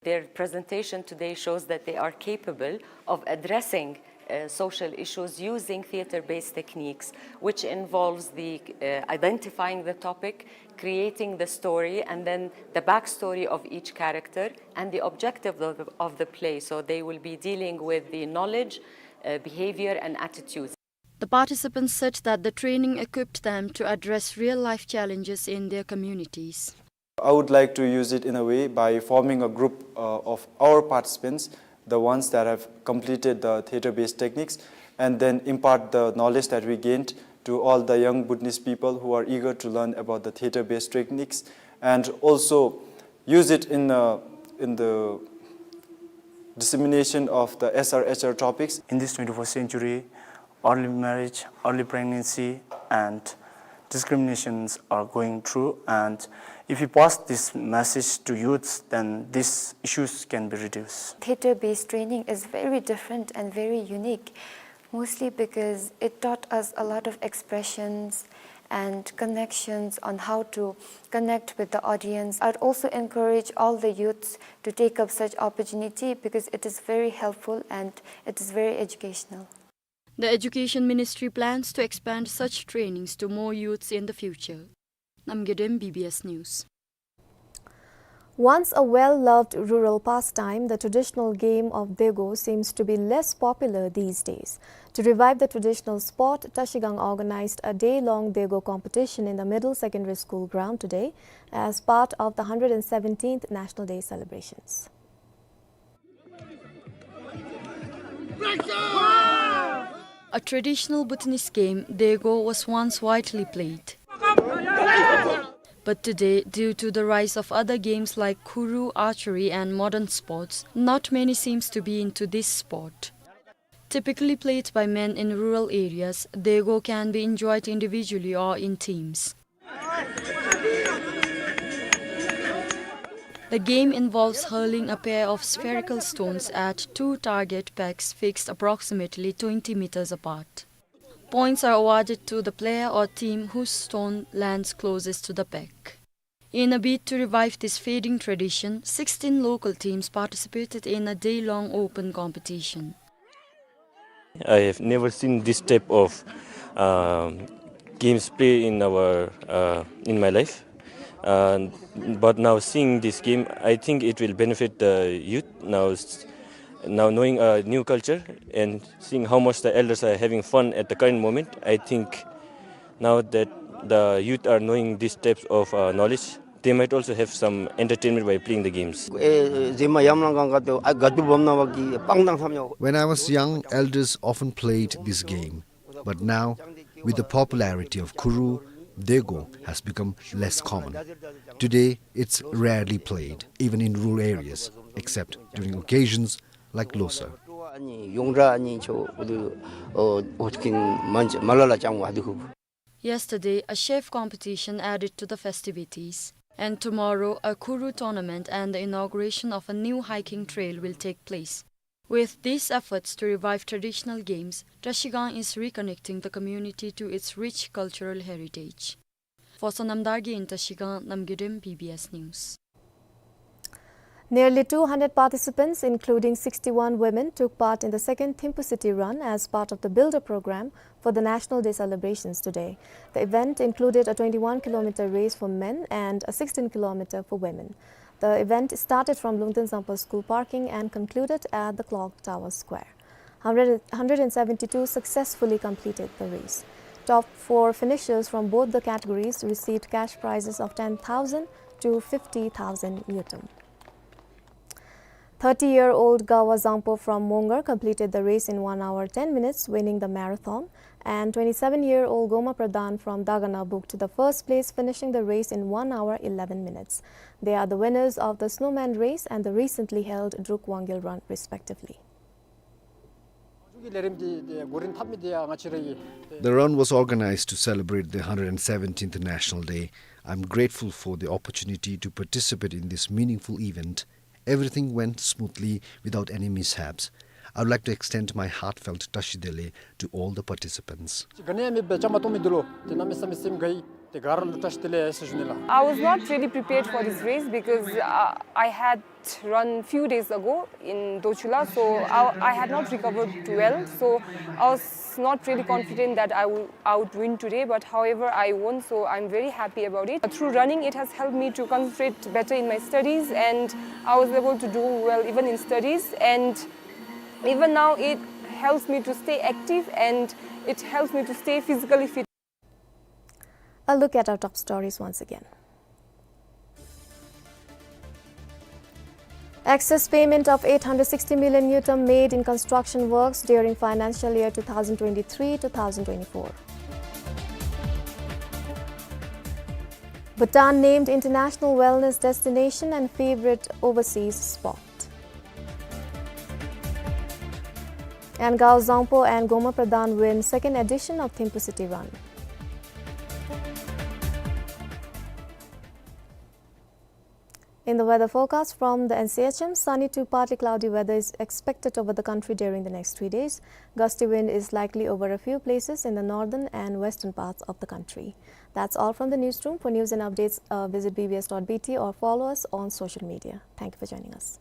Their presentation today shows that they are capable of addressing, uh, social issues using theater-based techniques, which involves the, uh, identifying the topic, creating the story, and then the backstory of each character, and the objective of the, of the play. So they will be dealing with the knowledge, uh, behavior, and attitudes. The participants said that the training equipped them to address real-life challenges in their communities. I would like to use it in a way by forming a group, uh, of our participants, the ones that have completed the theater-based techniques, and then impart the knowledge that we gained to all the young Bhutanese people who are eager to learn about the theater-based techniques, and also use it in, uh, in the dissemination of the S R H R topics. In this twenty-first century, early marriage, early pregnancy, and discriminations are going through. And if we pass this message to youths, then these issues can be reduced. Theatre-based training is very different and very unique, mostly because it taught us a lot of expressions and connections on how to connect with the audience. I'd also encourage all the youths to take up such opportunity because it is very helpful and it is very educational. The Education Ministry plans to expand such trainings to more youths in the future. Namgay Dem, B B S News. Once a well-loved rural pastime, the traditional game of Dego seems to be less popular these days. To revive the traditional sport, Trashigang organized a day-long Dego competition in the middle secondary school ground today as part of the hundred and seventeenth National Day celebrations. A traditional Bhutanese game, Dego, was once widely played. But today, due to the rise of other games like Khuru, archery, and modern sports, not many seems to be into this sport. Typically played by men in rural areas, Dego can be enjoyed individually or in teams. The game involves hurling a pair of spherical stones at two target pegs fixed approximately twenty meters apart. Points are awarded to the player or team whose stone lands closest to the peg. In a bid to revive this fading tradition, sixteen local teams participated in a day-long open competition. I have never seen this type of, um, games play in our, uh, in my life. Uh, but now seeing this game, I think it will benefit the youth. Now, s-, now knowing a new culture and seeing how much the elders are having fun at the current moment, I think now that the youth are knowing these types of, uh, knowledge, they might also have some entertainment by playing the games. When I was young, elders often played this game, but now, with the popularity of Khuru, Dego has become less common. Today, it's rarely played, even in rural areas, except during occasions like Losar. Yesterday, a chef competition added to the festivities, and tomorrow a Khuru tournament and the inauguration of a new hiking trail will take place. With these efforts to revive traditional games, Trashigang is reconnecting the community to its rich cultural heritage. For Sonam Dargye in Trashigang, Namgay Dem, B B S News. Nearly two hundred participants, including sixty-one women, took part in the second Thimphu City Run as part of the Builder program for the National Day celebrations today. The event included a twenty-one kilometer race for men and a sixteen kilometer for women. The event started from Lungten Zampa School parking and concluded at the Clock Tower Square. Hundred, hundred and seventy-two successfully completed the race. Top four finishers from both the categories received cash prizes of ten thousand to fifty thousand ngultrum. Thirty-year-old Gawa Zangpo from Mongar completed the race in one hour ten minutes, winning the marathon, and twenty-seven-year-old Goma Pradhan from Dagana booked the first place, finishing the race in one hour eleven minutes. They are the winners of the Snowman Race and the recently held Druk Wangel Run, respectively. The run was organized to celebrate the hundred and seventeenth National Day. I'm grateful for the opportunity to participate in this meaningful event. Everything went smoothly without any mishaps. I would like to extend my heartfelt Trashi Dele to all the participants. I was not really prepared for this race because, uh, I had run few days ago in Dochula, so I, I had not recovered well. So I was not really confident that I would, I would win today, but however, I won, so I'm very happy about it. Through running, it has helped me to concentrate better in my studies, and I was able to do well even in studies, and even now it helps me to stay active and it helps me to stay physically fit. A look at our top stories once again. Excess payment of eight hundred sixty million ngultrum made in construction works during financial year two thousand twenty-three two thousand twenty-four. Bhutan named international wellness destination and favorite overseas spot. And Gaozangpo and Goma Pradhan win second edition of Thimphu City Run. In the weather forecast from the N C H M, sunny to partly cloudy weather is expected over the country during the next three days. Gusty wind is likely over a few places in the northern and western parts of the country. That's all from the newsroom. For news and updates, uh, visit B B S dot B T or follow us on social media. Thank you for joining us.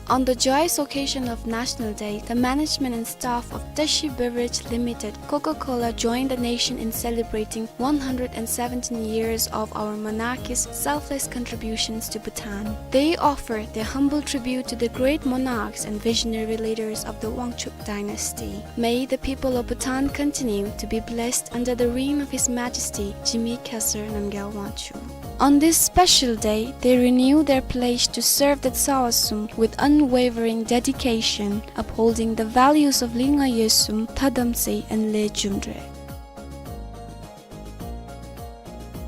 On the joyous occasion of National Day, the management and staff of Tashi Beverage Limited, Coca-Cola, joined the nation in celebrating one hundred and seventeen years of our monarchy's selfless contributions to Bhutan. They offer their humble tribute to the great monarchs and visionary leaders of the Wangchuck dynasty. May the people of Bhutan continue to be blessed under the reign of His Majesty Jigme Khesar Namgyal Wangchuck. On this special day, they renew their pledge to serve the Tsawa Sum with unwavering dedication, upholding the values of Lingha Yesum, Thadam Tse, and Le Jumdre.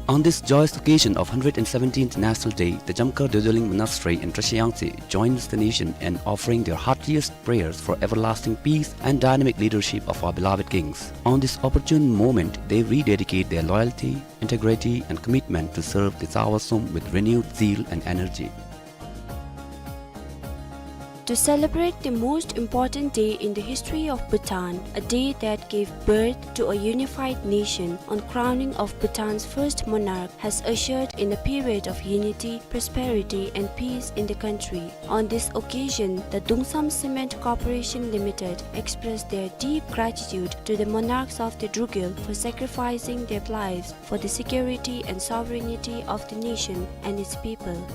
On this joyous occasion of hundred and seventeenth National Day, the Jamkar Dödoling Monastery in Trashe Yangtse joins the nation in offering their heartiest prayers for everlasting peace and dynamic leadership of our beloved kings. On this opportune moment, they rededicate their loyalty, integrity, and commitment to serve the Tsawa Sum with renewed zeal and energy. To celebrate the most important day in the history of Bhutan, a day that gave birth to a unified nation on crowning of Bhutan's first monarch, has ushered in a period of unity, prosperity, and peace in the country. On this occasion, the Dungsam Cement Corporation Limited expressed their deep gratitude to the monarchs of the Drukgyel for sacrificing their lives for the security and sovereignty of the nation and its people.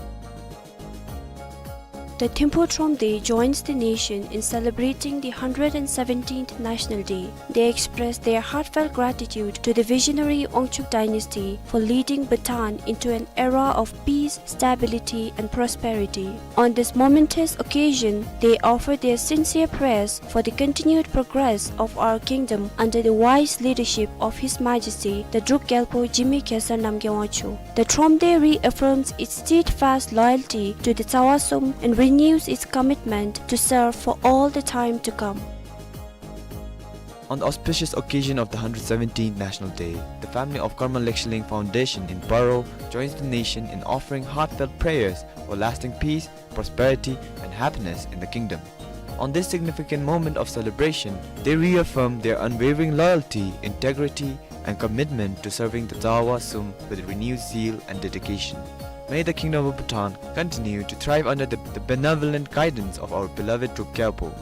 The Thimphu Thromde joins the nation in celebrating the hundred and seventeenth National Day. They express their heartfelt gratitude to the visionary Wangchuck dynasty for leading Bhutan into an era of peace, stability, and prosperity. On this momentous occasion, they offer their sincere prayers for the continued progress of our kingdom under the wise leadership of His Majesty the Druk Gyalpo Jigme Khesar Namgyal Wangchuck. The Thromde reaffirms its steadfast loyalty to the Tsawa Sum and renews its commitment to serve for all the time to come. On the auspicious occasion of the hundred seventeenth National Day, the family of Karma Lekshaling Foundation in Paro joins the nation in offering heartfelt prayers for lasting peace, prosperity, and happiness in the kingdom. On this significant moment of celebration, they reaffirm their unwavering loyalty, integrity, and commitment to serving the Tsawa Sum with renewed zeal and dedication. May the Kingdom of Bhutan continue to thrive under the, the benevolent guidance of our beloved Druk Gyalpo.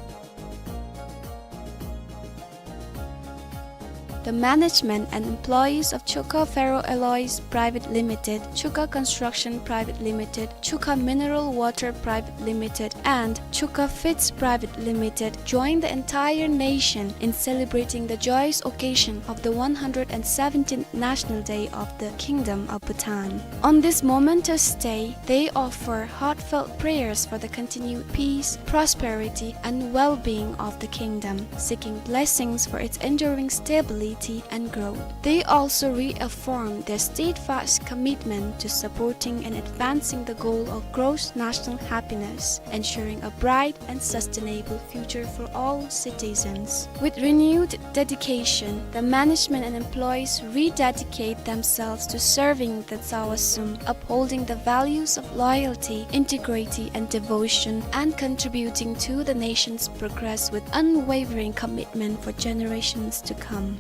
The management and employees of Chuka Ferro Alloys Private Limited, Chuka Construction Private Limited, Chuka Mineral Water Private Limited, and Chuka Feeds Private Limited join the entire nation in celebrating the joyous occasion of the one hundred seventeenth National Day of the Kingdom of Bhutan. On this momentous day, they offer heartfelt prayers for the continued peace, prosperity, and well-being of the kingdom, seeking blessings for its enduring stability and growth. They also reaffirm their steadfast commitment to supporting and advancing the goal of gross national happiness, ensuring a bright and sustainable future for all citizens. With renewed dedication, the management and employees rededicate themselves to serving the Tsawa Sum, upholding the values of loyalty, integrity, and devotion, and contributing to the nation's progress with unwavering commitment for generations to come.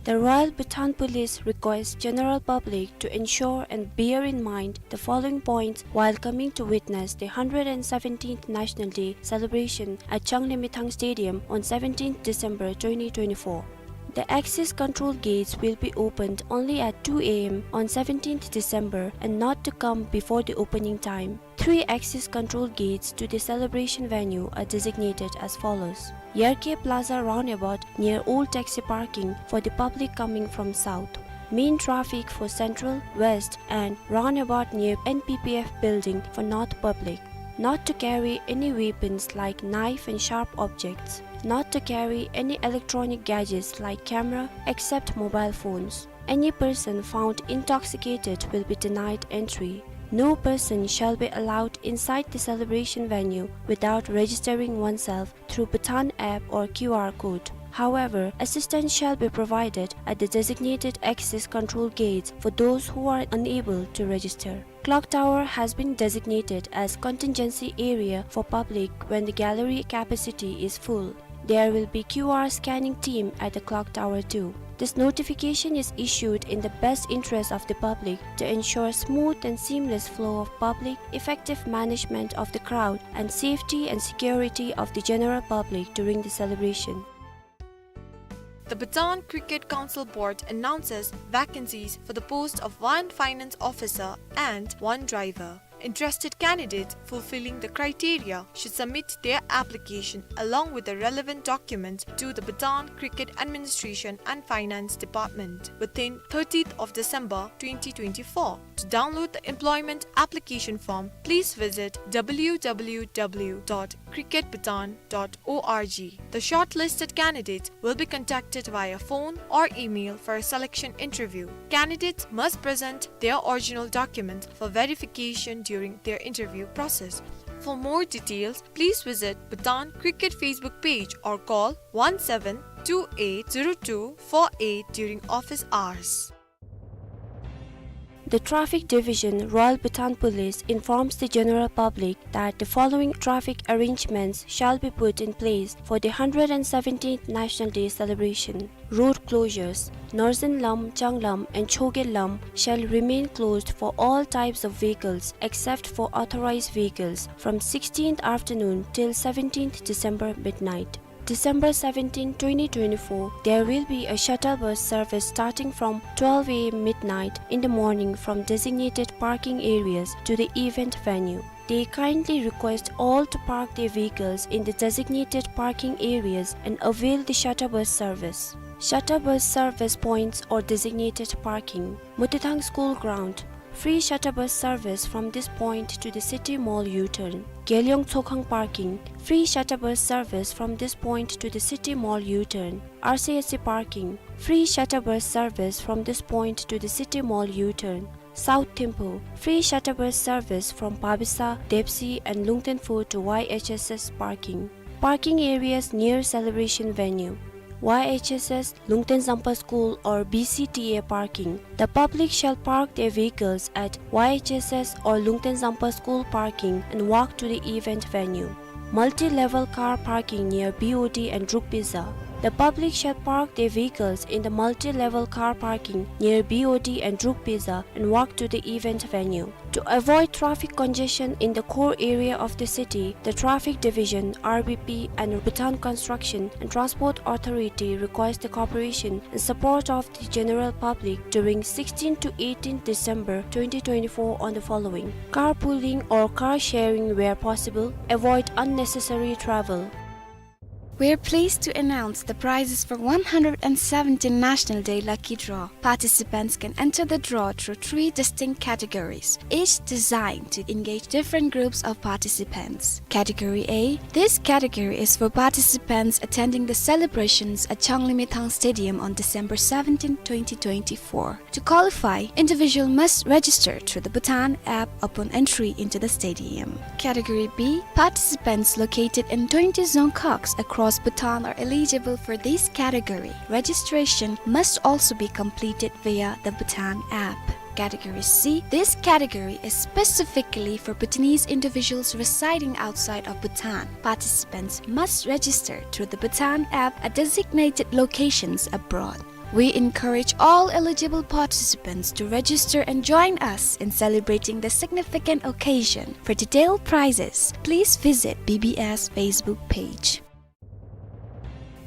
The Royal Bhutan Police requests general public to ensure and bear in mind the following points while coming to witness the hundred seventeenth National Day celebration at Changlimithang Stadium on seventeenth December twenty twenty-four. The access control gates will be opened only at two A M on seventeenth December and not to come before the opening time. Three access control gates to the celebration venue are designated as follows: Yarkhe Plaza roundabout near old taxi parking for the public coming from south. Main traffic for central, west, and roundabout near N P P F building for north public. Not to carry any weapons like knife and sharp objects. Not to carry any electronic gadgets like camera, except mobile phones. Any person found intoxicated will be denied entry. No person shall be allowed inside the celebration venue without registering oneself through Bhutan app or Q R code. However, assistance shall be provided at the designated access control gates for those who are unable to register. Clock tower has been designated as contingency area for public when the gallery capacity is full. There will be Q R scanning team at the clock tower too. This notification is issued in the best interest of the public to ensure smooth and seamless flow of public, effective management of the crowd, and safety and security of the general public during the celebration. The Bhutan Cricket Council Board announces vacancies for the post of one finance officer and one driver. Interested candidates fulfilling the criteria should submit their application along with the relevant documents to the Bhutan Cricket Administration and Finance Department within thirtieth of December twenty twenty-four. To download the employment application form, please visit W W W dot cricket bhutan dot org. The shortlisted candidates will be contacted via phone or email for a selection interview. Candidates must present their original documents for verification during their interview process. For more details, please visit Bhutan Cricket Facebook page or call one seven two eight zero two four eight during office hours. The Traffic Division, Royal Bhutan Police, informs the general public that the following traffic arrangements shall be put in place for the hundred and seventeenth National Day celebration. Road closures. Northern Lam, Changlam, and Chogyal Lam shall remain closed for all types of vehicles except for authorized vehicles from sixteenth afternoon till seventeenth December midnight. December seventeen, twenty twenty-four, there will be a shuttle bus service starting from twelve A M midnight in the morning from designated parking areas to the event venue. They kindly request all to park their vehicles in the designated parking areas and avail the shuttle bus service. Shuttle bus service points or designated parking. Motithang School Ground, free shuttle bus service from this point to the City Mall U-turn. Gelyong Tsokhang Parking, free shuttle bus service from this point to the City Mall U-turn. R C S C Parking, free shuttle bus service from this point to the City Mall U-turn. South Thimphu, free shuttle bus service from Babisa, Depsi and Lungten Pho to Y H S S Parking. Parking areas near celebration venue. Y H S S Lungten Zampa School or B C T A parking. The public shall park their vehicles at Y H S S or Lungten Zampa School parking and walk to the event venue. Multi-level car parking near B O D and Druk Pizza. The public shall park their vehicles in the multi-level car parking near B O D and Druk Pizza and walk to the event venue. To avoid traffic congestion in the core area of the city, the Traffic Division, R B P, and Bhutan Construction and Transport Authority request the cooperation and support of the general public during sixteenth to eighteenth December twenty twenty-four on the following: carpooling or car sharing where possible, avoid unnecessary travel. We're pleased to announce the prizes for one hundred and seventeen National Day Lucky Draw. Participants can enter the draw through three distinct categories, each designed to engage different groups of participants. Category A. This category is for participants attending the celebrations at Changlimithang Stadium on December seventeenth, twenty twenty-four. To qualify, individual must register through the Bhutan app upon entry into the stadium. Category B. Participants located in twenty dzongkhags across Bhutan are eligible for this category. Registration must also be completed via the Bhutan app. Category C. This category is specifically for Bhutanese individuals residing outside of Bhutan. Participants must register through the Bhutan app at designated locations abroad. We encourage all eligible participants to register and join us in celebrating this significant occasion. For detailed prizes, please visit B B S Facebook page.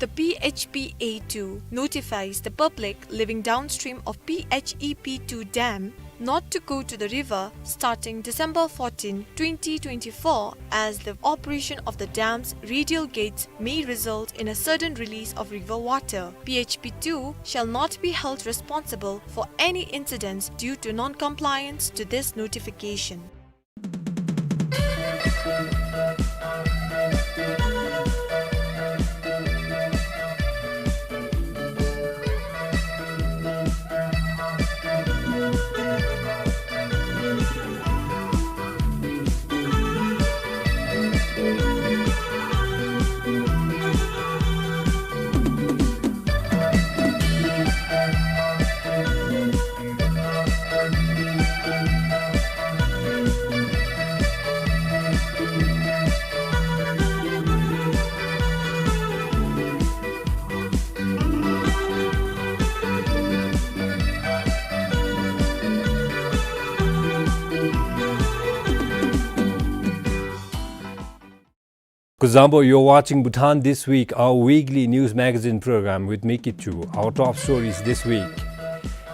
The P H P A two notifies the public living downstream of P H E P two dam not to go to the river starting December fourteenth, twenty twenty-four, as the operation of the dam's radial gates may result in a sudden release of river water. P H P two shall not be held responsible for any incidents due to non-compliance to this notification. Kuzuzangpo, you're watching Bhutan This Week, our weekly news magazine program with me, Kitchu. Our top stories this week: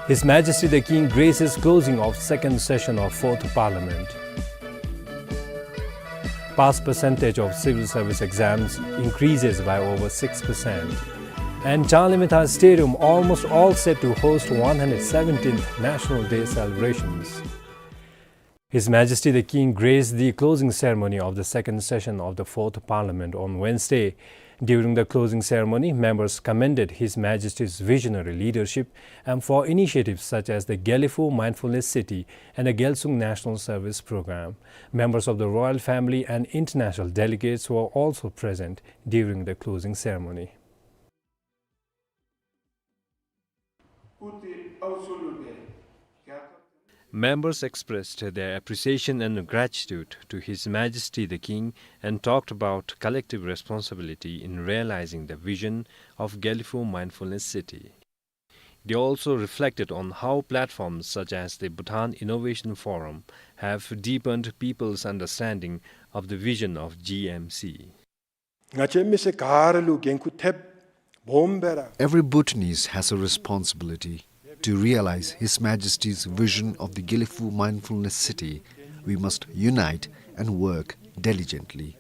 His Majesty the King graces closing of second session of Fourth Parliament. Pass percentage of civil service exams increases by over six percent. And Changlimithang Stadium almost all set to host one hundred seventeenth National Day celebrations. His Majesty the King graced the closing ceremony of the second session of the Fourth Parliament on Wednesday. During the closing ceremony, members commended His Majesty's visionary leadership and for initiatives such as the Gelephu Mindfulness City and the Gyalsung National Service Program. Members of the royal family and international delegates were also present during the closing ceremony. Members expressed their appreciation and gratitude to His Majesty the King and talked about collective responsibility in realizing the vision of Gelephu Mindfulness City. They also reflected on how platforms such as the Bhutan Innovation Forum have deepened people's understanding of the vision of G M C. ང་བཅས་མི་སེར་ག་ར་ལུ་འགན་ཁུར་ཐེབས་སྦོམ་སྦེ་ར། Every Bhutanese has a responsibility to realize His Majesty's vision of the Gelephu Mindfulness City. We must unite and work diligently.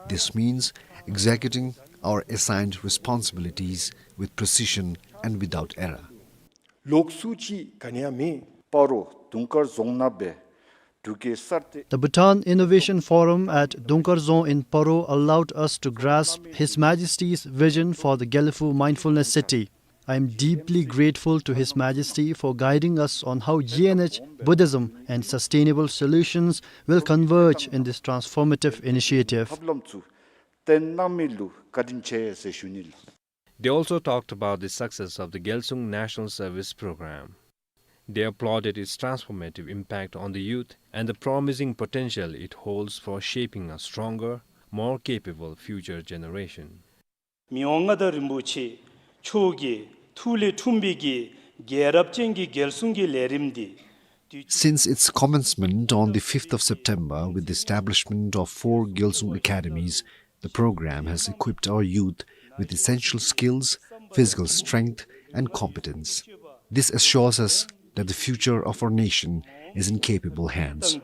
This means executing our assigned responsibilities with precision and without error. ལོག་སུ་ཅིག་ག་ནི་ཡང་མེད། སྤ་རོ་དུང་དཀར་རྫོང་ནང་སྦེ་འབྲུག་རྒྱལ་གསར་བརྟེན། The Bhutan Innovation Forum at Dungkar Dzong in Paro allowed us to grasp His Majesty's vision for the Gelephu Mindfulness City. I am deeply grateful to His Majesty for guiding us on how G N H, Buddhism, and sustainable solutions will converge in this transformative initiative. ཐབས་ལམ་ཚུ་བསྟེན་གནང་མི་ལུ་བཀའ་དྲིན་ཆེ་ཟེར་ཞུ་ནི་ལགས། They also talked about the success of the Gyalsung National Service Program. They applauded its transformative impact on the youth and the promising potential it holds for shaping a stronger, more capable future generation. མི་དབང་མངའ་བདག་རིན་པོ་ཆེ་མཆོག་གི་ཐུགས་ལས་འཁྲུངས་པའི་གི་རྒྱལ་རབས་ཅན་གྱི་རྒྱལ་སྲུང་གི་ལས་རིམ་འདི། Since its commencement on the fifth of September with the establishment of four Gyalsung Academies, the program has equipped our youth with essential skills, physical strength, and competence. This assures us that the future of our nation is in capable hands.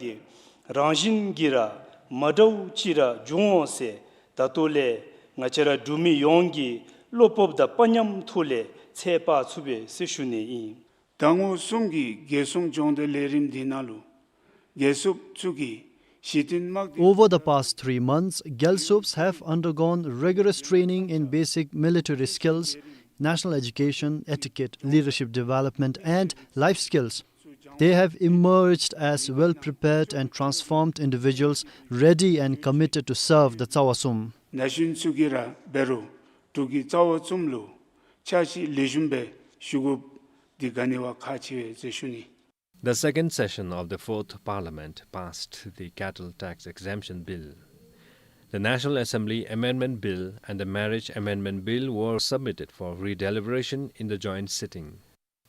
རང་བཞིན་གྱིས་ར་མ་འདྲཝ་ཅིག་ར་འབྱུང་འོང་ཟེར་ད་ལྟོ་ལས་ང་བཅས་ར་འབྲུག་མི་ཡོངས་ཀྱིས་བློ་སྤོབས་དང་དཔའ་ཉམས་ཐོག་ལས་ཚད་དཔག་ཚུགས་པས་ཟེར་ཞུ་ནི་ཨིན། ཟླ་ངོ་གསུམ་གྱི་རྒྱལ་སྲུང་སྦྱོང་སྡོད་ལས་རིམ་འདི་ནང་ལུ་རྒྱལ་སྲུངཔ་ཚུ་གིས་གཞི་རྟེན་དམག་སྡེ། Over the past three months, Gyalsups have undergone rigorous training in basic military skills, national education, etiquette, leadership development, and life skills. They have emerged as well-prepared and transformed individuals, ready and committed to serve the Tsawa Tsum. ན་གཞོན་ཚུ་གིས་ར་འབད་རུང་འབྲུག་གི་རྩ་བ་ཙུམ་ལུ་ཕྱག་ཕྱིད་ལེགས་ཤོམ་སྦེ་ཞུ་དགོཔ་འདི་ག་ནི་བ་ཁག་ཆེ་བས་ཟེར་ཞུ་ནི། The second session of the Fourth Parliament passed the Cattle Tax Exemption Bill. The National Assembly Amendment Bill and the Marriage Amendment Bill were submitted for re-deliberation in the joint sitting.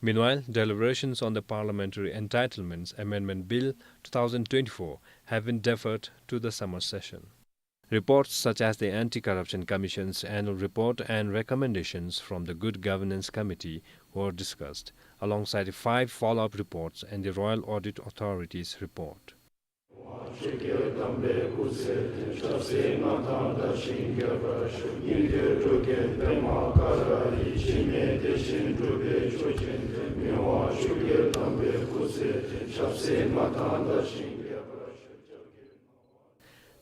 Meanwhile, deliberations on the Parliamentary Entitlements Amendment Bill two thousand twenty-four have been deferred to the summer session. Reports such as the Anti-Corruption Commission's annual report and recommendations from the Good Governance Committee were discussed, alongside five follow-up reports and the Royal Audit Authority's report.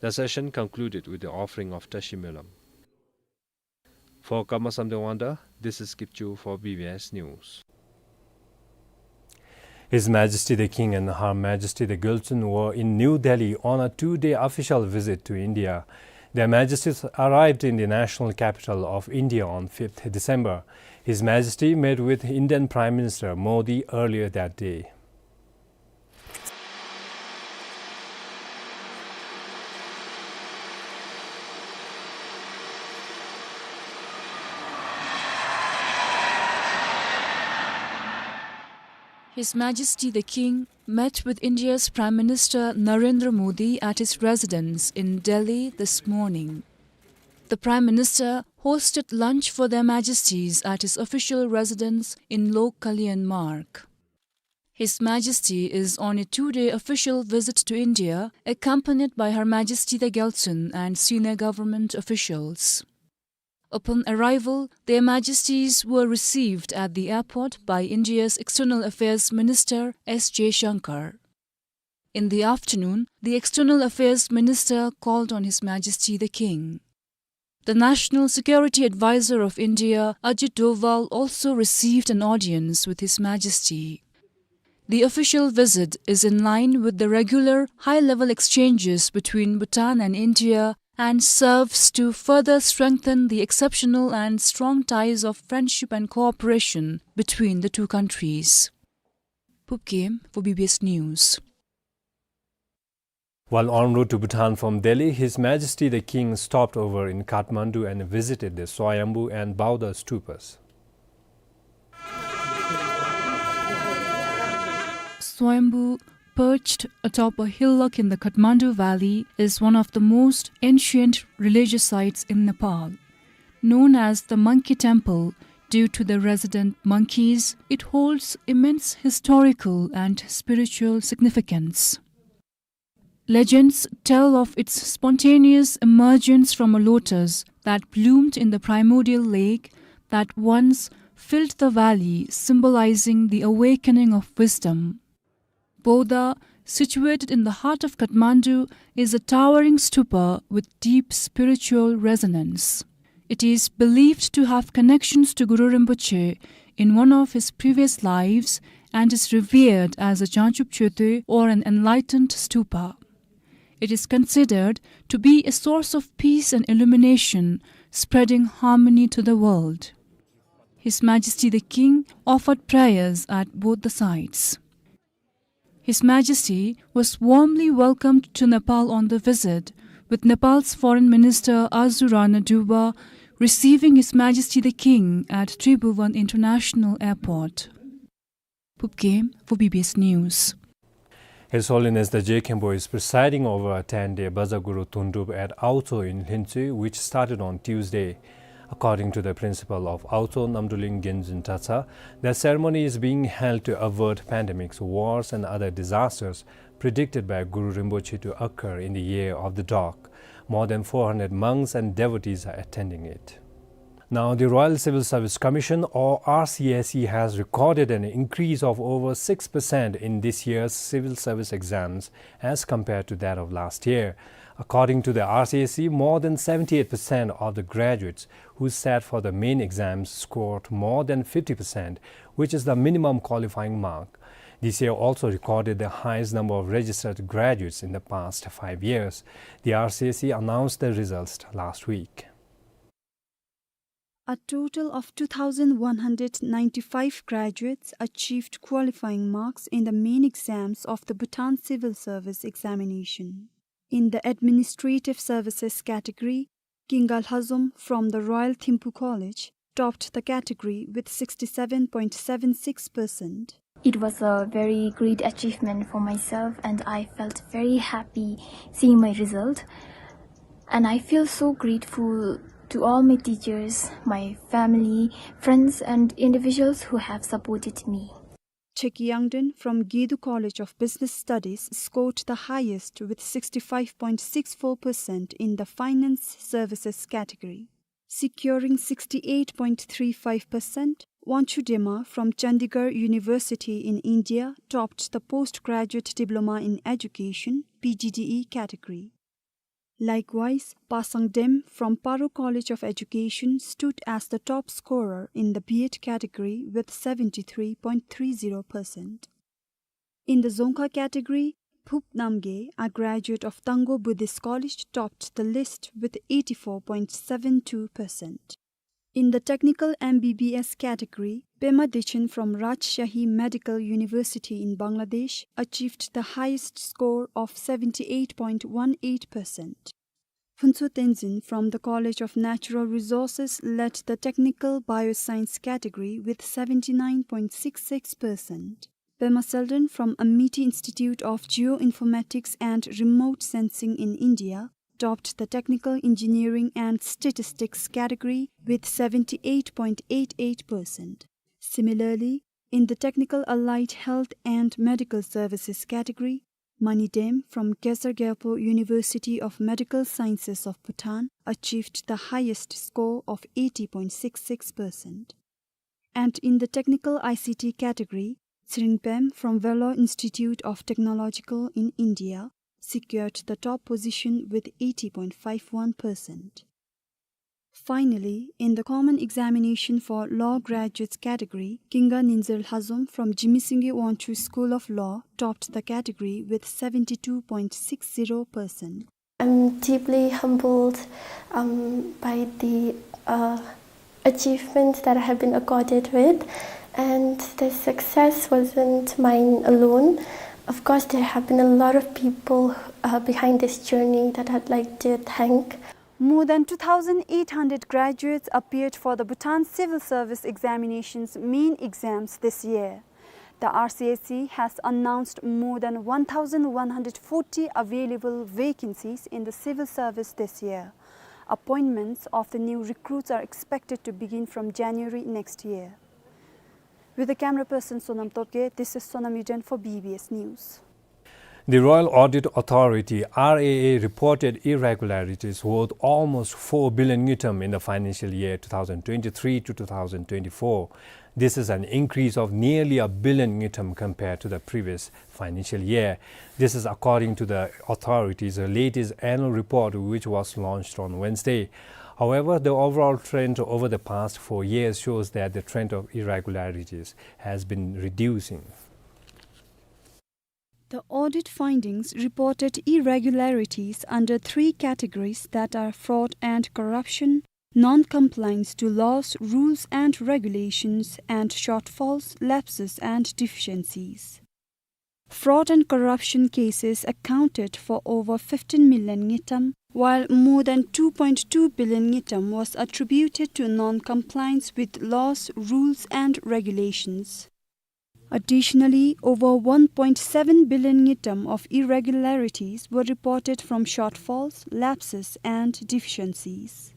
The session concluded with the offering of Tashi Melam. For Karma Samdewangda, this is Kipchu for B B S News. His Majesty the King and Her Majesty the Gyaltsuen were in New Delhi on a two-day official visit to India. Their Majesties arrived in the national capital of India on fifth December. His Majesty met with Indian Prime Minister Modi earlier that day. His Majesty the King met with India's Prime Minister Narendra Modi at his residence in Delhi this morning. The Prime Minister hosted lunch for Their Majesties at his official residence in Lok Kalyan Marg. His Majesty is on a two-day official visit to India, accompanied by Her Majesty the Gyaltsuen and senior government officials. Upon arrival, Their Majesties were received at the airport by India's External Affairs Minister S Jaishankar. In the afternoon, the External Affairs Minister called on His Majesty the King. The National Security Advisor of India, Ajit Doval, also received an audience with His Majesty. The official visit is in line with the regular high-level exchanges between Bhutan and India and serves to further strengthen the exceptional and strong ties of friendship and cooperation between the two countries. Phub Game for B B S News. While en route to Bhutan from Delhi, His Majesty the King stopped over in Kathmandu and visited the Swayambhu and Bauddha stupas. Swayambhu, perched atop a hillock in the Kathmandu Valley, is one of the most ancient religious sites in Nepal. Known as the Monkey Temple due to the resident monkeys, it holds immense historical and spiritual significance. Legends tell of its spontaneous emergence from a lotus that bloomed in the primordial lake that once filled the valley, symbolizing the awakening of wisdom. Bauddha, situated in the heart of Kathmandu, is a towering stupa with deep spiritual resonance. It is believed to have connections to Guru Rinpoche in one of his previous lives and is revered as a Jangchub Chötö, or an enlightened stupa. It is considered to be a source of peace and illumination, spreading harmony to the world. His Majesty the King offered prayers at both the sites. His Majesty was warmly welcomed to Nepal on the visit, with Nepal's Foreign Minister Azu Rana Dubwa Receiving His Majesty the King at Tribhuvan International Airport. Phub Gyalpo for B B S News. His Holiness the Je Khenpo is presiding over a ten-day Baza Guru Thundrup at Aotso in Lhintsey, which started on Tuesday. According to the principal of Aotso, Namdruling Genzin Dratshang, the ceremony is being held to avert pandemics, wars, and other disasters predicted by Guru Rinpoche to occur in the year of the dog. More than four hundred monks and devotees are attending it. Now, the Royal Civil Service Commission, or R C S C, has recorded an increase of over six percent in this year's civil service exams as compared to that of last year. According to the R C S C, more than seventy-eight percent of the graduates who sat for the main exams scored more than fifty percent, which is the minimum qualifying mark. This year also recorded the highest number of registered graduates in the past five years. The R C S C announced the results last week. A total of two thousand one hundred ninety-five graduates achieved qualifying marks in the main exams of the Bhutan Civil Service Examination. In the Administrative Services category, Kinga Lhazom from the Royal Thimphu College topped the category with sixty-seven point seven six percent. It was a very great achievement for myself, and I felt very happy seeing my result. And I feel so grateful to all my teachers, my family, friends, and individuals who have supported me. Cheki Yangden from Gedu College of Business Studies scored the highest with sixty-five point six four percent in the Finance Services category. Securing sixty-eight point three five percent, Wanchu Dema from Chandigarh University in India topped the Postgraduate Diploma in Education, P G D E category. Likewise, Pasang Dem from Paro College of Education stood as the top scorer in the B Ed category with seventy-three point three zero percent. In the Dzongkha category, Phup Namgay, a graduate of Tanggo Buddhist College, topped the list with eighty-four point seven two percent. In the Technical M B B S category, Pema Dechen from Rajshahi Medical University in Bangladesh achieved the highest score of seventy-eight point one eight percent. Phuntsho Tenzin from the College of Natural Resources led the Technical Bioscience category with seventy-nine point six six percent. Pema Selden from Amity Institute of Geoinformatics and Remote Sensing in India topped the Technical Engineering and Statistics category with seventy-eight point eight eight percent. Similarly, in the Technical Allied Health and Medical Services category, Mani Dem from Gesar Gyalpo University of Medical Sciences of Bhutan achieved the highest score of eighty point six six percent. And in the Technical I C T category, Tsering Pem from Vellore Institute of Technological in India secured the top position with eighty point five one percent. Finally, in the Common Examination for Law Graduates category, Kinga Ninzer Lhazom from Jigme Singye Wangchuck School of Law topped the category with seventy-two point six zero percent. I'm deeply humbled, um, by the, uh, achievement that I have been accorded with, and the success wasn't mine alone. Of course, there have been a lot of people, uh, behind this journey that I'd like to thank. More than two thousand eight hundred graduates appeared for the Bhutan Civil Service Examinations main exams this year. The R C S C has announced more than one thousand one hundred forty available vacancies in the civil service this year. Appointments of the new recruits are expected to begin from January next year. With the camera person Sonam Tokgay, this is Sonam Yuden for B B S News. The Royal Audit Authority, R A A, reported irregularities worth almost four billion ngultrum in the financial year two thousand twenty-three to two thousand twenty-four. This is an increase of nearly a billion ngultrum compared to the previous financial year. This is according to the authority's latest annual report, which was launched on Wednesday. However, the overall trend over the past four years shows that the trend of irregularities has been reducing. The audit findings reported irregularities under three categories, that are fraud and corruption, non-compliance to laws, rules and regulations, and shortfalls, lapses and deficiencies. Fraud and corruption cases accounted for over fifteen million ngultrum, while more than two point two billion ngultrum was attributed to non-compliance with laws, rules and regulations. Additionally, over one point seven billion ngultrum of irregularities were reported from shortfalls, lapses and deficiencies.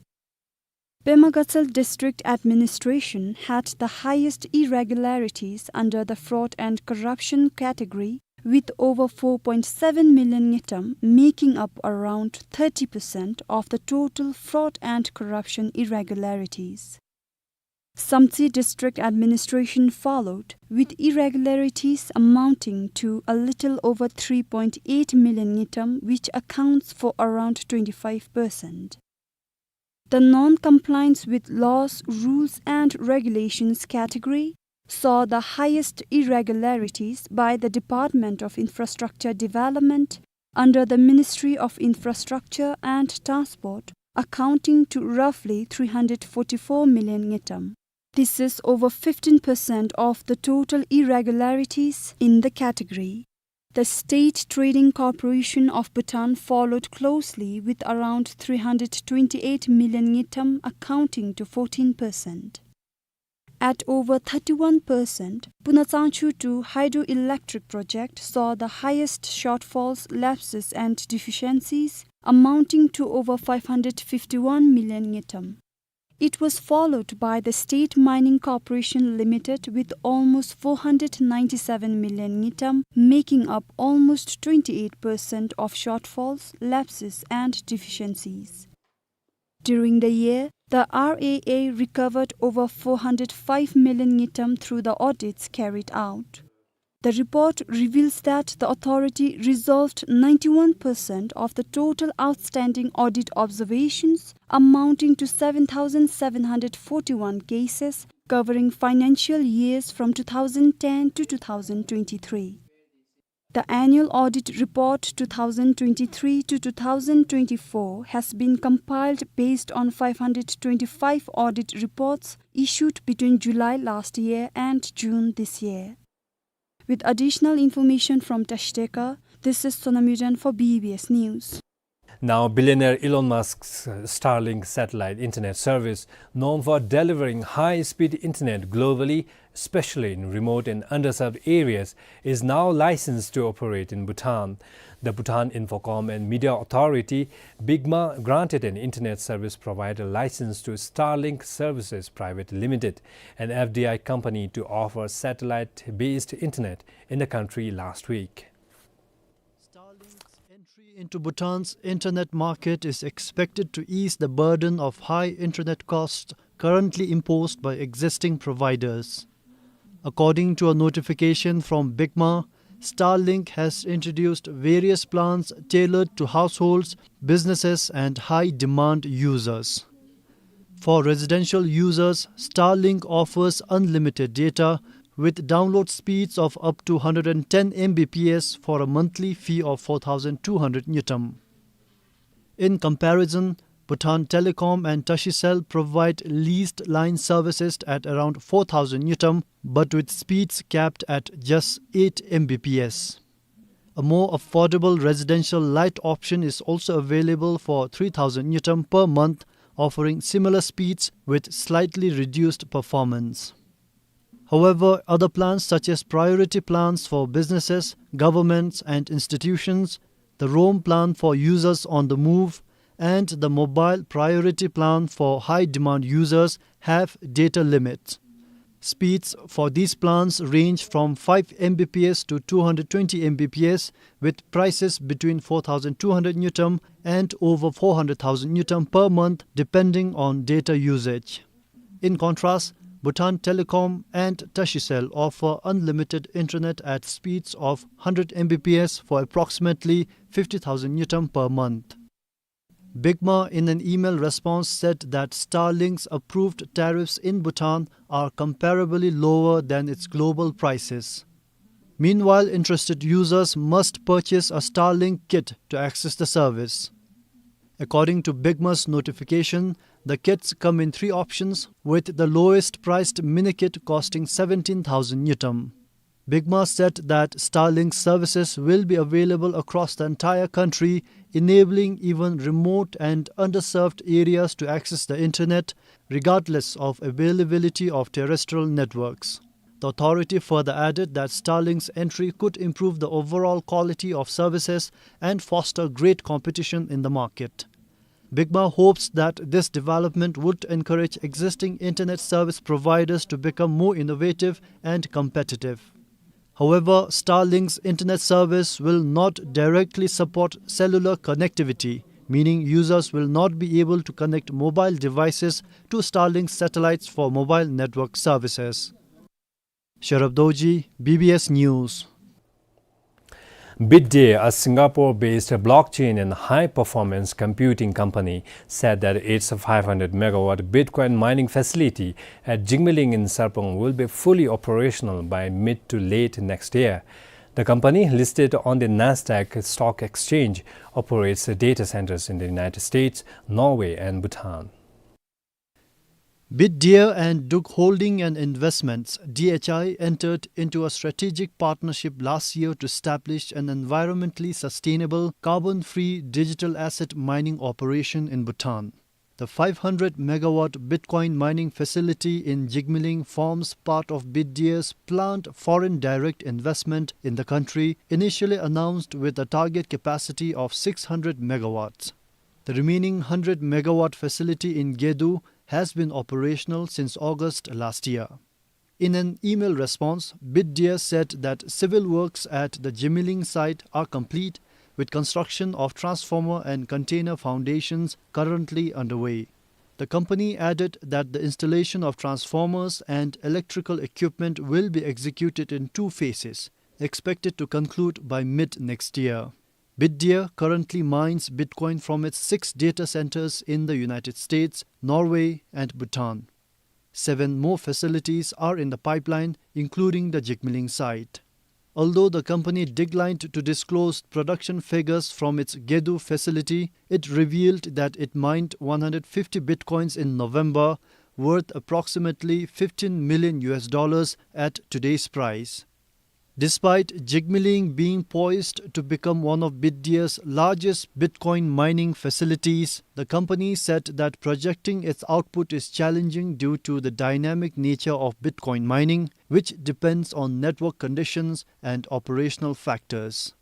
Pema Gatshel District Administration had the highest irregularities under the fraud and corruption category, with over four point seven million ngultrum, making up around thirty percent of the total fraud and corruption irregularities. Samtse District Administration followed, with irregularities amounting to a little over three point eight million ngultrum, which accounts for around twenty-five percent. The non-compliance with laws, rules and regulations category saw the highest irregularities by the Department of Infrastructure Development under the Ministry of Infrastructure and Transport, accounting to roughly three hundred forty-four million ngultrum. This is over fifteen percent of the total irregularities in the category. The State Trading Corporation of Bhutan followed closely with around three hundred twenty-eight million ngultrum, accounting to fourteen percent. At over thirty-one percent, Puna Tsangchu two hydroelectric project saw the highest shortfalls, lapses and deficiencies, amounting to over five hundred fifty-one million ngultrum. It was followed by the State Mining Corporation Limited with almost four hundred ninety-seven million ngultrum, making up almost twenty-eight percent of shortfalls, lapses and deficiencies. During the year, the R A A recovered over four hundred five million ngultrum through the audits carried out. The report reveals that the authority resolved ninety-one percent of the total outstanding audit observations, amounting to seven thousand seven hundred forty-one cases, covering financial years from two thousand ten to two thousand twenty-three. The annual audit report two thousand twenty-three to two thousand twenty-four has been compiled based on five hundred twenty-five audit reports issued between July last year and June this year. With additional information from Tashteka, this is Sonam Yuden for B B S News. Now, billionaire Elon Musk's Starlink satellite internet service, known for delivering high-speed internet globally, especially in remote and underserved areas, is now licensed to operate in Bhutan. The Bhutan Infocom and Media Authority, BICMA, granted an internet service provider license to Starlink Services Private Limited, an F D I company, to offer satellite-based internet in the country last week. Starlink's entry into Bhutan's internet market is expected to ease the burden of high internet costs currently imposed by existing providers. According to a notification from BICMA, Starlink has introduced various plans tailored to households, businesses, and high-demand users. For residential users, Starlink offers unlimited data with download speeds of up to hundred and ten M B P S for a monthly fee of four thousand two hundred ngultrum. In comparison, Bhutan Telecom and Tashicell provide leased line services at around four thousand ngultrum, but with speeds capped at just eight M B P S. A more affordable residential light option is also available for three thousand ngultrum per month, offering similar speeds with slightly reduced performance. However, other plans such as priority plans for businesses, governments, and institutions, the roam plan for users on the move, and the mobile priority plan for high-demand users have data limits. Speeds for these plans range from five M B P S to two hundred twenty M B P S, with prices between four thousand two hundred ngultrum and over four hundred thousand ngultrum per month, depending on data usage. In contrast, Bhutan Telecom and Tashicell offer unlimited internet at speeds of hundred M B P S for approximately fifty thousand ngultrum per month. BICMA, in an email response, said that Starlink's approved tariffs in Bhutan are comparably lower than its global prices. Meanwhile, interested users must purchase a Starlink kit to access the service. According to BICMA's notification, the kits come in three options, with the lowest priced mini kit costing seventeen thousand ngultrum. Bigma said that Starlink services will be available across the entire country, enabling even remote and underserved areas to access the internet, regardless of availability of terrestrial networks. The authority further added that Starlink's entry could improve the overall quality of services and foster great competition in the market. Bigma hopes that this development would encourage existing internet service providers to become more innovative and competitive. However, Starlink's internet service will not directly support cellular connectivity, meaning users will not be able to connect mobile devices to Starlink satellites for mobile network services. Sherab Dorji, B B S News. Bitdeer, a Singapore-based blockchain and high-performance computing company, said that its five hundred megawatt Bitcoin mining facility at Jigmeling in Sarpang will be fully operational by mid to late next year. The company, listed on the Nasdaq Stock Exchange, operates data centers in the United States, Norway, and Bhutan. Bitdeer and Duk Holding and Investments, D H I, entered into a strategic partnership last year to establish an environmentally sustainable, carbon-free digital asset mining operation in Bhutan. The five hundred megawatt Bitcoin mining facility in Jigmeling forms part of Bitdeer's planned foreign direct investment in the country, initially announced with a target capacity of six hundred megawatts. The remaining hundred megawatt facility in Gedu has been operational since August last year. In an email response, Bitdeer said that civil works at the Jigmeling site are complete, with construction of transformer and container foundations currently underway. The company added that the installation of transformers and electrical equipment will be executed in two phases, expected to conclude by mid next year. Bitdeer currently mines Bitcoin from its six data centers in the United States, Norway, and Bhutan. Seven more facilities are in the pipeline, including the Jigmeling site. Although the company declined to disclose production figures from its Gedu facility, it revealed that it mined one hundred fifty Bitcoins in November, worth approximately fifteen million U S dollars at today's price. Despite Jigmeling being poised to become one of Bitdeer's largest Bitcoin mining facilities, the company said that projecting its output is challenging due to the dynamic nature of Bitcoin mining, which depends on network conditions and operational factors.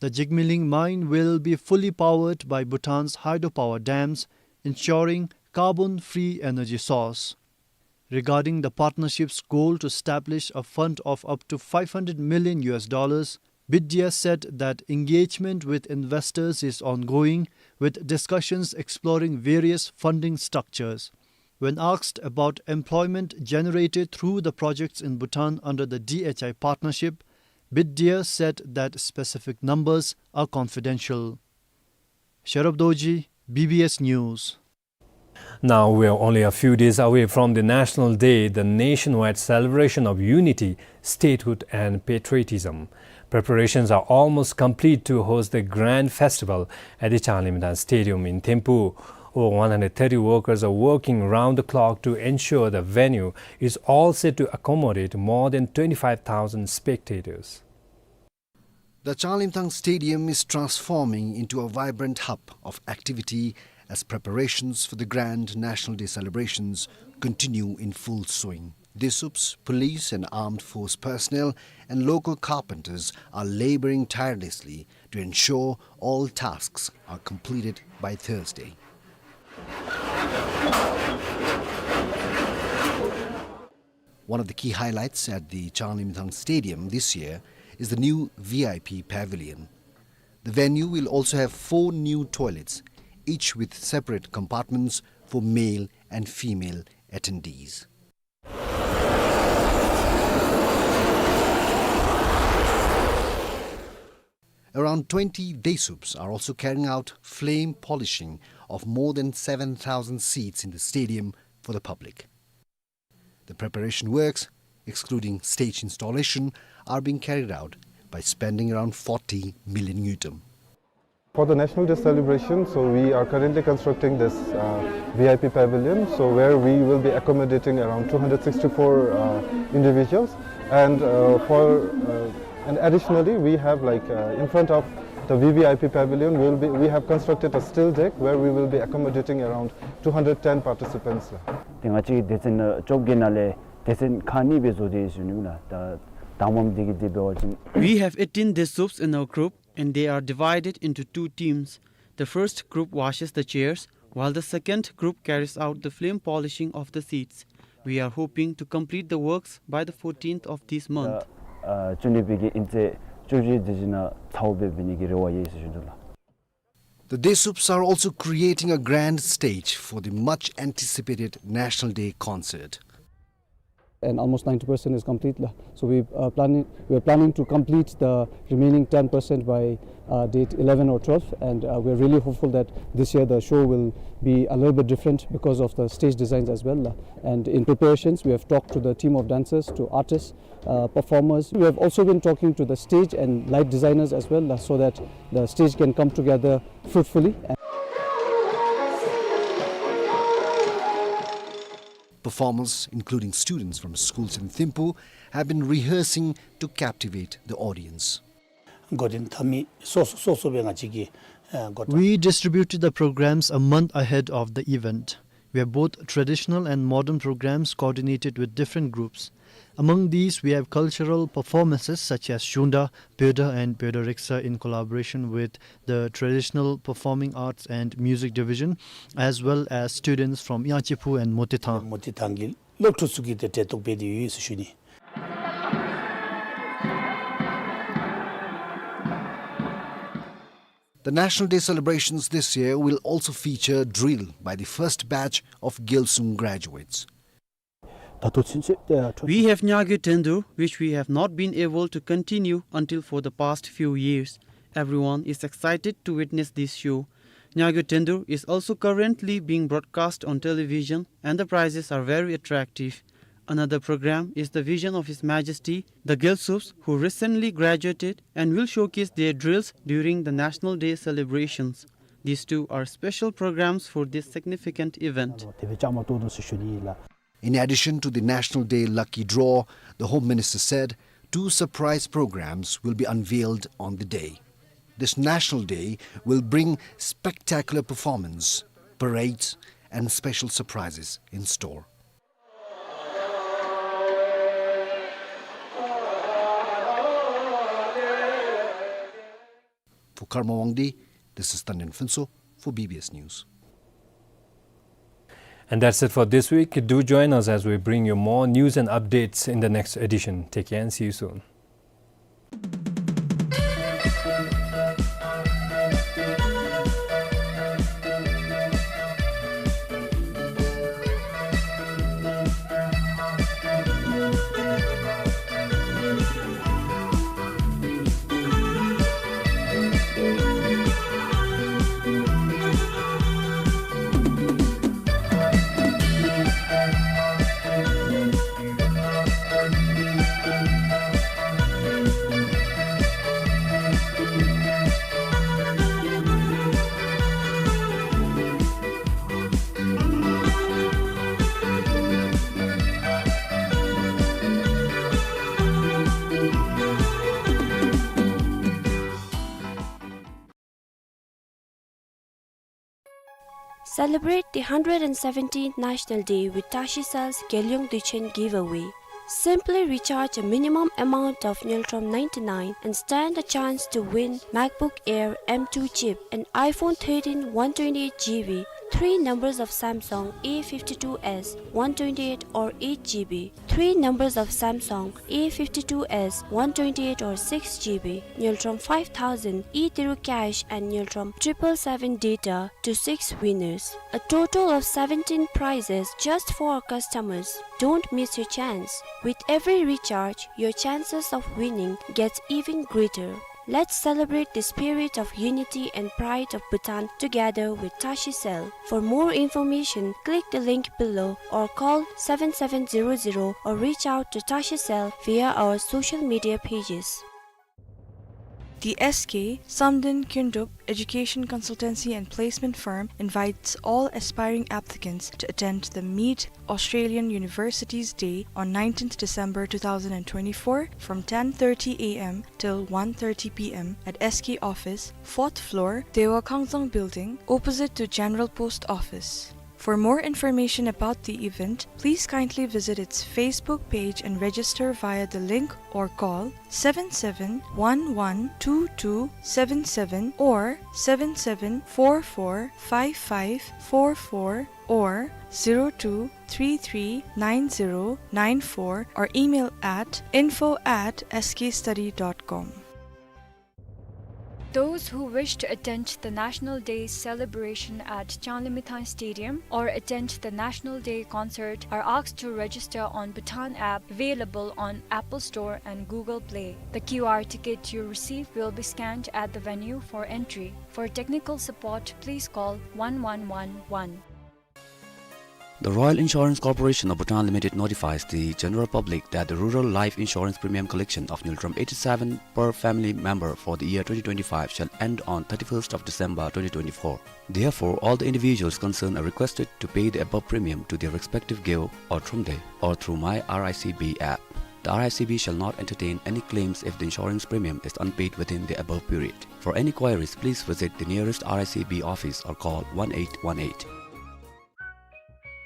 The Jigmeling mine will be fully powered by Bhutan's hydropower dams, ensuring carbon-free energy source. Regarding the partnership's goal to establish a fund of up to five hundred million U S dollars, Bitdeer said that engagement with investors is ongoing, with discussions exploring various funding structures. When asked about employment generated through the projects in Bhutan under the D H I partnership, Bitdeer said that specific numbers are confidential. Sherab Dorji, B B S News. Now we are only a few days away from the National Day, the nationwide celebration of unity, statehood and patriotism. Preparations are almost complete to host the grand festival at the Changlimthang Stadium in Thimphu. Over one hundred thirty workers are working round the clock to ensure the venue is all set to accommodate more than twenty-five thousand spectators. The Changlimthang Stadium is transforming into a vibrant hub of activity as preparations for the grand National Day celebrations continue in full swing. DESUPs, police and armed force personnel, and local carpenters are laboring tirelessly to ensure all tasks are completed by Thursday. One of the key highlights at the Changlimthang Stadium this year is the new V I P pavilion. The venue will also have four new toilets, each with separate compartments for male and female attendees. Around twenty DESUPs are also carrying out flame polishing of more than seven thousand seats in the stadium for the public. The preparation works, excluding stage installation, are being carried out by spending around forty million ngultrum. For the National Day celebration, so we are currently constructing this, uh, V I P pavilion, so where we will be accommodating around two hundred sixty-four, uh, individuals. And, uh, for, uh, and additionally, we have, like, uh, in front of the V V I P pavilion, we'll be, we have constructed a still deck where we will be accommodating around two hundred ten participants. ཏེ་ང་བཅས་སྡེ་ཚན་བཅོ་བརྒྱད་ནང་ལས་སྡེ་ཚན་ཁག་གཉིས་སྦེ་བཟོ་སྟེ་ཡོད་ཟེར་ཞུ་ནི་ལགས། ད་དང་པམ་འདི་གིས་འདི་འབད་བ་ཅིན། We have eighteen day soups in our group, and they are divided into two teams. The first group washes the chairs, while the second group carries out the flame polishing of the seats. We are hoping to complete the works by the fourteenth of this month. ཨ་བཅུ་གཉིས་པའི་གི་དབྱིན་ཚེས་བཅུ་བཞི་དེ་ཅིག་ནང་ཚརཝ་སྦེ་འབད་ནི་གི་རེ་བ་ཡོད་ཟེར་ཞུ་ནི་ལགས། The Day Soups are also creating a grand stage for the much anticipated National Day concert. And almost ninety percent is complete, la. So we, uh, planning, we are planning to complete the remaining ten percent by, uh, date eleven or twelve, and, uh, we are really hopeful that this year the show will be a little bit different because of the stage designs as well, la. And in preparations, we have talked to the team of dancers, to artists, uh, performers. We have also been talking to the stage and light designers as well, uh, so that the stage can come together fruitfully. Performers, including students from schools in Thimphu, have been rehearsing to captivate the audience. འགོ་འདྲེན་འཐབ་མི་སོ་སོ་སོ་སོ་སྦེ་ང་བཅས་ཀྱིས་ཨ་འགོ་བཀྲམ། We distributed the programs a month ahead of the event. We have both traditional and modern programs coordinated with different groups. Among these, we have cultural performances such as Shungda, Pyoda and Pyoda Reksa in collaboration with the Traditional Performing Arts and Music Division, as well as students from Yangtze Phu and Motithang. མོ་ཏི་ཐང་གི་སློབ་ཕྲུག་ཚུ་གིས་ཏེ་གྲལ་གཏོགས་འབད་དེ་ཡོད་ཟེར་ཞུ་ནི། The National Day celebrations this year will also feature drill by the first batch of Gyalsum graduates. ད་ལྟོ་ཚུན་ཚོད་ཨ་འཕྲོ། We have Nyagyo Tendur, which we have not been able to continue until for the past few years. Everyone is excited to witness this show. Nyagyo Tendur is also currently being broadcast on television, and the prizes are very attractive. Another program is the vision of His Majesty, the Gyalsups, who recently graduated and will showcase their drills during the National Day celebrations. These two are special programs for this significant event. དེ་སྦེ་བཅའ་མར་གཏོགས་དོ་ཟེར་ཞུ་ནི་ལགས། In addition to the National Day lucky draw, the Home Minister said two surprise programs will be unveiled on the day. This National Day will bring spectacular performance, parades, and special surprises in store. For Karma Wangdi, this is Tandin Phuntsho for B B S News. And that's it for this week. Do join us as we bring you more news and updates in the next edition. Take care and see you soon. Celebrate the hundred and seventeenth National Day with Tashicell's Geliong Duichen giveaway. Simply recharge a minimum amount of Ngultrum ninety-nine and stand a chance to win MacBook Air M two chip, an iPhone thirteen one twenty-eight G B, three numbers of Samsung A fifty-two S one twenty-eight or eight G B, three numbers of Samsung A fifty-two S one twenty-eight or six G B, Ngultrum five thousand e-Tiru cash and Ngultrum triple seven data to six winners. A total of seventeen prizes just for our customers. Don't miss your chance. With every recharge, your chances of winning gets even greater. Let's celebrate the spirit of unity and pride of Bhutan together with Tashicell. For more information, click the link below or call seven seven zero zero or reach out to Tashicell via our social media pages. The S K Samden Kyndrup Education Consultancy and Placement Firm invites all aspiring applicants to attend the Meet Australian Universities Day on nineteenth December two thousand and twenty-four from ten thirty A M till one thirty P M at S K office, fourth floor, Dewa Kangzang Building, opposite to General Post Office. For more information about the event, please kindly visit its Facebook page and register via the link or call seven seven one one two two seven seven or seven seven four four five five four four or zero two three three nine zero nine four or email at info at S K study dot com. Those who wish to attend the National Day celebration at Changlimithang Stadium or attend the National Day concert are asked to register on Bhutan app available on Apple Store and Google Play. The Q R ticket you receive will be scanned at the venue for entry. For technical support, please call one one one one. The Royal Insurance Corporation of Bhutan Limited notifies the general public that the rural life insurance premium collection of Ngultrum eighty-seven per family member for the year twenty twenty-five shall end on thirty-first of December twenty twenty-four. Therefore, all the individuals concerned are requested to pay the above premium to their respective geo or thromde or through My R I C B app. The R I C B shall not entertain any claims if the insurance premium is unpaid within the above period. For any queries, please visit the nearest R I C B office or call one eight one eight.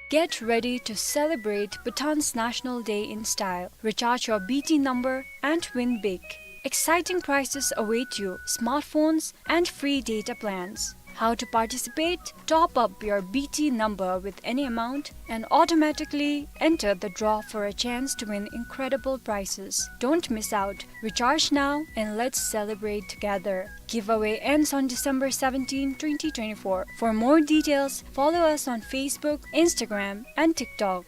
Get ready to celebrate Bhutan's National Day in style. Recharge your B T number and win big. Exciting prizes await you: smartphones and free data plans. How to participate? Top up your B T number with any amount and automatically enter the draw for a chance to win incredible prizes. Don't miss out. Recharge now and let's celebrate together. Giveaway ends on December seventeenth, twenty twenty-four. For more details, follow us on Facebook, Instagram, and TikTok.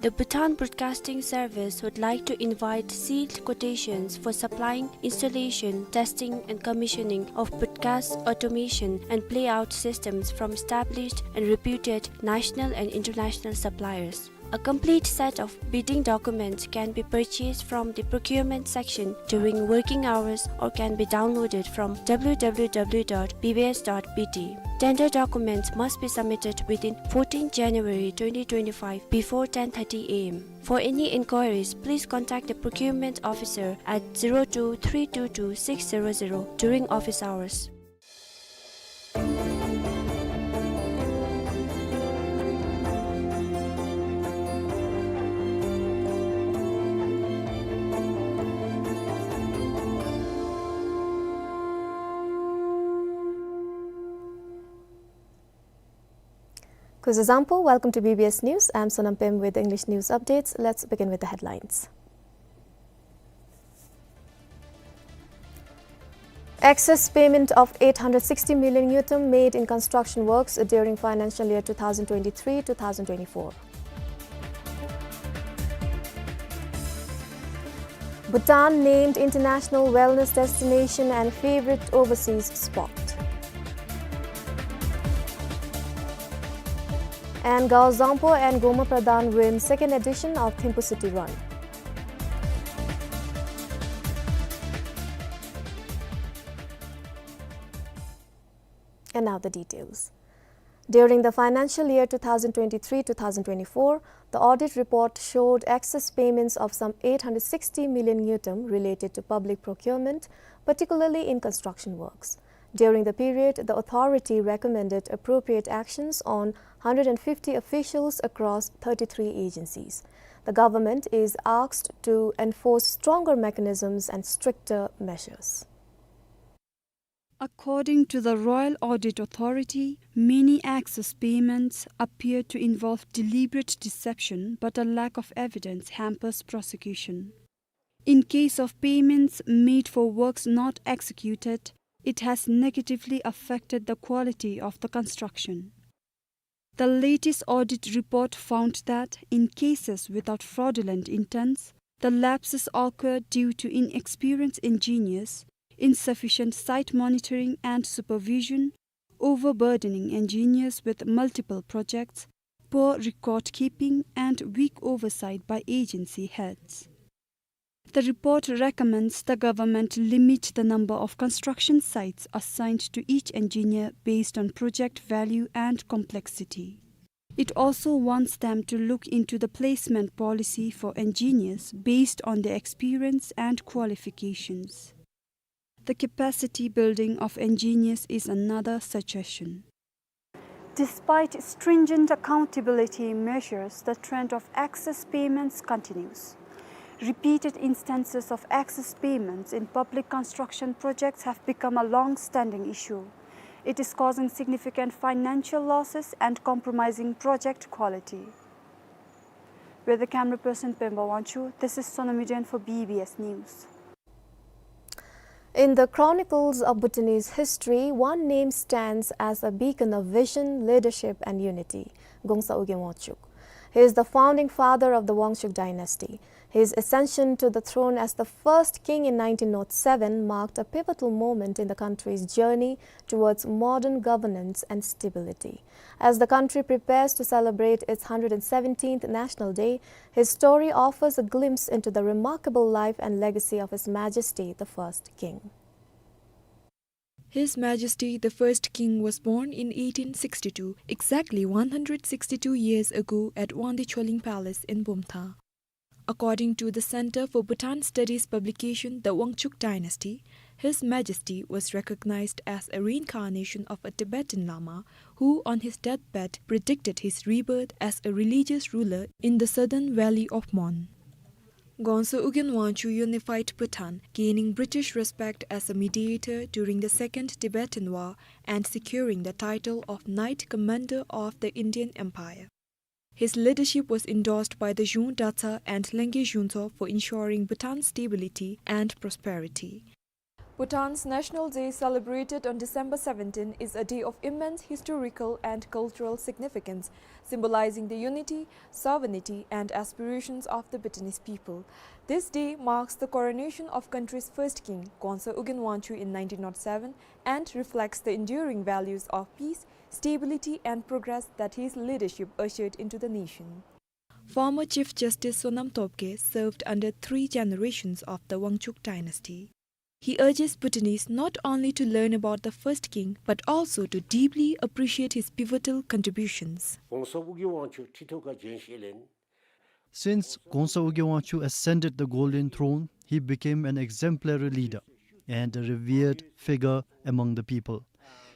The Bhutan Broadcasting Service would like to invite sealed quotations for supplying, installation, testing, and commissioning of broadcast automation and playout systems from established and reputed national and international suppliers. A complete set of bidding documents can be purchased from the procurement section during working hours or can be downloaded from W W W dot B B S dot B T. Tender documents must be submitted within fourteenth January twenty twenty-five before ten thirty A M. For any inquiries, please contact the procurement officer at zero two three two two six zero zero during office hours. Kuzuzangpo, welcome to B B S News. I'm Sonam Pem with English news updates. Let's begin with the headlines. Excess payment of eight hundred sixty million ngultrum made in construction works during financial year two thousand twenty-three two thousand twenty-four. Bhutan named international wellness destination and favorite overseas spot. And Gaozangpo and Goma Pradhan win second edition of Thimphu City Run. And now the details. During the financial year two thousand twenty-three two thousand twenty-four, the audit report showed excess payments of some eight hundred sixty million ngultrum related to public procurement, particularly in construction works. During the period, the authority recommended appropriate actions on hundred and fifty officials across thirty-three agencies. The government is asked to enforce stronger mechanisms and stricter measures. According to the Royal Audit Authority, many excess payments appear to involve deliberate deception, but a lack of evidence hampers prosecution. In case of payments made for works not executed, it has negatively affected the quality of the construction. The latest audit report found that in cases without fraudulent intents, the lapses occur due to inexperienced engineers, insufficient site monitoring and supervision, overburdening engineers with multiple projects, poor record keeping, and weak oversight by agency heads. The report recommends the government limit the number of construction sites assigned to each engineer based on project value and complexity. It also wants them to look into the placement policy for engineers based on their experience and qualifications. The capacity building of engineers is another suggestion. Despite stringent accountability measures, the trend of excess payments continues. Repeated instances of excess payments in public construction projects have become a long-standing issue. It is causing significant financial losses and compromising project quality. With the camera person Pemba Wangchuk, this is Sonam Yuden for B B S News. In the chronicles of Bhutanese history, one name stands as a beacon of vision, leadership, and unity: Gongsa Ugyen Wangchuck. He is the founding father of the Wangchuck dynasty. His ascension to the throne as the first king in nineteen oh seven marked a pivotal moment in the country's journey towards modern governance and stability. As the country prepares to celebrate its hundred seventeenth National Day, his story offers a glimpse into the remarkable life and legacy of His Majesty the First King. His Majesty the First King was born in eighteen sixty-two, exactly one hundred sixty-two years ago, at Wangdi Choling Palace in Bumthang. According to the Center for Bhutan Studies publication, The Wangchuck Dynasty, His Majesty was recognized as a reincarnation of a Tibetan Lama who, on his deathbed, predicted his rebirth as a religious ruler in the southern valley of Mon. Gongsa Ugyen Wangchuck unified Bhutan, gaining British respect as a mediator during the Second Tibetan War and securing the title of Knight Commander of the Indian Empire. His leadership was endorsed by the Zhung Dratshar and Lengye Zhuntsho for ensuring Bhutan's stability and prosperity. Bhutan's National Day, celebrated on December seventeen, is a day of immense historical and cultural significance, symbolizing the unity, sovereignty, and aspirations of the Bhutanese people. This day marks the coronation of country's first king, Gongsa Ugyen Wangchuck, in nineteen oh seven and reflects the enduring values of peace, stability, and progress that his leadership ushered into the nation. Former Chief Justice Sonam Topgay served under three generations of the Wangchuck dynasty. He urges Bhutanese not only to learn about the first king, but also to deeply appreciate his pivotal contributions. Gongsa Ugyen Wangchuck ཁྲི་ཐོག་ཁར་བྱོན་ཞིནམ་ལས། Since Gongsa Ugyen Wangchuck ascended the golden throne, he became an exemplary leader and a revered figure among the people.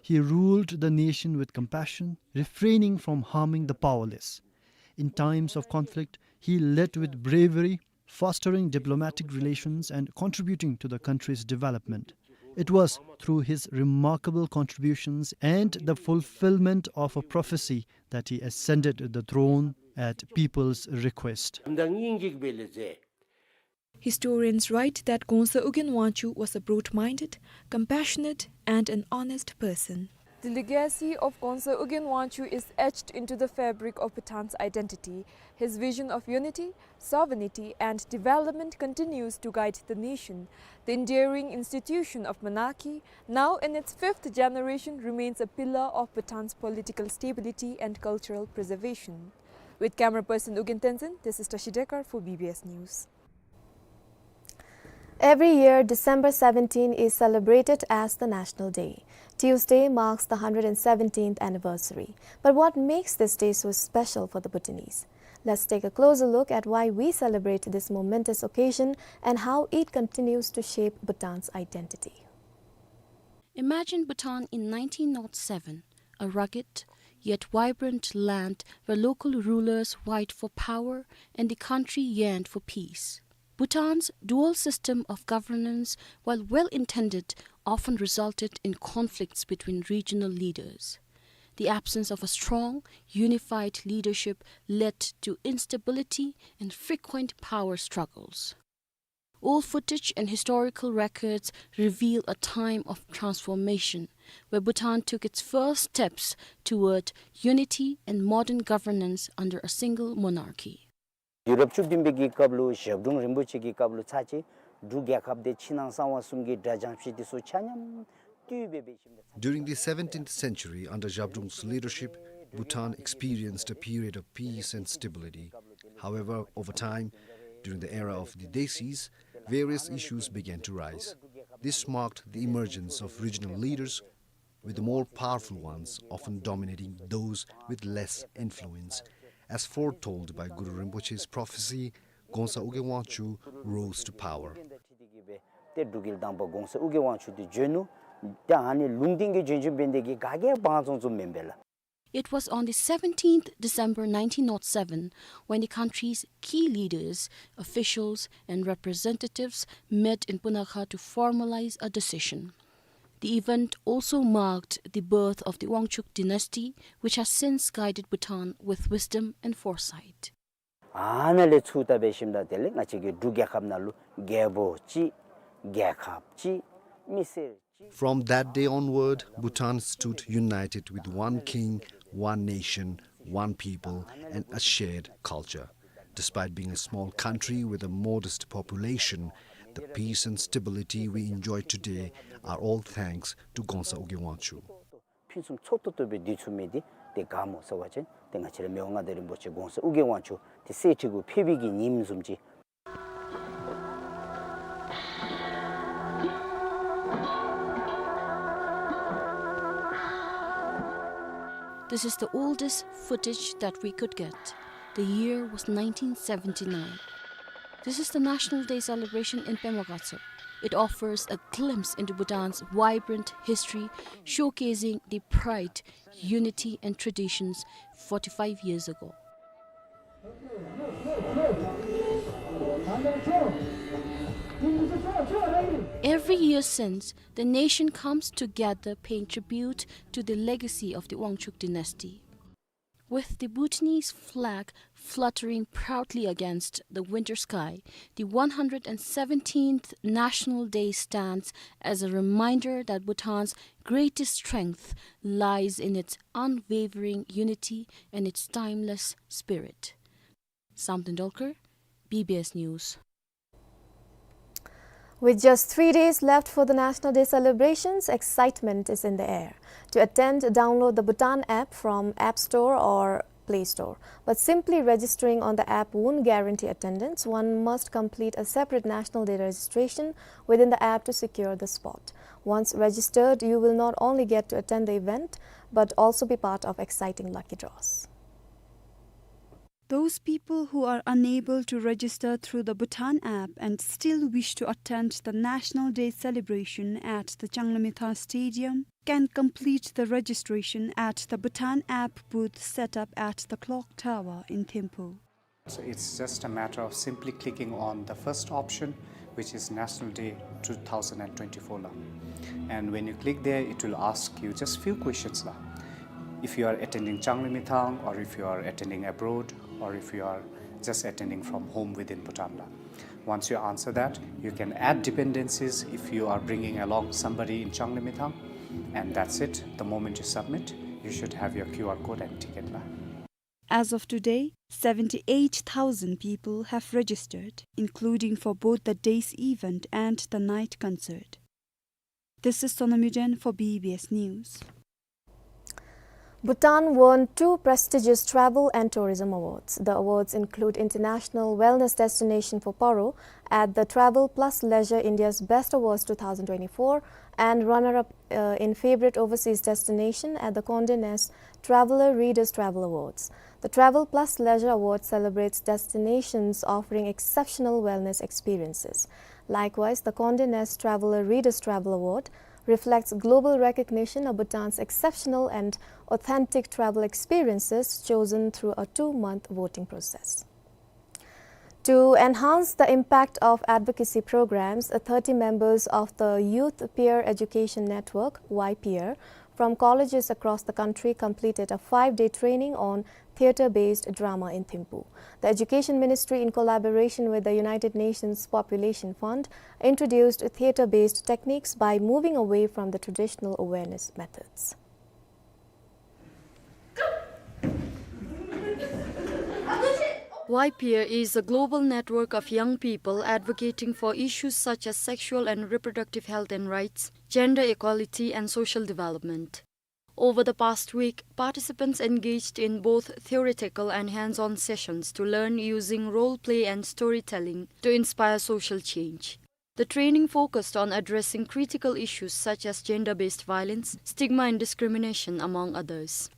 He ruled the nation with compassion, refraining from harming the powerless. In times of conflict, he led with bravery, fostering diplomatic relations and contributing to the country's development. It was through his remarkable contributions and the fulfillment of a prophecy that he ascended the throne at people's request. Historians write that Gongsa Ugyen Wangchuck was a broad-minded, compassionate, and an honest person. The legacy of Gongsa Ugyen Wangchuck is etched into the fabric of Bhutan's identity. His vision of unity, sovereignty, and development continues to guide the nation. The enduring institution of monarchy, now in its fifth generation, remains a pillar of Bhutan's political stability and cultural preservation. With camera person Ugyen Tenzin, this is Tashi Dekar for B B S News. Every year, December seventeen is celebrated as the National Day. Tuesday marks the hundred seventeenth anniversary. But what makes this day so special for the Bhutanese? Let's take a closer look at why we celebrate this momentous occasion and how it continues to shape Bhutan's identity. Imagine Bhutan in nineteen oh seven, a rugged yet vibrant land where local rulers vied for power and the country yearned for peace. Bhutan's dual system of governance, while well-intended, often resulted in conflicts between regional leaders. The absence of a strong, unified leadership led to instability and frequent power struggles. Old footage and historical records reveal a time of transformation where Bhutan took its first steps toward unity and modern governance under a single monarchy. དུས་རབས་བཅུ་བདུན་པའི་གི་སྐབས་ལུ་ཞབས་དྲུང་རིན་པོ་ཆེ་གི་སྐབས་ལུ་ཚར་གཅིག་འབྲུག་རྒྱལ་ཁབ་དེ་ཕྱི་ནང་གསང་བ་གསུམ་གྱི་དགྲ་འཇོམས་ཅིག་དེ་ཚུ་ཆ་མཉམ་བཏུལ་སྦེ་འབད་ཞིནམ་ལས། During the seventeenth century, under Zhabdrung's leadership, Bhutan experienced a period of peace and stability. However, over time, during the era of the Desis, various issues began to rise. This marked the emergence of regional leaders, with the more powerful ones often dominating those with less influence. As foretold by Guru Rinpoche's prophecy, Gongsa Ugye Wangchuk rose to power. ཏེ་འབྲུག་རྒྱལ་དང་པ་གོང་ས་ཨུ་རྒྱན་དབང་ཕྱུག་འདི་བྱོན་ནུག། ཏེ་ཨ་ནི་ལུང་བསྟན་གྱི་བྱོན་བྱོནམ་འབད་ནི་དེ་གིས་ག་གིས་ཡང་དཔང་བཙོང་བཙོངམ་མེན་པས་ལགས། It was on the seventeenth December nineteen oh seven when the country's key leaders, officials, and representatives met in Punakha to formalize a decision. The event also marked the birth of the Wangchuck dynasty, which has since guided Bhutan with wisdom and foresight. ཨ་ནཱ་ལས་ཚུར་ད་འབད་ཞིནམ་ད་དེ་ལས་ང་བཅས་ཀྱི་འབྲུག་རྒྱལ་ཁབ་ནང་ལུ་རྒྱལ་པོ་གཅིག། རྒྱལ་ཁབ་གཅིག། མི་སེར་གཅིག། From that day onward, Bhutan stood united with one king, one nation, one people, and a shared culture. Despite being a small country with a modest population, the peace and stability we enjoy today are all thanks to Gongsa Ugye Wangchuck. ཕུན་སུམ་ཚོགས་ཏོག་ཏོ་སྦེ་སྡོད་ཚུགས་མི་འདི་ཏེ་ག་སྨོ་ཟེར་བ་ཅིན་ཏེ་ང་བཅས་ར་མི་དབང་མངའ་བདག་རིན་པོ་ཆེ་གོང་ས་ཨུ་རྒྱན་དབང་ཕྱུག་འདི་གསེར་ཁྲི་གུ་ཕེབས་པའི་གི་ཉིནམ་བཟུམ་ཅིག། This is the oldest footage that we could get. The year was nineteen seventy-nine. This is the National Day celebration in Pema Gatshep. It offers a glimpse into Bhutan's vibrant history, showcasing the pride, unity, and traditions forty-five years ago. Every year since, the nation comes together paying tribute to the legacy of the Wangchuck dynasty. With the Bhutanese flag fluttering proudly against the winter sky, the one hundred and seventeenth National Day stands as a reminder that Bhutan's greatest strength lies in its unwavering unity and its timeless spirit. Samten Dolkar, B B S News. With just three days left for the National Day celebrations, excitement is in the air. To attend, download the Bhutan app from App Store or Play Store. But simply registering on the app won't guarantee attendance. One must complete a separate National Day registration within the app to secure the spot. Once registered, you will not only get to attend the event, but also be part of exciting lucky draws. Those people who are unable to register through the Bhutan app and still wish to attend the National Day celebration at the Changlimithang Stadium can complete the registration at the Bhutan app booth set up at the Clock Tower in Thimphu. So it's just a matter of simply clicking on the first option, which is National Day two thousand and twenty-four la. And when you click there, it will ask you just few questions la. If you are attending Changlimithang, or if you are attending abroad, or if you are just attending from home within Bhutan la. Once you answer that, you can add dependencies if you are bringing along somebody in Changlimithang, and that's it. The moment you submit, you should have your Q R code and ticket la. As of today, seventy-eight thousand people have registered, including for both the day's event and the night concert. This is Sonam Yuden for B B S News. Bhutan won two prestigious travel and tourism awards. The awards include International Wellness Destination for Paro at the Travel Plus Leisure India's Best Awards two thousand twenty-four and runner-up, uh, in Favorite Overseas Destination at the Condé Nast Traveler Readers Travel Awards. The Travel Plus Leisure Award celebrates destinations offering exceptional wellness experiences. Likewise, the Condé Nast Traveler Readers Travel Award reflects global recognition of Bhutan's exceptional and authentic travel experiences chosen through a two-month voting process. To enhance the impact of advocacy programs, thirty members of the Youth Peer Education Network, Y Peer, from colleges across the country completed a five-day training on theatre-based drama in Thimphu. The Education Ministry, in collaboration with the United Nations Population Fund, introduced theatre-based techniques by moving away from the traditional awareness methods. Y Peer is a global network of young people advocating for issues such as sexual and reproductive health and rights, gender equality, and social development. Over the past week, participants engaged in both theoretical and hands-on sessions to learn using role play and storytelling to inspire social change. The training focused on addressing critical issues such as gender-based violence, stigma and discrimination, among others.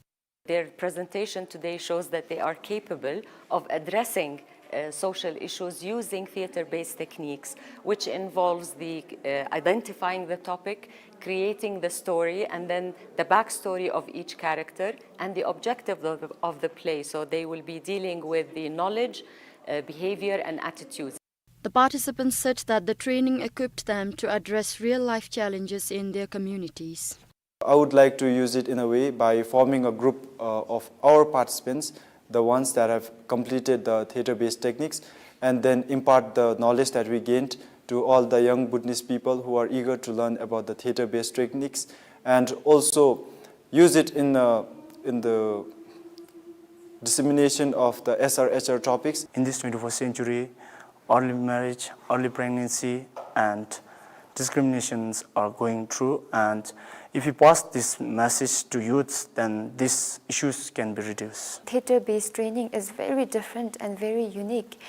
Their presentation today shows that they are capable of addressing, uh, social issues using theater-based techniques, which involves the, uh, identifying the topic, creating the story, and then the backstory of each character and the objective of the, of the play. So they will be dealing with the knowledge, uh, behavior, and attitudes. The participants said that the training equipped them to address real-life challenges in their communities. I would like to use it in a way by forming a group, uh, of our participants, the ones that have completed the theater-based techniques, and then impart the knowledge that we gained to all the young Bhutanese people who are eager to learn about the theater-based techniques, and also use it in, uh, in the dissemination of the S R H R topics. In this twenty-first century, early marriage, early pregnancy, and discriminations are going through, and if we pass this message to youths, then these issues can be reduced. Theater-based training is very different and very unique,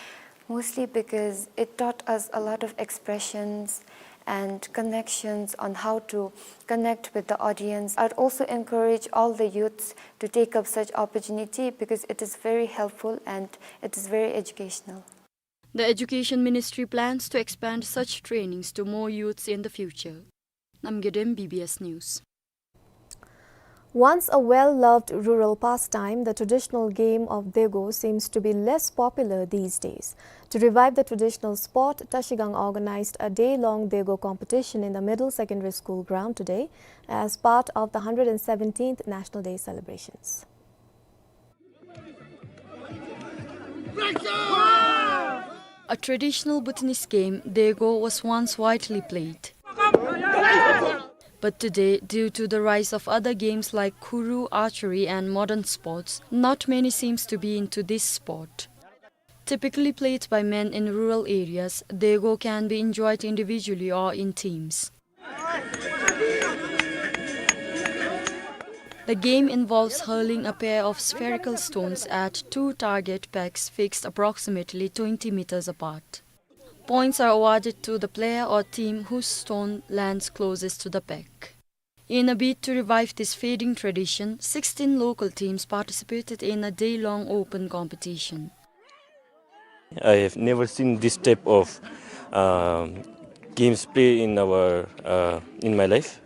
mostly because it taught us a lot of expressions and connections on how to connect with the audience. I'd also encourage all the youths to take up such opportunity because it is very helpful and it is very educational. The Education Ministry plans to expand such trainings to more youths in the future. Namgay Dem, B B S News. Once a well-loved rural pastime, the traditional game of Dego seems to be less popular these days. To revive the traditional sport, Trashigang organized a day-long Dego competition in the middle secondary school ground today as part of the hundred seventeenth National Day celebrations. A traditional Bhutanese game, Dego, was once widely played. But today, due to the rise of other games like Khuru, archery, and modern sports, not many seems to be into this sport. Typically played by men in rural areas, Dego can be enjoyed individually or in teams. The game involves hurling a pair of spherical stones at two target pegs fixed approximately twenty meters apart. Points are awarded to the player or team whose stone lands closest to the peg. In a bid to revive this fading tradition, sixteen local teams participated in a day-long open competition. I have never seen this type of, um, games play in our, uh, in my life.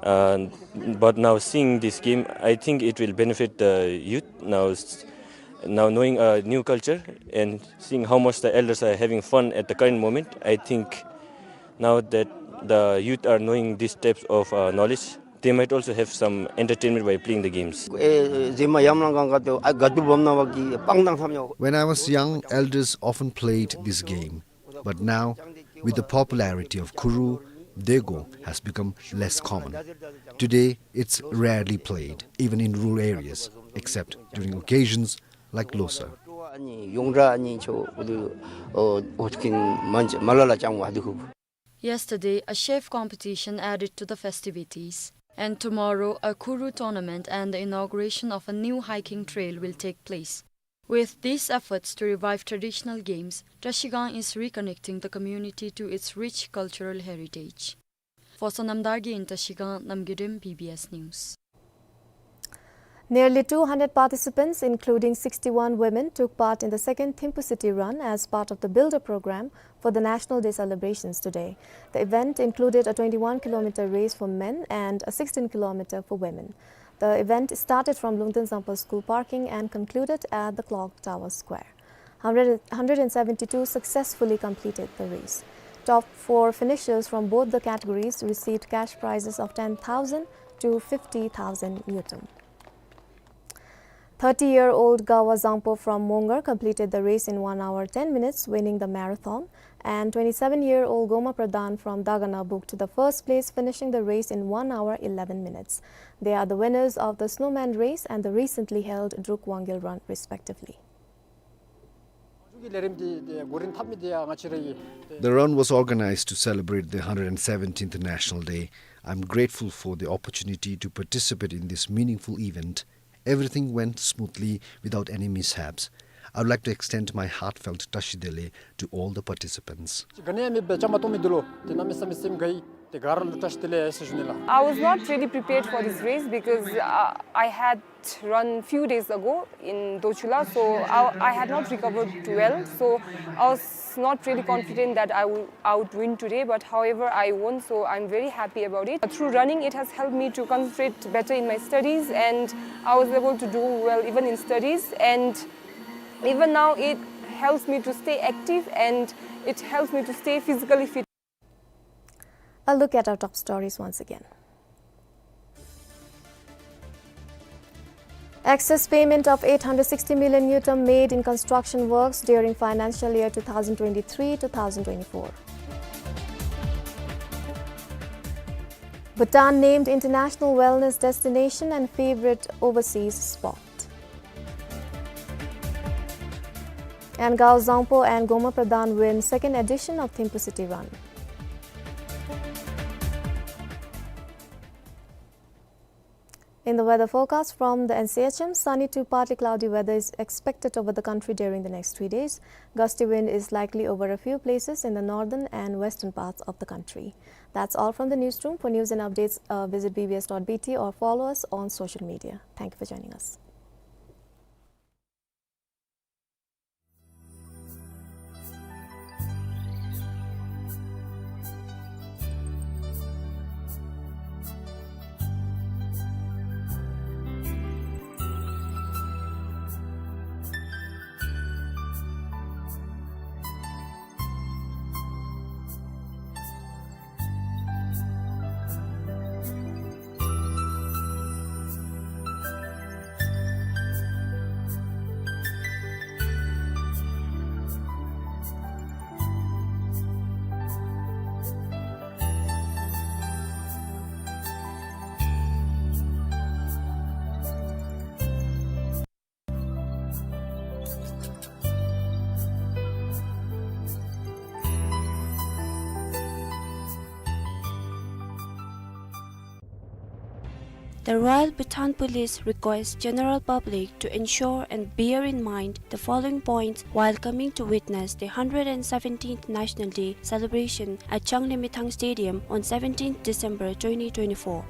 Uh, but now seeing this game, I think it will benefit the youth. Now, s-, now knowing a new culture and seeing how much the elders are having fun at the current moment, I think now that the youth are knowing these types of, uh, knowledge, they might also have some entertainment by playing the games. When I was young, elders often played this game. But now, with the popularity of Khuru, Dego has become less common. Today, it's rarely played, even in rural areas, except during occasions like Losar. Yesterday, a chef competition added to the festivities, and tomorrow, a Khuru tournament and the inauguration of a new hiking trail will take place. With these efforts to revive traditional games, Trashigang is reconnecting the community to its rich cultural heritage. For Sonam Dargye in Trashigang, Namgay Dem, B B S News. Nearly two hundred participants, including sixty-one women, took part in the second Thimphu City Run as part of the Builder program for the National Day celebrations today. The event included a twenty-one kilometer race for men and a sixteen kilometer for women. The event started from Lungten Zangpo School parking and concluded at the Clock Tower Square. Hundred, hundred and seventy-two successfully completed the race. Top four finishers from both the categories received cash prizes of ten thousand to fifty thousand ngultrum. Thirty-year-old Gawa Zangpo from Mongar completed the race in one hour ten minutes, winning the marathon, and twenty-seven-year-old Goma Pradhan from Dagana booked the first place, finishing the race in one hour eleven minutes. They are the winners of the Snowman Race and the recently held Druk Wangel Run, respectively. ལས་རིམ་འདི་འགོ་འདྲེན་འཐབ་མི་འདི་ཡང་ང་བཅས་ར་ཨིན། The run was organized to celebrate the hundred and seventeenth National Day. I'm grateful for the opportunity to participate in this meaningful event. Everything went smoothly without any mishaps. I would like to extend my heartfelt བཀྲ་ཤིས་བདེ་ལེགས to all the participants. ག་ནི་ཡང་མེད་པའི་བཅའ་མར་གཏོགས་མི་འདི་ལུ་ཏེ་གནམ་མེད་ས་མེད་སེམས་དགའ་ཡི། ཏེ་ག་ར་ལུ་བཀྲ་ཤིས་བདེ་ལེགས་ཟེར་ཞུ་ནི་ལགས། I was not really prepared for this race because, uh, I had run few days ago in Dochula, so I, I had not recovered well. So I was not really confident that I would, I would win today, but however, I won, so I'm very happy about it. Through running, it has helped me to concentrate better in my studies, and I was able to do well even in studies. And even now, it helps me to stay active, and it helps me to stay physically fit. A look at our top stories once again. Excess payment of eight hundred sixty million ngultrum made in construction works during financial year two thousand twenty-three two thousand twenty-four. Bhutan named international wellness destination and favorite overseas spot. And Gaozangpo and Goma Pradhan win second edition of Thimphu City Run. In the weather forecast from the N C H M, sunny to partly cloudy weather is expected over the country during the next three days. Gusty wind is likely over a few places in the northern and western parts of the country. That's all from the newsroom. For news and updates, uh, visit B B S dot B T or follow us on social media. Thank you for joining us. The Royal Bhutan Police requests general public to ensure and bear in mind the following points while coming to witness the hundred and seventeenth National Day celebration at Changlimithang Stadium on seventeenth December twenty twenty-four.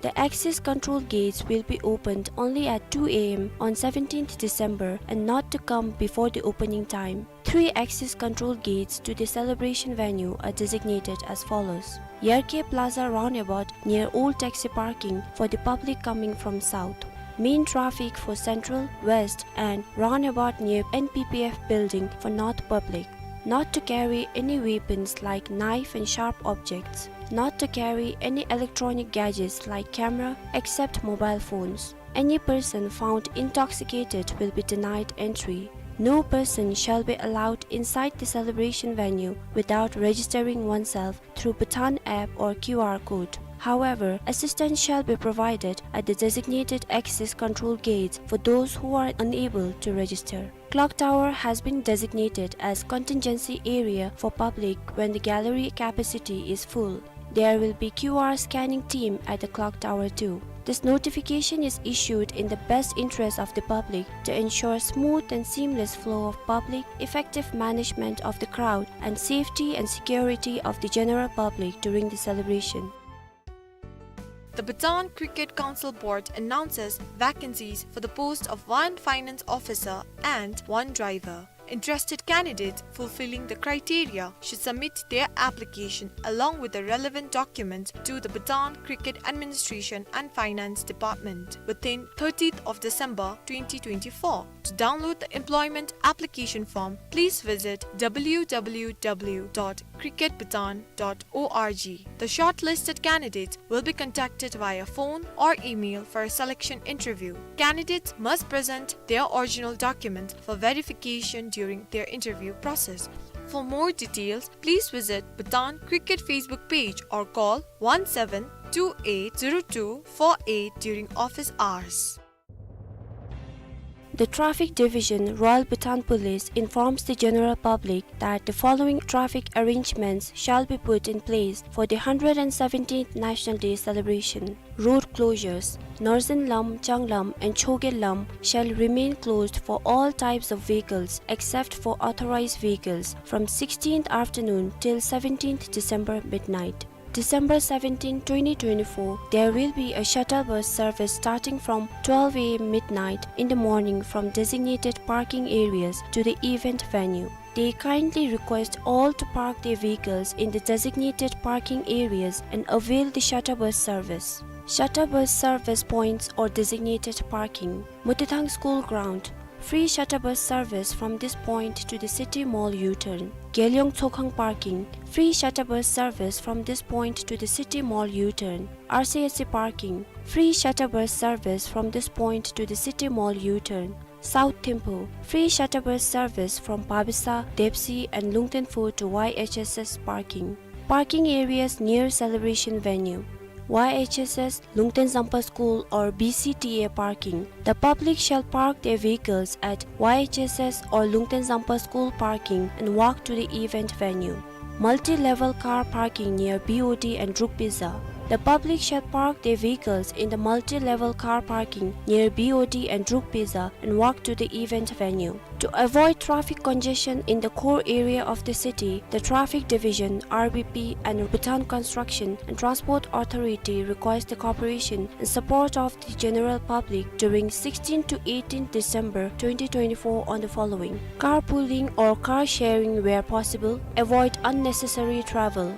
The access control gates will be opened only at two A M on seventeenth December and not to come before the opening time. Three access control gates to the celebration venue are designated as follows. Yarkhe Plaza roundabout near old taxi parking for the public coming from south. Main traffic for central, west and roundabout near N P P F building for north public. Not to carry any weapons like knife and sharp objects. Not to carry any electronic gadgets like camera except mobile phones. Any person found intoxicated will be denied entry. No person shall be allowed inside the celebration venue without registering oneself through Bhutan app or Q R code. However, assistance shall be provided at the designated access control gates for those who are unable to register. Clock tower has been designated as contingency area for public when the gallery capacity is full. There will be Q R scanning team at the clock tower too. This notification is issued in the best interest of the public to ensure smooth and seamless flow of public, effective management of the crowd, and safety and security of the general public during the celebration. The Bhutan Cricket Council Board announces vacancies for the post of one finance officer and one driver. Interested candidates fulfilling the criteria should submit their application along with the relevant documents to the Bhutan Cricket Administration and Finance Department within thirtieth of December twenty twenty-four. To download the employment application form, please visit W W W dot cricket bhutan dot org. The shortlisted candidates will be contacted via phone or email for a selection interview. Candidates must present their original documents for verification during their interview process. For more details, please visit Bhutan Cricket Facebook page or call one seven two eight zero two four eight during office hours. The Traffic Division, Royal Bhutan Police, informs the general public that the following traffic arrangements shall be put in place for the hundred and seventeenth National Day celebration. Road closures. Northern Lam, Changlam and Chogyal Lam shall remain closed for all types of vehicles except for authorized vehicles from sixteenth afternoon till seventeenth December midnight. December seventeen, twenty twenty-four, there will be a shuttle bus service starting from twelve A M midnight in the morning from designated parking areas to the event venue. They kindly request all to park their vehicles in the designated parking areas and avail the shuttle bus service. Shuttle bus service points or designated parking. Motithang School Ground, free shuttle bus service from this point to the City Mall U-turn. Gelyong Tsokhang Parking, free shuttle bus service from this point to the City Mall U-turn. R C S C Parking, free shuttle bus service from this point to the City Mall U-turn. South Thimphu, free shuttle bus service from Babisa, Depsi and Lungten Pho to Y H S S Parking. Parking areas near celebration venue. Y H S S Lungten Zampa School or B C T A parking. The public shall park their vehicles at Y H S S or Lungten Zampa School parking and walk to the event venue. Multi-level car parking near B O D and Druk Pizza. The public shall park their vehicles in the multi-level car parking near B O D and Druk Pizza and walk to the event venue. To avoid traffic congestion in the core area of the city, the Traffic Division, R B P, and Bhutan Construction and Transport Authority request the cooperation and support of the general public during sixteenth to eighteenth December twenty twenty-four on the following: carpooling or car sharing where possible, avoid unnecessary travel.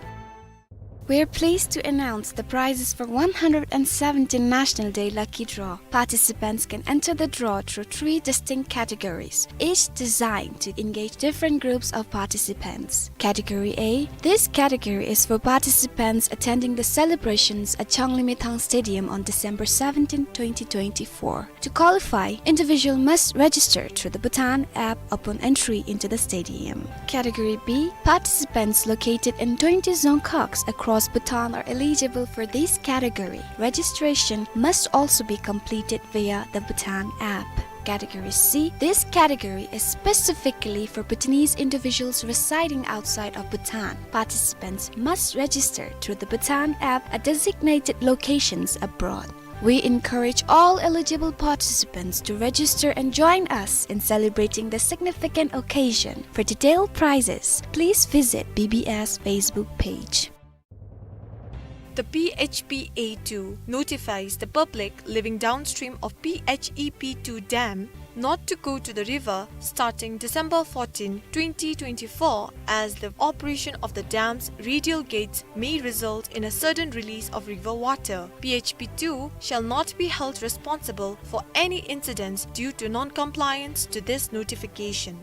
We are pleased to announce the prizes for one hundred and seventeen National Day Lucky Draw. Participants can enter the draw through three distinct categories, each designed to engage different groups of participants. Category A. This category is for participants attending the celebrations at Changlimithang Stadium on December seventeen, twenty twenty-four. To qualify, individual must register through the Bhutan app upon entry into the stadium. Category B. Participants located in twenty dzongkhags across Bhutan are eligible for this category. Registration must also be completed via the Bhutan app. Category C. This category is specifically for Bhutanese individuals residing outside of Bhutan. Participants must register through the Bhutan app at designated locations abroad. We encourage all eligible participants to register and join us in celebrating the significant occasion. For detailed prizes, please visit B B S Facebook page. The P H P A two notifies the public living downstream of P H E P two dam not to go to the river starting December fourteen, twenty twenty-four, as the operation of the dam's radial gates may result in a sudden release of river water. P H P two shall not be held responsible for any incidents due to non-compliance to this notification.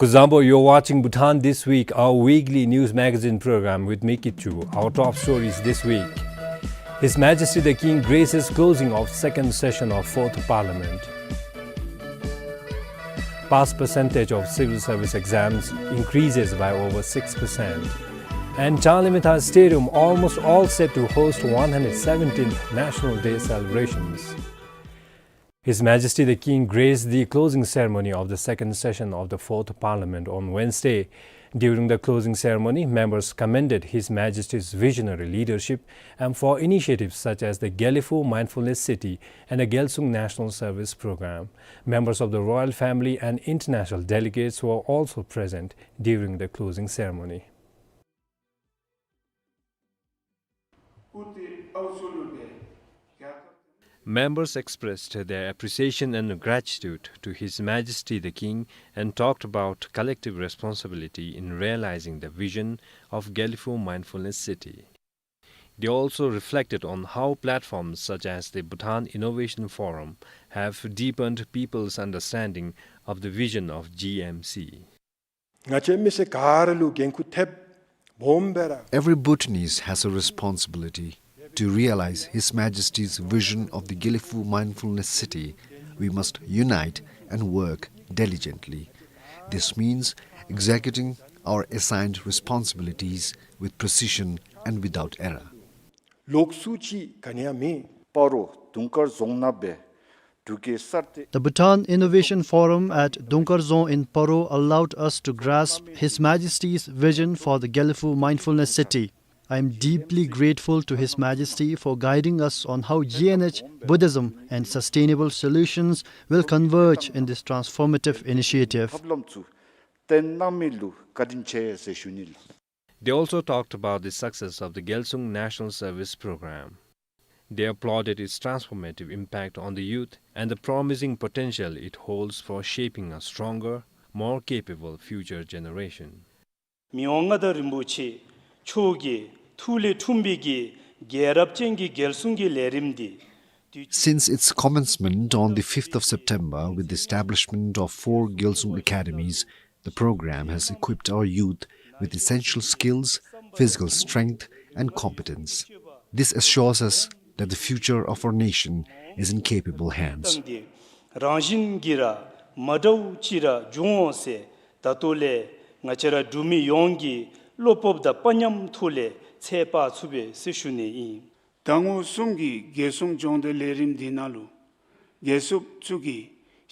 Kuzuzangpo, you're watching Bhutan This Week, our weekly news magazine program with me, Kitchu. Our top stories this week. His Majesty the King graces closing of second session of Fourth Parliament. Pass percentage of civil service exams increases by over six percent. And Changlimithang Stadium almost all set to host one hundred seventeenth National Day celebrations. His Majesty the King graced the closing ceremony of the second session of the Fourth Parliament on Wednesday. During the closing ceremony, members commended His Majesty's visionary leadership and for initiatives such as the Gelephu Mindfulness City and the Gyalsung National Service Program. Members of the royal family and international delegates were also present during the closing ceremony. Members expressed their appreciation and gratitude to His Majesty the King and talked about collective responsibility in realizing the vision of Gelephu Mindfulness City. They also reflected on how platforms such as the Bhutan Innovation Forum have deepened people's understanding of the vision of G M C. ང་བཅས་མི་སེར་ག་ར་ལུ་འགན་ཁུར་ཐེབས་སྦོམ་སྦེ་ར། Every Bhutanese has a responsibility to realize His Majesty's vision of the Gelephu Mindfulness City. We must unite and work diligently. This means executing our assigned responsibilities with precision and without error. ལོག་སུ་ཅིག་ག་ནི་ཡང་མེད། སྤ་རོ་དུང་དཀར་རྫོང་ནང་སྦེ་འབྲུག་རྒྱལ་གསར་བརྟེན། The Bhutan Innovation Forum at Dungkar Dzong in Paro allowed us to grasp His Majesty's vision for the Gelephu Mindfulness City. I am deeply grateful to His Majesty for guiding us on how G N H, Buddhism, and sustainable solutions will converge in this transformative initiative. ཐབས་ལམ་ཚུ་བཏོན་གནང་མི་ལུ་བཀའ་དྲིན་ཆེ་ཟེར་ཞུ་ནི་ལགས། They also talked about the success of the Gyalsung National Service Program. They applauded its transformative impact on the youth and the promising potential it holds for shaping a stronger, more capable future generation. མི་དབང་མངའ་བདག་རིན་པོ་ཆེ་མཆོག་གི་ཐུགས་ལས་འཁྲུངས་པའི་གི་རྒྱལ་རབས་ཅན་གྱི་རྒྱལ་སྲུང་གི་ལས་རིམ་འདི། Since its commencement on the fifth of September with the establishment of four Gyalsung Academies, the program has equipped our youth with essential skills, physical strength, and competence. This assures us that the future of our nation is in capable hands. རང་བཞིན་གྱིས་ར་མ་འདྲཝ་ཅིག་ར་འབྱུང་འོང་ཟེར་ད་ལྟོ་ལས་ང་བཅས་ར་འབྲུག་མི་ཡོངས་ཀྱིས་བློ་སྤོབས་དང་དཔའ་ཉམས་ཐོག་ལས་ཚད་དཔག་ཚུགས་པས་ཟེར་ཞུ་ནི་ཨིན། ཟླ་ངོ་གསུམ་གྱི་རྒྱལ་སྲུང་སྦྱོང་བརྡར་ལས་རིམ་འདི་ནང་ལུ་རྒྱལ་སྲུངཔ་ཚུ་གིས་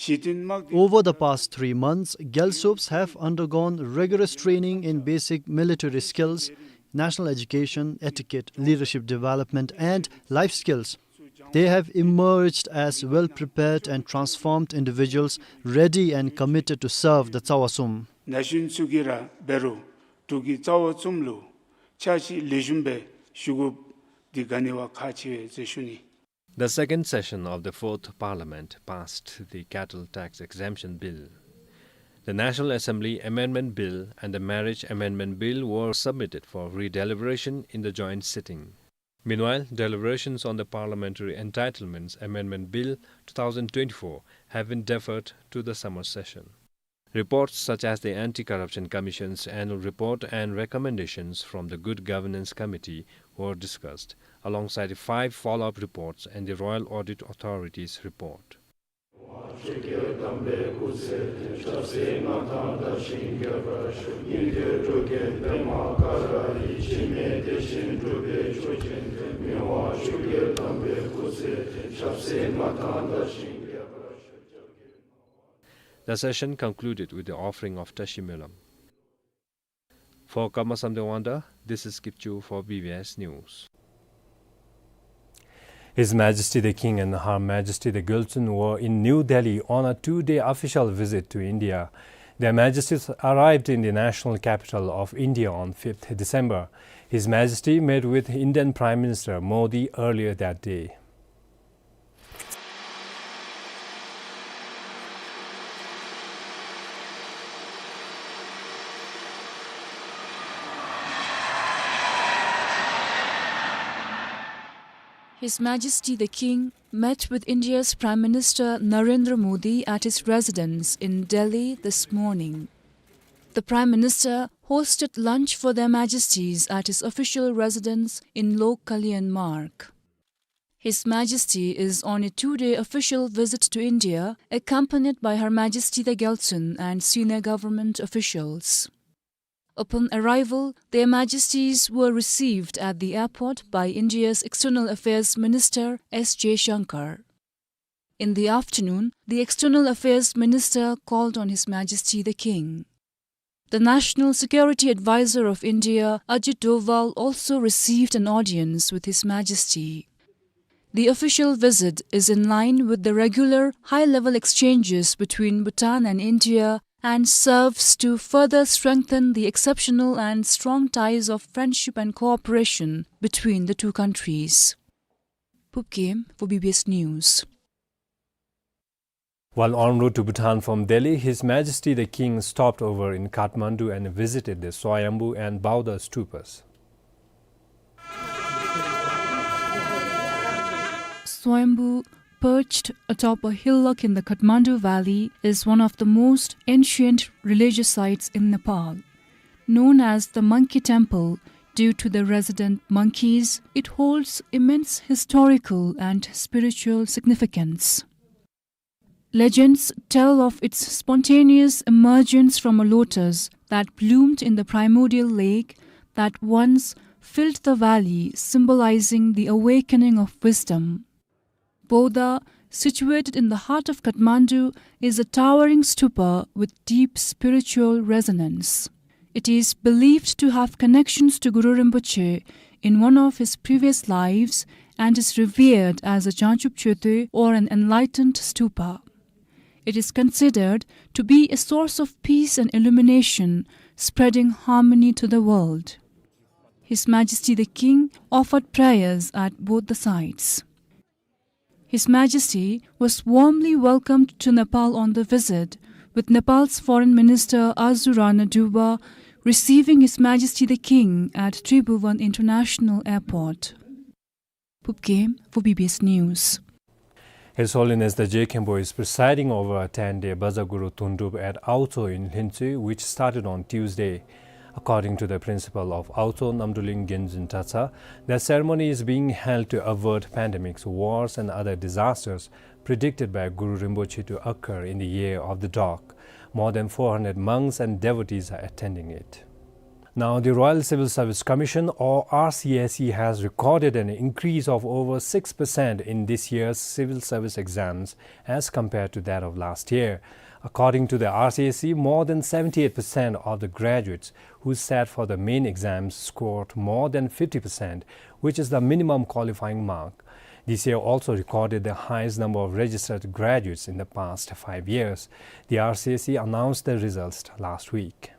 གཞི་རྟེན་དམག་སྡེ། Over the past three months, Gyalsups have undergone rigorous training in basic military skills, national education, etiquette, leadership development, and life skills. They have emerged as well-prepared and transformed individuals, ready and committed to serve the Tsawasum. ན་གཞོན་ཚུ་གིས་ར་འབད་རུང་འབྲུག་གི་རྩ་བ་བཙུནམ་ལུ་ཕྱག་ཕྱིད་ལེགས་ཤོམ་སྦེ་ཞུ་དགོཔ་འདི་ག་ནི་བ་ཁག་ཆེ་བས་ཟེར་ཞུ་ནི། The second session of the Fourth Parliament passed the Cattle Tax Exemption Bill. The National Assembly Amendment Bill and the Marriage Amendment Bill were submitted for redeliberation in the joint sitting. Meanwhile, deliberations on the Parliamentary Entitlements Amendment Bill two thousand twenty-four have been deferred to the summer session. Reports such as the Anti-Corruption Commission's annual report and recommendations from the Good Governance Committee were discussed, alongside the five follow-up reports and the Royal Audit Authority's report. The session concluded with the offering of Tashi Melam. For Karma Samdewangda, this is Kipchoo for B B S News. His Majesty the King and Her Majesty the Gyaltsuen were in New Delhi on a two-day official visit to India. Their Majesties arrived in the national capital of India on fifth December. His Majesty met with Indian Prime Minister Modi earlier that day. His Majesty the King met with India's Prime Minister Narendra Modi at his residence in Delhi this morning. The Prime Minister hosted lunch for Their Majesties at his official residence in Lok Kalyan Marg. His Majesty is on a two-day official visit to India, accompanied by Her Majesty the Gyaltsuen and senior government officials. Upon arrival, Their Majesties were received at the airport by India's External Affairs Minister S Jaishankar. In the afternoon, the External Affairs Minister called on His Majesty the King. The National Security Advisor of India, Ajit Doval, also received an audience with His Majesty. The official visit is in line with the regular high-level exchanges between Bhutan and India and serves to further strengthen the exceptional and strong ties of friendship and cooperation between the two countries. Phub Game for B B S News. While en route to Bhutan from Delhi, His Majesty the King stopped over in Kathmandu and visited the Swayambhu and Bauddha stupas. Swayambhu, perched atop a hillock in the Kathmandu Valley, is one of the most ancient religious sites in Nepal. Known as the Monkey Temple due to the resident monkeys, it holds immense historical and spiritual significance. Legends tell of its spontaneous emergence from a lotus that bloomed in the primordial lake that once filled the valley, symbolizing the awakening of wisdom. Bauddha, situated in the heart of Kathmandu, is a towering stupa with deep spiritual resonance. It is believed to have connections to Guru Rinpoche in one of his previous lives and is revered as a Jangchub Chötö or an enlightened stupa. It is considered to be a source of peace and illumination, spreading harmony to the world. His Majesty the King offered prayers at both the sites. His Majesty was warmly welcomed to Nepal on the visit, with Nepal's Foreign Minister Azu Rana Duba receiving His Majesty the King at Tribhuvan International Airport. Phub Game for B B S News. His Holiness the Je Khenpo is presiding over a ten-day Baja Guru Tundrup at Aocho in Lhintsey, which started on Tuesday. According to the principal of Aocho, Namdrolin Genzin Dratshang, the ceremony is being held to avert pandemics, wars, and other disasters predicted by Guru Rinpoche to occur in the year of the dog. More than four hundred monks and devotees are attending it. Now, the Royal Civil Service Commission, or R C S C, has recorded an increase of over six percent in this year's civil service exams as compared to that of last year. According to the R C S C, more than seventy-eight percent of the graduates who sat for the main exams scored more than fifty percent, which is the minimum qualifying mark. This year also recorded the highest number of registered graduates in the past five years. The R C S C announced the results last week.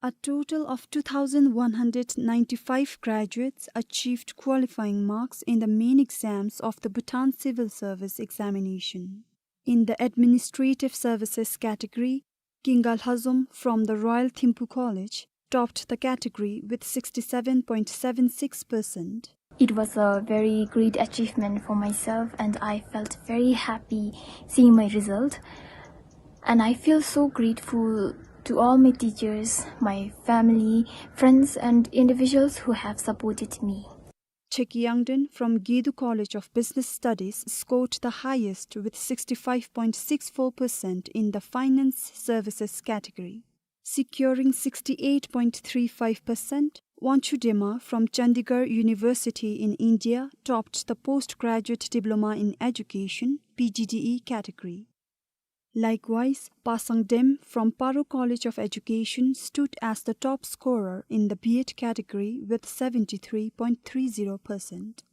A total of two thousand one hundred ninety-five graduates achieved qualifying marks in the main exams of the Bhutan Civil Service Examination. In the Administrative Services category, Kinga Lhazom from the Royal Thimphu College topped the category with sixty-seven point seven six percent. It was a very great achievement for myself, and I felt very happy seeing my result. And I feel so grateful to all my teachers, my family, friends, and individuals who have supported me. Cheki Yangden from Gedu College of Business Studies scored the highest with sixty-five point six four percent in the Finance Services category. Securing sixty-eight point three five percent, Wanchu Dema from Chandigarh University in India topped the Postgraduate Diploma in Education, P G D E category. Likewise, Pasang Dem from Paro College of Education stood as the top scorer in the B Ed category with seventy-three point three zero percent.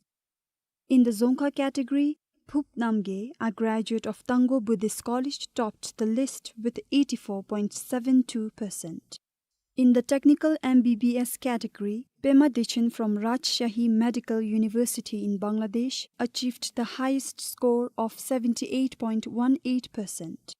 In the Dzongkha category, Phup Namgay, a graduate of Tango Buddhist College, topped the list with eighty-four point seven two percent. In the Technical M B B S category, Pema Dechen from Rajshahi Medical University in Bangladesh achieved the highest score of seventy-eight point one eight percent.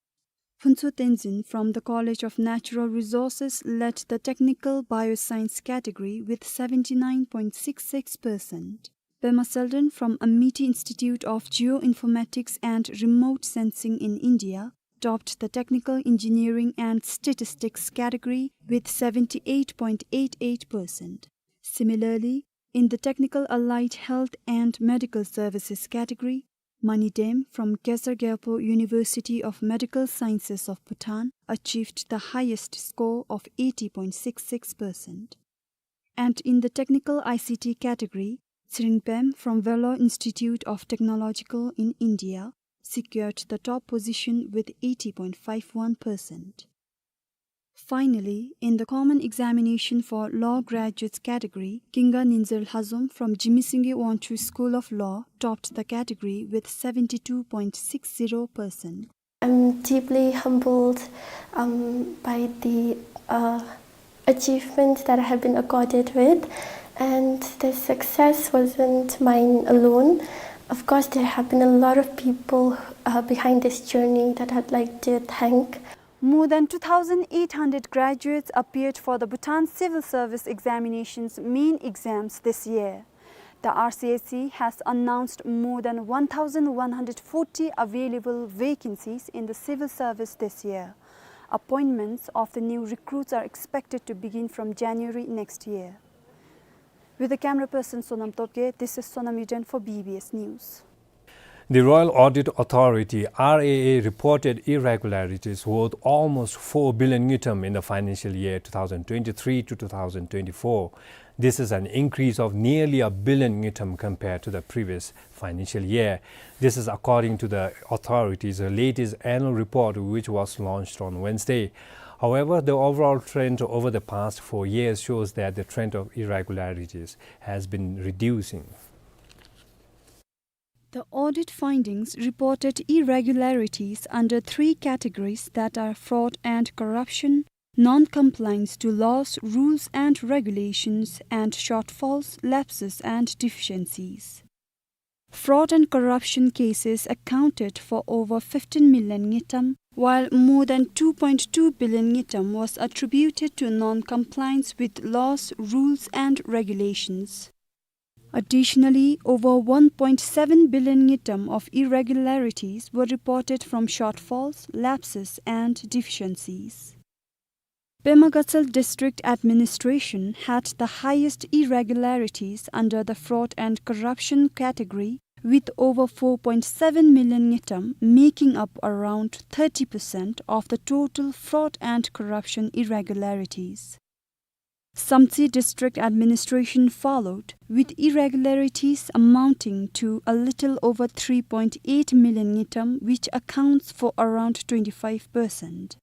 Phuntsho Tenzin from the College of Natural Resources led the Technical Bioscience category with seventy-nine point six six percent. Pema Selden from Amity Institute of Geoinformatics and Remote Sensing in India topped the Technical Engineering and Statistics category with seventy-eight point eight eight percent. Similarly, in the Technical Allied Health and Medical Services category, Mani Dem from Gesar Gyalpo University of Medical Sciences of Bhutan achieved the highest score of eighty point six six percent. And in the Technical I C T category, Tsering Pem from Vellore Institute of Technological in India secured the top position with eighty point five one percent. Finally, in the Common Examination for Law Graduates category, Kinga Ninzer Lhazom from Jigme Singye Wangchuck School of Law topped the category with seventy-two point six zero percent. I'm deeply humbled, um, by the, uh, achievement that I have been accorded with, And the success wasn't mine alone. Of course, there have been a lot of people, uh, behind this journey that I'd like to thank. More than two thousand eight hundred graduates appeared for the Bhutan Civil Service Examinations main exams this year. The R C S E has announced more than one thousand one hundred forty available vacancies in the civil service this year. Appointments of the new recruits are expected to begin from January next year. With the camera person Sonam Tokge, this is Sonam Yuden for B B S News. The Royal Audit Authority, R A A, reported irregularities worth almost four billion ngultrum in the financial year two thousand twenty-three to two thousand twenty-four. This is an increase of nearly a billion ngultrum compared to the previous financial year. This is according to the authority's latest annual report, which was launched on Wednesday. However, the overall trend over the past four years shows that the trend of irregularities has been reducing. The audit findings reported irregularities under three categories, that are fraud and corruption, non-compliance to laws, rules and regulations, and shortfalls, lapses and deficiencies. Fraud and corruption cases accounted for over fifteen million ngultrum, while more than two point two billion ngultrum was attributed to non-compliance with laws, rules and regulations. Additionally, over one point seven billion ngultrum of irregularities were reported from shortfalls, lapses and deficiencies. Pema Gatshel District Administration had the highest irregularities under the fraud and corruption category, with over four point seven million ngultrum, making up around thirty percent of the total fraud and corruption irregularities. Samtse District Administration followed, with irregularities amounting to a little over three point eight million ngultrum, which accounts for around twenty-five percent.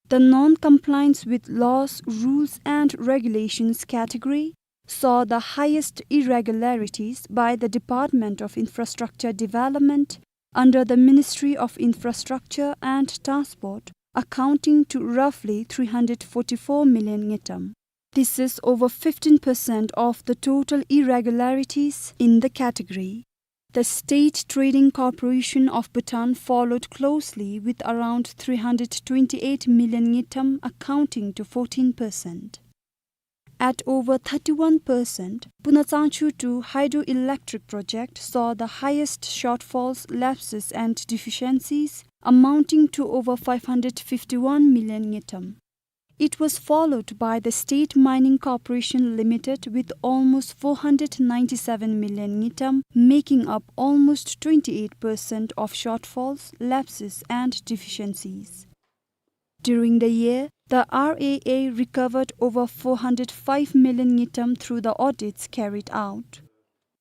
The non-compliance with laws, rules and regulations category saw the highest irregularities by the Department of Infrastructure Development under the Ministry of Infrastructure and Transport, accounting to roughly three hundred forty-four million ngultrum. This is over fifteen percent of the total irregularities in the category. The State Trading Corporation of Bhutan followed closely with around three hundred twenty-eight million ngultrum, accounting to fourteen percent. At over thirty-one percent, Puna Tsangchu two hydroelectric project saw the highest shortfalls, lapses and deficiencies, amounting to over five hundred fifty-one million ngultrum. It was followed by the State Mining Corporation Limited with almost four hundred ninety-seven million ngultrum, making up almost twenty-eight percent of shortfalls, lapses and deficiencies. During the year, the R A A recovered over four hundred five million ngultrum through the audits carried out.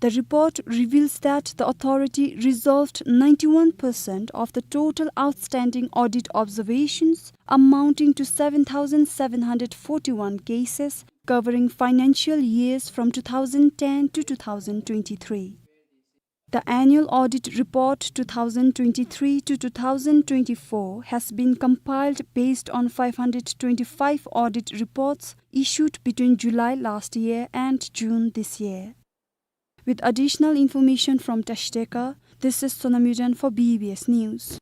The report reveals that the authority resolved ninety-one percent of the total outstanding audit observations, amounting to seven thousand seven hundred forty-one cases, covering financial years from two thousand ten to two thousand twenty-three. The annual audit report two thousand twenty-three to two thousand twenty-four has been compiled based on five hundred twenty-five audit reports issued between July last year and June this year. With additional information from Tashteka, this is Sonam Yuden for B B S News.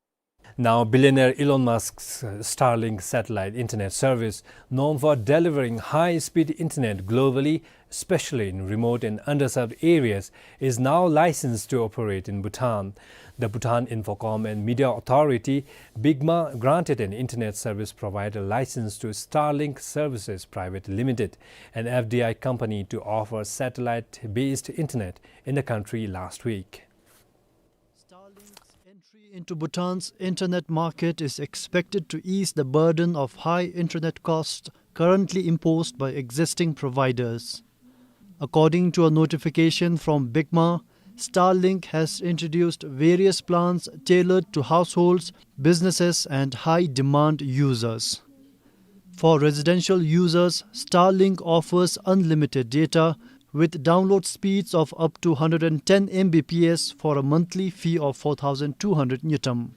Now, billionaire Elon Musk's, uh, Starlink satellite internet service, known for delivering high-speed internet globally, especially in remote and underserved areas, is now licensed to operate in Bhutan. The Bhutan Infocom and Media Authority, BICMA, granted an internet service provider license to Starlink Services Private Limited, an F D I company, to offer satellite-based internet in the country last week. Starlink's entry into Bhutan's internet market is expected to ease the burden of high internet costs currently imposed by existing providers. According to a notification from BICMA, Starlink has introduced various plans tailored to households, businesses, and high-demand users. For residential users, Starlink offers unlimited data with download speeds of up to hundred and ten M B P S for a monthly fee of four thousand two hundred ngultrum.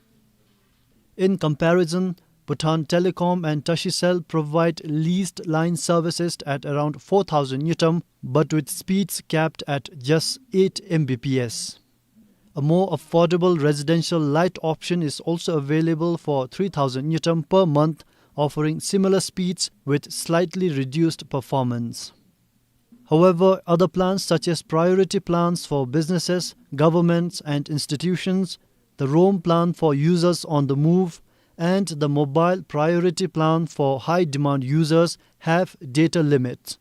In comparison, Bhutan Telecom and Tashicell provide leased line services at around four thousand ngultrum, but with speeds capped at just eight M B P S. A more affordable residential light option is also available for three thousand ngultrum per month, offering similar speeds with slightly reduced performance. However, other plans such as priority plans for businesses, governments, and institutions, the roam plan for users on the move, and the mobile priority plan for high-demand users have data limits.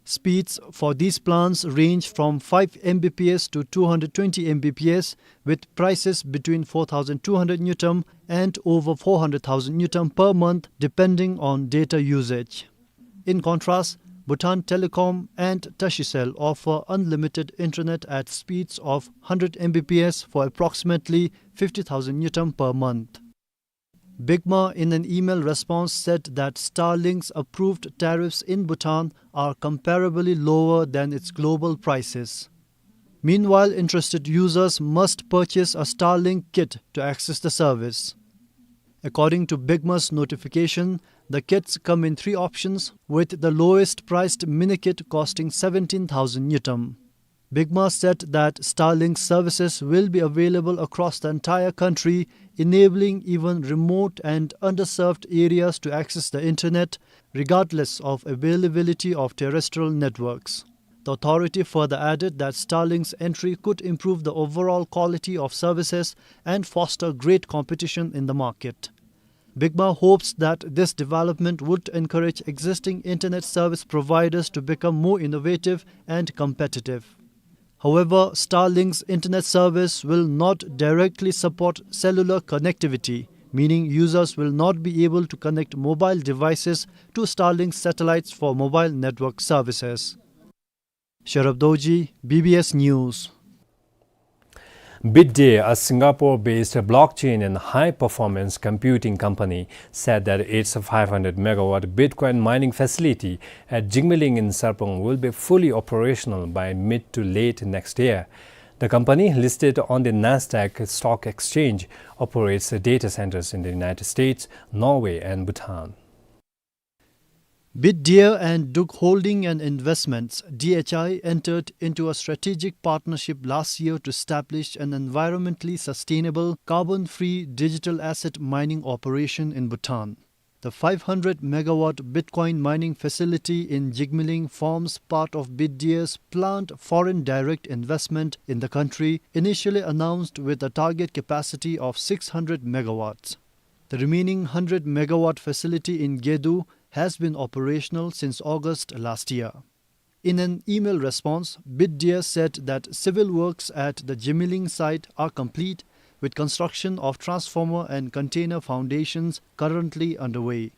Speeds for these plans range from five M B P S to two hundred twenty M B P S, with prices between four thousand two hundred ngultrum and over four hundred thousand ngultrum per month, depending on data usage. In contrast, Bhutan Telecom and Tashicell offer unlimited internet at speeds of hundred M B P S for approximately fifty thousand ngultrum per month. BICMA, in an email response, said that Starlink's approved tariffs in Bhutan are comparably lower than its global prices. Meanwhile, interested users must purchase a Starlink kit to access the service. According to BICMA's notification, the kits come in three options, with the lowest priced mini kit costing seventeen thousand ngultrum. BICMA said that Starlink services will be available across the entire country, enabling even remote and underserved areas to access the internet, regardless of availability of terrestrial networks. The authority further added that Starlink's entry could improve the overall quality of services and foster great competition in the market. BICMA hopes that this development would encourage existing internet service providers to become more innovative and competitive. However, Starlink's internet service will not directly support cellular connectivity, meaning users will not be able to connect mobile devices to Starlink satellites for mobile network services. Sherab Dorji, B B S News. Bitdeer, a Singapore-based blockchain and high-performance computing company, said that its five hundred megawatt Bitcoin mining facility at Jigmeling in Sarpang will be fully operational by mid to late next year. The company, listed on the Nasdaq Stock Exchange, operates data centers in the United States, Norway, and Bhutan. Bitdeer and Duk Holding and Investments, D H I, entered into a strategic partnership last year to establish an environmentally sustainable, carbon-free digital asset mining operation in Bhutan. The five hundred megawatt Bitcoin mining facility in Jigmeling forms part of Bitdeer's planned foreign direct investment in the country, initially announced with a target capacity of six hundred megawatts. The remaining hundred megawatt facility in Gedu has been operational since August last year. In an email response, Bitdeer said that civil works at the Jigmeling site are complete, with construction of transformer and container foundations currently underway.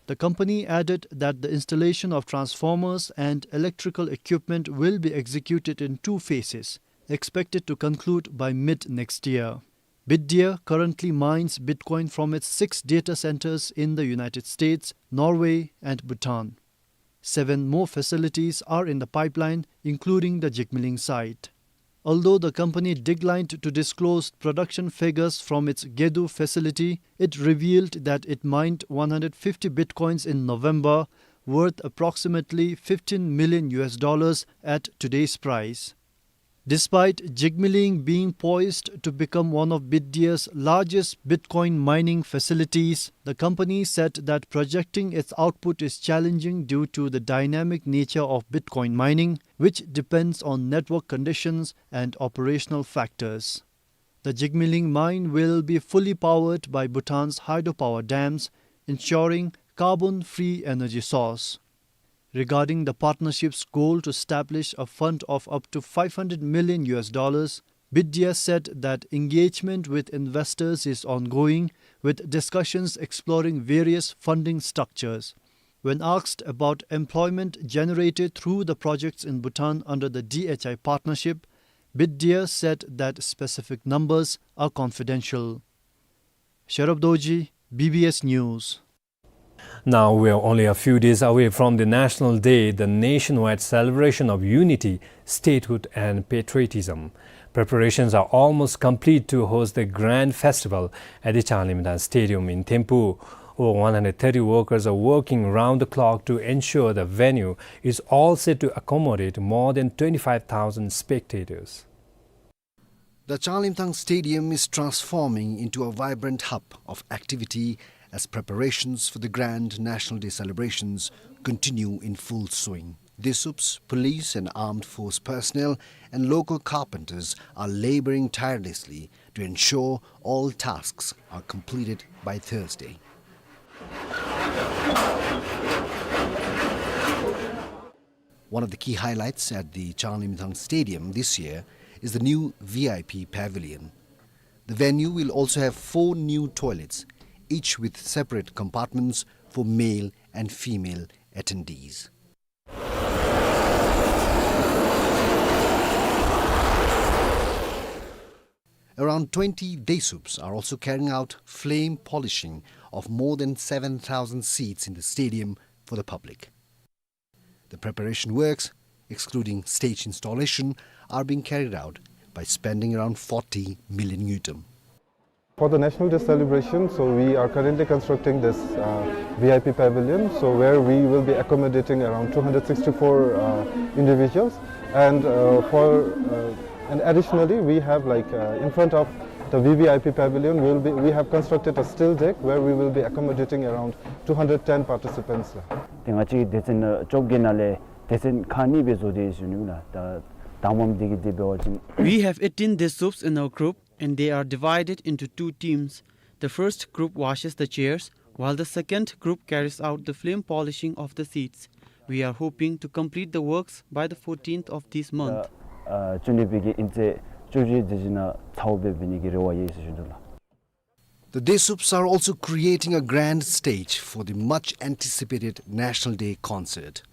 The company added that the installation of transformers and electrical equipment will be executed in two phases, expected to conclude by mid next year. Bitdeer currently mines Bitcoin from its six data centers in the United States, Norway, and Bhutan. Seven more facilities are in the pipeline, including the Jigmeling site. Although the company declined to disclose production figures from its Gedu facility, it revealed that it mined one hundred fifty Bitcoins in November, worth approximately fifteen million U S dollars at today's price. Despite Jigmeling being poised to become one of Bitdeer's largest Bitcoin mining facilities, the company said that projecting its output is challenging due to the dynamic nature of Bitcoin mining, which depends on network conditions and operational factors. The Jigmeling mine will be fully powered by Bhutan's hydropower dams, ensuring carbon-free energy source. Regarding the partnership's goal to establish a fund of up to five hundred million U S dollars, Bitdeer said that engagement with investors is ongoing, with discussions exploring various funding structures. When asked about employment generated through the projects in Bhutan under the D H I partnership, Bitdeer said that specific numbers are confidential. Sherab Dorji, B B S News. Now we are only a few days away from the National Day, the nationwide celebration of unity, statehood and patriotism. Preparations are almost complete to host the grand festival at the Changlimthan Stadium in Thimphu. Over one hundred thirty workers are working round the clock to ensure the venue is all set to accommodate more than twenty-five thousand spectators. The Changlimthang Stadium is transforming into a vibrant hub of activity as preparations for the grand National Day celebrations continue in full swing. DESUPs, police and armed force personnel, and local carpenters are laboring tirelessly to ensure all tasks are completed by Thursday. One of the key highlights at the Changlimthang Stadium this year is the new V I P pavilion. The venue will also have four new toilets, each with separate compartments for male and female attendees. Around twenty DESUPs are also carrying out flame polishing of more than seven thousand seats in the stadium for the public. The preparation works, excluding stage installation, are being carried out by spending around forty million ngultrum. For the National Day celebration, so we are currently constructing this, uh, V I P pavilion, so where we will be accommodating around two hundred sixty-four, uh, individuals, and, uh, for, uh, and additionally, we have, like, uh, in front of the V V I P pavilion, we'll be, we have constructed a still deck where we will be accommodating around two hundred ten participants. ཏེ་ང་བཅས་སྡེ་ཚན་བཅོ་བརྒྱད་ནང་ལས་སྡེ་ཚན་ཁག་གཉིས་སྦེ་བཟོ་སྟེ་ཡོད་ཟེར་ཞུ་ནི་ལགས། ད་དང་པམ་འདི་གིས་འདི་འབད་བ་ཅིན། We have eighteen DESUPs in our group, and they are divided into two teams. The first group washes the chairs, while the second group carries out the flame polishing of the seats. We are hoping to complete the works by the fourteenth of this month. ཨ་བཅུ་གཉིས་པའི་གི་དབྱིན་ཚེས་བཅུ་བཞི་དེ་ཅིག་ནང་ཚརཝ་སྦེ་འབད་ནི་གི་རེ་བ་ཡོད་ཟེར་ཞུ་དོ་ལགས། The DESUPs are also creating a grand stage for the much anticipated National Day concert.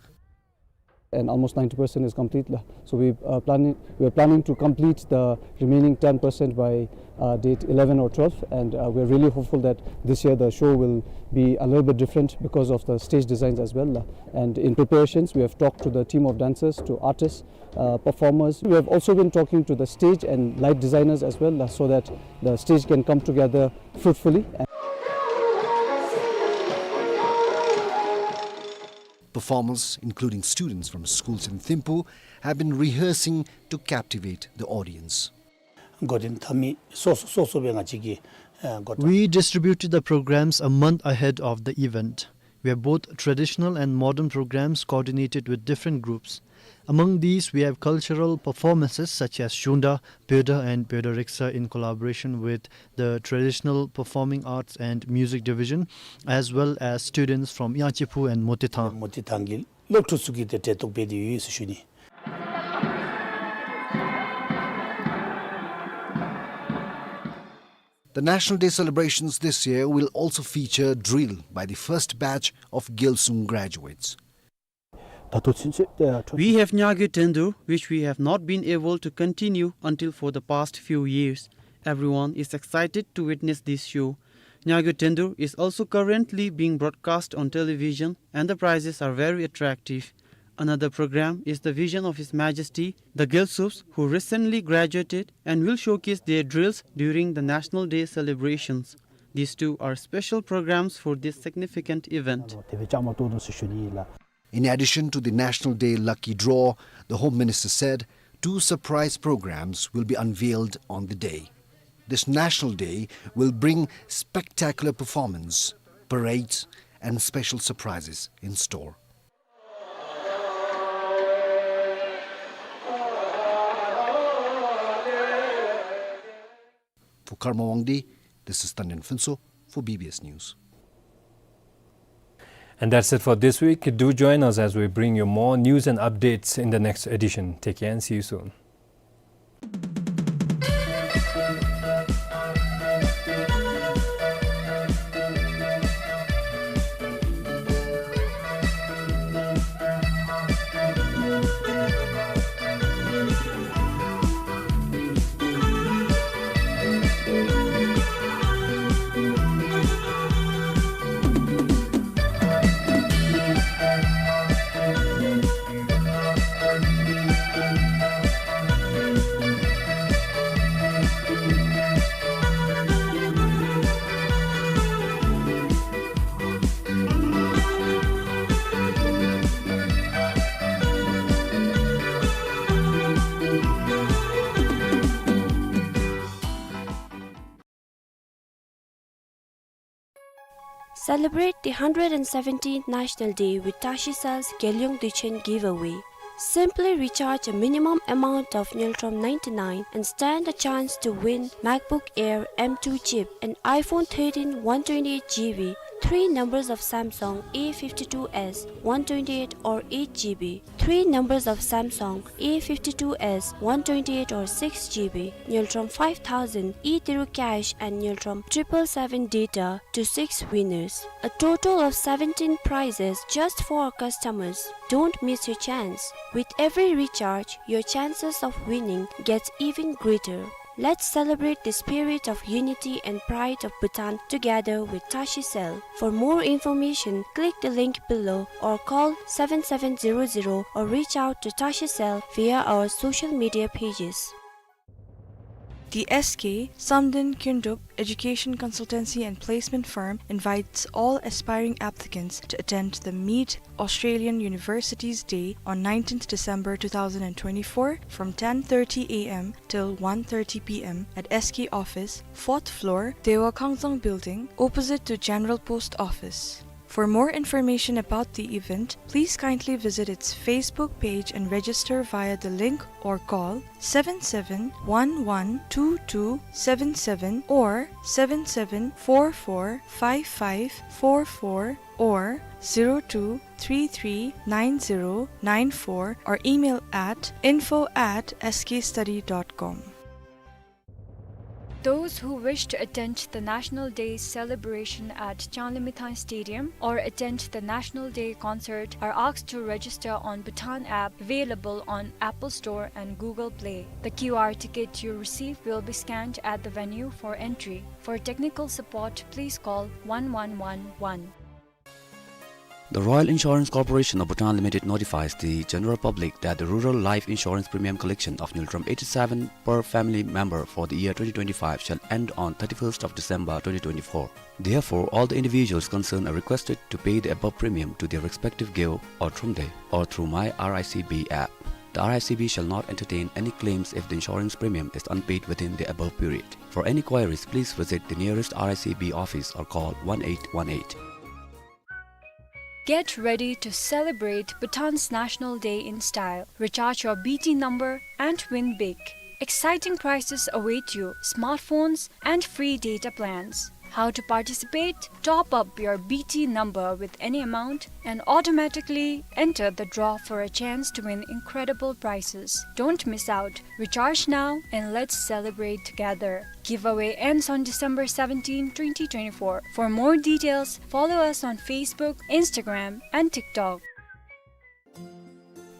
And almost ninety percent is complete, la. So we, uh, planning, we are planning to complete the remaining ten percent by, uh, date eleven or twelve, and, uh, we are really hopeful that this year the show will be a little bit different because of the stage designs as well, la. And in preparations, we have talked to the team of dancers, to artists, uh, performers. We have also been talking to the stage and light designers as well, uh, so that the stage can come together fruitfully. Performers, including students from schools in Thimphu, have been rehearsing to captivate the audience. འགོ་འདྲེན་འཐབ་མི་སོ་སོ་སོ་སོ་སྦེ་ང་བཅས་ཀྱིས་ཨ་འགོ་བཙུགས། We distributed the programs a month ahead of the event. We have both traditional and modern programs coordinated with different groups. Among these, we have cultural performances such as Shungda, Pyoda, and Pyoda Riksa in collaboration with the Traditional Performing Arts and Music Division, as well as students from Yangtsepu and Motithang. མོ་ཊི་ཐང་གི་སློབ་ཕྲུག་ཚུ་གིས་ཏེ་གྲལ་གཏོགས་འབད་དེ་ཡོད་ཟེར་ཞུ་ནི། The National Day celebrations this year will also feature drill by the first batch of Gyalsung graduates. ད་ལྟོ་ཚུན་ཚོད་ཨ་འཕྲོ We have Nyagyo Tendur, which we have not been able to continue until for the past few years. Everyone is excited to witness this show. Nyagyo Tendur is also currently being broadcast on television, and the prizes are very attractive. Another program is the vision of His Majesty, the Gyalsups, who recently graduated and will showcase their drills during the National Day celebrations. These two are special programs for this significant event. དེ་སྦེ་བཅའ་མར་གཏོགས་དོ་ཟེར་ཞུ་ནི་ལགས། In addition to the National Day lucky draw, the Home Minister said two surprise programs will be unveiled on the day. This National Day will bring spectacular performance, parades, and special surprises in store. For Karma Wangdi, this is Tandin Phuntsho for B B S News. And that's it for this week. Do join us as we bring you more news and updates in the next edition. Take care and see you soon. Celebrate the hundred and seventeenth National Day with Tashicell's Geliung Duichen giveaway. Simply recharge a minimum amount of Ngultrum ninety-nine and stand a chance to win MacBook Air M two chip, an iPhone thirteen one twenty-eight G B, three numbers of Samsung A fifty-two S one twenty-eight or eight G B, three numbers of Samsung A fifty-two S one twenty-eight or six G B, Ngultrum five thousand e-Tiru cash and Ngultrum triple seven data to six winners. A total of seventeen prizes just for our customers. Don't miss your chance. With every recharge, your chances of winning gets even greater. Let's celebrate the spirit of unity and pride of Bhutan together with Tashicell. For more information, click the link below or call seven seven zero zero or reach out to Tashicell via our social media pages. The S K Samden Kyundrup Education Consultancy and Placement Firm invites all aspiring applicants to attend the Meet Australian Universities Day on nineteenth December two thousand and twenty-four from ten thirty A M till one thirty P M at S K office, fourth floor, Dewa Kangzang Building, opposite to General Post Office. For more information about the event, please kindly visit its Facebook page and register via the link or call seven seven one one two two seven seven or seven seven four four five five four four or zero two three three nine zero nine four or email at info at S K study dot com. Those who wish to attend the National Day celebration at Changlimithang Stadium or attend the National Day concert are asked to register on Bhutan app available on Apple Store and Google Play. The Q R ticket you receive will be scanned at the venue for entry. For technical support, please call one one one one. The Royal Insurance Corporation of Bhutan Limited notifies the general public that the rural life insurance premium collection of Ngultrum eighty-seven per family member for the year twenty twenty-five shall end on thirty-first of December twenty twenty-four. Therefore, all the individuals concerned are requested to pay the above premium to their respective geo or thromde or through My R I C B app. The R I C B shall not entertain any claims if the insurance premium is unpaid within the above period. For any queries, please visit the nearest R I C B office or call one eight one eight. Get ready to celebrate Bhutan's National Day in style. Recharge your B T number and win big. Exciting prizes await you: smartphones and free data plans. How to participate? Top up your B T number with any amount and automatically enter the draw for a chance to win incredible prizes. Don't miss out. Recharge now and let's celebrate together. Giveaway ends on December seventeenth, twenty twenty-four. For more details, follow us on Facebook, Instagram, and TikTok.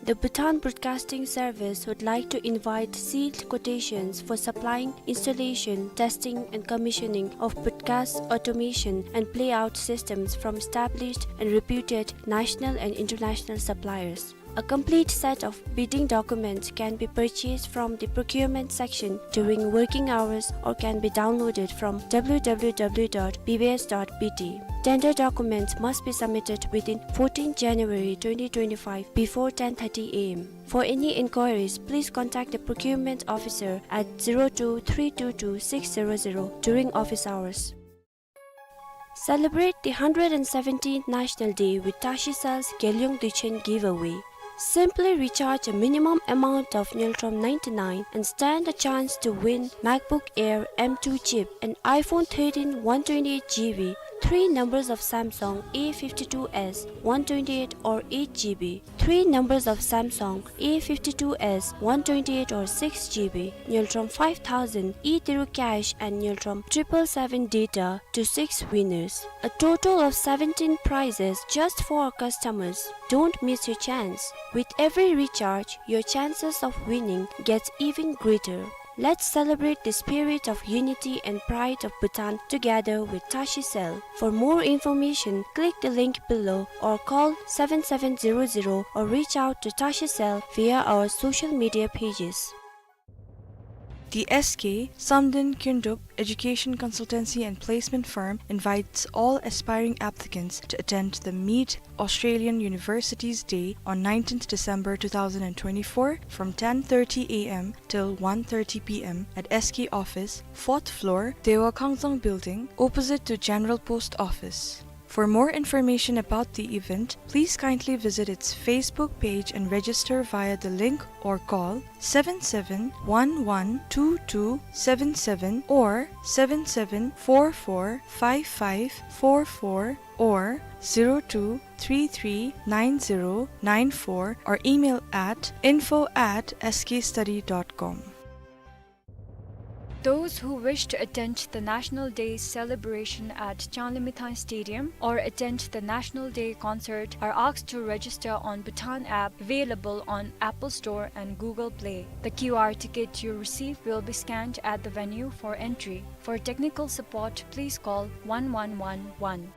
The Bhutan Broadcasting Service would like to invite sealed quotations for supplying, installation, testing, and commissioning of broadcast automation and playout systems from established and reputed national and international suppliers. A complete set of bidding documents can be purchased from the procurement section during working hours or can be downloaded from W W W dot B B S dot B T. Tender documents must be submitted within fourteenth January twenty twenty-five before ten thirty A M. For any inquiries, please contact the procurement officer at zero two three two two six zero zero during office hours. Celebrate the hundred and seventeenth National Day with Tashicell's Geliung Duichen giveaway. Simply recharge a minimum amount of Ngultrum ninety-nine and stand a chance to win MacBook Air M two chip, an iPhone thirteen one twenty-eight G B, three numbers of Samsung A fifty-two S one twenty-eight or eight G B, three numbers of Samsung A fifty-two S one twenty-eight or six G B, Ngultrum five thousand e-Tiru cash and Ngultrum triple seven data to six winners. A total of seventeen prizes just for our customers. Don't miss your chance. With every recharge, your chances of winning gets even greater. Let's celebrate the spirit of unity and pride of Bhutan together with Tashicell. For more information, click the link below or call seven seven zero zero or reach out to Tashicell via our social media pages. The S K Samden Kyundrup Education Consultancy and Placement Firm invites all aspiring applicants to attend the Meet Australian Universities Day on nineteenth December two thousand and twenty-four from ten thirty A M till one thirty P M at S K office, fourth floor, Dewa Kangzang Building, opposite to General Post Office. For more information about the event, please kindly visit its Facebook page and register via the link or call seven seven one one two two seven seven or seven seven four four five five four four or zero two three three nine zero nine four or email at info at S K study dot com. Those who wish to attend the National Day celebration at Changlimithang Stadium or attend the National Day concert are asked to register on Bhutan app available on Apple Store and Google Play. The Q R ticket you receive will be scanned at the venue for entry. For technical support, please call one one one one.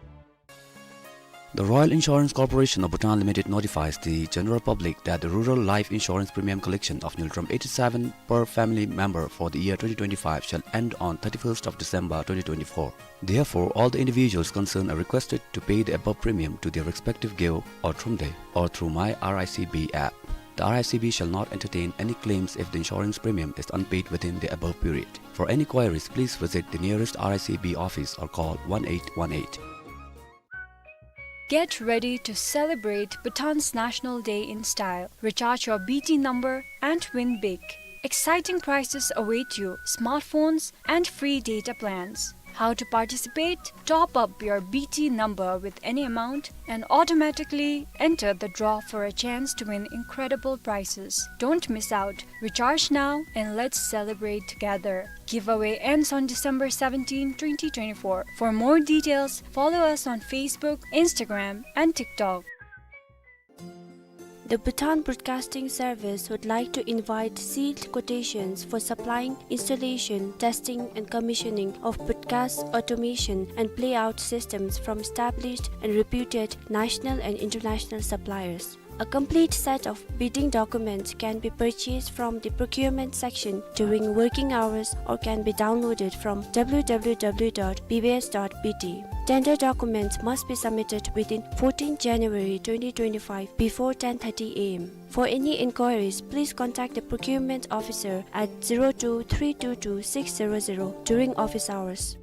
The Royal Insurance Corporation of Bhutan Limited notifies the general public that the rural life insurance premium collection of Ngultrum eighty-seven per family member for the year twenty twenty-five shall end on thirty-first of December twenty twenty-four. Therefore, all the individuals concerned are requested to pay the above premium to their respective geo or thromde or through My R I C B app. The R I C B shall not entertain any claims if the insurance premium is unpaid within the above period. For any queries, please visit the nearest R I C B office or call one eight one eight. Get ready to celebrate Bhutan's National Day in style. Recharge your B T number and win big. Exciting prizes await you: smartphones and free data plans. How to participate? Top up your B T number with any amount and automatically enter the draw for a chance to win incredible prizes. Don't miss out. Recharge now and let's celebrate together. Giveaway ends on December seventeenth, twenty twenty-four. For more details, follow us on Facebook, Instagram, and TikTok. The Bhutan Broadcasting Service would like to invite sealed quotations for supplying, installation, testing, and commissioning of broadcast automation and playout systems from established and reputed national and international suppliers. A complete set of bidding documents can be purchased from the procurement section during working hours or can be downloaded from W W W dot B B S dot B T. Tender documents must be submitted within fourteenth January twenty twenty-five before ten thirty A M. For any inquiries, please contact the procurement officer at zero two three two two six zero zero during office hours.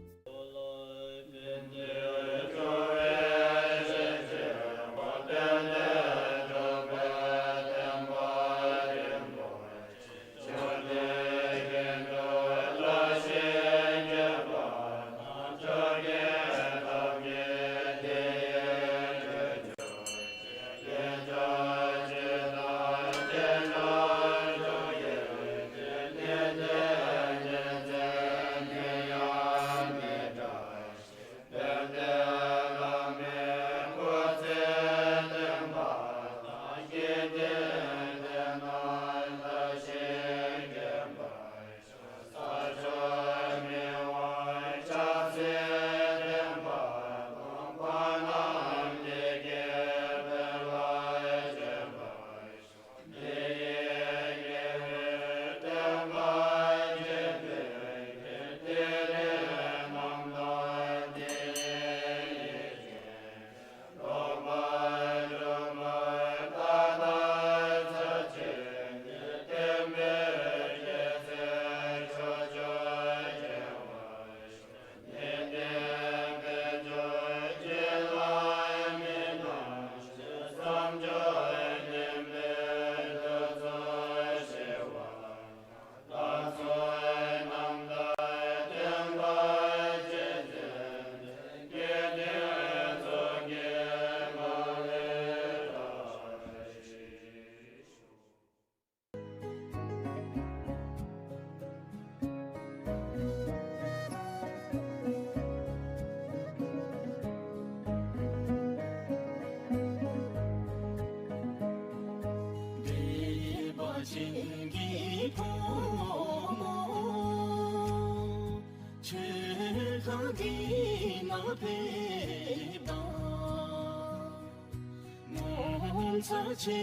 ངོ་མཚར་ཆེ་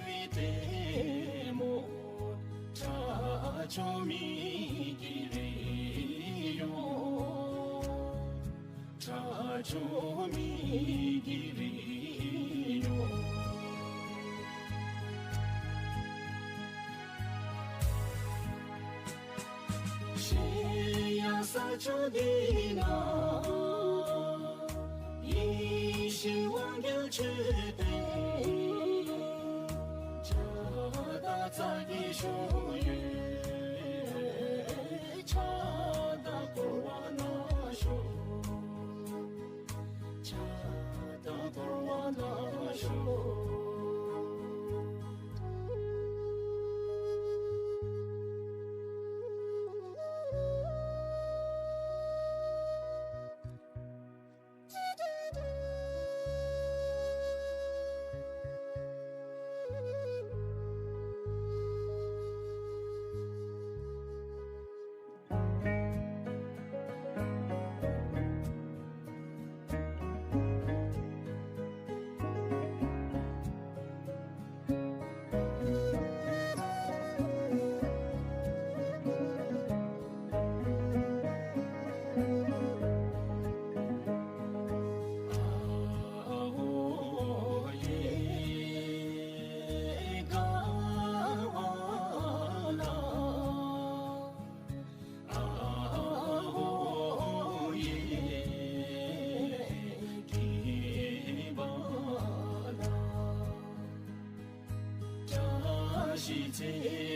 བའི་ལྟད་མོ། ཁྲ་ཆོ་མི་གི་རི་ཡོ། ཁྲ་ཆོ་མི་གི་རི་ཡོ། ཤེས་ཡ་ས་ཆ་འདི་ན་ཡིན། ཤིས་ཚེ་